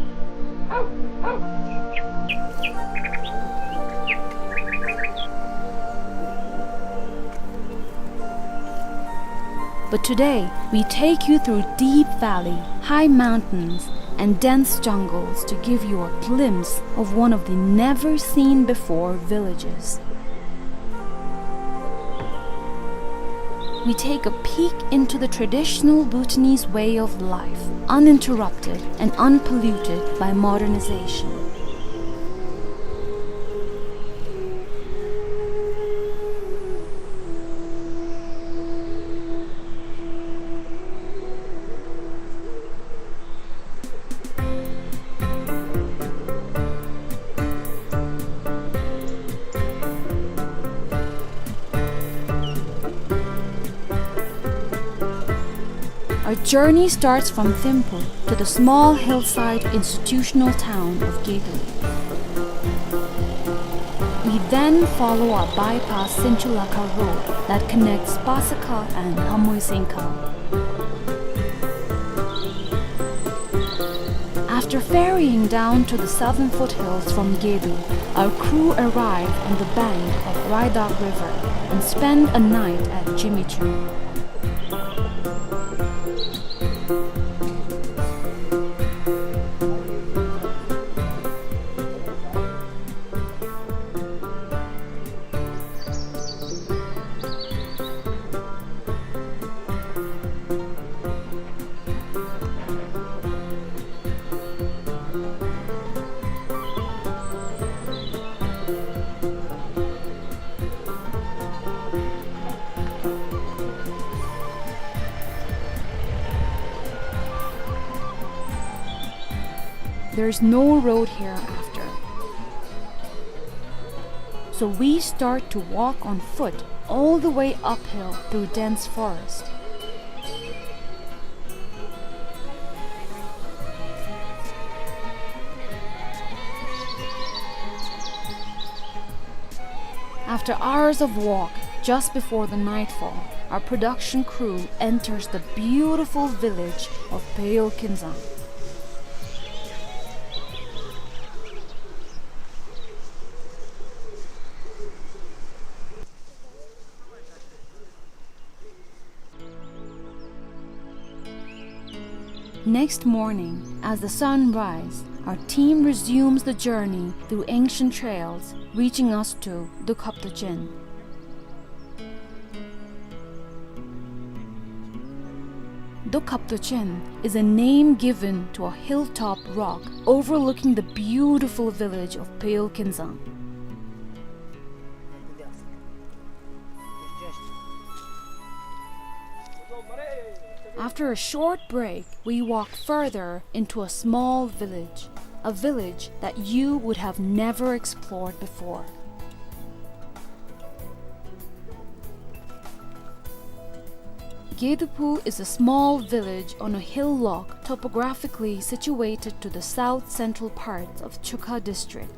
But today, we take you through deep valley, high mountains, and dense jungles to give you a glimpse of one of the never-seen-before villages. We take a peek into the traditional Bhutanese way of life, uninterrupted and unpolluted by modernization. Our journey starts from Thimphu to the small hillside institutional town of Gedu. We then follow a bypass Sinchulakha road that connects Pasakha and Hamoisingkha. After ferrying down to the southern foothills from Gedu, our crew arrive on the bank of Raidak River and spend a night at Jimmy Choo. There's no road here after. So we start to walk on foot all the way uphill through dense forest. After hours of walk, just before the nightfall, our production crew enters the beautiful village of Peyol Kinzang. Next morning, as the sun rise, our team resumes the journey through ancient trails, reaching us to Dokhaptochen. Dokhaptochen is a name given to a hilltop rock overlooking the beautiful village of Peyol Kinzang. After a short break, we walk further into a small village, a village that you would have never explored before. Gedaphu is a small village on a hillock topographically situated to the south-central part of Chukha district.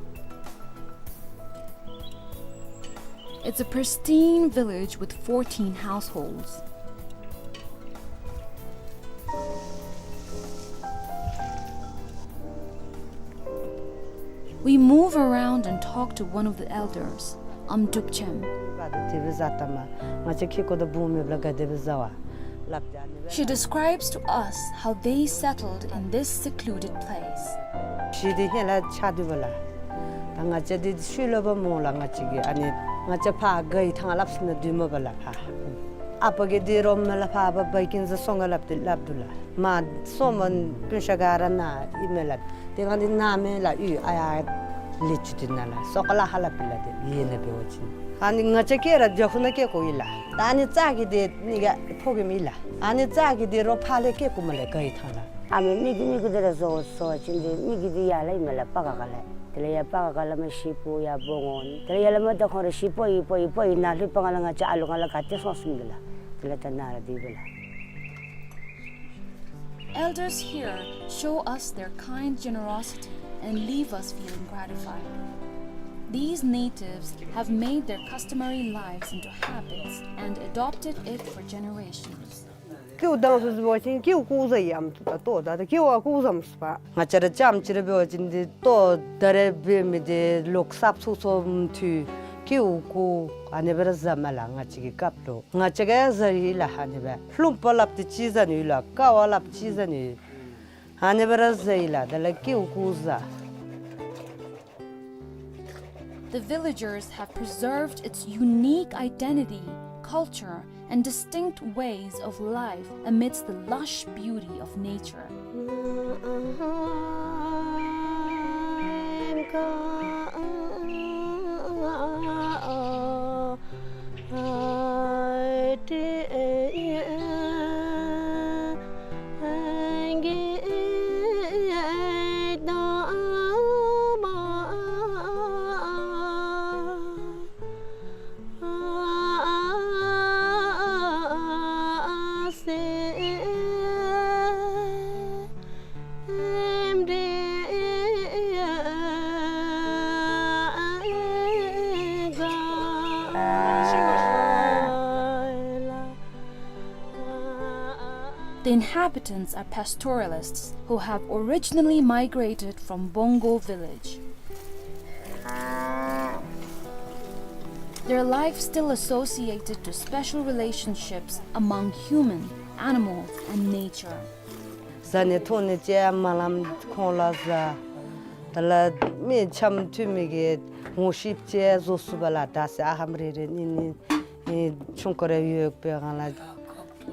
It's a pristine village with fourteen households. We move around and talk to one of the elders, Amdrupchem. She describes to us how they settled in this secluded place. ཤི་དེ་ཧེ་ལ་ཆ་དུ་བ་ལ། ད་ང་བཅས་འདི་ཤུལ་ལོ་བ་མོ་ལ་ང་བཅས་ཀྱི་ཨ་ནི་ང་བཅས་ཕ་གི་ཐང་ལབ་སི་ན་དུ་མ་བ་ལ་ཕ། ཨ་པ་གི་འདི་རོམ་མ་ལ་ཕ་བ་བ་ཀིན་ཟ་སོང་ག་ལབ་དེ་ལབ་དུ་ལ། མ་སོ་མ་པུན་ཤ་ག་ར་ན་ཨི་མེ་ལ། དེ་གང་འདི་ན་མེ་ལ་ཡུ་ཨ་ཡ་ལི་ཅུ་དི་ན་ལ་སོ་ཀ་ལ་ཧ་ལ་པི་ལ་དེ་ཡེ་ན་བེ་བ་ཅིན། ཨ་ནི་ང་བཅས་ཀེ་ར་ཇ་ཁུ་ན་ཀེ་ཀོ་ཡི་ལ། ད་ཨ་ནི་ཙ་གི་དེ་ནི་ག་ཕོ་གི་མི་ལ། ཨ་ནི་ཙ་གི་དེ་རོ་ཕ་ལེ་ཀེ་ཀུ་མ་ལེ་ག་ཡི་ཐང་ལ། ཨ་མི་མི་གི་མི་གི་དེ་ར་ཟོ་ཟོ་ཅིན་དེ་མི་གི་དེ་ཡ་ལ་ཡི་མ་ལ་པ་ག་ག་ལ། དེ་ལ་ཡ་པ་ག་ག་ལ་མ་ཤི་པོ་ཡ་པོ་ངོ་ནི། དེ་ལ་ཡ་ལ་མ་ད་ཁོང་ར་ཤི་པོ་ཡི་པོ་ཡི་པོ་ཡི་ན་ལྷུ་པ་ང་ལ་ང་བཅས་ཨ་ལུ་ང་ལ་ག་ཏེ་སོང་སིན་གི་ལ། དེ་ལ་ད་ན་ར་དེ་བེ་ལ། Elders here show us their kind generosity and leave us feeling gratified. These natives have made their customary lives into habits and adopted it for generations. ཀེའུ་དང་སུ་བ་ཅིན་ཀེའུ་ཀུ་ཟ་ཡམ་ཏུ་ད་ཏོ་ད་ད་ཀེའུ་ཨ་ཀུ་ཟམ་སུ་པ། ང་བཅས་ར་ཅམ་ཅི་ར་བེ་བ་ཅིན་དེ་ཏོ་ད་རེ་བེ་མི་དེ་ལོག་སབ་ཚུགས་ཚུགས་མ་ཐུ་ཀེའུ་ཀུ་ཨ་ནི་བེ་ར་ཟ་མ་ལ་ང་བཅས་ཀྱི་སྐབས་ལོ། ང་བཅས་ཀྱི་ཟ་ཡི་ལ་ཨ་ནི་བེ། ལྷུམ་པ་ལབ་དེ་ཅི་ཟ་ནི་ལ་ཀ་བ་ལབ་ཅི་ཟ་ནི། ཨ་ནི་བེ་ར་ཟ་ཡི་ལ་དེ་ལ་ཀེའུ་ཀུ་ཟ། The villagers have preserved its unique identity, culture, and distinct ways of life amidst the lush beauty of nature. The inhabitants are pastoralists who have originally migrated from Bongo village. Their life still associated to special relationships among human, animals, and nature. ཟ་ནི་འཐུང་ནི་ཅེས་མ་ལམ་ཁོང་ལ་ཟ། ད་ལ་མི་འཆམ་མཐུན་མི་གི་ངོ་ཤེས་ཅེས་བཟོ་སུ་བ་ལ་ད་སེ་ཨ་ཧམ་རེ་རེ་ནི་ནི་ཆུང་ཀ་རེ་ཡོད་པའི་གང་ལ།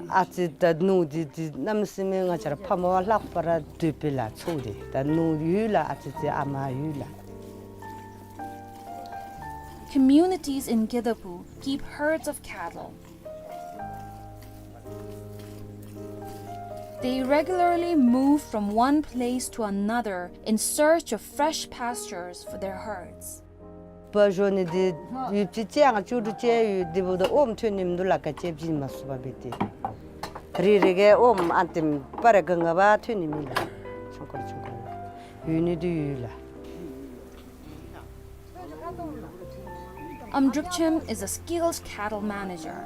ཨ་ཙི་ད་ནུ་དི་དི་གནམ་མེད་ས་མེད་ང་བཅས་ར་ཕ་མ་བ་ལྷག་པ་ར་དུད་པའི་ལ་ཚུགས་དི་ད་ནུ་ཡུལ་ལ་ཨ་ཙི་ཙི་ཨ་མ་ཡུལ་ལ། Communities in Gedaphu keep herds of cattle. They regularly move from one place to another in search of fresh pastures for their herds. བ་བཞོ་ནི་འདི་ཡུདཔ་ཅིག་བཅད་ང་བཅུ་དྲུག་བཅད་ཡོད། འདི་འབདཝ་ད་ཨོམ་ཐོན་ནི་མིན་འདུག་ལགས། ག་ཅི་བྱིན་མ་ཚུགས་པ་འབད་དེ། རེ་རེ་གིས་ཨོམ་ཨ་ཏིམ་པ་ར་ག་ང་བ་ཐོན་ནི་མེད་ལགས། ཆུང་ཀུ་ར་ཆུང་ཀུ་ར་ཡོད་ནི་འདི་ཡོད་ལགས། Amdrupchem is a skilled cattle manager.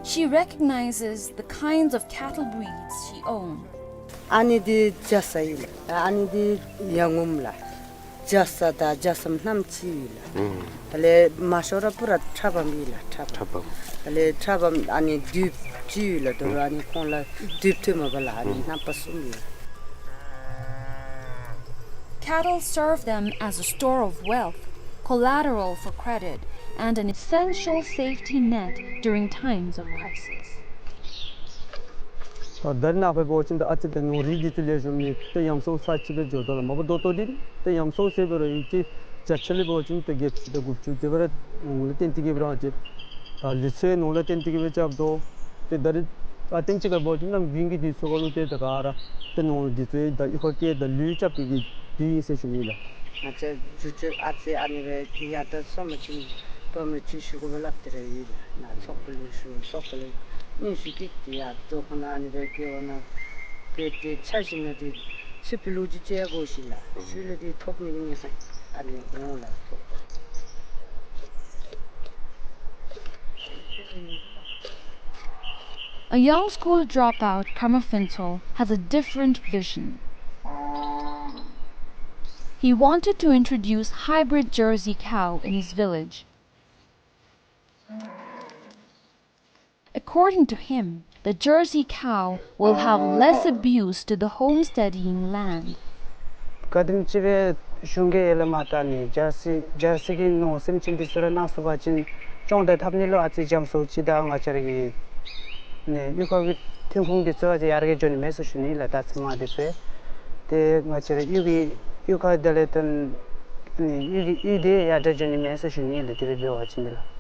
She recognizes the kinds of cattle breeds she owns. ཨ་ནི་འདི་རྒྱ་ཚ་ཨིན་ལགས། ཨ་ནི་འདི་ཡ་ངོམ་ལགས། རྒྱ་ཚ་དང་རྒྱ་ཚ་མ་རྣམ་གཅིག་ཨིན་ལགས། ཨུམ། དེ་ལས་མ་ཤོར་ར་པུ་ར་ཁྲ་བམ་ཨིན་ལགས། ཁྲ་བམ། ཁྲ་བམ། དེ་ལས་ཁྲ་བམ་ཨ་ནི་དུཔ་གཅིག་ཡོད་ལགས། དོ་རུང་ཨ་ནི་ཁོང་ལུ་དུཔ་ཐོན་མ་པ་ལགས། ཨ་ནི་ཨུམ། རྣམ་པ་གསུམ་ཡོད། Cattle serve them as a store of wealth, collateral for credit, and an essential safety net during times of crisis. ད་རེས་ནངས་པ་འབད་བ་ཅིན་ད་ཨ་ཙི་ད་ནོར་རིགས་འདི་ཚུ་ལེགས་ཤོམ་ནི་ད་ཡམ་སྲོ་ས་ཅིག་སྦེ་འགྱོ་དོ་ལགས། མ་པ་ད་ལྟོ་འདི་ད་ཡམ་སྲོ་ཟེར་བ་ར་ཡུདཔ་ཅིག་བརྒྱ་ཆ་ལས་འབད་བ་ཅིན་ད་བརྒྱད་ཅུ་དང་དགུ་བཅུ་དེ་བ་ར་ནོར་ལུ་བརྟེན་ཏེ་གིས་སྦེ་ར་ཅིག་ད་ལུས་ཚེ་ནོར་ལུ་བརྟེན་ཏེ་གིས་སྦེ་རྐྱབ་དོ། ཏེ་ད་རེས་ཨ་ཐེངས་ཅིག་ཁར་འབད་བ་ཅིན་གནམ་དགུན་གྱི་དུས་ཚོད་ཁར་ལུ་ཏེ་ད་ག་ར་ཏེ་ནོར་འདི་ཚུ་ད་གཡུས་ཁར་བསྐྱལ་ད་ལུད་རྐྱབ་པའི་གི་དུས་ཨིན་ཟེར་ཞུ་ནི་ལགས། ང་བཅས་རྒྱུ་ཆ་ཨ་ཙི་ཨ་ནི་སྦེ་ཡར་ད་སོང་པ་ཅིན་བུམོ་ལུ་ཅིག་ཞུ་དགོ་པས་སླབ་སྟེ་ར་ཡོད་ལགས། ནཱ་ཚོགས་པ་ལུ་ཞུ་ཚོགས་པ་ལུ་སྙན་ཞུ་ཅིག་ཏེ་ཡར་ད་ཁོང་ལུ་ཨ་ནི་སྦེ་སྐྱེལ་བ་ན་ཏེ་ཏེ་ཆ་བཞག་ན་ཏེ་ཚེ་འཕེལ་ལོ་རྒྱུས་ཅིག་ཡང་དགོ་ཤེས་ལགས། ཤུལ་ལས་ཏེ་ཐོབ་ནི་གི་ཉེན་ཁ་ཨ་ནི་འོང་ལགས། A young school dropout, Karma Phuntsho, has a different vision. He wanted to introduce hybrid Jersey cow in his village. According to him, the Jersey cow will have less abuse to the homesteading land. ག་དེམ་ཅིག་སྦེ་གཞུང་གིས་ཡར་ལས་མར་ད་ནི་ཇར་སི་ཇར་སི་གི་ནོར་སེམས་ཅན་འདི་ཚུ་ར་གནང་ཚུགས་པ་ཅིན་སྐྱོང་དང་འཐབ་ནི་ལུ་ཨ་ཙི་འཇམ་སུ་ཅིག་དང་ང་བཅས་ར་གི་ནི་གཡུས་ཁ་གི་ཐོན་ཁུངས་འདི་ཚུ་ཨ་ཙི་ཡར་རྒྱས་འགྱོ་ནི་མས་ཟེར་ཞུ་ནི་ལགས། ད་ཚེར་མ་འདི་ཚུ་ཏེ་ང་བཅས་ར་གཡུས་ཀྱི་གཡུས་ཁ་དེ་ལས་ཏེ་ནི་གཡུས་ཀྱི་གཡུས་དེ་ཡར་དྲག་འགྱོ་ནི་མས་ཟེར་ཞུ་ནི་ལགས། དེ་སྦེ་འབད་བ་ཅིན་འདི་ལགས།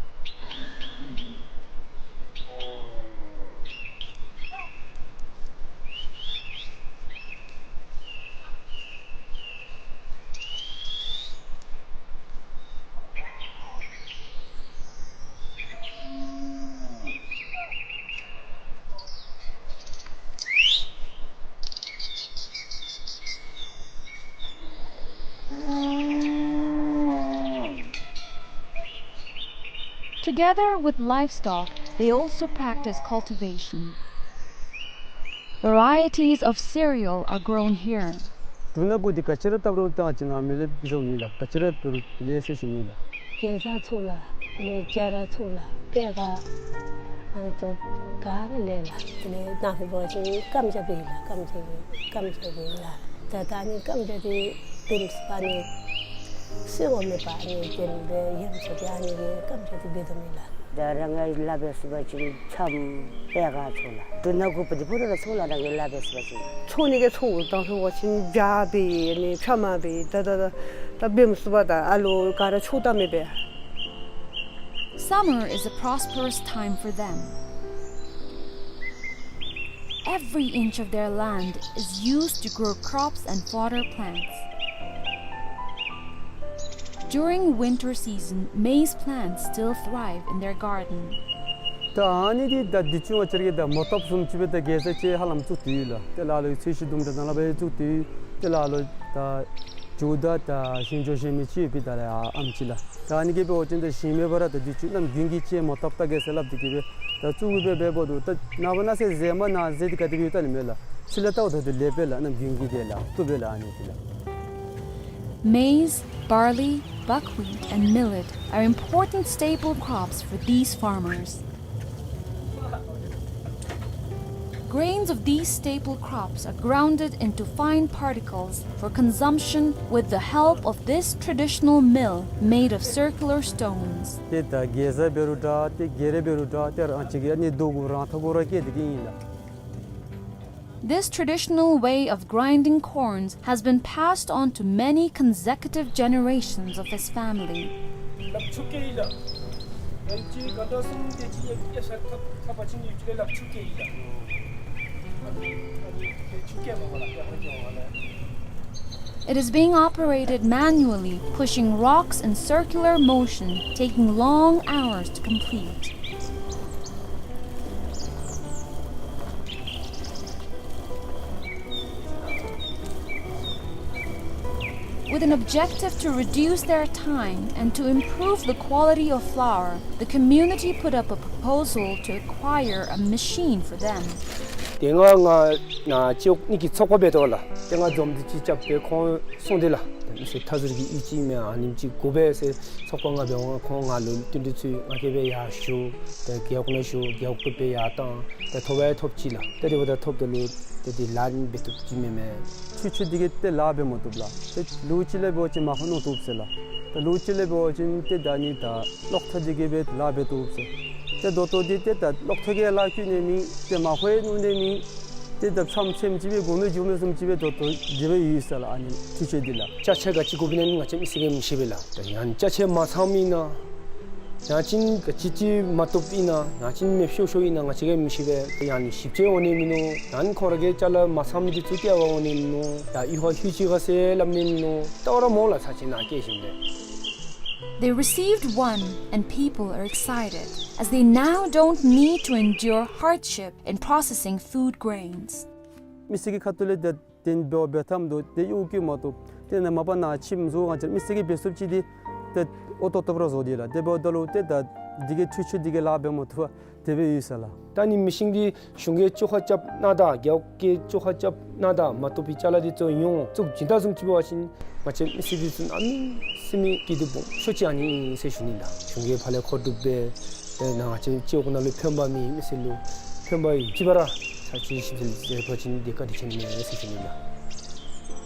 Together with livestock, they also practice cultivation. Varieties of cereal are grown here. འབྲུ་སྣ་དགུ་འདི་ག་ཅི་ར་བཏབ་རུང་ད་ཅི་ནཱ་མི་ལས་བཟོ་ནི་ལགས། ག་ཅི་ར་བཏབ་རུང་ལེགས་ཟེར་ཞུ་ནི་ལགས། གེ་ཛ་ཚུ་ལགས། ལས་རྒྱ་ར་ཚུ་ལགས། པད་ག་ཨ་ནི་ཚུ་ག་ར་ལེགས་ལགས། ལས་ནཱ་ཧེ་འབད་བ་ཅིན་སྐམ་ཇ་འབད་ལགས། སྐམ་ཇ་སྐམ་ཇ་འབད་ལགས། ད་ད་ནི་སྐམ་ཇ་འདི་བེམ་སྦེ་ནི་སོ་ངོ་མེད་པར་ནི་བེམ་སྦེ་ཡང་ཚུ་ད་ནི་སྐམ་ཇ་འདི་འབད་དོ་མེན་ལགས། ད་རང་ང་ལཱ་འབད་ཚུགས་པ་ཅིན་ཆམ་པད་ག་ཚུ་ལགས། འབྲུ་སྣ་དགུ་པོ་འདི་ཕུ་ར་ལགས་ཚུ་ལགས། རང་གིས་ལཱ་འབད་ཚུགས་པ་ཅིན་ཚུ་ནི་གི་ཚུ་དང་ཚུ་བ་ཅིན་བྱ་འབད་ནི་ཕྱ་མ་འབད་ད་ད་ད་ད་བེམ་སྦེ་ད་ཨ་ལོ་ག་ར་ཚུ་ད་མེད་པས། Summer is a prosperous time for them. Every inch of their land is used to grow crops and fodder plants. During winter season, maize plants still thrive in their garden. ད་ཨ་ནི་འདི་ད་འདི་ཚུ་ང་བཅས་ར་གིས་ད་མོ་ཐོབ་བཟུམ་ཅིག་སྦེ་ད་གེ་ཛ་ཅིག་ཧ་ལམ་བཙུགས་ཏེ་ཡོད་ལགས། ཏེ་ལ་ལུ་ཚོས་གཞི་དུམ་གྲ་ནང་ལུ་སྦེ་བཙུགས་ཏེ་ཡོད། ཏེ་ལ་ལུ་ད་ཇོ་བདག་ད་ཞིང་ཇོ་ཞིང་མི་ཅིག་ཡོད་པའི་ད་ལས་ཨ་ཨམ་ཅིག་ལགས། ད་ཨ་ནི་གིས་འབད་བ་ཅིན་ད་ཞིང་མེད་པར་ད་འདི་ཚུ་གནམ་དགུན་གྱི་ཅིག་མོ་ཐོབ་ད་གེ་ཟེར་སླབ་སྟེ་གིས་སྦེ་ད་བཙུགས་སྦེ་འབདཝ་ད་ད་ནངས་པ་གནངས་ཚེ་ཟེར་མ་གནངས་ཟེར་འདི་ག་དེ་སྦེ་ཡོད་ད་ནི་མེད་ལགས། ཕྱི་ལས་བལྟཝ་ད་འདི་ལེགས་པས་ལགས། གནམ་དགུན་གྱི་དེ་ལགས་བཏུབ་པས་ལགས། ཨ་ནི་འདི་ལགས། Maize, barley, buckwheat, and millet are important staple crops for these farmers. Grains of these staple crops are grounded into fine particles for consumption with the help of this traditional mill made of circular stones. ཏེ་ད་གེ་ཛ་འབད་རུང་འདྲ་ཏེ་གེ་རེ་འབད་རུང་འདྲ་ཏེ་རང་བྱུང་གི་ཨ་ནི་རྡོ་གུ་རང་ཐག་གུ་ར་བཀལ་ཏེ་གི་ཨིན་ལགས། This traditional way of grinding corns has been passed on to many consecutive generations of his family. ཡུདཔ་ཅིག་ག་ད་སོང་སྟེ་ཅིག་ཡ་ཡ་ས་ཐབ་ཐབ་པ་ཅིན་ཡུདཔ་ཅིག་ལས་ལགཔ་ཆུ་སྐྱེལ་ཡི་ལགས། ཨ་ནི་ཨ་ནི་ཆུ་སྐྱེལ་མ་པ་ལགས་ཡ་ཧ་ཅང་བ་ལགས། It is being operated manually, pushing rocks in circular motion, taking long hours to complete. With an objective to reduce their time and to improve the quality of flour, the community put up a proposal to acquire a machine for them. དེ་སྔ་ང་ནཱ་སྤྱི་འོག་གཉིས་ཀྱི་ཚོགས་པ་འབད་དོ་ལགས། དེ་སྔ་འཛོམས་འདུ་ཅིག་རྐྱབ་སྦེ་ཁོང་གསུངས་ཏེ་ལགས། མི་སེར་མཐའ་ཟུར་གྱི་གཡུས་ཅིག་མས་ཨ་ནེམ་ཅིག་དགོ་པས་ཟེར་ཚོགས་པ་ནང་འབད་འོང་ཁོང་ང་ལུ་བསྟུན་གྲོས་ཚུ་ང་གིས་སྦེ་ཡར་ཞུ། ཏེ་རྒེད་འོག་ནང་ཞུ་རྒེད་འོག་ཏུ་སྦེ་ཡར་བཏང་། ཏེ་ཐོབ་ཡང་ཐོབ་ཅི་ལགས། ཏེ་དེ་འབདཝ་ད་ཐོབ་ད་ལུ་ཏེ་དེ་ལཱ་འབད་བཏུབ་ཅི་མེན་མས། འཕྲུལ་ཆས་འདི་གིས་ཏེ་ལཱ་འབད་མ་བཏུབ་ལགས། ཏེ་ལུག་ཅིག་ལས་འབད་བ་ཅིན་མ་ཧོ་ནོར་བཏུབ་ཟེར་ལགས། ཏེ་ལུག་ཅིག་ལས་འབད་བ་ཅིན་ཏེ་ད་ནི་ད་གློག་ཐག་འདི་གིས་སྦེ་ལཱ་འབད་བཏུབ་ཟེར། ཏེ་ད་ལྟོ་འདི་ཏེ་ད་གློག་ཐག་གིས་ལཱ་བཀོལ་ནི་མེད། ཏེ་མ་ཧོ་ནོར་ནི་མེད། ཏེ་ད་ཆམ་ཆེམ་ཅིག་སྦེ་གོ་མི་འགྱོ་མི་བཟུམ་ཅིག་སྦེ་ད་ལྟོ་དེ་སྦེ་ཡོད་ཟེར་ལགས། ཨ་ནི་འཕྲུལ་ཆས་འདི་ལགས། ཅ་ཆས་ག་ཅི་དགོཔ་ཨིན་ན་ང་བཅས་མི་སེར་གྱིས་མི་ཤེས་པས་ལགས། ཏེ་ཡང་ཅ་ཆས་མ་ཚངམ་ཨིན་ན་ཡང་ཅིན་ག་ཅི་ཅིག་མ་བཏུབ་ཨིན་ན་ཡང་ཅིན་མེདཔ་ཤོར་ཤོརཝ་ཨིན་ན་ང་བཅས་ཀྱིས་མི་ཤེས་པས། ཡང་ཞིབ་དཔྱད་འོང་ནི་མིན་ནུག། ཡང་ཁོང་ར་གི་ཅ་ལ་མ་ཚངམ་འདི་ཚུ་སྟེར་བར་འོང་ནི་མིན་ནུག། ཡང་ཡུལ་ཁར་ལྷོད་ཅི་ག་ཟེར་སླབ་ནི་མིན་ནུག། ད་ར་མོ་ལགས་ཚར་ཅིག་ནཱ་སྐྱེལ་ཞིནམ་ལས། They received one, and people are excited, as they now don't need to endure hardship in processing food grains. མི་སེར་གྱི་ཁ་ཐུག་ལས་ཏེ་དེ་འབདཝ་འབད་ཐངས་འདུག། ཏེ་གཡོག་བཀོལ་མ་བཏུབ། ཏེ་ནཱ་མ་པ་ནཱ་ཁྱིམ་བཟོ་ག་ཅི་མི་སེར་གྱིས་འབད་ཚུགསཔ་ཅིག་འདི་ཏེ་ཨོ་ཏོག་ཏོ་སྦེ་ར་བཟོ་སྟེ་ལགས། དེ་འབདཝ་ད་ལུ་ཏེ་ད་འདི་གིས་འཕྲུལ་ཆས་འདི་གིས་ལཱ་འབད་མ་བཏུབ་པར་དེ་སྦེ་ཡོད་ཟེར་ལགས། ད་ནི་མི་ཤིན་འདི་གཞུང་གིས་བཅོ་ཁ་རྐྱབ་གནང་ད་རྒེད་འོག་གིས་བཅོ་ཁ་རྐྱབ་གནང་ད་མ་བཏུབ་པའི་ཅ་ལ་འདི་ཚུ་ཡོངས་བཙུགས་བྱིན་ད་བཟུམ་ཅིག་འབད་བ་ཅིན་ང་བཅས་མི་སེར་འདི་ཚུ་གནམ་མེད་ས་མེད་སྐྱིད་སྡུག་སྦོམ་ཤོས་ཅིག་ཨ་ནི་ཨིན་ཟེར་ཞུ་ནི་ལགས། གཞུང་གིས་ཕར་ལས་མཁོ་སྒྲུབ་འབད་ཏེ་ནཱ་ང་བཅས་སྤྱི་འོག་ནང་ལུ་ཕན་པ་མེད་མི་སེར་ལུ་ཕན་པ་ཡོད་ཅི་པ་ར་ཚར་ཅིག་ཞིབ་འཚོལ་མཛད་པ་ཅིན་འདི་བཀའ་དྲིན་ཆེ་ནི་མས་ཟེར་ཞུ་ནི་ལགས།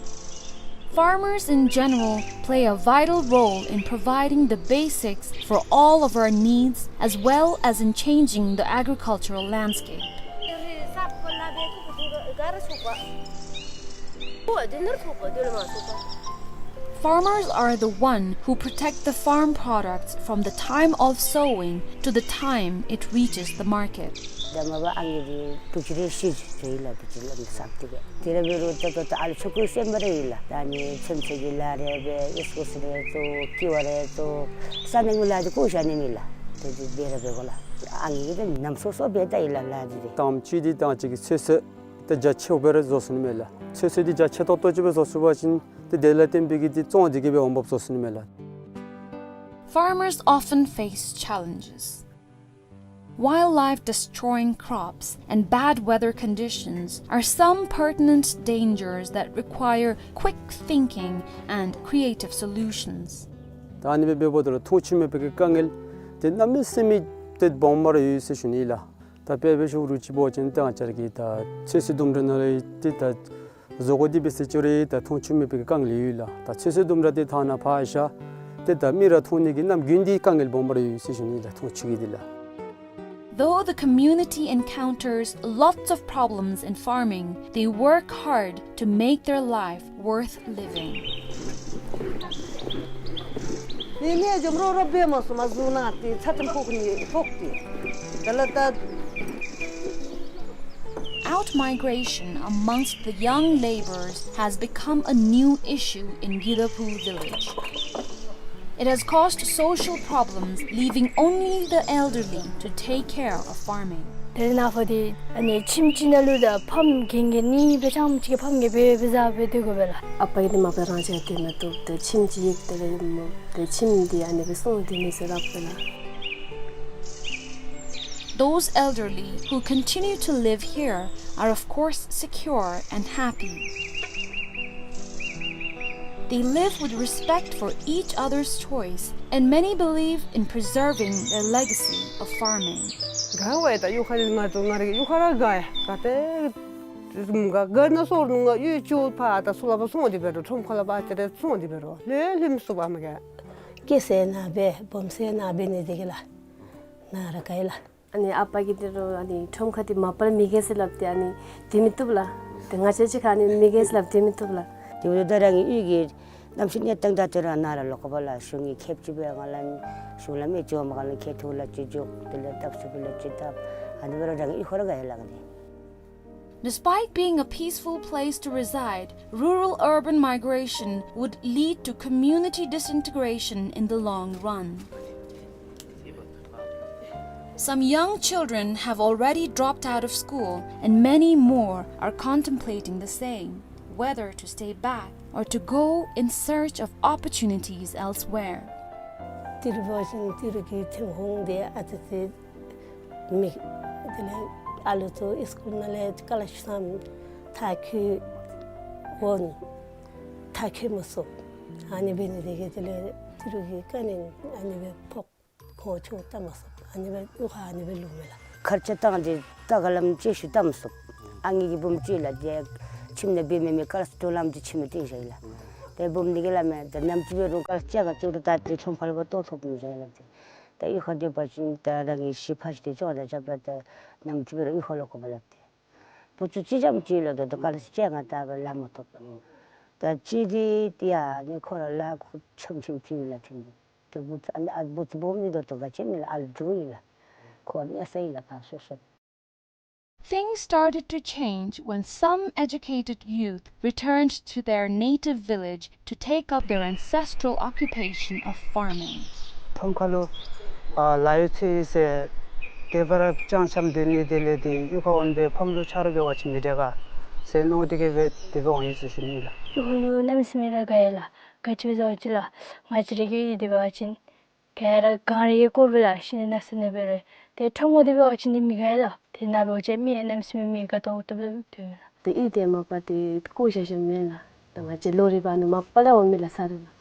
Farmers in general play a vital role in providing the basics for all of our needs, as well as in changing the agricultural landscape. Farmers are the one who protect the farm products from the time of sowing to the time it reaches the market. ད་མ་པ་ཨ་ནི་འདི་དྲུག་ཅུ་རེ་བཞི་ཅིག་ཡོད་ལགས། དྲུག་ཅུ་ལ་མི་སག་ཏེ་གི་དེ་ར་འབད་རུང་ད་ད་ད་ཨ་ལུ་ཆོ་ག་སེམས་པ་རེ་ཡོད་ལགས། ད་ནི་ཚོད་བསྲེ་གི་ལཱ་རེ་འབད་ཨིས་ཀོ་སི་རེ་བཙོ་ཀི་བ་རེ་བཙོ་ས་གནས་ཀྱི་ལཱ་འདི་གོ་ཤ་ནི་མེད་ལགས། དེ་འདི་འབད་ར་འབད་དགོ་ལགས། ཨ་ནི་གི་ད་ནམ་སོ་སོ་འབད་ད་ཡི་ལགས་ལཱ་འདི་རེ། དང་པ་ཅིག་འདི་ད་ཅིག་གི་ཚོད་བསྲེ་ད་རྒྱ་ཆེཝ་སྦེ་ར་བཟོ་ཚུགས་ནི་མས་ལགས། ཚོད་བསྲེ་འདི་རྒྱ་ཆེ་ཏོག་ཏོ་ཅིག་སྦེ་བཟོ་ཚུགས་པ་ཅིན་ཏེ་དེ་ལས་བརྟེན་པའི་གི་འདི་བཙོང་འདི་གིས་སྦེ་འོང་འབབ་བཟོ་ཚུགས་ནི་མས་ལགས། Farmers often face challenges. Wildlife destroying crops and bad weather conditions are some pertinent dangers that require quick thinking and creative solutions. ད་ཨ་ནི་སྦེ་འབདཝ་ད་ལུ་མཐོང་ཆོས་མེད་པའི་གི་དཀའ་ངལ་འདི་གནམ་མེད་ས་མེད་ཏེ་སྦོམ་སྦེ་ར་ཡོད་ཟེར་ཞུ་ནི་ལགས། ད་དཔེ་འབད་ཞུ་རུང་ཅིག་འབད་བ་ཅིན་ད་ང་བཅས་ར་གི་ད་ཚོད་བསྲེ་ལྡུམ་ར་ནང་ལུ་ཏེ་ད་བཟོ་བཀོད་འདི་འབད་ཟེར་ཅི་རུང་ད་མཐོང་ཆོས་མེད་པའི་གི་དཀའ་ངལ་ཡོད་ལགས། ད་ཚོད་བསྲེ་ལྡུམ་ར་འདི་ཐང་ནང་ཕར་བཞག་ཏེ་ད་མི་ར་མཐོང་ནི་གི་གནམ་དགུན་འདི་དཀའ་ངལ་སྦོམ་སྦེ་ར་ཡོད་ཟེར་ཞུ་ནི་ལགས། མཐོང་ཆོས་ཀྱི་འདི་ལགས། Though the community encounters lots of problems in farming, they work hard to make their life worth living. ནི་ནི་འཇམ་རོ་རོ་འབད་མ་སོང་མ་བཟུང་ན་ཏེ་ཚ་ཏམ་ཕོག་ནི་ཕོག་སྟེ། ད་ལ་ད། Outmigration amongst the young labourers has become a new issue in Gidaphu village. It has caused social problems, leaving only the elderly to take care of farming. དེ་ནང་ཕར་འདི་ཨ་ནི་ཁྱིམ་གཅིག་ནང་ལུ་ད་ཕམ་རྒན་རྒས་གཉིས་སྦེ་ཆ་མཉམ་གཅིག་ཁར་ཕམ་རྒས་སྦེ་སྦེ་བཟའ་སྦེ་སྡོད་དགོ་པས་ལགས། ཨ་པ་གིས་འདི་མ་པ་རང་བཞིན་སྡོད་མི་བཏུབ། ཏེ་ཁྱིམ་གཅིག་ཡོད་དེ་ལས་ཡོད་མོ། ཏེ་ཁྱིམ་འདི་ཨ་ནི་སྦེ་སོང་སྟེ་ནི་ཟེར་སླབ་པས་ལགས། Those elderly who continue to live here are, of course, secure and happy. They live with respect for each other's choice, and many believe in preserving their legacy of farming. དགའ་བས། ད་གཡུས་ཁ་ལས་ང་ཚུ་ང་རའི་གཡུས་ཁར་ར་དགའ་ཡ། ག་ཏེ་དགའ་དགའ་ན་སོར་ནུ་ང་གཡུས་ཅུ་ཕར་ད་ཚུར་ལ་ཕར་སོང་སྟེ་འབད་རུང་ཁྲོམ་ཁ་ལ་ཕར་ཅིག་རེ་སོང་སྟེ་འབད་རུང་ལྷོད་ལྷོད་མི་ཚུགས་པས་མ་ག། སྐྱེས་ས་ནཱ་སྦེ་སྦོམ་ས་ནཱ་འབད་ནི་འདི་གིས་ལགས། ནཱ་ར་དགའ་ཡི་ལགས། ཨ་ནི་ཨ་པ་གིས་འདི་རུ་ཨ་ནི་ཁྲོམ་ཁ་འདི་མ་པ་ལས་མི་དགོ་ཟེར་སླབ་སྟེ་ཨ་ནི་སྡོད་མི་བཏུབ་ལགས། ཏེ་ང་བཅས་ཅིག་ཁར་ཨ་ནི་མི་དགོ་ཟེར་སླབ་སྡོད་མི་བཏུབ་ལགས། དེ་འབདཝ་ད་རང་གི་གཡུས་ཀྱི་ གནམ་གཤིས་གནས་སྟངས་ད་ལྟོ་ར་ནཱ་ར་ལོག་དགོཔ་ལགས། གཞུང་གིས་ཁེབ་ཅིག་སྦེ་ང་ལུ་གཞུང་ལམ་ཨེ་འགྱོ་མ་ག་ལུ་ཁེ་ཐུག་ལགས་ཅིག་འགྱོ། དེ་ལས་བཏབ་ཚུགསཔ་ལགས་ཅིག་བཏབ། ཨ་ནི་སྦེ་ར་ད་ཨིན་ཁོ་ར་ག་ཡ་ལགས་ཏེ། Despite being a peaceful place to reside, rural-urban migration would lead to community disintegration in the long run. Some young children have already dropped out of school, and many more are contemplating the same, whether to stay back or to go in search of opportunities elsewhere. ཏི་རུ་འབད་བ་ཅིན་ཏི་རུ་གི་ཐོན་ཁུངས་འདི་ཨ་ཙི་ཅིག་མེད། དེ་ལས་ཨ་ལུ་ཚུ་སི་ཀུལ་ནང་ལས་སི་ཀོ་ལར་ཤིབ་ཚུ་མཐར་འཁྱོལ་འོང་། མཐར་འཁྱོལ་མ་ཚུགས། ཨ་ནི་འབད་ནི་དེ་གིས་དེ་ལས་ཏི་རུ་གི་དཀའ་ངལ་ཨ་ནི་སྦེ་ཕོག། ཁོང་ཆོས་བལྟ་མ་ཚུགས། ཨ་ནི་སྦེ་གཡུས་ཁར་ཨ་ནི་སྦེ་ལུས་མས་ལགས། ཁར་ཆ་བཏང་སྟེ་ད་ག་ལམ་ཅིག་ཤུལ་བལྟ་མ་ཚུགས། ཨ་ངེ་གི་བུམོ་ཅིག་ལགས་ཏེ་ཁྱིམ་ནང་འབད་མི་མེད། ཀ་ལཱསི་དྲུག་ལམ་ཅིག་ཁྱིམ་ནང་བཏིང་བཞག་ཡི་ལགས། ཏེ་བུམོ་འདི་གིས་སླབ་མས། ད་ནམ་ཅིག་འབད་རུང་ཀ་ལཱསི་བཅུ་ལྔ་བཅུ་དྲུག་ད་ཏེ་ཁྲོམ་ཁར་ལུ་བཏོན་ཐོབ་མི་འོང་ལགས་ཏེ། ད་གཡུས་ཁར་སྡོད་པ་ཅིན་ད་རང་གི་གཞིས་ཕ་གཞིས་དེ་ཅོག་ར་རྐྱབ་ལགས། ད་ནམ་ཅིག་འབད་རུང་གཡུས་ཁར་ལོག་དགོ་པས་ལགས་ཏེ། བུ་ཚུ་གཅིག་རྐྱངམ་ཅིག་ལགས། ད་ད་ཀ་ལཱསི་བཅུ་ལྔ་བཏང་སྦེ་ལཱ་མ་ཐོབ། ད་གཅིག་འདི་ཏེ་ཡ་ཨ་ནི་ཁོ་ར་ལཱ་ཁུ་ཆམ་ཆམ་ཅིག་ལགས་ཏེ། ཏེ་བུ་ཚུ་ཨ་ནི་ཨ་བུ་ཚུ་སྦོམ་ནི་ད་ལྟོ་ག་ཅི་མེད་ལགས། ཨ་ལུ་དྲུག་ཨིན་ལགས། ཁོ་གཉིས་ས་ཨིན་ལགས། ཕར་སོ་སོ། Things started to change when some educated youth returned to their native village to take up their ancestral occupation of farming. ཁྲོམ་ཁ་ལུ་ཨ་ལཱ་ཡོད་ཚེ་ཟེར་དེ་སྦེ་ར་ཅང་ཅང་སྡོད་ནི་དེ་ལས་ཏེ་གཡུས་ཁར་འོང་སྦེ་ཕམ་ལུ་ཆ་རོགས་འབད་བ་ཅིན་མི་དྲག་ག་ཟེར་མནོ་སྟེ་གིས་སྦེ་དེ་སྦེ་འོང་ཡི་ཟེར་ཞུ་ནི་ལགས། གཡུས་ཁར་ལུ་གནམ་མེད་ས་མེད་ར་དགའ་ཡི་ལགས། ག་ཅི་སྦེ་ཟེར་བ་ཅིན་ལགས་ང་བཅས་ར་གི་དེ་འབད་བ་ཅིན་ག་ར་གངས་རི་གི་སྐོར་སྦེ་ལགས། ཤིང་ནགས་ས་ནང་འབད་རུང་ཏེ་ཁྲོམ་ཁར་དེ་འབད་བ་ཅིན་ཏེ་མི་དགའ་ཡི་ལགས། ཏེ་ནཱ་འབད་བ་ཅིན་མི་གནམ་མེད་ས་མེད་མི་དགའ་ཏོག་ཏོ་སྦེ་སྡོད་མས་ལགས། ཏེ་ཨིན་ཏེ་མ་པ་ཏེ་བཀོ་བཞག་བཞགཔ་མེན་ལགས། ད་ང་བཅས་ལོ་རེ་བ་ནུབ་མ་པ་ལས་འོང་མི་ལགས་ས་རུ་ལགས།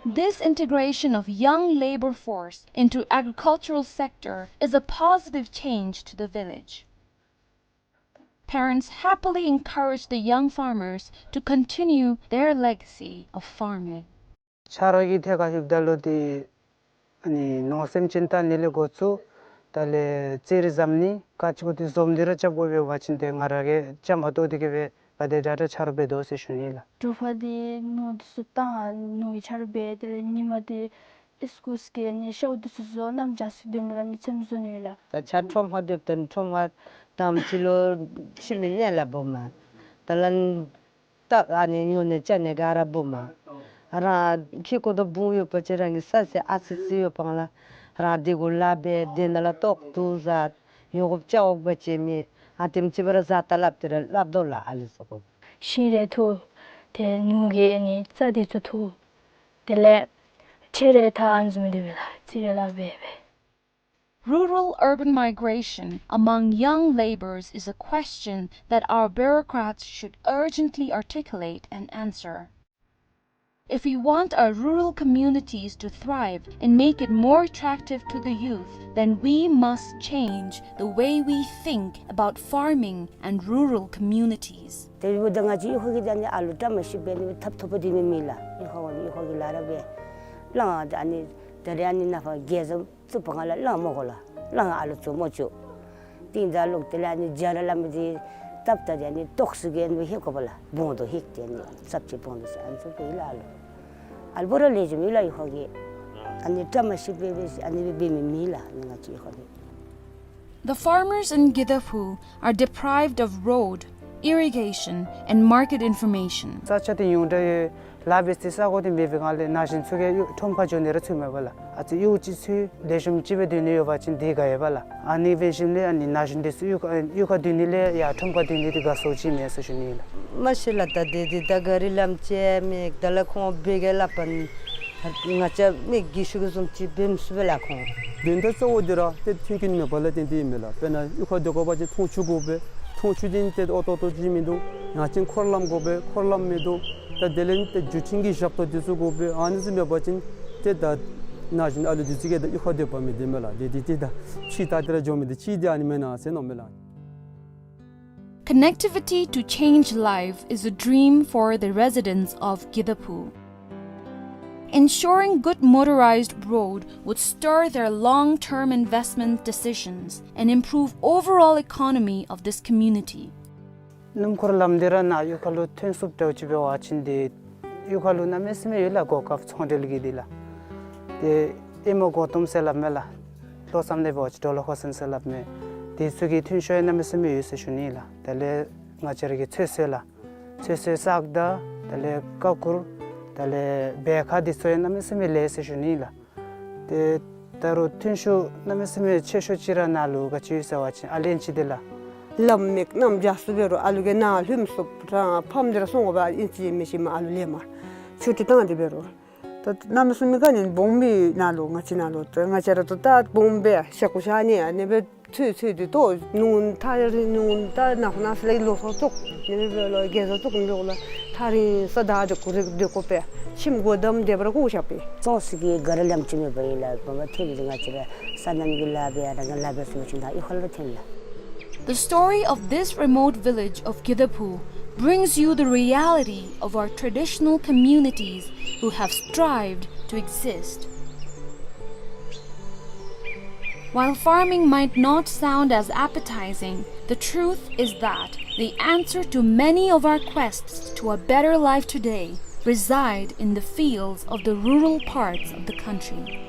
This integration of young labor force into agricultural sector is a positive change to the village. Parents happily encourage the young farmers to continue their legacy of farming. ཆ་རོགས་ཀྱིས་ཐད་ཁར་ལྷོདཔ་ད་ལུ་ཏེ་ཨ་ནི་ནོར་སེམས་ཅན་བལྟ་ནི་ལས་འགོ་བཙུགས། དེ་ལས་ཙེ་རི་བཟོ་ནི་ག་ཅི་གུ་ཏེ་བཟོ་སྟེ་ར་རྐྱབ་དགོ་པས། འབད་བ་ཅིན་ཏེ་ང་ར་གིས་བཅའ་མར་གཏོགས་ཏེ་གིས་སྦེ་ག་དེ་དྲག་དྲག་ཆ་རོགས་འབད་དོ་ཟེར་ཞུ་ནི་ལགས། དྲོ་པ་ཏེ་ནོར་འདི་ཚུ་བཏང་ནོར་གྱི་ཆ་རོགས་འབད། དེ་ལས་ཉིན་མ་ཏེ་ཨིས་ཀུ་སི་གི་ནི་ཤཝ་འདི་ཚུ་བཟོ། གནམ་བྱཱར་ཚུ་སྡོད་མི་ལགས་མི་ཚེམ་བཟོ་ནི་ལགས། ད་ཆ་ཁྲོམ་ཁར་སྡོདཔ་ད་ཁྲོམ་ཁར་དང་པ་ཅིག་ལུ་ཁྱིམ་གྱི་གནས་ལ་སྦོམ་མས། ད་ལན་ད་ཨ་ནི་ཉོ་ནི་བཅའ་ནི་ག་ར་སྦོམ་མས། རང་ཁྱིམ་གུ་ད་བུ་ཡོད་པ་ཅིན་རང་གི་ས་ཟེར་ཨ་ཙི་ཅིག་ཡོདཔ་ལས་རང་དེ་གུ་ལཱ་འབད། དེ་ནང་ལས་ལྟོ་བཀྲ་ཤིས་ཟ། ཉོ་དགོཔ་བཅའ་དགོཔ་ཅིག་མེད། ཨ་དེམ་ཅིག་སྦེ་ར་བཟའ་ད་སླབ་སྟེ་ར་སླབ་དོ་ལགས། ཨ་ལུ་ཚུ་གུ་ཤིང་རེ་འཐུ། ཏེ་ནོར་གྱི་ཨ་ནི་རྩྭ་འདི་ཚུ་འཐུ། དེ་ལས་ཁྲལ་རེ་ད་ཨ་ནི་བཟུམ་སྦེ་འདི་སྦེ་ལགས་ཅིག་རེ་ལཱ་འབད་འབད། Rural-urban migration among young labourers is a question that our bureaucrats should urgently articulate and answer. If we want our rural communities to thrive and make it more attractive to the youth, then we must change the way we think about farming and rural communities. དེ་འབདཝ་ད་ང་བཅས་གཡུས་ཁ་གི་ད་ཨ་ནི་ཨ་ལུ་བཀྲ་མ་ཤིསཔ་སྦེ་ཨ་ནི་ཐབ་ཐོབ་པ་འདི་མེད་མི་ལགས། གཡུས་ཁ་འོང་གཡུས་ཁ་གི་ལཱ་ར་འབད། ལཱ་ཨ་ནི་ད་རེས་ཨ་ནི་ནཱ་ཕར་རྒྱལ་བཟང་བཙུགས་པའི་སྒང་ལས་ལཱ་མ་དགོ་ལགས། ལཱ་ཨ་ལུ་ཚུ་མ་བཅུག། ཏེ་ད་ལོག་དེ་ལས་ཨ་ནི་རྒྱ་ར་སླབ་མི་འདི་བཏབ་ད་ཏེ་ཨ་ནི་ཏོག་ཙི་གིས་ཨ་ནི་ཧེ་གོ་བ་ལགས། བོང་དོ་ཧེ་ཏེ་ཨ་ནི་ཙབ་ཅིག་བོང་དོ་ཟེར་ཨ་ནི་ཚུ་སྦེ་ལགས། ཨ་ལུ་ཨ་ལུ་བོ་ར་ལེགས་ཤོམ་ཡོད་ལགས། གཡུས་ཁ་གི་ཨ་ནི་བཀྲ་མ་ཤིསཔ་སྦེ་སྦེ་ཨ་ནི་སྦེ་འབད་མི་མེད་ལགས། ཨ་ནི་ང་བཅས་གཡུས་ཁ་གི། The farmers in Gidaphu are deprived of road, irrigation, and market information. ས་ཆ་འདི་ཡོངས་གྲགས་ཡོད། ལཱ་འབད་སའི་ས་གོ་འདི་མེད་པའི་སྒང་ལས་ན་གཞོན་ཚུ་གིས་གཡུས་ཁྲོམ་ཁར་འགྱོ་ནི་ར་ཚུགས་མས་པ་ལགས། ཨ་ཙི་གཡུས་ཅིག་ཚུ་ལེགས་ཤོམ་ཅིག་སྦེ་སྡོད་ནི་ཡོད་པ་ཅིན་དེ་དགའ་ཡོད་པ་ལགས། ཨ་ནི་འབད་ཞིནམ་ལས་ཨ་ནི་ན་གཞོན་འདི་ཚུ་གཡུས་ཁ་གཡུས་ཁར་སྡོད་ནི་ལས་ཡར་ཁྲོམ་ཁར་སྡོད་ནི་འདི་དགའ་སོ་ཅིག་མས་ཟེར་ཞུ་ནི་ལགས། མ་ཤེས་ལགས། ད་དེ་འདི་ད་ག་རི་ལམ་ཅིག་མེད། ད་ལགས་ཁོང་འབད་གེ་སླབ་པ་ང་བཅས་མི་རྒས་ཤོས་ཀྱིས་བཟུམ་ཅིག་འབད་མི་ཚུགས་པས་ལགས་ཁོང་། དོན་དག་གཙོ་བོ་འདི་ར་ཏེ་མཐུན་རྐྱེན་མེད་པ་ལས་བརྟེན་ཏེ་ཨིན་མས་ལགས། དཔེར་ན་གཡུས་ཁར་སྡོད་དགོ་པ་ཅིན་འཐུང་ཆུ་དགོ་པས། འཐུང་ཆུ་འདི་ཏེ་ཨོ་ཏོག་ཏོ་ཅིག་མིན་འདུག། ཡང་ཅིན་འཁོར་ལམ་དགོ་པས། འཁོར་ལམ་མིན་འདུག། ད་དེ་ལས་ཏེ་འགྲུལ་འཕྲིན་གྱི་ཞབས་ཏོག་འདི་ཚུ་དགོ་པས། ཨ་ནི་ཚུ་མེད་པ་ཅིན་ཏེ་ད་ན་གཞོན་ཨ་ལུ་འདི་ཚུ་གིས་ད་གཡུས་ཁར་སྡོད་པ་མི་བདེ་མས་ལགས། དེ་འདི་ཏེ་ད་ཕྱི་ད་ཏེ་ར་འགྱོ་མི་འདི་ཅིག་འདི་ཨ་ནི་མེན་ན་ཟེར་མནོཝ་མས་ལགས། Connectivity to change life is a dream for the residents of Gidaphu. Ensuring good motorized road would stir their long-term investment decisions and improve overall economy of this community. སྣུམ་འཁོར་ལམ་འདི་ར་ནཱ་གཡུས་ཁ་ལུ་ཐོན་ཚུགསཔ་འདྲཝ་ཅིག་འབད་བ་ཅིན་འདི་ གཡུས་ཁ་ལུ་གནམ་མེད་ས་མེད་ཡོད་ལགས། གོ་སྐབས་ཚོང་འབྲེལ་གྱི་འདི་ལགས། ཏེ་ཨེ་མོ་གོ་ཏོམ་ཟེར་སླབ་མས་ལགས། ལྷོ་མཚམས་ལས་འབད་བ་ཅིན་ཌོ་ལོ་ཧོ་སན་ཟེར་སླབ་མས། དེ་ཚུ་གི་ཐོན་ཤུགས་ཡང་གནམ་མེད་ས་མེད་ཡོད་ཟེར་ཞུ་ནི་ལགས། དེ་ལས་ང་བཅས་ར་གི་ཚོད་བསྲེ་ལགས། ཚོད་བསྲེ་སག་བདའ་དེ་ལས་ཀ་ཁུར་དེ་ལས་བེ་ཁ་འདི་ཚུ་ཡང་གནམ་མེད་ས་མེད་ལེགས་ཟེར་ཞུ་ནི་ལགས། ཏེ་ད་རུང་ཐོན་ཤུགས་གནམ་མེད་ས་མེད་ཆེ་ཤོས་ཅིག་ར་ནཱ་ལུ་ག་ཅི་ཡོད་ཟེར་བ་ཅིན་ཨ་ལུ་ཨིན་ཅི་འདི་ལགས། ལམ་མེད་གནམ་རྒྱ་སུ་འབད་རུང་ཨ་ལུ་གིས་ནཱ་ལྷོདཔ་ཚུགས་རང་ཕམ་འདི་ར་སོང་དགོ་པས། ཨིན་ཅི་མིན་ཅི་མ་ཨ་ལུ་ལེན་མ་ཆུ་ཊི་བཏང་སྟེ་འབད་རུང་། ད་གནམ་མེད་ས་མེད་ག་ནི་སྦོམ་སྦེ་ནཱ་ལུ་ང་བཅས་ནཱ་ལུ་ད་ང་བཅས་ར་ད་ད་སྦོམ་སྦེ་ཤ་ཁུ་ཤ་ནི་ཨ་ནི་སྦེ་ཚོད་ཚོད་དེ་ཏོ་ནུ་ཐག་རིང་ནུ་ད་ནག་ནག་ལས་ལོ་སོ་ཙོག་ནི་སྦེ་ལོ་རྒས་སོ་ཙོག་ནི་སྦེ་ལོ་ཐག་རིང་ས་བདའ་སྡོད་དགོ་རེ་སྡོད་དགོ་པས། ཁྱིམ་སྒོ་བསྡམ་སྡོད་པར་ཁུ་ཤ་པས། ཙོགས་ཤིག་གི་ག་ར་ལམ་ཅིག་མེད་པ་ཨིན་ལགས། བུམོ་ཐོན་ནི་ང་བཅས་ར་ས་གནམ་གྱི་ལཱ་འབད་ཡང་རང་གི་ལཱ་འབད་ཚུགས་པ་ཅིན་ད་གཡུས་ཁ་ལུ་ཐོན་ལགས། The story of this remote village of Gidaphu brings you the reality of our traditional communities who have strived to exist. While farming might not sound as appetizing, the truth is that the answer to many of our quests to a better life today reside in the fields of the rural parts of the country.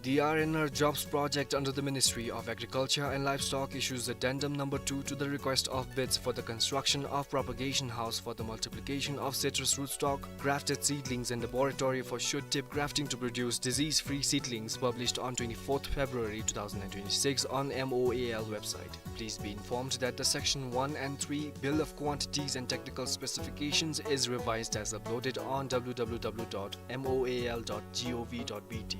The R N R Jobs Project under the Ministry of Agriculture and Livestock issues Addendum Number Two to the request of bids for the construction of propagation house for the multiplication of citrus rootstock, grafted seedlings and laboratory for shoot-tip grafting to produce disease-free seedlings, published on twenty-fourth February two thousand and twenty-six on M O A L website. Please be informed that the Section one and three Bill of Quantities and Technical Specifications is revised as uploaded on W W W dot M O A L dot gov dot B T.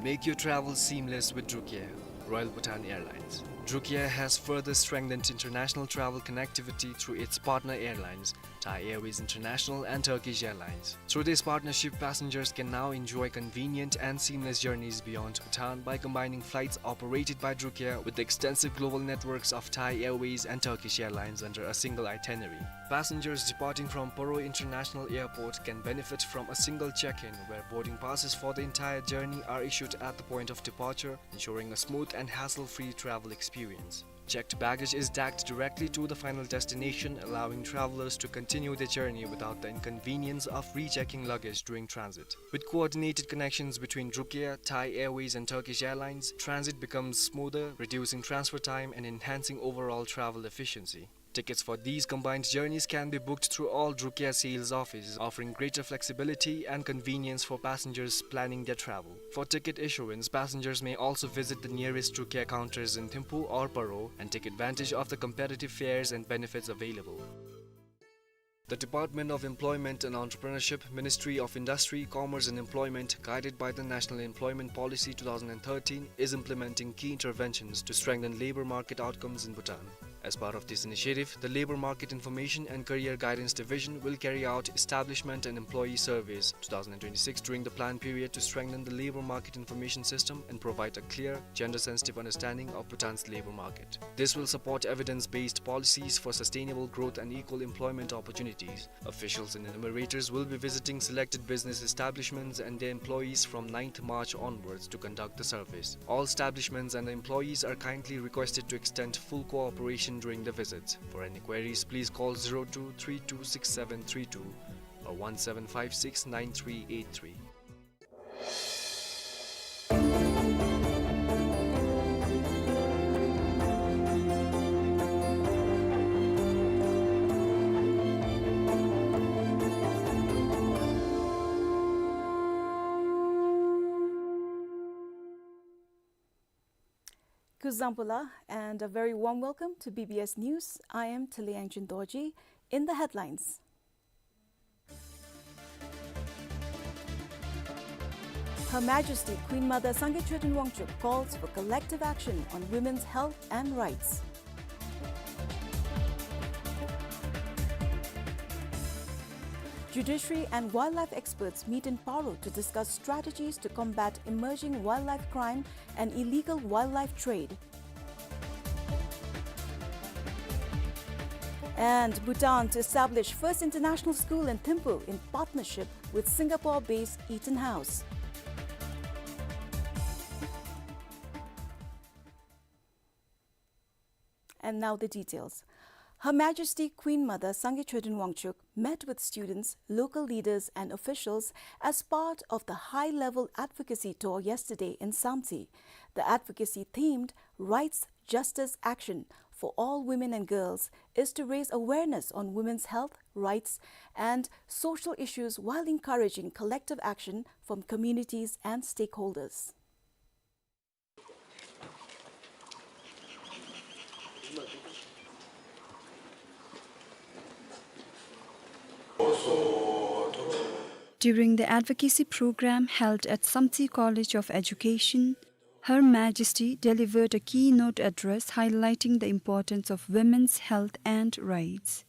Make your travel seamless with Drukair, Royal Bhutan Airlines. Drukair has further strengthened international travel connectivity through its partner airlines, Thai Airways International and Turkish Airlines. Through this partnership, passengers can now enjoy convenient and seamless journeys beyond Bhutan by combining flights operated by Drukair with the extensive global networks of Thai Airways and Turkish Airlines under a single itinerary. Passengers departing from Paro International Airport can benefit from a single check-in, where boarding passes for the entire journey are issued at the point of departure, ensuring a smooth and hassle-free travel experience. Checked baggage is tagged directly to the final destination, allowing travelers to continue their journey without the inconvenience of rechecking luggage during transit. With coordinated connections between Drukair, Thai Airways and Turkish Airlines, transit becomes smoother, reducing transfer time and enhancing overall travel efficiency. Tickets for these combined journeys can be booked through all Drukair sales offices, offering greater flexibility and convenience for passengers planning their travel. For ticket issuance, passengers may also visit the nearest Drukair counters in Thimphu or Paro and take advantage of the competitive fares and benefits available. The Department of Employment and Entrepreneurship, Ministry of Industry, Commerce and Employment, guided by the National Employment Policy two thousand and thirteen, is implementing key interventions to strengthen labor market outcomes in Bhutan. As part of this initiative, the Labour Market Information and Career Guidance Division will carry out establishment and employee surveys two thousand twenty-six during the plan period to strengthen the labour market information system and provide a clear, gender-sensitive understanding of Bhutan's labour market. This will support evidence-based policies for sustainable growth and equal employment opportunities. Officials and enumerators will be visiting selected business establishments and their employees from ninth March onwards to conduct the surveys. All establishments and employees are kindly requested to extend full cooperation during the visits. For any queries, please call zero two three two six seven three two or one seven five six nine three eight three. Kuzuzangpo la, and a very warm welcome to B B S News. I am Tali Anchin Dorji. In the headlines, Her Majesty Queen Mother Sangay Choden Wangchuck calls for collective action on women's health and rights. Judiciary and wildlife experts meet in Paro to discuss strategies to combat emerging wildlife crime and illegal wildlife trade. And Bhutan to establish first international school in Thimphu in partnership with Singapore-based Eton House. And now the details. Her Majesty Queen Mother Sangay Choden Wangchuck met with students, local leaders and officials as part of the high-level advocacy tour yesterday in Samtse. The advocacy themed Rights, Justice, Action for All Women and Girls is to raise awareness on women's health, rights and social issues while encouraging collective action from communities and stakeholders. During the advocacy program held at Samtse College of Education, Her Majesty delivered a keynote address highlighting the importance of women's health and rights.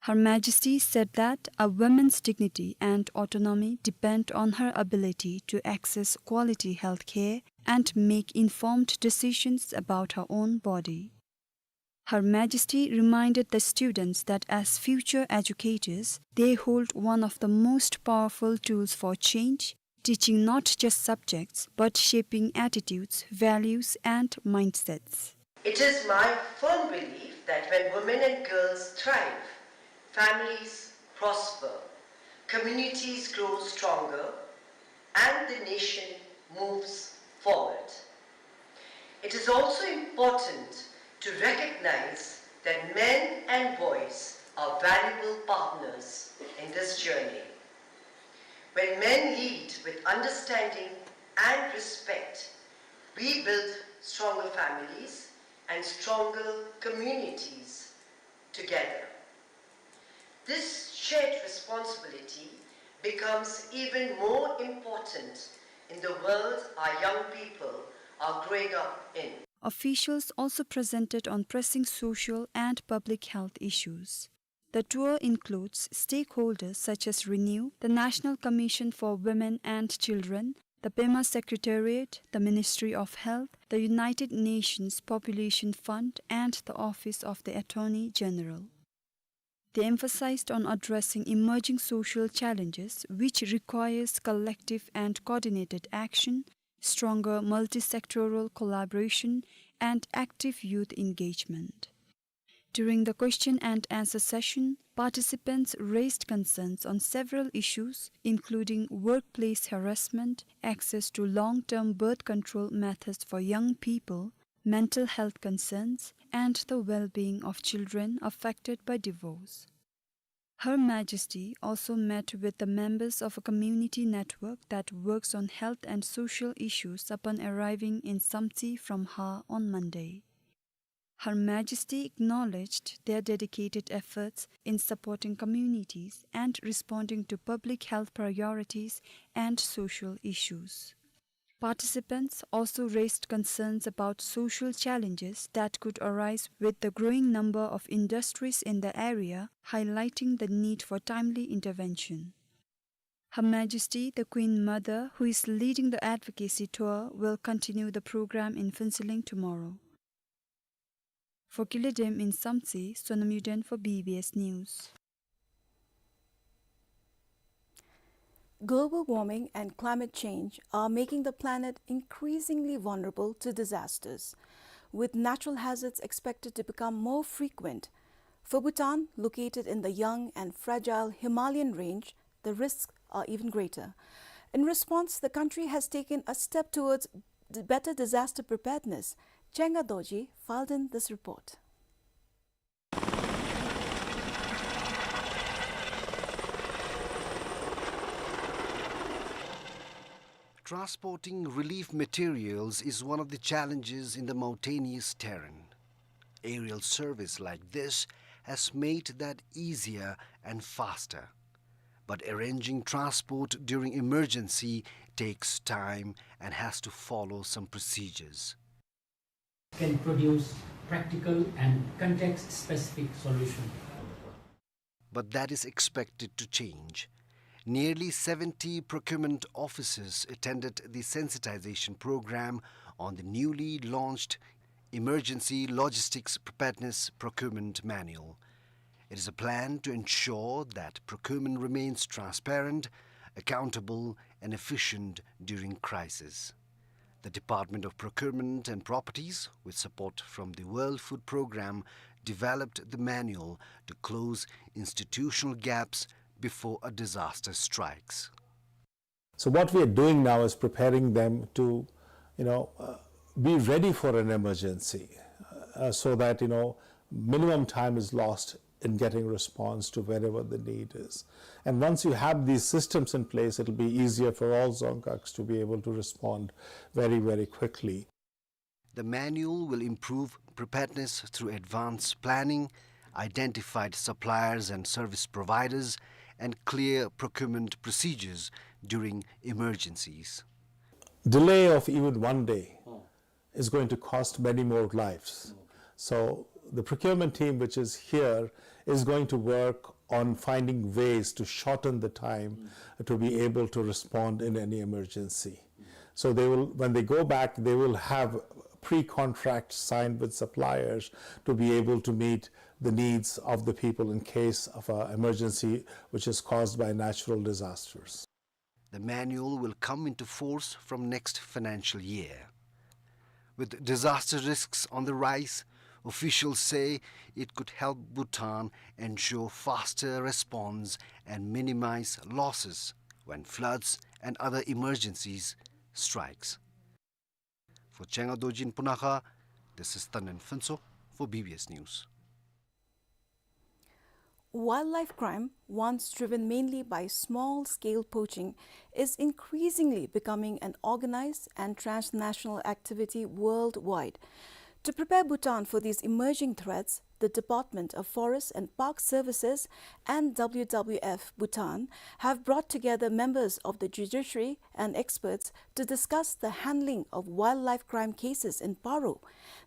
Her Majesty said that a woman's dignity and autonomy depend on her ability to access quality health care and make informed decisions about her own body. Her Majesty reminded the students that as future educators, they hold one of the most powerful tools for change, teaching not just subjects, but shaping attitudes, values, and mindsets. It is my firm belief that when women and girls thrive, families prosper, communities grow stronger, and the nation moves forward. It is also important to recognize that men and boys are valuable partners in this journey. When men lead with understanding and respect, we build stronger families and stronger communities together. This shared responsibility becomes even more important in the world our young people are growing up in. Officials also presented on pressing social and public health issues. The tour includes stakeholders such as RENEW, the National Commission for Women and Children, the Pema Secretariat, the Ministry of Health, the United Nations Population Fund, and the Office of the Attorney General. They emphasized on addressing emerging social challenges, which requires collective and coordinated action, stronger multi-sectoral collaboration, and active youth engagement. During the question and answer session, participants raised concerns on several issues, including workplace harassment, access to long-term birth control methods for young people, mental health concerns, and the well-being of children affected by divorce. Her Majesty also met with the members of a community network that works on health and social issues upon arriving in Samtse from Ha on Monday. Her Majesty acknowledged their dedicated efforts in supporting communities and responding to public health priorities and social issues. Participants also raised concerns about social challenges that could arise with the growing number of industries in the area, highlighting the need for timely intervention. Her Majesty the Queen Mother, who is leading the advocacy tour, will continue the program in Phuentsholing tomorrow. For Gilidem in Samtse, Sonam Yuden for B B S News. Global warming and climate change are making the planet increasingly vulnerable to disasters, with natural hazards expected to become more frequent. For Bhutan, located in the young and fragile Himalayan range, the risks are even greater. In response, the country has taken a step towards d-, better disaster preparedness. Chenga Dorji filed in this report. Transporting relief materials is one of the challenges in the mountainous terrain. Aerial service like this has made that easier and faster. But arranging transport during emergency takes time and has to follow some procedures. Can produce practical and context-specific solution. But that is expected to change. Nearly seventy procurement officers attended the sensitization program on the newly launched Emergency Logistics Preparedness Procurement Manual. It is a plan to ensure that procurement remains transparent, accountable, and efficient during crisis. The Department of Procurement and Properties, with support from the World Food Programme, developed the manual to close institutional gaps before a disaster strikes. So what we are doing now is preparing them to, you know, uh, be ready for an emergency, uh, so that, you know, minimum time is lost in getting response to wherever the need is. And once you have these systems in place, it'll be easier for all Dzongkhag to be able to respond very, very quickly. The manual will improve preparedness through advanced planning, identified suppliers and service providers, and clear procurement procedures during emergencies. Delay of even one day is going to cost many more lives. So the procurement team which is here is going to work on finding ways to shorten the time to be able to respond in any emergency. So they will, when they go back, they will have pre-contracts signed with suppliers to be able to meet the needs of the people in case of an emergency which is caused by natural disasters. The manual will come into force from next financial year. With disaster risks on the rise, officials say it could help Bhutan ensure faster response and minimize losses when floods and other emergencies strikes. For Chenga Dorji in Punakha, this is Tanen Phuntsho for B B S News. Wildlife crime, once driven mainly by small-scale poaching, is increasingly becoming an organized and transnational activity worldwide. To prepare Bhutan for these emerging threats, the Department of Forest and Park Services and W W F Bhutan have brought together members of the judiciary and experts to discuss the handling of wildlife crime cases in Paro.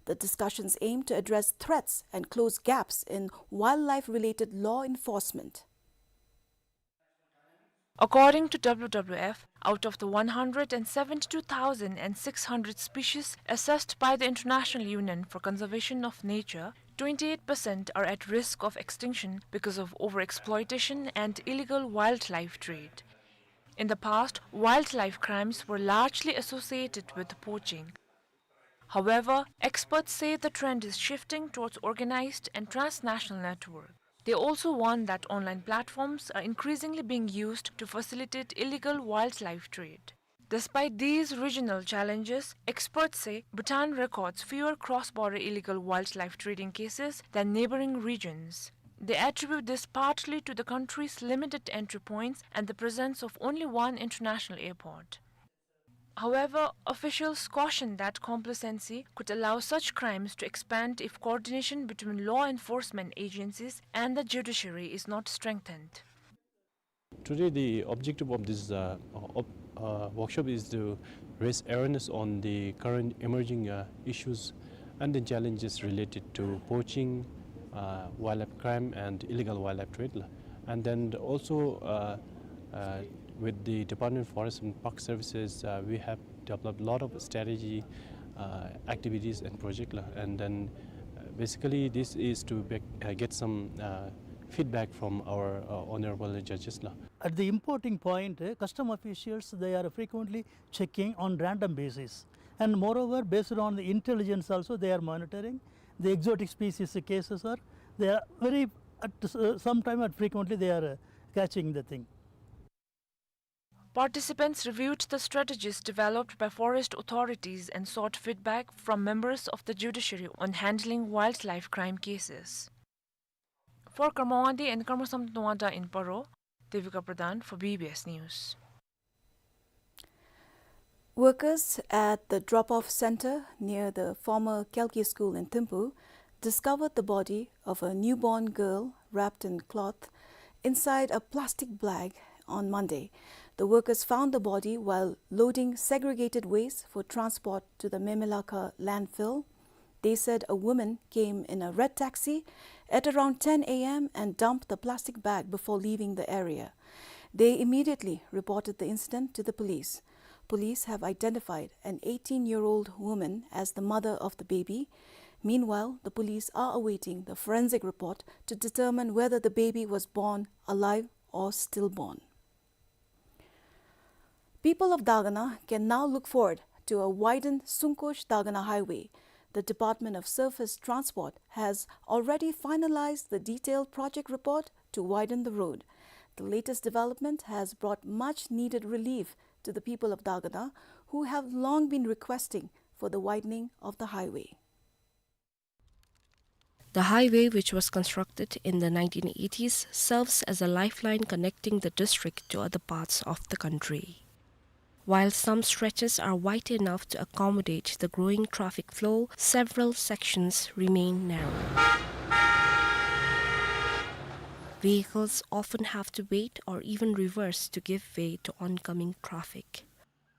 The discussions aim to address threats and close gaps in wildlife-related law enforcement. According to W W F, out of the one hundred and seventy-two thousand and six hundred species assessed by the International Union for Conservation of Nature, twenty-eight percent are at risk of extinction because of overexploitation and illegal wildlife trade. In the past, wildlife crimes were largely associated with poaching. However, experts say the trend is shifting towards organized and transnational network. They also warn that online platforms are increasingly being used to facilitate illegal wildlife trade. Despite these regional challenges, experts say Bhutan records fewer cross-border illegal wildlife trading cases than neighboring regions. They attribute this partly to the country's limited entry points and the presence of only one international airport. However, officials caution that complacency could allow such crimes to expand if coordination between law enforcement agencies and the judiciary is not strengthened. Today, the objective of this, uh, op-, Uh, workshop is to raise awareness on the current emerging, uh, issues and the challenges related to poaching, uh, wildlife crime and illegal wildlife trade la. And then also, uh, uh, with the Department of Forest and Park Services, uh, we have developed a lot of strategy, uh, activities and project la. And then, uh, basically this is to bec-, uh, get some, uh, feedback from our, uh, honorable judges la. At the importing point, uh, custom officials, they are frequently checking on random basis. And moreover, based on the intelligence also, they are monitoring. The exotic species cases are, they are very, at s-, uh, sometime at frequently they are, uh, catching the thing. Participants reviewed the strategies developed by forest authorities and sought feedback from members of the judiciary on handling wildlife crime cases. For Karma Wangdi and Karma Samdhu Wangda in Paro, Devika Pradhan for B B S News. Workers at the drop-off center near the former Kalki school in Thimphu discovered the body of a newborn girl wrapped in cloth inside a plastic bag on Monday. The workers found the body while loading segregated waste for transport to the Memelakha landfill. They said a woman came in a red taxi at around ten a m and dumped the plastic bag before leaving the area. They immediately reported the incident to the police. Police have identified an eighteen-year-old woman as the mother of the baby. Meanwhile, the police are awaiting the forensic report to determine whether the baby was born alive or stillborn. People of Dagana can now look forward to a widened Sungkosh-Dagana highway. The Department of Surface Transport has already finalized the detailed project report to widen the road. The latest development has brought much needed relief to the people of Dagana, who have long been requesting for the widening of the highway. The highway, which was constructed in the nineteen eighties, serves as a lifeline connecting the district to other parts of the country. While some stretches are wide enough to accommodate the growing traffic flow, several sections remain narrow. Vehicles often have to wait or even reverse to give way to oncoming traffic.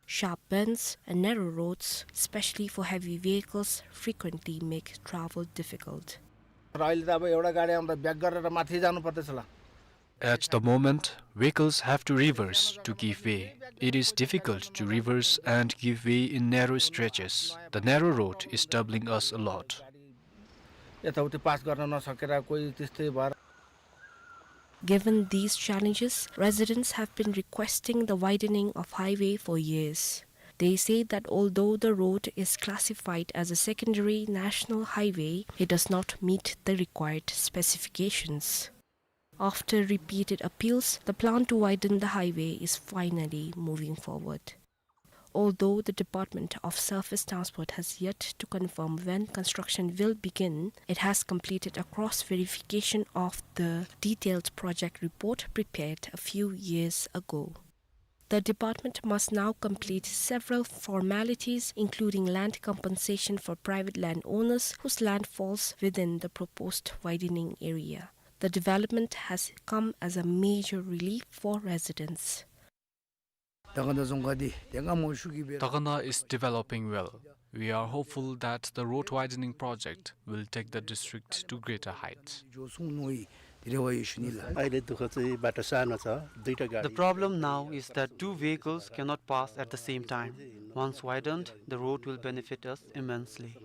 Sharp bends and narrow roads, especially for heavy vehicles, frequently make travel difficult. र अहिले त अब एउटा गाडी आउँदा ब्याक गरेर माथि जानु पर्दैछ होला। At the moment, vehicles have to reverse to give way. It is difficult to reverse and give way in narrow stretches. The narrow road is troubling us a lot. यताउति पास गर्न नसकेर कोही त्यस्तै भएर Given these challenges, residents have been requesting the widening of highway for years. They say that although the road is classified as a secondary national highway, it does not meet the required specifications. After repeated appeals, the plan to widen the highway is finally moving forward. Although the Department of Surface Transport has yet to confirm when construction will begin, it has completed a cross-verification of the detailed project report prepared a few years ago. The department must now complete several formalities, including land compensation for private landowners whose land falls within the proposed widening area. The development has come as a major relief for residents. Dagana is developing well. We are hopeful that the road widening project will take the district to greater heights. अहिले दुःख चाहिँ बाटो सानो छ, दुईटा गाडी। The problem now is that two vehicles cannot pass at the same time. Once widened, the road will benefit us immensely.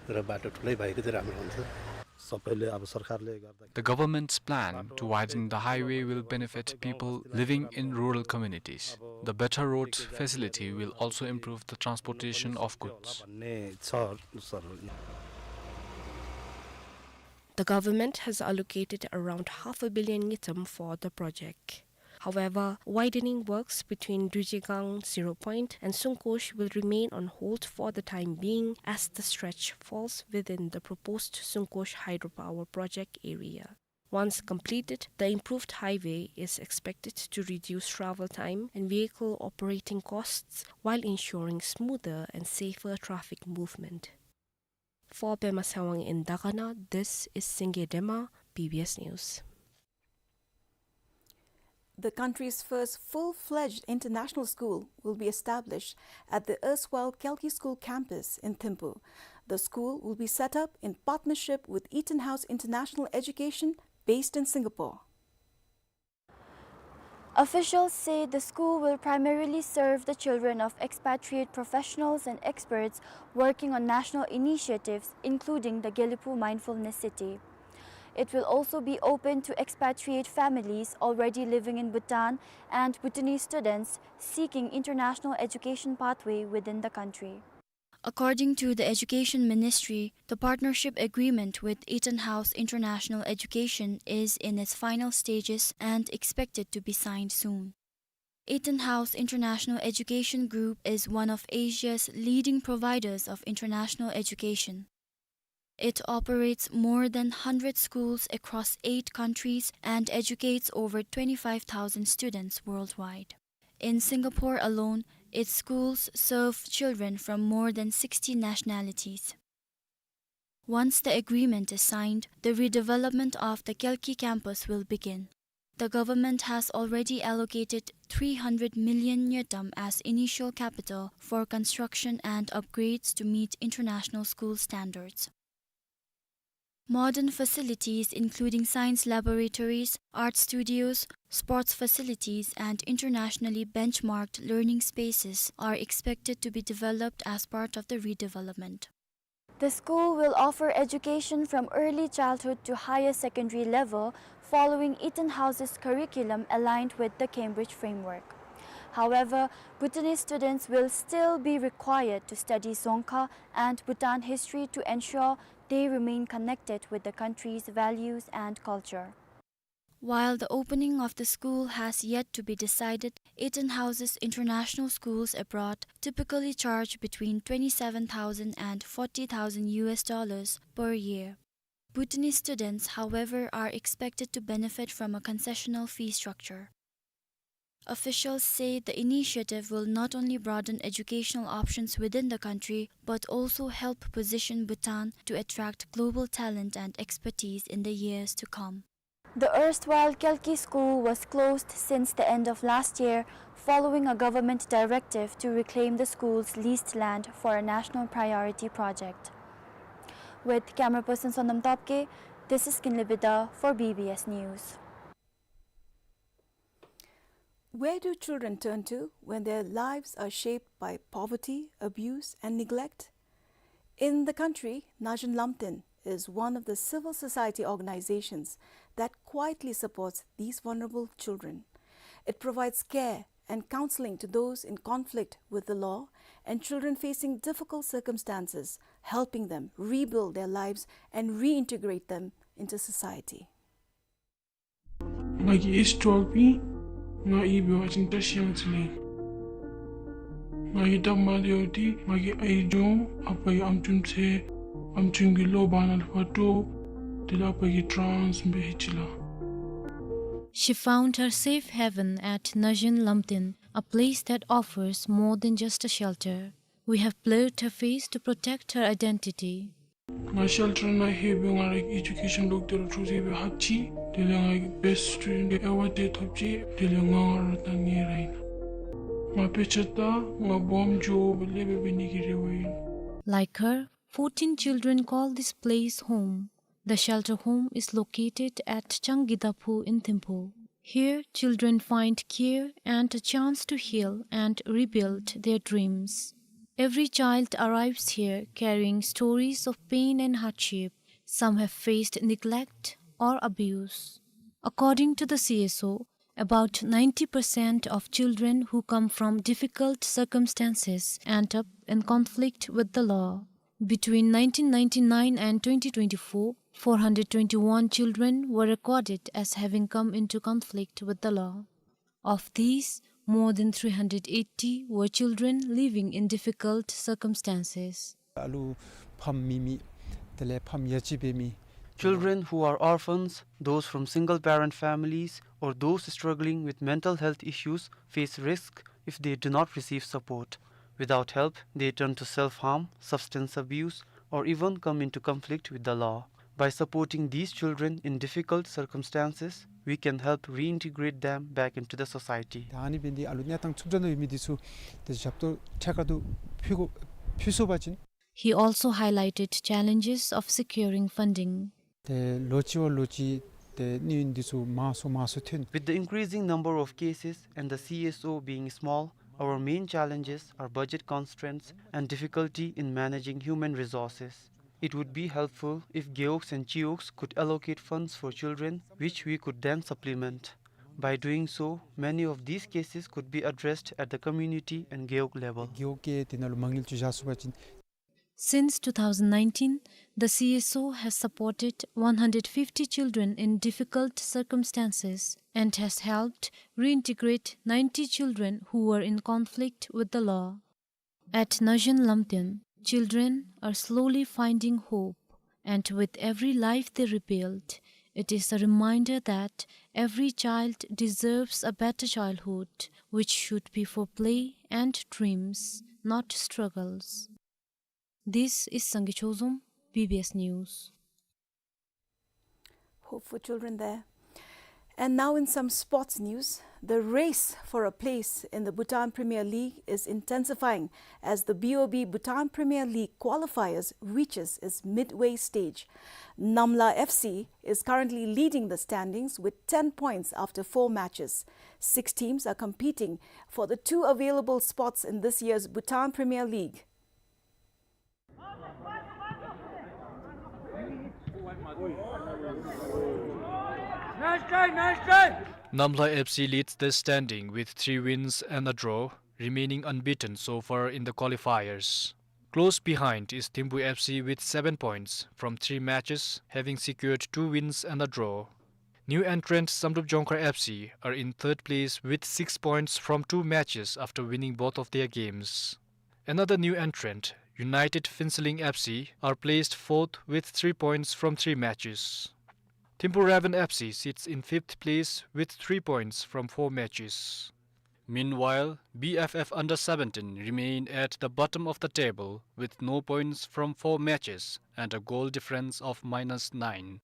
र बाटो ठुलै भएको चाहिँ राम्रो हुन्छ। सबैले अब सरकारले गर्दा The government's plan to widen the highway will benefit people living in rural communities. The better road facility will also improve the transportation of goods. भन्ने छ sir. The government has allocated around half a billion ngultrum for the project. However, widening works between Dujigang Zero Point and Sungkosh will remain on hold for the time being, as the stretch falls within the proposed Sungkosh hydropower project area. Once completed, the improved highway is expected to reduce travel time and vehicle operating costs while ensuring smoother and safer traffic movement. For Pema Sewang in Dagana, this is Singye Dema, B B S News. the country's first full-fledged international school will be established at the erstwhile Kalki School campus in Thimphu. The school will be set up in partnership with Eaton House International Education, based in Singapore. Officials say the school will primarily serve the children of expatriate professionals and experts working on national initiatives, including the Gelephu Mindfulness City. It will also be open to expatriate families already living in Bhutan and Bhutanese students seeking international education pathway within the country. According to the Education Ministry, the partnership agreement with Eaton House International Education is in its final stages and expected to be signed soon. Eaton House International Education Group is one of Asia's leading providers of international education. It operates more than hundred schools across eight countries and educates over twenty-five thousand students worldwide. In Singapore alone, its schools serve children from more than sixty nationalities. Once the agreement is signed, the redevelopment of the Kalki campus will begin. The government has already allocated three hundred million ngultrum as initial capital for construction and upgrades to meet international school standards. Modern facilities, including science laboratories, art studios, sports facilities, and internationally benchmarked learning spaces, are expected to be developed as part of the redevelopment. The school will offer education from early childhood to higher secondary level, following Eaton House's curriculum aligned with the Cambridge Framework. However, Bhutanese students will still be required to study Dzongkha and Bhutan history to ensure they remain connected with the country's values and culture. While the opening of the school has yet to be decided, Eaton House's international schools abroad typically charge between twenty-seven thousand and forty thousand U S dollars per year. Bhutanese students, however, are expected to benefit from a concessional fee structure. Officials say the initiative will not only broaden educational options within the country, but also help position Bhutan to attract global talent and expertise in the years to come. The erstwhile Kalki School was closed since the end of last year following a government directive to reclaim the school's leased land for a national priority project. With camera person Sonam Topke, this is Kinley Bida for B B S News. Where do children turn to when their lives are shaped by poverty, abuse, and neglect? In the country, Najin Lamten is one of the civil society organizations that quietly supports these vulnerable children. It provides care and counseling to those in conflict with the law and children facing difficult circumstances, helping them rebuild their lives and reintegrate them into society. ང་གི་ཨིས་ཊོ་པི་ང་ཨི་བི་ཝ་ཅིན་ཏ་ཤིའང་ཅི་ལེ། ང་ཡི་དམ་མ་ལེའོ་ཏི་ང་གི་ཨའི་ཇོང་ཨ་པ་གི་ཨམ་ཅུམ་ཚེ་ཨམ་ཅུང་གི་ལོ་བ་ན་ལ་ཕ་ཏོ་དེ་ལ་ཨ་པ་གི་ཊཱན་སི་བེ་ཧི་ཅི་ལ། She found her safe haven at Najin Lamtin, a place that offers more than just a shelter. We have blurred her face to protect her identity. ང་ཤེལ་ཊར་ནང་ལྷོད་སྦེ་ང་རའི་ཨེ་ཌུ་ཀེ་ཤཱན་ལོག་སྟེ་ར་འཕྲོ་མཐུད་སྦེ་ལྷབ་ཅི། དེ་ལས་ང་གིས་བེསཊ་སི་ཊུ་ཌེནཊ་ཨེ་ཝརཌ་དེ་ཐོབ་ཅི། དེ་ལས་ང་ང་ར་ད་ངེ་ར་ཨིན། ང་དཔེ་ཆ་ལྟ་ང་སྦོམ་འགྱོ་སྦེ་ལེགས་སྦེ་འབད་ནི་གི་རེ་བ་ཨིན། Like her, fourteen children call this place home. The shelter home is located at Changidaphu in Thimphu. Here, children find care and a chance to heal and rebuild their dreams. Every child arrives here carrying stories of pain and hardship. Some have faced neglect or abuse. According to the C S O, about ninety percent of children who come from difficult circumstances end up in conflict with the law. Between nineteen ninety-nine and twenty twenty-four, four hundred twenty-one children were recorded as having come into conflict with the law. Of these, more than three hundred eighty were children living in difficult circumstances. ཨ་ལུ་ཕམ་མེད་མི་དེ་ལས་ཕམ་ཡ་ཅིག་འབད་མི། Children who are orphans, those from single parent families, or those struggling with mental health issues face risk if they do not receive support. Without help, they turn to self-harm, substance abuse, or even come into conflict with the law. By supporting these children in difficult circumstances, we can help reintegrate them back into the society. ད་ཨ་ནི་འབད་ནི་འདི་ཨ་ལུ་གནས་སྟངས་ཚུབ་དྲགས་ནང་ཡོད་མི་འདི་ཚུ་ཏེ་ཞབས་ཏོག་ཐད་ཀར་དུ་ཕུལ་དགོ་ཕུལ་ཚུགས་པ་ཅིན། He also highlighted challenges of securing funding. ཏེ་ལོ་གཅིག་བ་ལོ་གཅིག་ཏེ་གནས་ཡུན་འདི་ཚུ་མང་སུ་མང་སུ་ཐོན། With the increasing number of cases and the C S O being small, our main challenges are budget constraints and difficulty in managing human resources. It would be helpful if Gewog and Chiwogs could allocate funds for children, which we could then supplement. By doing so, many of these cases could be addressed at the community and Gewog level. Gewog གི་དེ་ནང་ལུ་མ་དངུལ་ཚུ་བཞག་ཚུགས་པ་ཅིན། Since two thousand nineteen, the C S O has supported one hundred fifty children in difficult circumstances and has helped reintegrate ninety children who were in conflict with the law. At Nazheng Lamthem, children are slowly finding hope, and with every life they rebuild, it is a reminder that every child deserves a better childhood, which should be for play and dreams, not struggles. This is Sangay Chozom, B B S News. Hope for children there. And now in some sports news, the race for a place in the Bhutan Premier League is intensifying as the B O B Bhutan Premier League qualifiers reaches its midway stage. Namla F C is currently leading the standings with ten points after four matches. Six teams are competing for the two available spots in this year's Bhutan Premier League. Namla F C leads the standing with three wins and a draw, remaining unbeaten so far in the qualifiers. Close behind is Thimphu F C with seven points from three matches, having secured two wins and a draw. New entrant Samdrup Jongkhar F C are in third place with six points from two matches after winning both of their games. Another new entrant, United Phuentsholing F C, are placed fourth with three points from three matches. Thimphu Raven F C sits in fifth place with three points from four matches. Meanwhile, B F F under seventeen remain at the bottom of the table with no points from four matches and a goal difference of minus nine.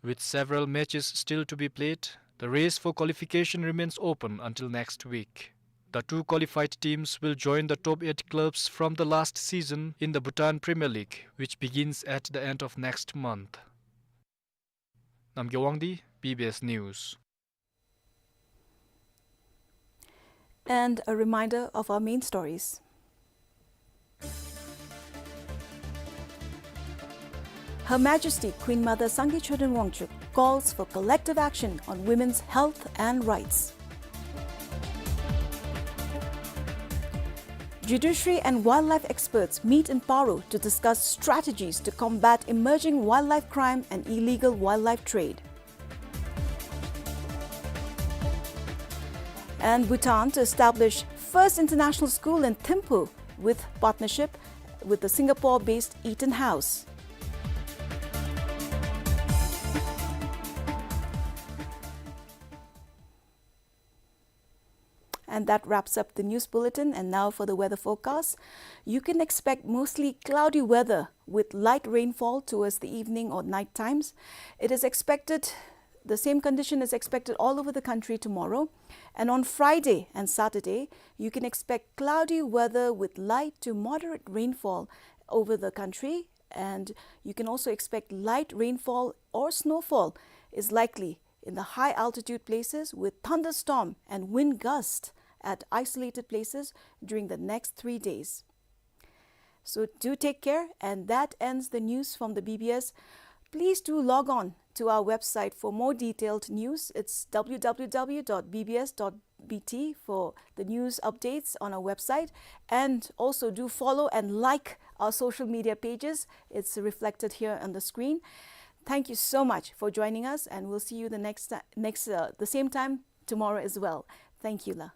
With several matches still to be played, the race for qualification remains open until next week. The two qualified teams will join the top eight clubs from the last season in the Bhutan Premier League, which begins at the end of next month. Namgay Wangdi, B B S News. And a reminder of our main stories. Her Majesty Queen Mother Sangay Choden Wangchuck calls for collective action on women's health and rights. Judiciary and wildlife experts meet in Paro to discuss strategies to combat emerging wildlife crime and illegal wildlife trade. And Bhutan to establish first international school in Thimphu with partnership with the Singapore-based Eaton House. And that wraps up the news bulletin. And now for the weather forecast. You can expect mostly cloudy weather with light rainfall towards the evening or night times. It is expected, the same condition is expected all over the country tomorrow. And on Friday and Saturday, you can expect cloudy weather with light to moderate rainfall over the country. And you can also expect light rainfall or snowfall is likely in the high altitude places with thunderstorm and wind gust at isolated places during the next three days. So do take care, and that ends the news from the B B S. Please do log on to our website for more detailed news. It's W W W dot B B S dot B T for the news updates on our website. And also do follow and like our social media pages. It's reflected here on the screen. Thank you so much for joining us, and we'll see you the next ti-, next, uh, the same time tomorrow as well. Thank you, la.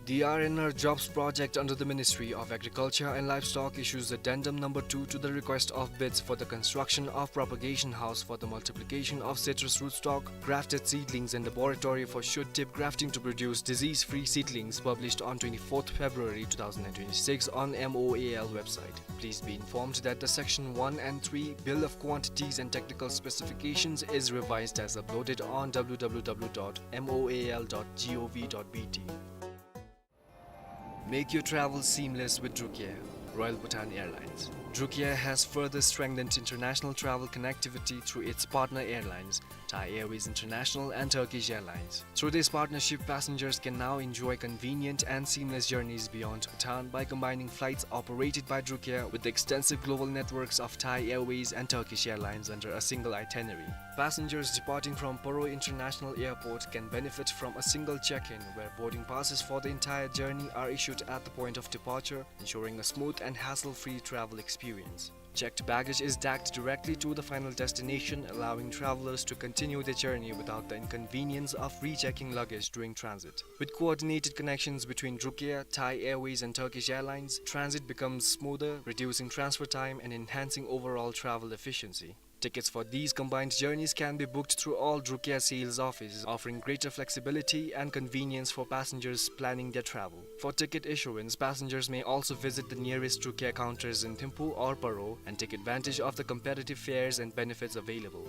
The R N R Jobs Project under the Ministry of Agriculture and Livestock issues Addendum number two to the request of bids for the construction of propagation house for the multiplication of citrus rootstock, grafted seedlings and laboratory for shoot tip grafting to produce disease-free seedlings, published on twenty-fourth February two thousand and twenty-six on M O A L website. Please be informed that the Section one and three Bill of Quantities and Technical Specifications is revised as uploaded on W W W dot M O A L dot gov dot B T. Make your travel seamless with Drukair, Royal Bhutan Airlines. Drukair has further strengthened international travel connectivity through its partner airlines, Thai Airways International and Turkish Airlines. Through this partnership, passengers can now enjoy convenient and seamless journeys beyond Bhutan by combining flights operated by Drukair with the extensive global networks of Thai Airways and Turkish Airlines under a single itinerary. Passengers departing from Paro International Airport can benefit from a single check-in, where boarding passes for the entire journey are issued at the point of departure, ensuring a smooth and hassle-free travel experience. Checked baggage is tagged directly to the final destination, allowing travelers to continue their journey without the inconvenience of rechecking luggage during transit. With coordinated connections between Drukair, Thai Airways, and Turkish Airlines, transit becomes smoother, reducing transfer time and enhancing overall travel efficiency. Tickets for these combined journeys can be booked through all Drukair sales offices, offering greater flexibility and convenience for passengers planning their travel. For ticket issuance, passengers may also visit the nearest Drukair counters in Thimphu or Paro and take advantage of the competitive fares and benefits available.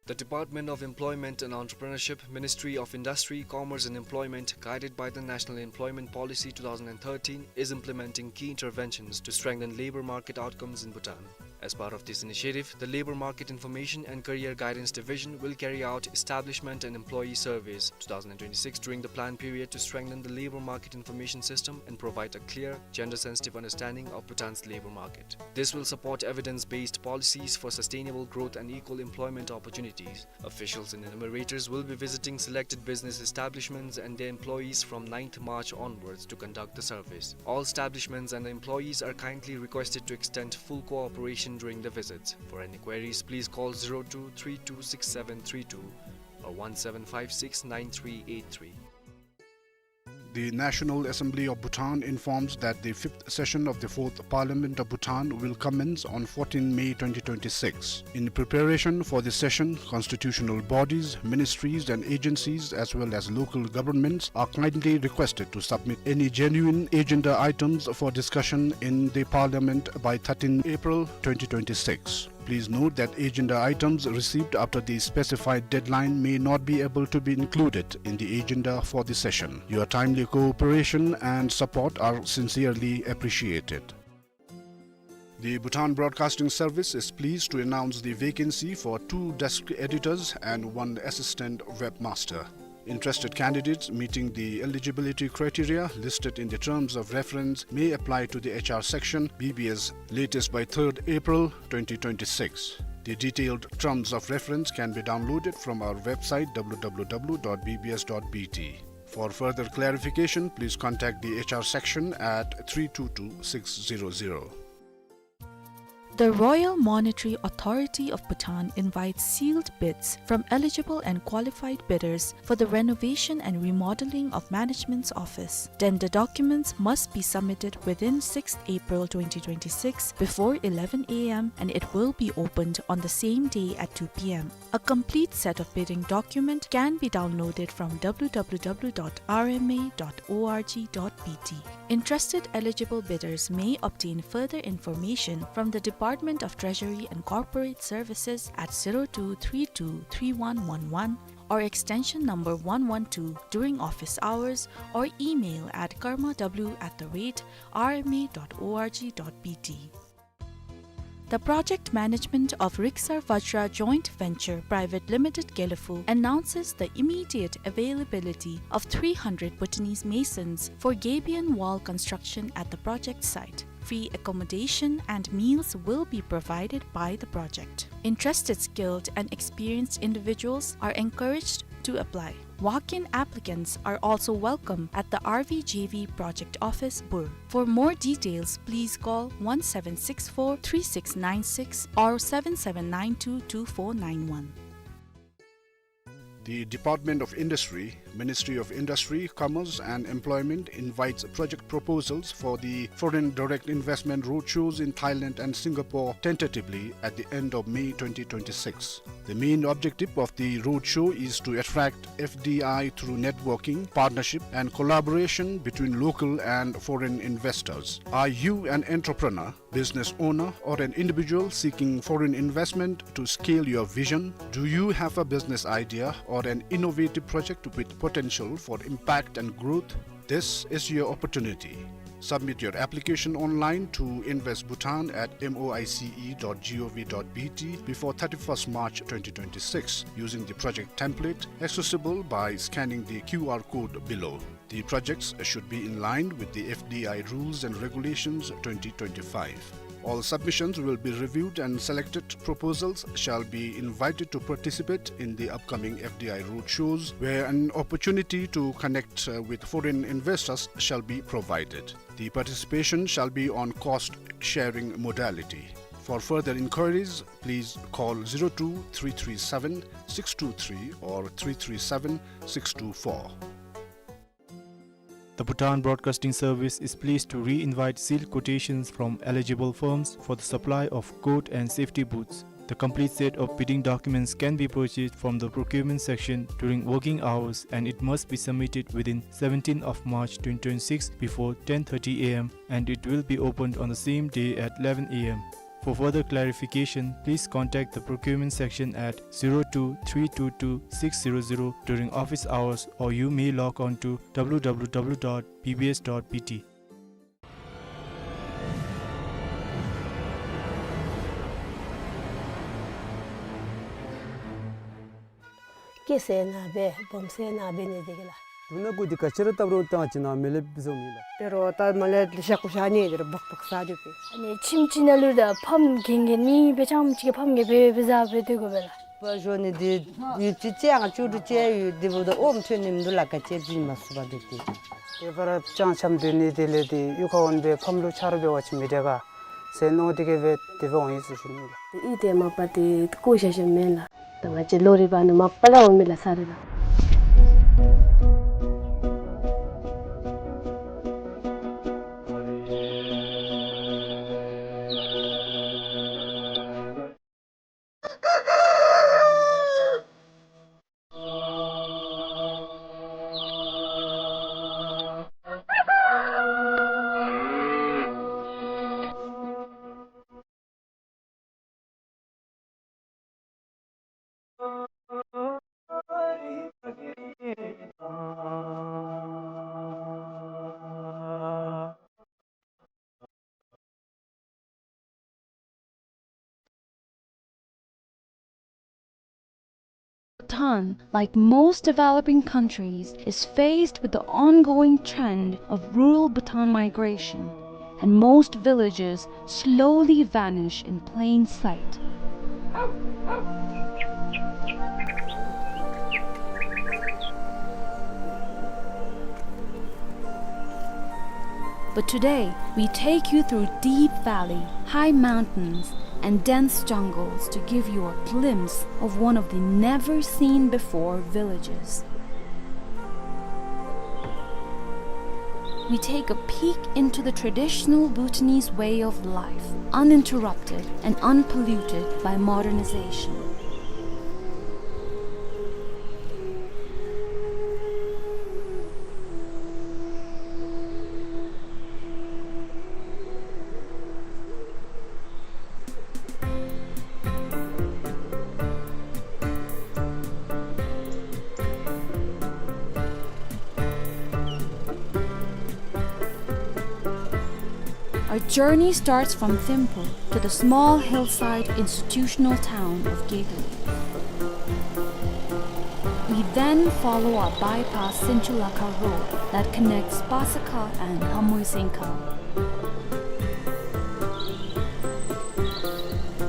The Department of Employment and Entrepreneurship, Ministry of Industry, Commerce and Employment, guided by the National Employment Policy two thousand and thirteen, is implementing key interventions to strengthen labor market outcomes in Bhutan. As part of this initiative, the Labor Market Information and Career Guidance Division will carry out establishment and employee surveys two thousand and twenty-six during the plan period to strengthen the labor market information system and provide a clear, gender-sensitive understanding of Bhutan's labor market. This will support evidence-based policies for sustainable growth and equal employment opportunities. Officials and enumerators will be visiting selected business establishments and their employees from ninth March onwards to conduct the surveys. All establishments and employees are kindly requested to extend full cooperation during the visits. For any queries, please call zero two three two six seven three two or one seven five six nine three eight three. The National Assembly of Bhutan informs that the fifth session of the Fourth Parliament of Bhutan will commence on fourteen May twenty twenty-six. In preparation for the session, constitutional bodies, ministries and agencies, as well as local governments, are kindly requested to submit any genuine agenda items for discussion in the Parliament by thirteen April twenty twenty-six. Please note that agenda items received after the specified deadline may not be able to be included in the agenda for the session. Your timely cooperation and support are sincerely appreciated. The Bhutan Broadcasting Service is pleased to announce the vacancy for two desk editors and one assistant webmaster. Interested candidates meeting the eligibility criteria listed in the terms of reference may apply to the H R section, B B S, latest by third April twenty twenty-six. The detailed terms of reference can be downloaded from our website, W W W dot B B S dot B T. For further clarification, please contact the H R section at three two two six zero zero. The Royal Monetary Authority of Bhutan invites sealed bids from eligible and qualified bidders for the renovation and remodeling of management's office. Tender documents must be submitted within sixth April twenty twenty-six before eleven A M, and it will be opened on the same day at two P M. A complete set of bidding document can be downloaded from W W W dot R M A dot org dot B T. Interested eligible bidders may obtain further information from the Department of Treasury and Corporate Services at zero two three two three one one one or extension number one one two during office hours, or email at karma w at the rate R M A dot org dot B T. The project management of Riksar Vajra Joint Venture Private Limited Gelephu announces the immediate availability of three hundred Bhutanese masons for gabion wall construction at the project site. Free accommodation and meals will be provided by the project. Interested skilled and experienced individuals are encouraged to apply. Walk-in applicants are also welcome at the R V J V project office, Bur. For more details, please call one seven six four three six nine six or seven seven nine two two four nine one. The Department of Industry, Ministry of Industry, Commerce and Employment invites project proposals for the Foreign Direct Investment Roadshows in Thailand and Singapore tentatively at the end of May twenty twenty-six. The main objective of the roadshow is to attract F D I through networking, partnership, and collaboration between local and foreign investors. Are you an entrepreneur, business owner, or an individual seeking foreign investment to scale your vision? Do you have a business idea or an innovative project with potential for impact and growth? This is your opportunity. Submit your application online to invest bhutan at M O I C E dot gov dot B T before thirty-first March twenty twenty-six using the project template accessible by scanning the Q R code below. The projects should be in line with the F D I Rules and Regulations twenty twenty-five. All submissions will be reviewed and selected proposals shall be invited to participate in the upcoming F D I roadshows, where an opportunity to connect, uh, with foreign investors shall be provided. The participation shall be on cost sharing modality. For further inquiries, please call zero two three three seven six two three or three three seven six two four. The Bhutan Broadcasting Service is pleased to re-invite sealed quotations from eligible firms for the supply of coat and safety boots. The complete set of bidding documents can be purchased from the procurement section during working hours, and it must be submitted within seventeenth of March twenty twenty-six before ten thirty A M, and it will be opened on the same day at eleven A M. For further clarification, please contact the procurement section at zero two three two two six zero zero during office hours, or you may log on to W W W dot B B S dot B T. སྐྱེ་ས་ནང་སྦེ་སྦོམ་ས་ནང་སྦེ་ནི་འདི་གི་ལགས། དུ་ན་གུ་འདི་ག་ཅི་ར་བཏབ་རུང་བཏང་ཅི་ན་མེ་ལེབ་བཟོ་མི་ལགས། དེ་རུང་ད་མ་ལེ་ལེ་ཤ་ཀུ་ཤ་ནི་དེ་རུང་སྦག་སྦག་ཟ་རུང་པས། ཨ་ནི་ཁྱིམ་ཅིག་ནང་ལུ་ད་ཕམ་གན་གན་ནི་སྦེ་ཅམ་ཅིག་གི་ཕམ་གན་སྦེ་སྦེ་ཟ་སྦེ་སྡོད་དགོ་པས་ལགས། པ་ཞོ་ནི་འདི་ཡུད་ཅིག་ཅང་ཅུ་རུ་ཅེ་ཡུད་འདི་བུ་ད་ཨོམ་ཐོན་ནི་མི་འདུག་ལགས། ག་ཅི་བྱིན་མ་སུ་བ་འདི་དེ། དེ་བར་ཅང་ཆམ་དུས་ནི་དེ་ལས་དེ་གཡུས་ཁར་འོང་སྦེ་ཕམ་ལུ་ཆ་རོགས་འབད་བ་ཅིན་མི་དྲག་ག་ཟེར་མནོ་སྟེ་གི་སྦེ་དེ་སྦེ་འོང་ཡི་ཟེར་ཞུ་ནི་ལགས། དེ་ཡུལ་དེ་མ་པ་དེ་བཀོ་བཞག་བཞགཔ་མེན་ལགས། ད་ང་བཅས་ལོ་རེ་བ་ནི་མ་པ་ལས་འོང་མི་ལགས་ས་རེ་ལགས། Bhutan, like most developing countries, is faced with the ongoing trend of rural Bhutan migration, and most villages slowly vanish in plain sight. But today, we take you through deep valley, high mountains, and dense jungles to give you a glimpse of one of the never-seen-before villages. We take a peek into the traditional Bhutanese way of life, uninterrupted and unpolluted by modernization. Our journey starts from Thimphu to the small hillside institutional town of Gedu. We then follow a bypass Sinchulakha road that connects Pasakha and Hamoisingkha.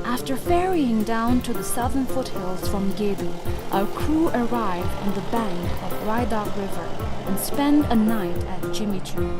After ferrying down to the southern foothills from Gedu, our crew arrive on the bank of Raidak River and spend a night at Jimmy Choo.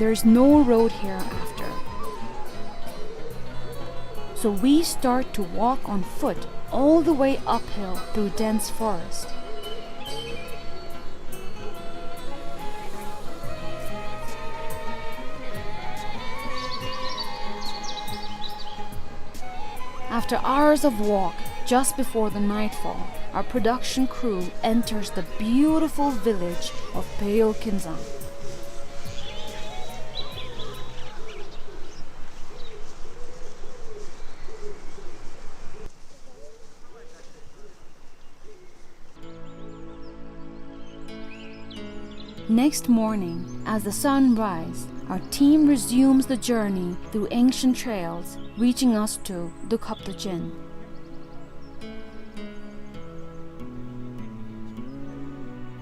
There's no road here after. So we start to walk on foot all the way uphill through dense forest. After hours of walk, just before the nightfall, our production crew enters the beautiful village of Peyol Kinzang. Next morning, as the sun rise, our team resumes the journey through ancient trails, reaching us to Dokhaptochen.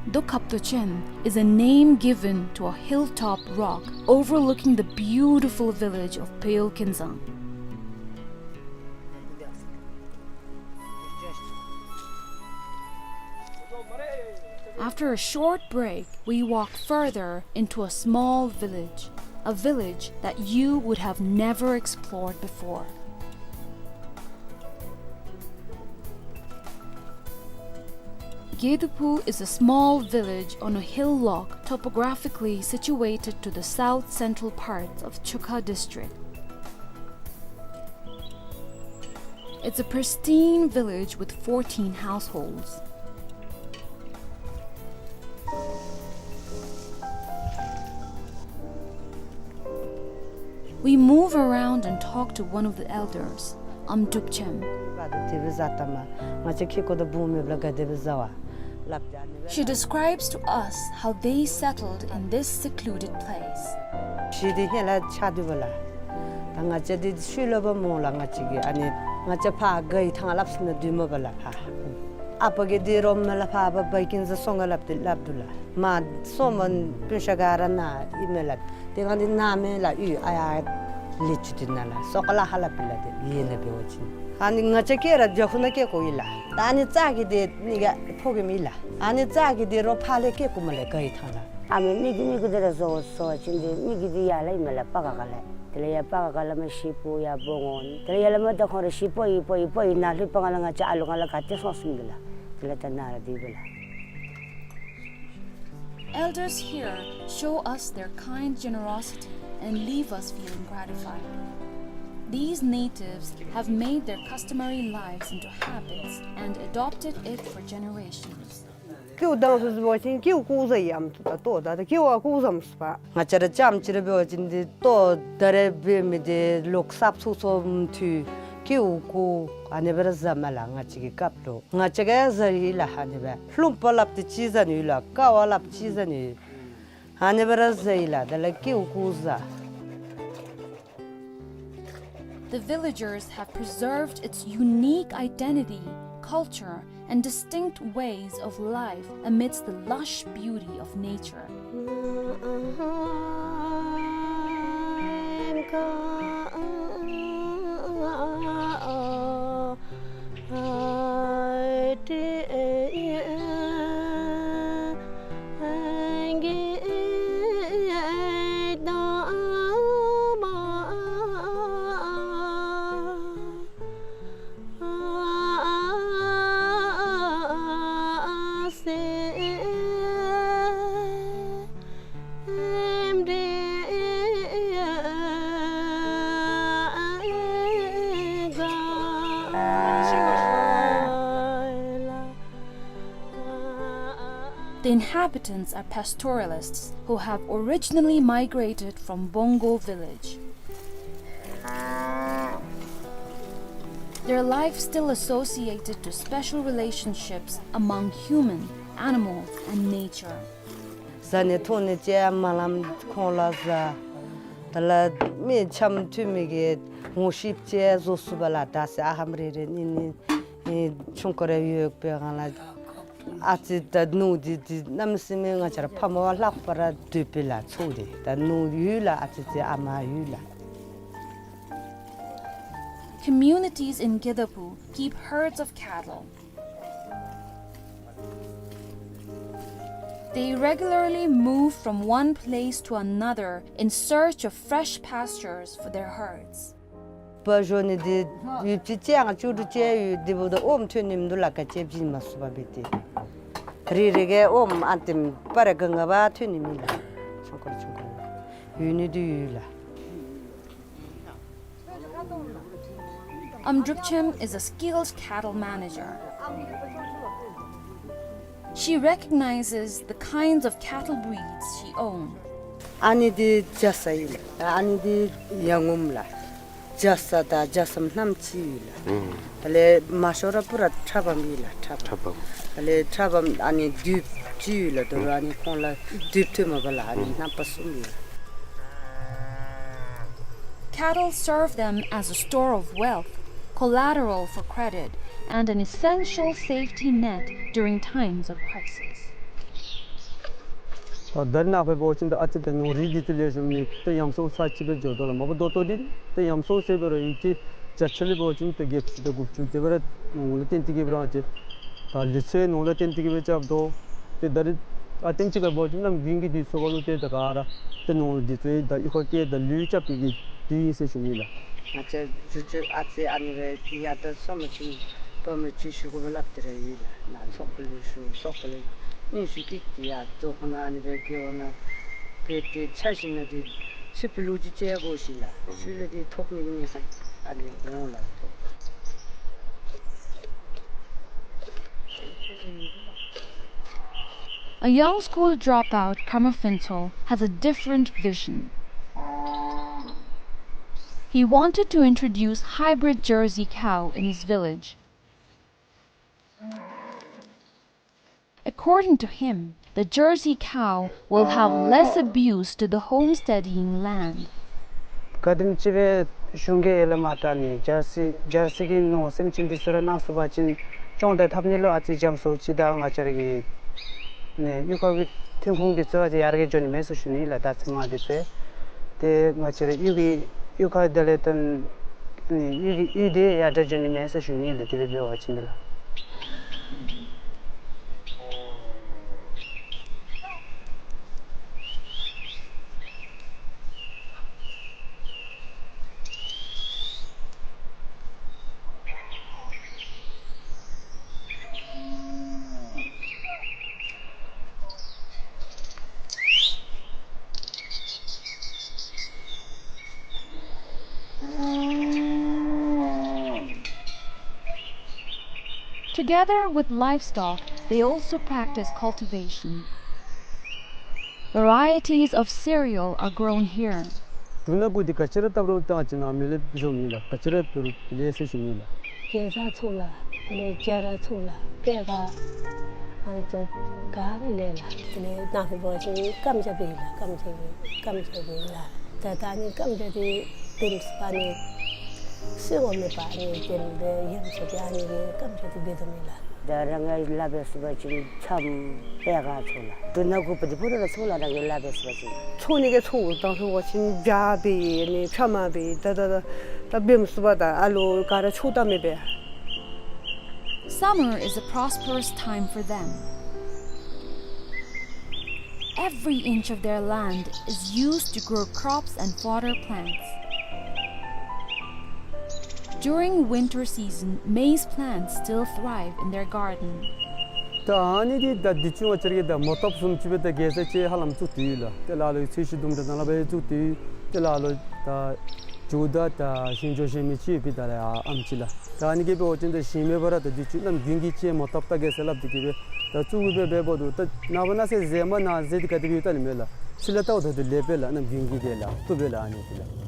Dokhaptochen is a name given to a hilltop rock overlooking the beautiful village of Peyol Kinzang. After a short break, we walk further into a small village, a village that you would have never explored before. Gedaphu is a small village on a hillock topographically situated to the south-central parts of Chukha district. It's a pristine village with fourteen households. We move around and talk to one of the elders, Amdrupchem. She describes to us how they settled in this secluded place. ཤུལ་འདི་ཧེ་ལས་ཆགས་སྡོད་པ་ལགས། ད་ང་བཅས་འདི་ཤུལ་ལུ་འབད་མོ་ལགས། ང་བཅས་ཀྱི་ཨ་ནི་ང་བཅས་ཕར་ག་ཡི་ཐང་སླབ་ས་ནང་སྡོདཔ་མས་པ་ལགས། ཕར་ཨ་པ་གི་འདི་རོ་མེན་ལགས། ཕར་བ་བ་ཀིན་ཟ་སོང་ག་སླབ་སྟེ་སླབ་འདུག་ལགས། མ་སོང་མ་སྤུན་ཆ་ག་ར་ནཱ་ཨིན་མས་ལགས། དེ་སྒང་འདི་ནཱ་མེན་ལགས། ཡུལ་ཨ་ཡར་ལས་ཅིག་འདི་ནཱ་ལགས། སོ་ཀ་ལ་ཧ་ལ་པི་ལགས། དེ་ཡེ་ནཱ་འབད་བ་ཅིན་ཨ་ནི་ང་བཅས་སྐྱེ་ར་རྒྱ་ཕུ་ནང་སྐྱེ་དགོ་ཡི་ལགས། ད་ཨ་ནི་རྩ་གི་འདི་ནི་ག་ཕོ་རྒནམ་ཨིན་ལགས། ཨ་ནི་རྩ་གི་འདི་རོ་ཕར་ལས་སྐྱེ་དགོ་མས་ལགས། ག་ཡི་ཐང་ལགས། ཨ་མི་མི་གི་མི་གི་འདི་ར་བཟོ་བཟོ་བ་ཅིན་འདི་མི་གི་འདི་ཡར་ལས་ཨིན་མས་ལགས། པ་ག་ག་ལས། དེ་ལས་ཡར་པ་ག་ག་ལས་མར་ཤི་སྤོ་ཡར་སྤོ་འོང་། དེ་ལས་ཡར་ལས་མར་ད་ཁོང་ར་ཤི་སྤོ་ཡི་སྤོ་ཡི་སྤོ་ཡི་ནཱ་ལྷོད་པ་ག་ལས་ང་བཅས་ཨ་ལུ་ག་ལས་ག་ཏེ་སོང་སོངམ་གི་ལགས། དེ་ལས་ད་ནཱ་ར་སྡོདཔ་ལགས། Elders here show us their kind generosity and leave us feeling gratified. These natives have made their customary lives into habits and adopted it for generations. ཀེའུ་དང་ཕུ་ཟེར་བ་ཅིན་ཀེའུ་ཀུ་ཟ་ཡམ་ཏུ་ད་ལྟོ་ད་ད་ཀེའུ་ཨ་ཀུ་ཟམ་སུ་པ། ང་བཅས་ར་རྐྱངམ་ཅིག་ར་འབད་བ་ཅིན་འདི་ལྟོ་ད་རེས་འབད་མི་འདི་ལོག་གསརཔ་ཚུ་ཚུ་འཐུ་ཀེའུ་ཀུ་ཨ་ནི་སྦེ་ར་ཟ་མས་ལགས། ང་བཅས་ཀྱི་སྐབས་ལུ་ང་བཅས་ཀྱིས་ཟ་ཡི་ལགས། ཨ་ནི་སྦེ་ལྷུམ་པ་སླབ་སྟེ་ཅིག་ཟ་ནི་ཡོད་ལགས། ཀ་བ་སླབ་ཅིག་ཟ་ནི་ཡོད། ཨ་ནི་སྦེ་ར་ཟ་ཡི་ལགས། དེ་ལས་ཀེའུ་ཀུ་ཟ། The villagers have preserved its unique identity, culture, and distinct ways of life amidst the lush beauty of nature. The inhabitants are pastoralists who have originally migrated from Bongo village. Their life still associated to special relationships among human, animals, and nature. བཟའ་ནི་འཐུང་ནི་ཅིག་མ་ལངམ་ཁོང་ལུ་བཟའ། དེ་ལས་མི་འཆམ་མཐུན་མི་གི་ངོ་ཤེསཔ་ཅིག་བཟོ་ཚུགས་པས་ལགས། ད་ཟེར་ཨ་ཧམ་རེ་རེ་གཉིས་གཉིས་ཨེ་ཆུང་ཀུ་རེ་ཡོད་པའི་སྒང་ལས་ཨ་ཙི་ད་ནུ་འདི་འདི་གནམ་མེད་ས་མེད་ང་བཅས་ར་ཕ་མ་བ་ལྷག་པར་སྡོད་པས་ལགས། ཚུ་འདི་ད་ནུ་ཡོད་ལགས། ཨ་ཙི་ཙི་ཨ་མ་ཡོད་ལགས། Communities in Gedaphu keep herds of cattle. They regularly move from one place to another in search of fresh pastures for their herds. བ་བཞོ་ནི་འདི་ཡུདཔ་ཅིག་བཅད་ང་བཅུ་དྲུག་བཅད་ཡོད། འདི་བུ་ད་ཨོམ་ཐོན་ནི་མིན་འདུག་ལགས། ག་ཅི་བྱིན་མ་ཚུགས་པ་འབད་དེ། རེ་རེ་གིས་ཨོམ་ཨ་ཏིམ་པ་ར་ག་ང་བ་ཐོན་ནི་མེད་ལགས། ཆུང་ཀུ་ཆུང་ཀུ་ཡོད་ནི་འདི་ཡོད་ལགས། Amdrupchem is a skilled cattle manager. She recognizes the kinds of cattle breeds she owns. ཨ་ནི་འདི་རྒྱ་ཚ་ཨིན་ལགས། ཨ་ནི་འདི་ཡ་ངོམ་ལགས། རྒྱ་ཚ་དང་རྒྱ་ཚམ་རྣམ་གཅིག་ཡོད་ལགས། ཨུམ། དེ་ལས་མ་ཤོར་ར་པུ་ར་ཁྲ་བམ་ཨིན་ལགས། ཁྲ་བམ། ཁྲ་བམ། དེ་ལས་ཁྲ་བམ་ཨ་ནི་དུཔ་གཅིག་ཡོད་ལགས། དོ་རུང་ཨ་ནི་ཁོང་ལུ་དུཔ་ཐོན་མ་པ་ལགས། ཨ་ནི་ཨུམ། རྣམ་པ་གསུམ་ཡོད། Cattle serve them as a store of wealth, collateral for credit, and an essential safety net during times of crisis. ད་ད་རེས་ནངས་པ་འབད་བ་ཅིན་ད་ཨ་ཙི་ད་ནོར་རིགས་འདི་ཚུ་ལེགས་ཤོམ་ནི་ད་ཡམ་སྲོ་ཚར་གཅིག་སྦེ་འགྱོ་དོ་ལགས། མ་པ་ད་ལྟོ་འདི་ད་ཡམ་སྲོ་ཟེར་བ་ར་ཡུདཔ་ཅིག་བརྒྱ་ཆ་ལས་འབད་བ་ཅིན་ད་བརྒྱད་ཅུ་དང་དགུ་བཅུ་དེ་སྦེ་ར་ནོར་ལུ་བརྟེན་ཏེ་གིས་སྦེ་ར་ཅིག་ད་ལུས་ཚེ་ནོར་ལུ་བརྟེན་ཏེ་གིས་སྦེ་རྐྱབ་དོ། ཏེ་ད་རེས་ཨ་ཏེན་ཅིག་ཁར་འབད་བ་ཅིན་གནམ་དགུན་གྱི་དུས་ཚོད་ཁར་ལུ་ཏེ་ད་ག་ར་ཏེ་ནོར་འདི་ཚུ་ད་གཡུས་ཁར་བསྐྱལ་ད་ལུད་རྐྱབ་པའི་གི་དུས་ཨིན་ཟེར་ཞུ་ནི་ལགས། ང་བཅས་རྒྱུ་ཆ་ཨ་ཙི་ཨ་ནི་སྦེ་ཡར་ད་སོ་མ་ཅིག་བ་མ་ཅིག་ཞུ་དགོ་པས་སླབ་སྟེ་ར་ཡོད་ལགས། ནཱ་ཚོགས་པ་ལུ་ཞུ་ཚོགས་པ་ལུ་སྙན་ཞུ་ཀྱི་ཡར་ཚོགས་པ་ནང་ཨ་ནི་སྦེ་གི་འོ་ན་གལ་ཏེ་ཆ་བཞག་ན་འདི་ཕྱི་པའི་ལུགས་ཀྱི་དཔྱད་དགོ་ཞིནམ་ལས་ཚུ་ལས་འདི་ཐོབ་ནི་ཨིན་ཟེར་ཨ་ནི་འོང་ལགས། A young school dropout, Karma Phuntsho, has a different vision. He wanted to introduce hybrid Jersey cow in his village. According to him, the Jersey cow will have less abuse to the homesteading land. ག་དེམ་ཅིག་སྦེ་གཞུང་གིས་ཡར་ལས་མར་ད་ནི་ཇར་སི་ཇར་སི་གི་ནོར་སེམས་ཅན་འདི་ཚུ་ར་གནང་ཚུགས་པ་ཅིན་སྐྱོང་དང་འཐབ་ནི་ལུ་ཨ་ཙི་འཇམ་སུ་ཅིག་དང་ང་བཅས་ར་གི་ནི་གཡུས་ཁ་གི་ཐོན་ཁུངས་འདི་ཚུ་ཨ་ཙི་ཡར་རྒྱས་འགྱོ་ནི་མས་ཟེར་ཞུ་ནི་ལགས། ད་ཚེ་མ་འདི་ཚུ་ཏེ་ང་བཅས་ར་གཡུས་ཀྱི་གཡུས་ཁ་དེ་ལས་ཏེ་ནི་གཡུས་ཀྱི་གཡུས་འདི་ཡར་དྲག་འགྱོ་ནི་མས་ཟེར་ཞུ་ནི་ལགས། དེ་སྦེ་འབད་བ་ཅིན་འདི་ལགས། Together with livestock, they also practice cultivation. Varieties of cereal are grown here. འབྲུ་སྣ་དགུ་འདི་ག་ཅི་ར་བཏབ་རུང་ད་ཅི་ན་མི་ལེགས་ཞུ་ནི་ལགས། ག་ཅི་ར་བཏབ་རུང་ལེགས་ཟེར་ཞུ་ནི་ལགས། གེ་ཛ་ཚུ་ལགས། དེ་ལས་སྐྱ་ར་ཚུ་ལགས། པད་ག་ཨ་ནི་ཚུ་ག་ར་ལེགས་ལགས། དེ་ལས་ནཱ་ལུ་འབད་བ་ཅིན་སྐམ་ཇ་འབད་ལགས། སྐམ་ཇ་འབད་སྐམ་ཇ་འབད་ལགས། ད་ད་ནི་སྐམ་ཇ་འདི་དེམ་ཅིག་ཨ་ནི་སོ་བ་མེད་པར་ཨ་ནི་དེམ་སྦེ་ཡང་ཅིན་ཨ་ནི་གི་སྐམ་ཇ་འདི་འབད་དོ་མེན་ལགས། ད་རང་གིས་སླབ་པའི་སོ་བ་ཅིན་ཆམ་པད་ག་ཚུ་ལགས། འབྲུ་སྣ་དགུ་པོ་འདི་ཕུ་ར་ཚུ་ལགས། རང་གིས་སླབ་པའི་སོ་བ་ཅིན། འཚོ་ནི་གི་འཚོ་དང་ལྷོ་བ་ཅིན་བྱ་འབད་ནི་ཕྱ་མ་འབད་ད་ད་ད་ད་འབད་མི་ཚུགས་པས། ད་ཨ་ལོ་ག་ར་འཚོ་ད་མི་འབད། Summer is a prosperous time for them. Every inch of their land is used to grow crops and fodder plants. During winter season, maize plants still thrive in their garden. ད་ཨ་ནི་འདི་ད་འདི་ཚུ་ང་བཅས་ར་གིས་ད་མོ་ཐོབ་བཟུམ་ཅིག་སྦེ་ད་གེ་ཛ་ཅིག་ཧ་ལམ་བཙུགས་ཏེ་ཡོད་ལགས། ཏེ་ལ་ལུ་ཚོས་གཞི་དུམ་གྲ་ནང་ལུ་སྦེ་བཙུགས་ཏེ་ཡོད། ཏེ་ལ་ལུ་ད་ཇོ་བདག་ད་ཞིང་ཇོ་ཞིང་མི་ཅིག་ཡོད་པས། ད་ལས་ཨ་ཨམ་ཅིག་ལགས། ད་ཨ་ནི་གིས་འབད་བ་ཅིན་ད་ཞིང་མེད་པར་ད་འདི་ཚུ་གནམ་དགུན་གྱི་ཅིག་མོ་ཐོབ་ད་གེ་ཟེར་སླབ་སྟེ་གིས་སྦེ་ད་བཙུགས་སྦེ་འབདཝ་ད་ད་ནངས་པ་གནངས་ཚེ་ཟེར་མ་གནངས་ཟེར་འདི་ག་དེ་སྦེ་ཡོད་ད་ནི་མེད་ལགས། ཚེ་ལས་ད་འོ་ད་འདི་ལེགས་པས་ལགས། གནམ་དགུན་གྱི་དེ་ལགས། བཏུབ་པས་ལགས་ཨ་ནི་འདི་ལགས།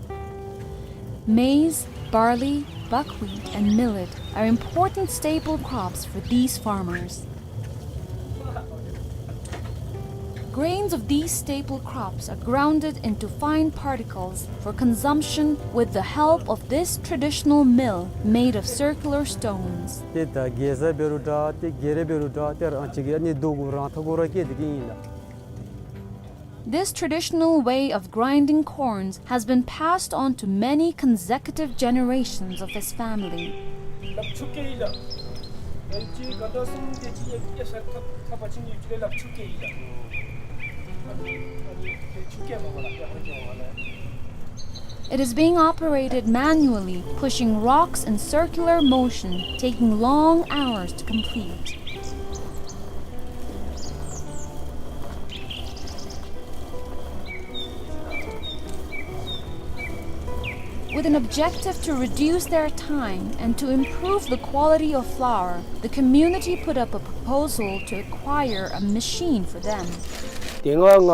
Maize, barley, buckwheat, and millet are important staple crops for these farmers. Grains of these staple crops are grounded into fine particles for consumption with the help of this traditional mill made of circular stones. ཏེ་ད་གེ་ཛ་འབད་རུང་འདྲ་ཏེ་གེ་རེ་འབད་རུང་འདྲ་ཏེ་རང་ཅིག་གི་ཨ་ནི་རྡོ་གུ་རང་ཐག་གུ་ར་བཀལ་ཏེ་གི་ཨིན་ལགས། This traditional way of grinding corns has been passed on to many consecutive generations of his family. ཨེ་ཅིག་ག་ད་སུམ་དེ་ཅིག་ཡེ་ཡེ་ས་ཐབ་ཐབ་པ་ཅིག་ཡོད་ཅིག་ལས་ལག་ཆུ་སྐྱེལ་ཡི་ལགས། ཨ་ནི་ཨ་ནི་དེ་ཆུ་སྐྱེལ་མ་པ་ལགས་ཡ་ཧོ་ཅོ་བ་ལགས། It is being operated manually, pushing rocks in circular motion, taking long hours to complete. With an objective to reduce their time and to improve the quality of flour, the community put up a proposal to acquire a machine for them. དེ་སྔ་ང་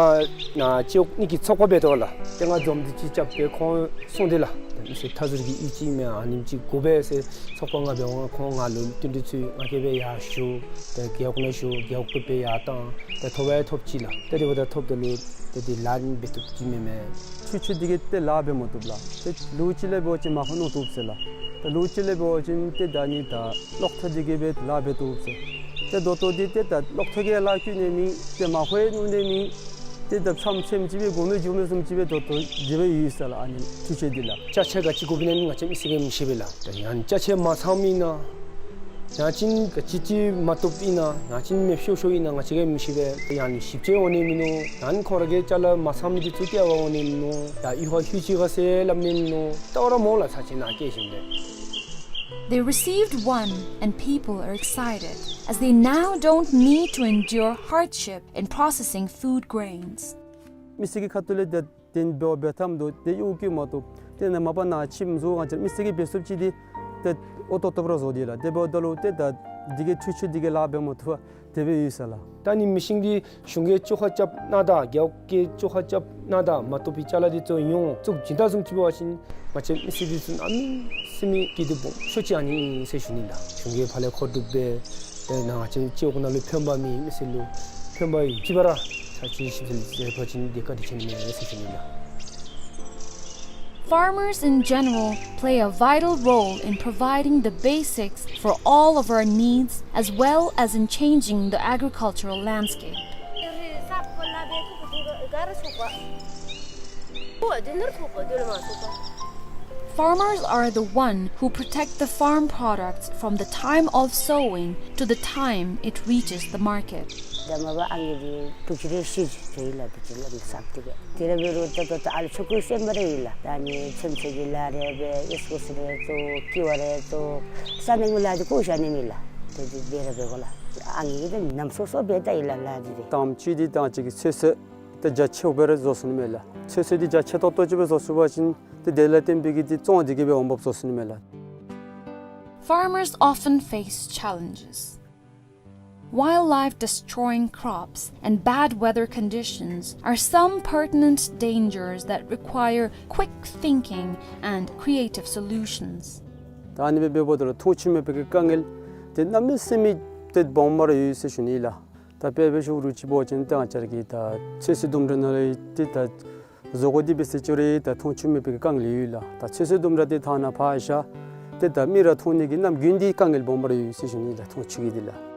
ནཱ་ཅོག་ནི་གི་ཚོགས་པ་འབད་དོ་ལགས། དེ་སྔ་འཛོམས་འདུ་ཅིག་རྐྱབ་སྦེ་ཁོང་གསུངས་ཏེ་ལགས། ཏེ་མི་སེར་མཐའ་ཟུར་གྱི་ཡིད་ཆེས་མེད་ཨ་ནེམ་ཅིག་དགོ་པས་ཟེར་ཚོགས་པ་ང་འབད་འོང་ཁོང་ང་ལུ་བསྟུན་གྲོས་ཚུ་ང་གིས་སྦེ་ཡར་ཞུ། ཏེ་རྒེད་འོག་ནང་ཞུ། རྒེད་འོག་སྦེ་ཡར་བཏང་། ཏེ་ཐོབ་ཡང་ཐོབ་ཅི་ལགས། ཏེ་དེ་འབདཝ་ད་ཐོབ་ད་ལུ་ཏེ་དེ་ལཱ་འབད་བཏུབ་ཅི་མེན་མས། འཕྲུལ་ཆས་འདི་གིས་ཏེ་ལཱ་འབད་མ་བཏུབ་ལགས། ཏེ་ལུགས་ཅིག་ལས་འབད་བ་ཅིན་མ་ཁོ་ནོར་བཏུབ་ཟེར་ལགས། ཏེ་ལུགས་ཅིག་ལས་འབད་བ་ཅིན་ཏེ་ད་ནི་ད་གློག་ཐག་འདི་གིས་སྦེ་ལཱ་འབད་བཏུབ་ཟེར། ཏེ་ད་ལྟོ་འདི་ཏེ་ད་གློག་ཐག་གིས་ལཱ་བཀོལ་ནི་མེད། ཏེ་མ་ཁོ་ཡང་ནོར་ནི་མེད། ཏེ་ད་ཕྱམ་ཕྱམ་ཅིག་སྦེ་དགོ་མི་འགྱོ་མི་བཟུམ་ཅིག་སྦེ་ད་ལྟོ་འདི་སྦེ་ཡོད་ཟེར་ལགས། ཨ་ནི་འཕྲུལ་ཆས་འདི་ལགས། ཅ་ཆས་ག་ཅི་དགོཔ་ཨིན་ན་ང་བཅས་མི་སེར་གྱིས་མི་ཤེས་པས་ལགས། ད་ཡང་ཅ་ཆས་མ་ཚངམ་ཨིན་ན་ཡང་ཅིན་ག་ཅི་ཅིག་མ་བཏུབ་ཨིན་ན་ཡང་ཅིན་མེདཔ་ཤོར་ཤོརཝ་ཨིན་ན་ང་བཅས་ཀྱིས་མི་ཤེས་པས། ཡང་ཞིབ་དཔྱད་འོང་ནི་མིན་ནུག། ཡང་ཁོང་ར་གི་ཅ་ལ་མ་ཚངམ་འདི་ཚུ་སྐྱེལ་བར་འོང་ནི་མིན་ནུག། ཡང་ཡུལ་ཁར་ལྷོད་ཅི་ག་ཟེར་སླབ་ནི་མིན་ནུག། ད་འོ་ར་མོ་ལགས་ཚར་ཅིག་ནཱ་སྐྱེལ་ཞིནམ་ལས། They received one, and people are excited, as they now don't need to endure hardship in processing food grains. མི་སེར་གྱི་ཁ་ཐུག་ལས་ཏེ་དེ་འབད་འབད་ཐངས་འདུག། ཏེ་གཡོག་བཀོལ་མ་བཏུབ། ཏེ་ནཱ་མ་པ་ནཱ་ཁྱིམ་བཟོ་ང་བཅས་མི་སེར་གྱིས་འབད་ཚུགསཔ་ཅིག་འདི་ཏེ་ཨོ་ཏོག་ཏོ་སྦེ་ར་བཟོ་སྟེ་ལགས། དེ་འབདཝ་ད་ལུ་ཏེ་ད་འདི་གིས་འཕྲུལ་ཆས་འདི་གིས་ལཱ་འབད་མ་བཏུབ་པར་དེ་སྦེ་ཡོད་ཟེར་ལགས། ད་ནི་མི་ཤིན་འདི་གཞུང་གིས་བཅོ་ཁ་རྐྱབ་གནང་ད་རྒེད་འོག་གིས་བཅོ་ཁ་རྐྱབ་གནང་ད་མ་བཏུབ་པའི་ཅ་ལ་འདི་ཚུ་ཡོངས་བཙུགས་བྱིན་ད་བཟུམ་ཅིག་འབད་བ་ཅིན་ང་བཅས་མི་སེར་འདི་ཚུ་གནམ་མེད་ས་མེད་སྐྱིད་སྡུག་སྦོམ་ཤོས་ཅིག་ཨ་ནི་ཨིན་ཟེར་ཞུ་ནི་ལགས། གཞུང་གིས་ཕར་ལས་མཁོ་སྒྲུབ་འབད། ཏེ་ནཱ་ང་བཅས་ཅིག་འོག་ནང་ལུ་ཕན་པ་མེད། མི་སེར་ལུ་ཕན་པ་ཡོད་ཅི་བ་ར་ཚར་ཅིག་ཞིབ་འཚོལ་མཛད་པ་ཅིན་དེ་བཀའ་དྲིན་ཆེ་ནི་མས་ཟེར་ཞུ་ནི་ལགས། Farmers in general play a vital role in providing the basics for all of our needs, as well as in changing the agricultural landscape. Farmers are the one who protect the farm products from the time of sowing to the time it reaches the market. ད་མ་པ་ཨང་རྒས་འདི་དྲུག་ཅུ་རེ་བཞི་ཅིག་ཡོད་ལགས། དེ་ཅིག་ལགས་ནི་གསརཔ་འདི་གིས། དེ་ར་འབད་རུང་ད་ད་ད་ཨ་ལུ་ཆུང་ཀུ་གསོན་པ་ར་ཡོད་ལགས། ད་ནི་ཚོད་བསྲེ་གི་ལཱ་རེ་འབད། ཨིས་ཀུ་སི་རེ་བཙུགས། ཀི་བ་རེ་བཙུགས། ས་གནས་ཀྱི་ལཱ་འདི་གུ་བཞག་ནི་མེད་ལགས། དེ་འདི་འབད་ར་འབད་དགོ་ལགས། ཨང་རྒས་འདི་ནམ་སོ་སོ་འབད་ད་ཡི་ལགས་ལཱ་འདི་ཏེ། དང་པ་ཅིག་འདི་ད་ང་བཅས་ཀྱི་ཚོད་བསྲེ་ད་རྒྱ་ཆེཝ་སྦེ་ར་བཟོ་ཚུགས་ནི་མས་ལགས། ཚོད་བསྲེ་འདི་རྒྱ་ཆེ་ཏོག་ཏོ་ཅིག་སྦེ་བཟོ་ཚུགས་པ་ཅིན་ཏེ་དེ་ལས་བརྟེན་པའི་གི་ཏེ་བཙོང་འདི་གིས་སྦེ་འོང་འབབ་བཟོ་ཚུགས་ནི་མས་ལགས། Farmers often face challenges. Wildlife destroying crops and bad weather conditions are some pertinent dangers that require quick thinking and creative solutions. ད་ཨ་ནི་སྦེ་འབདཝ་ད་ལུ་མཐོང་ཆུང་མེད་པའི་གི་དཀའ་ངལ་འདི་གནམ་མེད་ས་མེད་ཏེ་སྦོམ་སྦེ་ར་ཡོད་ཟེར་ཞུ་ནི་ལགས། ད་དཔེ་འབད་ཞུ་རུང་ཅིག་འབད་བ་ཅིན་ད་ང་བཅས་ར་གི་ད་ཚོད་བསྲེ་ལྡུམ་ར་ནང་ལུ་ཏེ་ད་བཟོ་བཀོད་འདི་འབད་ཟེར་ཅི་རུང་ད་མཐོང་ཆུང་མེད་པའི་གི་དཀའ་ངལ་ཡོད་ལགས། ད་ཚོད་བསྲེ་ལྡུམ་ར་འདི་ཐང་ནང་ཕར་བཞག་ཏེ་ད་མི་ར་མཐོང་ནི་གི་ནམ་རྒྱུན་འདི་དཀའ་ངལ་སྦོམ་སྦེ་ར་ཡོད་ཟེར་ཞུ་ནི་ལགས། མཐོང་ཆུང་གི་འདི་ལགས།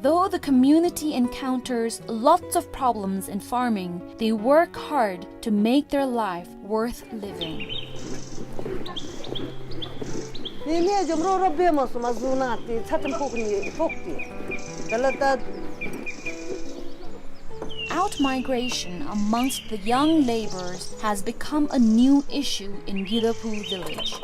Though the community encounters lots of problems in farming, they work hard to make their life worth living. ནི་ནི་ཇོམ་རོ་རོ་འབད་མ་སོང་མ་བཟུང་ན་ཏེ་ཚ་ཏམ་ཕོག་ནི་ཕོག་སྟེ། ད་ལ་ད། Outmigration amongst the young laborers has become a new issue in Gidaphu village.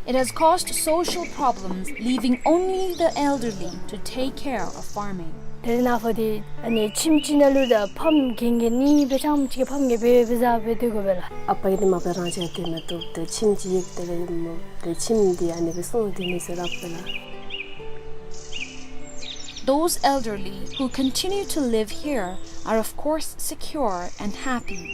It has caused social problems, leaving only the elderly to take care of farming. དེ་ནང་ཕར་འདི་ཨ་ནི་ཁྱིམ་གཅིག་ནང་ལུ་ད་ཕམ་རྒན་རྒས་གཉིས་སྦེ་ཐམས་ཅད་ཕམ་རྒས་སྦེ་སྦེ་བཟའ་སྦེ་སྡོད་དགོ་པས་ལགས། ཨ་པ་གིས་འདི་མ་པ་རང་བཞིན་སྡོད་མ་བཏུབ། ད་ཁྱིམ་གཅིག་ཡོད་དེ་ལས་ཡོད་མོ། ད་ཁྱིམ་འདི་ཨ་ནི་སྦེ་སོང་སྟེ་ནི་ཟེར་སླབ་པས་ལགས། Those elderly who continue to live here are, of course, secure and happy.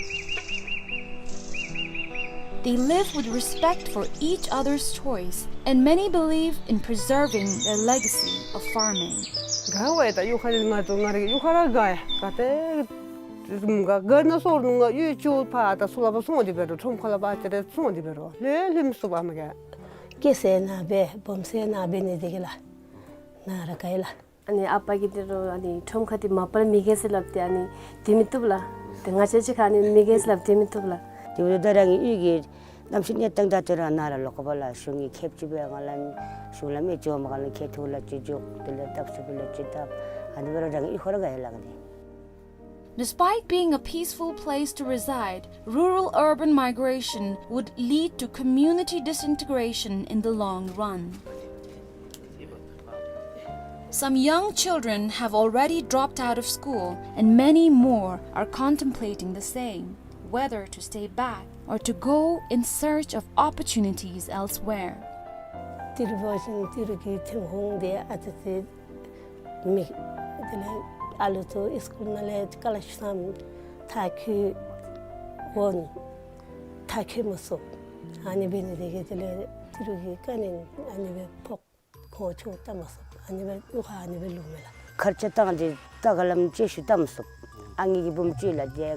They live with respect for each other's choice, and many believe in preserving their legacy of farming. ག་ཝའི་ད་གཡུས་ཁ་ལས་ང་ཚོ་ང་རའི་གཡུས་ཁ་ར་ག་ཡ་ག་ཏེ་ག་ག་ན་སོར་ནུ་ང་གཡུས་ཅུ་ཕར་ད་སུ་ལ་བ་སོང་སྟེ་འབད་རུང་ཁྲོམ་ཁ་ལ་བ་ཅིག་རེ་སོང་སྟེ་འབད་རུང་ལྷོད་ལྷོད་མི་ཚུགས་པས་མ་ག། སྐྱེས་ས་ནཱ་འབད་སྦོམ་ས་ནཱ་འབད་ནི་འདི་གིས་ལགས། ནཱ་ར་ག་ཡི་ལགས། ཨ་ནི་ཨ་པ་གིས་འདི་རུང་ཨ་ནི་ཁྲོམ་ཁ་འདི་མ་པ་ལས་མི་རྒས་ཟེར་སླབ་སྟེ་ཨ་ནི་སྡོད་མི་བཏུབ་ལགས། ཏེ་ང་བཅས་ཅིག་ཁར་ཨ་ནི་མི་རྒས་ཟེར་སླབ་སྟེ་སྡོད་མི་བཏུབ་ལགས། དེ་འབདཝ་ད་རང་གི་གཡུས་ཀྱི་ གནམ་གཤིས་གནས་སྟངས་ད་ལྟོ་ར་ནཱ་ར་ལོག་དགོཔ་ལགས། གཞུང་གིས་ཁེབ་ཅིག་སྦེ་ང་ལུ་གཞུང་ལས་མི་འགྱོ་མ་ག་ལུ་ཁེ་ཐུག་ལགས་ཅིག་འགྱོ། དེ་ལས་སྟབས་ཚུགས་པའི་ལགས་ཅིག་སྟབས། ཨ་ནི་སྦེ་ར་ད་ཨིན་ཁོ་ར་ག་ཡ་ལགས་ནི། Despite being a peaceful place to reside, rural-urban migration would lead to community disintegration in the long run. Some young children have already dropped out of school, and many more are contemplating the same, whether to stay back or to go in search of opportunities elsewhere. ཏི་རུ་འབད་བ་ཅིན་ཏི་རུ་གི་ཐོན་ཁུངས་འདི་ཨ་ཙི་ཅིག་མེད། དེ་ལས་ཨ་ལུ་ཚུ་སི་ཀུལ་ནང་ལས་སྐོ་ལར་ཤིབ་ཙམ་མཐར་འཁྱོལ་འོང་། མཐར་འཁྱོལ་མ་ཚུགས། ཨ་ནི་འབད་ནི་དེ་གིས་དེ་ལས་ཏི་རུ་གི་དཀའ་ངལ་ཨ་ནི་སྦེ་ཕོག། ཁོང་ཆོས་བལྟ་མ་ཚུགས། ཨ་ནི་སྦེ་གཡུས་ཁར་ཨ་ནི་སྦེ་ལུས་མས་ལགས། ཁར་ཆ་བཏང་སྟེ་ད་ག་ལམ་ཅིག་ཤུལ་བལྟ་མ་ཚུགས། ཨ་ངེ་གི་བུམོ་ཅིག་ལགས་དེ་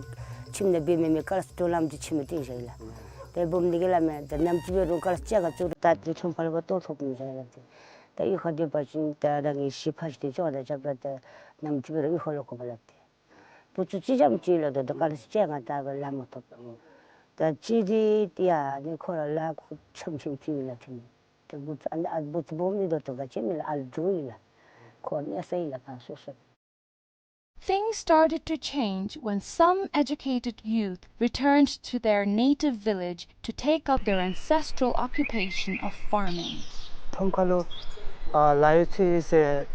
ཁྱིམ་ནང་འབད་མི་མེད། ཀ་ལཱསི་དྲུག་ལམ་ཅིག་ཁྱིམ་ནང་བཏིང་བཞག་ཡི་ལགས། ཏེ་བུམོ་འདི་གིས་སླབ་མས། ད་ནམ་ཅིག་འབད་རུང་ཀ་ལཱསི་ཅིག་ག་བཙུགས་ད་ཏེ་ཁྲོམ་ཁར་ལུ་བཏོག་ཐོབ་མི་ཟེར་ལགས། ཏེ་ད་གཡུས་ཁར་སྡོད་པ་ཅིན་ད་རང་གི་གཞི་ཕར་ཅིག་ཏེ་ཅོག་ར་རྐྱབ་ར་ད་ནམ་ཅིག་འབད་རུང་གཡུས་ཁར་ལོག་དགོ་པས་ལགས། ཏེ་བུ་ཚུ་གཅིག་རྐྱངམ་ཅིག་ལགས། ད་ད་ཀ་ལཱསི་ཅིག་ག་ད་སྦེ་ལཱ་མ་ཐོབ། ད་གཅིག་འདི་ཡ་ནི་ཁོ་ར་ལཱ་ཁུ་ཆམ་ཆམ་ཅིག་ལགས་ཐོན། ཏེ་བུ་ཚུ་ཨ་ནི་ཨ་བུ་ཚུ་སྦོམ་ནི་ད་ལྟོ་ག་ཅི་མེད་ལགས། ཨ་ལུ་འགྱོ་ཡི་ལགས། ཁོ་གནས་ས་ཡི་ལགས་ག་སོ་སོ། Things started to change when some educated youth returned to their native village to take up their ancestral occupation of farming. ཁྲོམ་ཁ་ལུ་ཨ་ལཱ་གཡོག་འཚོལ་ཟེར་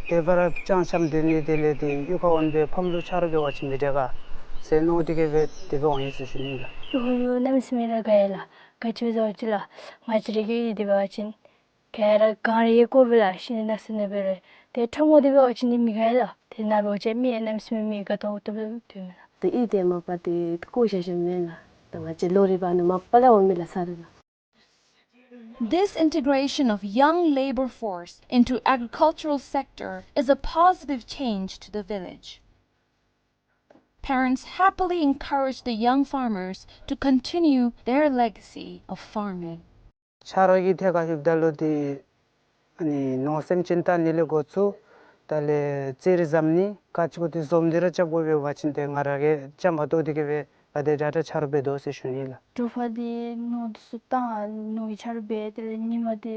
དེ་སྦེ་ར་ཅང་ཅང་སྡོད་ནི་དེ་ལས་ཏེ་གཡུས་ཁར་འོང་སྦེ་ཕམ་ལུ་ཆ་རོགས་འབད་བ་ཅིན་མི་དྲག་ག་ཟེར་མནོ་སྟེ་གིས་སྦེ་དེ་སྦེ་འོང་ཡི་ཟེར་ཞུ་ནི་ལགས། གཡུས་ཁར་གནམ་མེད་ས་མེད་ར་དགའ་ཡི་ལགས། ག་ཅི་སྦེ་ཟེར་བ་ཅིན་ལགས་ང་བཅས་ར་གི་དེ་འབད་བ་ཅིན་ག་ར་གངས་རི་ཡང་དགོ་པས་ལགས། ཤིང་ནགས་ས་ནང་འབད་རུང་། ཏེ་ཁྲོམ་ཁར་དེ་འབད་བ་ཅིན་ནི་མི་དགའ་ལགས། ཏེ་ནཱ་འབད་བ་ཅིན་མི་གནམ་མེད་ས་མེད་མི་དགའ་ཏོག་ཏོ་སྦེ་སྡོད་མས་ལགས། ཏེ་ཨིན་ཏེ་མ་པ་ཏེ་བཀོ་བཞག་བཞགཔ་མེན་ལགས། ཏེ་ང་བཅས་ལོ་རེ་བ་ནི་མ་པ་ལས་འོང་མི་ལགས་ས་རེ་ལགས། This integration of young labor force into agricultural sector is a positive change to the village. Parents happily encourage the young farmers to continue their legacy of farming. ཆ་རོགས་ཀྱིས་ཐད་ཁར་ལྷོདཔ་ད་ལུ་ཏེ་ཨ་ནི་ནོར་སེམས་ཅན་བལྟ་ནི་ལས་འགོ་བཙུགས། དེ་ལས་ཙེ་རི་བཟའ་ནི་ག་ཅི་གོ་ཏེ་འཛོམས་ཏེ་ར་རྐྱབ་དགོ་པས། འབད་བ་ཅིན་ཏེ་ང་ར་གིས་རྐྱངམ་གཏོགས་ཏེ་གིས་སྦེ་ག་དེ་དྲག་དྲག་ཆ་རོགས་འབད་དོ་ཟེར་ཞུ་ནི་ལགས། དྲོ་པ་འདི་ནོར་འདི་ཚུ་བཏང་ནོར་གྱི་ཆ་རོགས་འབད། དེ་ལས་ཉིན་མ་འདི་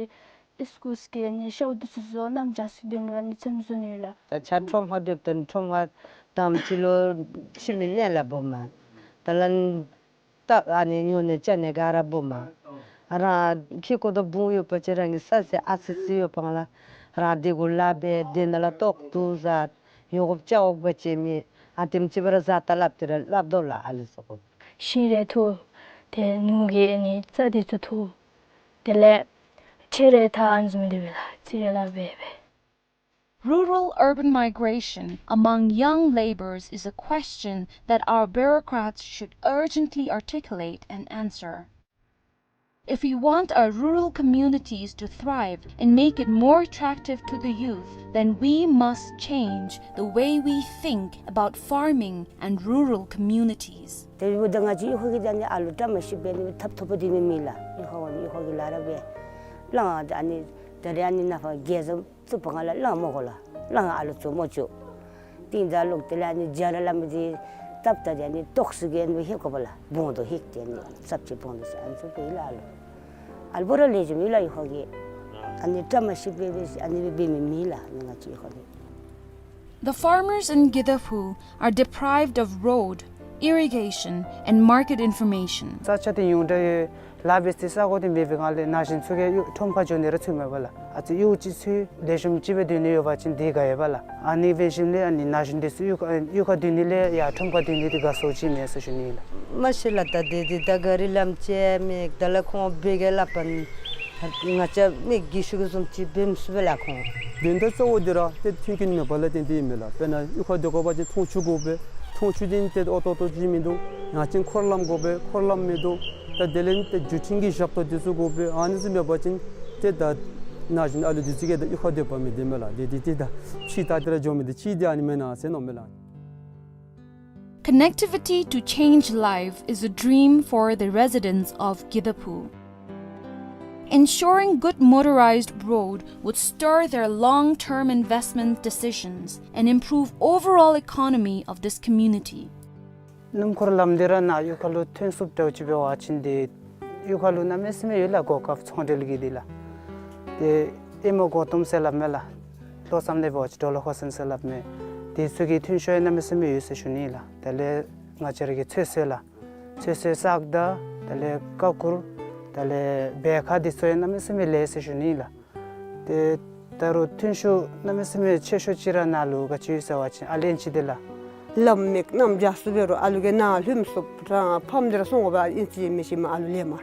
ཨིས་ཀུལ་སྐྱེལ་ནི་ཤོག་འདི་ཚུ་བཟོ་གནམ་བྱཱར་ཚུ་འདི་ནང་ར་ནི་ཚེམ་བཟོ་ནི་ལགས། ད་ཆ་ཁྲོམ་ཁར་སྡོདཔ་ད་ཁྲོམ་ཁར་དང་པ་ཅིག་ལུ་ཁྱིམ་གྱི་གནས་ལ་འབོ་མས། དེ་ལས་ད་ཨ་ནི་ཉོ་ནི་རྐྱབ་ནི་ག་ར་འབོ་མས། རང་ཁྱིམ་གྱི་ཁོག་ཏུ་བུ་ཡོད་པ་ཅིན་རང་གི་ས་ཟེར་ཨ་ཙི་ཅིག་ཡོདཔ་ལས་རང་དེ་གུ་ལཱ་འབད། དེ་ནང་ལས་ལྟོ་བཏུང་བཟའ། ཉོ་དགོཔ་རྐྱབ་དགོཔ་ཅིག་མེད། ཨ་དེམ་ཅིག་སྦེ་ར་བཟའ་ད་སླབ་སྟེ་ར་སླབ་དོ་ལགས། ཨ་ལུ་ཚུ་གུ་ཤིང་རེ་འཐུ། ཏེ་ནོར་གྱི་ཨ་ནི་རྩྭ་འདི་ཚུ་འཐུ། དེ་ལས་ཁྲལ་རེ་ད་ཨ་ནི་བཟུམ་འདི་སྦེ་ལགས། ཅི་རེ་ལཱ་འབད་འབད། Rural-urban migration among young labourers is a question that our bureaucrats should urgently articulate and answer. If we want our rural communities to thrive and make it more attractive to the youth, then we must change the way we think about farming and rural communities. དེ་འབདཝ་ད་ང་བཅས་གཡུས་ཁ་གི་ད་ནི་ཨ་ལུ་བཀྲ་མ་ཤིས་པའི་ནི་ཐབ་ཐོབ་པ་འདི་མི་མེད་ལགས། གཡུས་ཁ་འོང་ནི་གཡུས་ཁ་གི་ལཱ་ར་འབད། གླང་ཨ་ནི་ད་རེས་ཨ་ནི་ནཱ་ཕར་རྒྱལ་བཟང་བཙུགས་པའི་སྒང་ལས་གླང་མོ་གོ་ལགས། གླང་ཨ་ལུ་བཙུགས་མོ་བཙུགས། ཏེ་ད་ལོག་དེ་ལས་ཨ་ནི་རྒྱ་ར་སླབ་མི་འདི་སྟབས་ད་དེ་ཨ་ནི་ཏོག་སུ་གི་ཨ་ནི་ཧེ་གོ་བ་ལགས། བོང་དོ་ཧེ་དེ་ཨ་ནི་སྲབ་ཅིག་བོང་དོ་ཟེར་ཨ་ནི་ཚུ་སྦེ་ལགས། ཨ་ལུ་ཨ་ལུ་པོ་ར་ལེགས་ཤོམ་ཡོད་ལགས། གཡུས་ཁ་གི་ཨ་ནི་བཀྲ་མ་ཤིས་པའི་སྦེ་ཨ་ནི་སྦེ་འབད་མི་མེད་ལགས། ཨ་ནི་ང་བཅས་གཡུས་ཁ་གི། The farmers in Gidaphu are deprived of road, irrigation, and market information. ས་ཆ་འདི་ཡོངས་གྲགས་ཡོད། ལཱ་འབད་སའི་ས་གོ་འདི་མེད་པའི་སྒང་ལས་ན་གཞོན་ཚུ་གིས་གཡུས་ཁྲོམ་ཁར་འགྱོ་ནི་ར་ཚུགས་མེད་པས་ལགས། ཨ་ཙི་གཡུས་ཅིག་ཚུ་ལེགས་ཤོམ་ཅིག་སྦེ་སྡོད་ནི་ཡོད་པ་ཅིན་དེ་དགའ་ཡོདཔ་ལགས། ཨ་ནི་འབད་ཞིནམ་ལས་ཨ་ནི་ན་གཞོན་འདི་ཚུ་གཡུས་ཁ་གཡུས་ཁར་སྡོད་ནི་ལས་ཡར་ཁྲོམ་ཁར་སྡོད་ནི་འདི་དགའ་སུ་ཅིག་མས་ཟེར་ཞུ་ནི་ལགས། མ་ཤེས་ལགས། ད་དེ་འདི་ད་ག་རི་ལམ་ཅིག་མེད། དེ་ལས་ཁོང་འབད་གེ་སླབ་པ་ང་བཅས་མི་རྒས་ཤོས་ཀྱིས་བཟུམ་ཅིག་འབད་མི་ཚུགས་པས་ལགས་ཁོང་། དོན་དག་གཙོ་བོ་འདི་ར་ཏེ་མཐུན་རྐྱེན་མེད་པ་ལས་བརྟེན་ཏེ་ཨིན་མས་ལགས། དཔེར་ན་གཡུས་ཁར་སྡོད་དགོ་པ་ཅིན་འཐུང་ཆུ་དགོ་པས། འཐུང་ཆུ་འདི་ཏེ་ཨོ་ཏོག་ཏོ་ཅིག་མིན་འདུག། ཡང་ཅིན་འཁོར་ལམ་དགོ་པས། འཁོར་ལམ་མིན་འདུག། ད་དེ་ལས་ནི་ཏེ་བརྒྱུད་འཕྲིན་གྱི་ཞབས་ཏོག་འདི་ཚུ་དགོ་པས། ཨ་ནི་ཚུ་མེད་པ་ཅིན་ཏེ་ད་ན་གཞོན་ཨ་ལུ་འདི་ཚུ་གིས་ད་གཡུས་ཁར་སྡོད་པ་མི་བདེ་མས་ལགས། དེ་འདི་ཏེ་ད་ཕྱི་ད་དེ་ར་འགྱོ་མི་འདི་ཅིག་འདི་ཨ་ནི་མེན་ན་ཟེར་མནོཝ་མས་ལགས། Connectivity to change life is a dream for the residents of Gidaphu. Ensuring good motorized road would stir their long-term investment decisions and improve overall economy of this community. སྣུམ་འཁོར་ལམ་འདི་ར་ནཱ་གཡུས་ཁ་ལུ་ཐོན་ཚུགསཔ་འདྲཝ་ཅིག་འབད་བ་ཅིན་ཏེ་ གཡུས་ཁ་ལུ་གནམ་མེད་ས་མེད་ཡོད་ལགས། གོ་སྐབས་ཚོང་འབྲེལ་གྱི་འདི་ལགས། ཏེ་ཨེ་མ་གོ་ཏོམ་ཟེར་སླབ་མས་ལགས། ལྷོ་མཚམས་ལས་འབད་བ་ཅིན་ཌོ་ལར་ཧོ་སན་ཟེར་སླབ་མས། དེ་ཚུ་གི་ཐོན་ཤུགས་ཡང་གནམ་མེད་ས་མེད་ཡོད་ཟེར་ཞུ་ནི་ལགས། དེ་ལས་ང་བཅས་ར་གི་ཚོད་བསྲེ་ལགས། ཚོད་བསྲེ་སག་བདའ་དེ་ལས་ཀ་ཁུར་དེ་ལས་བལ་ཁ་འདི་ཚུ་ཡང་གནམ་མེད་ས་མེད་ལེགས་ཟེར་ཞུ་ནི་ལགས། ཏེ་ད་རུང་ཐོན་ཤུགས་གནམ་མེད་ས་མེད་ཆེ་ཤོས་ཅིག་ར་ནཱ་ལུ་ག་ཅི་ཡོད་ཟེར་བ་ཅིན་ཨ་ལུ་ཨིན་ཅི་འདི་ལགས། ལམ་མེད་གནམ་རྒྱ་སུ་འབད་རུང་ཨ་ལུ་གིས་ནཱ་ལྷོདཔ་ཚུགསཔ་ར་ཕམ་འདི་ར་སོང་དགོ་པས། ཨིན་ཅི་མིན་ཅི་མ་ཨ་ལུ་ལེན་མས།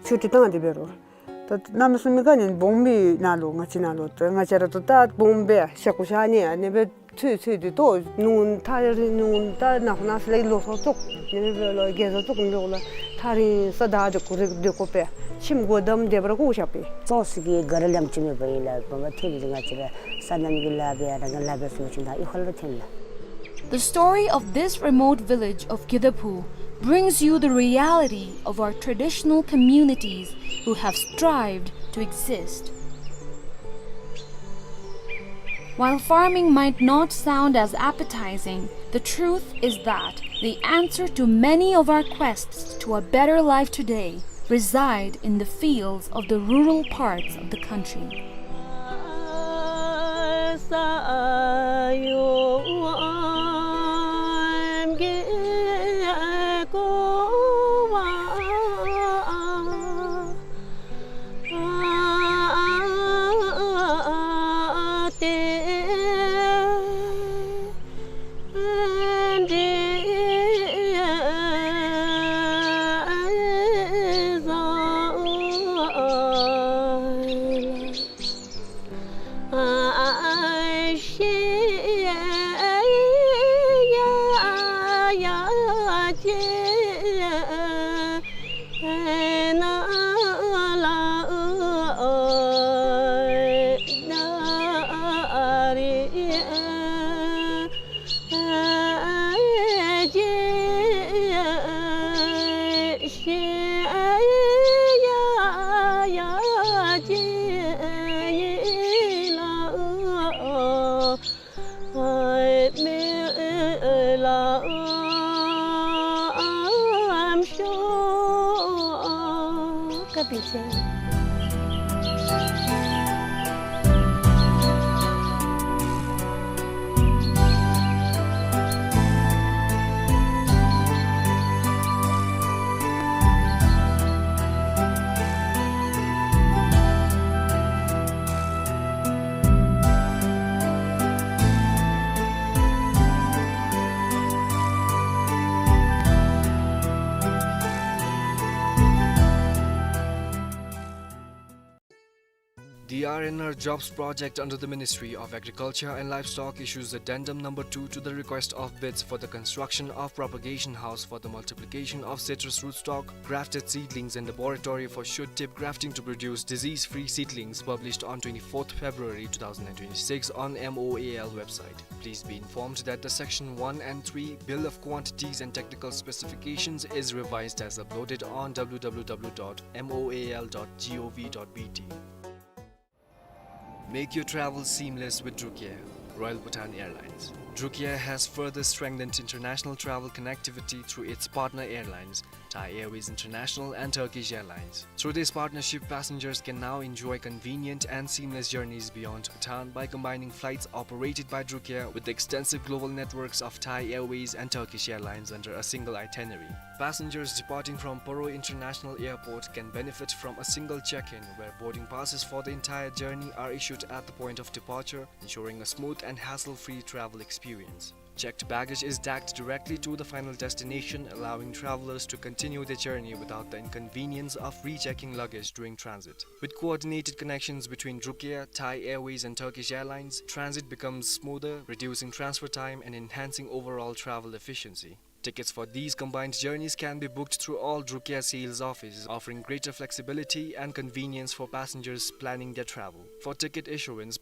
ཆུ་ཊི་བཏང་སྟེ་འབད་རུང་། ད་གནམ་མེད་ས་མེད་ག་ནི་སྦོམ་སྦེ་ནཱ་ལུ་ང་བཅས་ནཱ་ལུ་ད་ང་བཅས་ར་ད་ད་སྦོམ་སྦེ་ཤ་ཁུ་ཤ་ནི་ཨ་ནི་སྦེ་ཚོད་ཚོད་དེ་ཏོ་ནུ་ཐག་རིང་ནུ་ད་ནཱ་ཁོ་ནཱ་ཟེར་ལོ་ཚོད་ཙོགས་ནི་སྦེ་ལོ་བརྒྱད་ཚོད་ཙོགས་ནི་ལོག་ལགས། ཐག་རིང་ས་བདའ་སྟེ་ཁུར་རེ་སྡོད་དགོ་པས། ཁྱིམ་སྒོ་བསྡམས་སྡོད་པར་དགོ་ཤ་པས། ཙོགས་ཤིག་གི་ག་ར་ལམ་ཅིག་མེད་པ་ཨིན་ལགས། བུམོ་ཐོན་ཏེ་ང་བཅས་ར་སོ་ནམ་གྱི་ལཱ་འབད་ཡང་ར་ང་ལཱ་འབད་ཚུགས་ཅི་ད་གཡུས་ཁ་ལུ་ཐོན་ལགས། The story of this remote village of Gidaphu brings you the reality of our traditional communities who have strived to exist. While farming might not sound as appetizing, the truth is that the answer to many of our quests to a better life today reside in the fields of the rural parts of the country. The R N R Jobs Project under the Ministry of Agriculture and Livestock issues Addendum number two to the request of bids for the construction of propagation house for the multiplication of citrus rootstock, grafted seedlings and laboratory for shoot tip grafting to produce disease-free seedlings, published on twenty-fourth February two thousand and twenty-six on M O A L website. Please be informed that the Section one and three Bill of Quantities and Technical Specifications is revised as uploaded on W W W dot M O A L dot gov dot B T. Make your travel seamless with Drukair, Royal Bhutan Airlines. Drukair has further strengthened international travel connectivity through its partner airlines, Thai Airways International and Turkish Airlines. Through this partnership, passengers can now enjoy convenient and seamless journeys beyond Bhutan by combining flights operated by Drukair with the extensive global networks of Thai Airways and Turkish Airlines under a single itinerary. Passengers departing from Paro International Airport can benefit from a single check-in, where boarding passes for the entire journey are issued at the point of departure, ensuring a smooth and hassle-free travel experience. Checked baggage is tagged directly to the final destination, allowing travelers to continue their journey without the inconvenience of rechecking luggage during transit. With coordinated connections between Drukair, Thai Airways and Turkish Airlines, transit becomes smoother, reducing transfer time and enhancing overall travel efficiency. Tickets for these combined journeys can be booked through all Drukair sales offices, offering greater flexibility and convenience for passengers planning their travel. For ticket issuance,